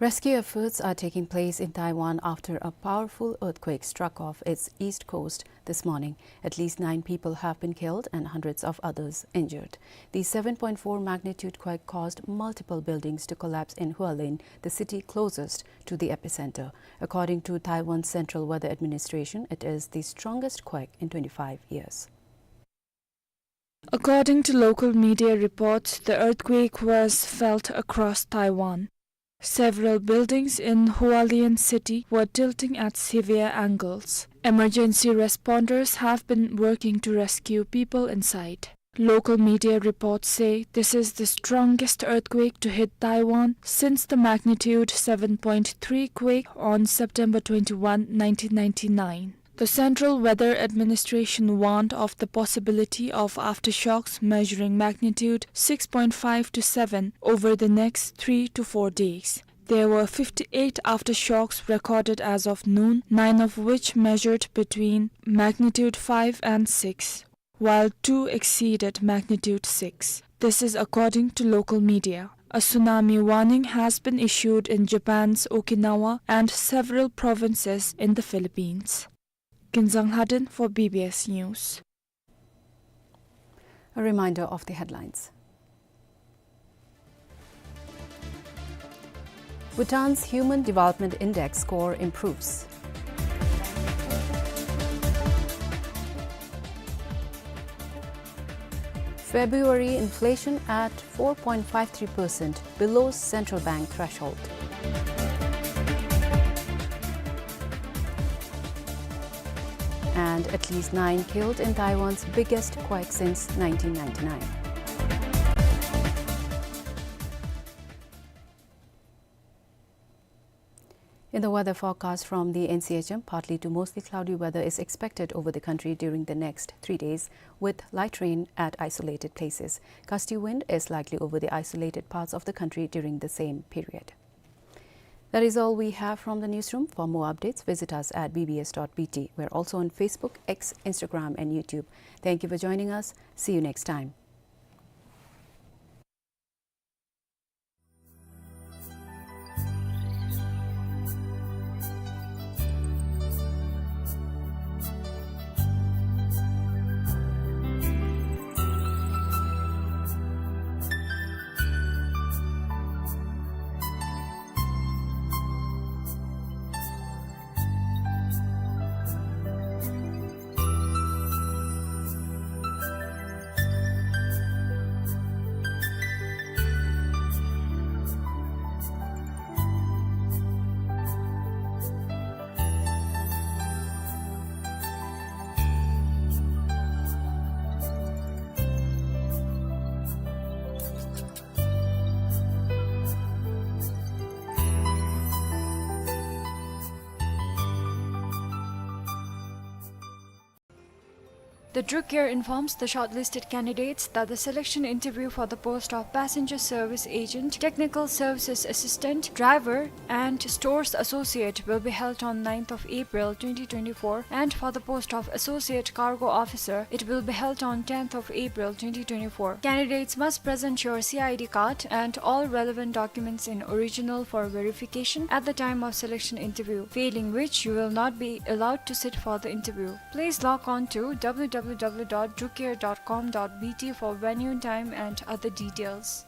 Rescue efforts are taking place in Taiwan after a powerful earthquake struck off its east coast this morning. At least nine people have been killed and hundreds of others injured. The seven point four magnitude quake caused multiple buildings to collapse in Hualien, the city closest to the epicenter. According to Taiwan's Central Weather Administration, it is the strongest quake in twenty-five years. According to local media reports, the earthquake was felt across Taiwan. Several buildings in Hualien city were tilting at severe angles. Emergency responders have been working to rescue people inside. Local media reports say this is the strongest earthquake to hit Taiwan since the magnitude seven point three quake on September twenty-one, nineteen ninety-nine. The Central Weather Administration warned of the possibility of aftershocks measuring magnitude six point five to seven over the next three to four days. There were fifty-eight aftershocks recorded as of noon, nine of which measured between magnitude five and six, while two exceeded magnitude six. This is according to local media. A tsunami warning has been issued in Japan's Okinawa and several provinces in the Philippines. Kinzang Lhaden for B B S News. A reminder of the headlines. Bhutan's Human Development Index score improves. February inflation at four point five three percent, below central bank threshold. And at least nine killed in Taiwan's biggest quake since nineteen ninety-nine. In the weather forecast from the N C H M, partly to mostly cloudy weather is expected over the country during the next three days, with light rain at isolated places. Gusty wind is likely over the isolated parts of the country during the same period. That is all we have from the newsroom. For more updates, visit us at B B S dot B T. We're also on Facebook, X, Instagram, and YouTube. Thank you for joining us. See you next time. The Druk Air informs the shortlisted candidates that the selection interview for the post of passenger service agent, technical services assistant, driver, and stores associate will be held on ninth of April twenty twenty-four, and for the post of associate cargo officer, it will be held on tenth of April twenty twenty-four. Candidates must present your C I D card and all relevant documents in original for verification at the time of selection interview, failing which you will not be allowed to sit for the interview. Please log on to W W W dot drukair dot com dot B T for venue, time, and other details.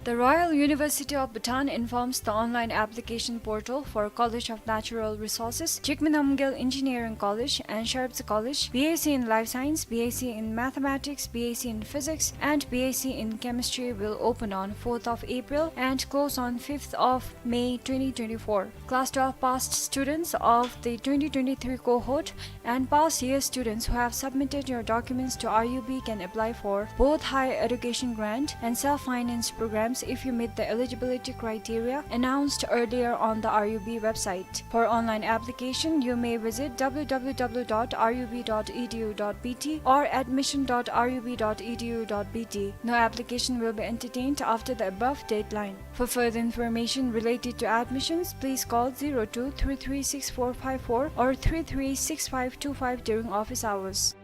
The Royal University of Bhutan informs the online application portal for College of Natural Resources, Jigme Namgyel Engineering College and Shareptse College, B S c in Life Science, B S c in Mathematics, B S c in Physics, and B S c in Chemistry will open on fourth of April and close on fifth of May twenty twenty-four. Class twelve passed students of the twenty twenty-three cohort and past year students who have submitted your documents to R U B can apply for both higher education grant and self-finance programs if you meet the eligibility criteria announced earlier on the R U B website. For online application, you may visit W W W dot R U B dot E D U dot B T or admission dot R U B dot E D U dot B T. No application will be entertained after the above deadline. For further information related to admissions, please call zero two three three six four five four or three three six five two five during office hours.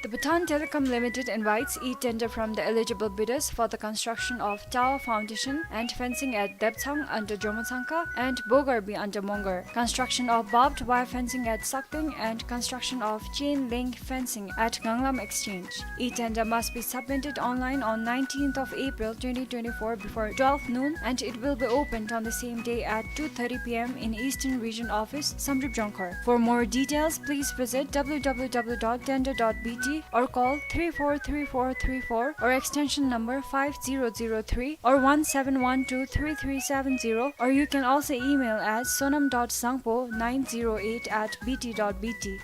The Bhutan Telecom Limited invites e-tender from the eligible bidders for the construction of tower foundation and fencing at Deptsang under Jomotsangka and Bogarbi under Mongar, construction of barbed wire fencing at Sakteng, and construction of chain link fencing at Nganglam Exchange. E-tender must be submitted online on nineteenth of April twenty twenty-four before twelve noon, and it will be opened on the same day at two thirty P M in Eastern Region Office, Samdrup Jongkhar. For more details, please visit W W W dot tender dot B T or call three four three four three four or extension number five zero zero three or one seven one two three three seven zero, or you can also email at sonam dot sangpo nine zero eight at B T dot B T.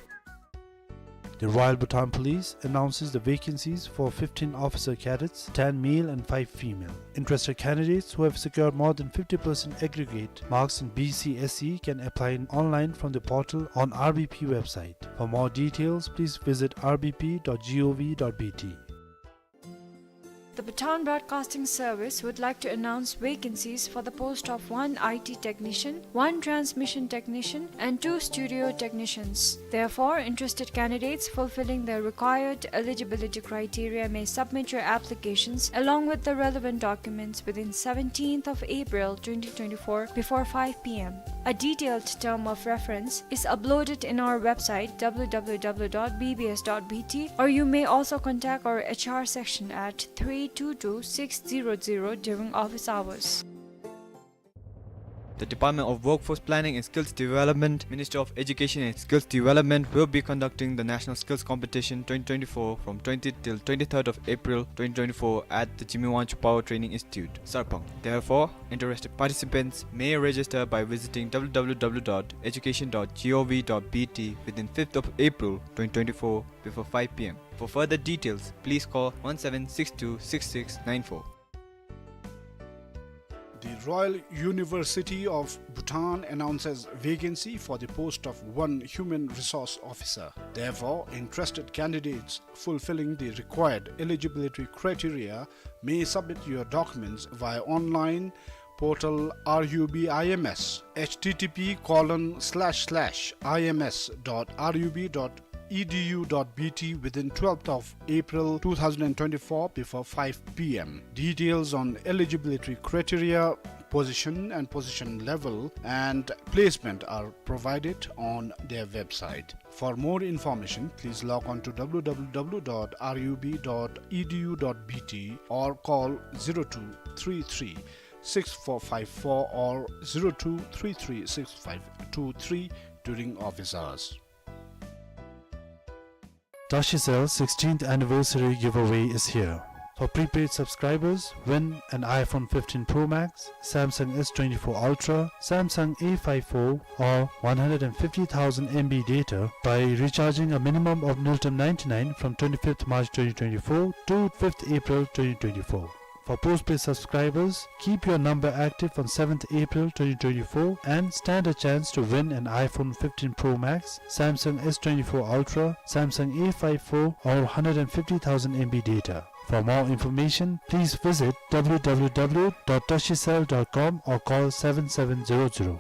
The Royal Bhutan Police announces the vacancies for fifteen officer cadets, ten male and five female. Interested candidates who have secured more than fifty percent aggregate marks in B C S E can apply online from the portal on R B P website. For more details, please visit R B P dot gov dot B T. The Bhutan Broadcasting Service would like to announce vacancies for the post of one I T technician, one transmission technician, and two studio technicians. Therefore, interested candidates fulfilling the required eligibility criteria may submit your applications along with the relevant documents within seventeenth of April twenty twenty-four before five p m. A detailed term of reference is uploaded in our website, w w w dot b b s dot b t, or you may also contact our H R section at three two two six zero zero during office hours. The Department of Workforce Planning and Skills Development, Ministry of Education and Skills Development, will be conducting the National Skills Competition twenty twenty-four from twenty till twenty-third of April twenty twenty-four at the Jigme Wangchuck Power Training Institute, Sarpang. Therefore, interested participants may register by visiting w w w dot education dot g o v dot b t within fifth of April twenty twenty-four before five p m. For further details, please call one seven six two six six nine four. The Royal University of Bhutan announces vacancy for the post of one human resource officer. Therefore, interested candidates fulfilling the required eligibility criteria may submit your documents via online portal R U B I M S, h t t p colon slash slash i m s dot r u b dot e d u dot b t within twelfth of April two thousand and twenty-four before five p m. Details on eligibility criteria, position and position level, and placement are provided on their website. For more information, please log on to w w w dot r u b dot e d u dot b t or call zero two three three six four five four or zero two three three six five two three during office hours. Tashicel sixteenth anniversary giveaway is here. For prepaid subscribers, win an iPhone fifteen Pro Max, Samsung S twenty-four Ultra, Samsung A five four, or one hundred and fifty thousand M B data by recharging a minimum of Niltem ninety-nine from twenty-fifth March twenty twenty-four to fifth April twenty twenty-four. For postpaid subscribers, keep your number active on seventh April twenty twenty-four and stand a chance to win an iPhone fifteen Pro Max, Samsung S twenty-four Ultra, Samsung A five four, or hundred and fifty thousand M B data. For more information, please visit w w w dot tashicel dot com or call seven seven zero zero.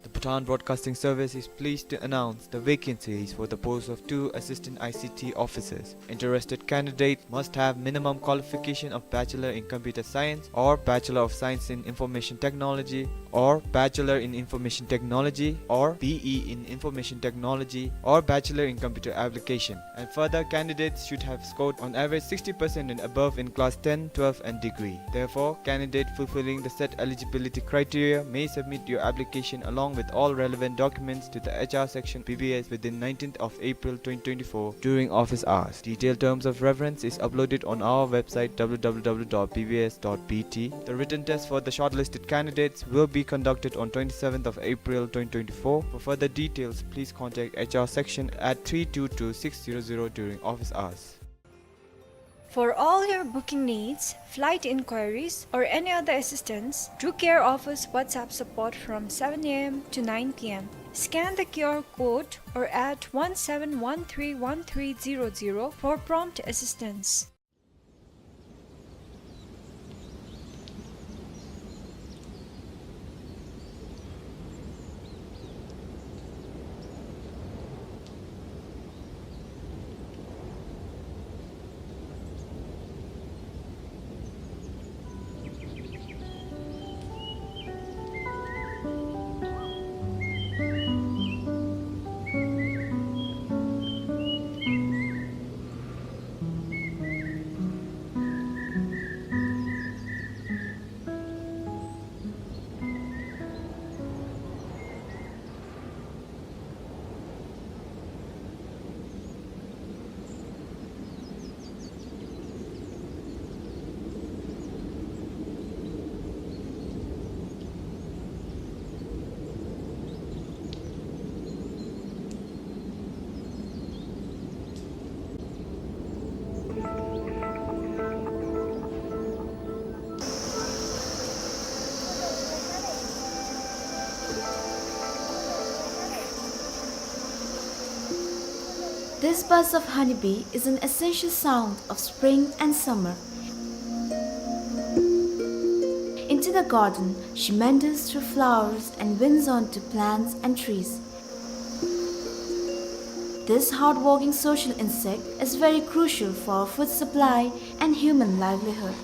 The Bhutan Broadcasting Service is pleased to announce the vacancies for the post of two assistant I C T officers. Interested candidates must have minimum qualification of Bachelor in Computer Science or Bachelor of Science in Information Technology or Bachelor in Information Technology or B E in Information Technology or Bachelor in Computer Application. And further, candidates should have scored on average sixty percent and above in class ten, twelve and degree. Therefore, candidate fulfilling the set eligibility criteria may submit your application along with all relevant documents to the H R section B B S within nineteenth of April twenty twenty-four during office hours. Detailed terms of reference is uploaded on our website w w w dot b b s dot b t. The written test for the shortlisted candidates will be conducted on twenty-seventh of April twenty twenty-four. For further details, please contact H R section at three two two six zero zero during office hours. For all your booking needs, flight inquiries, or any other assistance, Drew Care offers WhatsApp support from seven a m to nine p m. Scan the Q R code or add one seven one three one three zero zero for prompt assistance. This buzz of honeybee is an essential sound of spring and summer. The garden, she meanders through flowers and winds on to plants and trees. This hard-working social insect is very crucial for food supply and human livelihood.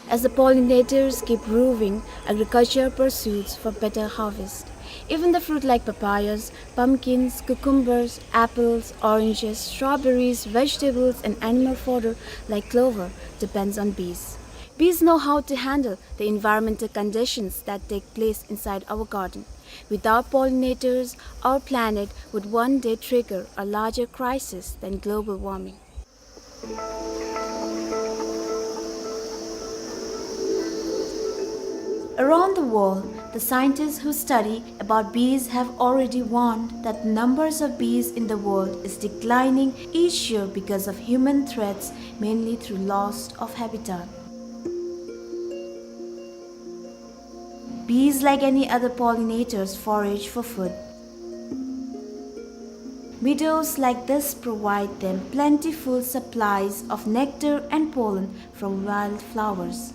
As the pollinators keep roving, agriculture pursues for better harvest. Even the fruit like papayas, pumpkins, cucumbers, apples, oranges, strawberries, vegetables, and animal fodder like clover depends on bees. Bees know how to handle the environmental conditions that take place inside our garden. Without pollinators, our planet would one day trigger a larger crisis than global warming. Around the world, the scientists who study about bees have already warned that the numbers of bees in the world is declining each year because of human threats, mainly through loss of habitat. Bees, like any other pollinators, forage for food. Meadows like this provide them plentiful supplies of nectar and pollen from wildflowers.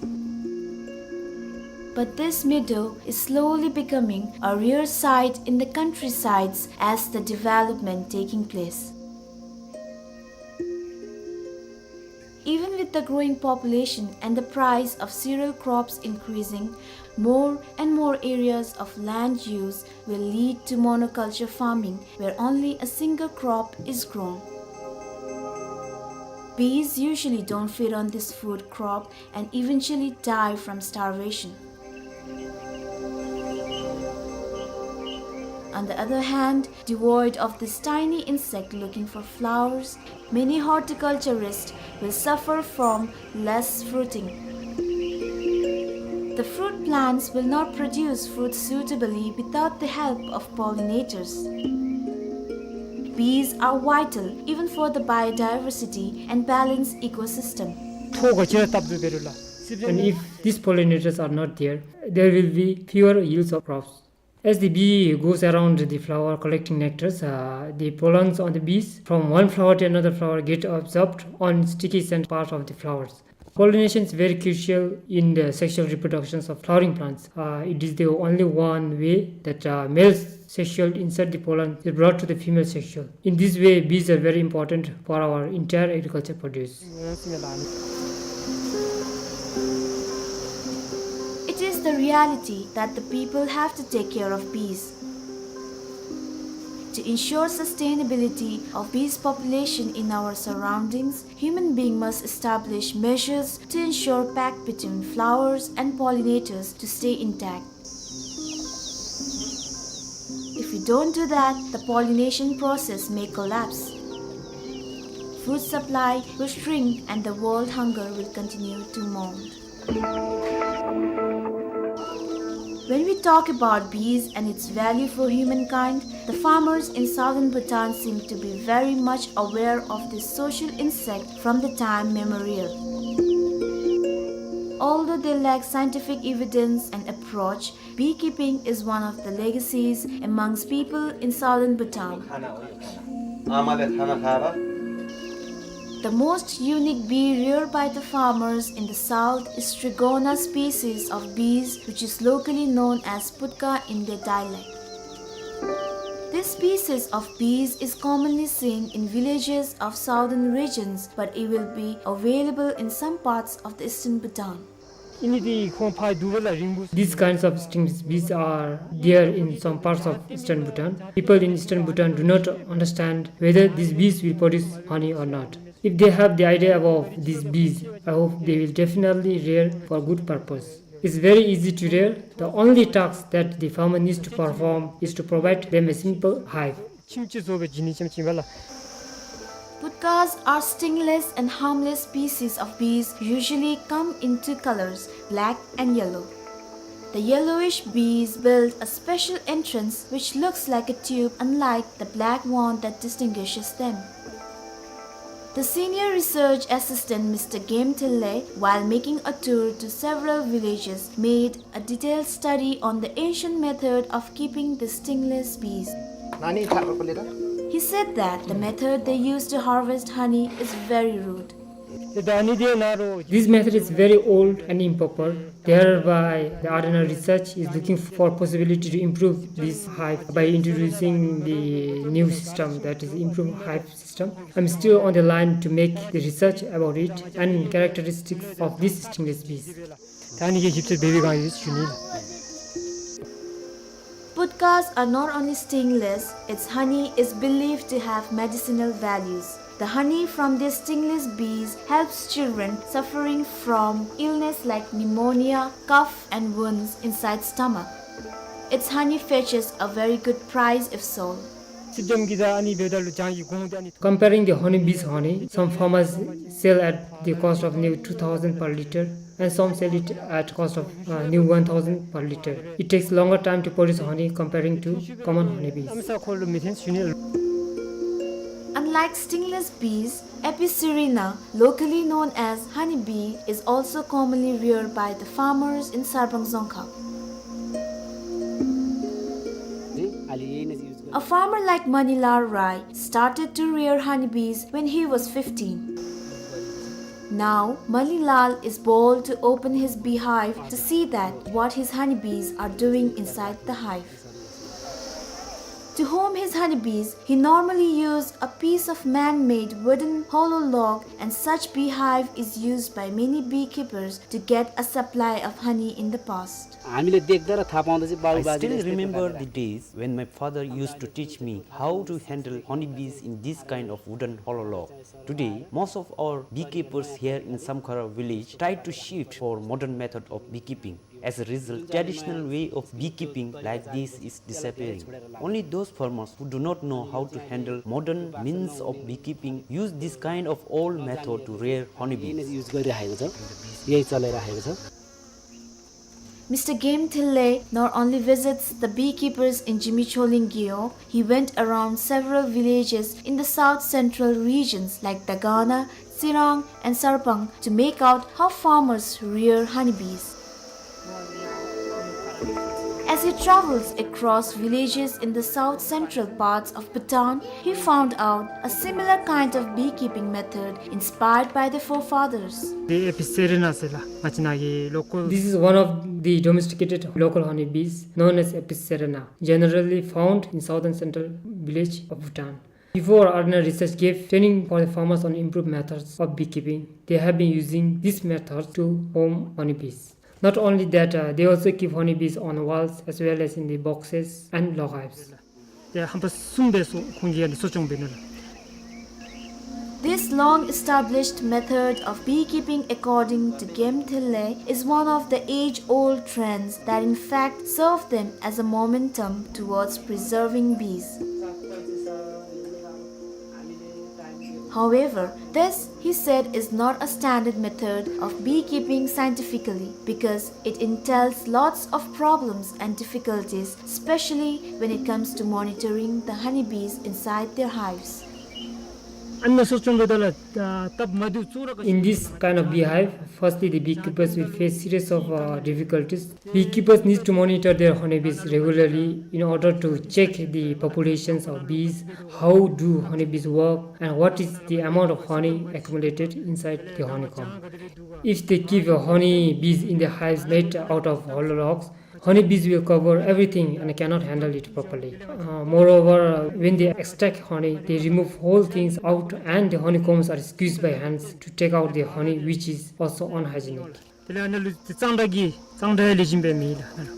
But this meadow is slowly becoming a rare sight in the countrysides as the development taking place. Even with the growing population and the price of cereal crops increasing, more and more areas of land use will lead to monoculture farming, where only a single crop is grown. Bees usually don't feed on this food crop and eventually die from starvation. On the other hand, devoid of this tiny insect looking for flowers, many horticulturists will suffer from less fruiting. The fruit plants will not produce fruit suitably without the help of pollinators. Bees are vital even for the biodiversity and balanced ecosystem. And if these pollinators are not there, there will be fewer yields of crops. As the bee goes around the flower collecting nectars, uh, the pollens on the bees from one flower to another flower get absorbed on sticky scent part of the flowers. Pollination is very crucial in the sexual reproductions of flowering plants. Uh, it is the only one way that, uh, male sexual insert the pollen is brought to the female sexual. In this way, bees are very important for our entire agriculture produce. It is the reality that the people have to take care of bees. To ensure sustainability of bees population in our surroundings, human being must establish measures to ensure pact between flowers and pollinators to stay intact. If we don't do that, the pollination process may collapse. Food supply will shrink and the world hunger will continue to mount. When we talk about bees and its value for humankind, the farmers in southern Bhutan seem to be very much aware of this social insect from the time memorial. Although they lack scientific evidence and approach, beekeeping is one of the legacies amongst people in southern Bhutan. The most unique bee reared by the farmers in the south is Trigona species of bees, which is locally known as putka in their dialect. This species of bees is commonly seen in villages of southern regions, but it will be available in some parts of the eastern Bhutan. These kinds of stingless bees are there in some parts of eastern Bhutan. People in eastern Bhutan do not understand whether these bees will produce honey or not. If they have the idea about these bees, I hope they will definitely rear for good purpose. It's very easy to rear. The only task that the farmer needs to perform is to provide them a simple hive. Putkas are stingless and harmless species of bees, usually come in two colors, black and yellow. The yellowish bees build a special entrance which looks like a tube, unlike the black wand that distinguishes them. The senior research assistant, Mister Game Thille, while making a tour to several villages, made a detailed study on the ancient method of keeping the stingless bees. He said that the method they use to harvest honey is very rude. This method is very old and improper. Thereby, the R N R research is looking for possibility to improve this hive by introducing the new system, that is, improved hive system. I'm still on the line to make the research about it and characteristics of these stingless bees. ད་ཨ་ནི་གི་ཞིབ་འཚོལ་འབད་བའི་སྒང་ཡོད་ཞུ་ནི། Putkas are not only stingless, its honey is believed to have medicinal values. The honey from these stingless bees helps children suffering from illness like pneumonia, cough, and wounds inside stomach. Its honey fetches a very good price if sold. Comparing the honeybees honey, some farmers sell at the cost of new two thousand per liter, and some sell it at cost of, uh, new one thousand per liter. It takes longer time to produce honey comparing to common honeybees. Unlike stingless bees, Apis cerana, locally known as honeybee, is also commonly reared by the farmers in Sarbang Dzongkhag. A farmer like Manilal Rai started to rear honeybees when he was fifteen. Now, Manilal is bold to open his beehive to see that what his honeybees are doing inside the hive. To home his honeybees, he normally used a piece of man-made wooden hollow log, and such beehive is used by many beekeepers to get a supply of honey in the past. हामीले देख्दा र थाहा पाउँदा चाहिँ बाबु I बाजेले still यस्तै remember प्रकारले the days when my father used to teach me how to handle honeybees in this kind of wooden hollow log. Today, most of our beekeepers here in Samkhara village try to shift for modern method of beekeeping. As a result, traditional way of beekeeping like this is disappearing. Only those farmers who do not know how to handle modern means of beekeeping use this kind of old method to rear honeybees. Use गरिराखेको छ, यही चलाइराखेको छ। Mister Game Thille not only visits the beekeepers in Zimichholing Gyo, he went around several villages in the south central regions like Dagana, Tsirang, and Sarpang to make out how farmers rear honeybees. As he travels across villages in the south central parts of Bhutan, he found out a similar kind of beekeeping method inspired by the forefathers. This is one of the domesticated local honeybees known as Apis cerana, generally found in southern central village of Bhutan. Before, R N R research gave training for the farmers on improved methods of beekeeping. They have been using this method to home honeybees. Not only that, uh, they also keep honeybees on walls as well as in the boxes and log hives. This long-established method of beekeeping, according to Game Thille, is one of the age-old trends that in fact serve them as a momentum towards preserving bees. However, this, he said, is not a standard method of beekeeping scientifically because it entails lots of problems and difficulties, especially when it comes to monitoring the honeybees inside their hives. In this kind of beehive, firstly, the beekeepers will face series of, uh, difficulties. Beekeepers need to monitor their honeybees regularly in order to check the populations of bees, how do honeybees work, and what is the amount of honey accumulated inside the honeycomb. If they keep, uh, honeybees in the hives made out of hollow logs, honeybees will cover everything and cannot handle it properly. Uh, moreover, uh, when they extract honey, they remove whole things out and the honeycombs are squeezed by hands to take out the honey, which is also unhygienic. དེ་ལས་ཨ་ནཱ་ལུ་གཙང་སྦྲ་གི་གཙང་སྦྲ་ལེགས་ཤོམ་སྦེ་མེད་ལགས།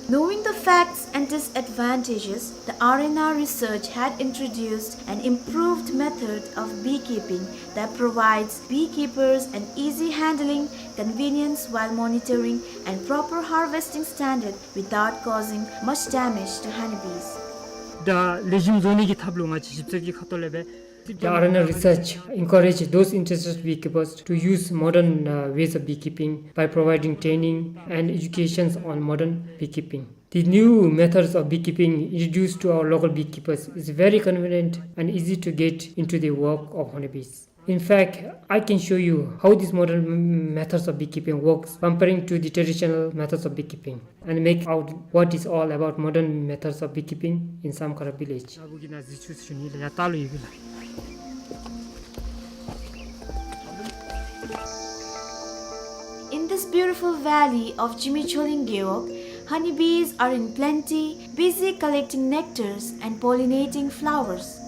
Knowing the facts and disadvantages, the R N R research had introduced an improved method of beekeeping that provides beekeepers an easy handling, convenience while monitoring, and proper harvesting standard without causing much damage to honeybees. ད་ལེགས་ཤོམ་བཟོ་ནི་གི་ཐབས་ལུ་ང་བཅས་ཞིབ་འཚོལ་གྱི་ཁ་ཐུག་ལས་སྦེ། The R N R research encourage those interested beekeepers to use modern, uh, ways of beekeeping by providing training and educations on modern beekeeping. The new methods of beekeeping introduced to our local beekeepers is very convenient and easy to get into the work of honeybees. In fact, I can show you how these modern m-, methods of beekeeping works comparing to the traditional methods of beekeeping and make out what is all about modern methods of beekeeping in Samkhara village. In this beautiful valley of Jimi Choling Gewog, honeybees are in plenty, busy collecting nectars and pollinating flowers.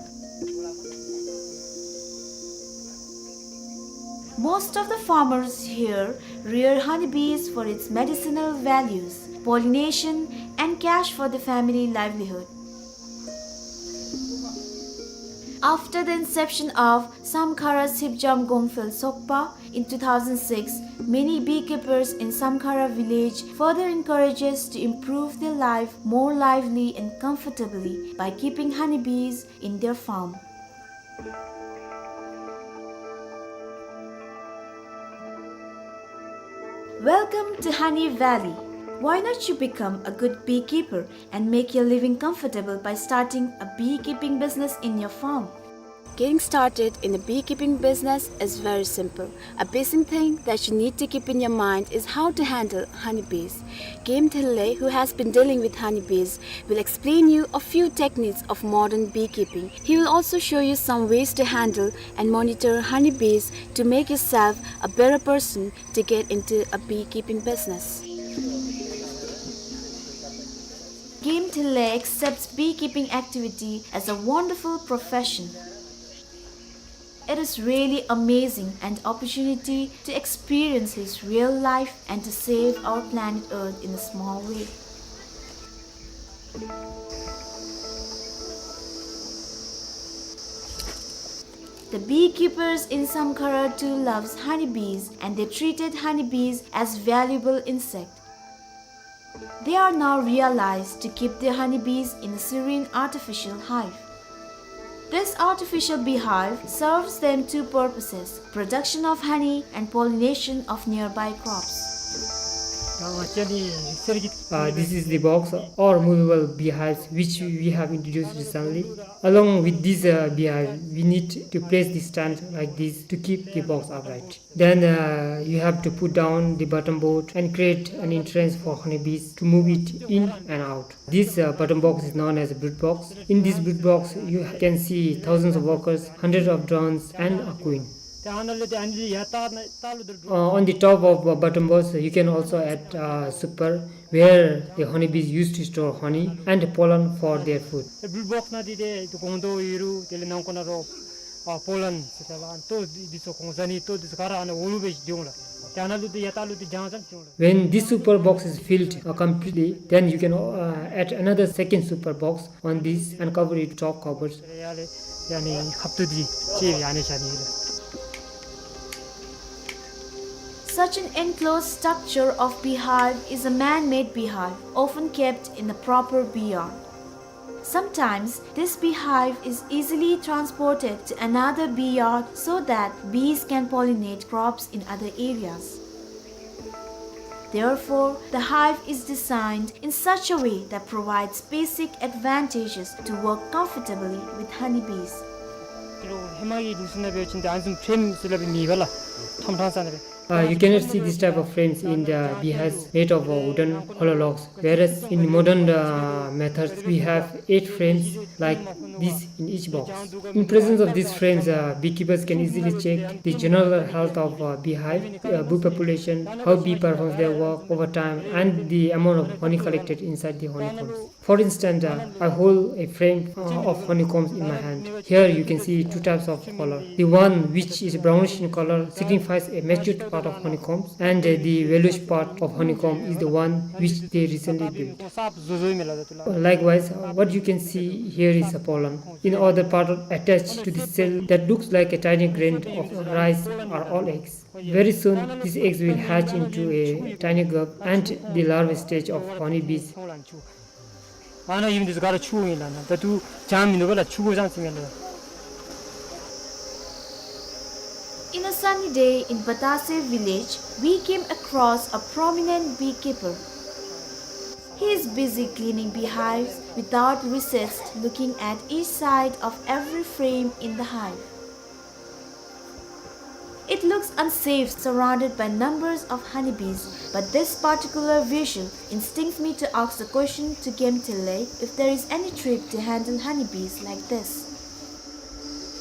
Most of the farmers here rear honeybees for its medicinal values, pollination, and cash for the family livelihood. After the inception of Samkhara Sipjam Gongphel Sokpa in two thousand six, many beekeepers in Samkhara village further encourages to improve their life more lively and comfortably by keeping honeybees in their farm. Welcome to Honey Valley. Why not you become a good beekeeper and make your living comfortable by starting a beekeeping business in your farm? Getting started in a beekeeping business is very simple. A basic thing that you need to keep in your mind is how to handle honeybees. Game Thille, who has been dealing with honeybees, will explain you a few techniques of modern beekeeping. He will also show you some ways to handle and monitor honeybees to make yourself a better person to get into a beekeeping business. Game Thille accepts beekeeping activity as a wonderful profession. It is really amazing an opportunity to experience his real life and to save our planet Earth in a small way. The beekeepers in Samkhara too loves honeybees, and they treated honeybees as valuable insect. They are now realized to keep their honeybees in a serene artificial hive. This artificial beehive serves them two purposes, production of honey and pollination of nearby crops. Uh, this is the box or movable beehives which we have introduced recently. Along with this, uh, beehive, we need to place the stand like this to keep the box upright. Then, uh, you have to put down the bottom board and create an entrance for honeybees to move it in and out. This, uh, bottom box is known as a brood box. In this brood box, you can see thousands of workers, hundreds of drones, and a queen. Uh, on the top of, uh, bottom box, you can also add, uh, super, where the honeybees used to store honey and pollen for their food. Brood box ནང་འདི་ཏེ་ཏེ་སྒོང་རྡོག་ཡོད་རུང་དེ་ལས་ནང་ཁོག་ནང་རོ་ཨ་པོ་ལན་ཟེར་ཏེ་ལགས་ལྟོ་འདི་ཚུ་སྒོང་རྩ་ནི་ལྟོ་འདི་ཚུ་ག་ར་ཨ་ནཱ་འོག་ལུ་སྦེ་འདི་འོང་ལགས། ཏེ་ཨ་ནཱ་ལུ་ཏེ་ཡར་ལྟག་ལུ་ཏེ་རྒྱང་ཙམ་འོང་ལགས། When this super box is filled, uh, completely, then you can, uh, add another second super box on this and cover it top covers. ཡ་ལས་ཡ་ནི་ཁབ་ཏུ་འདི་ཅིག་ཡ་ནི་བཞག་ནི་ལགས། Such an enclosed structure of beehive is a man-made beehive, often kept in a proper bee yard. Sometimes, this beehive is easily transported to another bee yard so that bees can pollinate crops in other areas. Therefore, the hive is designed in such a way that provides basic advantages to work comfortably with honeybees. ཧེ་མ་གི་ལུགས་སྲོལ་ནང་འབད་བ་ཅིན་ཏེ་ཨ་ནི་བཟུམ་ཕྲེམ་ཟེར་སླབ་མེད་པ་ལགས། ཁྲོམ་ཁྲོམ་ས་ནང་སྦེ། Uh, you cannot see this type of frames in the beehives made of, uh, wooden hollow logs, whereas in modern, uh, methods we have eight frames like this in each box. In presence of these frames, uh, beekeepers can easily check the general health of, uh, beehive, uh, bee population, how bee performs their work over time, and the amount of honey collected inside the honeycombs. For instance, uh, I hold a frame, uh, of honeycombs in my hand. Here you can see two types of color. The one which is brownish in color signifies a matured part of honeycombs, and, uh, the yellowish part of honeycomb is the one which they recently built. Likewise, uh, what you can see here is a pollen. In other part attached to the cell that looks like a tiny grain of rice are all eggs. Very soon, these eggs will hatch into a tiny grub and the larva stage of honeybees. ཨ་ནཱ་ཨིན་འདི་ཚུ་ག་ར་ཆུ་ཨིན་ལགས། ད་ལྟོ་ཅང་མིན་འདུག་པ་ལགས། ཆུ་གུ་ཅང་ཅིག་མེད་ལགས། In a sunny day in Batase village, we came across a prominent beekeeper. He is busy cleaning beehives without recess, looking at each side of every frame in the hive. Looks unsafe surrounded by numbers of honeybees, but this particular visual instincts me to ask the question to Gemtele if there is any trick to handle honeybees like this.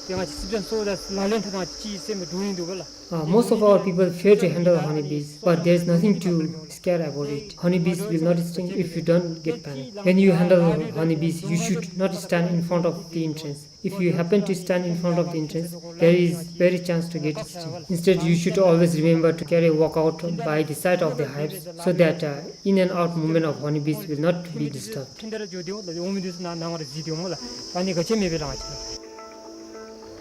ཏེ་ང་བཅས་སི་ཊེན་སོ་ད་ལག་ལེན་འཐབ་ད་ཅིག་སེམས་འདྲོག་ནི་འདུག་ག་ལགས། Uh, most of our people fear to handle honeybees, but there is nothing to scare about it. Honeybees will not sting if you don't get panic. When you handle honeybees, you should not stand in front of the entrance. If you happen to stand in front of the entrance, there is very chance to get sting. Instead, you should always remember to carry a walkout by the side of the hives so that, uh, in and out movement of honeybees will not be disturbed.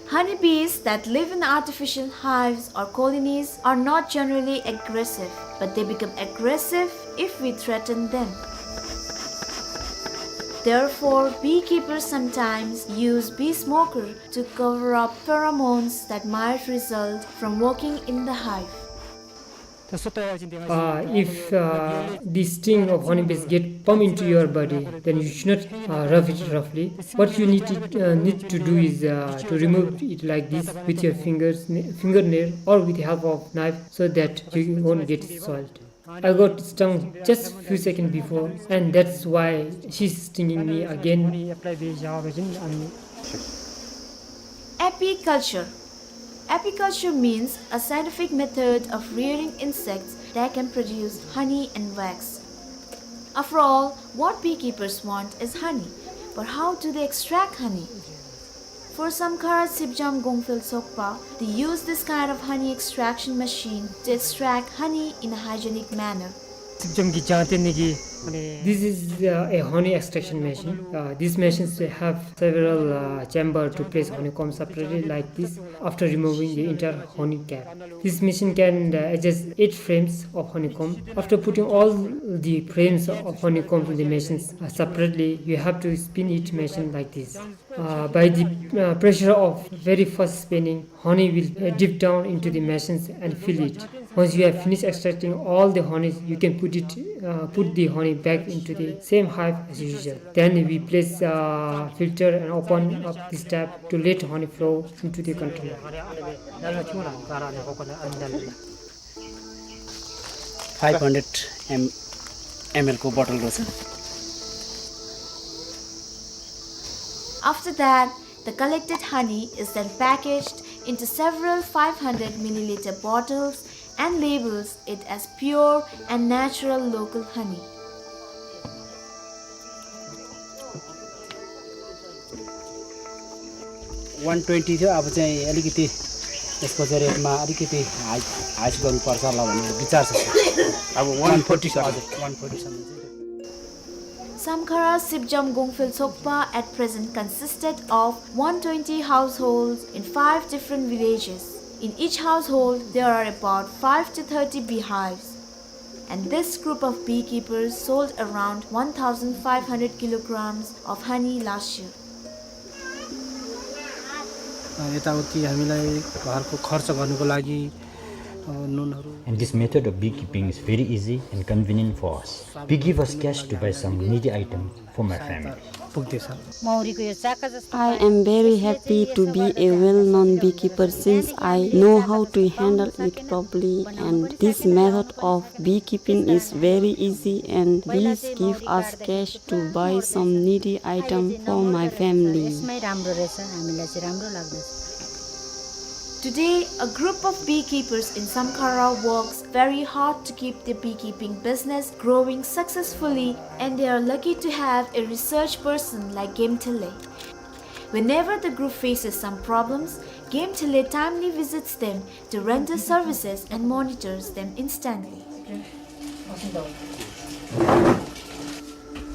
Honeybees that live in artificial hives or colonies are not generally aggressive, but they become aggressive if we threaten them. Therefore, beekeepers sometimes use bee smoker to cover up pheromones that might result from working in the hive. Uh, if, uh, the sting of honeybees get pump into your body, then you should not, uh, rub it roughly. What you need to, uh, need to do is, uh, to remove it like this with your fingers, n-, fingernail, or with the help of knife, so that you won't get soiled. I got stung just few seconds before, and that's why she's stinging me again. Apiculture. Apiculture means a scientific method of rearing insects that can produce honey and wax. After all, what beekeepers want is honey. But how do they extract honey? For Samkhara Sipjam Gongphel Sokpa, they use this kind of honey extraction machine to extract honey in a hygienic manner. སིབ་ཇམ་གྱི་ལྗང་ཏེ་ནི་གི། This is, uh, a honey extraction machine. Uh, these machines have several, uh, chamber to place honeycomb separately like this after removing the entire honey cap. This machine can, uh, adjust eight frames of honeycomb. After putting all the frames of honeycomb in the machines, uh, separately, you have to spin each machine like this. Uh, by the, uh, pressure of very fast spinning, honey will, uh, dip down into the machines and fill it. Once you have finished extracting all the honey, you can put it, uh, put the honey back into the same hive as usual. Then we place, uh, filter and open up this tap to let honey flow into the container. Five hundred M, M L को बोतल रहेछ। After that, the collected honey is then packaged into several five hundred milliliter bottles and labels it as pure and natural local honey. One twenty थियो, अब चाहिँ अलिकति यसको चाहिँ रेटमा अलिकति हाई, हाई गर्नुपर्छ होला भन्ने विचार छ। अब one forty सर। हजुर, one forty सम्म चाहिँ। Samkhara Sipjam Gongphel Sokpa at present consisted of one twenty households in five different villages. In each household, there are about five to thirty beehives. And this group of beekeepers sold around one thousand five hundred kilograms of honey last year. अ, यताउति हामीलाई घरको खर्च गर्नको लागि, अ, नुनहरू। And this method of beekeeping is very easy and convenient for us. We give us cash to buy some needy item for my family. पुग्दैछ। मौरीको यो चाका जस्तो I am very happy to be a well-known beekeeper since I know how to handle it properly, and this method of beekeeping is very easy and bees give us cash to buy some needy item for my family. यसमै राम्रो रहेछ, हामीलाई चाहिँ राम्रो लाग्दछ। Today, a group of beekeepers in Samkhara works very hard to keep their beekeeping business growing successfully, and they are lucky to have a research person like Gemtele. Whenever the group faces some problems, Gemtele timely visits them to render services and monitors them instantly.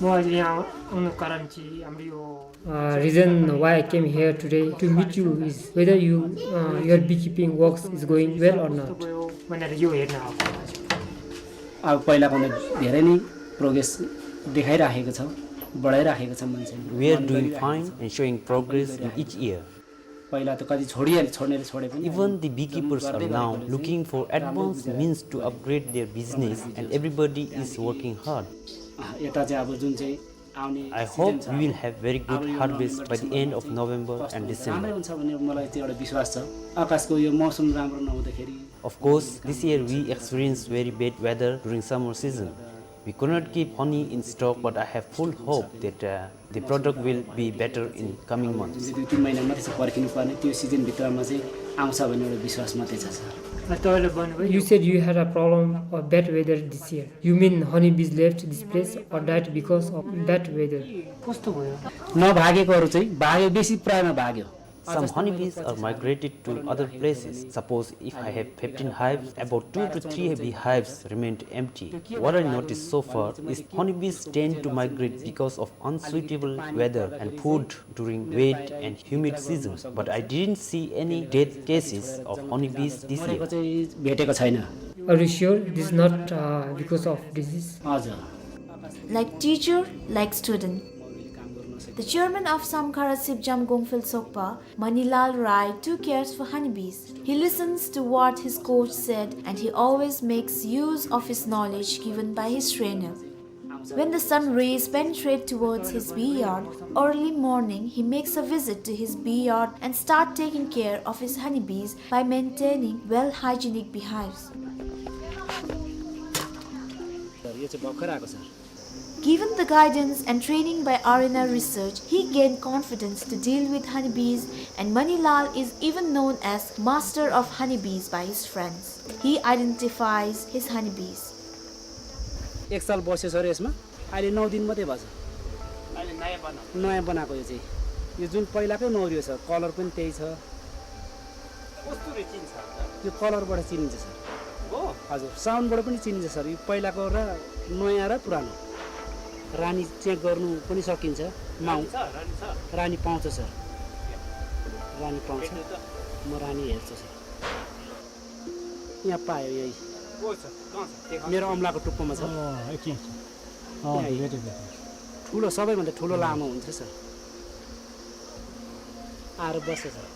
म आज यहाँ आउनुको कारण चाहिँ हाम्रो यो Uh, reason why I came here today to meet you is whether you, uh, your beekeeping works is going well or not. अब पहिलाभन्दा धेरै नै प्रोग्रेस देखाइराखेको छ, बढाइराखेको छ मान्छेले। We are doing fine and showing progress in each year. पहिला त कति छोडिहाले, छोड्नेले छोडे पनि। Even the beekeepers are now looking for advanced means to upgrade their business and everybody is working hard. यता चाहिँ अब जुन चाहिँ I hope we will have very good harvest by the end of November and December. Of course, this year we experienced very bad weather during summer season. We could not keep honey in stock, but I have full hope that, uh, the product will be better in coming months. You said you had a problem of bad weather this year. You mean honeybees left this place or died because of bad weather? नभागेकोहरू चाहिँ भाग्यो, बेसी प्रायमा भाग्यो। Some honeybees are migrated to other places. Suppose if I have fifteen hives, about two to three beehives remained empty. What I noticed so far is honeybees tend to migrate because of unsuitable weather and food during wet and humid seasons, but I didn't see any death cases of honeybees this year. Are you sure this is not, uh, because of disease? Like teacher, like student. The chairman of Samkhara Sipjam Gongphel Sokpa, Manilal Rai, too cares for honeybees. He listens to what his coach said and he always makes use of his knowledge given by his trainer. When the sun rays penetrate towards his bee yard, early morning he makes a visit to his bee yard and start taking care of his honeybees by maintaining well hygienic beehives. Given the guidance and training by R N R Research, he gained confidence to deal with honeybees, and Manilal is even known as master of honeybees by his friends. He identifies his honeybees. एक साल बस्यो सर यसमा, अहिले नौ दिन मात्रै भएछ। अहिले नयाँ बनाएको। नयाँ बनाएको यो चाहिँ। यो जुन पहिलाकै नौ रहेछ, कलर पनि त्यही छ। कस्तुरी चिन्छ अन्त? यो कलरबाट चिनिन्छ सर। हो? हजुर, साउन्डबाट पनि चिनिन्छ सर। यो पहिलाको र नयाँ र पुरानो। रानी चेक गर्नु पनि सकिन्छ। माउ- रानी छ? रानी छ? रानी पाउँछ सर। रानी पाउँछ। हेर्नु त। म रानी हेर्छु सर। यहाँ पायो यही। को छ? कहाँ छ? देखा। मेरो औँलाको टुप्पोमा छ। अँ, एकछिन, एकछिन। अँ, यहाँ भेटेँ, भेटेँ। ठुलो, सबैभन्दा ठुलो लामो हुन्छ सर। आएर बस्छ sir.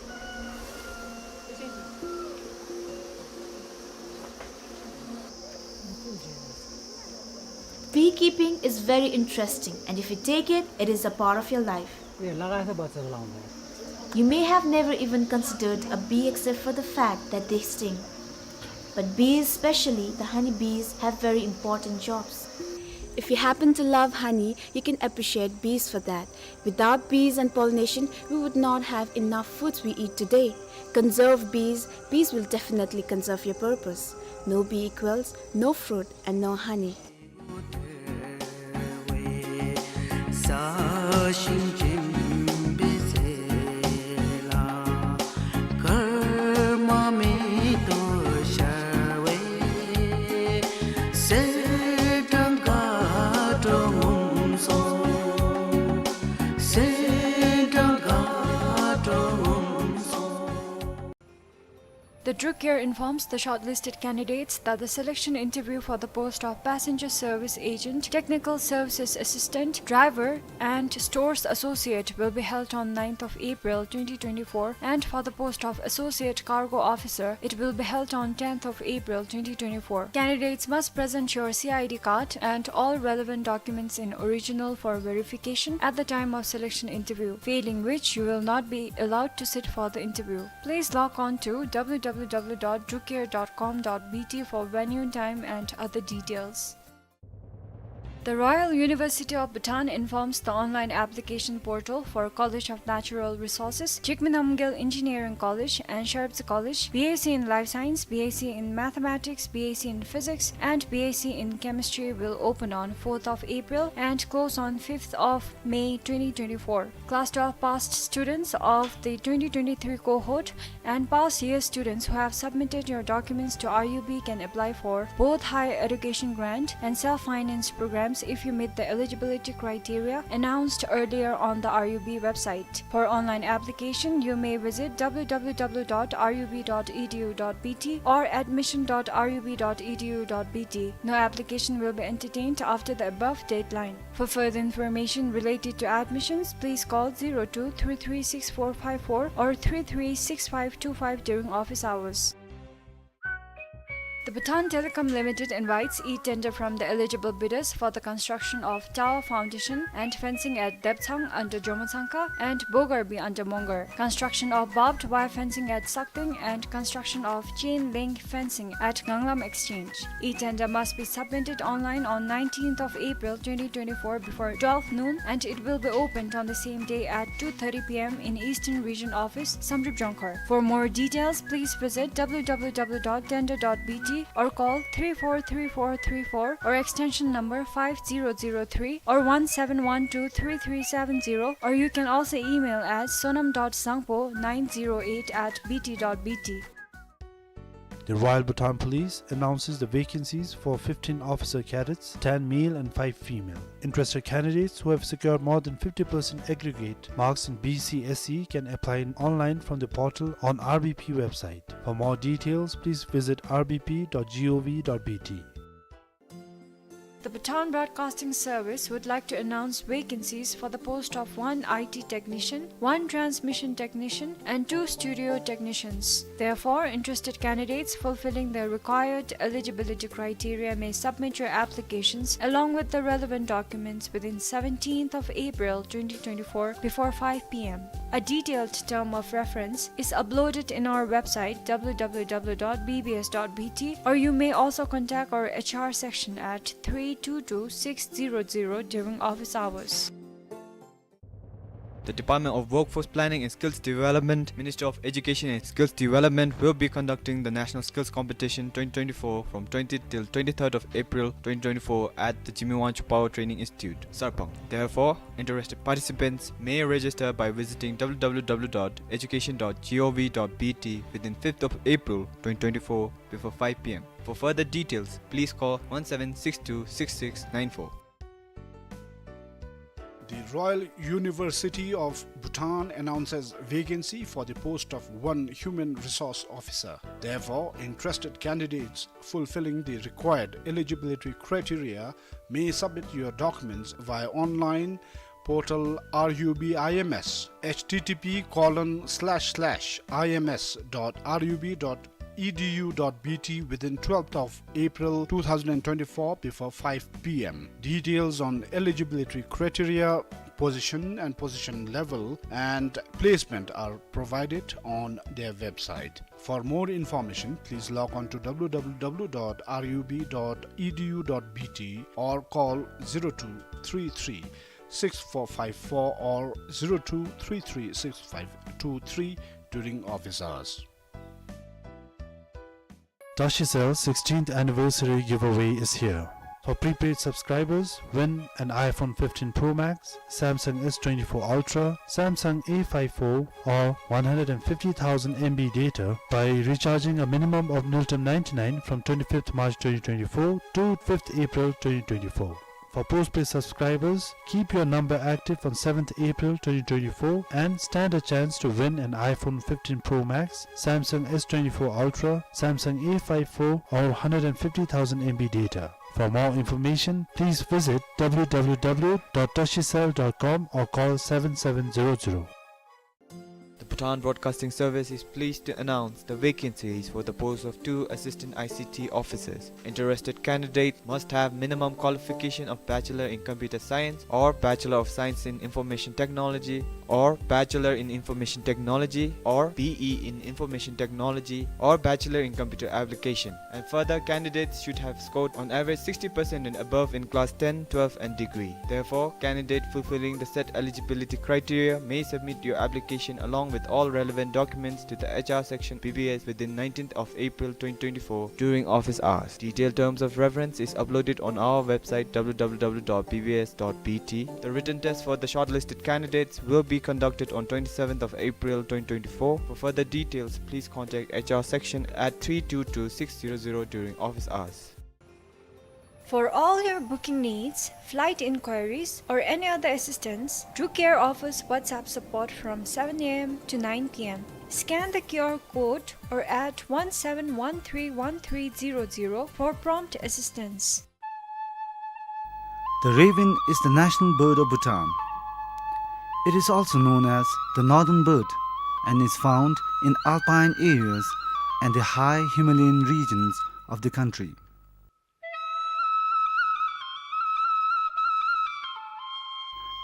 Beekeeping is very interesting, and if you take it, it is a part of your life. You may have never even considered a bee except for the fact that they sting. But bees, especially the honey bees, have very important jobs. If you happen to love honey, you can appreciate bees for that. Without bees and pollination, we would not have enough foods we eat today. Conserve bees, bees will definitely conserve your purpose. No bee equals no fruit and no honey. The Druk Air informs the shortlisted candidates that the selection interview for the post of passenger service agent, technical services assistant, driver, and stores associate will be held on ninth of April twenty twenty-four, and for the post of associate cargo officer, it will be held on tenth of April twenty twenty-four. Candidates must present your C I D card and all relevant documents in original for verification at the time of selection interview, failing which you will not be allowed to sit for the interview. Please log on to W W W dot drukair dot com dot B T for venue, time and other details. The Royal University of Bhutan informs the online application portal for College of Natural Resources, Jigme Namgyel Engineering College and Sherptsa College, B S c in Life Science, B S c in Mathematics, B S c in Physics, and B S c in Chemistry will open on fourth of April and close on fifth of May twenty twenty-four. Class twelve passed students of the twenty twenty-three cohort and past year students who have submitted your documents to R U B can apply for both higher education grant and self-finance programs if you meet the eligibility criteria announced earlier on the R U B website. For online application, you may visit W W W dot R U B dot E D U dot B T or admission dot R U B dot E D U dot B T. No application will be entertained after the above deadline. For further information related to admissions, please call zero two three three six four five four or three three six five two five during office hours. The Bhutan Telecom Limited invites e-tender from the eligible bidders for the construction of tower foundation and fencing at Deptsang under Jomotsangka and Bogarbi under Mongar, construction of barbed wire fencing at Sakteng, and construction of chain link fencing at Nganglam Exchange. E-tender must be submitted online on nineteenth of April twenty twenty-four before twelve noon, and it will be opened on the same day at two thirty p m in Eastern Region Office, Samdrup Jongkhar. For more details, please visit w w w dot tender dot b t or call three four three four three four or extension number five zero zero three or one seven one two three three seven zero, or you can also email at sonam dot sangpo nine zero eight at b t dot b t. The Royal Bhutan Police announces the vacancies for fifteen officer cadets, ten male and five female. Interested candidates who have secured more than fifty percent aggregate marks in B C S E can apply online from the portal on R B P website. For more details, please visit r b p dot g o v dot b t. The Bhutan Broadcasting Service would like to announce vacancies for the post of one I T technician, one transmission technician, and two studio technicians. Therefore, interested candidates fulfilling the required eligibility criteria may submit your applications along with the relevant documents within seventeenth of April twenty twenty-four before five p m. A detailed term of reference is uploaded in our website w w w dot b b s dot b t, or you may also contact our H R section at three two two six zero zero during office hours. The Department of Workforce Planning and Skills Development, Ministry of Education and Skills Development, will be conducting the National Skills Competition twenty twenty-four from twentieth till twenty-third of April twenty twenty-four at the Jigme Wangchuck Power Training Institute, Sarpang. Therefore, interested participants may register by visiting w w w dot education dot g o v dot b t within fifth of April twenty twenty-four before five p m. For further details, please call one seven six two six six nine four. The Royal University of Bhutan announces vacancy for the post of one human resource officer. Therefore, interested candidates fulfilling the required eligibility criteria may submit your documents via online portal R U B I M S, h t t p colon slash slash i m s dot r u b dot e d u dot b t, within twelfth of April two thousand and twenty-four before five p m. Details on eligibility criteria, position and position level, and placement are provided on their website. For more information, please log on to w w w dot r u b dot e d u dot b t or call zero two three three six four five four or zero two three three six five two three during office hours. Tashicell sixteenth anniversary giveaway is here. For prepaid subscribers, win an iPhone fifteen Pro Max, Samsung S twenty-four Ultra, Samsung A five four, or one hundred and fifty thousand M B data by recharging a minimum of Ngultrum ninety-nine from twenty-fifth March twenty twenty-four to fifth April twenty twenty-four. For postpaid subscribers, keep your number active on seventh April twenty twenty-four and stand a chance to win an iPhone fifteen Pro Max, Samsung S twenty-four Ultra, Samsung A five four, or hundred and fifty thousand M B data. For more information, please visit w w w dot tashicell dot com or call seven seven zero zero. The Bhutan Broadcasting Service is pleased to announce the vacancies for the post of two assistant I C T officers. Interested candidates must have minimum qualification of Bachelor in Computer Science or Bachelor of Science in Information Technology or Bachelor in Information Technology or B E in Information Technology or Bachelor in Computer Application. And further, candidates should have scored on average sixty percent and above in class ten, twelve and degree. Therefore, candidate fulfilling the set eligibility criteria may submit your application along with all relevant documents to the H R section B B S within nineteenth of April twenty twenty-four during office hours. Detailed terms of reference is uploaded on our website w w w dot b b s dot b t. The written test for the shortlisted candidates will be conducted on twenty-seventh of April twenty twenty-four. For further details, please contact H R section at three two two six zero zero during office hours. For all your booking needs, flight inquiries, or any other assistance, Drew Care offers WhatsApp support from seven a m to nine p m. Scan the Q R code or at one seven one three one three zero zero for prompt assistance. The raven is the national bird of Bhutan. It is also known as the northern bird and is found in alpine areas and the high Himalayan regions of the country.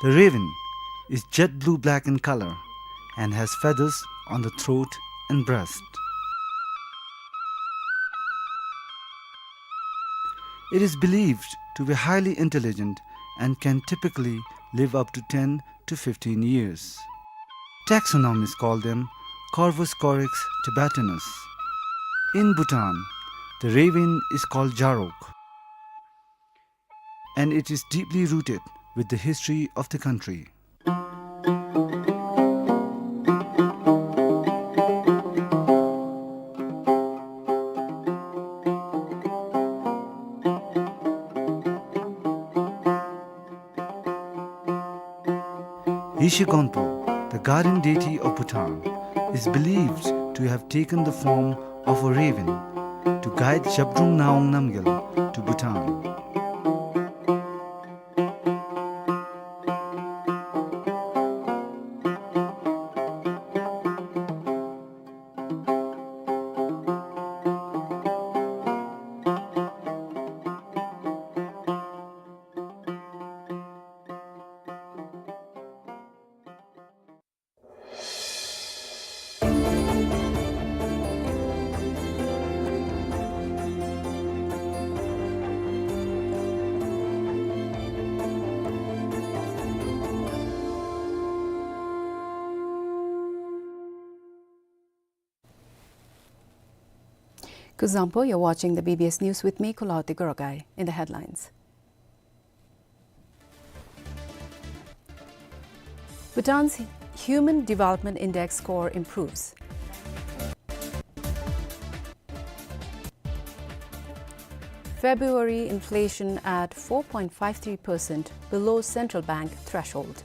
The raven is jet blue-black in color and has feathers on the throat and breast. It is believed to be highly intelligent and can typically live up to ten to fifteen years. Taxonomists call them Corvus corax tibetanus. In Bhutan, the raven is called Jarok, and it is deeply rooted with the history of the country. Yeshe Gonpo, the guardian deity of Bhutan, is believed to have taken the form of a raven to guide Zhabdrung Ngawang Namgyal to Bhutan. Kuzuzangpo, you're watching the B B S News with me, Kulaoti Gorogai. In the headlines, Bhutan's Human Development Index score improves. February inflation at four point five three percent, below central bank threshold.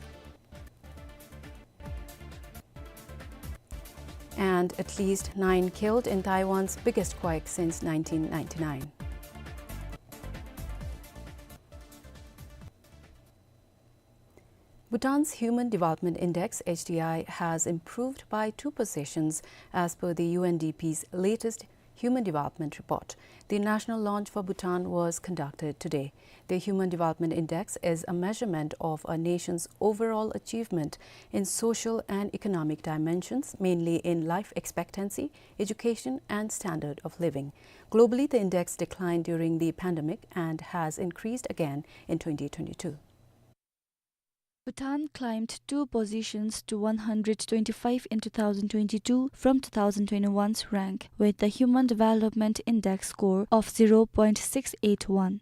And at least nine killed in Taiwan's biggest quake since nineteen ninety-nine. Bhutan's Human Development Index, H D I, has improved by two positions as per the U N D P's latest Human Development Report. The national launch for Bhutan was conducted today. The Human Development Index is a measurement of a nation's overall achievement in social and economic dimensions, mainly in life expectancy, education, and standard of living. Globally, the index declined during the pandemic and has increased again in twenty twenty-two. Bhutan climbed two positions to one hundred twenty-five in two thousand twenty-two from two thousand twenty-one's rank, with the Human Development Index score of zero point six eight one.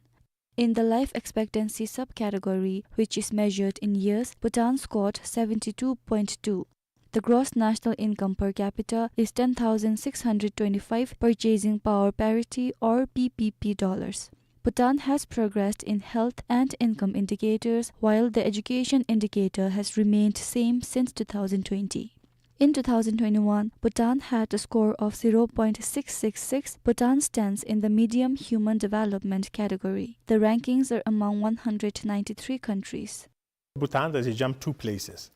In the life expectancy subcategory, which is measured in years, Bhutan scored seventy-two point two. The gross national income per capita is ten thousand six hundred twenty-five, purchasing power parity or P P P dollars. Bhutan has progressed in health and income indicators, while the education indicator has remained same since two thousand twenty. In two thousand twenty-one, Bhutan had a score of zero point six six six. Bhutan stands in the medium human development category. The rankings are among one hundred ninety-three countries. Bhutan, there's a jump two places.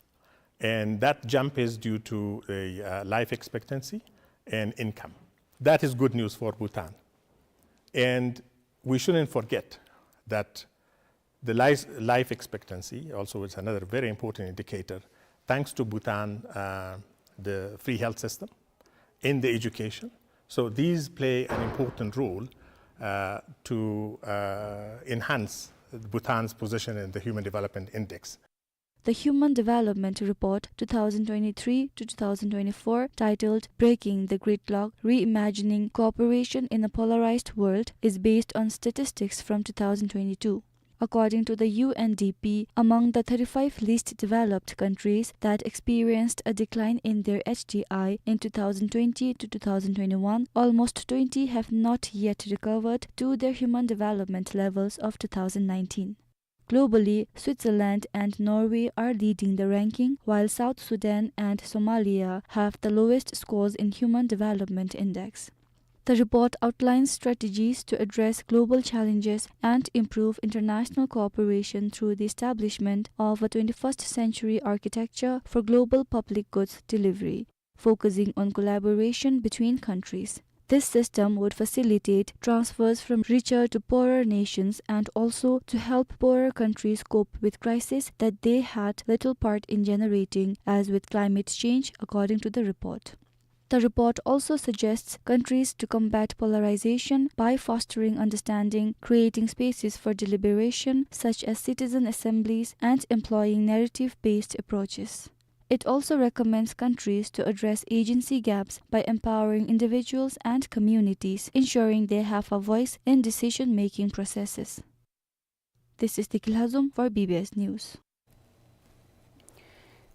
And that jump is due to the, uh, life expectancy and income. That is good news for Bhutan. And we shouldn't forget that the life, life expectancy also is another very important indicator. Thanks to Bhutan, uh, the free health system, in the education. So these play an important role, uh, to, uh, enhance Bhutan's position in the Human Development Index. The Human Development Report two thousand twenty-three to two thousand twenty-four, titled Breaking the Gridlock: Reimagining Cooperation in a Polarized World, is based on statistics from two thousand twenty-two. According to the U N D P, among the thirty-five least developed countries that experienced a decline in their H D I in two thousand twenty to two thousand twenty-one, almost twenty have not yet recovered to their human development levels of two thousand nineteen. Globally, Switzerland and Norway are leading the ranking, while South Sudan and Somalia have the lowest scores in Human Development Index. The report outlines strategies to address global challenges and improve international cooperation through the establishment of a twenty-first century architecture for global public goods delivery, focusing on collaboration between countries. This system would facilitate transfers from richer to poorer nations and also to help poorer countries cope with crises that they had little part in generating, as with climate change, according to the report. The report also suggests countries to combat polarization by fostering understanding, creating spaces for deliberation, such as citizen assemblies, and employing narrative-based approaches. It also recommends countries to address agency gaps by empowering individuals and communities, ensuring they have a voice in decision-making processes. This is Deki Lhazom for B B S News.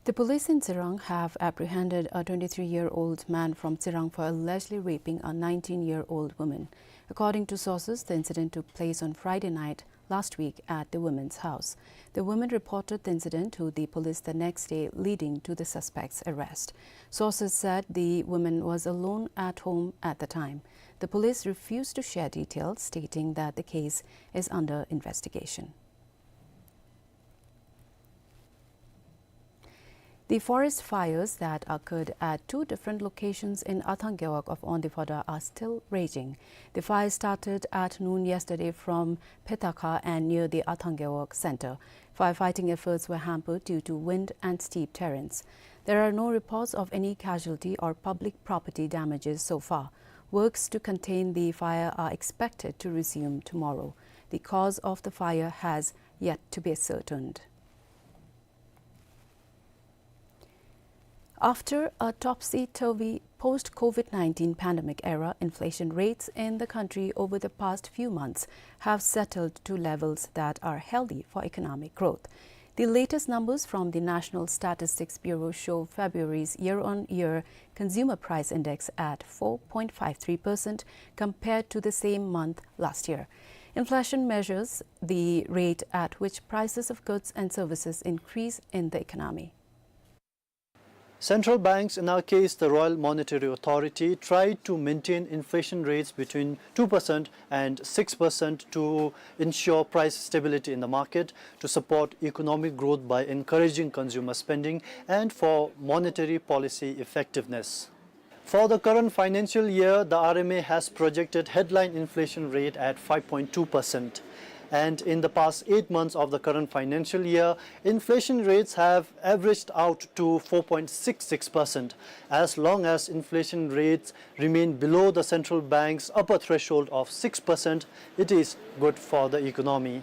The police in Tsirang have apprehended a twenty-three-year-old man from Tsirang for allegedly raping a nineteen-year-old woman. According to sources, the incident took place on Friday night last week at the woman's house. The woman reported the incident to the police the next day, leading to the suspect's arrest. Sources said the woman was alone at home at the time. The police refused to share details, stating that the case is under investigation. The forest fires that occurred at two different locations in Athang Gewog of Ondiphada are still raging. The fire started at noon yesterday from Phetakha and near the Athang Gewog center. Firefighting efforts were hampered due to wind and steep terrains. There are no reports of any casualty or public property damages so far. Works to contain the fire are expected to resume tomorrow. The cause of the fire has yet to be ascertained. After a topsy-turvy post-COVID nineteen pandemic era, inflation rates in the country over the past few months have settled to levels that are healthy for economic growth. The latest numbers from the National Statistics Bureau show February's year-on-year consumer price index at four point five three percent compared to the same month last year. Inflation measures the rate at which prices of goods and services increase in the economy. Central banks, in our case the Royal Monetary Authority, try to maintain inflation rates between two percent and six percent to ensure price stability in the market, to support economic growth by encouraging consumer spending, and for monetary policy effectiveness. For the current financial year, the R M A has projected headline inflation rate at five point two percent. And in the past eight months of the current financial year, inflation rates have averaged out to four point six six percent. As long as inflation rates remain below the central bank's upper threshold of six percent, it is good for the economy.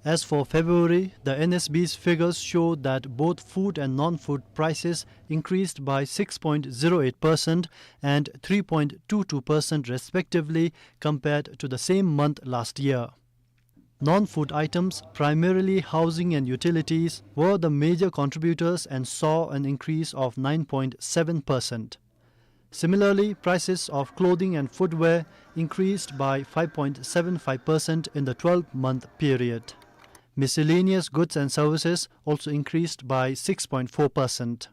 As for February, the N S B's figures show that both food and non-food prices increased by six point zero eight percent and three point two two percent respectively compared to the same month last year. Non-food items, primarily housing and utilities, were the major contributors and saw an increase of nine point seven percent. Similarly, prices of clothing and footwear increased by five point seven five percent in the twelve-month period. Miscellaneous goods and services also increased by six point four percent.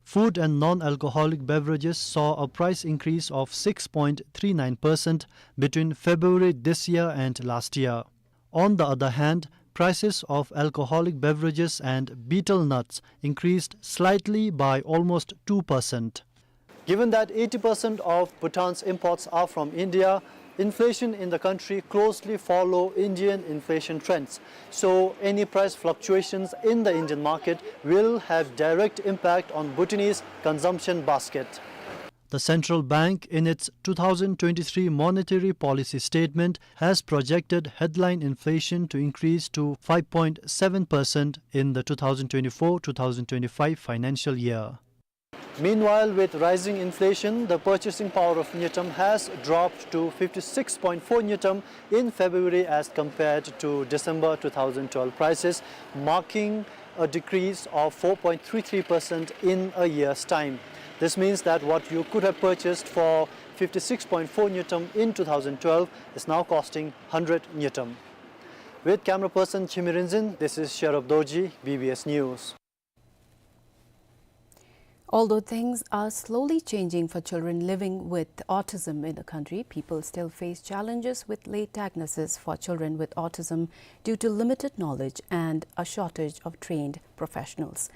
Food and non-alcoholic beverages saw a price increase of six point three nine percent between February this year and last year. On the other hand, prices of alcoholic beverages and betel nuts increased slightly by almost two percent. Given that eighty percent of Bhutan's imports are from India, inflation in the country closely follow Indian inflation trends. So any price fluctuations in the Indian market will have direct impact on Bhutanese consumption basket. The central bank, in its two thousand twenty-three monetary policy statement, has projected headline inflation to increase to five point seven percent in the two thousand twenty-four two thousand twenty-five financial year. Meanwhile, with rising inflation, the purchasing power of ngultrum has dropped to fifty-six point four ngultrum in February as compared to December two thousand twelve prices, marking a decrease of four point three three percent in a year's time. This means that what you could have purchased for fifty-six point four ngultrum in two thousand twelve is now costing hundred ngultrum. With camera person Chimi Rinzin, this is Sherab Dorji, B B S News. Although things are slowly changing for children living with autism in the country, people still face challenges with late diagnosis for children with autism due to limited knowledge and a shortage of trained professionals.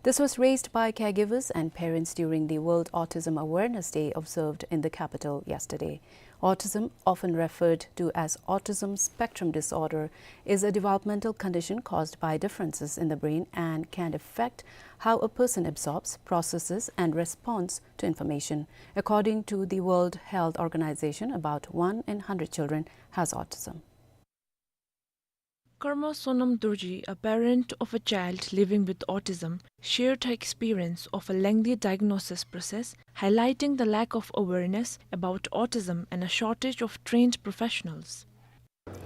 This was raised by caregivers and parents during the World Autism Awareness Day observed in the capital yesterday. Autism, often referred to as autism spectrum disorder, is a developmental condition caused by differences in the brain and can affect how a person absorbs, processes, and responds to information. According to the World Health Organization, about one in hundred children has autism. Karma Sonam Dorji, a parent of a child living with autism, shared her experience of a lengthy diagnosis process, highlighting the lack of awareness about autism and a shortage of trained professionals.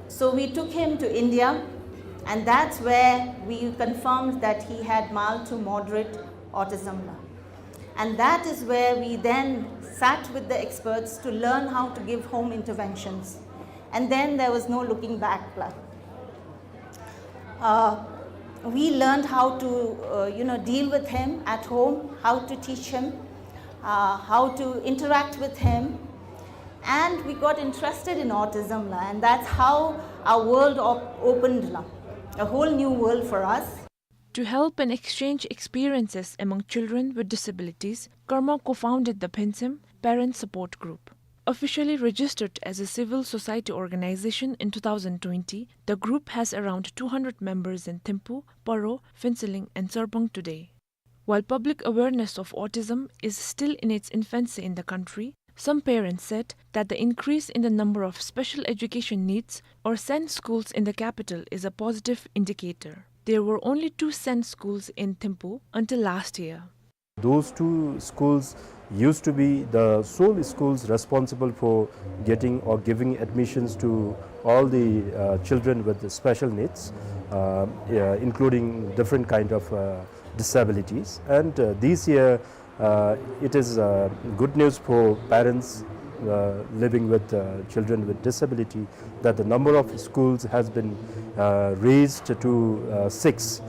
So we took him to India, and that's where we confirmed that he had mild to moderate autism. And that is where we then sat with the experts to learn how to give home interventions. And then there was no looking back. Uh, we learned how to, uh, you know, deal with him at home, how to teach him, uh, how to interact with him. And we got interested in autism, la, and that's how our world op-, opened, la, a whole new world for us. To help and exchange experiences among children with disabilities, Karma co-founded the Phentsem Parent Support Group. Officially registered as a civil society organization in two thousand twenty, the group has around two hundred members in Thimphu, Paro, Phuentsholing, and Sarpang today. While public awareness of autism is still in its infancy in the country, some parents said that the increase in the number of special education needs or SEND schools in the capital is a positive indicator. There were only two SEND schools in Thimphu until last year. Those two schools used to be the sole schools responsible for getting or giving admissions to all the, uh, children with special needs, uh, yeah, including different kind of, uh, disabilities. And, uh, this year, uh, it is, uh, good news for parents, uh, living with, uh, children with disability, that the number of schools has been, uh, raised to, uh, six.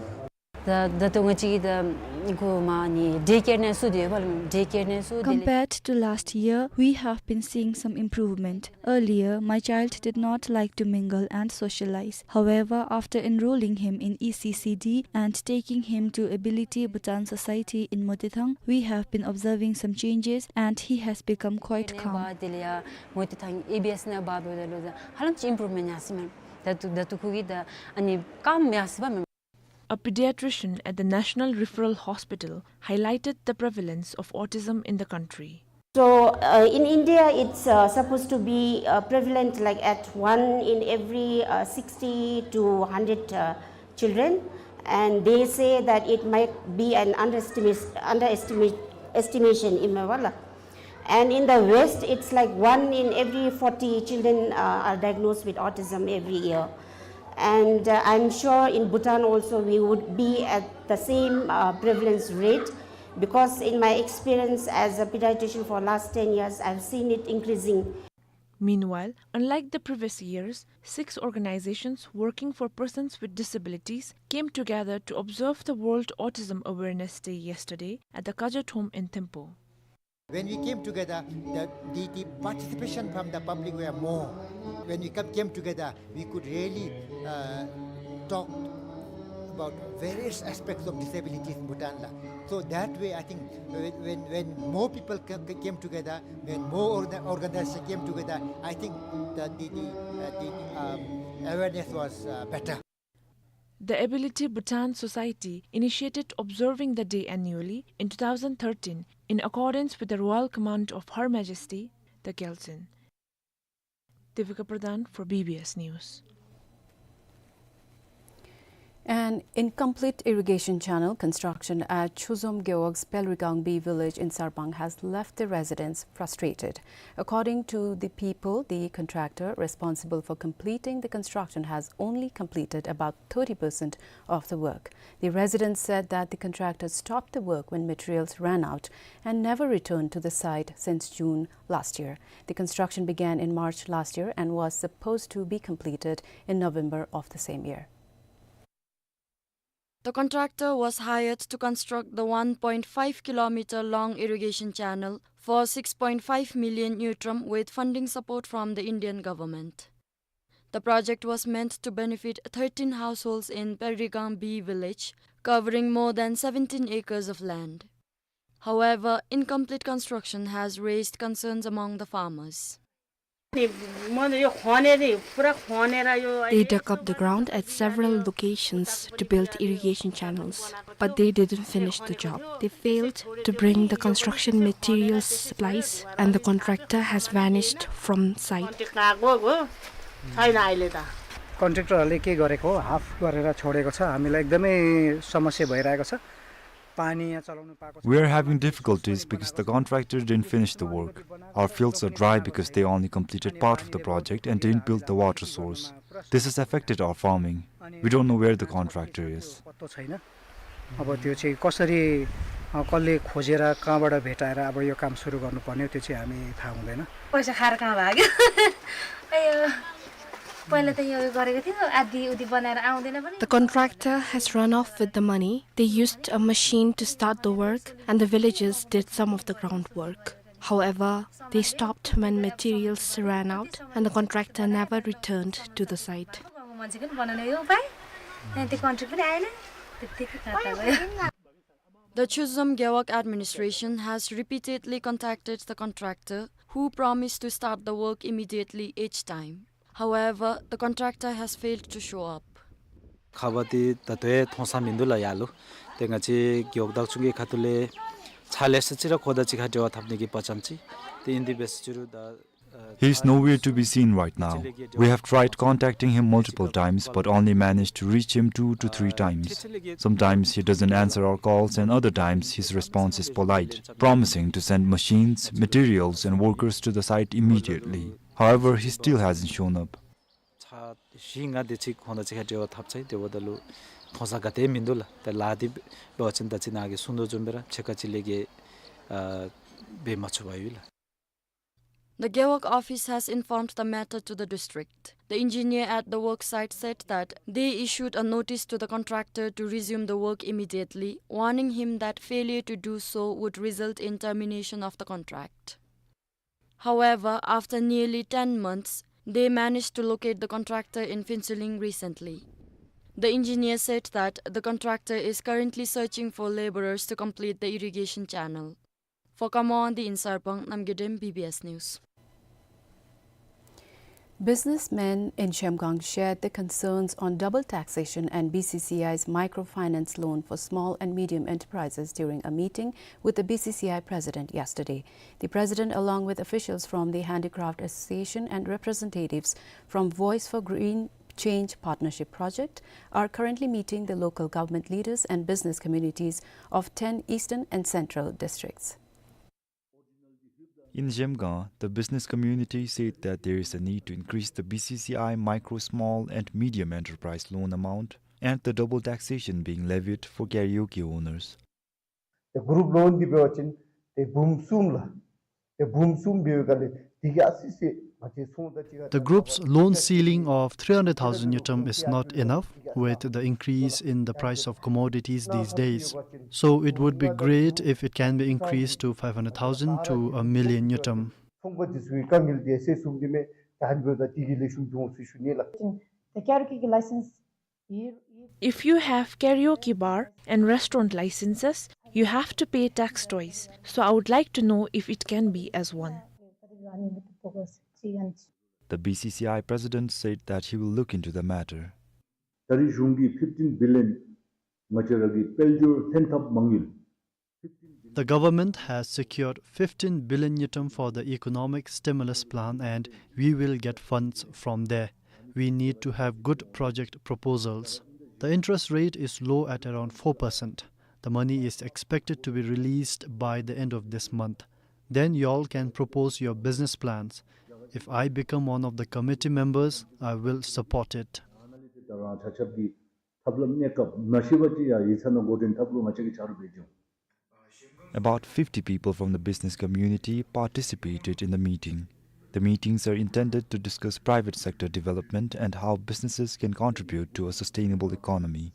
ད་ད་ལྟོ་ང་བཅས་ཀྱི་ད་གོ་མ་ནི་day care nurse ཚུ་དེ་བ་ལ་day care nurse ཚུ་དེ་ལས། Compared to last year, we have been seeing some improvement. Earlier, my child did not like to mingle and socialize. However, after enrolling him in E C C D and taking him to Ability Bhutan Society in Motithang, we have been observing some changes and he has become quite calm. དེ་ལས་ཡ་མོ་ཏི་ཐང་ཨེ་བི་ཨེས་ནང་འབག་འབདཝ་ད་ལུ་ཧ་ལམ་ཅིག་improvement ཡར་སོང་མས། ད་ལྟོ་ད་ལྟོ་ཁོ་གི་ད་ཨ་ནི་calm ཡར་སོང་མས། A pediatrician at the National Referral Hospital highlighted the prevalence of autism in the country. So, uh, in India, it's, uh, supposed to be, uh, prevalent, like, at one in every, uh, sixty to hundred, uh, children, and they say that it might be an underestimate, underestimate, estimation, ཨིན་མས་པ་ལགས། And in the West, it's like one in every forty children, uh, are diagnosed with autism every year. And, uh, I'm sure in Bhutan also we would be at the same, uh, prevalence rate, because in my experience as a pediatrician for last ten years, I've seen it increasing. Meanwhile, unlike the previous years, six organizations working for persons with disabilities came together to observe the World Autism Awareness Day yesterday at the Kajat Home in Thimphu. When we came together, the, the, the participation from the public were more. When we come, came together, we could really, uh, talk about various aspects of disabilities in Bhutan, la. So that way, I think, when, when, when more people ca-, ca-, came together, when more orga-, organizations came together, I think the, the, the, uh, the, um, awareness was, uh, better. The Ability Bhutan Society initiated observing the day annually in two thousand thirteen in accordance with the royal command of Her Majesty the Gyaltsuen. Devika Pradhan for B B S News. An incomplete irrigation channel construction at Chuzom Gewog's Pelrigang B village in Sarpang has left the residents frustrated. According to the people, the contractor responsible for completing the construction has only completed about thirty percent of the work. The residents said that the contractor stopped the work when materials ran out and never returned to the site since June last year. The construction began in March last year and was supposed to be completed in November of the same year. The contractor was hired to construct the one point five kilometer long irrigation channel for six point five million ngultrum with funding support from the Indian government. The project was meant to benefit thirteen households in Pelrigang B village, covering more than seventeen acres of land. However, incomplete construction has raised concerns among the farmers. They dug up the ground at several locations to build irrigation channels, but they didn't finish the job. They failed to bring the construction materials supplies, and the contractor has vanished from sight. कन्ट्र्याक्टरहरूले के गरेको, हाफ गरेर छोडेको छ। हामीलाई एकदमै समस्या भइरहेको छ। पानी यहाँ चलाउनु पाएको छ। We are having difficulties because the contractor didn't finish the work. Our fields are dry because they only completed part of the project and didn't build the water source. This has affected our farming. We don't know where the contractor is. पत्तो छैन। अब त्यो चाहिँ कसरी, अ, कसले खोजेर कहाँबाट भेटाएर अब यो काम सुरु गर्नुपर्ने हो, त्यो चाहिँ हामी थाहा हुँदैन। पैसा खाएर कहाँ भाग्यो? अयो, पहिला त यो गरेको थियो, आधी उधी बनाएर आउँदैन पनि। The contractor has run off with the money. They used a machine to start the work, and the villagers did some of the groundwork. However, they stopped when materials ran out, and the contractor never returned to the site. मान्छे पनि बनाउने यो उपाय, अनि त्यो कन्ट्र्याक्ट पनि आएन, त्यतिकै खाता भयो। The Chozham Gewog administration has repeatedly contacted the contractor, who promised to start the work immediately each time. However, the contractor has failed to show up. ཁ་བ་དེ་ད་ལྟོ་ཡང་ཐོན་ས་མིན་འདུག་ལགས་ཡར་ལུ། ཏེ་ང་བཅས་རྒེད་འོག་བདག་སྐྱོང་གི་ཁ་ཐུག་ལས་ཕྱག་ལས་ས་ཅིག་ར་ཁོ་དང་གཅིག་ཁར་འབྲེལ་བ་འཐབ་ནི་གི་བར་འཆམ་ཅིག་ཏེ་ཨིན། དེ་འབད་ས་ཅིག་རུང་ད་ཨ་ཨ་He is nowhere to be seen right now. We have tried contacting him multiple times but only managed to reach him two to three times. Sometimes he doesn't answer our calls and other times his response is polite, promising to send machines, materials and workers to the site immediately. However, he still hasn't shown up. ཚར་བཞི་ལྔ་དེ་ཅིག་ཁོང་དང་གཅིག་ཁར་འབྲེལ་བ་འཐབ་ཚར་ཡི། དེ་འབདཝ་ད་ལུ་ཐོན་ས་ག་ཏེ་མིན་འདུག་ལགས། ད་ལཱ་འདི་འབད་བ་ཅིན་ད་ཅི་ནཱ་གིས་གསུང་དོ་བཟུམ་སྦེ་ར་ཕྱེད་ཀ་ཅིག་ལས་བརྒལ་ཨ་འབད་མ་ཚུགས་པར་ཡོད་ལགས། The Gewog office has informed the matter to the district. The engineer at the work site said that they issued a notice to the contractor to resume the work immediately, warning him that failure to do so would result in termination of the contract. However, after nearly ten months, they managed to locate the contractor in Phuentsholing recently. The engineer said that the contractor is currently searching for laborers to complete the irrigation channel. For Kamwandi in Sarpang, Namgay Dem, B B S News. Businessmen in Zhemgang shared their concerns on double taxation and B C C I's microfinance loan for small and medium enterprises during a meeting with the B C C I president yesterday. The president, along with officials from the Handicraft Association and representatives from Voice for Green Change Partnership Project, are currently meeting the local government leaders and business communities of ten eastern and central districts. In Zhemgang, the business community said that there is a need to increase the B C C I micro, small and medium enterprise loan amount and the double taxation being levied for karaoke owners. ཏེ་གུ་རུབ་ལོན་འདི་འབད་བ་ཅིན་ཏེ་འབུམ་གསུམ་ལགས། ཏེ་འབུམ་གསུམ་འབད་བའི་སྒང་ལས་འདི་གིས་ཨ་ཙི་ཙི་ང་བཅས་ཚོང་རྟགས་ཅིག་ཨ་ཏེ་གུ་རུབ་ལོན་སི་ལིང་ཨོཕ་ཐི་རི་ཧན་ཌེཌ་ཐའུ་ཟེན་ནིའུ་ཊོན་ཨིས་ནོཊ་ཨི་ནོཕ་ཝིད་ཛ་ཨིན་ཀྲིས་ཨིན་ཛ་པ་རའིས་ཨོཕ་ཀོ་མོ་ཌི་ཊིས་དིས་ཌེས། སོ་ཨིཊ་ཝུཌ་བི་གྲེཊ་ཨིཕ་ཨིཊ་ཀེན་བི་ཨིན་ཀྲིསཌ་ཊུ་ཕའིབ་ཧན་ཌེཌ་ཐའུ་ཟེན་ཊུ་ཨ་མི་ལི་ཡོན་ནིའུ་ཊོན། ཚོང་པ་འདི་ཚུ་གི་དཀའ་ངལ་འདི་སེལ་ཚུགས་ནི་མས། ད་ཧན་འབདཝ་ད་འདི་གིས་ལེགས་ཤོམ་འགྱོ་འོང་ཟེར་ཞུ་ནི་ལགས། The karaoke license. If you have karaoke bar and restaurant licenses, you have to pay tax twice. So I would like to know if it can be as one. The B C C I president said that he will look into the matter. ད་རེས་གཞུང་གིས་ཕིཕ་ཊིན་བི་ལི་ཡོན་ང་བཅས་ར་གི་དཔལ་འབྱོར་ལྷན་ཐབས་མ་དངུལ། The government has secured fifteen billion ngultrum for the economic stimulus plan and we will get funds from there. We need to have good project proposals. The interest rate is low at around four percent. The money is expected to be released by the end of this month. Then y'all can propose your business plans. If I become one of the committee members, I will support it. ད་རང་ཆ་ཁྱབ་ཀྱི་ཐབས་ལམ་གནས་སྐབས་མ་ཤེས་པ་ཅིག་ཡང་ཡིག་ཚང་ནང་འགོ་འདྲེན་ཐབས་ལུ་ང་བཅས་ཀྱིས་ཆ་རོགས་འབད་འགྱོ། About fifty people from the business community participated in the meeting. The meetings are intended to discuss private sector development and how businesses can contribute to a sustainable economy.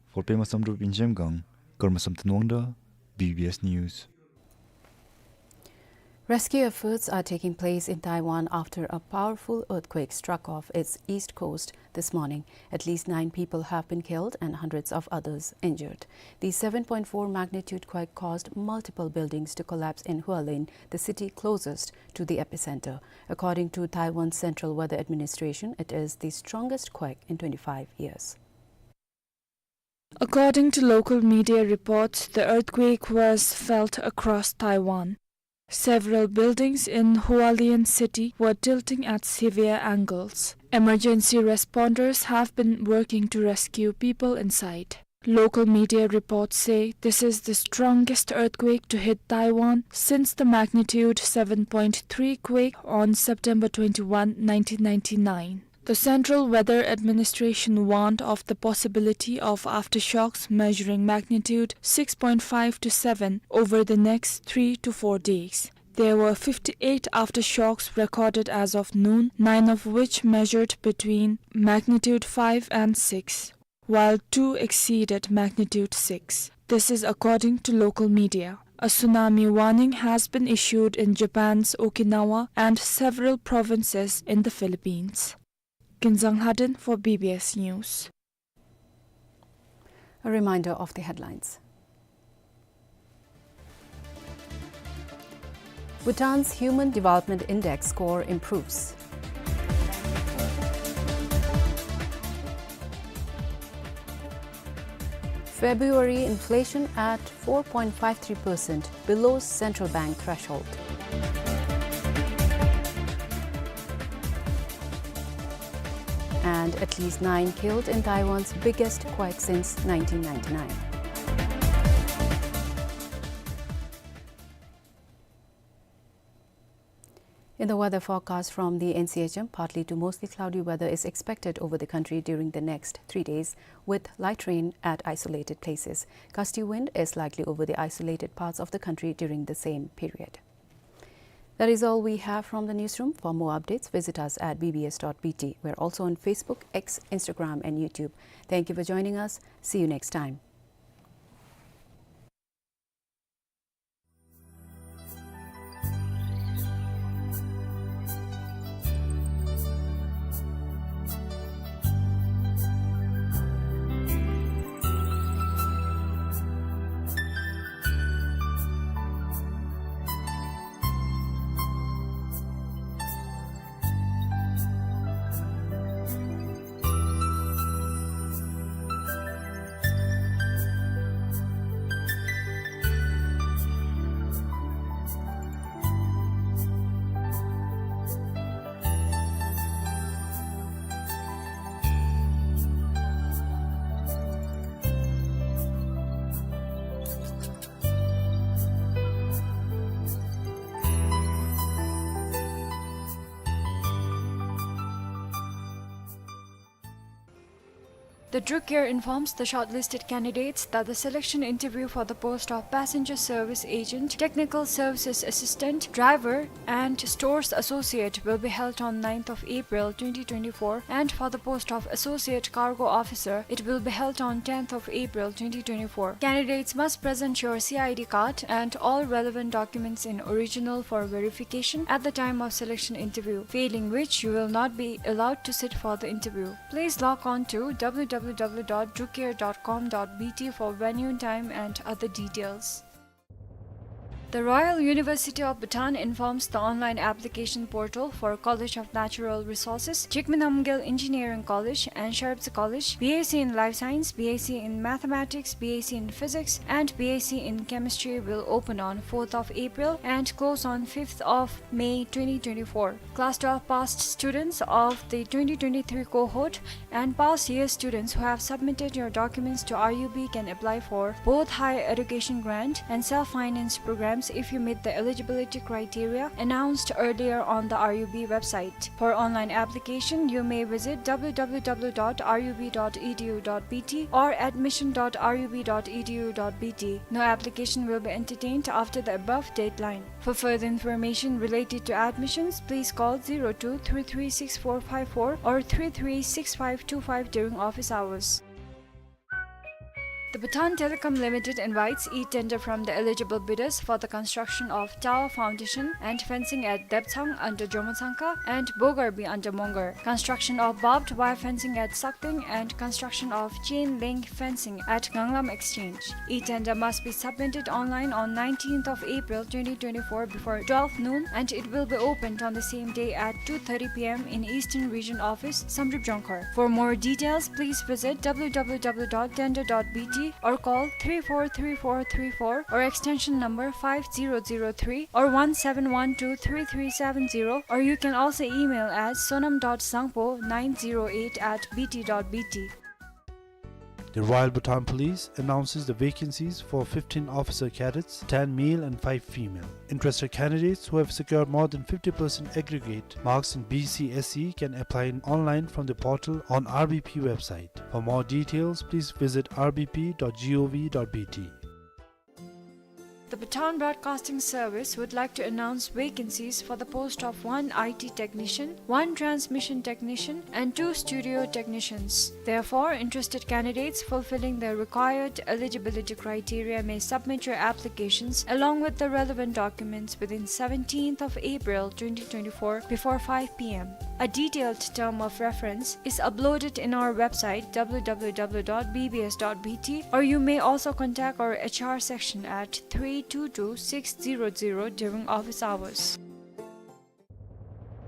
For Pema Samdrup in Zhemgang, Karmasam Thanwangda, B B S News. Rescue efforts are taking place in Taiwan after a powerful earthquake struck off its east coast this morning. At least nine people have been killed and hundreds of others injured. The seven point four magnitude quake caused multiple buildings to collapse in Hualien, the city closest to the epicenter. According to Taiwan's Central Weather Administration, it is the strongest quake in twenty-five years. According to local media reports, the earthquake was felt across Taiwan. Several buildings in Hualien city were tilting at severe angles. Emergency responders have been working to rescue people inside. Local media reports say this is the strongest earthquake to hit Taiwan since the magnitude seven point three quake on September twenty-one, nineteen ninety-nine. The Central Weather Administration warned of the possibility of aftershocks measuring magnitude six point five to seven over the next three to four days. There were fifty-eight aftershocks recorded as of noon, nine of which measured between magnitude five and six, while two exceeded magnitude six. This is according to local media. A tsunami warning has been issued in Japan's Okinawa and several provinces in the Philippines. Kinzang Lhaden for B B S News. A reminder of the headlines. Bhutan's Human Development Index score improves. February inflation at four point five three percent, below central bank threshold. And at least nine killed in Taiwan's biggest quake since nineteen ninety-nine. In the weather forecast from the N C H M, partly to mostly cloudy weather is expected over the country during the next three days, with light rain at isolated places. Gusty wind is likely over the isolated parts of the country during the same period. That is all we have from the newsroom. For more updates, visit us at B B S dot B T. We're also on Facebook, X, Instagram, and YouTube. Thank you for joining us. See you next time. The Druk Air informs the shortlisted candidates that the selection interview for the post of passenger service agent, technical services assistant, driver, and stores associate will be held on ninth of April twenty twenty-four, and for the post of associate cargo officer, it will be held on tenth of April twenty twenty-four. Candidates must present your C I D card and all relevant documents in original for verification at the time of selection interview, failing which you will not be allowed to sit for the interview. Please log on to W W W dot drukair dot com dot B T for venue, time, and other details. The Royal University of Bhutan informs the online application portal for College of Natural Resources, Jigme Namgyel Engineering College and Sherbrooke College, B S c in Life Science, B S c in Mathematics, B S c in Physics, and B S c in Chemistry will open on fourth of April and close on fifth of May twenty twenty-four. Class twelve passed students of the twenty twenty-three cohort and past year students who have submitted your documents to R U B can apply for both higher education grant and self-finance programs if you meet the eligibility criteria announced earlier on the R U B website. For online application, you may visit W W W dot R U B dot E D U dot B T or admission dot R U B dot E D U dot B T. No application will be entertained after the above deadline. For further information related to admissions, please call zero two three three six four five four or three three six five two five during office hours. The Bhutan Telecom Limited invites e-tender from the eligible bidders for the construction of tower foundation and fencing at Deptsang under Jomotsangka and Bogarbi under Mongar, construction of barbed wire fencing at Sakteng, and construction of chain link fencing at Nganglam Exchange. E-tender must be submitted online on nineteenth of April twenty twenty-four before twelve noon, and it will be opened on the same day at two thirty p m in Eastern Region Office, Samdrup Jongkhar. For more details, please visit w w w dot tender dot b t or call three four three four three four or extension number five zero zero three or one seven one two three three seven zero, or you can also email at sonam dot sangpo nine zero eight at b t dot b t. The Royal Bhutan Police announces the vacancies for fifteen officer cadets, ten male and five female. Interested candidates who have secured more than fifty percent aggregate marks in B C S E can apply in online from the portal on R B P website. For more details, please visit r b p dot g o v dot b t. The Bhutan Broadcasting Service would like to announce vacancies for the post of one I T technician, one transmission technician, and two studio technicians. Therefore, interested candidates fulfilling the required eligibility criteria may submit your applications along with the relevant documents within seventeenth of April twenty twenty-four before five p m. A detailed term of reference is uploaded in our website w w w dot b b s dot b t, or you may also contact our H R section at three two two six zero zero during office hours.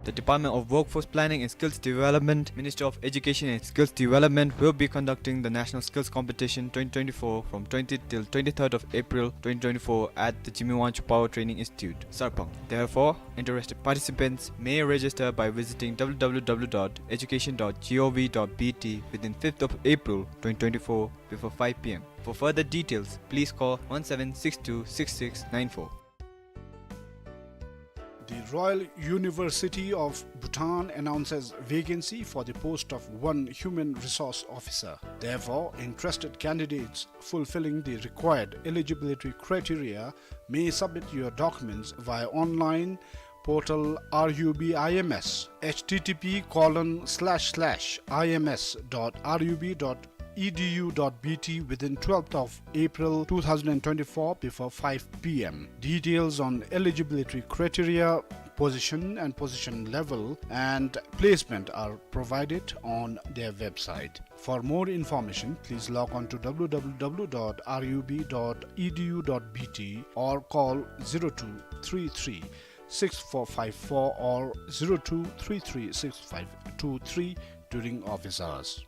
The Department of Workforce Planning and Skills Development, Ministry of Education and Skills Development, will be conducting the National Skills Competition twenty twenty-four from twentieth till twenty-third of April twenty twenty-four at the Jigme Wangchuck Power Training Institute, Sarpang. Therefore, interested participants may register by visiting w w w dot education dot g o v dot b t within fifth of April twenty twenty-four before five p m. For further details, please call one seven six two six six nine four. The Royal University of Bhutan announces vacancy for the post of one human resource officer. Therefore, interested candidates fulfilling the required eligibility criteria may submit your documents via online portal R U B I M S, h t t p colon slash slash i m s dot r u b dot e d u dot b t, within twelfth of April two thousand and twenty-four before five p m. Details on eligibility criteria, position and position level, and placement are provided on their website. For more information, please log on to w w w dot r u b dot e d u dot b t or call zero two three three six four five four or zero two three three six five two three during office hours.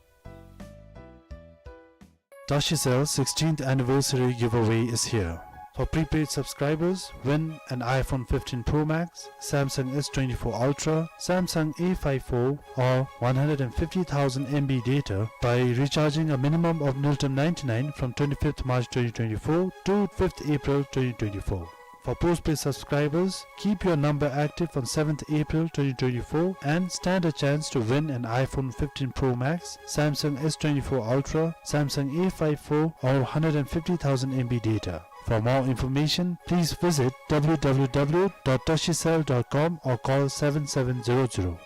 Tashicell sixteenth anniversary giveaway is here. For prepaid subscribers, win an iPhone fifteen Pro Max, Samsung S twenty-four Ultra, Samsung A five four, or one hundred and fifty thousand M B data by recharging a minimum of Ngultrum ninety-nine from twenty-fifth March twenty twenty-four to fifth April twenty twenty-four. For postpaid subscribers, keep your number active on seventh April twenty twenty-four and stand a chance to win an iPhone fifteen Pro Max, Samsung S twenty-four Ultra, Samsung A five four, or hundred and fifty thousand M B data. For more information, please visit w w w dot tashicell dot com or call seven seven zero zero.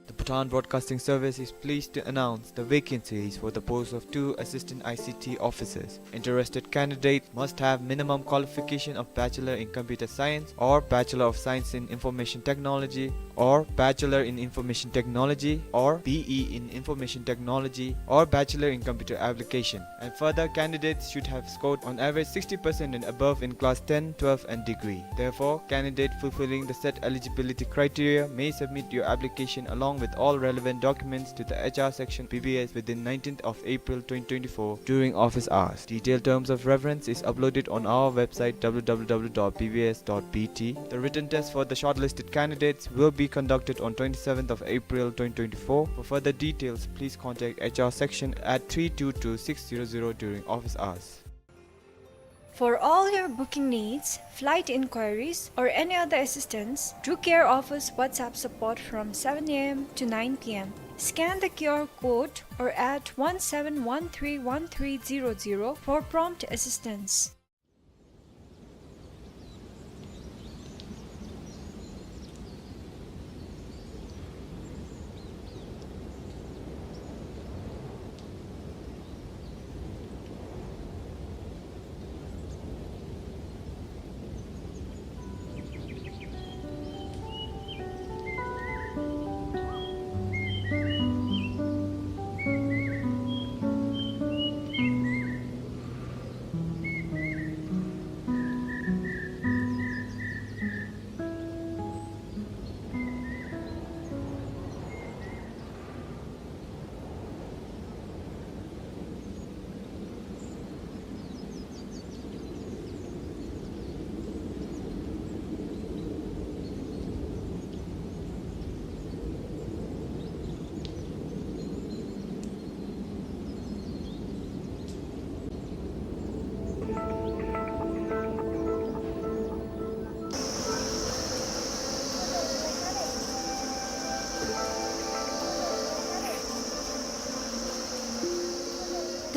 The Bhutan Broadcasting Service is pleased to announce the vacancies for the post of two assistant I C T officers. Interested candidate must have minimum qualification of Bachelor in Computer Science or Bachelor of Science in Information Technology or Bachelor in Information Technology or B E in Information Technology or Bachelor in Computer Application. And further, candidates should have scored on average sixty percent and above in class ten, twelve and degree. Therefore, candidate fulfilling the set eligibility criteria may submit your application along with all relevant documents to the H R section B B S within nineteenth of April twenty twenty-four during office hours. Detailed terms of reference is uploaded on our website w w w dot b b s dot b t. The written test for the shortlisted candidates will be conducted on twenty-seventh of April twenty twenty-four. For further details, please contact H R section at three two two six zero zero during office hours. For all your booking needs, flight inquiries, or any other assistance, Drukair offers WhatsApp support from seven a m to nine p m. Scan the Q R code or at one seven one three one three zero zero for prompt assistance.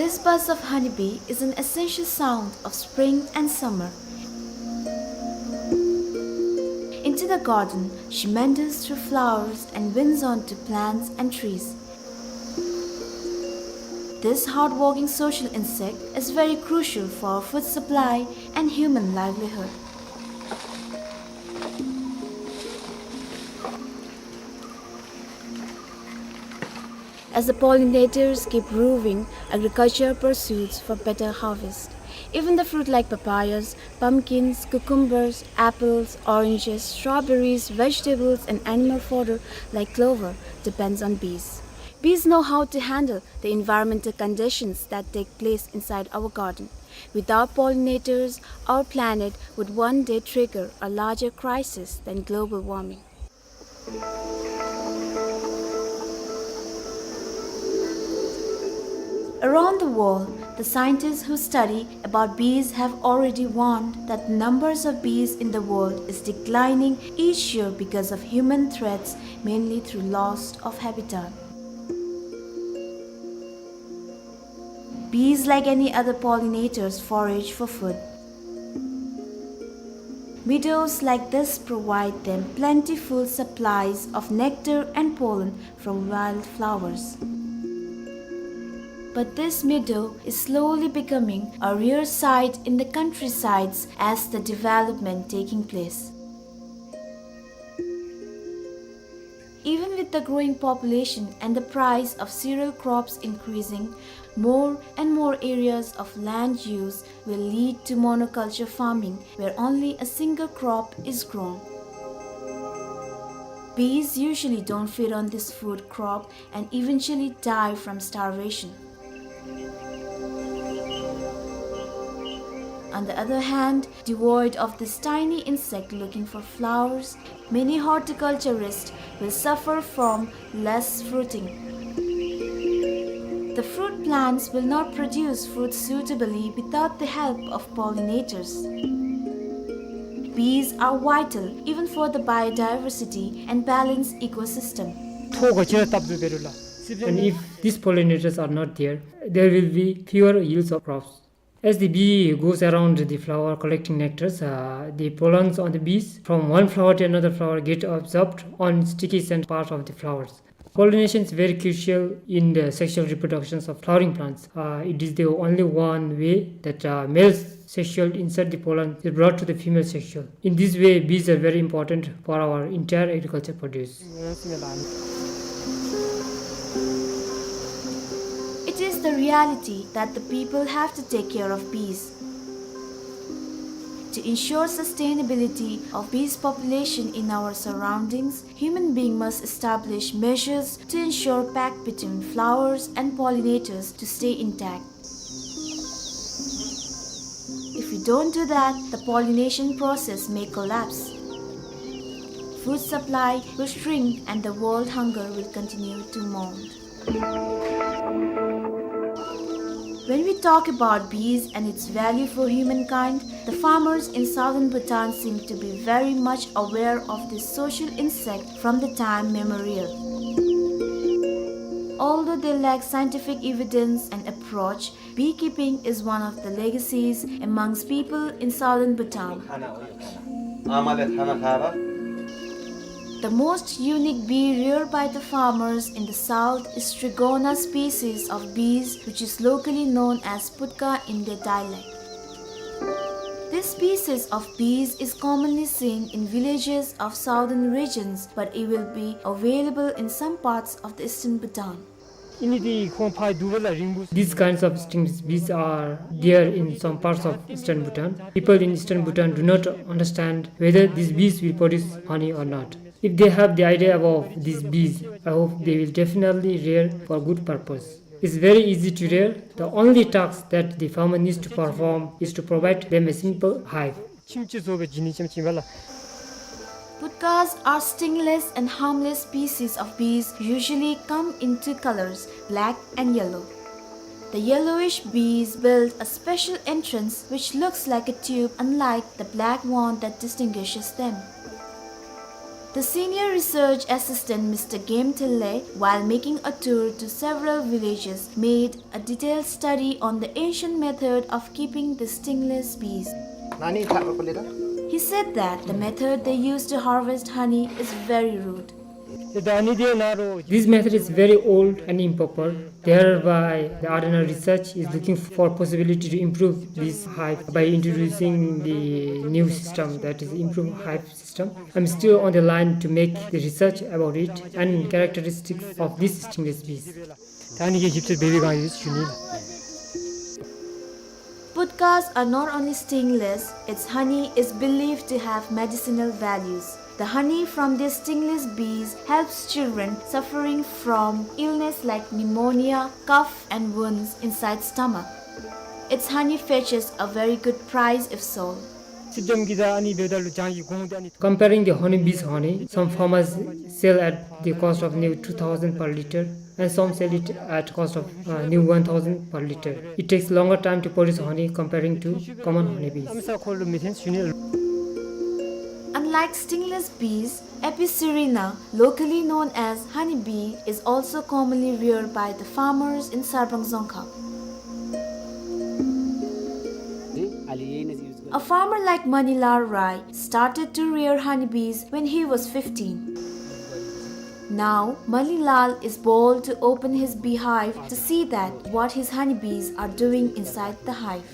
This buzz of honeybee is an essential sound of spring and summer. Into the garden, she meanders through flowers and winds onto plants and trees. This hardworking social insect is very crucial for food supply and human livelihood. As the pollinators keep roving, agriculture pursues for better harvest. Even the fruit like papayas, pumpkins, cucumbers, apples, oranges, strawberries, vegetables, and animal fodder like clover depends on bees. Bees know how to handle the environmental conditions that take place inside our garden. Without pollinators, our planet would one day trigger a larger crisis than global warming. Around the world, the scientists who study about bees have already warned that the numbers of bees in the world is declining each year because of human threats, mainly through loss of habitat. Bees, like any other pollinators, forage for food. Meadows like this provide them plentiful supplies of nectar and pollen from wildflowers. But this meadow is slowly becoming a rare sight in the countrysides as the development taking place. Even with the growing population and the price of cereal crops increasing, more and more areas of land use will lead to monoculture farming, where only a single crop is grown. Bees usually don't feed on this food crop and eventually die from starvation. On the other hand, devoid of this tiny insect looking for flowers, many horticulturists will suffer from less fruiting. The fruit plants will not produce fruit suitably without the help of pollinators. Bees are vital even for the biodiversity and balanced ecosystem. ཐོག་ག་ཅི་ར་སྟབས་བཟོ་བེ་རུ་ལ། And if these pollinators are not there, there will be fewer yields of crops. As the bee goes around the flower collecting nectars, uh, the pollens on the bees from one flower to another flower get absorbed on sticky scent part of the flowers. Pollination is very crucial in the sexual reproductions of flowering plants. Uh, it is the only one way that, uh, male sexual insert the pollen is brought to the female sexual. In this way, bees are very important for our entire agriculture produce. It is the reality that the people have to take care of bees. To ensure sustainability of bees population in our surroundings, human being must establish measures to ensure pact between flowers and pollinators to stay intact. If we don't do that, the pollination process may collapse. Food supply will shrink and the world hunger will continue to mount. When we talk about bees and its value for humankind, the farmers in southern Bhutan seem to be very much aware of this social insect from the time memorial. Although they lack scientific evidence and approach, beekeeping is one of the legacies amongst people in southern Bhutan. The most unique bee reared by the farmers in the south is Strigona species of bees, which is locally known as putka in their dialect. This species of bees is commonly seen in villages of southern regions, but it will be available in some parts of the eastern Bhutan. These kinds of stingless bees are there in some parts of eastern Bhutan. People in eastern Bhutan do not understand whether these bees will produce honey or not. If they have the idea about these bees, I hope they will definitely rear for good purpose. It's very easy to rear. The only task that the farmer needs to perform is to provide them a simple hive. Putkas are stingless and harmless species of bees, usually come in two colors, black and yellow. The yellowish bees build a special entrance which looks like a tube, unlike the black one that distinguishes them. The senior research assistant, Mister Game Thille, while making a tour to several villages, made a detailed study on the ancient method of keeping the stingless bees. He said that the method they use to harvest honey is very rude. This method is very old and improper. Thereby, the R and R research is looking for possibility to improve this hive by introducing the new system, that is, improve hive system. I'm still on the line to make the research about it and characteristics of these stingless bees. Putkas are not only stingless, its honey is believed to have medicinal values. The honey from these stingless bees helps children suffering from illness like pneumonia, cough, and wounds inside stomach. Its honey fetches a very good price if sold. Comparing the honeybee's honey, some farmers sell at the cost of near two thousand per liter, and some sell it at cost of, uh, near one thousand per liter. It takes longer time to produce honey comparing to common honeybees. Unlike stingless bees, Apis cerana, locally known as honeybee, is also commonly reared by the farmers in Sarbang Dzongkhag. A farmer like Manilal Rai started to rear honeybees when he was fifteen. Now, Manilal is bold to open his beehive to see that what his honeybees are doing inside the hive.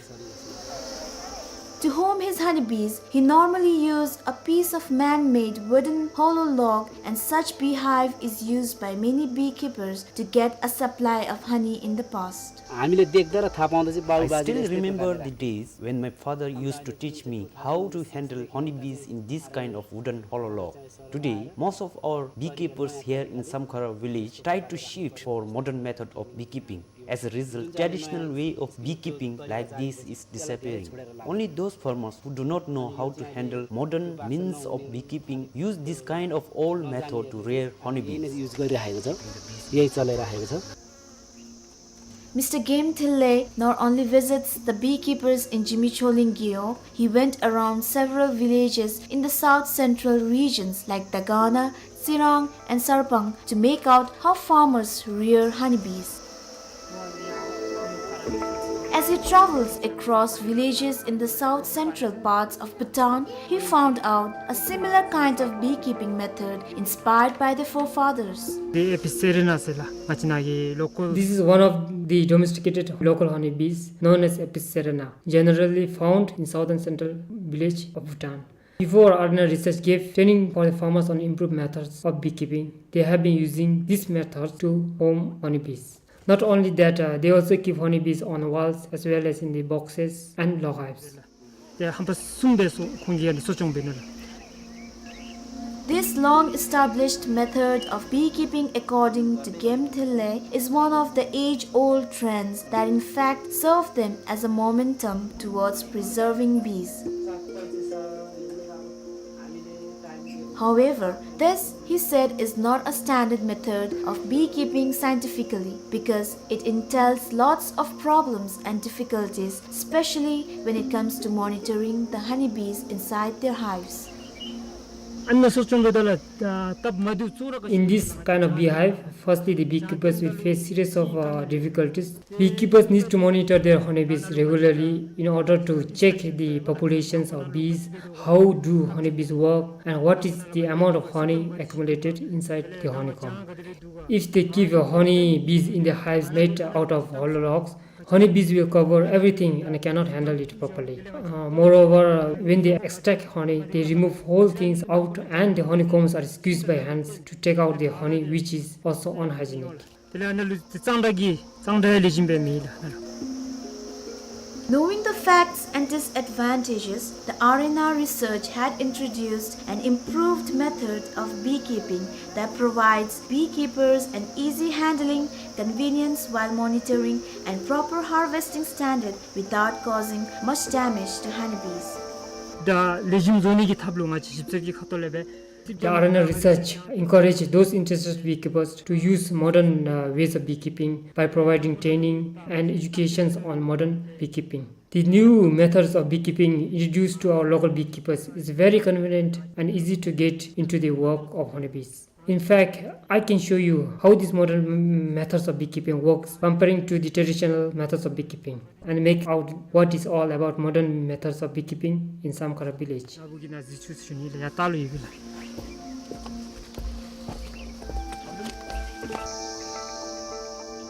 To home his honeybees, he normally used a piece of man-made wooden hollow log, and such beehive is used by many beekeepers to get a supply of honey in the past. I still remember the days when my father used to teach me how to handle honeybees in this kind of wooden hollow log. Today, most of our beekeepers here in Samkhara village try to shift for modern method of beekeeping. As a result, traditional way of beekeeping like this is disappearing. Only those farmers who do not know how to handle modern means of beekeeping use this kind of old method to rear honeybees. Mister Game Thille not only visits the beekeepers in Jimicholing Gyo, he went around several villages in the south central regions like Dagana, Tsirang, and Sarbang to make out how farmers rear honeybees. As he travels across villages in the south central parts of Bhutan, he found out a similar kind of beekeeping method inspired by the forefathers. This is one of the domesticated local honeybees known as Apis cerana, generally found in southern central village of Bhutan. Before, R and R research gave training for the farmers on improved methods of beekeeping. They have been using this method to home honeybees. Not only that, uh, they also keep honeybees on walls as well as in the boxes and log hives. This long-established method of beekeeping, according to Game Thille, is one of the age-old trends that in fact serve them as a momentum towards preserving bees. However, this, he said, is not a standard method of beekeeping scientifically because it entails lots of problems and difficulties, especially when it comes to monitoring the honeybees inside their hives. In this kind of beehive, firstly, the beekeepers will face series of, uh, difficulties. Beekeepers need to monitor their honeybees regularly in order to check the populations of bees, how do honeybees work, and what is the amount of honey accumulated inside the honeycomb. If they keep, uh, honeybees in the hives made out of hollow logs, honeybees will cover everything and cannot handle it properly. Uh, moreover, uh, when they extract honey, they remove whole things out and the honeycombs are squeezed by hands to take out the honey, which is also unhygienic. Knowing the facts and disadvantages, the R and R research had introduced an improved method of beekeeping that provides beekeepers an easy handling, convenience while monitoring, and proper harvesting standard without causing much damage to honeybees. ད་ལེགས་ཤོམ་བཟོ་ནི་གི་ཐབས་ལུ་ང་བཅས་ཞིབ་འཚོལ་གྱི་ཁ་ཐུག་ལས་སྦེ་ The R N R research encouraged those interested beekeepers to use modern, uh, ways of beekeeping by providing training and educations on modern beekeeping. The new methods of beekeeping introduced to our local beekeepers is very convenient and easy to get into the work of honeybees. In fact, I can show you how these modern m-, methods of beekeeping works comparing to the traditional methods of beekeeping and make out what is all about modern methods of beekeeping in Samkhara village.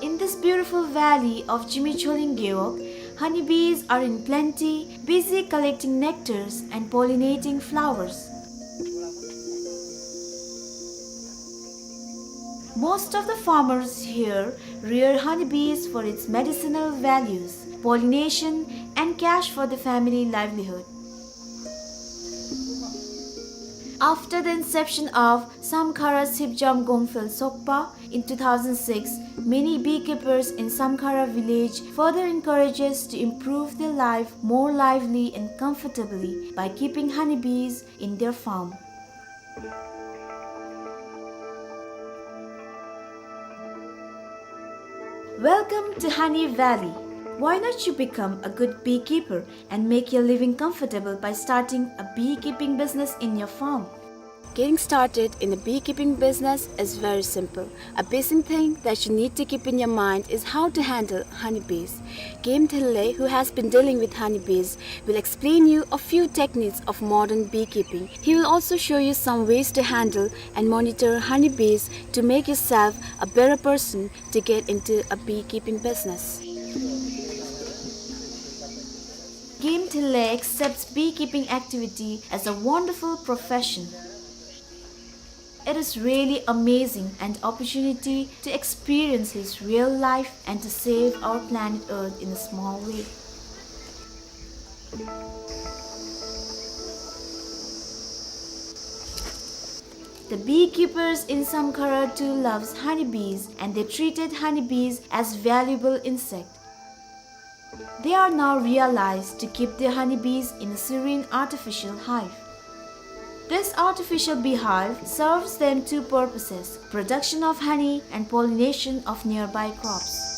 In this beautiful valley of Jimi Choling Gewog, honeybees are in plenty, busy collecting nectars and pollinating flowers. Most of the farmers here rear honeybees for its medicinal values, pollination, and cash for the family livelihood. After the inception of Samkhara Sipjam Gongphel Sokpa in two thousand six, many beekeepers in Samkhara village further encourages to improve their life more lively and comfortably by keeping honeybees in their farm. Welcome to Honey Valley. Why not you become a good beekeeper and make your living comfortable by starting a beekeeping business in your farm? Getting started in a beekeeping business is very simple. A basic thing that you need to keep in your mind is how to handle honeybees. Game Thille, who has been dealing with honeybees, will explain you a few techniques of modern beekeeping. He will also show you some ways to handle and monitor honeybees to make yourself a better person to get into a beekeeping business. Game Thille accepts beekeeping activity as a wonderful profession. It is really amazing an opportunity to experience his real life and to save our planet Earth in a small way. The beekeepers in Samkhara too loves honeybees and they treated honeybees as valuable insect. They are now realized to keep their honeybees in a serene artificial hive. This artificial beehive serves them two purposes, production of honey and pollination of nearby crops.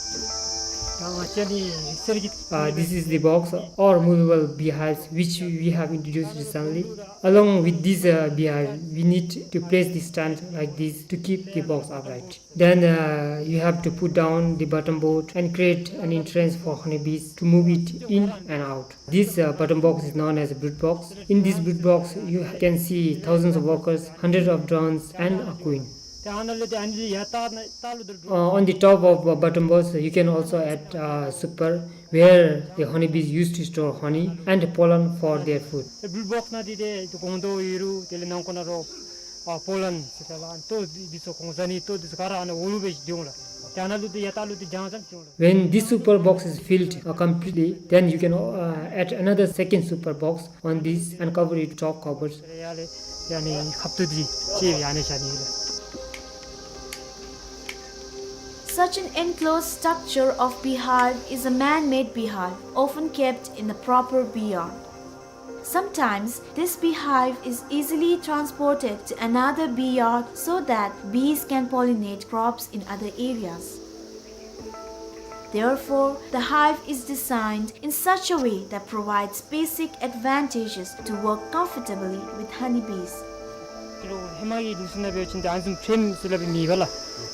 Uh, this is the box or movable beehives which we have introduced recently. Along with this, uh, beehive, we need to place the stand like this to keep the box upright. Then, uh, you have to put down the bottom board and create an entrance for honeybees to move it in and out. This, uh, bottom box is known as a brood box. In this brood box, you can see thousands of workers, hundreds of drones, and a queen. Uh, on the top of, uh, bottom box, you can also add, uh, super, where the honeybees used to store honey and pollen for their food. ཨེ་བུལ་བོགས་ནང་འདི་ཏེ་ཏེ་སྒོང་རྡོག་ཡོད་རུང་དེ་ལས་ནང་ཁོག་ནང་རོ་ཨ་སྤོ་ལོན་ཟེར་ཏེ་ལགས་ལྟོ་འདི་ཚུ་གོང་ས་ནི་ལྟོ་འདི་ཚུ་ག་ར་ཨ་ནཱ་འོག་ལུ་སྦེ་སྡོད་འོང་ལགས། ཏེ་ཨ་ནཱ་ལུ་ཏེ་ཡར་ལྟག་ལུ་ཏེ་རྒྱང་ཙམ་སྡོད་འོང་ལགས། When this super box is filled, uh, completely, then you can, uh, add another second super box on this and cover it top covers. ཡར་ལས་ཡར་ནི་ཁབ་ཏོ་འདི་ཅིག་ཡར་ནི་བཞག་ནི་ལགས། Such an enclosed structure of beehive is a man-made beehive, often kept in a proper bee yard. Sometimes, this beehive is easily transported to another bee yard so that bees can pollinate crops in other areas. Therefore, the hive is designed in such a way that provides basic advantages to work comfortably with honeybees. ཧེ་མ་གི་ལུགས་སྲོལ་ནང་འབད་བ་ཅིན་ཏེ་ཨ་ནི་བཟུམ་ཕྲེམ་ཟེར་སླབ་མེད་པ་ལགས།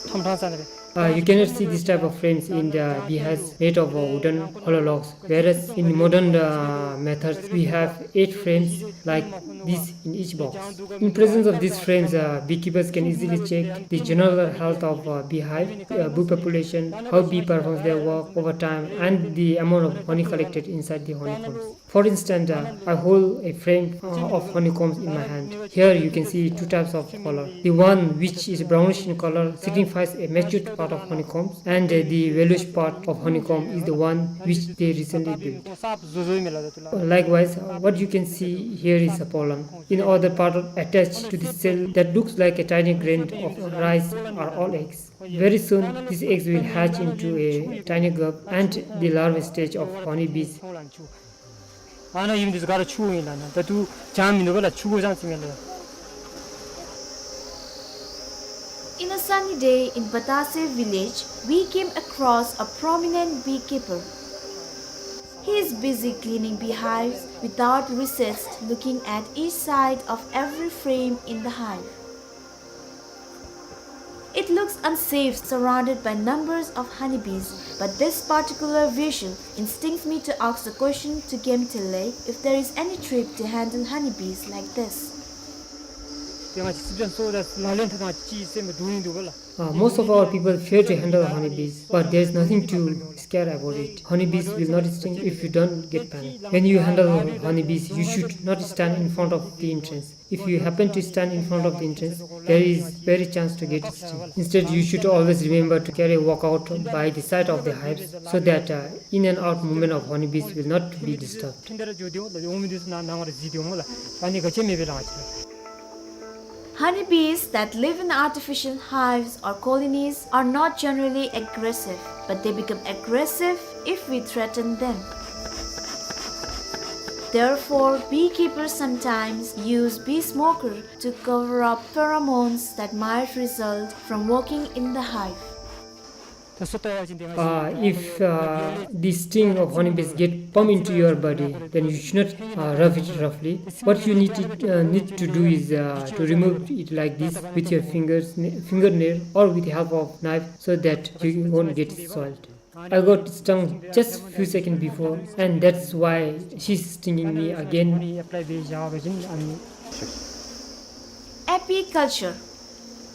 ཁྲམ་ཁྲང་ས་ནང་སྦེ། Uh, you cannot see this type of frames in the beehives made of, uh, wooden hollow logs, whereas in modern, uh, methods we have eight frames like this in each box. In presence of these frames, uh, beekeepers can easily check the general health of, uh, beehive, uh, bee population, how bee performs their work over time, and the amount of honey collected inside the honeycombs. For instance, uh, I hold a frame, uh, of honeycombs in my hand. Here you can see two types of color. The one which is brownish in color signifies a matured part of honeycombs, and, uh, the yellowish part of honeycomb is the one which they recently built. Likewise, uh, what you can see here is a pollen. In other part attached to the cell that looks like a tiny grain of rice are all eggs. Very soon, these eggs will hatch into a tiny grub and the larval stage of honeybees. ཨ་ནཱ་ཨིན་འདི་ཚུ་ག་ར་ཆུ་ཨིན་ལགས། ཨ་ནཱ་ད་ལྟོ་ལྗང་མིན་འདུག་པ་ལགས། ཆུ་གོ་ལྗང་ཅིག་མས་ལགས། In a sunny day in Batase village, we came across a prominent beekeeper. He is busy cleaning beehives without recess, looking at each side of every frame in the hive. It looks unsafe, surrounded by numbers of honeybees, but this particular visual instincts me to ask the question to Gemtele if there is any trick to handle honeybees like this. Uh, most of our people fear to handle honeybees, but there is nothing to scare about it. Honeybees will not sting if you don't get panic. When you handle honeybees, you should not stand in front of the entrance. If you happen to stand in front of the entrance, there is very chance to get sting. Instead, you should always remember to carry a walkout by the side of the hives so that, uh, in and out movement of honeybees will not be disturbed. Honeybees that live in artificial hives or colonies are not generally aggressive, but they become aggressive if we threaten them. Therefore, beekeepers sometimes use bee smoker to cover up pheromones that might result from working in the hive. Uh, if, uh, the sting of honeybees get pump into your body, then you should not, uh, rub it roughly. What you need to, uh, need to do is, uh, to remove it like this with your fingers, fingernail, or with the help of knife, so that you won't get soiled. I got stung just few seconds before, and that's why she's stinging me again. Apiculture.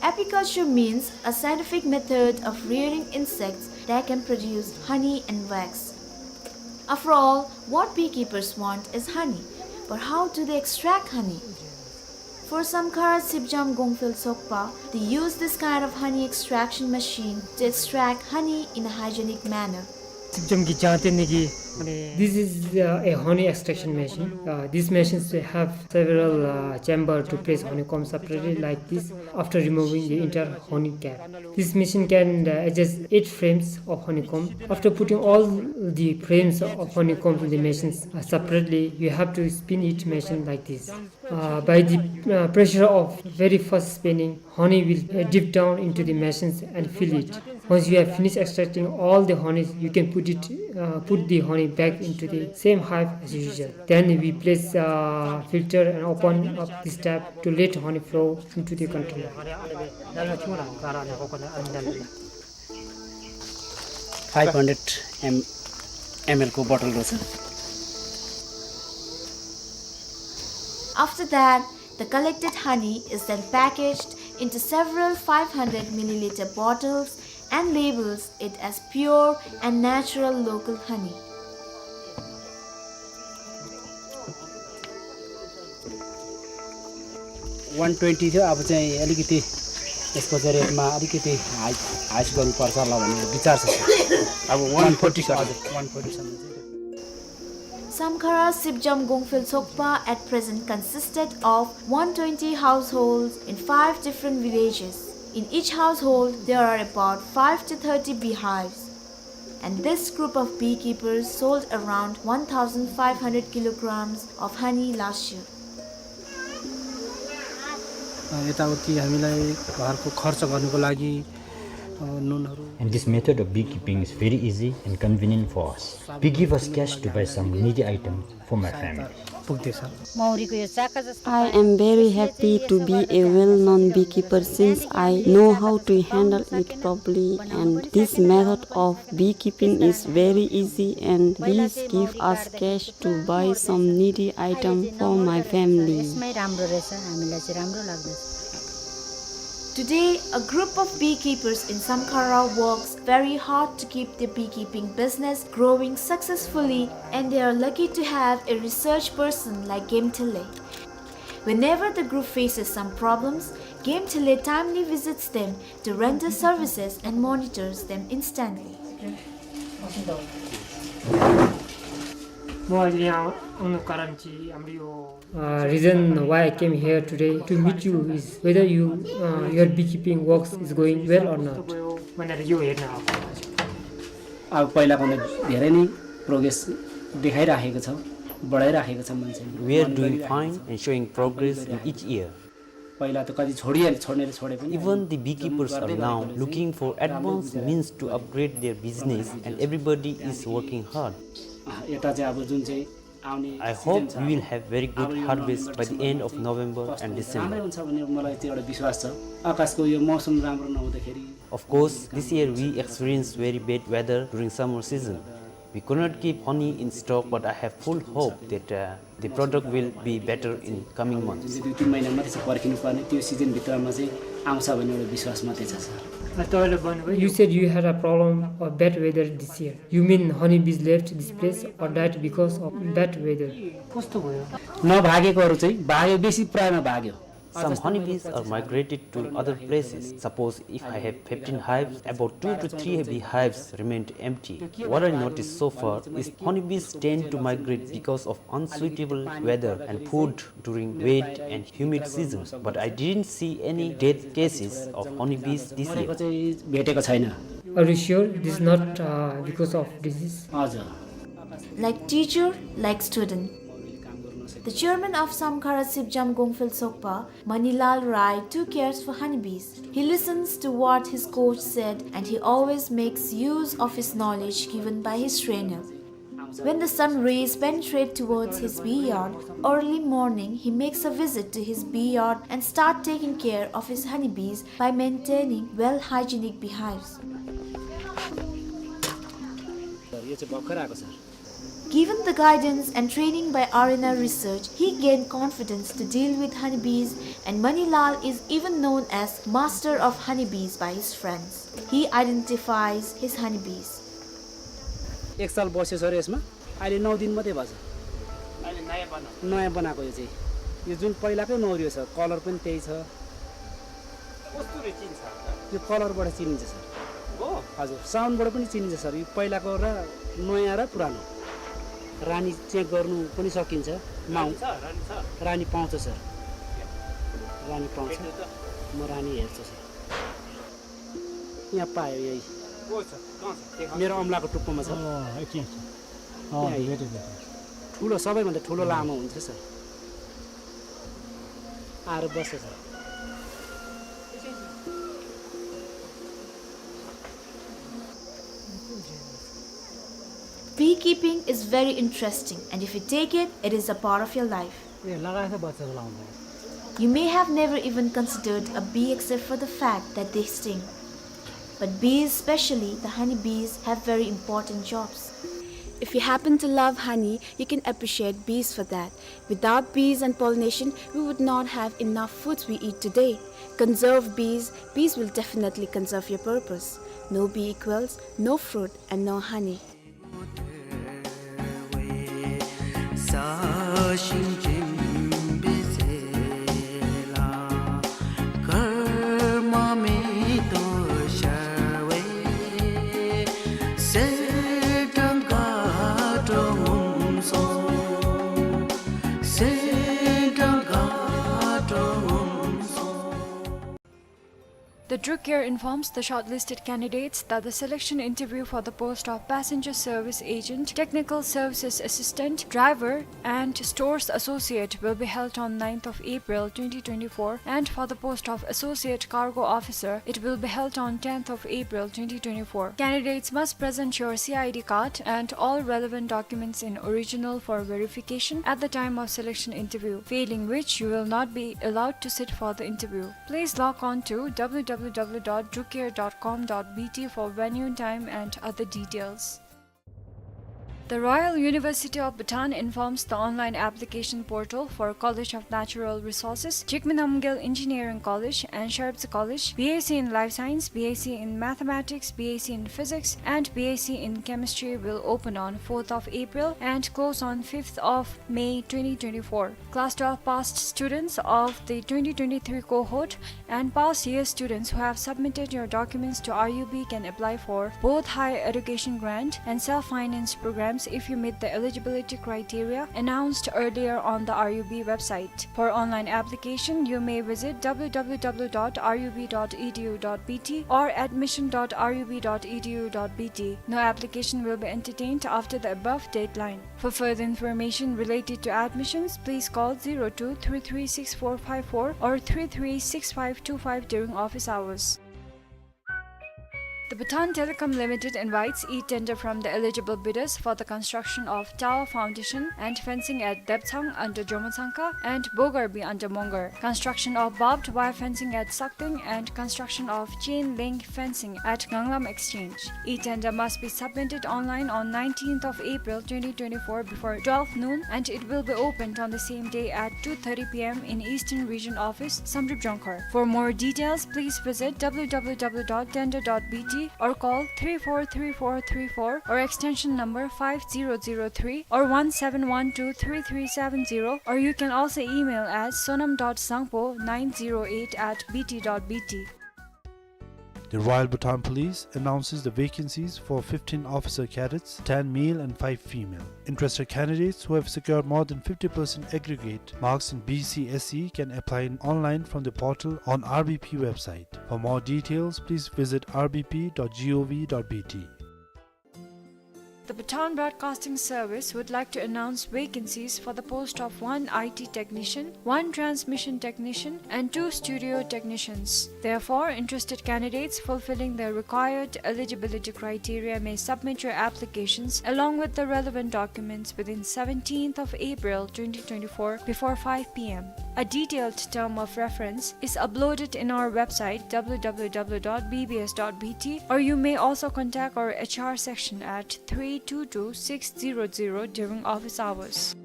Apiculture means a scientific method of rearing insects that can produce honey and wax. After all, what beekeepers want is honey. But how do they extract honey? For Samkhara Sipjam Gongphel Sokpa, they use this kind of honey extraction machine to extract honey in a hygienic manner. This is, uh, a honey extraction machine. Uh, these machines have several, uh, chamber to place honeycomb separately like this after removing the entire honey cap. This machine can, uh, adjust eight frames of honeycomb. After putting all the frames of honeycomb in the machines, uh, separately, you have to spin each machine like this. Uh, by the, uh, pressure of very fast spinning, honey will, uh, dip down into the machines and fill it. Once you have finished extracting all the honey, you can put it, uh, put the honey back into the same hive as usual. Then we place, uh, filter and open up this tap to let honey flow into the container. Five hundred M L को bottle रहेछ। After that, the collected honey is then packaged into several five hundred milliliter bottles and labels it as pure and natural local honey. One twenty थियो, अब चाहिँ अलिकति यसको चाहिँ rate मा अलिकति high, high गर्नुपर्छ होला भन्ने विचार छ, sir। अब one forty सर। हजुर, one forty सम्म चाहिँ। Samkhara Sipjam Gongphel Sokpa at present consisted of one twenty households in five different villages. In each household, there are about five to thirty beehives. And this group of beekeepers sold around one thousand five hundred kilograms of honey last year. अ, यताउति हामीलाई घरको खर्च गर्नको लागि, अ, नुनहरू। And this method of beekeeping is very easy and convenient for us. Bee give us cash to buy some needy items for my family. पुग्दैछ। मौरीको यो चाका जस्तो I am very happy to be a well-known beekeeper since I know how to handle it properly, and this method of beekeeping is very easy and bees give us cash to buy some needy item for my family. यसमै राम्रो रहेछ, हामीलाई चाहिँ राम्रो लाग्दछ। Today, a group of beekeepers in Samkhara works very hard to keep their beekeeping business growing successfully, and they are lucky to have a research person like Gemtele. Whenever the group faces some problems, Gemtele timely visits them to render services and monitors them instantly. म आज यहाँ आउनुको कारण चाहिँ हाम्रो यो Uh, reason why I came here today to meet you is whether you, uh, your beekeeping works is going well or not. अब पहिलाभन्दा धेरै नै progress देखाइराखेको छ, बढाइराखेको छ मान्छेले। We are doing fine and showing progress in each year. पहिला त कति छोडिहाले, छोड्नेले छोडे पनि Even the beekeepers are now looking for advanced means to upgrade their business and everybody is working hard. अँ, यता चाहिँ अब जुन चाहिँ आउने I hope we will have very good harvest by the end of November and December. राम्रै हुन्छ भन्ने मलाई त्यो एउटा विश्वास छ। आकाशको यो मौसम राम्रो नहुँदाखेरि Of course, this year we experienced very bad weather during summer season. We could not keep honey in stock, but I have full hope that, uh, the product will be better in coming months. जुन चाहिँ दुई तिन महिना मात्रै छ पर्खिनु पर्ने, त्यो सिजनभित्रमा चाहिँ आउँछ भन्ने एउटा विश्वास मात्रै छ, sir. You said you had a problem of bad weather this year. You mean honeybees left this place or died because of bad weather? कस्तो भयो? नभागेकोहरू चाहिँ भाग्यो, बेसी प्रायमा भाग्यो। Some honeybees are migrated to other places. Suppose if I have fifteen hives, about two to three beehives remained empty. What I noticed so far is honeybees tend to migrate because of unsuitable weather and food during wet and humid seasons, but I didn't see any death cases of honeybees this year. मरेको चाहिँ भेटेको छैन। Are you sure this is not, uh, because of disease? हजुर। Like teacher, like student. The chairman of Samkhara Sipjam Gongphel Sokpa, Manilal Rai, too cares for honeybees. He listens to what his coach said and he always makes use of his knowledge given by his trainer. When the sun rays penetrate towards his bee yard, early morning he makes a visit to his bee yard and start taking care of his honeybees by maintaining well hygienic beehives. Sir, यो चाहिँ भर्खर आएको, sir. Given the guidance and training by R N R Research, he gained confidence to deal with honeybees, and Manilal is even known as master of honeybees by his friends. He identifies his honeybees. एक साल बस्यो सर यसमा, अहिले नौ दिन मात्रै भएछ। अहिले नयाँ बनाएको। नयाँ बनाएको यो चाहिँ। यो जुन पहिलाकै नौ रियो छ, कलर पनि त्यही छ। कस्तुरी चिन्छ? यो कलरबाट चिनिन्छ सर। हो? हजुर, साउन्डबाट पनि चिनिन्छ सर। यो पहिलाको र नयाँ र पुरानो। रानी चेक गर्नु पनि सकिन्छ। माउ- रानी छ, रानी छ। रानी पाउँछ सर। रानी पाउँछ। भेट्नु त। म रानी हेर्छु सर। यहाँ पायो यही। को छ? कहाँ छ? देखा। मेरो औँलाको टुप्पोमा छ। अँ, एकछिन, एकछिन। अँ, यहाँ भेटेँ, भेटेँ। ठुलो, सबैभन्दा ठुलो लामो हुन्छ सर। आएर बस्छ sir. Beekeeping is very interesting, and if you take it, it is a part of your life. ए, लगाएछ बच्चाको लाउँदा। You may have never even considered a bee except for the fact that they sting. But bees, especially the honey bees, have very important jobs. If you happen to love honey, you can appreciate bees for that. Without bees and pollination, we would not have enough foods we eat today. Conserve bees, bees will definitely conserve your purpose. No bee equals no fruit and no honey. The Druk Air informs the shortlisted candidates that the selection interview for the post of Passenger Service Agent, Technical Services Assistant, Driver, and Stores Associate will be held on ninth of April twenty twenty-four, and for the post of Associate Cargo Officer, it will be held on tenth of April twenty twenty-four. Candidates must present your C I D card and all relevant documents in original for verification at the time of selection interview, failing which you will not be allowed to sit for the interview. Please log on to W W W dot drukair dot com dot B T for venue, time and other details. The Royal University of Bhutan informs the online application portal for College of Natural Resources, Jigme Namgyel Engineering College and Sharpsa College, B S c in Life Science, B S c in Mathematics, B S c in Physics, and B S c in Chemistry will open on fourth of April and close on fifth of May twenty twenty-four. Class twelve passed students of the twenty twenty-three cohort and past year students who have submitted your documents to R U B can apply for both Higher Education Grant and Self-Finance Program if you meet the eligibility criteria announced earlier on the R U B website. For online application, you may visit W W W dot R U B dot E D U dot B T or admission dot R U B dot E D U dot B T. No application will be entertained after the above deadline. For further information related to admissions, please call zero two three three six four five four or three three six five two five during office hours. The Bhutan Telecom Limited invites e-tender from the eligible bidders for the construction of tower foundation and fencing at Deptsang under Jomotsangka and Bogarbi under Mongar, construction of barbed wire fencing at Sakteng, and construction of chain link fencing at Nganglam Exchange. E-tender must be submitted online on nineteenth of April twenty twenty-four before twelve noon, and it will be opened on the same day at two thirty P M in Eastern Region Office, Samdrup Jongkhar. For more details, please visit W W W dot tender dot B T or call three four three four three four or extension number five zero zero three or one seven one two three three seven zero, or you can also email as sonam dot sangpo nine zero eight at B T dot B T. The Royal Bhutan Police announces the vacancies for fifteen officer cadets, ten male and five female. Interested candidates who have secured more than fifty percent aggregate marks in B C S E can apply online from the portal on R B P website. For more details, please visit R B P dot gov dot B T. The Bhutan Broadcasting Service would like to announce vacancies for the post of one I T technician, one transmission technician, and two studio technicians. Therefore, interested candidates fulfilling the required eligibility criteria may submit your applications along with the relevant documents within seventeenth of April twenty twenty-four before five P M. A detailed term of reference is uploaded in our website, W W W dot B B S dot B T, or you may also contact our H R section at three two two six zero zero during office hours.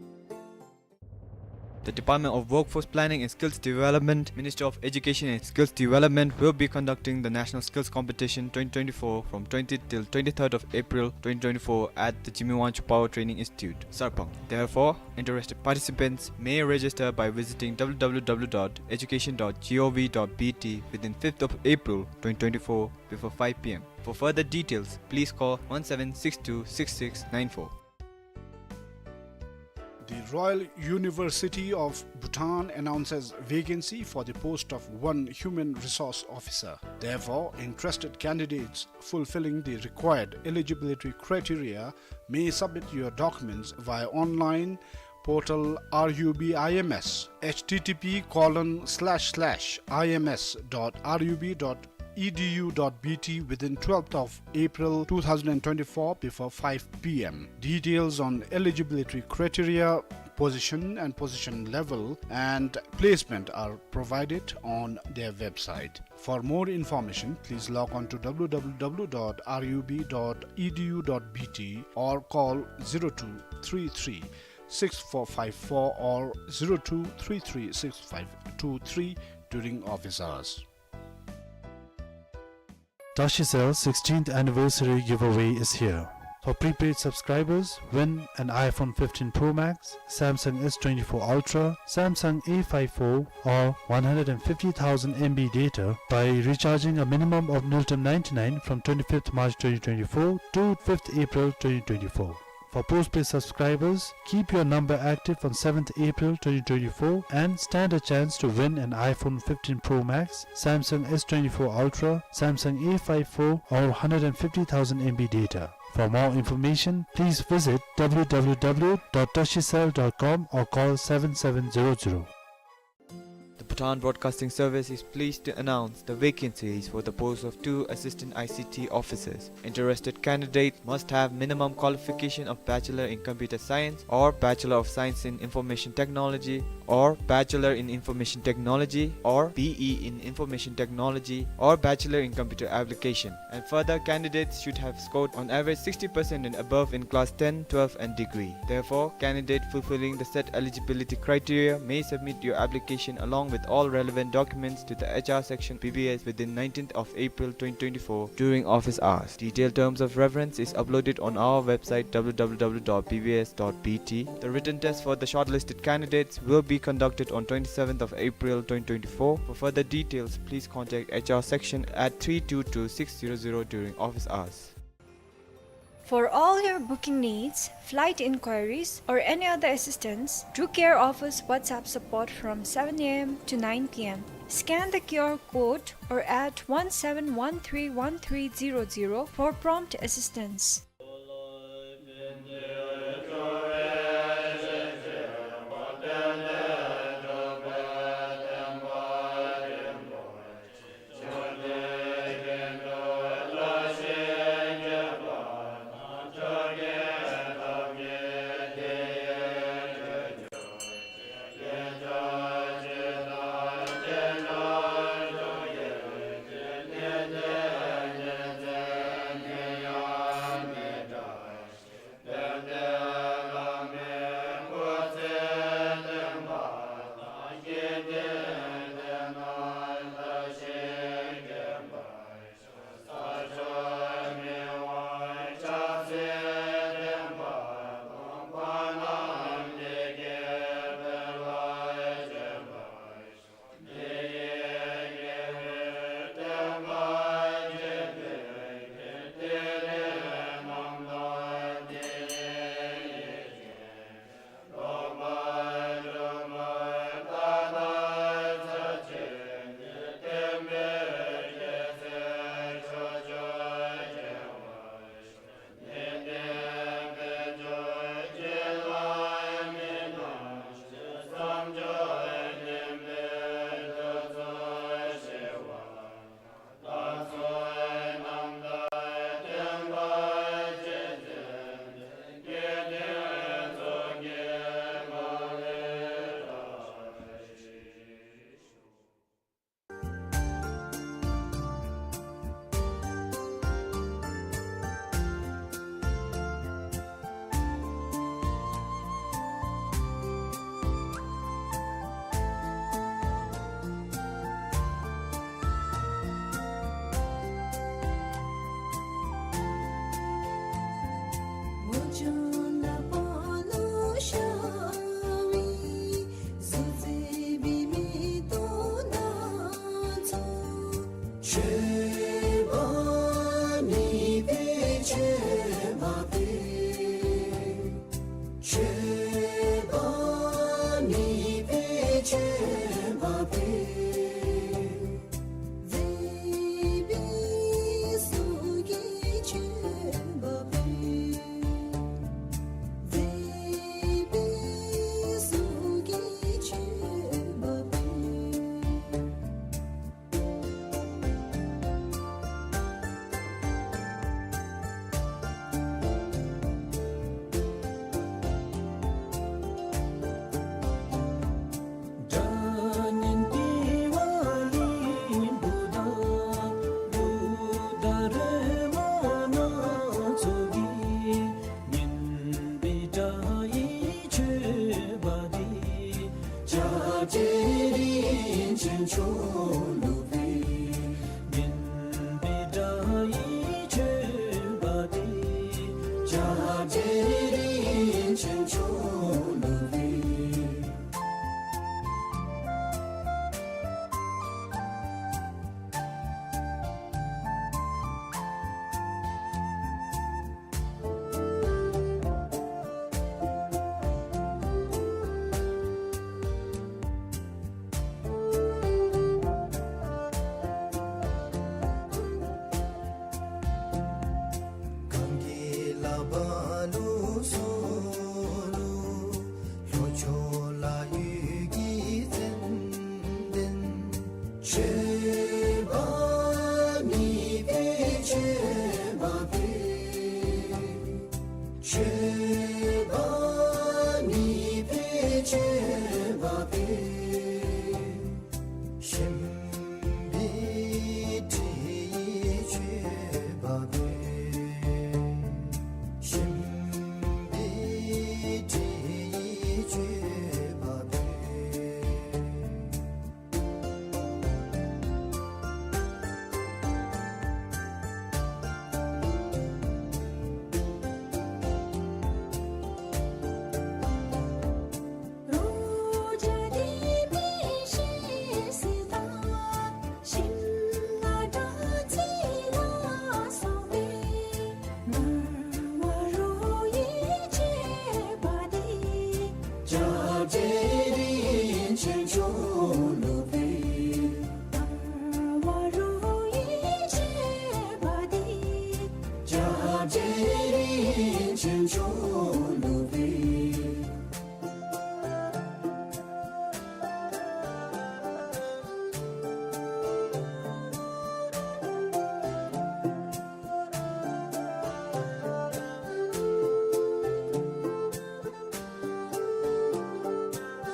The Department of Workforce Planning and Skills Development, Ministry of Education and Skills Development, will be conducting the National Skills Competition twenty twenty-four from twentieth till twenty-third of April twenty twenty-four at the Jigme Wangchuck Power Training Institute, Sarpang. Therefore, interested participants may register by visiting W W W dot education dot gov dot B T within fifth of April twenty twenty-four before five P M. For further details, please call one seven six two six six nine four. The Royal University of Bhutan announces vacancy for the post of one human resource officer. Therefore, interested candidates fulfilling the required eligibility criteria may submit your documents via online portal R U B I M S, H T T P colon slash slash I M S dot R U B dot E D U dot B T within twelfth of April two thousand and twenty-four before five P M. Details on eligibility criteria, position and position level, and placement are provided on their website. For more information, please log on to W W W dot R U B dot E D U dot B T or call zero two three three six four five four or zero two three three six five two three during office hours. Tashicel sixteenth anniversary giveaway is here. For prepaid subscribers, win an iPhone fifteen Pro Max, Samsung S twenty-four Ultra, Samsung A five four, or one hundred and fifty thousand M B data by recharging a minimum of Ngultrum ninety-nine from twenty-fifth March twenty twenty-four to fifth April twenty twenty-four. For postpaid subscribers, keep your number active on seventh April twenty twenty-four and stand a chance to win an iPhone fifteen Pro Max, Samsung S twenty-four Ultra, Samsung A five four, or hundred and fifty thousand M B data. For more information, please visit W W W dot tashicel dot com or call seven seven zero zero. The Bhutan Broadcasting Service is pleased to announce the vacancies for the post of two assistant I C T officers. Interested candidate must have minimum qualification of Bachelor in Computer Science or Bachelor of Science in Information Technology or Bachelor in Information Technology or B E in Information Technology or Bachelor in Computer Application. And further, candidates should have scored on average sixty percent and above in class ten, twelve and degree. Therefore, candidate fulfilling the set eligibility criteria may submit your application along with all relevant documents to the H R section B B S within nineteenth of April twenty twenty-four during office hours. Detailed terms of reference is uploaded on our website W W W dot B B S dot B T. The written test for the shortlisted candidates will be conducted on twenty-seventh of April twenty twenty-four. For further details, please contact H R section at three two two six zero zero during office hours. For all your booking needs, flight inquiries, or any other assistance, Drew Care offers WhatsApp support from seven A M to nine P M. Scan the Q R code or at one seven one three one three zero zero for prompt assistance.